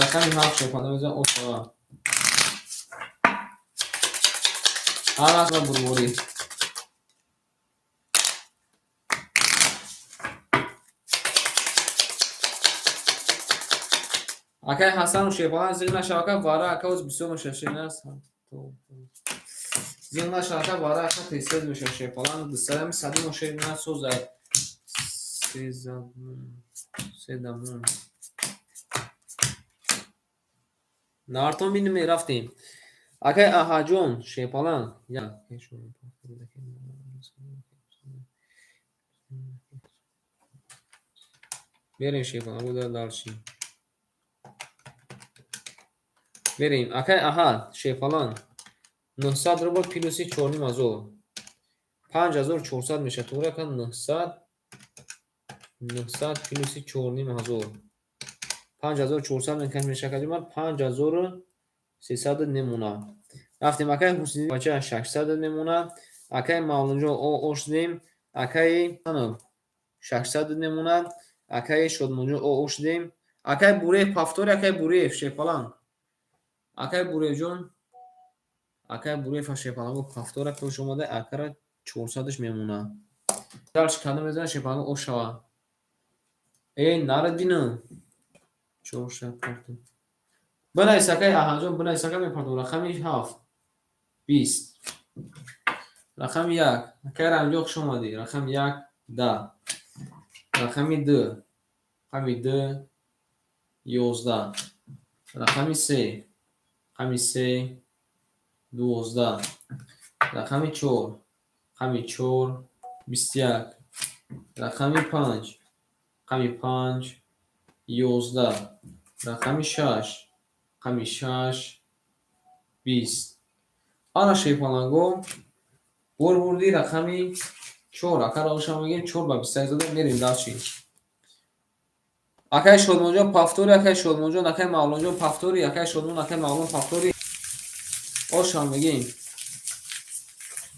Рақами ҳафт шерпалан мезанам, оша. Ҳар бурборӣ. Акай Ҳасану шерпалан зиқ нашав, ака, вара ака оз бисёр мешавад шер нас. Зиқ нашав, ака, вара ака тезтез мешавад шерпалан. Дусадами садимо шер насозад. Седамон. Нартон бинем, рафтем. Акай Аҳаҷон шерпалан. Мерем шерпалан, буда дальше. Мерем. Акай Аҳад шерпалан. 900 рубл плюси 4,5 ҳазор. 5400 мешавад. Туғри, ака, 900 900 плюси 4,5 ҳазор. 5400 мешавад, акаҷон, 5300 мемонад. Рафтем, акай Ҳусни бача 600 мемонад. Акай Мавлонҷон ош дем. Акаи 600 мемонад. Акаи Шодмонҷон ош дем. Акай Буреев повтори, акай Буреев шерпалан. Акай Буреевҷон, акай Буреев шерпаланго повтора хуш омада, акара 400-ш мемонад. Дальше кадом мезанад шерпаланго ош шава? Э, нарад бинам. Чорша парту. Бинавис, акай Аҳанҷон, бинавис, ака, мепартом. Рақами ҳафт 20. Рақами як. Акай Рамҷон, хуш омадӣ. Рақами як 10. Рақами ду. Рақами ду 11. Рақами се. Рақами се 12. Рақами чор. Рақами чор 21. Рақами панҷ. Рақами панҷ 11. Рақами шаш. Рақами шаш 20. Ана шерпаланго бурбурди рақами чор. Акара оша мегем чор ба 21 зада мерем дальше. Акай Шодмонҷон повтори, акай Шодмонҷон, акай Мавлонҷон повтори, акай Шодмон, акай Мавлон повтори. Ошам мегем.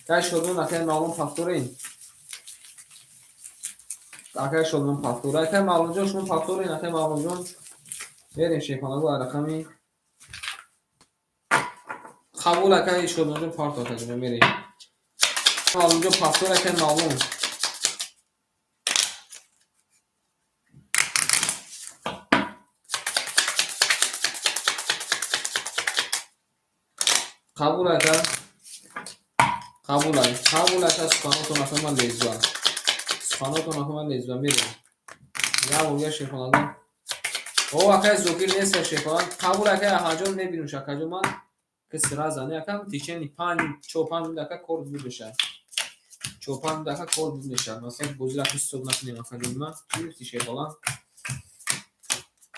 Акай Шодмон, акай Мавлон повтори. Акай Шодмон повтори. Акай Мавлонҷон, шумо повторин, акай Мавлонҷон. Мерем шерпаланго рақами қабул, акай Шодмонҷон, парто, акаҷон, мерем. Мавлонҷон повтори, акай Мавлон. Қабул, ака. Қабул, қабул, ака, суханотон афама лезва. Суханотон афама лезва, мерем. Я бурга шерпаланго. О, акай Зокир нест шерпалан. Қабул, акай Аҳаҷон, мебинем акаҷон ман. Ки сразу не ака течени панҷ чор панҷ дака кор буд мешавад. 4-5 дака кор буд мешавад. Масалан, бозиро ҳисоб накунем, акаҷон ман. Чӣ гуфти, шерпалан?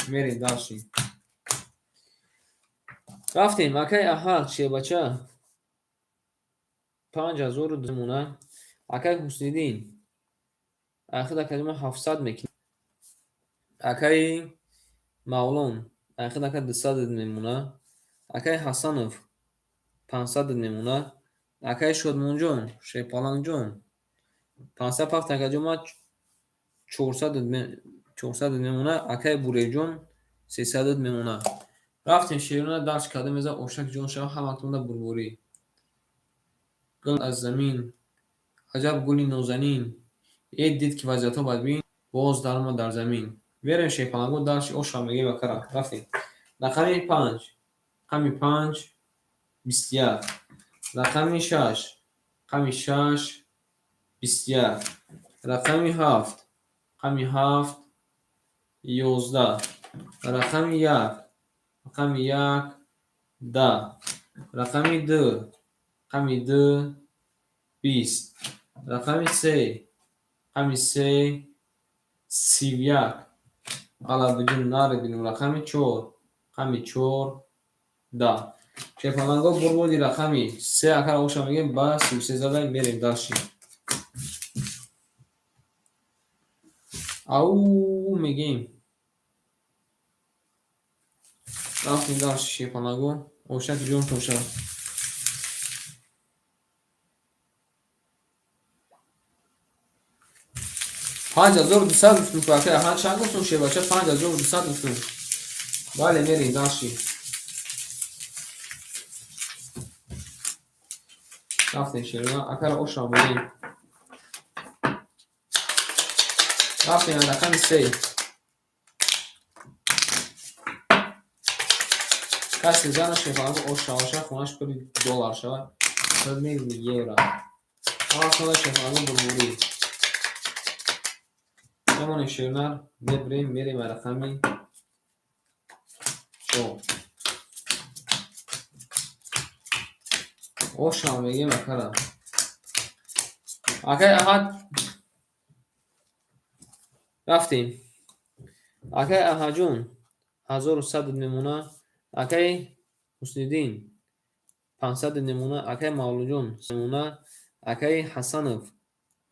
Мерем дальше. Рафтем, акай Аҳад шербача. 5000 мемонад. Акай Ҳусниддин. Ахир акаҷон ман 700 мекунем. Акаи Мавлон. Ахир ака 200 мемонад. Акаи Ҳасанов 500 мемонад. Акаи Шодмонҷон, Шерпаланҷон 500 пафт, акаҷон ман 400 400 мемонад. Акаи Буреҷон 300 мемонад. Рафтем шерона дарс карда мезад ошак ҷон шава ҳаматонда бурбурӣ. Гул аз замин, аҷаб гули нозанин. Э дид ки вазъиятҳо бадбин, боз даромад дар замин. Мерем шерпаланго дарси оша мегем акара. Рафтем. Рақами 5, рақами 5, 21. Рақами 6, рақами 6, 21. Рақами 7, рақами 7, 11. Рақами 1, рақами 1, 10. Рақами 2, рақами 2, 20. Рақами 3, рақами 3, 31. Алабиҷон наребинем. Рақами 4, рақами 4, 10. Шерпаланго бурбуди рақами 3 акара оша мегем ба 33 зада мерем дальше. Ау мегем. Рафтем дальше шерпаланго. Ошак ҷон тоша. 5200 гуфтум ку ака, ҳа чанд гуфтум шербача? 5200 гуфтум. Бале, мерем дальше. Рафтем шерона, акара оша мегем. Рафтем рақами 3. Касе зана шерпаланго оша оша хонаш пули доллар шава, пул мегӯи евро. Ҳамасонда шерпаланго бурбурӣ. Мемонем шернар, мебирем, мерем рақами 4. Оша мегем акара. Акай Аҳад рафтем. Акай Аҳаҷон 1100 мемона. Акай Ҳусниддин 500 мемона. Акай Мавлуҷон мемона. Акай Ҳасанов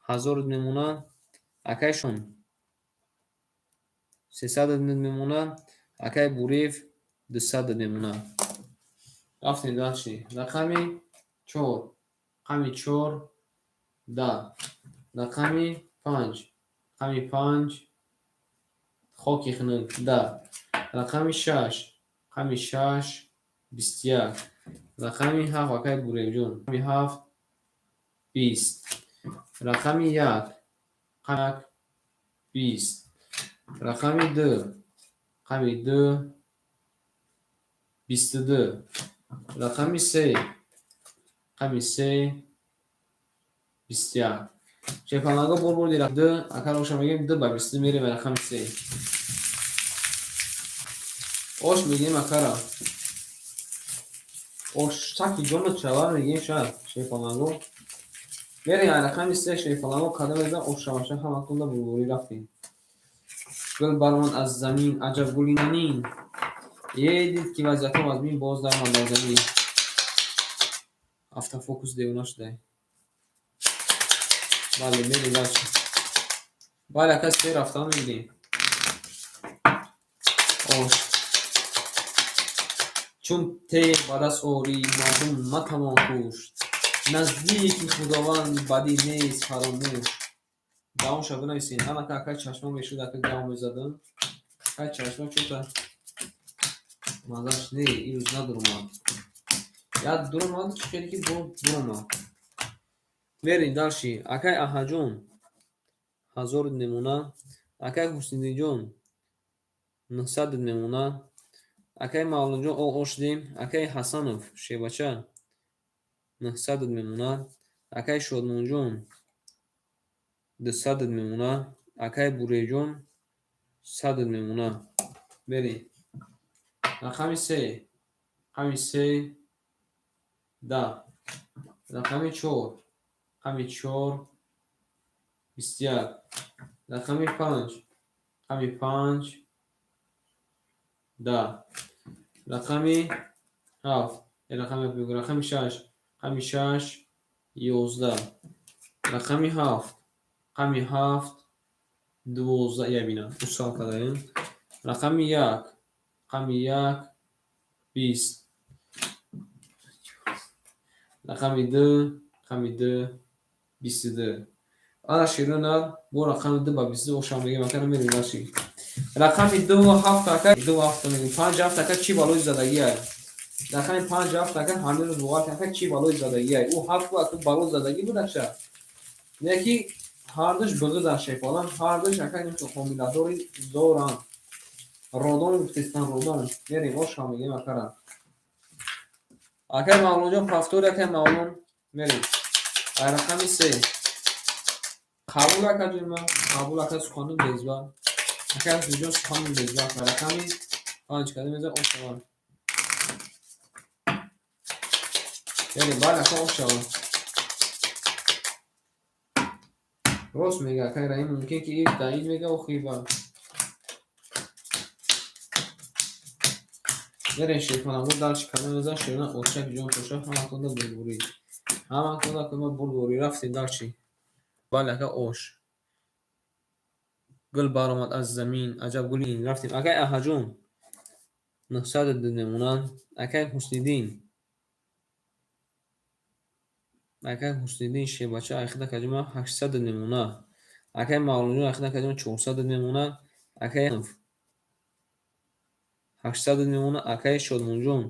1000 мемона. Акай Шон 300 мемона. Акай Буриев 200 мемона. Рафтем дальше. Рақами 4, рақами 4, 10. Рақами 5, рақами 5, хоки хунук 10. Рақами 6, рақами 6, 21. Рақами 7, акай Буриевҷон. Рақами 7, 20. Рақами 1, рақами 1, 20. Рақами 2, рақами 2, 22. Рақами 3, рақами 3, 21. Шерпаланго бурбуди 2, акар оша мегем 2 ба 22 мерем рақами 3. Ош мегем акара. Ош таки ҷонат шава мегем шояд шерпаланго. Мерем рақами 3 шерпаланго кадам мезан ош шаваша ҳаматонда бурбурӣ рафтем. Гул баромад аз замин, аҷаб гули нанин. Е дид ки вазъиятҳо вазмин, боз даромад дар замин. Автофокус девона шудай. Бале, мерем дальше. Бале, ака се рафтан мегирем. Ош. Чун теғ ба даст орӣ, мардум натавон кушт. Наздики Худованд бадӣ нест фаромӯш. Давомша бинависед. Анака акай чашма мешуд, ака гав мезадам. Акай чашма чӯта мазаш не, ирӯз надуромад. Як дуромад, чӣ хеле ки бо дуромад. Мерем дальше. Акай Аҳаҷон 1000 мемона. Акай Ҳусниддинҷон 900 мемона. Акай Мавлудҷон ош дем. Акай Ҳасанов шебача 900 мемона. Акай Шодмонҷон 200 мемона. Акай Буреҷон 100 мемона. Мерем. Рақами 3, рақами 3, 10. Рақами 4, рақами 4, 21. Рақами 5, рақами 5, 10. Рақами 7, рақами 6, рақами 6, 11. Рақами 7, рақами 7, 12. Я бина, усал кардаем. Рақами 1, рақами 1, 20. Рақами 2, рақами 2, 22. Ана шерона бо рақами 2 ба 22 оша мегем, акара мерем дальше. Рақами 2 7 ака, 2 7 мегӯем, 5 7 ака, чӣ балои задагиай? Рақами 5 7 ака, ҳамин рӯз бовар кун, ака, чӣ балои задагиай? Ӯ ҳафт ака, бало задагӣ буд аша. Яки ҳардуш буғизан, шефалан ҳардуш ака, ҳомиладори зоранд. Родон гуфтестан, родон. Мерем, оша мегӯем акара. Акай Мавлонҷон, повтор, акай Мавлон, мерем. Ай рақами 3. Қабул, ака ҷонма, қабул, ака, сухани безба. Акай Ҳусниҷон, сухани безба. Рақами 5 када меза ошава. Мерем, бале, ака, ошава. Рост мега акай Раҳим, мумкин ки даид мега охиба. Мерем, шефалангу, дальше када меза шерона ошак ҷон тоша, ҳаматонда бурдборӣ. Ҳаматонда кума бурдборӣ, рафтем дальше. Бале, ака, ош. Гул баромад аз замин, аҷаб гули, рафтем. Акай Аҳаҷон 902 мемонанд. Акай Ҳусниддин. Акай Ҳусниддин шебача айхида каҷума 800 мемона. Акай Мавлонҷон айхида каҷума 400 мемона. Акай 800 мемона. Акай Шодмонҷон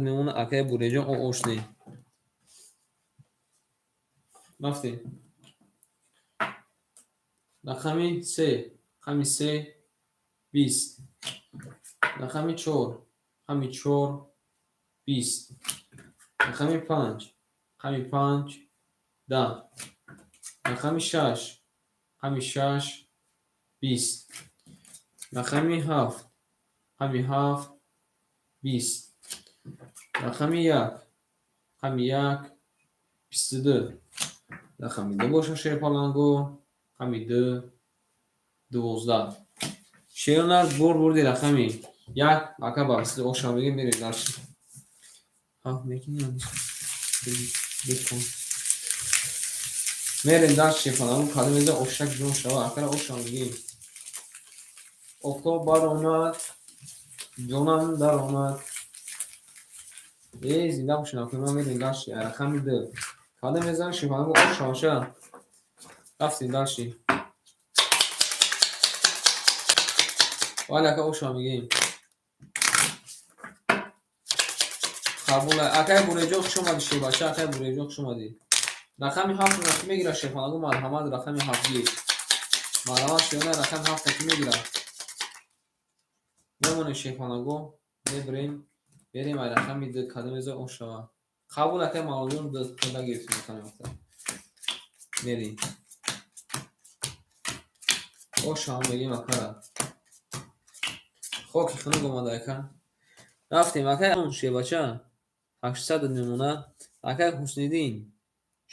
мемона. Акай Буреҷон о ошне. Рафтем. Рақами 3, рақами 3 20. Рақами 4, рақами 4 20. Рақами 5, рақами 5 10. Рақами 6, рақами 6 20. Рақами 7, рақами 7 20. Рақами 1, рақами 1 22. Рақами 2 боша, шерпаланго, рақами 2 12. Шерона бурди рақами 1 ака, ба 22 оша мегем, мерем дальше. Ҳафт мекунем. Мерем дальше, шерпаланго, кадом меза ошак ҷон шава, акара оша мегем. Офтоб баромад, ҷонам даромад. Э, зинда бошед, акай, ма мерем дальше. Рақами 2. Кадом мезанем, шерпаланго, оша оша. Рафтем дальше. Вале, ака, оша мегем. Қабул. Акай Буреҷон, хуш омадӣ, шебача, акай Буреҷон, хуш омадӣ. Рақами 7 ки мегирад, шерпаланго, марҳамат, рақами 7 гир. Марҳамат, шерона, рақами 7 ки мегирад? Мемонем, шерпаланго, мебирем, берем ай рақами 2 кадом меза ош шава. Қабул, акай Мавлонҷон, 2 худа гирифтем рақами 7. Мерем. Ош ҳам мегем акара. Хоки хунук омада, ака. Рафтем, акай шебача 800 мемона. Акай Ҳусниддин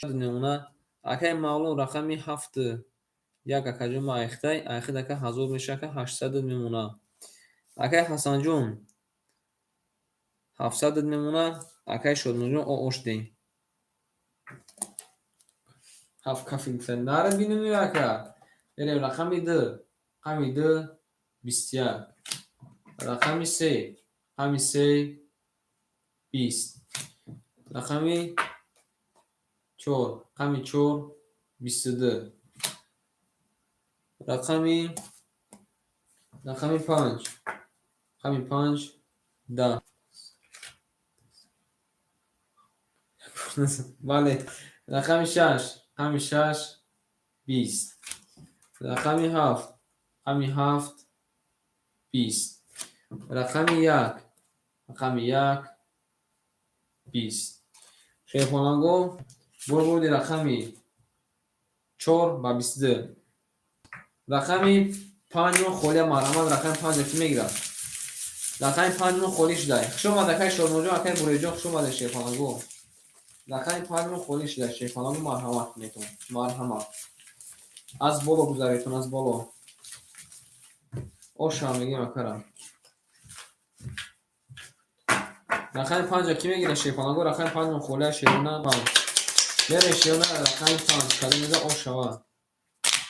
мемона. Акай Мавлон рақами 7 як, акаҷон, ма айхтай, айхид ака 1000 меша, ака, 800 мемона. Акай Ҳасанҷон 700 мемона. Акай Шодмонҷон о ошдем. Ҳафт кафи гуфта нара бинем, ака. Берем рақами 2, рақами 2 21. Рақами 3, рақами 3 20. Рақами 4, рақами 4 22. Рақами 5, рақами 5 10. Бале, рақами 6, рақами 6 20. Рақами 7, рақами 7 20. Рақами 1, рақами 1 20. Шерхонанго бурбурди рақами 4 ба 22. Рақами 5 холия, марҳамат, рақами 5 ки мегирад? Рақами 5 холӣ шуда. Хуш омад, акай Шодмонҷон, акай Буреҷон, хуш омадед, шерхонанго. Рақами 5 холӣ шуда, шерхонанго, марҳамат кунедтон. Марҳамат. Аз боло гузаретон, аз боло. Оша мегем акара. Рақами 5 ки мегирад, шерхонанго? Рақами 5 холия, шерона 5. Мерем, шерона, рақами 5 кадом меза ош шава.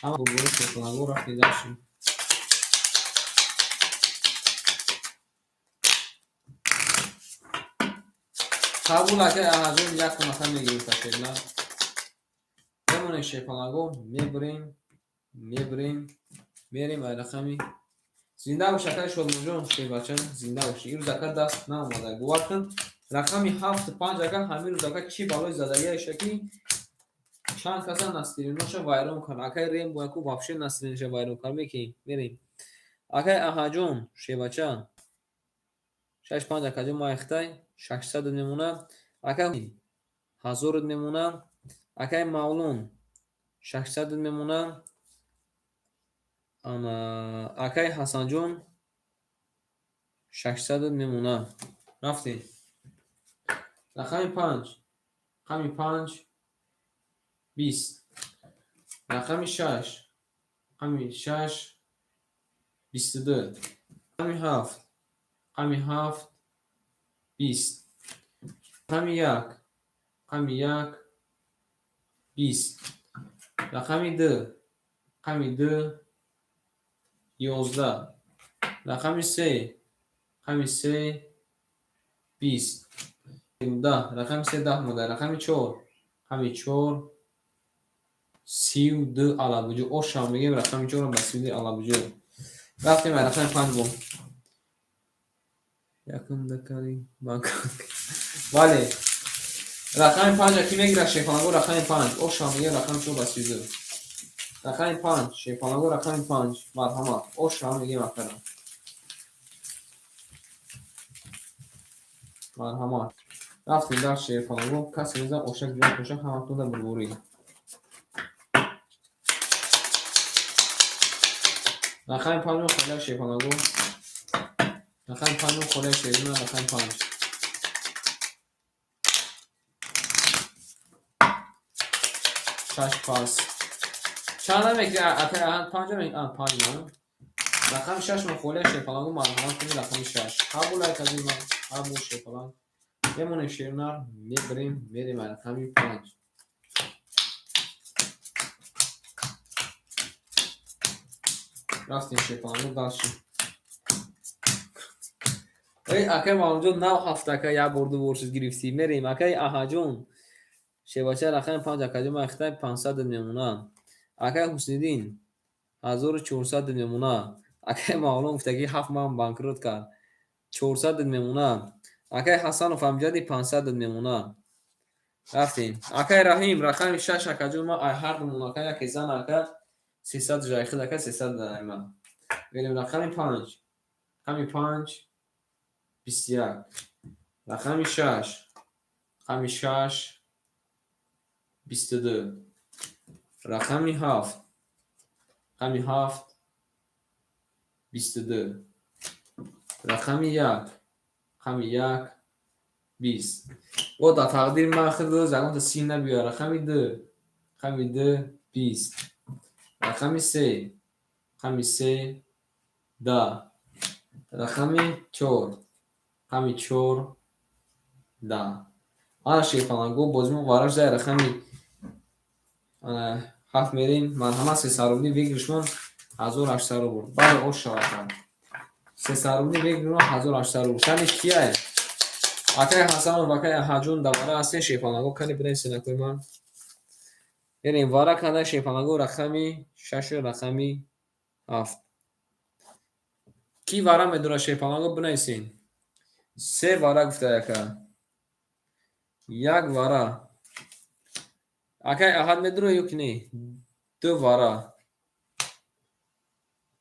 Ҳама бурбури, шерхонанго, рафтем дальше. Қабул, акай Аҳаҷон, як нафар мегирифта, шерна. Мемонем, шерхонанго, мебирем, мебирем, мерем ай рақами Зинда бош, акай Шодмонҷон, шербача, зинда бошӣ. Ин рӯз, ака, даст наомада. Бовар кун, рақами ҳафту панҷ, ака, ҳамин рӯз, ака, чӣ балои задагиаша, ки чанд каса настроение ша вайрон кард. Акай Рембо яку вообще настроение ша вайрон кард. Мекунем, мерем. Акай Аҳаҷон, шербача, шаш панҷ, акаҷон, майхтай 600 мемонад. Акай 1000 мемонад. Акай Мавлон 600 мемонад. Ана акай Ҳасанҷон 600 мемонад. Рафтем. Рақами панҷ, рақами панҷ 20, рақами шаш, рақами шаш 22, рақами ҳафт, рақами ҳафт 20, рақами як, рақами як 20, рақами ду, рақами ду 11, рақами се, рақами се 20, 10, рақами се 10 монда, рақами чор, рақами чор 32 алабуҷо. Ошам мегӯем, рақами чорро ба 32 алабуҷо. Рафтем, рақами панҷ бо якум дакари банк. Бале, рақами панҷа кӣ мегирад, шерпалаго? Рақами панҷ, ошам мегӯем, рақами чор ба 32. Рақами панҷ, шерпалаго, рақами панҷ, марҳамат. Ошам мегӯем, акара, марҳамат. Рафтем дар шерпалаго. Касе мезан, ошак ҷон боша, ҳаматонда бурбурӣ. Рақами панҷум холия, шерпалаго. Рақами панҷум холия, шерина, рақами панҷ. Шаш пас. Чанд намекунӣ, акай? Панҷа, панҷ на. Рақами шаш мо холия, шерпалаго, марҳамат кунед, рақами шаш. Ҳабу лайк аз ин, ҳабу шерпаланг. Мемонем, шернар, мебарем, мерем рақами панҷ. Рафтем, шерпаланго, дальше. Эй, акай Маҳмудҷон, нав ҳафта, ака, як бор, ду бор шуд гирифтӣ. Мерем, акай Аҳаҷон. Шербача, рақами панҷ, акаҷон, ман 500 мемонад. Акай Ҳусниддин 1400 мемонад. Акай Мавлон гуфта, ки ҳафт ман банкрот кард. 400 мемонад. Акай Ҳасанов Амҷади 500 мемонад. Рафтем. Акай Раҳим, рақами шаш, акаҷон, ман ай ҳар думон, ака, яке зан, ака, 300 жайхид, ака, 300 ма. Мерем рақами панҷ. Рақами панҷ 21. Рақами шаш. Рақами шаш 22. Рақами ҳафт. Рақами ҳафт 22. Рақами як. Рақами як 20. Бо дар тақдири ман худ ягонта син набиёр. Рақами ду. Рақами ду 20. Рақами се. Рақами се 10. Рақами чор. Рақами чор 10. Ана шерпаланго, бозимо вараш зай рақами ҳафт мерем. Марҳамат, 300 рубли выигрыш мон 1800 рубл. Бале, ош шавад. 300 рубли выигрыш мон 1800 рубл. Шани кияй? Акай Ҳасанов, акай Аҳаҷон давара ҳастен, шерпаланго, кани бинависен, акои ман. Мерем вара канда, шерпаланго, рақами шашу рақами ҳафт. Кӣ вара медорад, шерпаланго, бинависен. Се вара гуфта яка. Як вара. Акай Аҳад медорад ё ки не? Ду вара.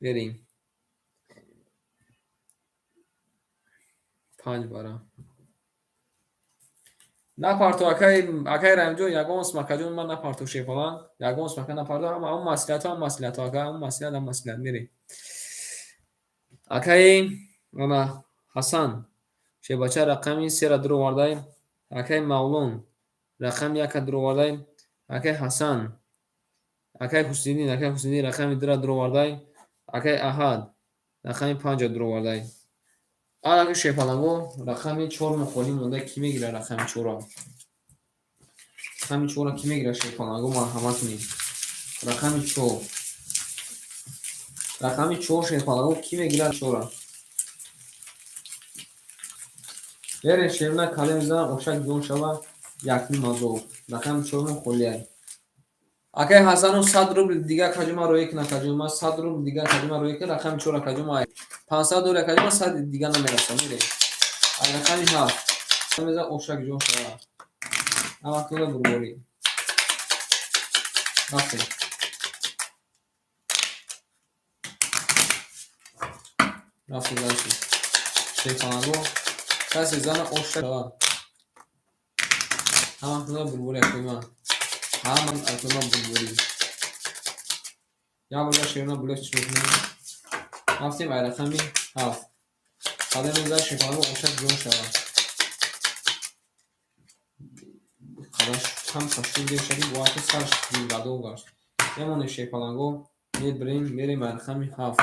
Мерем. Панҷ вара. Напарто, акай Раҳимҷон, ягон смакаҷон ман напарто, шерпаланг. Ягон смака напарто, ҳама ҳамон маслиҳатҳо, ҳамон маслиҳатҳо, ака, ҳамон маслиҳат, ҳамон маслиҳат. Мерем. Акаи ана Ҳасан, шербача, рақами сера дуровардаем. Акаи Мавлон рақами яка дуровардаем. Акаи Ҳасан, акаи Ҳусниддин, акаи Ҳусниддин рақами дура дуровардаем. Акаи Аҳад рақами панҷа дуровардаем. Ана ки шерпаланго, рақами чор холӣ монда, кӣ мегирад рақами чорро? Рақами чорро кӣ мегирад, шерпаланго, марҳамат кунед. Рақами чор. Рақами чор, шерпаланго, кӣ мегирад чорро? Берем, шерна калем зан, ошак ҷон шава, якним ҳазор. Рақами чормо холиай. Акай Ҳасанов, 100 рубл дига каҷума роӣ кина, каҷума 100 рубл дига каҷума роӣ кина. Рақами чора каҷума 500 дори, каҷума 100 дига намераса. Мере ай рақами ҳафт меза, ошак ҷон шава, ҳамактона бурборӣ. Рафтем, рафтем дальше. Шефанаго, касе зана, оша шава, ҳамактона бурборӣ. Акоима, ҳама акоима бурборӣ. Як бор шерона булет мекунем. Рафтем ай рақами ҳафт. Қадам меза, шефанаго, ошак ҷон шава. Қадаш ҳам пашуд шади, бояд ки сараш зилгадо гашт. Мемонем, шерпаланго, мебирем, мерем ай рақами ҳафт.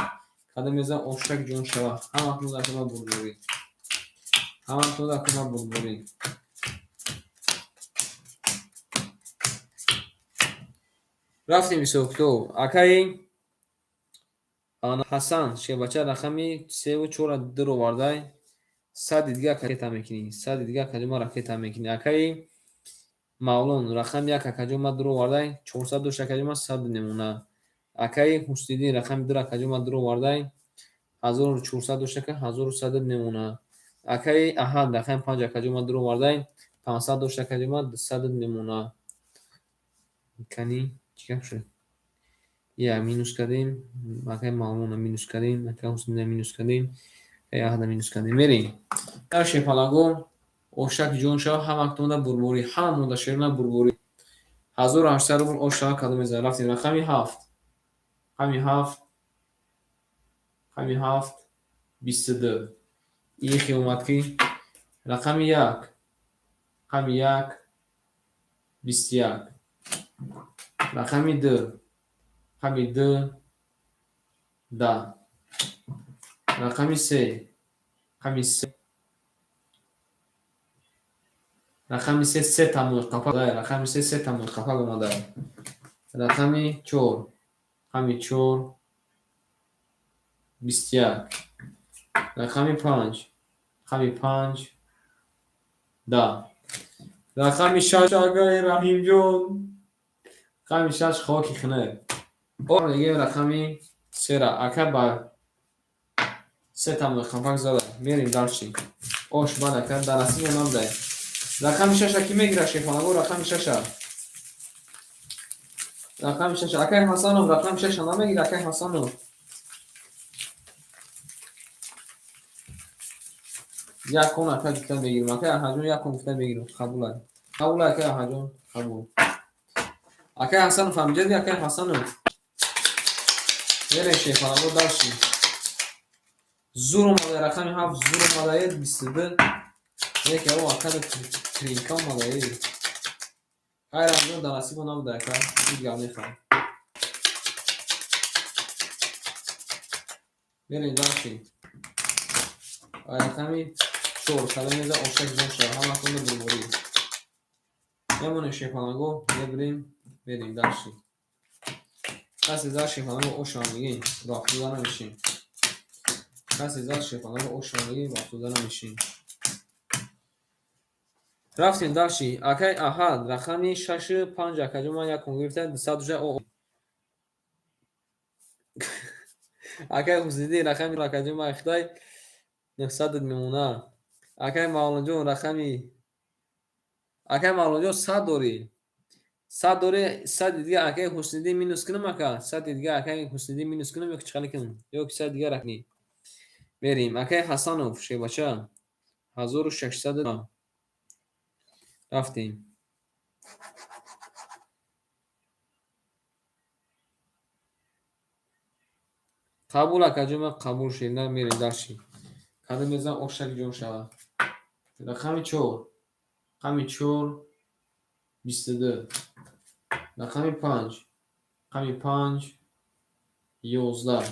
Қадам меза, ошак ҷон шава, ҳаматон акоима бурборӣ, ҳаматон акоима бурборӣ. Рафтем, ҳисобкитоб. Акаи Ҳасан, шербача, рақами севу чора дур овардай, 100-и дига ракета мекунӣ, 100-и дига каҷума ракета мекунӣ. Акаи Мавлон, рақами як акаҷума дур овардай, 400 дошт, акаҷума 100 немона. Акаи Ҳусниддин, рақами ду акаҷума дур овардай, 1400 дошт, ака, 1100 немона. Акаи Аҳад, рақами панҷ акаҷума дур овардай, 500 дошт, акаҷума 200 немона. Кани, чӣ гап шуд? Я минус кардем, акаи Мавлона минус кардем, акаи Ҳуснида минус кардем, акаи Аҳада минус кардем. Мерем шерпалаго, ошак ҷон шава, ҳамактонда бурборӣ, ҳама монда шерона бурборӣ. 1800 рубл ош шава, кадом мезанад? Рафтем, рақами ҳафт, рақами ҳафт, рақами ҳафт, 22. Ихе омад ки рақами як, рақами як, 21, рақами ду, рақами ду, 10, рақами се, рақами се, рақами се, сета мӯйқапак, рақами се, сета мӯйқапак омада. Рақами чор, рақами чор, 21, рақами панҷ, рақами панҷ, 10, рақами шаш. Агаи Раҳимҷон, рақами шаш, хоки хинак. Мегӯем рақами сера, ака, ба сета мӯйқапак зада. Мерем дальше. Ош бад, ака, дар насибо набудай. Рақами шаша кӣ мегирад, шефанаго? Рақами шаша, рақами шаша, акай Ҳасанов, рақами шаша намегирад, акай Ҳасанов? Як кон, ака, гуфта мегирем. Акай Аҳаҷон, як кон гуфта мегирем. Қабул, қабул, акай Аҳаҷон, қабул. Акай Ҳасанов ҳамҷади, акай Ҳасанов. Мерем, шефанаго, дальше. Зур омада, рақами ҳафт зур омада, 22. Яке о акада тринка омада. Хайр, дар насибо набуда, ака, ҳеҷ гап нехоҳам. Мерем дальше. Рақами чор кадом меза, ошак ҷон шава, ҳаматонда бурборӣ. Мемонем, шефанаго, мебирем, мерем дальше. Касе зад, шефанаго, ошам мегем, роҳафтода намешем. Касе зад, шефанаго, ошам мегем, роҳафтода намешем. Рафтем дальше. Акай Аҳад, рақами шашу панҷ, акаҷон, ман як кон гирифта, 200 уже. Акай Ҳусниди, рақами, акаҷон, ман хитай 900 мемона. Акай Мавлонҷон, рақами, акай Мавлонҷон, 100 дорӣ, 100 дорӣ, 100-и дига акаи Ҳусниди минус кунам, ака, 100-и дига акаи Ҳусниди минус кунам ё ки чӣ кунам, ё ки 100 дига ракни. Мерем, акаи Ҳасанов, шебача, 1600. Рафтем. Қабул, акаҷон, ман қабул шед. Мерем дальше. Кадом мезан, ошак ҷон шава? Рақами чор, рақами чор, 22, рақами панҷ, рақами панҷ, 11,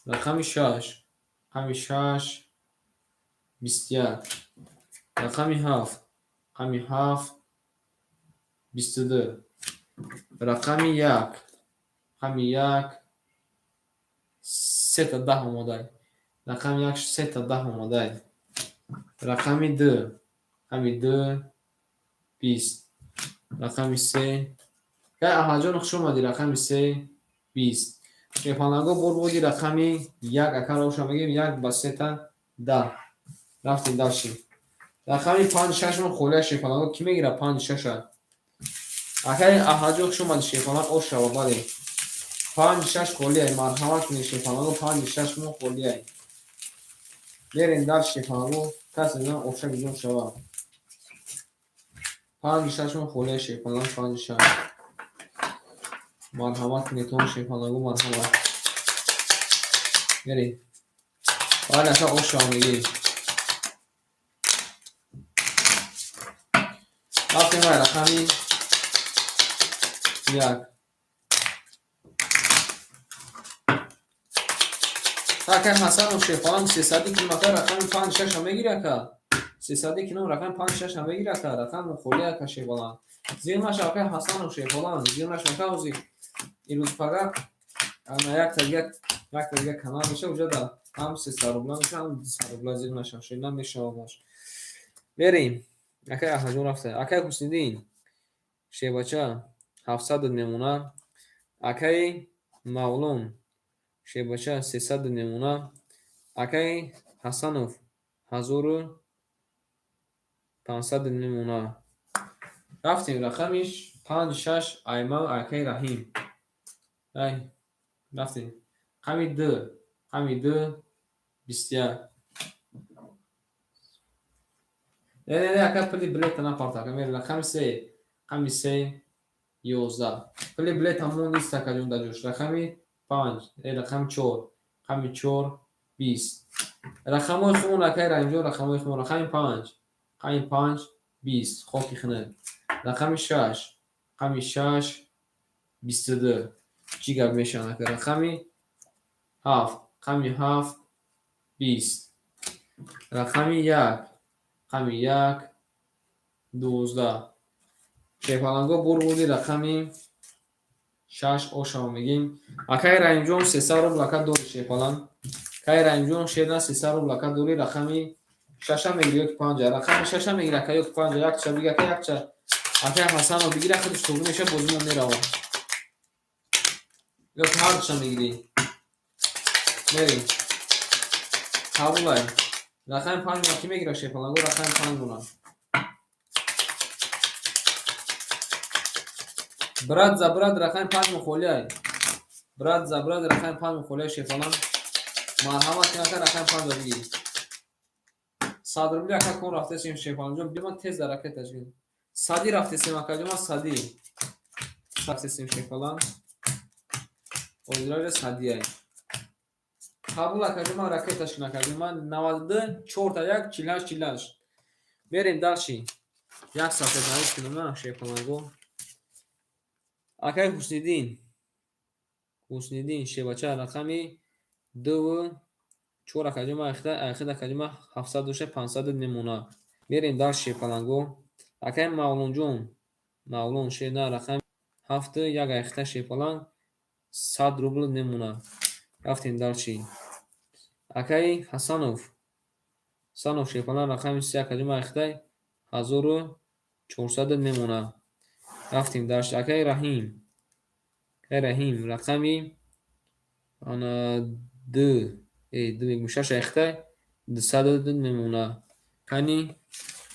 рақами шаш, рақами шаш, 21, рақами ҳафт, рақами ҳафт, 22, рақами як, рақами як, сета 10 омодай, рақами як, сета 10 омодай, рақами ду, рақами ду, 20, рақами се. Кай Аҳмадҷон, хуш омадӣ. Рақами се, 20. Шерпаланго бурбуди рақами як, акаро оша мегем, як ба сета 10. Рафтем дальше. Рақами панҷ, шашмон холия, шерпаланго. Кӣ мегира панҷ, шаша? Акаи Аҳмадҷон, хуш омадӣ, шерпаланг, ош шава. Бале, панҷ, шаш холияй. Марҳамат кунед, шерпаланго, панҷ, шашмон холияй. Мерем дальше, шерпаланго. Касе оша гизон шава. Панҷ, шашмон холияй, шерпаланг, панҷ, шаш. Марҳамат кунед, шерпаланго, марҳамат. Мерем. Бале, ака, ош шава мегирем. Рафтем вай рақами як. Акай Ҳасанов, шерпаланг, сесади кунем, ака, рақами панҷ, шаша мегири, ака? Сесади кунем, рақами панҷ, шаша мегири, ака? Рақами холия, ака, шерпаланг. Зир наша, акай Ҳасанов, шерпаланг, зир наша, ака. Ҳозир имрӯз пага ана якта дига канал меша, уҷа да ҳам 300 рубла меша, ҳам 200 рубла. Зир наша, шер намешавамаш. Мерем. Акай Аҳмадҷон рафта. Акай Ҳусниддин, шербача, 700 мемона. Акаи Мавлон, шербача, 300 мемона. Акаи Ҳасанов, 1500 мемона. Рафтем, рақами панҷ, шаш, Айман, акаи Раҳим. Ай, рафтем. Рақами ду, рақами ду, 21. Не, не, не, ака, пули билета напарта, ака, мерем. Рақами се, рақами се, 11. Пули билета мо нест, акаҷон, дар ҷош. Рақами панҷ, рақами чор, рақами чор, 20. Рақамҳои хумон, акаи Раҳимҷон, рақамҳои хумон. Рақами панҷ, рақами панҷ, 20, хоки хунук. Рақами шаш, рақами шаш, 22. Чӣ гап мешавад, ака? Рақами ҳафт, рақами ҳафт, 20. Рақами як, рақами як, 12. Шерпаланго бурбуди рақами шаш, ошаво мегем. Акаи Раҳимҷон, 300 рубл, ака, дори, шерпаланг. Акаи Раҳимҷон, шерна, 300 рубл, ака, дори. Рақами шаша мегири ёки панҷа? Рақами шаша мегири, ака, ёки панҷа? Якча биги, ака, якча. Акаи Ҳасанов бигира, худаш тоғри меша, бозима мерава. Ёки ҳардуша мегирӣ? Мерем. Қабулай. Рақами панҷ ки мегира, шерпаланго, рақами панҷ мона? Брат за брат, рақами панҷ мухолиай. Брат за брат, рақами панҷ мухолиай, шерпаланг. Марҳамат кун, ака, рақами панҷро бигир. 100 рубли, ака, кон рафтесем, шерпаланҷон. Бима, тез дар ракеташ гир. Сади рафтесем, акаҷон, ман сади. Рафтесем, шерпаланг. Ҳозираҷа садияй. Қабул, акаҷон, ман ракеташ кун, акаҷон. Ман 92, чорта як, 48, 48. Мерем дальше. Як сафед навис кунам, на, шерпаланго. Акаи Ҳусниддин. Ҳусниддин, шербача, рақами дуву чор, акаҷон, ман айхид, акаҷон, ман 700 дошта, 500 мемона. Мерем дальше, шерпаланго. Акаи Мавлонҷон. Мавлон, шерна, рақами ҳафту як, айхита, шерпаланг, 100 рубл мемона. Рафтем дальше. Акаи Ҳасанов. Ҳасанов, шерпаланг, рақами се, акаҷон, ман айхитай 1400 мемона. Рафтем дальше. Акаи Раҳим. Акаи Раҳим, рақами ана ду, ду мегӯм, шаш, айхитай 200 мемона. Кани,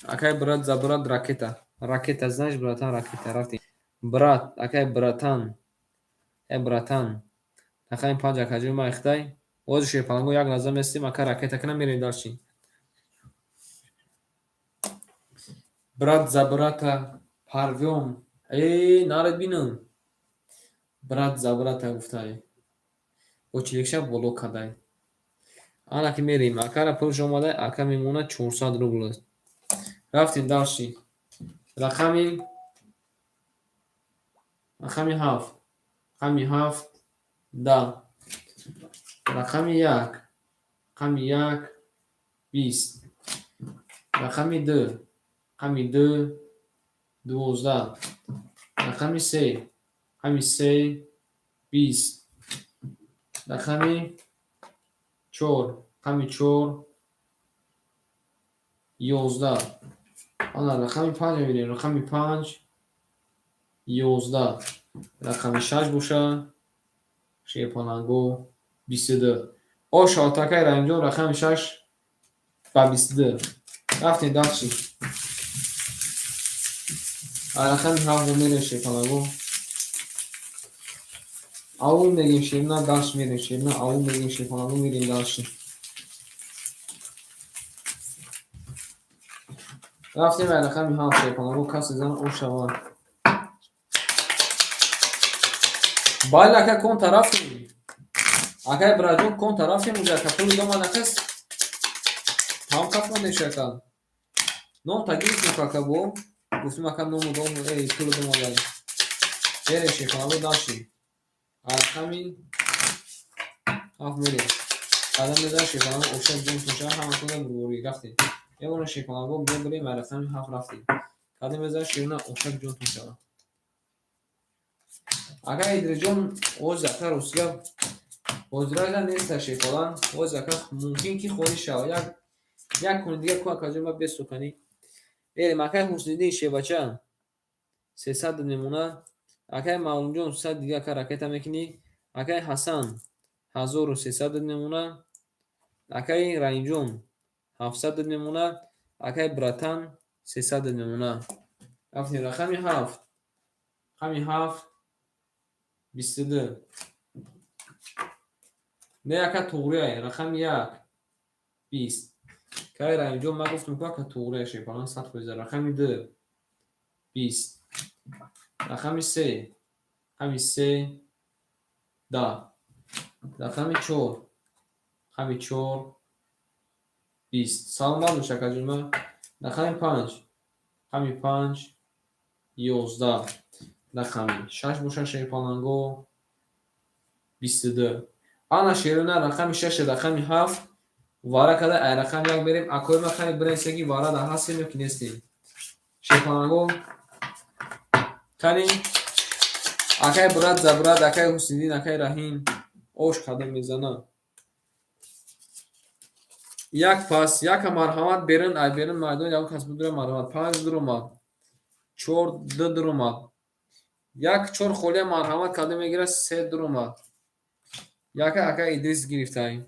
акаи брат за брат, ракета. Ракета, знаешь, братан, ракета. Рафтем. Брат, акаи братан. Акаи братан. Рақами панҷ, акаҷон, ман айхитай. Ҳозир, шерпаланго, як лаҳза местем, ака, ракета кунам, мерем дальше. Брат за брата порвём. Э, наред бинам. Брат за брата гуфтай. Бо чиликша боло кадай. Ана ки мерем. Акара пулш омада, ака мемона 400 рубл. Рафтем дальше. Рақами ҳафт. Рақами ҳафт, 10. Рақами як. Рақами як, 20. Рақами ду. Рақами ду, 12. Рақами се. Рақами се, 20. Рақами чор. Рақами чор, 11. Ана рақами панҷ мебинем. Рақами панҷ, 11. Рақами 6 боша. Шерпаланго 22. О шавад акай Раҳимҷон, рақами 6 ба 22. Рафтем дальше. Рақами 7 мерем шерпаланго. Аул мегим шерна, дальше мерем шерна, аул мегим шерпаланго, мерем дальше. Рафтем рақами 7 шерпаланго, касе зан о шавад. Бале ака, кон тарафем. Акай браҷон, кон тарафем уже ака, пули домад акас. Там каф мондеш ака. Ном та гирифтем ака бо. Гуфтем ака ному дом, эй пули домад. Мерем шерпаланго дальше. Рақами 7 мерем. Қадам мезанем шерпаланго, ошак ҷон туша, ҳаматона бурворӣ рафтем. Мемонем шерпаланго, мебарем рақами 7 рафтем. Қадам мезанем шерна, ошак ҷон туша. Ака Идрисҷон, оз ака русия ҳозирайда неста шерпалан, оз ака мумкин ки холӣ шава. Як куни дига ку акаҷон ба бесуканӣ. Мерем акай Ҳусниddin шевача 300 мемона. Акай Маълумҷон 100 дига ака ракета мекунӣ. Акай Ҳасан 1300 мемона. Акай Раҳимҷон 700 мемона. Акай Братан 300 мемона. Рафтем рақами 7. Рақами 7 22. Не ака туғрия, рақами 1 20. Кай Раҳимҷон, ман гуфтам ку ака туғрия шерпалан 100%. Рақами 2 20. Рақами 3, рақами 3 10. Рақами 4, рақами 4 20. Саломат бош акаҷон ман. Рақами 5, рақами 5 11. Рақами 6 боша шерпаланго 22. Ана шерона рақами 6, рақами 7 вара када ай рақами 1 берем. Акои ма қани бирем сеги вара да ҳастем ё ки нестем. Шерпаланго қани акай брат за брат, акай Ҳусниddin, акай Раҳим ош қадам мезана. Як пас, яка марҳамат берин, ай берин майдон ягон кас бидура марҳамат. 5 дуромад. 4 2 дуромад. 1 4 холия марҳамат када мегирад, 3 дуромад. Яка ака Идрис гирифтай.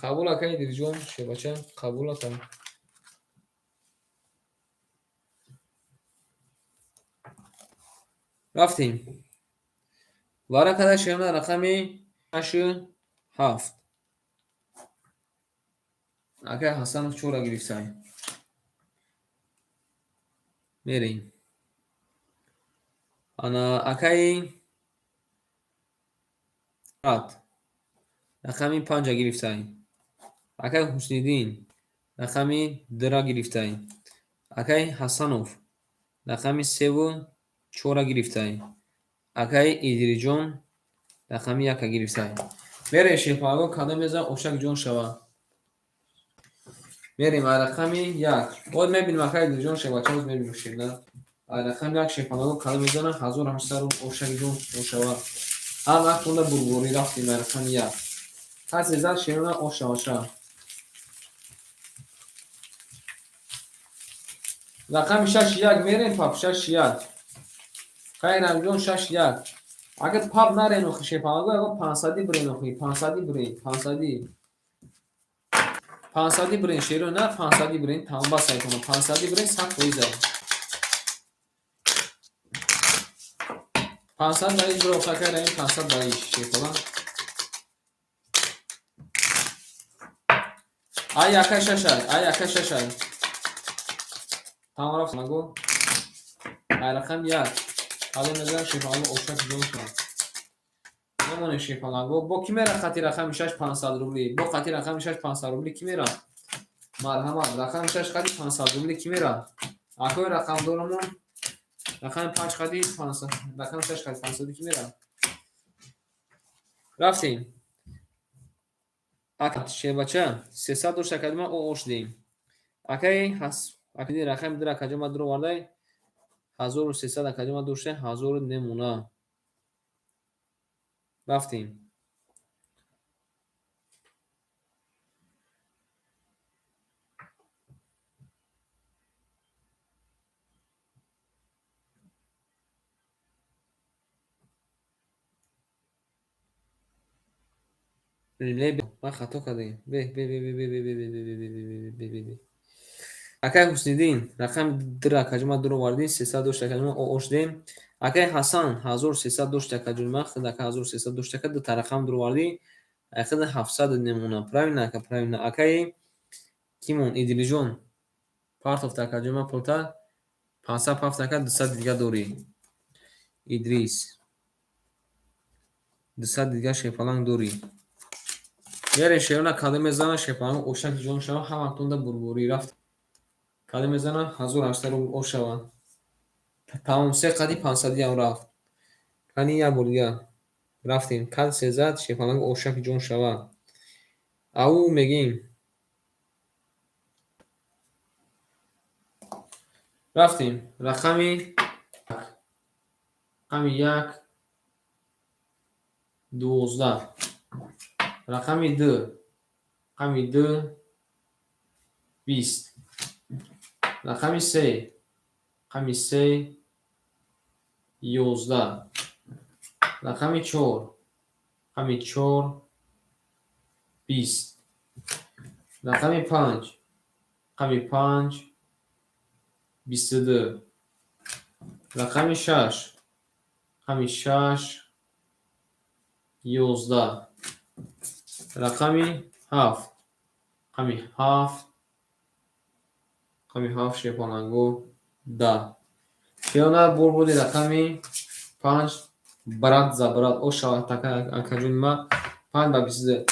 Қабул ака Идрисҷон, шебача, қабул ака. Рафтем. Вара када шерна рақами 8 7. Акай Ҳасанов 4 гирифтай. Мерем. Ана акай Ат рақами 5 гирифтай. Акай Ҳусниddin рақами 2 гирифтай. Акай Ҳасанов рақами 3 4 гирифтай. Акай Идриҷон рақами 1 гирифтай. Мерем шерпаланго, кадом мезан ошак ҷон шава. Мерем ай рақами 1. Боз мебинем акай Идриҷон шевача, боз мебинем шерна. Ай рақами 1 шерпаланго кадом мезана 1800 рубл ошак ҷон шава. Ҳар вақт онда бурборӣ рафтем ай рақами 1. Касе зад шерна ош шаваша. Рақами 6 1 мерем пап 6 1. Кай Раҳимҷон 6 1. Агар пап нарен охи шерпаланго, ягон 500 бирен охи, 500 бирен, 500. 500 бирен шеро на 500 бирен тамба сайтона 500 бирен 100%. 500 бариш бро акай Раҳим 500 бариш шерпалан. Ай ака 6 ай, ай ака 6 ай. Тамом рафт маго. Ай рақам 1. Қадам мезанам шерпаланго ошак ҷон шавад. Мемонем шерпаланго. Бо ки мера хати рақами 6 500 рубли? Бо хати рақами 6 500 рубли ки мера? Марҳамат, рақами 6 хати 500 рубли ки мера? Акои рақамдорамон рақами 5 хати 500, рақами 6 хати 500 ки мера? Рафтем. Ака шербача 300 дошта кадима о ош дем. Акай ҳас, акди рақами 2 акаҷома дуровардай 1300 акаҷома дошта 1000 немона. Рафтем. Не, ман хато кардем. Бе, бе, бе, бе, бе, бе, бе, бе, бе, бе, бе, бе, бе, бе, бе. Акай Ҳусниддин, рақами дра акаҷон, ма дур овардӣ, 300 дошт акаҷон, ма ошдем. Акай Ҳасан, 1300 дошт акаҷон, ма худ ака 1300 дошт ака, дута рақам дур овардӣ, айхуд 700 мемона. Правильно ака, правильно. Акай кимон, Идрисҷон, партофта акаҷон, ма пулта 500 пафта ака, 200 дига дорӣ. Идрис. 200 дига шепаланг дорӣ. Мерем шерона када мезана, шепаланг ошак ҷон шава, ҳаматонда бурбурӣ рафт. Када мезана, 1800 рубл ошава. Тамом, се қади 500 ам рафт. Кани як бор дига. Рафтем. Кад сезад, шепаланг ошак ҷон шава. Ау мегим. Рафтем. Рақами як 12. Рақами ду 20. Рақами се 11. Рақами чор 20. Рақами панҷ 22. Рақами шаш 11. Рақами ҳафт шепалангу 10. Киёна бурбуди рақами панҷ брат за брат ошавад акаҷони ма, панҷ ба 22.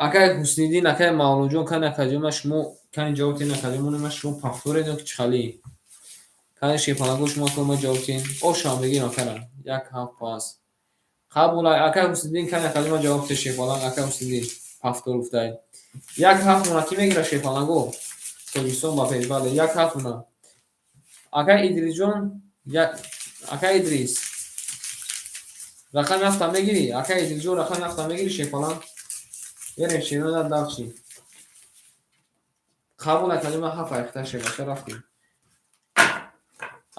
Акай Ҳусниддин, акай Мавлудҷон, кани акаҷони ма, шумо кани ҷавоб тиҳед, акаҷони ма, шумо пафторед ё чӣ хали? Кани шепалангу шумо ма ҷавоб тиҳед. Ошава мегирем акара. Як ҳафт пас. Қабул акай Ҳусниддин, кани акаҷони ма ҷавоб тиҳед, шепаланг, акай Ҳусниддин пафтор гуфтаед. Як ҳафт мона кӣ мегирад, шепалангу? Тоҷикистон ба пеш, бале, як ҳафт мона. Акай Идрисҷон, акай Идрис. Рақами ҳафта мегирӣ? Акай Идрисҷон, рақами ҳафта мегирӣ, шепаланг? Мерем шерона дальше. Қабул акаҷон, ма ҳафт айхта шебаша рафтем.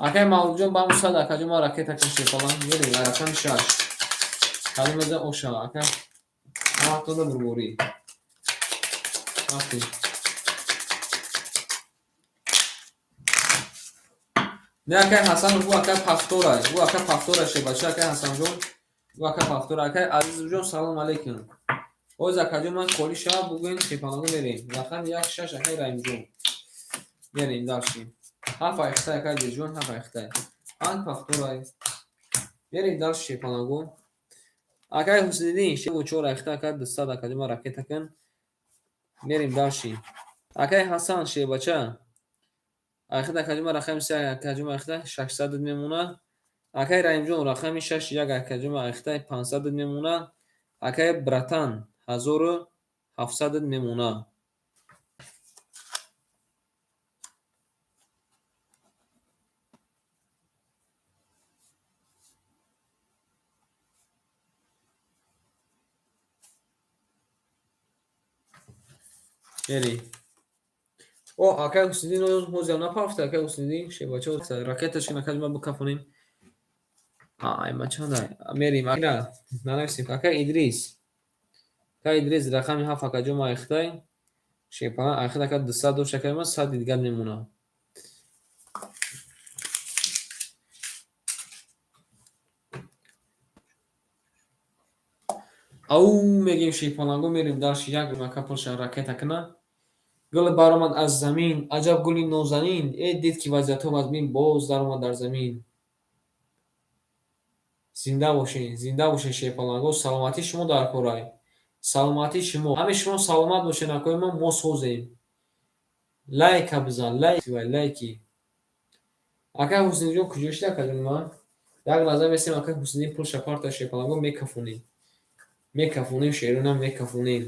Акай Мавлудҷон ба мусад акаҷон, ма ракета кун, шепаланг. Мерем рақами шаш. Кадом мезан оша ака? Ҳаматонда бурборӣ. Рафтем. Не, акай Ҳасанов, ӯ акай пафтора, ӯ акай пафтора, шебача, акай Ҳасанҷон, ӯ акай пафтора. Акай Азизҷон, салом алейкум. Оз акаҷон ман холӣ шава бугӯен, шепалангу мерем. Рақами як шаш акай Раимҷон. Мерем дальше. Ҳафт айхта акай Идрисҷон, ҳафт айхта. Панҷ пафторай. Мерем дальше, шепалангу. Акай Ҳусниддин, шеву чор айхта ака, 200 акаҷон ма ракета кун. Мерем дальше. Акай Ҳасан шебача. Айхта акаҷон ма рақами се акаҷон ма айхта 600 мемонад. Акай Раимҷон, рақами шаш як акаҷон ма айхта 500 мемонад. Акай братан, 1700 мемонад. Мерем. О, акай Ҳусниддин ҳозир напафта, акай Ҳусниддин шебача ракеташ кун, акаҷон ма бикафонем. Ай, ма чанда мерем. Ира нанависем. Акай Идрис. Акай Идрис, рақами ҳафт акаҷон ма айхтай. Шепаланг айхта ака 200 дошт акаҷон ма, 100 дигар мемонад. Ау мегем, шепалангу, мерем дальше, як ака пулша ракета куна. Гул баромад аз замин, аҷаб гули нозанин, э дид ки вазъиятҳо вазмин, боз даромад дар замин. Зинда бошед, зинда бошед, шепалангҳо, саломатии шумо дар корай. Саломатии шумо. Ҳаме шумо саломат бошед, акои мо, мо созем. Лайка бизан, лайк, лайки. Акай Ҳусниддинҷон куҷо шуда, акаҷон ман? Як лаҳза месем, акай Ҳусниддин пулша парта, шепалангҳо, мекафонем. Мекафонем, шерона мекафонем.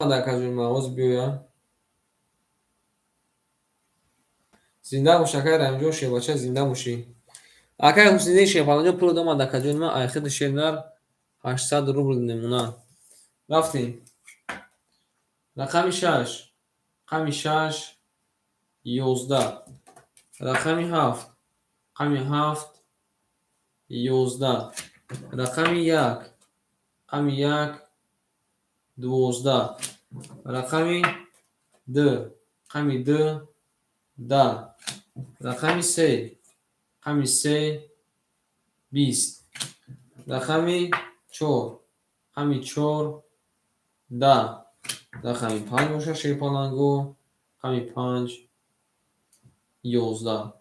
Акаҷон ман ҳозир биёя. Зинда бош, акай Раимҷон шебача, зинда бошӣ. Акай Ҳусниддин шепаланҷон пул омад, акаҷони ман, айхиди шернар 800 рубл мемонад. Рафтем. Рақами шаш. Рақами шаш 11. Рақами ҳафт. Рақами ҳафт 11. Рақами як, рақами як, 12. Рақами ду, рақами ду, 10. Рақами се, рақами се, 20. Рақами чор, рақами чор, 10. Рақами панҷ бошад, шерпаланго, рақами панҷ, 11.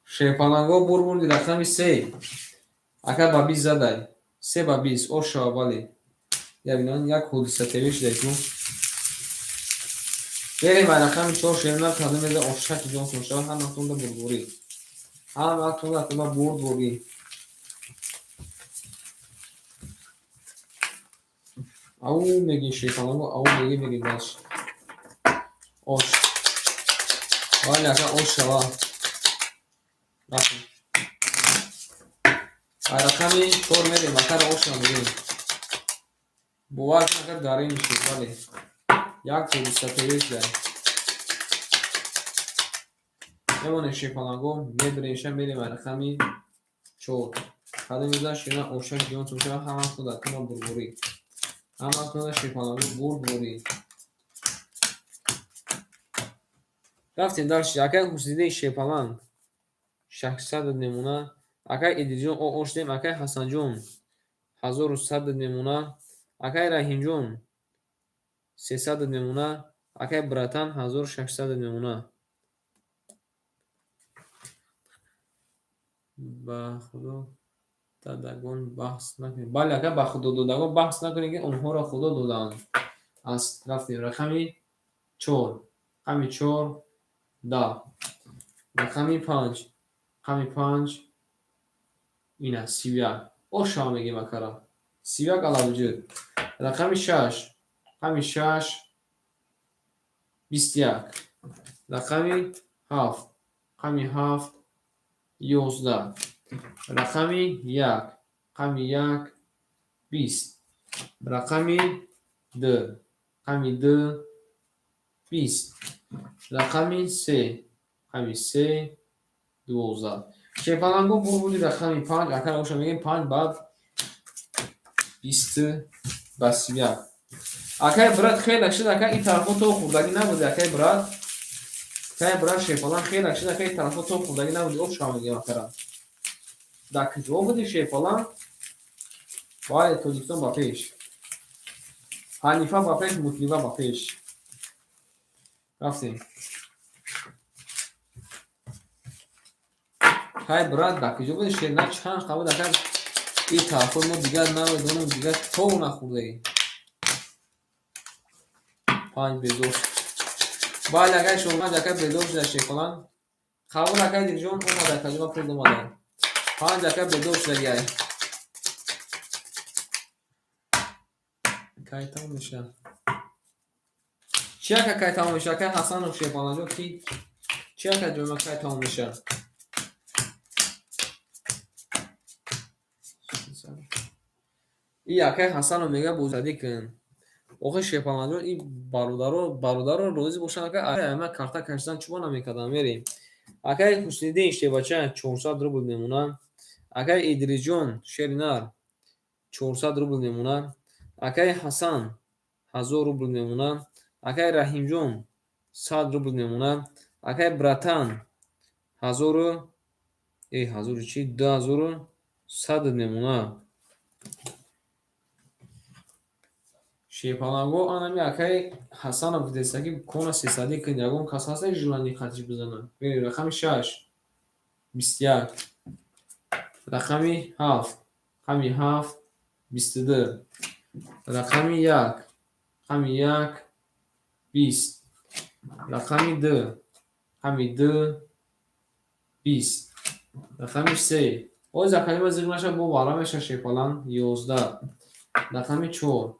Шерпаланго бурбурди рақами се. Ака ба 20 задай. Се ба 20. Ош шава, бале. Ябинан як ҳодиса ТВ шуда ку. Берем ба рақами чор, шерна кадом меза ошаки ҷонсон шава, ҳаматонда бурдборӣ. Ҳаматонда атома бурдборӣ. Ау мегин шерпаланго, ау мегин, мегин даш. Ош. Бале, ака ош шава. Рафтем. Ба рақами чор мерем, акара оша мегӯем. Бовар кун, ака гарин шуд, бале. Як ҳодиса ТВ шуда. Мемонем шерпаланго, мебиремша, мерем ба рақами чор. Кадом меза ширна оша ҷонсон шава, ҳаматон дар тума бурдборӣ. Ҳаматон шерпаланго бурдборӣ. Рафтем дальше. Акай Ҳусниди шерпаланг 600 мемона. Акай Идрисҷон ош дем, акай Ҳасанҷон 1100 мемона. Акай Раҳимҷон 300 мемона. Акай Братан 1600 мемона. Ба Худо дадагон баҳс накунед. Бале, ака, ба Худо додагон баҳс накунед, ки онҳоро Худо додаанд. Аз рафтем рақами чор, рақами чор, 10. Рақами панҷ, рақами панҷ, ина 31. Ошава мегем акара. 31 алавуҷуд. Рақами шаш, рақами шаш, 21. Рақами ҳафт, рақами ҳафт, 11. Рақами як, рақами як, 20. Рақами ду, рақами ду, 20. Рақами се, рақами се, 12. Шерпаланго бурбуди рақами панҷ, акара оша мегем панҷ ба 20 ба 31. Акай брат хеле шуд, ака ин тарафо то хурдагӣ набуди, акай брат. Акай брат шерпаланг хеле шуд, ака ин тарафо то хурдагӣ набуди, оша мегем акара. Дар куҷо буди шерпаланг? Бале, Тоҷикистон ба пеш. Ҳанифа ба пеш, Мутлиба ба пеш. Рафтем. Ҳай брат, дар куҷо буди шер? На чанд қабул ака ин тарафо мо дигар намедонем, дигар то нахӯрдаем. Панҷ безор. Бале, акай шомад, ака бедор шуда шерпаланг. Қабул акай Дилҷон омада, каҷоба пул омада. Панҷ ака бедор шудагиай. Кай тамом мешавад? Чи ака кай тамом мешавад? Акай Ҳасанов шерпалангҷон ки чи ака ҷома кай тамом мешавад? И акай Ҳасанов мега бозадӣ кун. Охи шерпалангҷон, ин бародаро бародаро розӣ бошанд, ака ама карта кашидан чӯба намекардам, мерем. Акай Ҳусниддин шербача 400 рубл мемонад. Акай Идрисҷон шеринар 400 рубл мемонад. Акай Ҳасан 1000 рубл мемонад. Акай Раҳимҷон 100 рубл мемонад. Акай Братан ҳазору ҳазору чи 2100 мемонад. Шерпаланго анами акай Ҳасанов гуфтеста ки кона сесадӣ кун, ягон кас ҳаста желание хатиш бизанад. Бинед, рақами шаш, 21. Рақами ҳафт, рақами ҳафт, 22. Рақами як, рақами як, 20. Рақами ду, рақами ду, 20. Рақами се, оз академа зиқ наша, бо вара меша шерпаланг, 11. Рақами чор,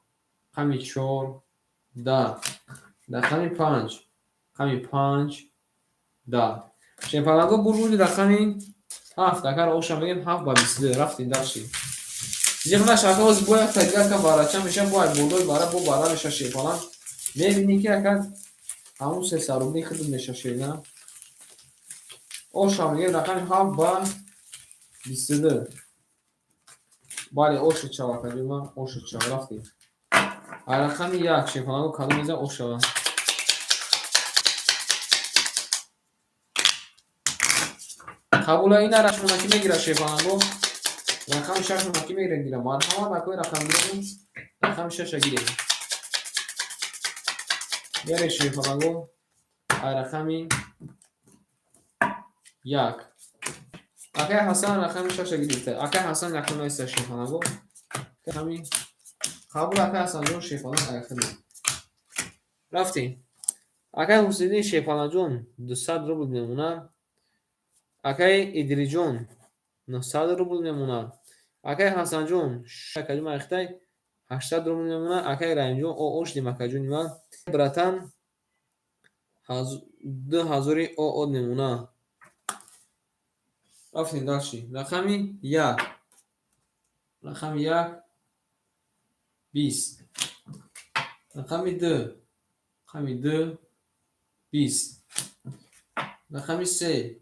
рақами чор, 10. Рақами панҷ, рақами панҷ, 10. Шерпаланго бурбуди рақами ҳафт, акар оша мегем ҳафт ба 22. Рафтем дальше. Зиқ наша, ака оз бо як тадига ака варача меша, бо ай болои вара бо вара меша шерпаланг. Мебинӣ ки ака ҳамун 300 рубли худат меша шерна. Оша мегем рақами ҳафт ба 22. Бале, ошид шава, акаҷон, ошид шава. Рафтем. А рақами як, шерпаланго, кадом мезан, ош шава? Қабула, ина рақамона ки мегира, шерпаланго? Рақами шашона ки мегира, гира. Марҳамат, акои рақамгирон, рақами шаша гирем. Бере, шерпаланго, ай рақами як. Акай Ҳасан рақами шаша гирифта. Акай Ҳасан якум наиста, шерпаланго. Рақами қабул, акай Ҳасанҷон, шерпаланг айхили. Рафтем. Акай Ҳусайниддин, шерпаланҷон, 200 рубл мемонад. Акай Идриҷон 900 рубл мемонад. Акай Ҳасанҷон, акаҷон айхтай, 800 рубл мемонад. Акай Раҳимҷон, о ошдим, акаҷони ман. Братан, 2000 ОО мемонад. Рафтем дальше. Рақами як. Рақами як 20. Рақами ду. Рақами ду 20. Рақами се.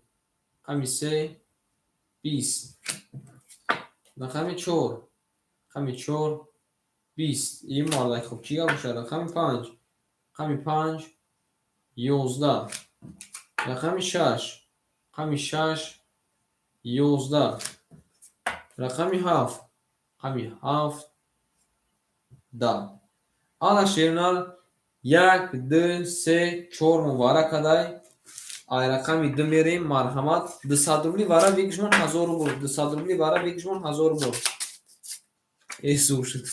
Рақами се 20. Рақами чор. Рақами чор 20. Ин мардак хуб чӣ гап бошад? Рақами панҷ. Рақами панҷ 11. Рақами шаш. Рақами шаш 11. Рақами ҳафт. Рақами ҳафт 10. Ана, шернар, як, ду, се, чор мубарак кадай. Ай рақами ду мерем, марҳамат. 200 рубли вара бигишмон 1000 рубл. 200 рубли вара бигишмон 1000 рубл. Э, зур шуд.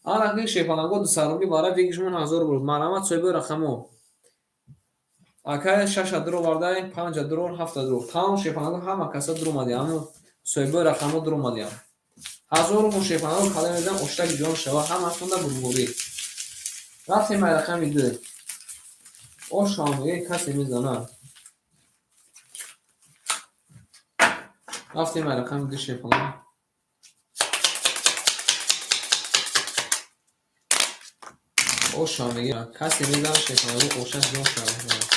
Ана ки, шерпаланго, 200 рубли вара бигишмон 1000 рубл. Марҳамат, соҳиби рақамо. Акай шаша дуровардай, панҷа дурор, ҳафта дурор. Тамом, шерпаланго, ҳама каса дуромадиям. Аммо соҳиби рақамо дуромадиям. 1000 рубл, шерпаланго, калем мезанам, оштаки ҷон шава, ҳаматонда бурборӣ. Рафтем ай рақами ду. Ошам меге, касе мезанад. Рафтем ай рақами ду, шерпаланго. Ошам меге, касе мезанад, шерпаланго, ошак ҷон шава.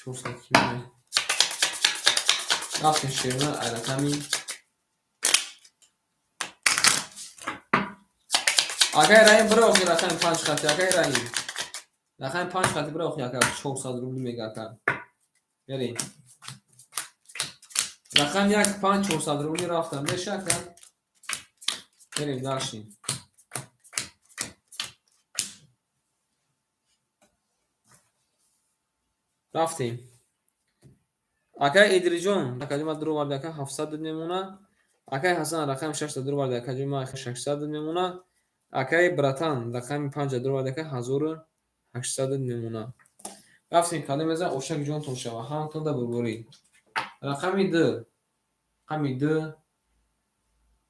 400 кило. Рафтем, шерна, ай рақами акай Раҳим, бира охи рақами панҷ хати, акай Раҳим. Рақами панҷ хати бира охи, ака, 400 рубли мега, ака. Берем. Рақами як, панҷ, 400 рубли рафтам. Меша, ака? Берем дальше. Рафтем. Акай Идриҷон, акаҷон ма дуроварди, ака, 700 мемонад. Акай Ҳасан рақами шашта дуроварди, акаҷон ма, 600 мемонад. Акай братан рақами панҷа дуроварди, ака, 1800 мемонад. Рафтем, калем мезан, ошак ҷонтон шава, ҳаматонда бурборӣ. Рақами ду. Рақами ду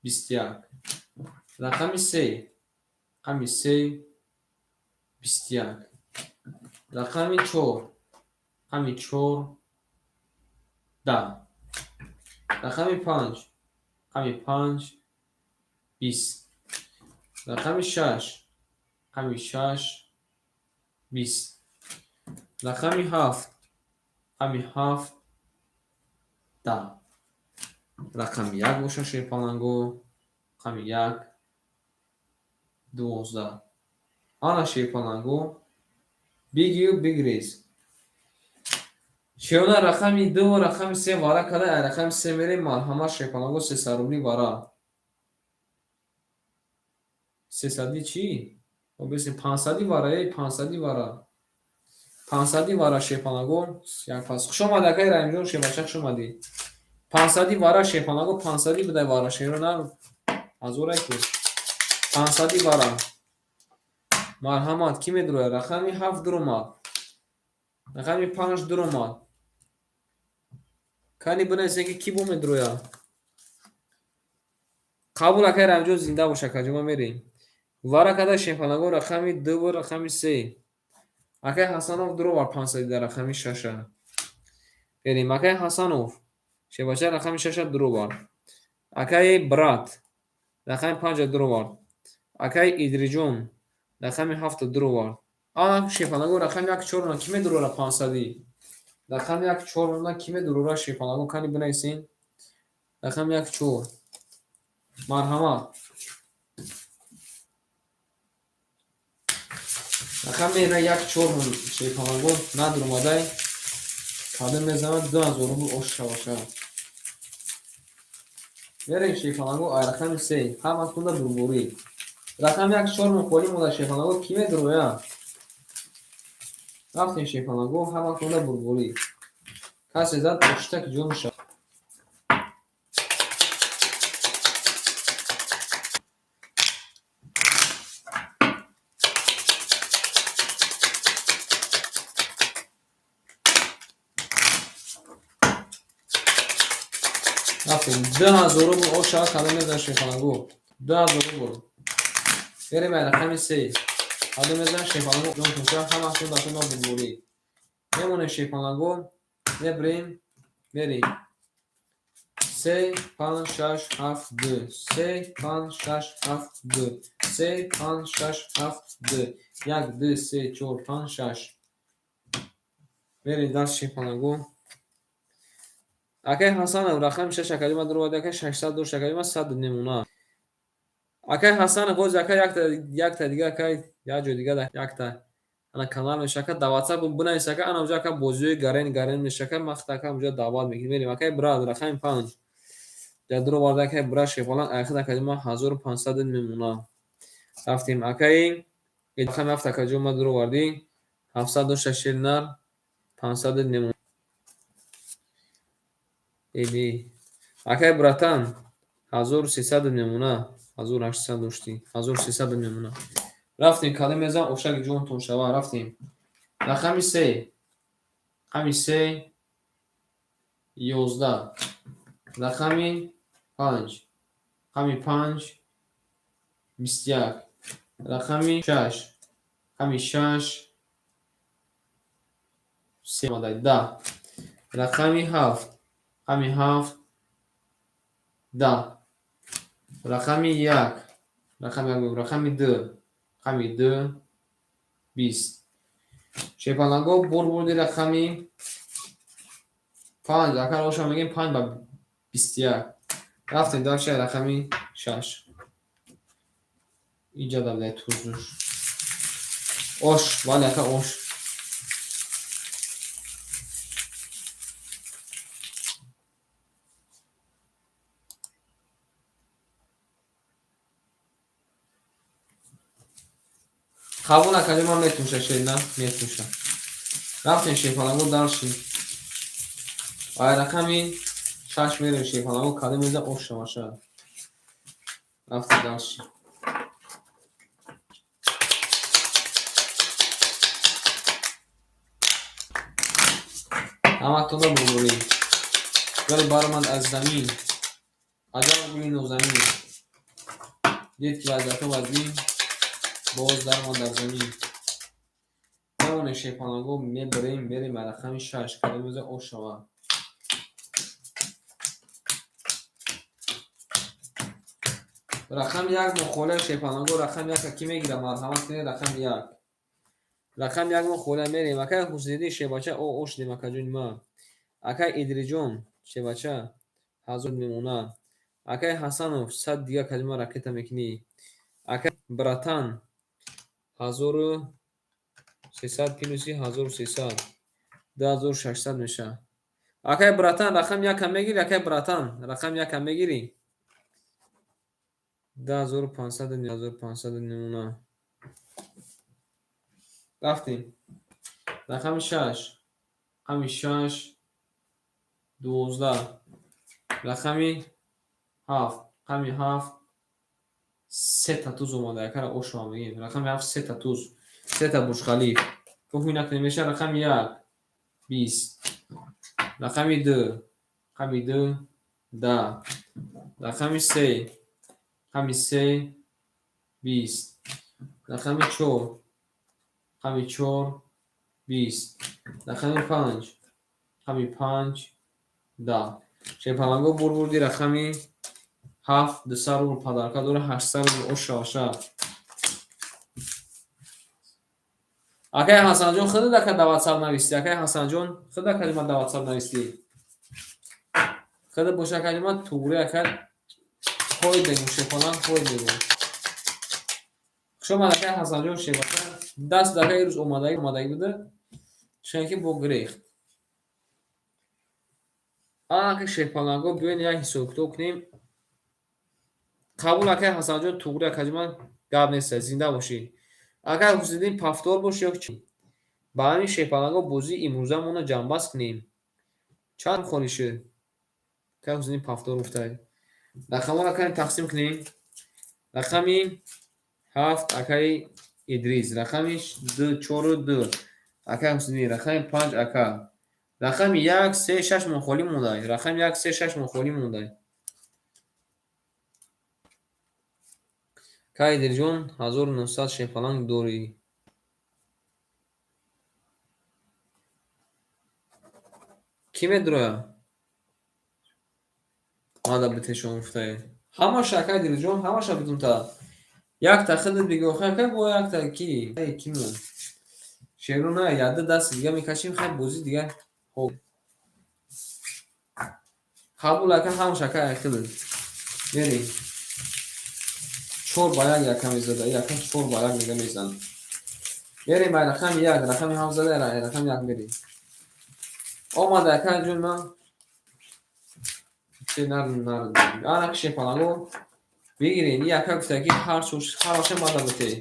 21. Рақами се. Рақами се 21. Рақами чор. Рақами чор 10. Рақами панҷ. Рақами панҷ 20. Рақами шаш. Рақами шаш 20. Рақами ҳафт. Рақами ҳафт 10. Рақами як боша, шерпаланго. Рақами як 12. Ана, шерпаланго, бигию бигрез. Шеона, рақами ду ва рақами се вара када, ай рақами се мерем, марҳамат, шерпаланго, 300 рубли вара. Сесади чӣ? Обесем 500-и вара, эй, 500-и вара. 500-и вара, шерпаланго, як пас. Хуш омадӣ, акай Раҳимҷон, шербача, хуш омадӣ. 500-и вара, шерпаланго, 500-и будай вара, шерона ҳазорай ку. 500-и вара. Марҳамат, кӣ медурояд? Рақами ҳафт дуромад. Рақами панҷ дуромад. Кани бинависем, ки кӣ бо медурояд. Қабул, акай Раҳимҷон, зинда бош, акаҷон, ма мерем. Вара када, шерпаланго, рақами ду ва рақами се. Акай Ҳасанов дуровард 500-и дар рақами шаша. Берем, акай Ҳасанов. Шербача рақами шаша дуровард. Акай брат рақами панҷа дуровард. Акай Идриҷон рақами ҳафта дуровард. Ана, шерпаланго, рақами як чор кӣ медурора 500-и? Рақами як чор кӣ медурора, шерпаланго, кани бинависен? Рақами як чор. Марҳамат. Рақами як чор шерпалангон надурмадай. Кадом мезанад 2000 рубл ош шаваша. Мерем шерпаланго ай рақами се. Ҳаматонда бурборӣ. Рақами як чор муқоли мода шерпаланго кӣ медуроя? Рафтем шерпаланго ҳаматонда бурборӣ. Касе зад оштак ҷон шавад. Рафтем. 2000 рубл ош шавад кадом мезанад шерпаланго? 2000 рубл. Мерем ай рақами се. Кадом мезанад шерпаланго ҷонтон шавад ҳаматон дастона бурборӣ. Мемонем шерпаланго. Мебирем, мерем. 3, 5, 6, 7, 2. 3, 5, 6, 7, 2. 3, 5, 6, 7, 2. 1, 2, 3, 4, 5, 6. Мерем дар шерпаланго. Акай Ҳасанов рақами 6 академия дуровард, акай 600 дошт, академия 100 немона. Акай Ҳасанов боз акай якта дига акай як ҷой дига якта ана канал мешака дар WhatsApp бинавис ака ана уҷа ака бозиҳои гарен гарен мешака махта ака уҷа даъват мекунем. Мерем акай брат рақами 5. Ҷа дуровард акай брат шерпаланг айхид академия 1500 мемона. Рафтем акай рақами 7 акаҷо ма дуровардӣ 700 дошта шер нар 500 немона. Эби. Акай братан 1300 мемона. 1800 доштӣ. 1300 мемона. Рафтем кадом мезан ошаки ҷонтон шава. Рафтем. Рақами се. Рақами се 11. Рақами 5. Рақами 5 21. Рақами 6. Рақами 6 3 10. Рақами 7. Рақами 7 10. Рақами 1. Рақами 1, рақами 2. Рақами 2 20. Шерпаланго бурбурди рақами 5. Акар оша мегем 5 ба 21. Рафтем дальше рақами 6. Инҷа давлаи тузуш. Ош, вале ака ош. Қабул акаҷо ман метӯша шерна, метӯша. Рафтем шерпаланго дарши. Ай рақами 6 мерем шерпаланго кадом меза ош шаваша. Рафтем дарши. Ҳаматонро бурборӣ. Гул баромад аз замин. Аҷаб гули нозанин. Дид ки вазъиятҳо вазнин, боз даромад дар замин. Мемонем шерпаланго мебарем, мерем ба рақами 6. Кадом меза ош шавад. Рақами 1 мухолия шерпаланго рақами 1 ки мегирад? Марҳамат кунед рақами 1. Рақами 1 мухолия мерем. Акай Ҳусайниддин шербача о ош дем акаҷони ман. Акай Идриҷон шербача 1000 мемона. Акай Ҳасанов 100 дига калима ракета мекунӣ. Акай братан 1300 плюси 1300 2600 мешавад. Акай братан рақами 1 мегирӣ? Акай братан рақами 1 мегирӣ? 2500 2500 намуна. Рафтем. Рақами 6. Рақами 6 12. Рақами 7. Рақами 7 се та туз омада. Якара ошо мегем. Рақами 7 се та туз. Се та Бурҷ-Халиф. Кӯҳи накунем меша рақами 1 20. Рақами 2. Рақами 2 10. Рақами 3. Рақами 3 20. Рақами 4. Рақами 4 20. Рақами 5. Рақами 5 10. Шерпаланго бурбурди рақами 7 200 рубл подарка дора 800 рубл ош шаваша. Акай Ҳасанҷон худат ака дар WhatsApp нависти. Акай Ҳасанҷон худат калима дар WhatsApp нависти. Хада боша, акаҷи ман, туғри ака, ҳой бегум, шепаланг ҳой бегум. Хушомад, акай Ҳасанҷон, шебака даст дака ирӯз омадагӣ буда, чунки ки бо гирехт. Анака шерпаланго, биёен як ҳисобкитоб кунем. Қабул, акай Ҳасанҷон, туғри, акаҷи ман, гап нест, зинда бошӣ. Акай Ҳусиддин, повтор бош ё чӣ? Ба ҳамин шерпаланго бозии имрӯзамонро ҷамъбаст кунем. Чанд холӣ шуд? Акай Ҳусиддин повтор гуфтай. Рақамҳоро каме тақсим кунем. Рақами 7 акаи Идрис, рақами ду чору ду акаи Ҳусиддин, рақами 5 ака, рақами 1, 3, 6 мон холӣ мондай. Рақами 1, 3, 6 мон холӣ мондай. Акай Идрисҷон, 1900 шерпаланг дорӣ. Кӣ медурояд? Мада битешон гуфтае. Ҳамаша, акай Идрисҷон, ҳамаша битунта. Якта худат бигӯ, охи акай, бо якта ки? Кимон? Шеру на, яда даст дига мекашем, хай бозӣ дига. Хоб. Қабул, ака, ҳамаша, акай, худат. Мерем. 4-1 яка мезада, яка 4-1 мега мезанад. Мерем бай рақами 1, рақами 7 зада, рақами 1 мерем. Омада, ака ҷон ман. Че нар нар. Ана шепаланго бигирен. Яка гуфта ки ҳар ҳамаша мада бите.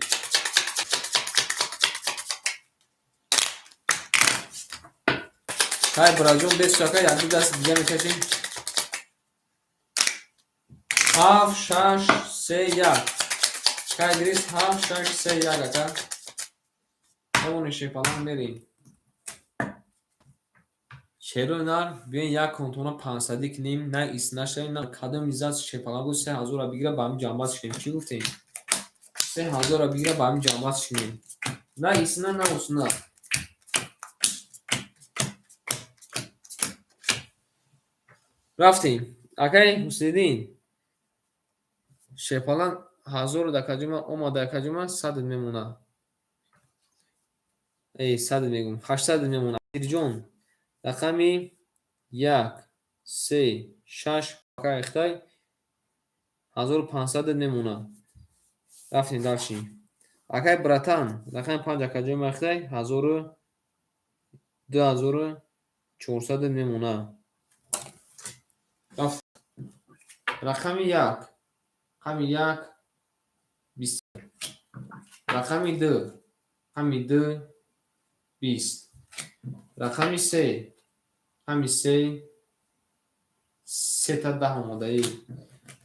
Хай, бираҷон, бес ака, як ду даст дига мекашем. 7, 6, 3, 1. Кай Идрис, 7, 6, 3, 1, ака. Ҳамони шепаланг мерем. Шерои нар, биёен як контона 500-ӣ кунем, на ис нашавем, на кадом иззат шепалангу 3000-ро бигира, ба ҳамин ҷамъбаст кунем. Чӣ гуфтем? 3000-ро бигира, ба ҳамин ҷамъбаст кунем. На исна, на усна. Рафтем. Акай Ҳусайдин. Шерпаланг ҳазору дакаҷума омада, акаҷума, садат мемона. Эй, садат мегум, 800 мемона. Ирҷон, рақами 1, 3, 6 акай ихтай 1500 мемона. Рафтем дальше. Акай братан, рақами 5 акаҷума ихтай ҳазору 2400 мемона. Рафт. Рақами 1, рақами 1, 20. Рақами 2, рақами 2, 20. Рақами 3, рақами 3, сета 10 омодаӣ.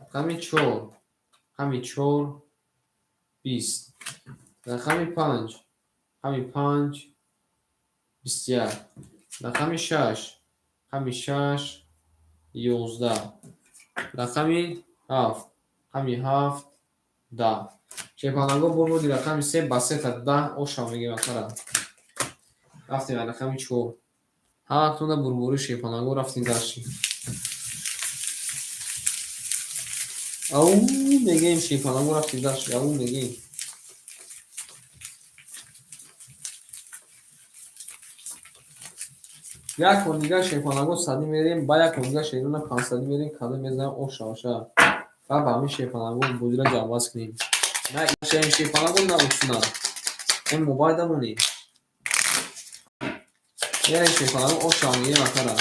Рақами 4, рақами 4, 20. Рақами 5, рақами 5, 21. Рақами 6, рақами 6, 11. Рақами 7, рақами 7, 10. Шерпаланго бурбуди рақами 3 ба сета 10 оша мегирад акара. Рафтем рақами 4. Ҳаматонда бурбури шерпаланго, рафтем дальше. Ау мегем, шерпаланго, рафтем дальше. Ау мегем. Як бор дигар шерпаланго садӣ мерем, ба як бор дигар шерона 500-ӣ мерем, кадом мезанем оша оша. Ба ҳамин шерпаланго бозиро ҷамъбаст кунем. На ишаем шерпаланго, на усна. Ин мобайдамонӣ. Мерем шерпаланго оша мегирем акара.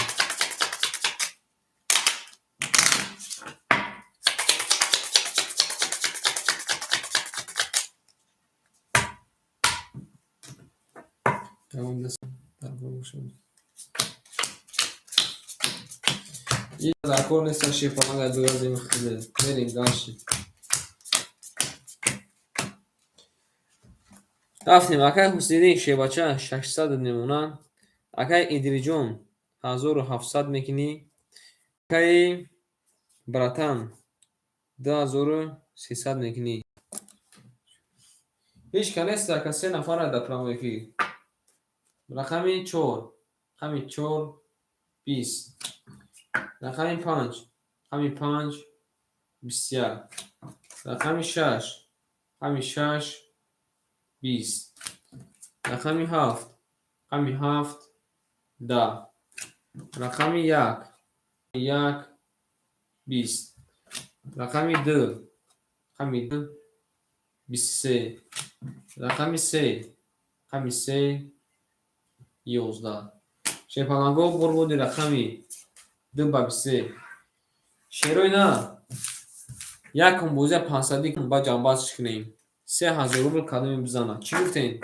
Дар кор нест шерпаланга бигазем хеле. Мерем дальше. Рафтем, акай Ҳусайдин, шебача 600 мемонад. Акай Идриҷон, 1700 мекунӣ. Акай братан, 2300 мекунӣ. Ҳеҷ ка нест, ака, се нафара дар прямой эфир. Рақами 4, рақами 4, 20. Рақами 5, рақами 5, 21. Рақами 6, рақами 6, 20. Рақами 7, рақами 7, 10. Рақами 1, 1. 20. Рақами 2, рақами 2, 23. Рақами 3, рақами 3, 11. Шерпаланго бурбуди рақами 2 ба 23. Шерои на якум бозия 500 ба ҷамъбастш кунем. 3000 рубл кадоме бизанад. Чӣ гуфтем?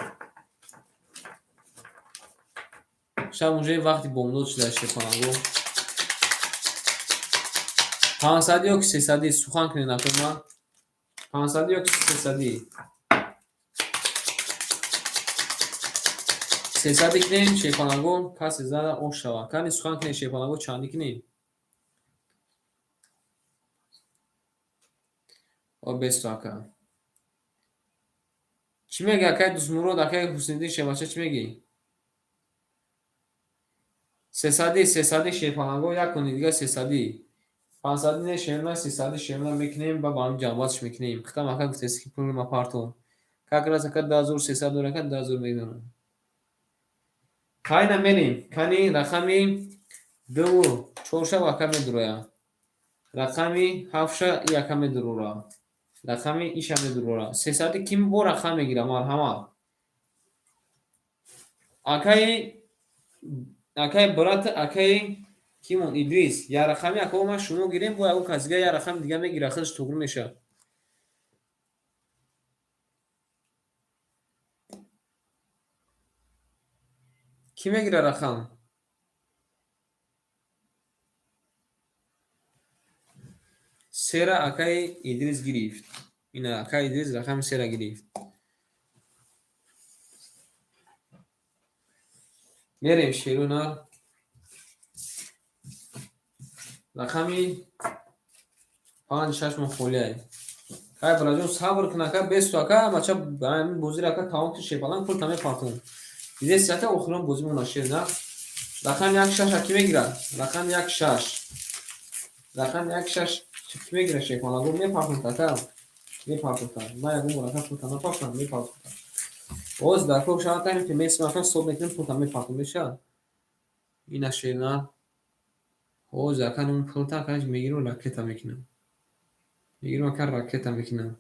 Шаб уже вақти бомдод шуда, шерпаланго. 500 ё ки 300, сухан кунед накунма. 500 ё ки 300. 300 кунем, шерпаланго, касе зада ош шавад. Кани, сухан кунед, шерпаланго, чандӣ кунем? О, бесто, ака. Чӣ меги, акай Дӯстмурод, акай Ҳусниддин, шербача, чӣ мегӣ? 300, 300, шерпаланго, як куни дига 300. 500 не, шерна, 300, шерна мекунем, ба ҳам ҷамъбастш мекунем. Хитам ака гуфтест, ки пули ма партон. Как раз ака 2300 дора, ака 2000 медонам. Кайна мерем? Кани рақами дуву чорша ака медуроя. Рақами ҳафтша и ака медурора. Рақами иша медурора. 300 ким бо рақам мегира, марҳамат. Акаи брат, акаи кимон, Идрис, як рақами ака ман шумо гирем, бо ягон кас дига як рақами дига мегира, худаш туғри мешавад. Кӣ мегира рақам? Сера акаи Идрис гирифт. Ина акаи Идрис рақами сера гирифт. Мерем, шеру нар. Рақами панҷ шаш мо холиай. Кай, браҷон, сабр кун, ака, бесту, ака, бача, ҳамин бозиро, ака, тамом ки, шерпаланг, пул мепартон. Дидеси, ака, охирон бозимона, шер нар. Рақами як шаш кӣ мегирад? Рақами як шаш. Рақами як шаш кӣ мегирад, шерпаланго? Мепартон, ака. Мепартон. Ман ягон бор, ака, пулта напартам, мепартон. Боз дар кор шавад, тайм ки месим, ака, ҳисоб мекунем, пулта мепартон мешавад. Ина, шернар. Ҳозир, ака, нум пулта, ака, мегирам, ракета мекунам. Мегирам, ака, ракета мекунам.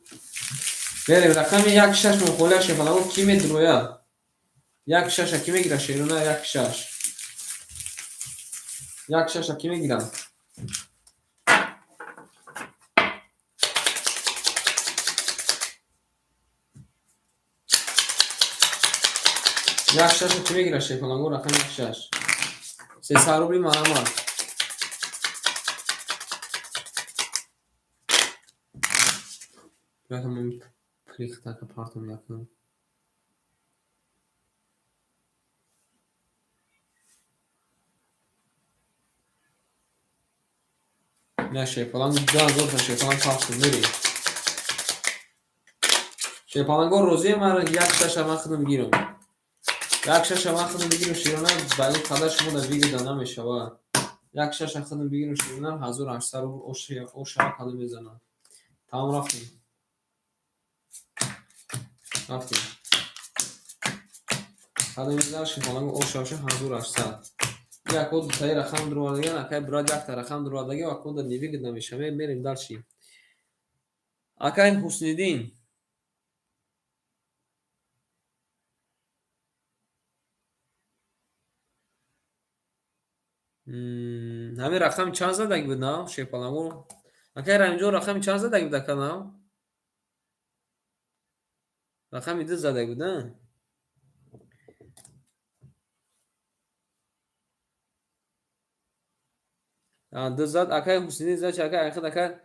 Мерем, рақами як шаш мухолия, шерпаланго, кӣ медурояд? Як шаша кӣ мегира, шерона, як шаш? Як шаша кӣ мегира? Як шаша кӣ мегира, шерпаланго, рақами як шаш? 300 рубли, марҳамат. Якам плихтака партом якам. На, шерпаланг, 2000 та шерпаланг пахш мерем. Шерпаланго, розие, ман як шаша ман худам гирам. Як шаша ман худам бигирам, широна, ба ин қадар шумо дар выгода намешавад. Як шаша худам бигирам, широна, 1800 рубл ошава, кадом мезанам. Тамом, рафтем. Рафтем. Кадом мезанам, шерпаланго, ошаваша 1800. Як од дутаи рақам дуровардагиан, акай брат якта рақам дуровардаги, акода невыгодно мешава. Мерем дальше. Акай Ҳусниддин. Ҳамин рақами чанд задаги буд нав, шерпаланго? Акай Рамиҷон, рақами чанд задаги буд, ака, нав? Рақами ду задаги буд, на? Ду зад акай Ҳусниддин, зад акай Айхид, ака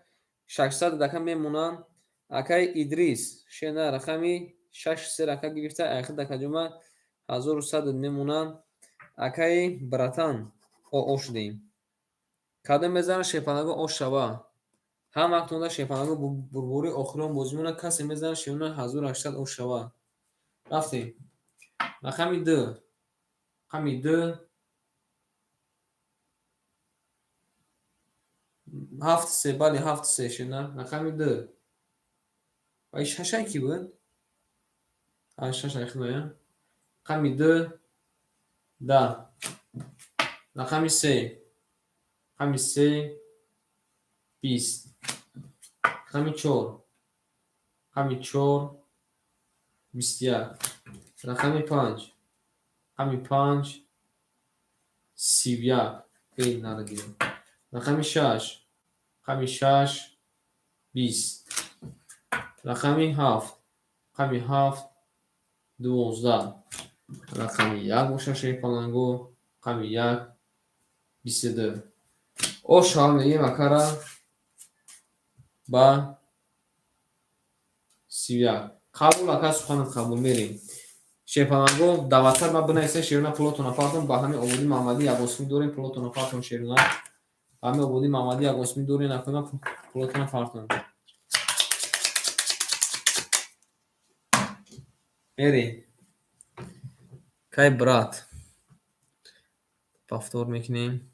600 ака мемонанд. Акай Идрис шена рақами шаш сер ака гирифта, Айхид акаҷума 1100 мемонанд. Акаи братан, о шудем. Кадом мезанад, шерпаланго, ош шава? Ҳам вақтонда, шерпаланго, бурбори охирон бозимона, касе мезанад, шерона, 1800 ош шава. Рафтем. Рақами ду. Рақами ду. Ҳафт се, бале, ҳафт се, шена. Рақами ду. Ва шашай кӣ буд? А, шашай худоя. Рақами ду. 10. Рақами се. Рақами се. 20. Рақами 4. Рақами 4, 21. Рақами 5. Рақами 5, 31. Эй, нарагирем. Рақами 6. Рақами 6, 20. Рақами 7. Рақами 7, 12. Рақами 1 боша шерпаланго. Рақами 1, 22. Ош ҳал мегем акара ба 31. Қабул ака, суханат қабул, мерем. Шерпаланго даваттар ма бинависен шерона, пулотона партон. Ба ҳамин Ободи Маҳмадӣ ягон дорем, пулотона партон шерона. Ба ҳамин Ободи Маҳмадӣ ягон дорем, накунам, пулотона партон. Мерем. Кай брат. Повтор мекунем.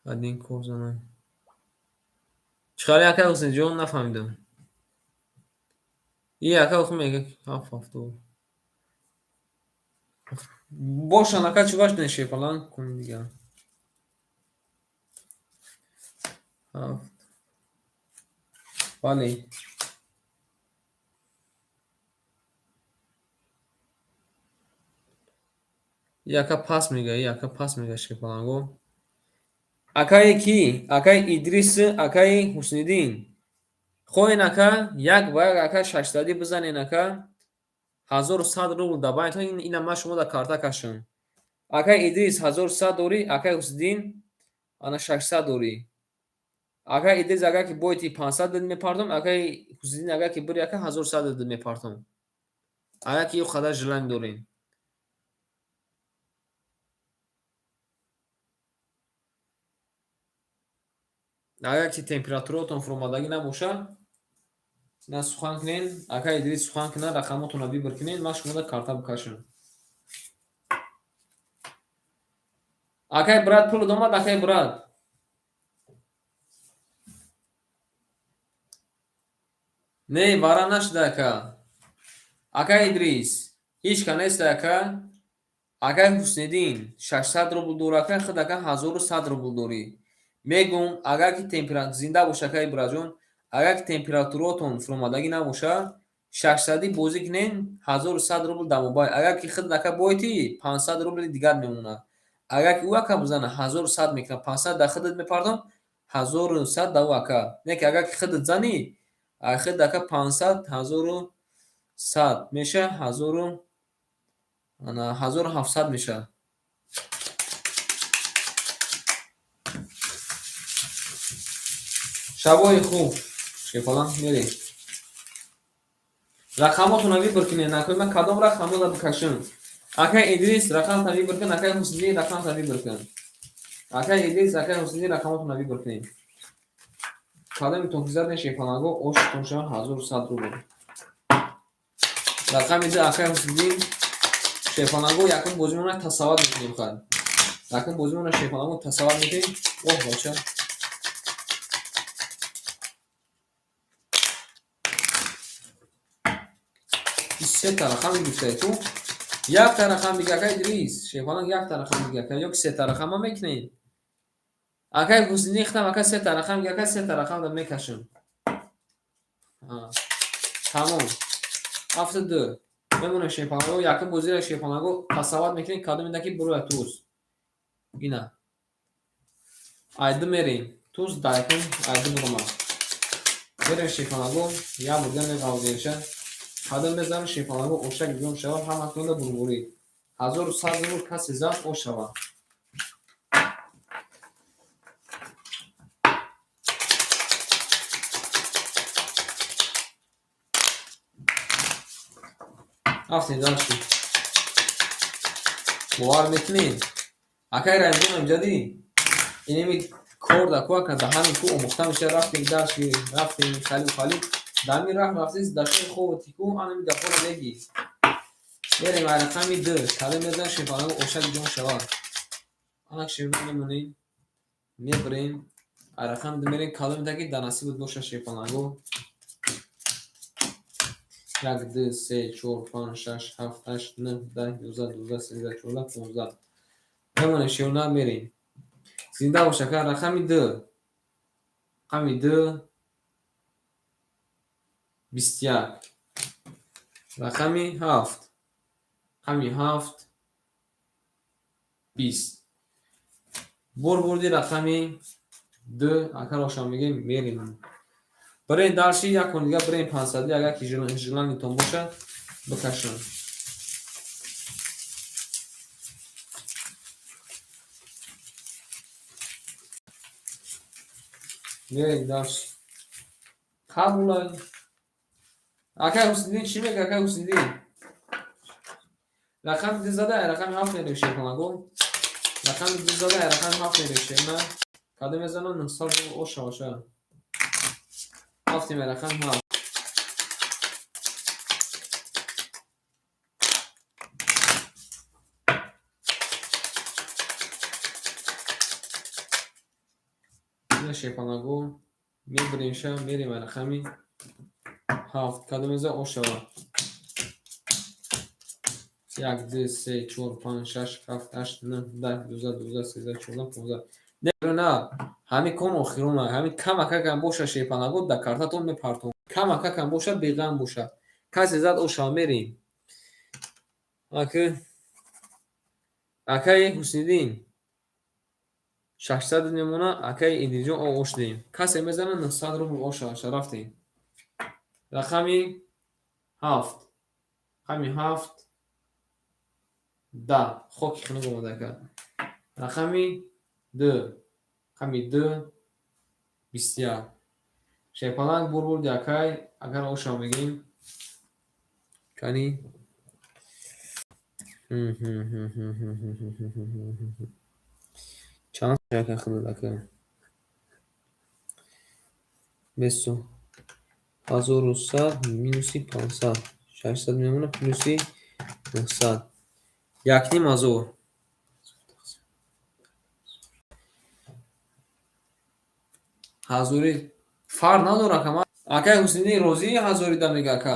Один кор занам. Чӣ хеле, ака Ҳусейнҷон, нафаҳмидам. И ака охи мега ҳафт ҳафту. Бошан ака, чӣ баш нешепалан кун дига. Ҳафт. Бале. И ака пас мега, и ака пас мега шепаланго. Акаи кӣ? Акаи Идрис, акаи Ҳусниддин. Хоҳен ака, як ба як ака шашсадӣ бизанен ака, 1100 рубл да байнтон, ина ман шумо да карта кашам. Акаи Идрис 1100 дорӣ, акаи Ҳусниддин ана 600 дорӣ. Акаи Идрис агар ки боити 500 дид мепартом, акаи Ҳусниддин агар ки бири ака 1100 дид мепартом. Агар ки ё қадар желание дорем. Агар ки температураотон фуромадагӣ набошад, на сухан кунен, ака Идрис сухан кунад, рақамотонро выбор кунен, ман шумода карта бикашам. Акай брат, пулат омад, акай брат. Не, вара нашуда ака. Акай Идрис, ҳеҷ ка нест ака. Акай Ҳусниддин 600 рубл дора ака, худ ака 1100 рубл дорӣ. Мегӯм, агар ки температура зинда боша, акай браҷон, агар ки температураотон фуромадагӣ набошад, шашсадӣ бозӣ кунен, 1100 рубл дар мобайл. Агар ки худ ака боити, 500 рубли дигар мемонад. Агар ки ӯ ака бизана, 1100 мекунад, 500 дар худат мепардом, 1100 дар ӯ ака. Не ки агар ки худат занӣ, худ ака 500, 1100 меша, ҳазору 1700 мешавад. Шабои хуб, шефалан, мерем. Рақамотонро выбор кунед, накунед ман кадом рақаморо бикашам. Акай Идрис рақамта выбор кун, акай Ҳусниддин рақамта выбор кун. Акай Идрис, акай Ҳусниддин рақамотонро выбор кунед. Кадомитон ки задем шефаланго, ошитон шавад 1100 рубл. Рақами ду акай Ҳусниддин шефаланго, якум бозимона тасаввур мекунем хай. Якум бозимона шефаланго тасаввур мекунем. Оҳ, бача. Сета рақам гирифтаи ту. Якта рақам дига, акай Идрис. Шефаланг якта рақам дига, ака, ё ки сета рақама мекунем. Акай Ҳусниддин хитам ака сета рақам дига, ака сета рақам да мекашам. Тамом. 72. Мемонем шефаланго, якум бозиро шефаланго тасаввур мекунем, кадом ида ки буроя туз. Ина. Айду мерем. Туз дар якум айду буромад. Мерем шефаланго, як бурда меғавзеша. Кадом мезанам шефаланго, ошак ҷон шавад, ҳаматонда бурбурӣ. 1100 рубл касе зад, ош шавад. Рафтем дальше. Бовар мекунед? Акай Раимҷон амҷадӣ, инеми кор да ку ака да ҳамин ку омӯхта мешавад, рафтем дальше, рафтем халил халил. Дар ҳамин раҳ рафтем, дар шои хобати ку анами гапҳоро мегӣ. Мерем ай рақами ду, кадом мезанам шефаланго, ошак ҷон шавад. Анак шерма мемонем, мебарем, ай рақами ду мерем, кадом ки дар насибат боша шефаланго. 1, 2, 3, 4, 5, 6, 7, 8, 9, 10, 11, 12, 13, 14, 15. Мемонем шернар мерем. Зинда бош ака. Рақами 2. Рақами 2 21. Рақами 7. Рақами 7 20. Бурди рақами 2 ака рошам мегем мерем. Барем дарши як кон дига барем 500 агар ки желаниятон бошад бикашам. Мерем дарши. Қабулай. Акай Ҳусниддин чӣ мега? Акай Ҳусниддин? Рақами 2 зада, рақами 7 мерем шерхонаго. Рақами 2 зада, рақами 7 мерем шерна. Кадом мезанам 900 оша оша. Ҳафтим рақами 7. Ина шерхонаго мебирем ша, мерем рақами 7. Кадом меза ошава. 1, 2, 3, 4, 5, 6, 7, 8, 9, 10, 12, 12, 13, 14, 15. Не, на, ҳамин кон охирона, ҳамин камакакам боша шерпанаго дар картатон мепартон. Камакакам боша, беғам боша. Касе зад ошава мерем. Акаи Ҳусниддин 600 мемона, акаи Идрисҷон ош дем. Касе мезана 900 рубл оша, рафтем. Рақами 7. Рақами 7 10. Хоки хунук омада ака. Рақами 2. Рақами 2 21. Шерпаланг бурди акай, агар оша мегем. Кани. Чанд ака худат ака? Бесу. 1100 минуси 500. 600 мемона плюси 900. 1500. Ҳазори фарқ надорад ака. Акай Ҳусниддин розӣ ҳазори да мега ака.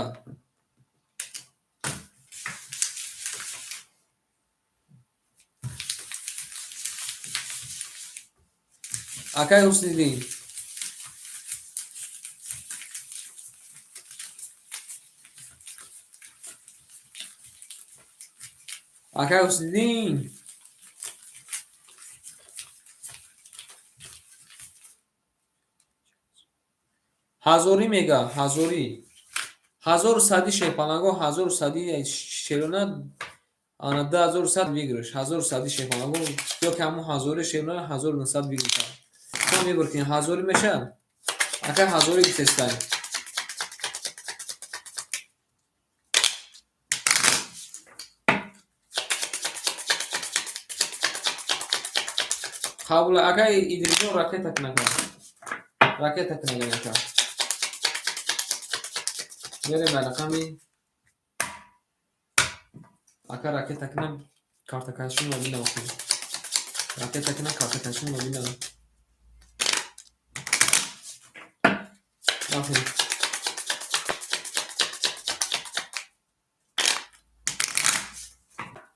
Акай Ҳусниддин. Акай Ҳусниддин. Ҳазорӣ мега, ҳазорӣ. 1100 шерпаланго, 1100 шерона, ана 2100 выигрыш. 1100 шерпаланго, ё ки ҳамон ҳазори шерона 1900 выигрыш. То мебур ки ҳазорӣ мешавад? Акай ҳазорӣ гуфтестай. Қабул акай Идрисҷон ракета кунака. Ракета кунага ака. Мерем ба рақами ака ракета кунам картакашонро бинам. Ракета кунам картакашонро бинам. Рафтем.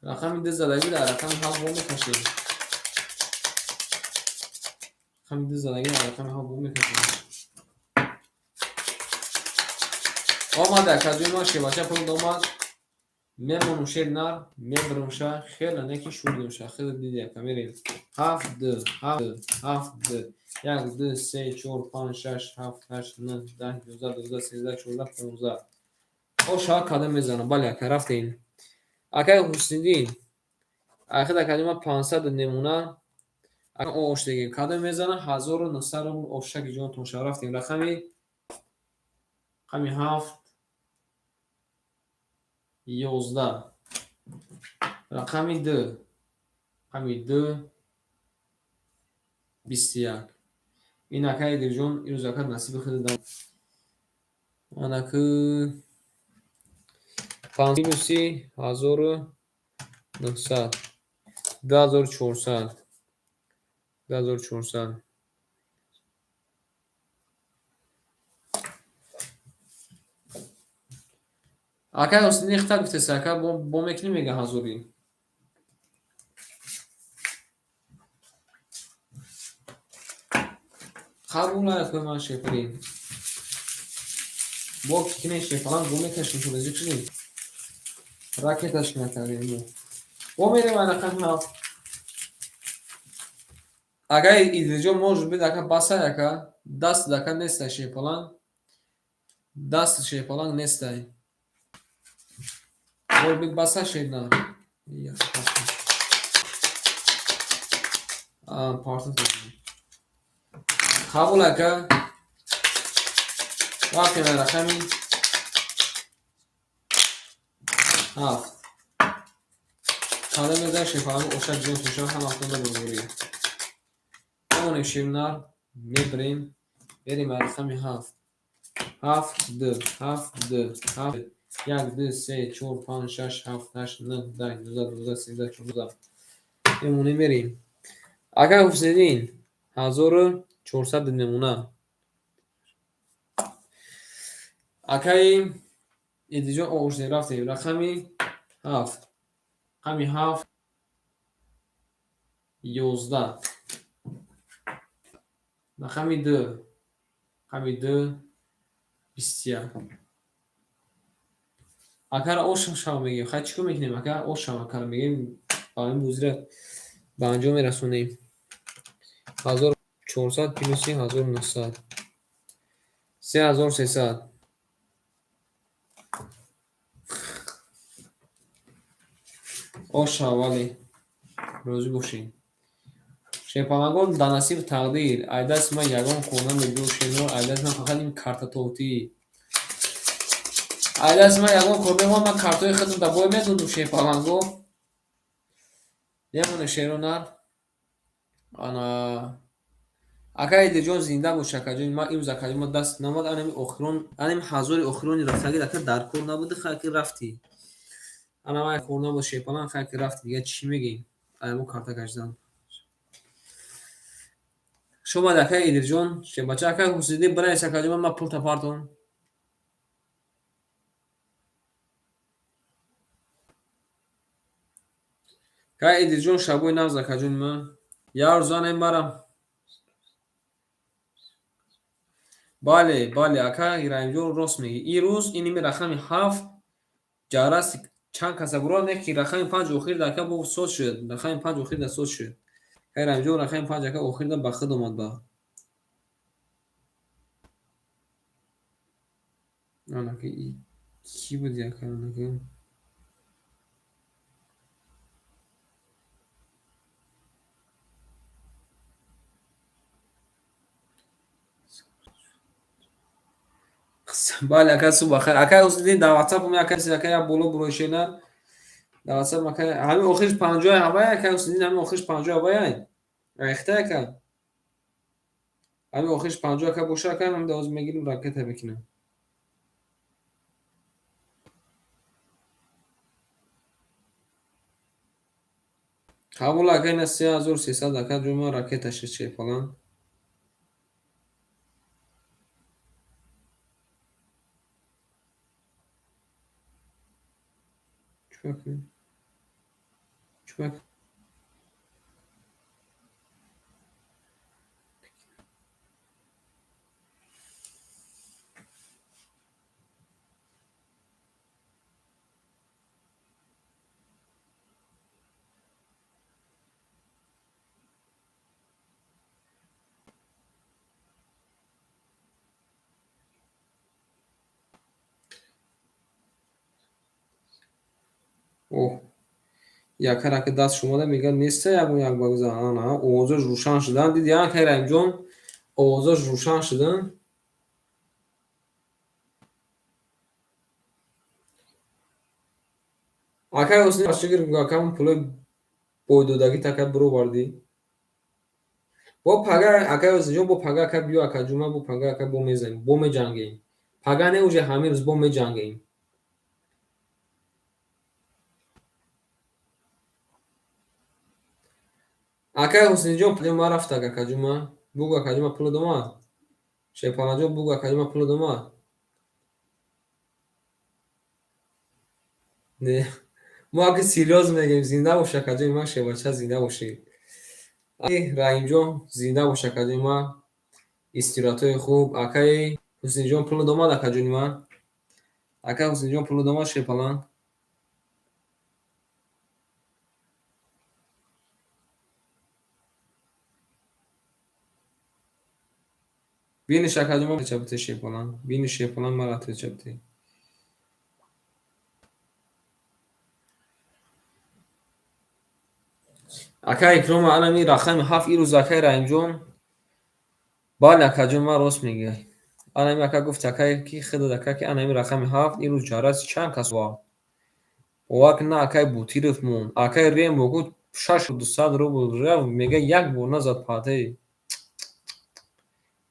Рақами 2 задагӣ дар рақами 7 бо мекашем. Рақами 2 задагӣ дар рақами 7 бо мекашем. Омад ака ҷои ман шевача пул омад. Мемонум шер нар, мебурумша, хеле неки шурдумша. Хеле диди ака мерем. 7 2 7 7 2 1 2 3 4 5 6 7 8 9 10 11 12 13 14 15. Оша кадам мезанам. Бале ака рафтем. Акай Ҳусниддин. Ахир ака ҷои ман 500 немона. Ака ош дегем. Кадам мезанам 1900 рубл ошаки ҷонтон ша рафтем. Рақами 7 11. Рақами 2. Рақами 2 21. Ин акай Идрисҷон ирӯз ака насиби худ дам. Анаки 5 минуси 1900. 2400. 2400. Акай Ҳусни хта гуфтеса, ака бо мекунӣ мега ҳазорӣ. Қабул акой ман шефрин. Бо кикине шефалан бо мекашем шумо зиқ шудем. Ракеташ накардем мо. Бо мерем ай рақами ҳафт. Акай Идрисҷон, может быть, ака басай, ака даст ака нестай шефалан. Даст шефалан нестай. Может быть, баса шедна. Партон. Қабул ака. Рафтем ай рақами ҳафт. Қадам мезанем шефалан оша ҷон шуша ҳаматонда бозорӣ. Мемонем ширнар, мебирем, берем ай рақами ҳафт. Ҳафт, ду, ҳафт, ду, ҳафт, як, ду, се, чор, панҷ, шаш, ҳафт, ҳашт, нӯҳ, даҳ, 12, 12, 13, 14. Мемонем, мерем. Ака Ҳусниддин, 1400 мемона. Акаи Идиҷон оғошдем, рафтем. Рақами ҳафт. Рақами ҳафт, 11. Рақами ду. Рақами ду, 21. Акара ош шав мегем. Хай чӣ кор мекунем? Ака ош шав акара мегем. Ба ин бозиро ба анҷом мерасонем. 1400 плюси 1900. 3300. Ош шав, вале. Розӣ бошед. Шерпалангон дар насиб тақдир. Ай дасти ман ягон кор намебиёд шернор, ай дасти ман фақат ин картатотӣ. Ай дасти ман ягон кор мемонад, ман картҳои худам дар бой медодум шерпаланго. Мемонем шеронар. Ана ака Идирҷон зинда бош, акаҷон. Ман имрӯз акаҷон ман даст намад, анами охирон, анами ҳазори охирони рафтагӣ ака дар кор набуди, хай ки рафтӣ. Ана ман кор набуд шерпаланг, хай ки рафтӣ, дига чӣ мегӯем? Ай мо карта кашидан. Шомад ака Идирҷон, шербача ака Ҳусиддин бинавис акаҷон, ман пул тапартон. Ака Идирҷон шабои нағз акаҷони ман. Як рӯз анем марам. Бале, бале, ака Раҳимҷон рост мегӯӣ. Ин рӯз иними рақами ҳафт ҷарраси чанд каса бурад, не ки рақами панҷ охир ака бо соз шуд. Рақами панҷ охир да соз шуд. Ака Раҳимҷон рақами панҷ ака охир да ба худ омад ба. Анака кӣ буди ака анака? Бале, ака субҳ бахайр. Ака Ҳусиддин дар WhatsApp ака ака як боло бурои шена. Дар WhatsApp ака ҳамин охириш панҷоҳи ҳавай ака Ҳусиддин ҳамин охириш панҷоҳи ҳавай. Рехта ака. Ҳамин охириш панҷоҳ ака боша ака ҳам давоз мегирим ракета мекунем. Қабул ака ина 3300 ака ҷома ракета шид шерпалан. Чӯбак. Чӯбак. Оҳ. Якара ки даст шумода мегӯяд неста ягон як багза. Ана овозош рӯшан шудан. Диди ака Раҳимҷон овозош рӯшан шудан. Акай Ҳусни чигир акам пулои бойдодагит ака бировардӣ. Бо пага акай Ҳусниҷон бо пага ака биё ака ҷума бо пага ака бо мезанем, бо меҷангем. Пага не уже ҳамин рӯз бо меҷангем. Акай Ҳусниҷон пули ма рафт ака ҷума. Бугу ака ҷума пулат омад. Шерпаланҷон бугу ака ҷума пулат омад. Не, мо аки серьёз мегем. Зинда бош, акаҷони ман, шербача, зинда бошӣ. Раҳимҷон, зинда бош, акаҷони ман, истироҳатҳои хуб. Акаи Ҳусейнҷон, пулот омад, акаҷони ман? Акаи Ҳусейнҷон, пулот омад, шерпаланг? Биниш, акаҷон, ман чапте, шерпаланг, биниш, шерпаланг, мара чапте. Акаи Икрома, анами рақами 7 ирӯз, акаи Раҳимҷон. Бале, акаҷон, ман рост мегӯяй. Анами ака гуфт, акае ки худат, ака, ки анами рақами 7 ирӯз ҷарас чанд кас овард. Бовар кун, на акаи Бутиров монд, акаи Рембо гуфт 6200 рубл рафт, мега, як бор назад патаи.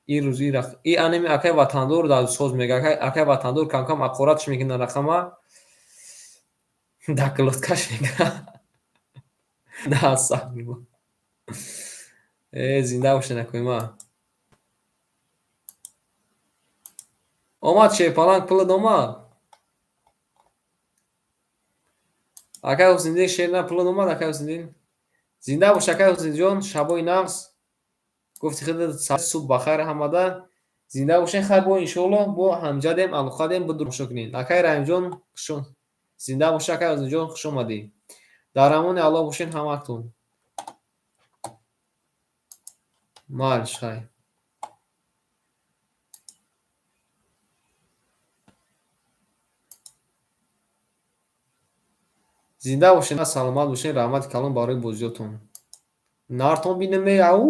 Ирӯз и анами акаи Ватандор дар соз мега, акаи Ватандор камкам ақоратш мекунад, рақама дар глоткаш мега. Астағфируллоҳ. Э, зинда бошед, акои ман. Омад, шерпаланг, пулат омад? Акаи Ҳусейниддин, шер на, пулат омад, акаи Ҳусейниддин? Зинда бош, акаи Ҳусейнҷон, шабои нағз. Гуфти худат, субҳ бахайр ҳамада. Зинда бошед, хайр, бо иншоаллоҳ бо ҳамҷадем, алоқадем, буду тамошо кунед. Акаи Раҳимҷон, зинда бош, акаи Ҳусейнҷон, хуш омадӣ. Дар амони Аллоҳ бошед ҳаматон. Майлиш, хайр. Зинда бошед, саломат бошед, раҳмати калон барои бозиётон. Нартон бинаме, ау.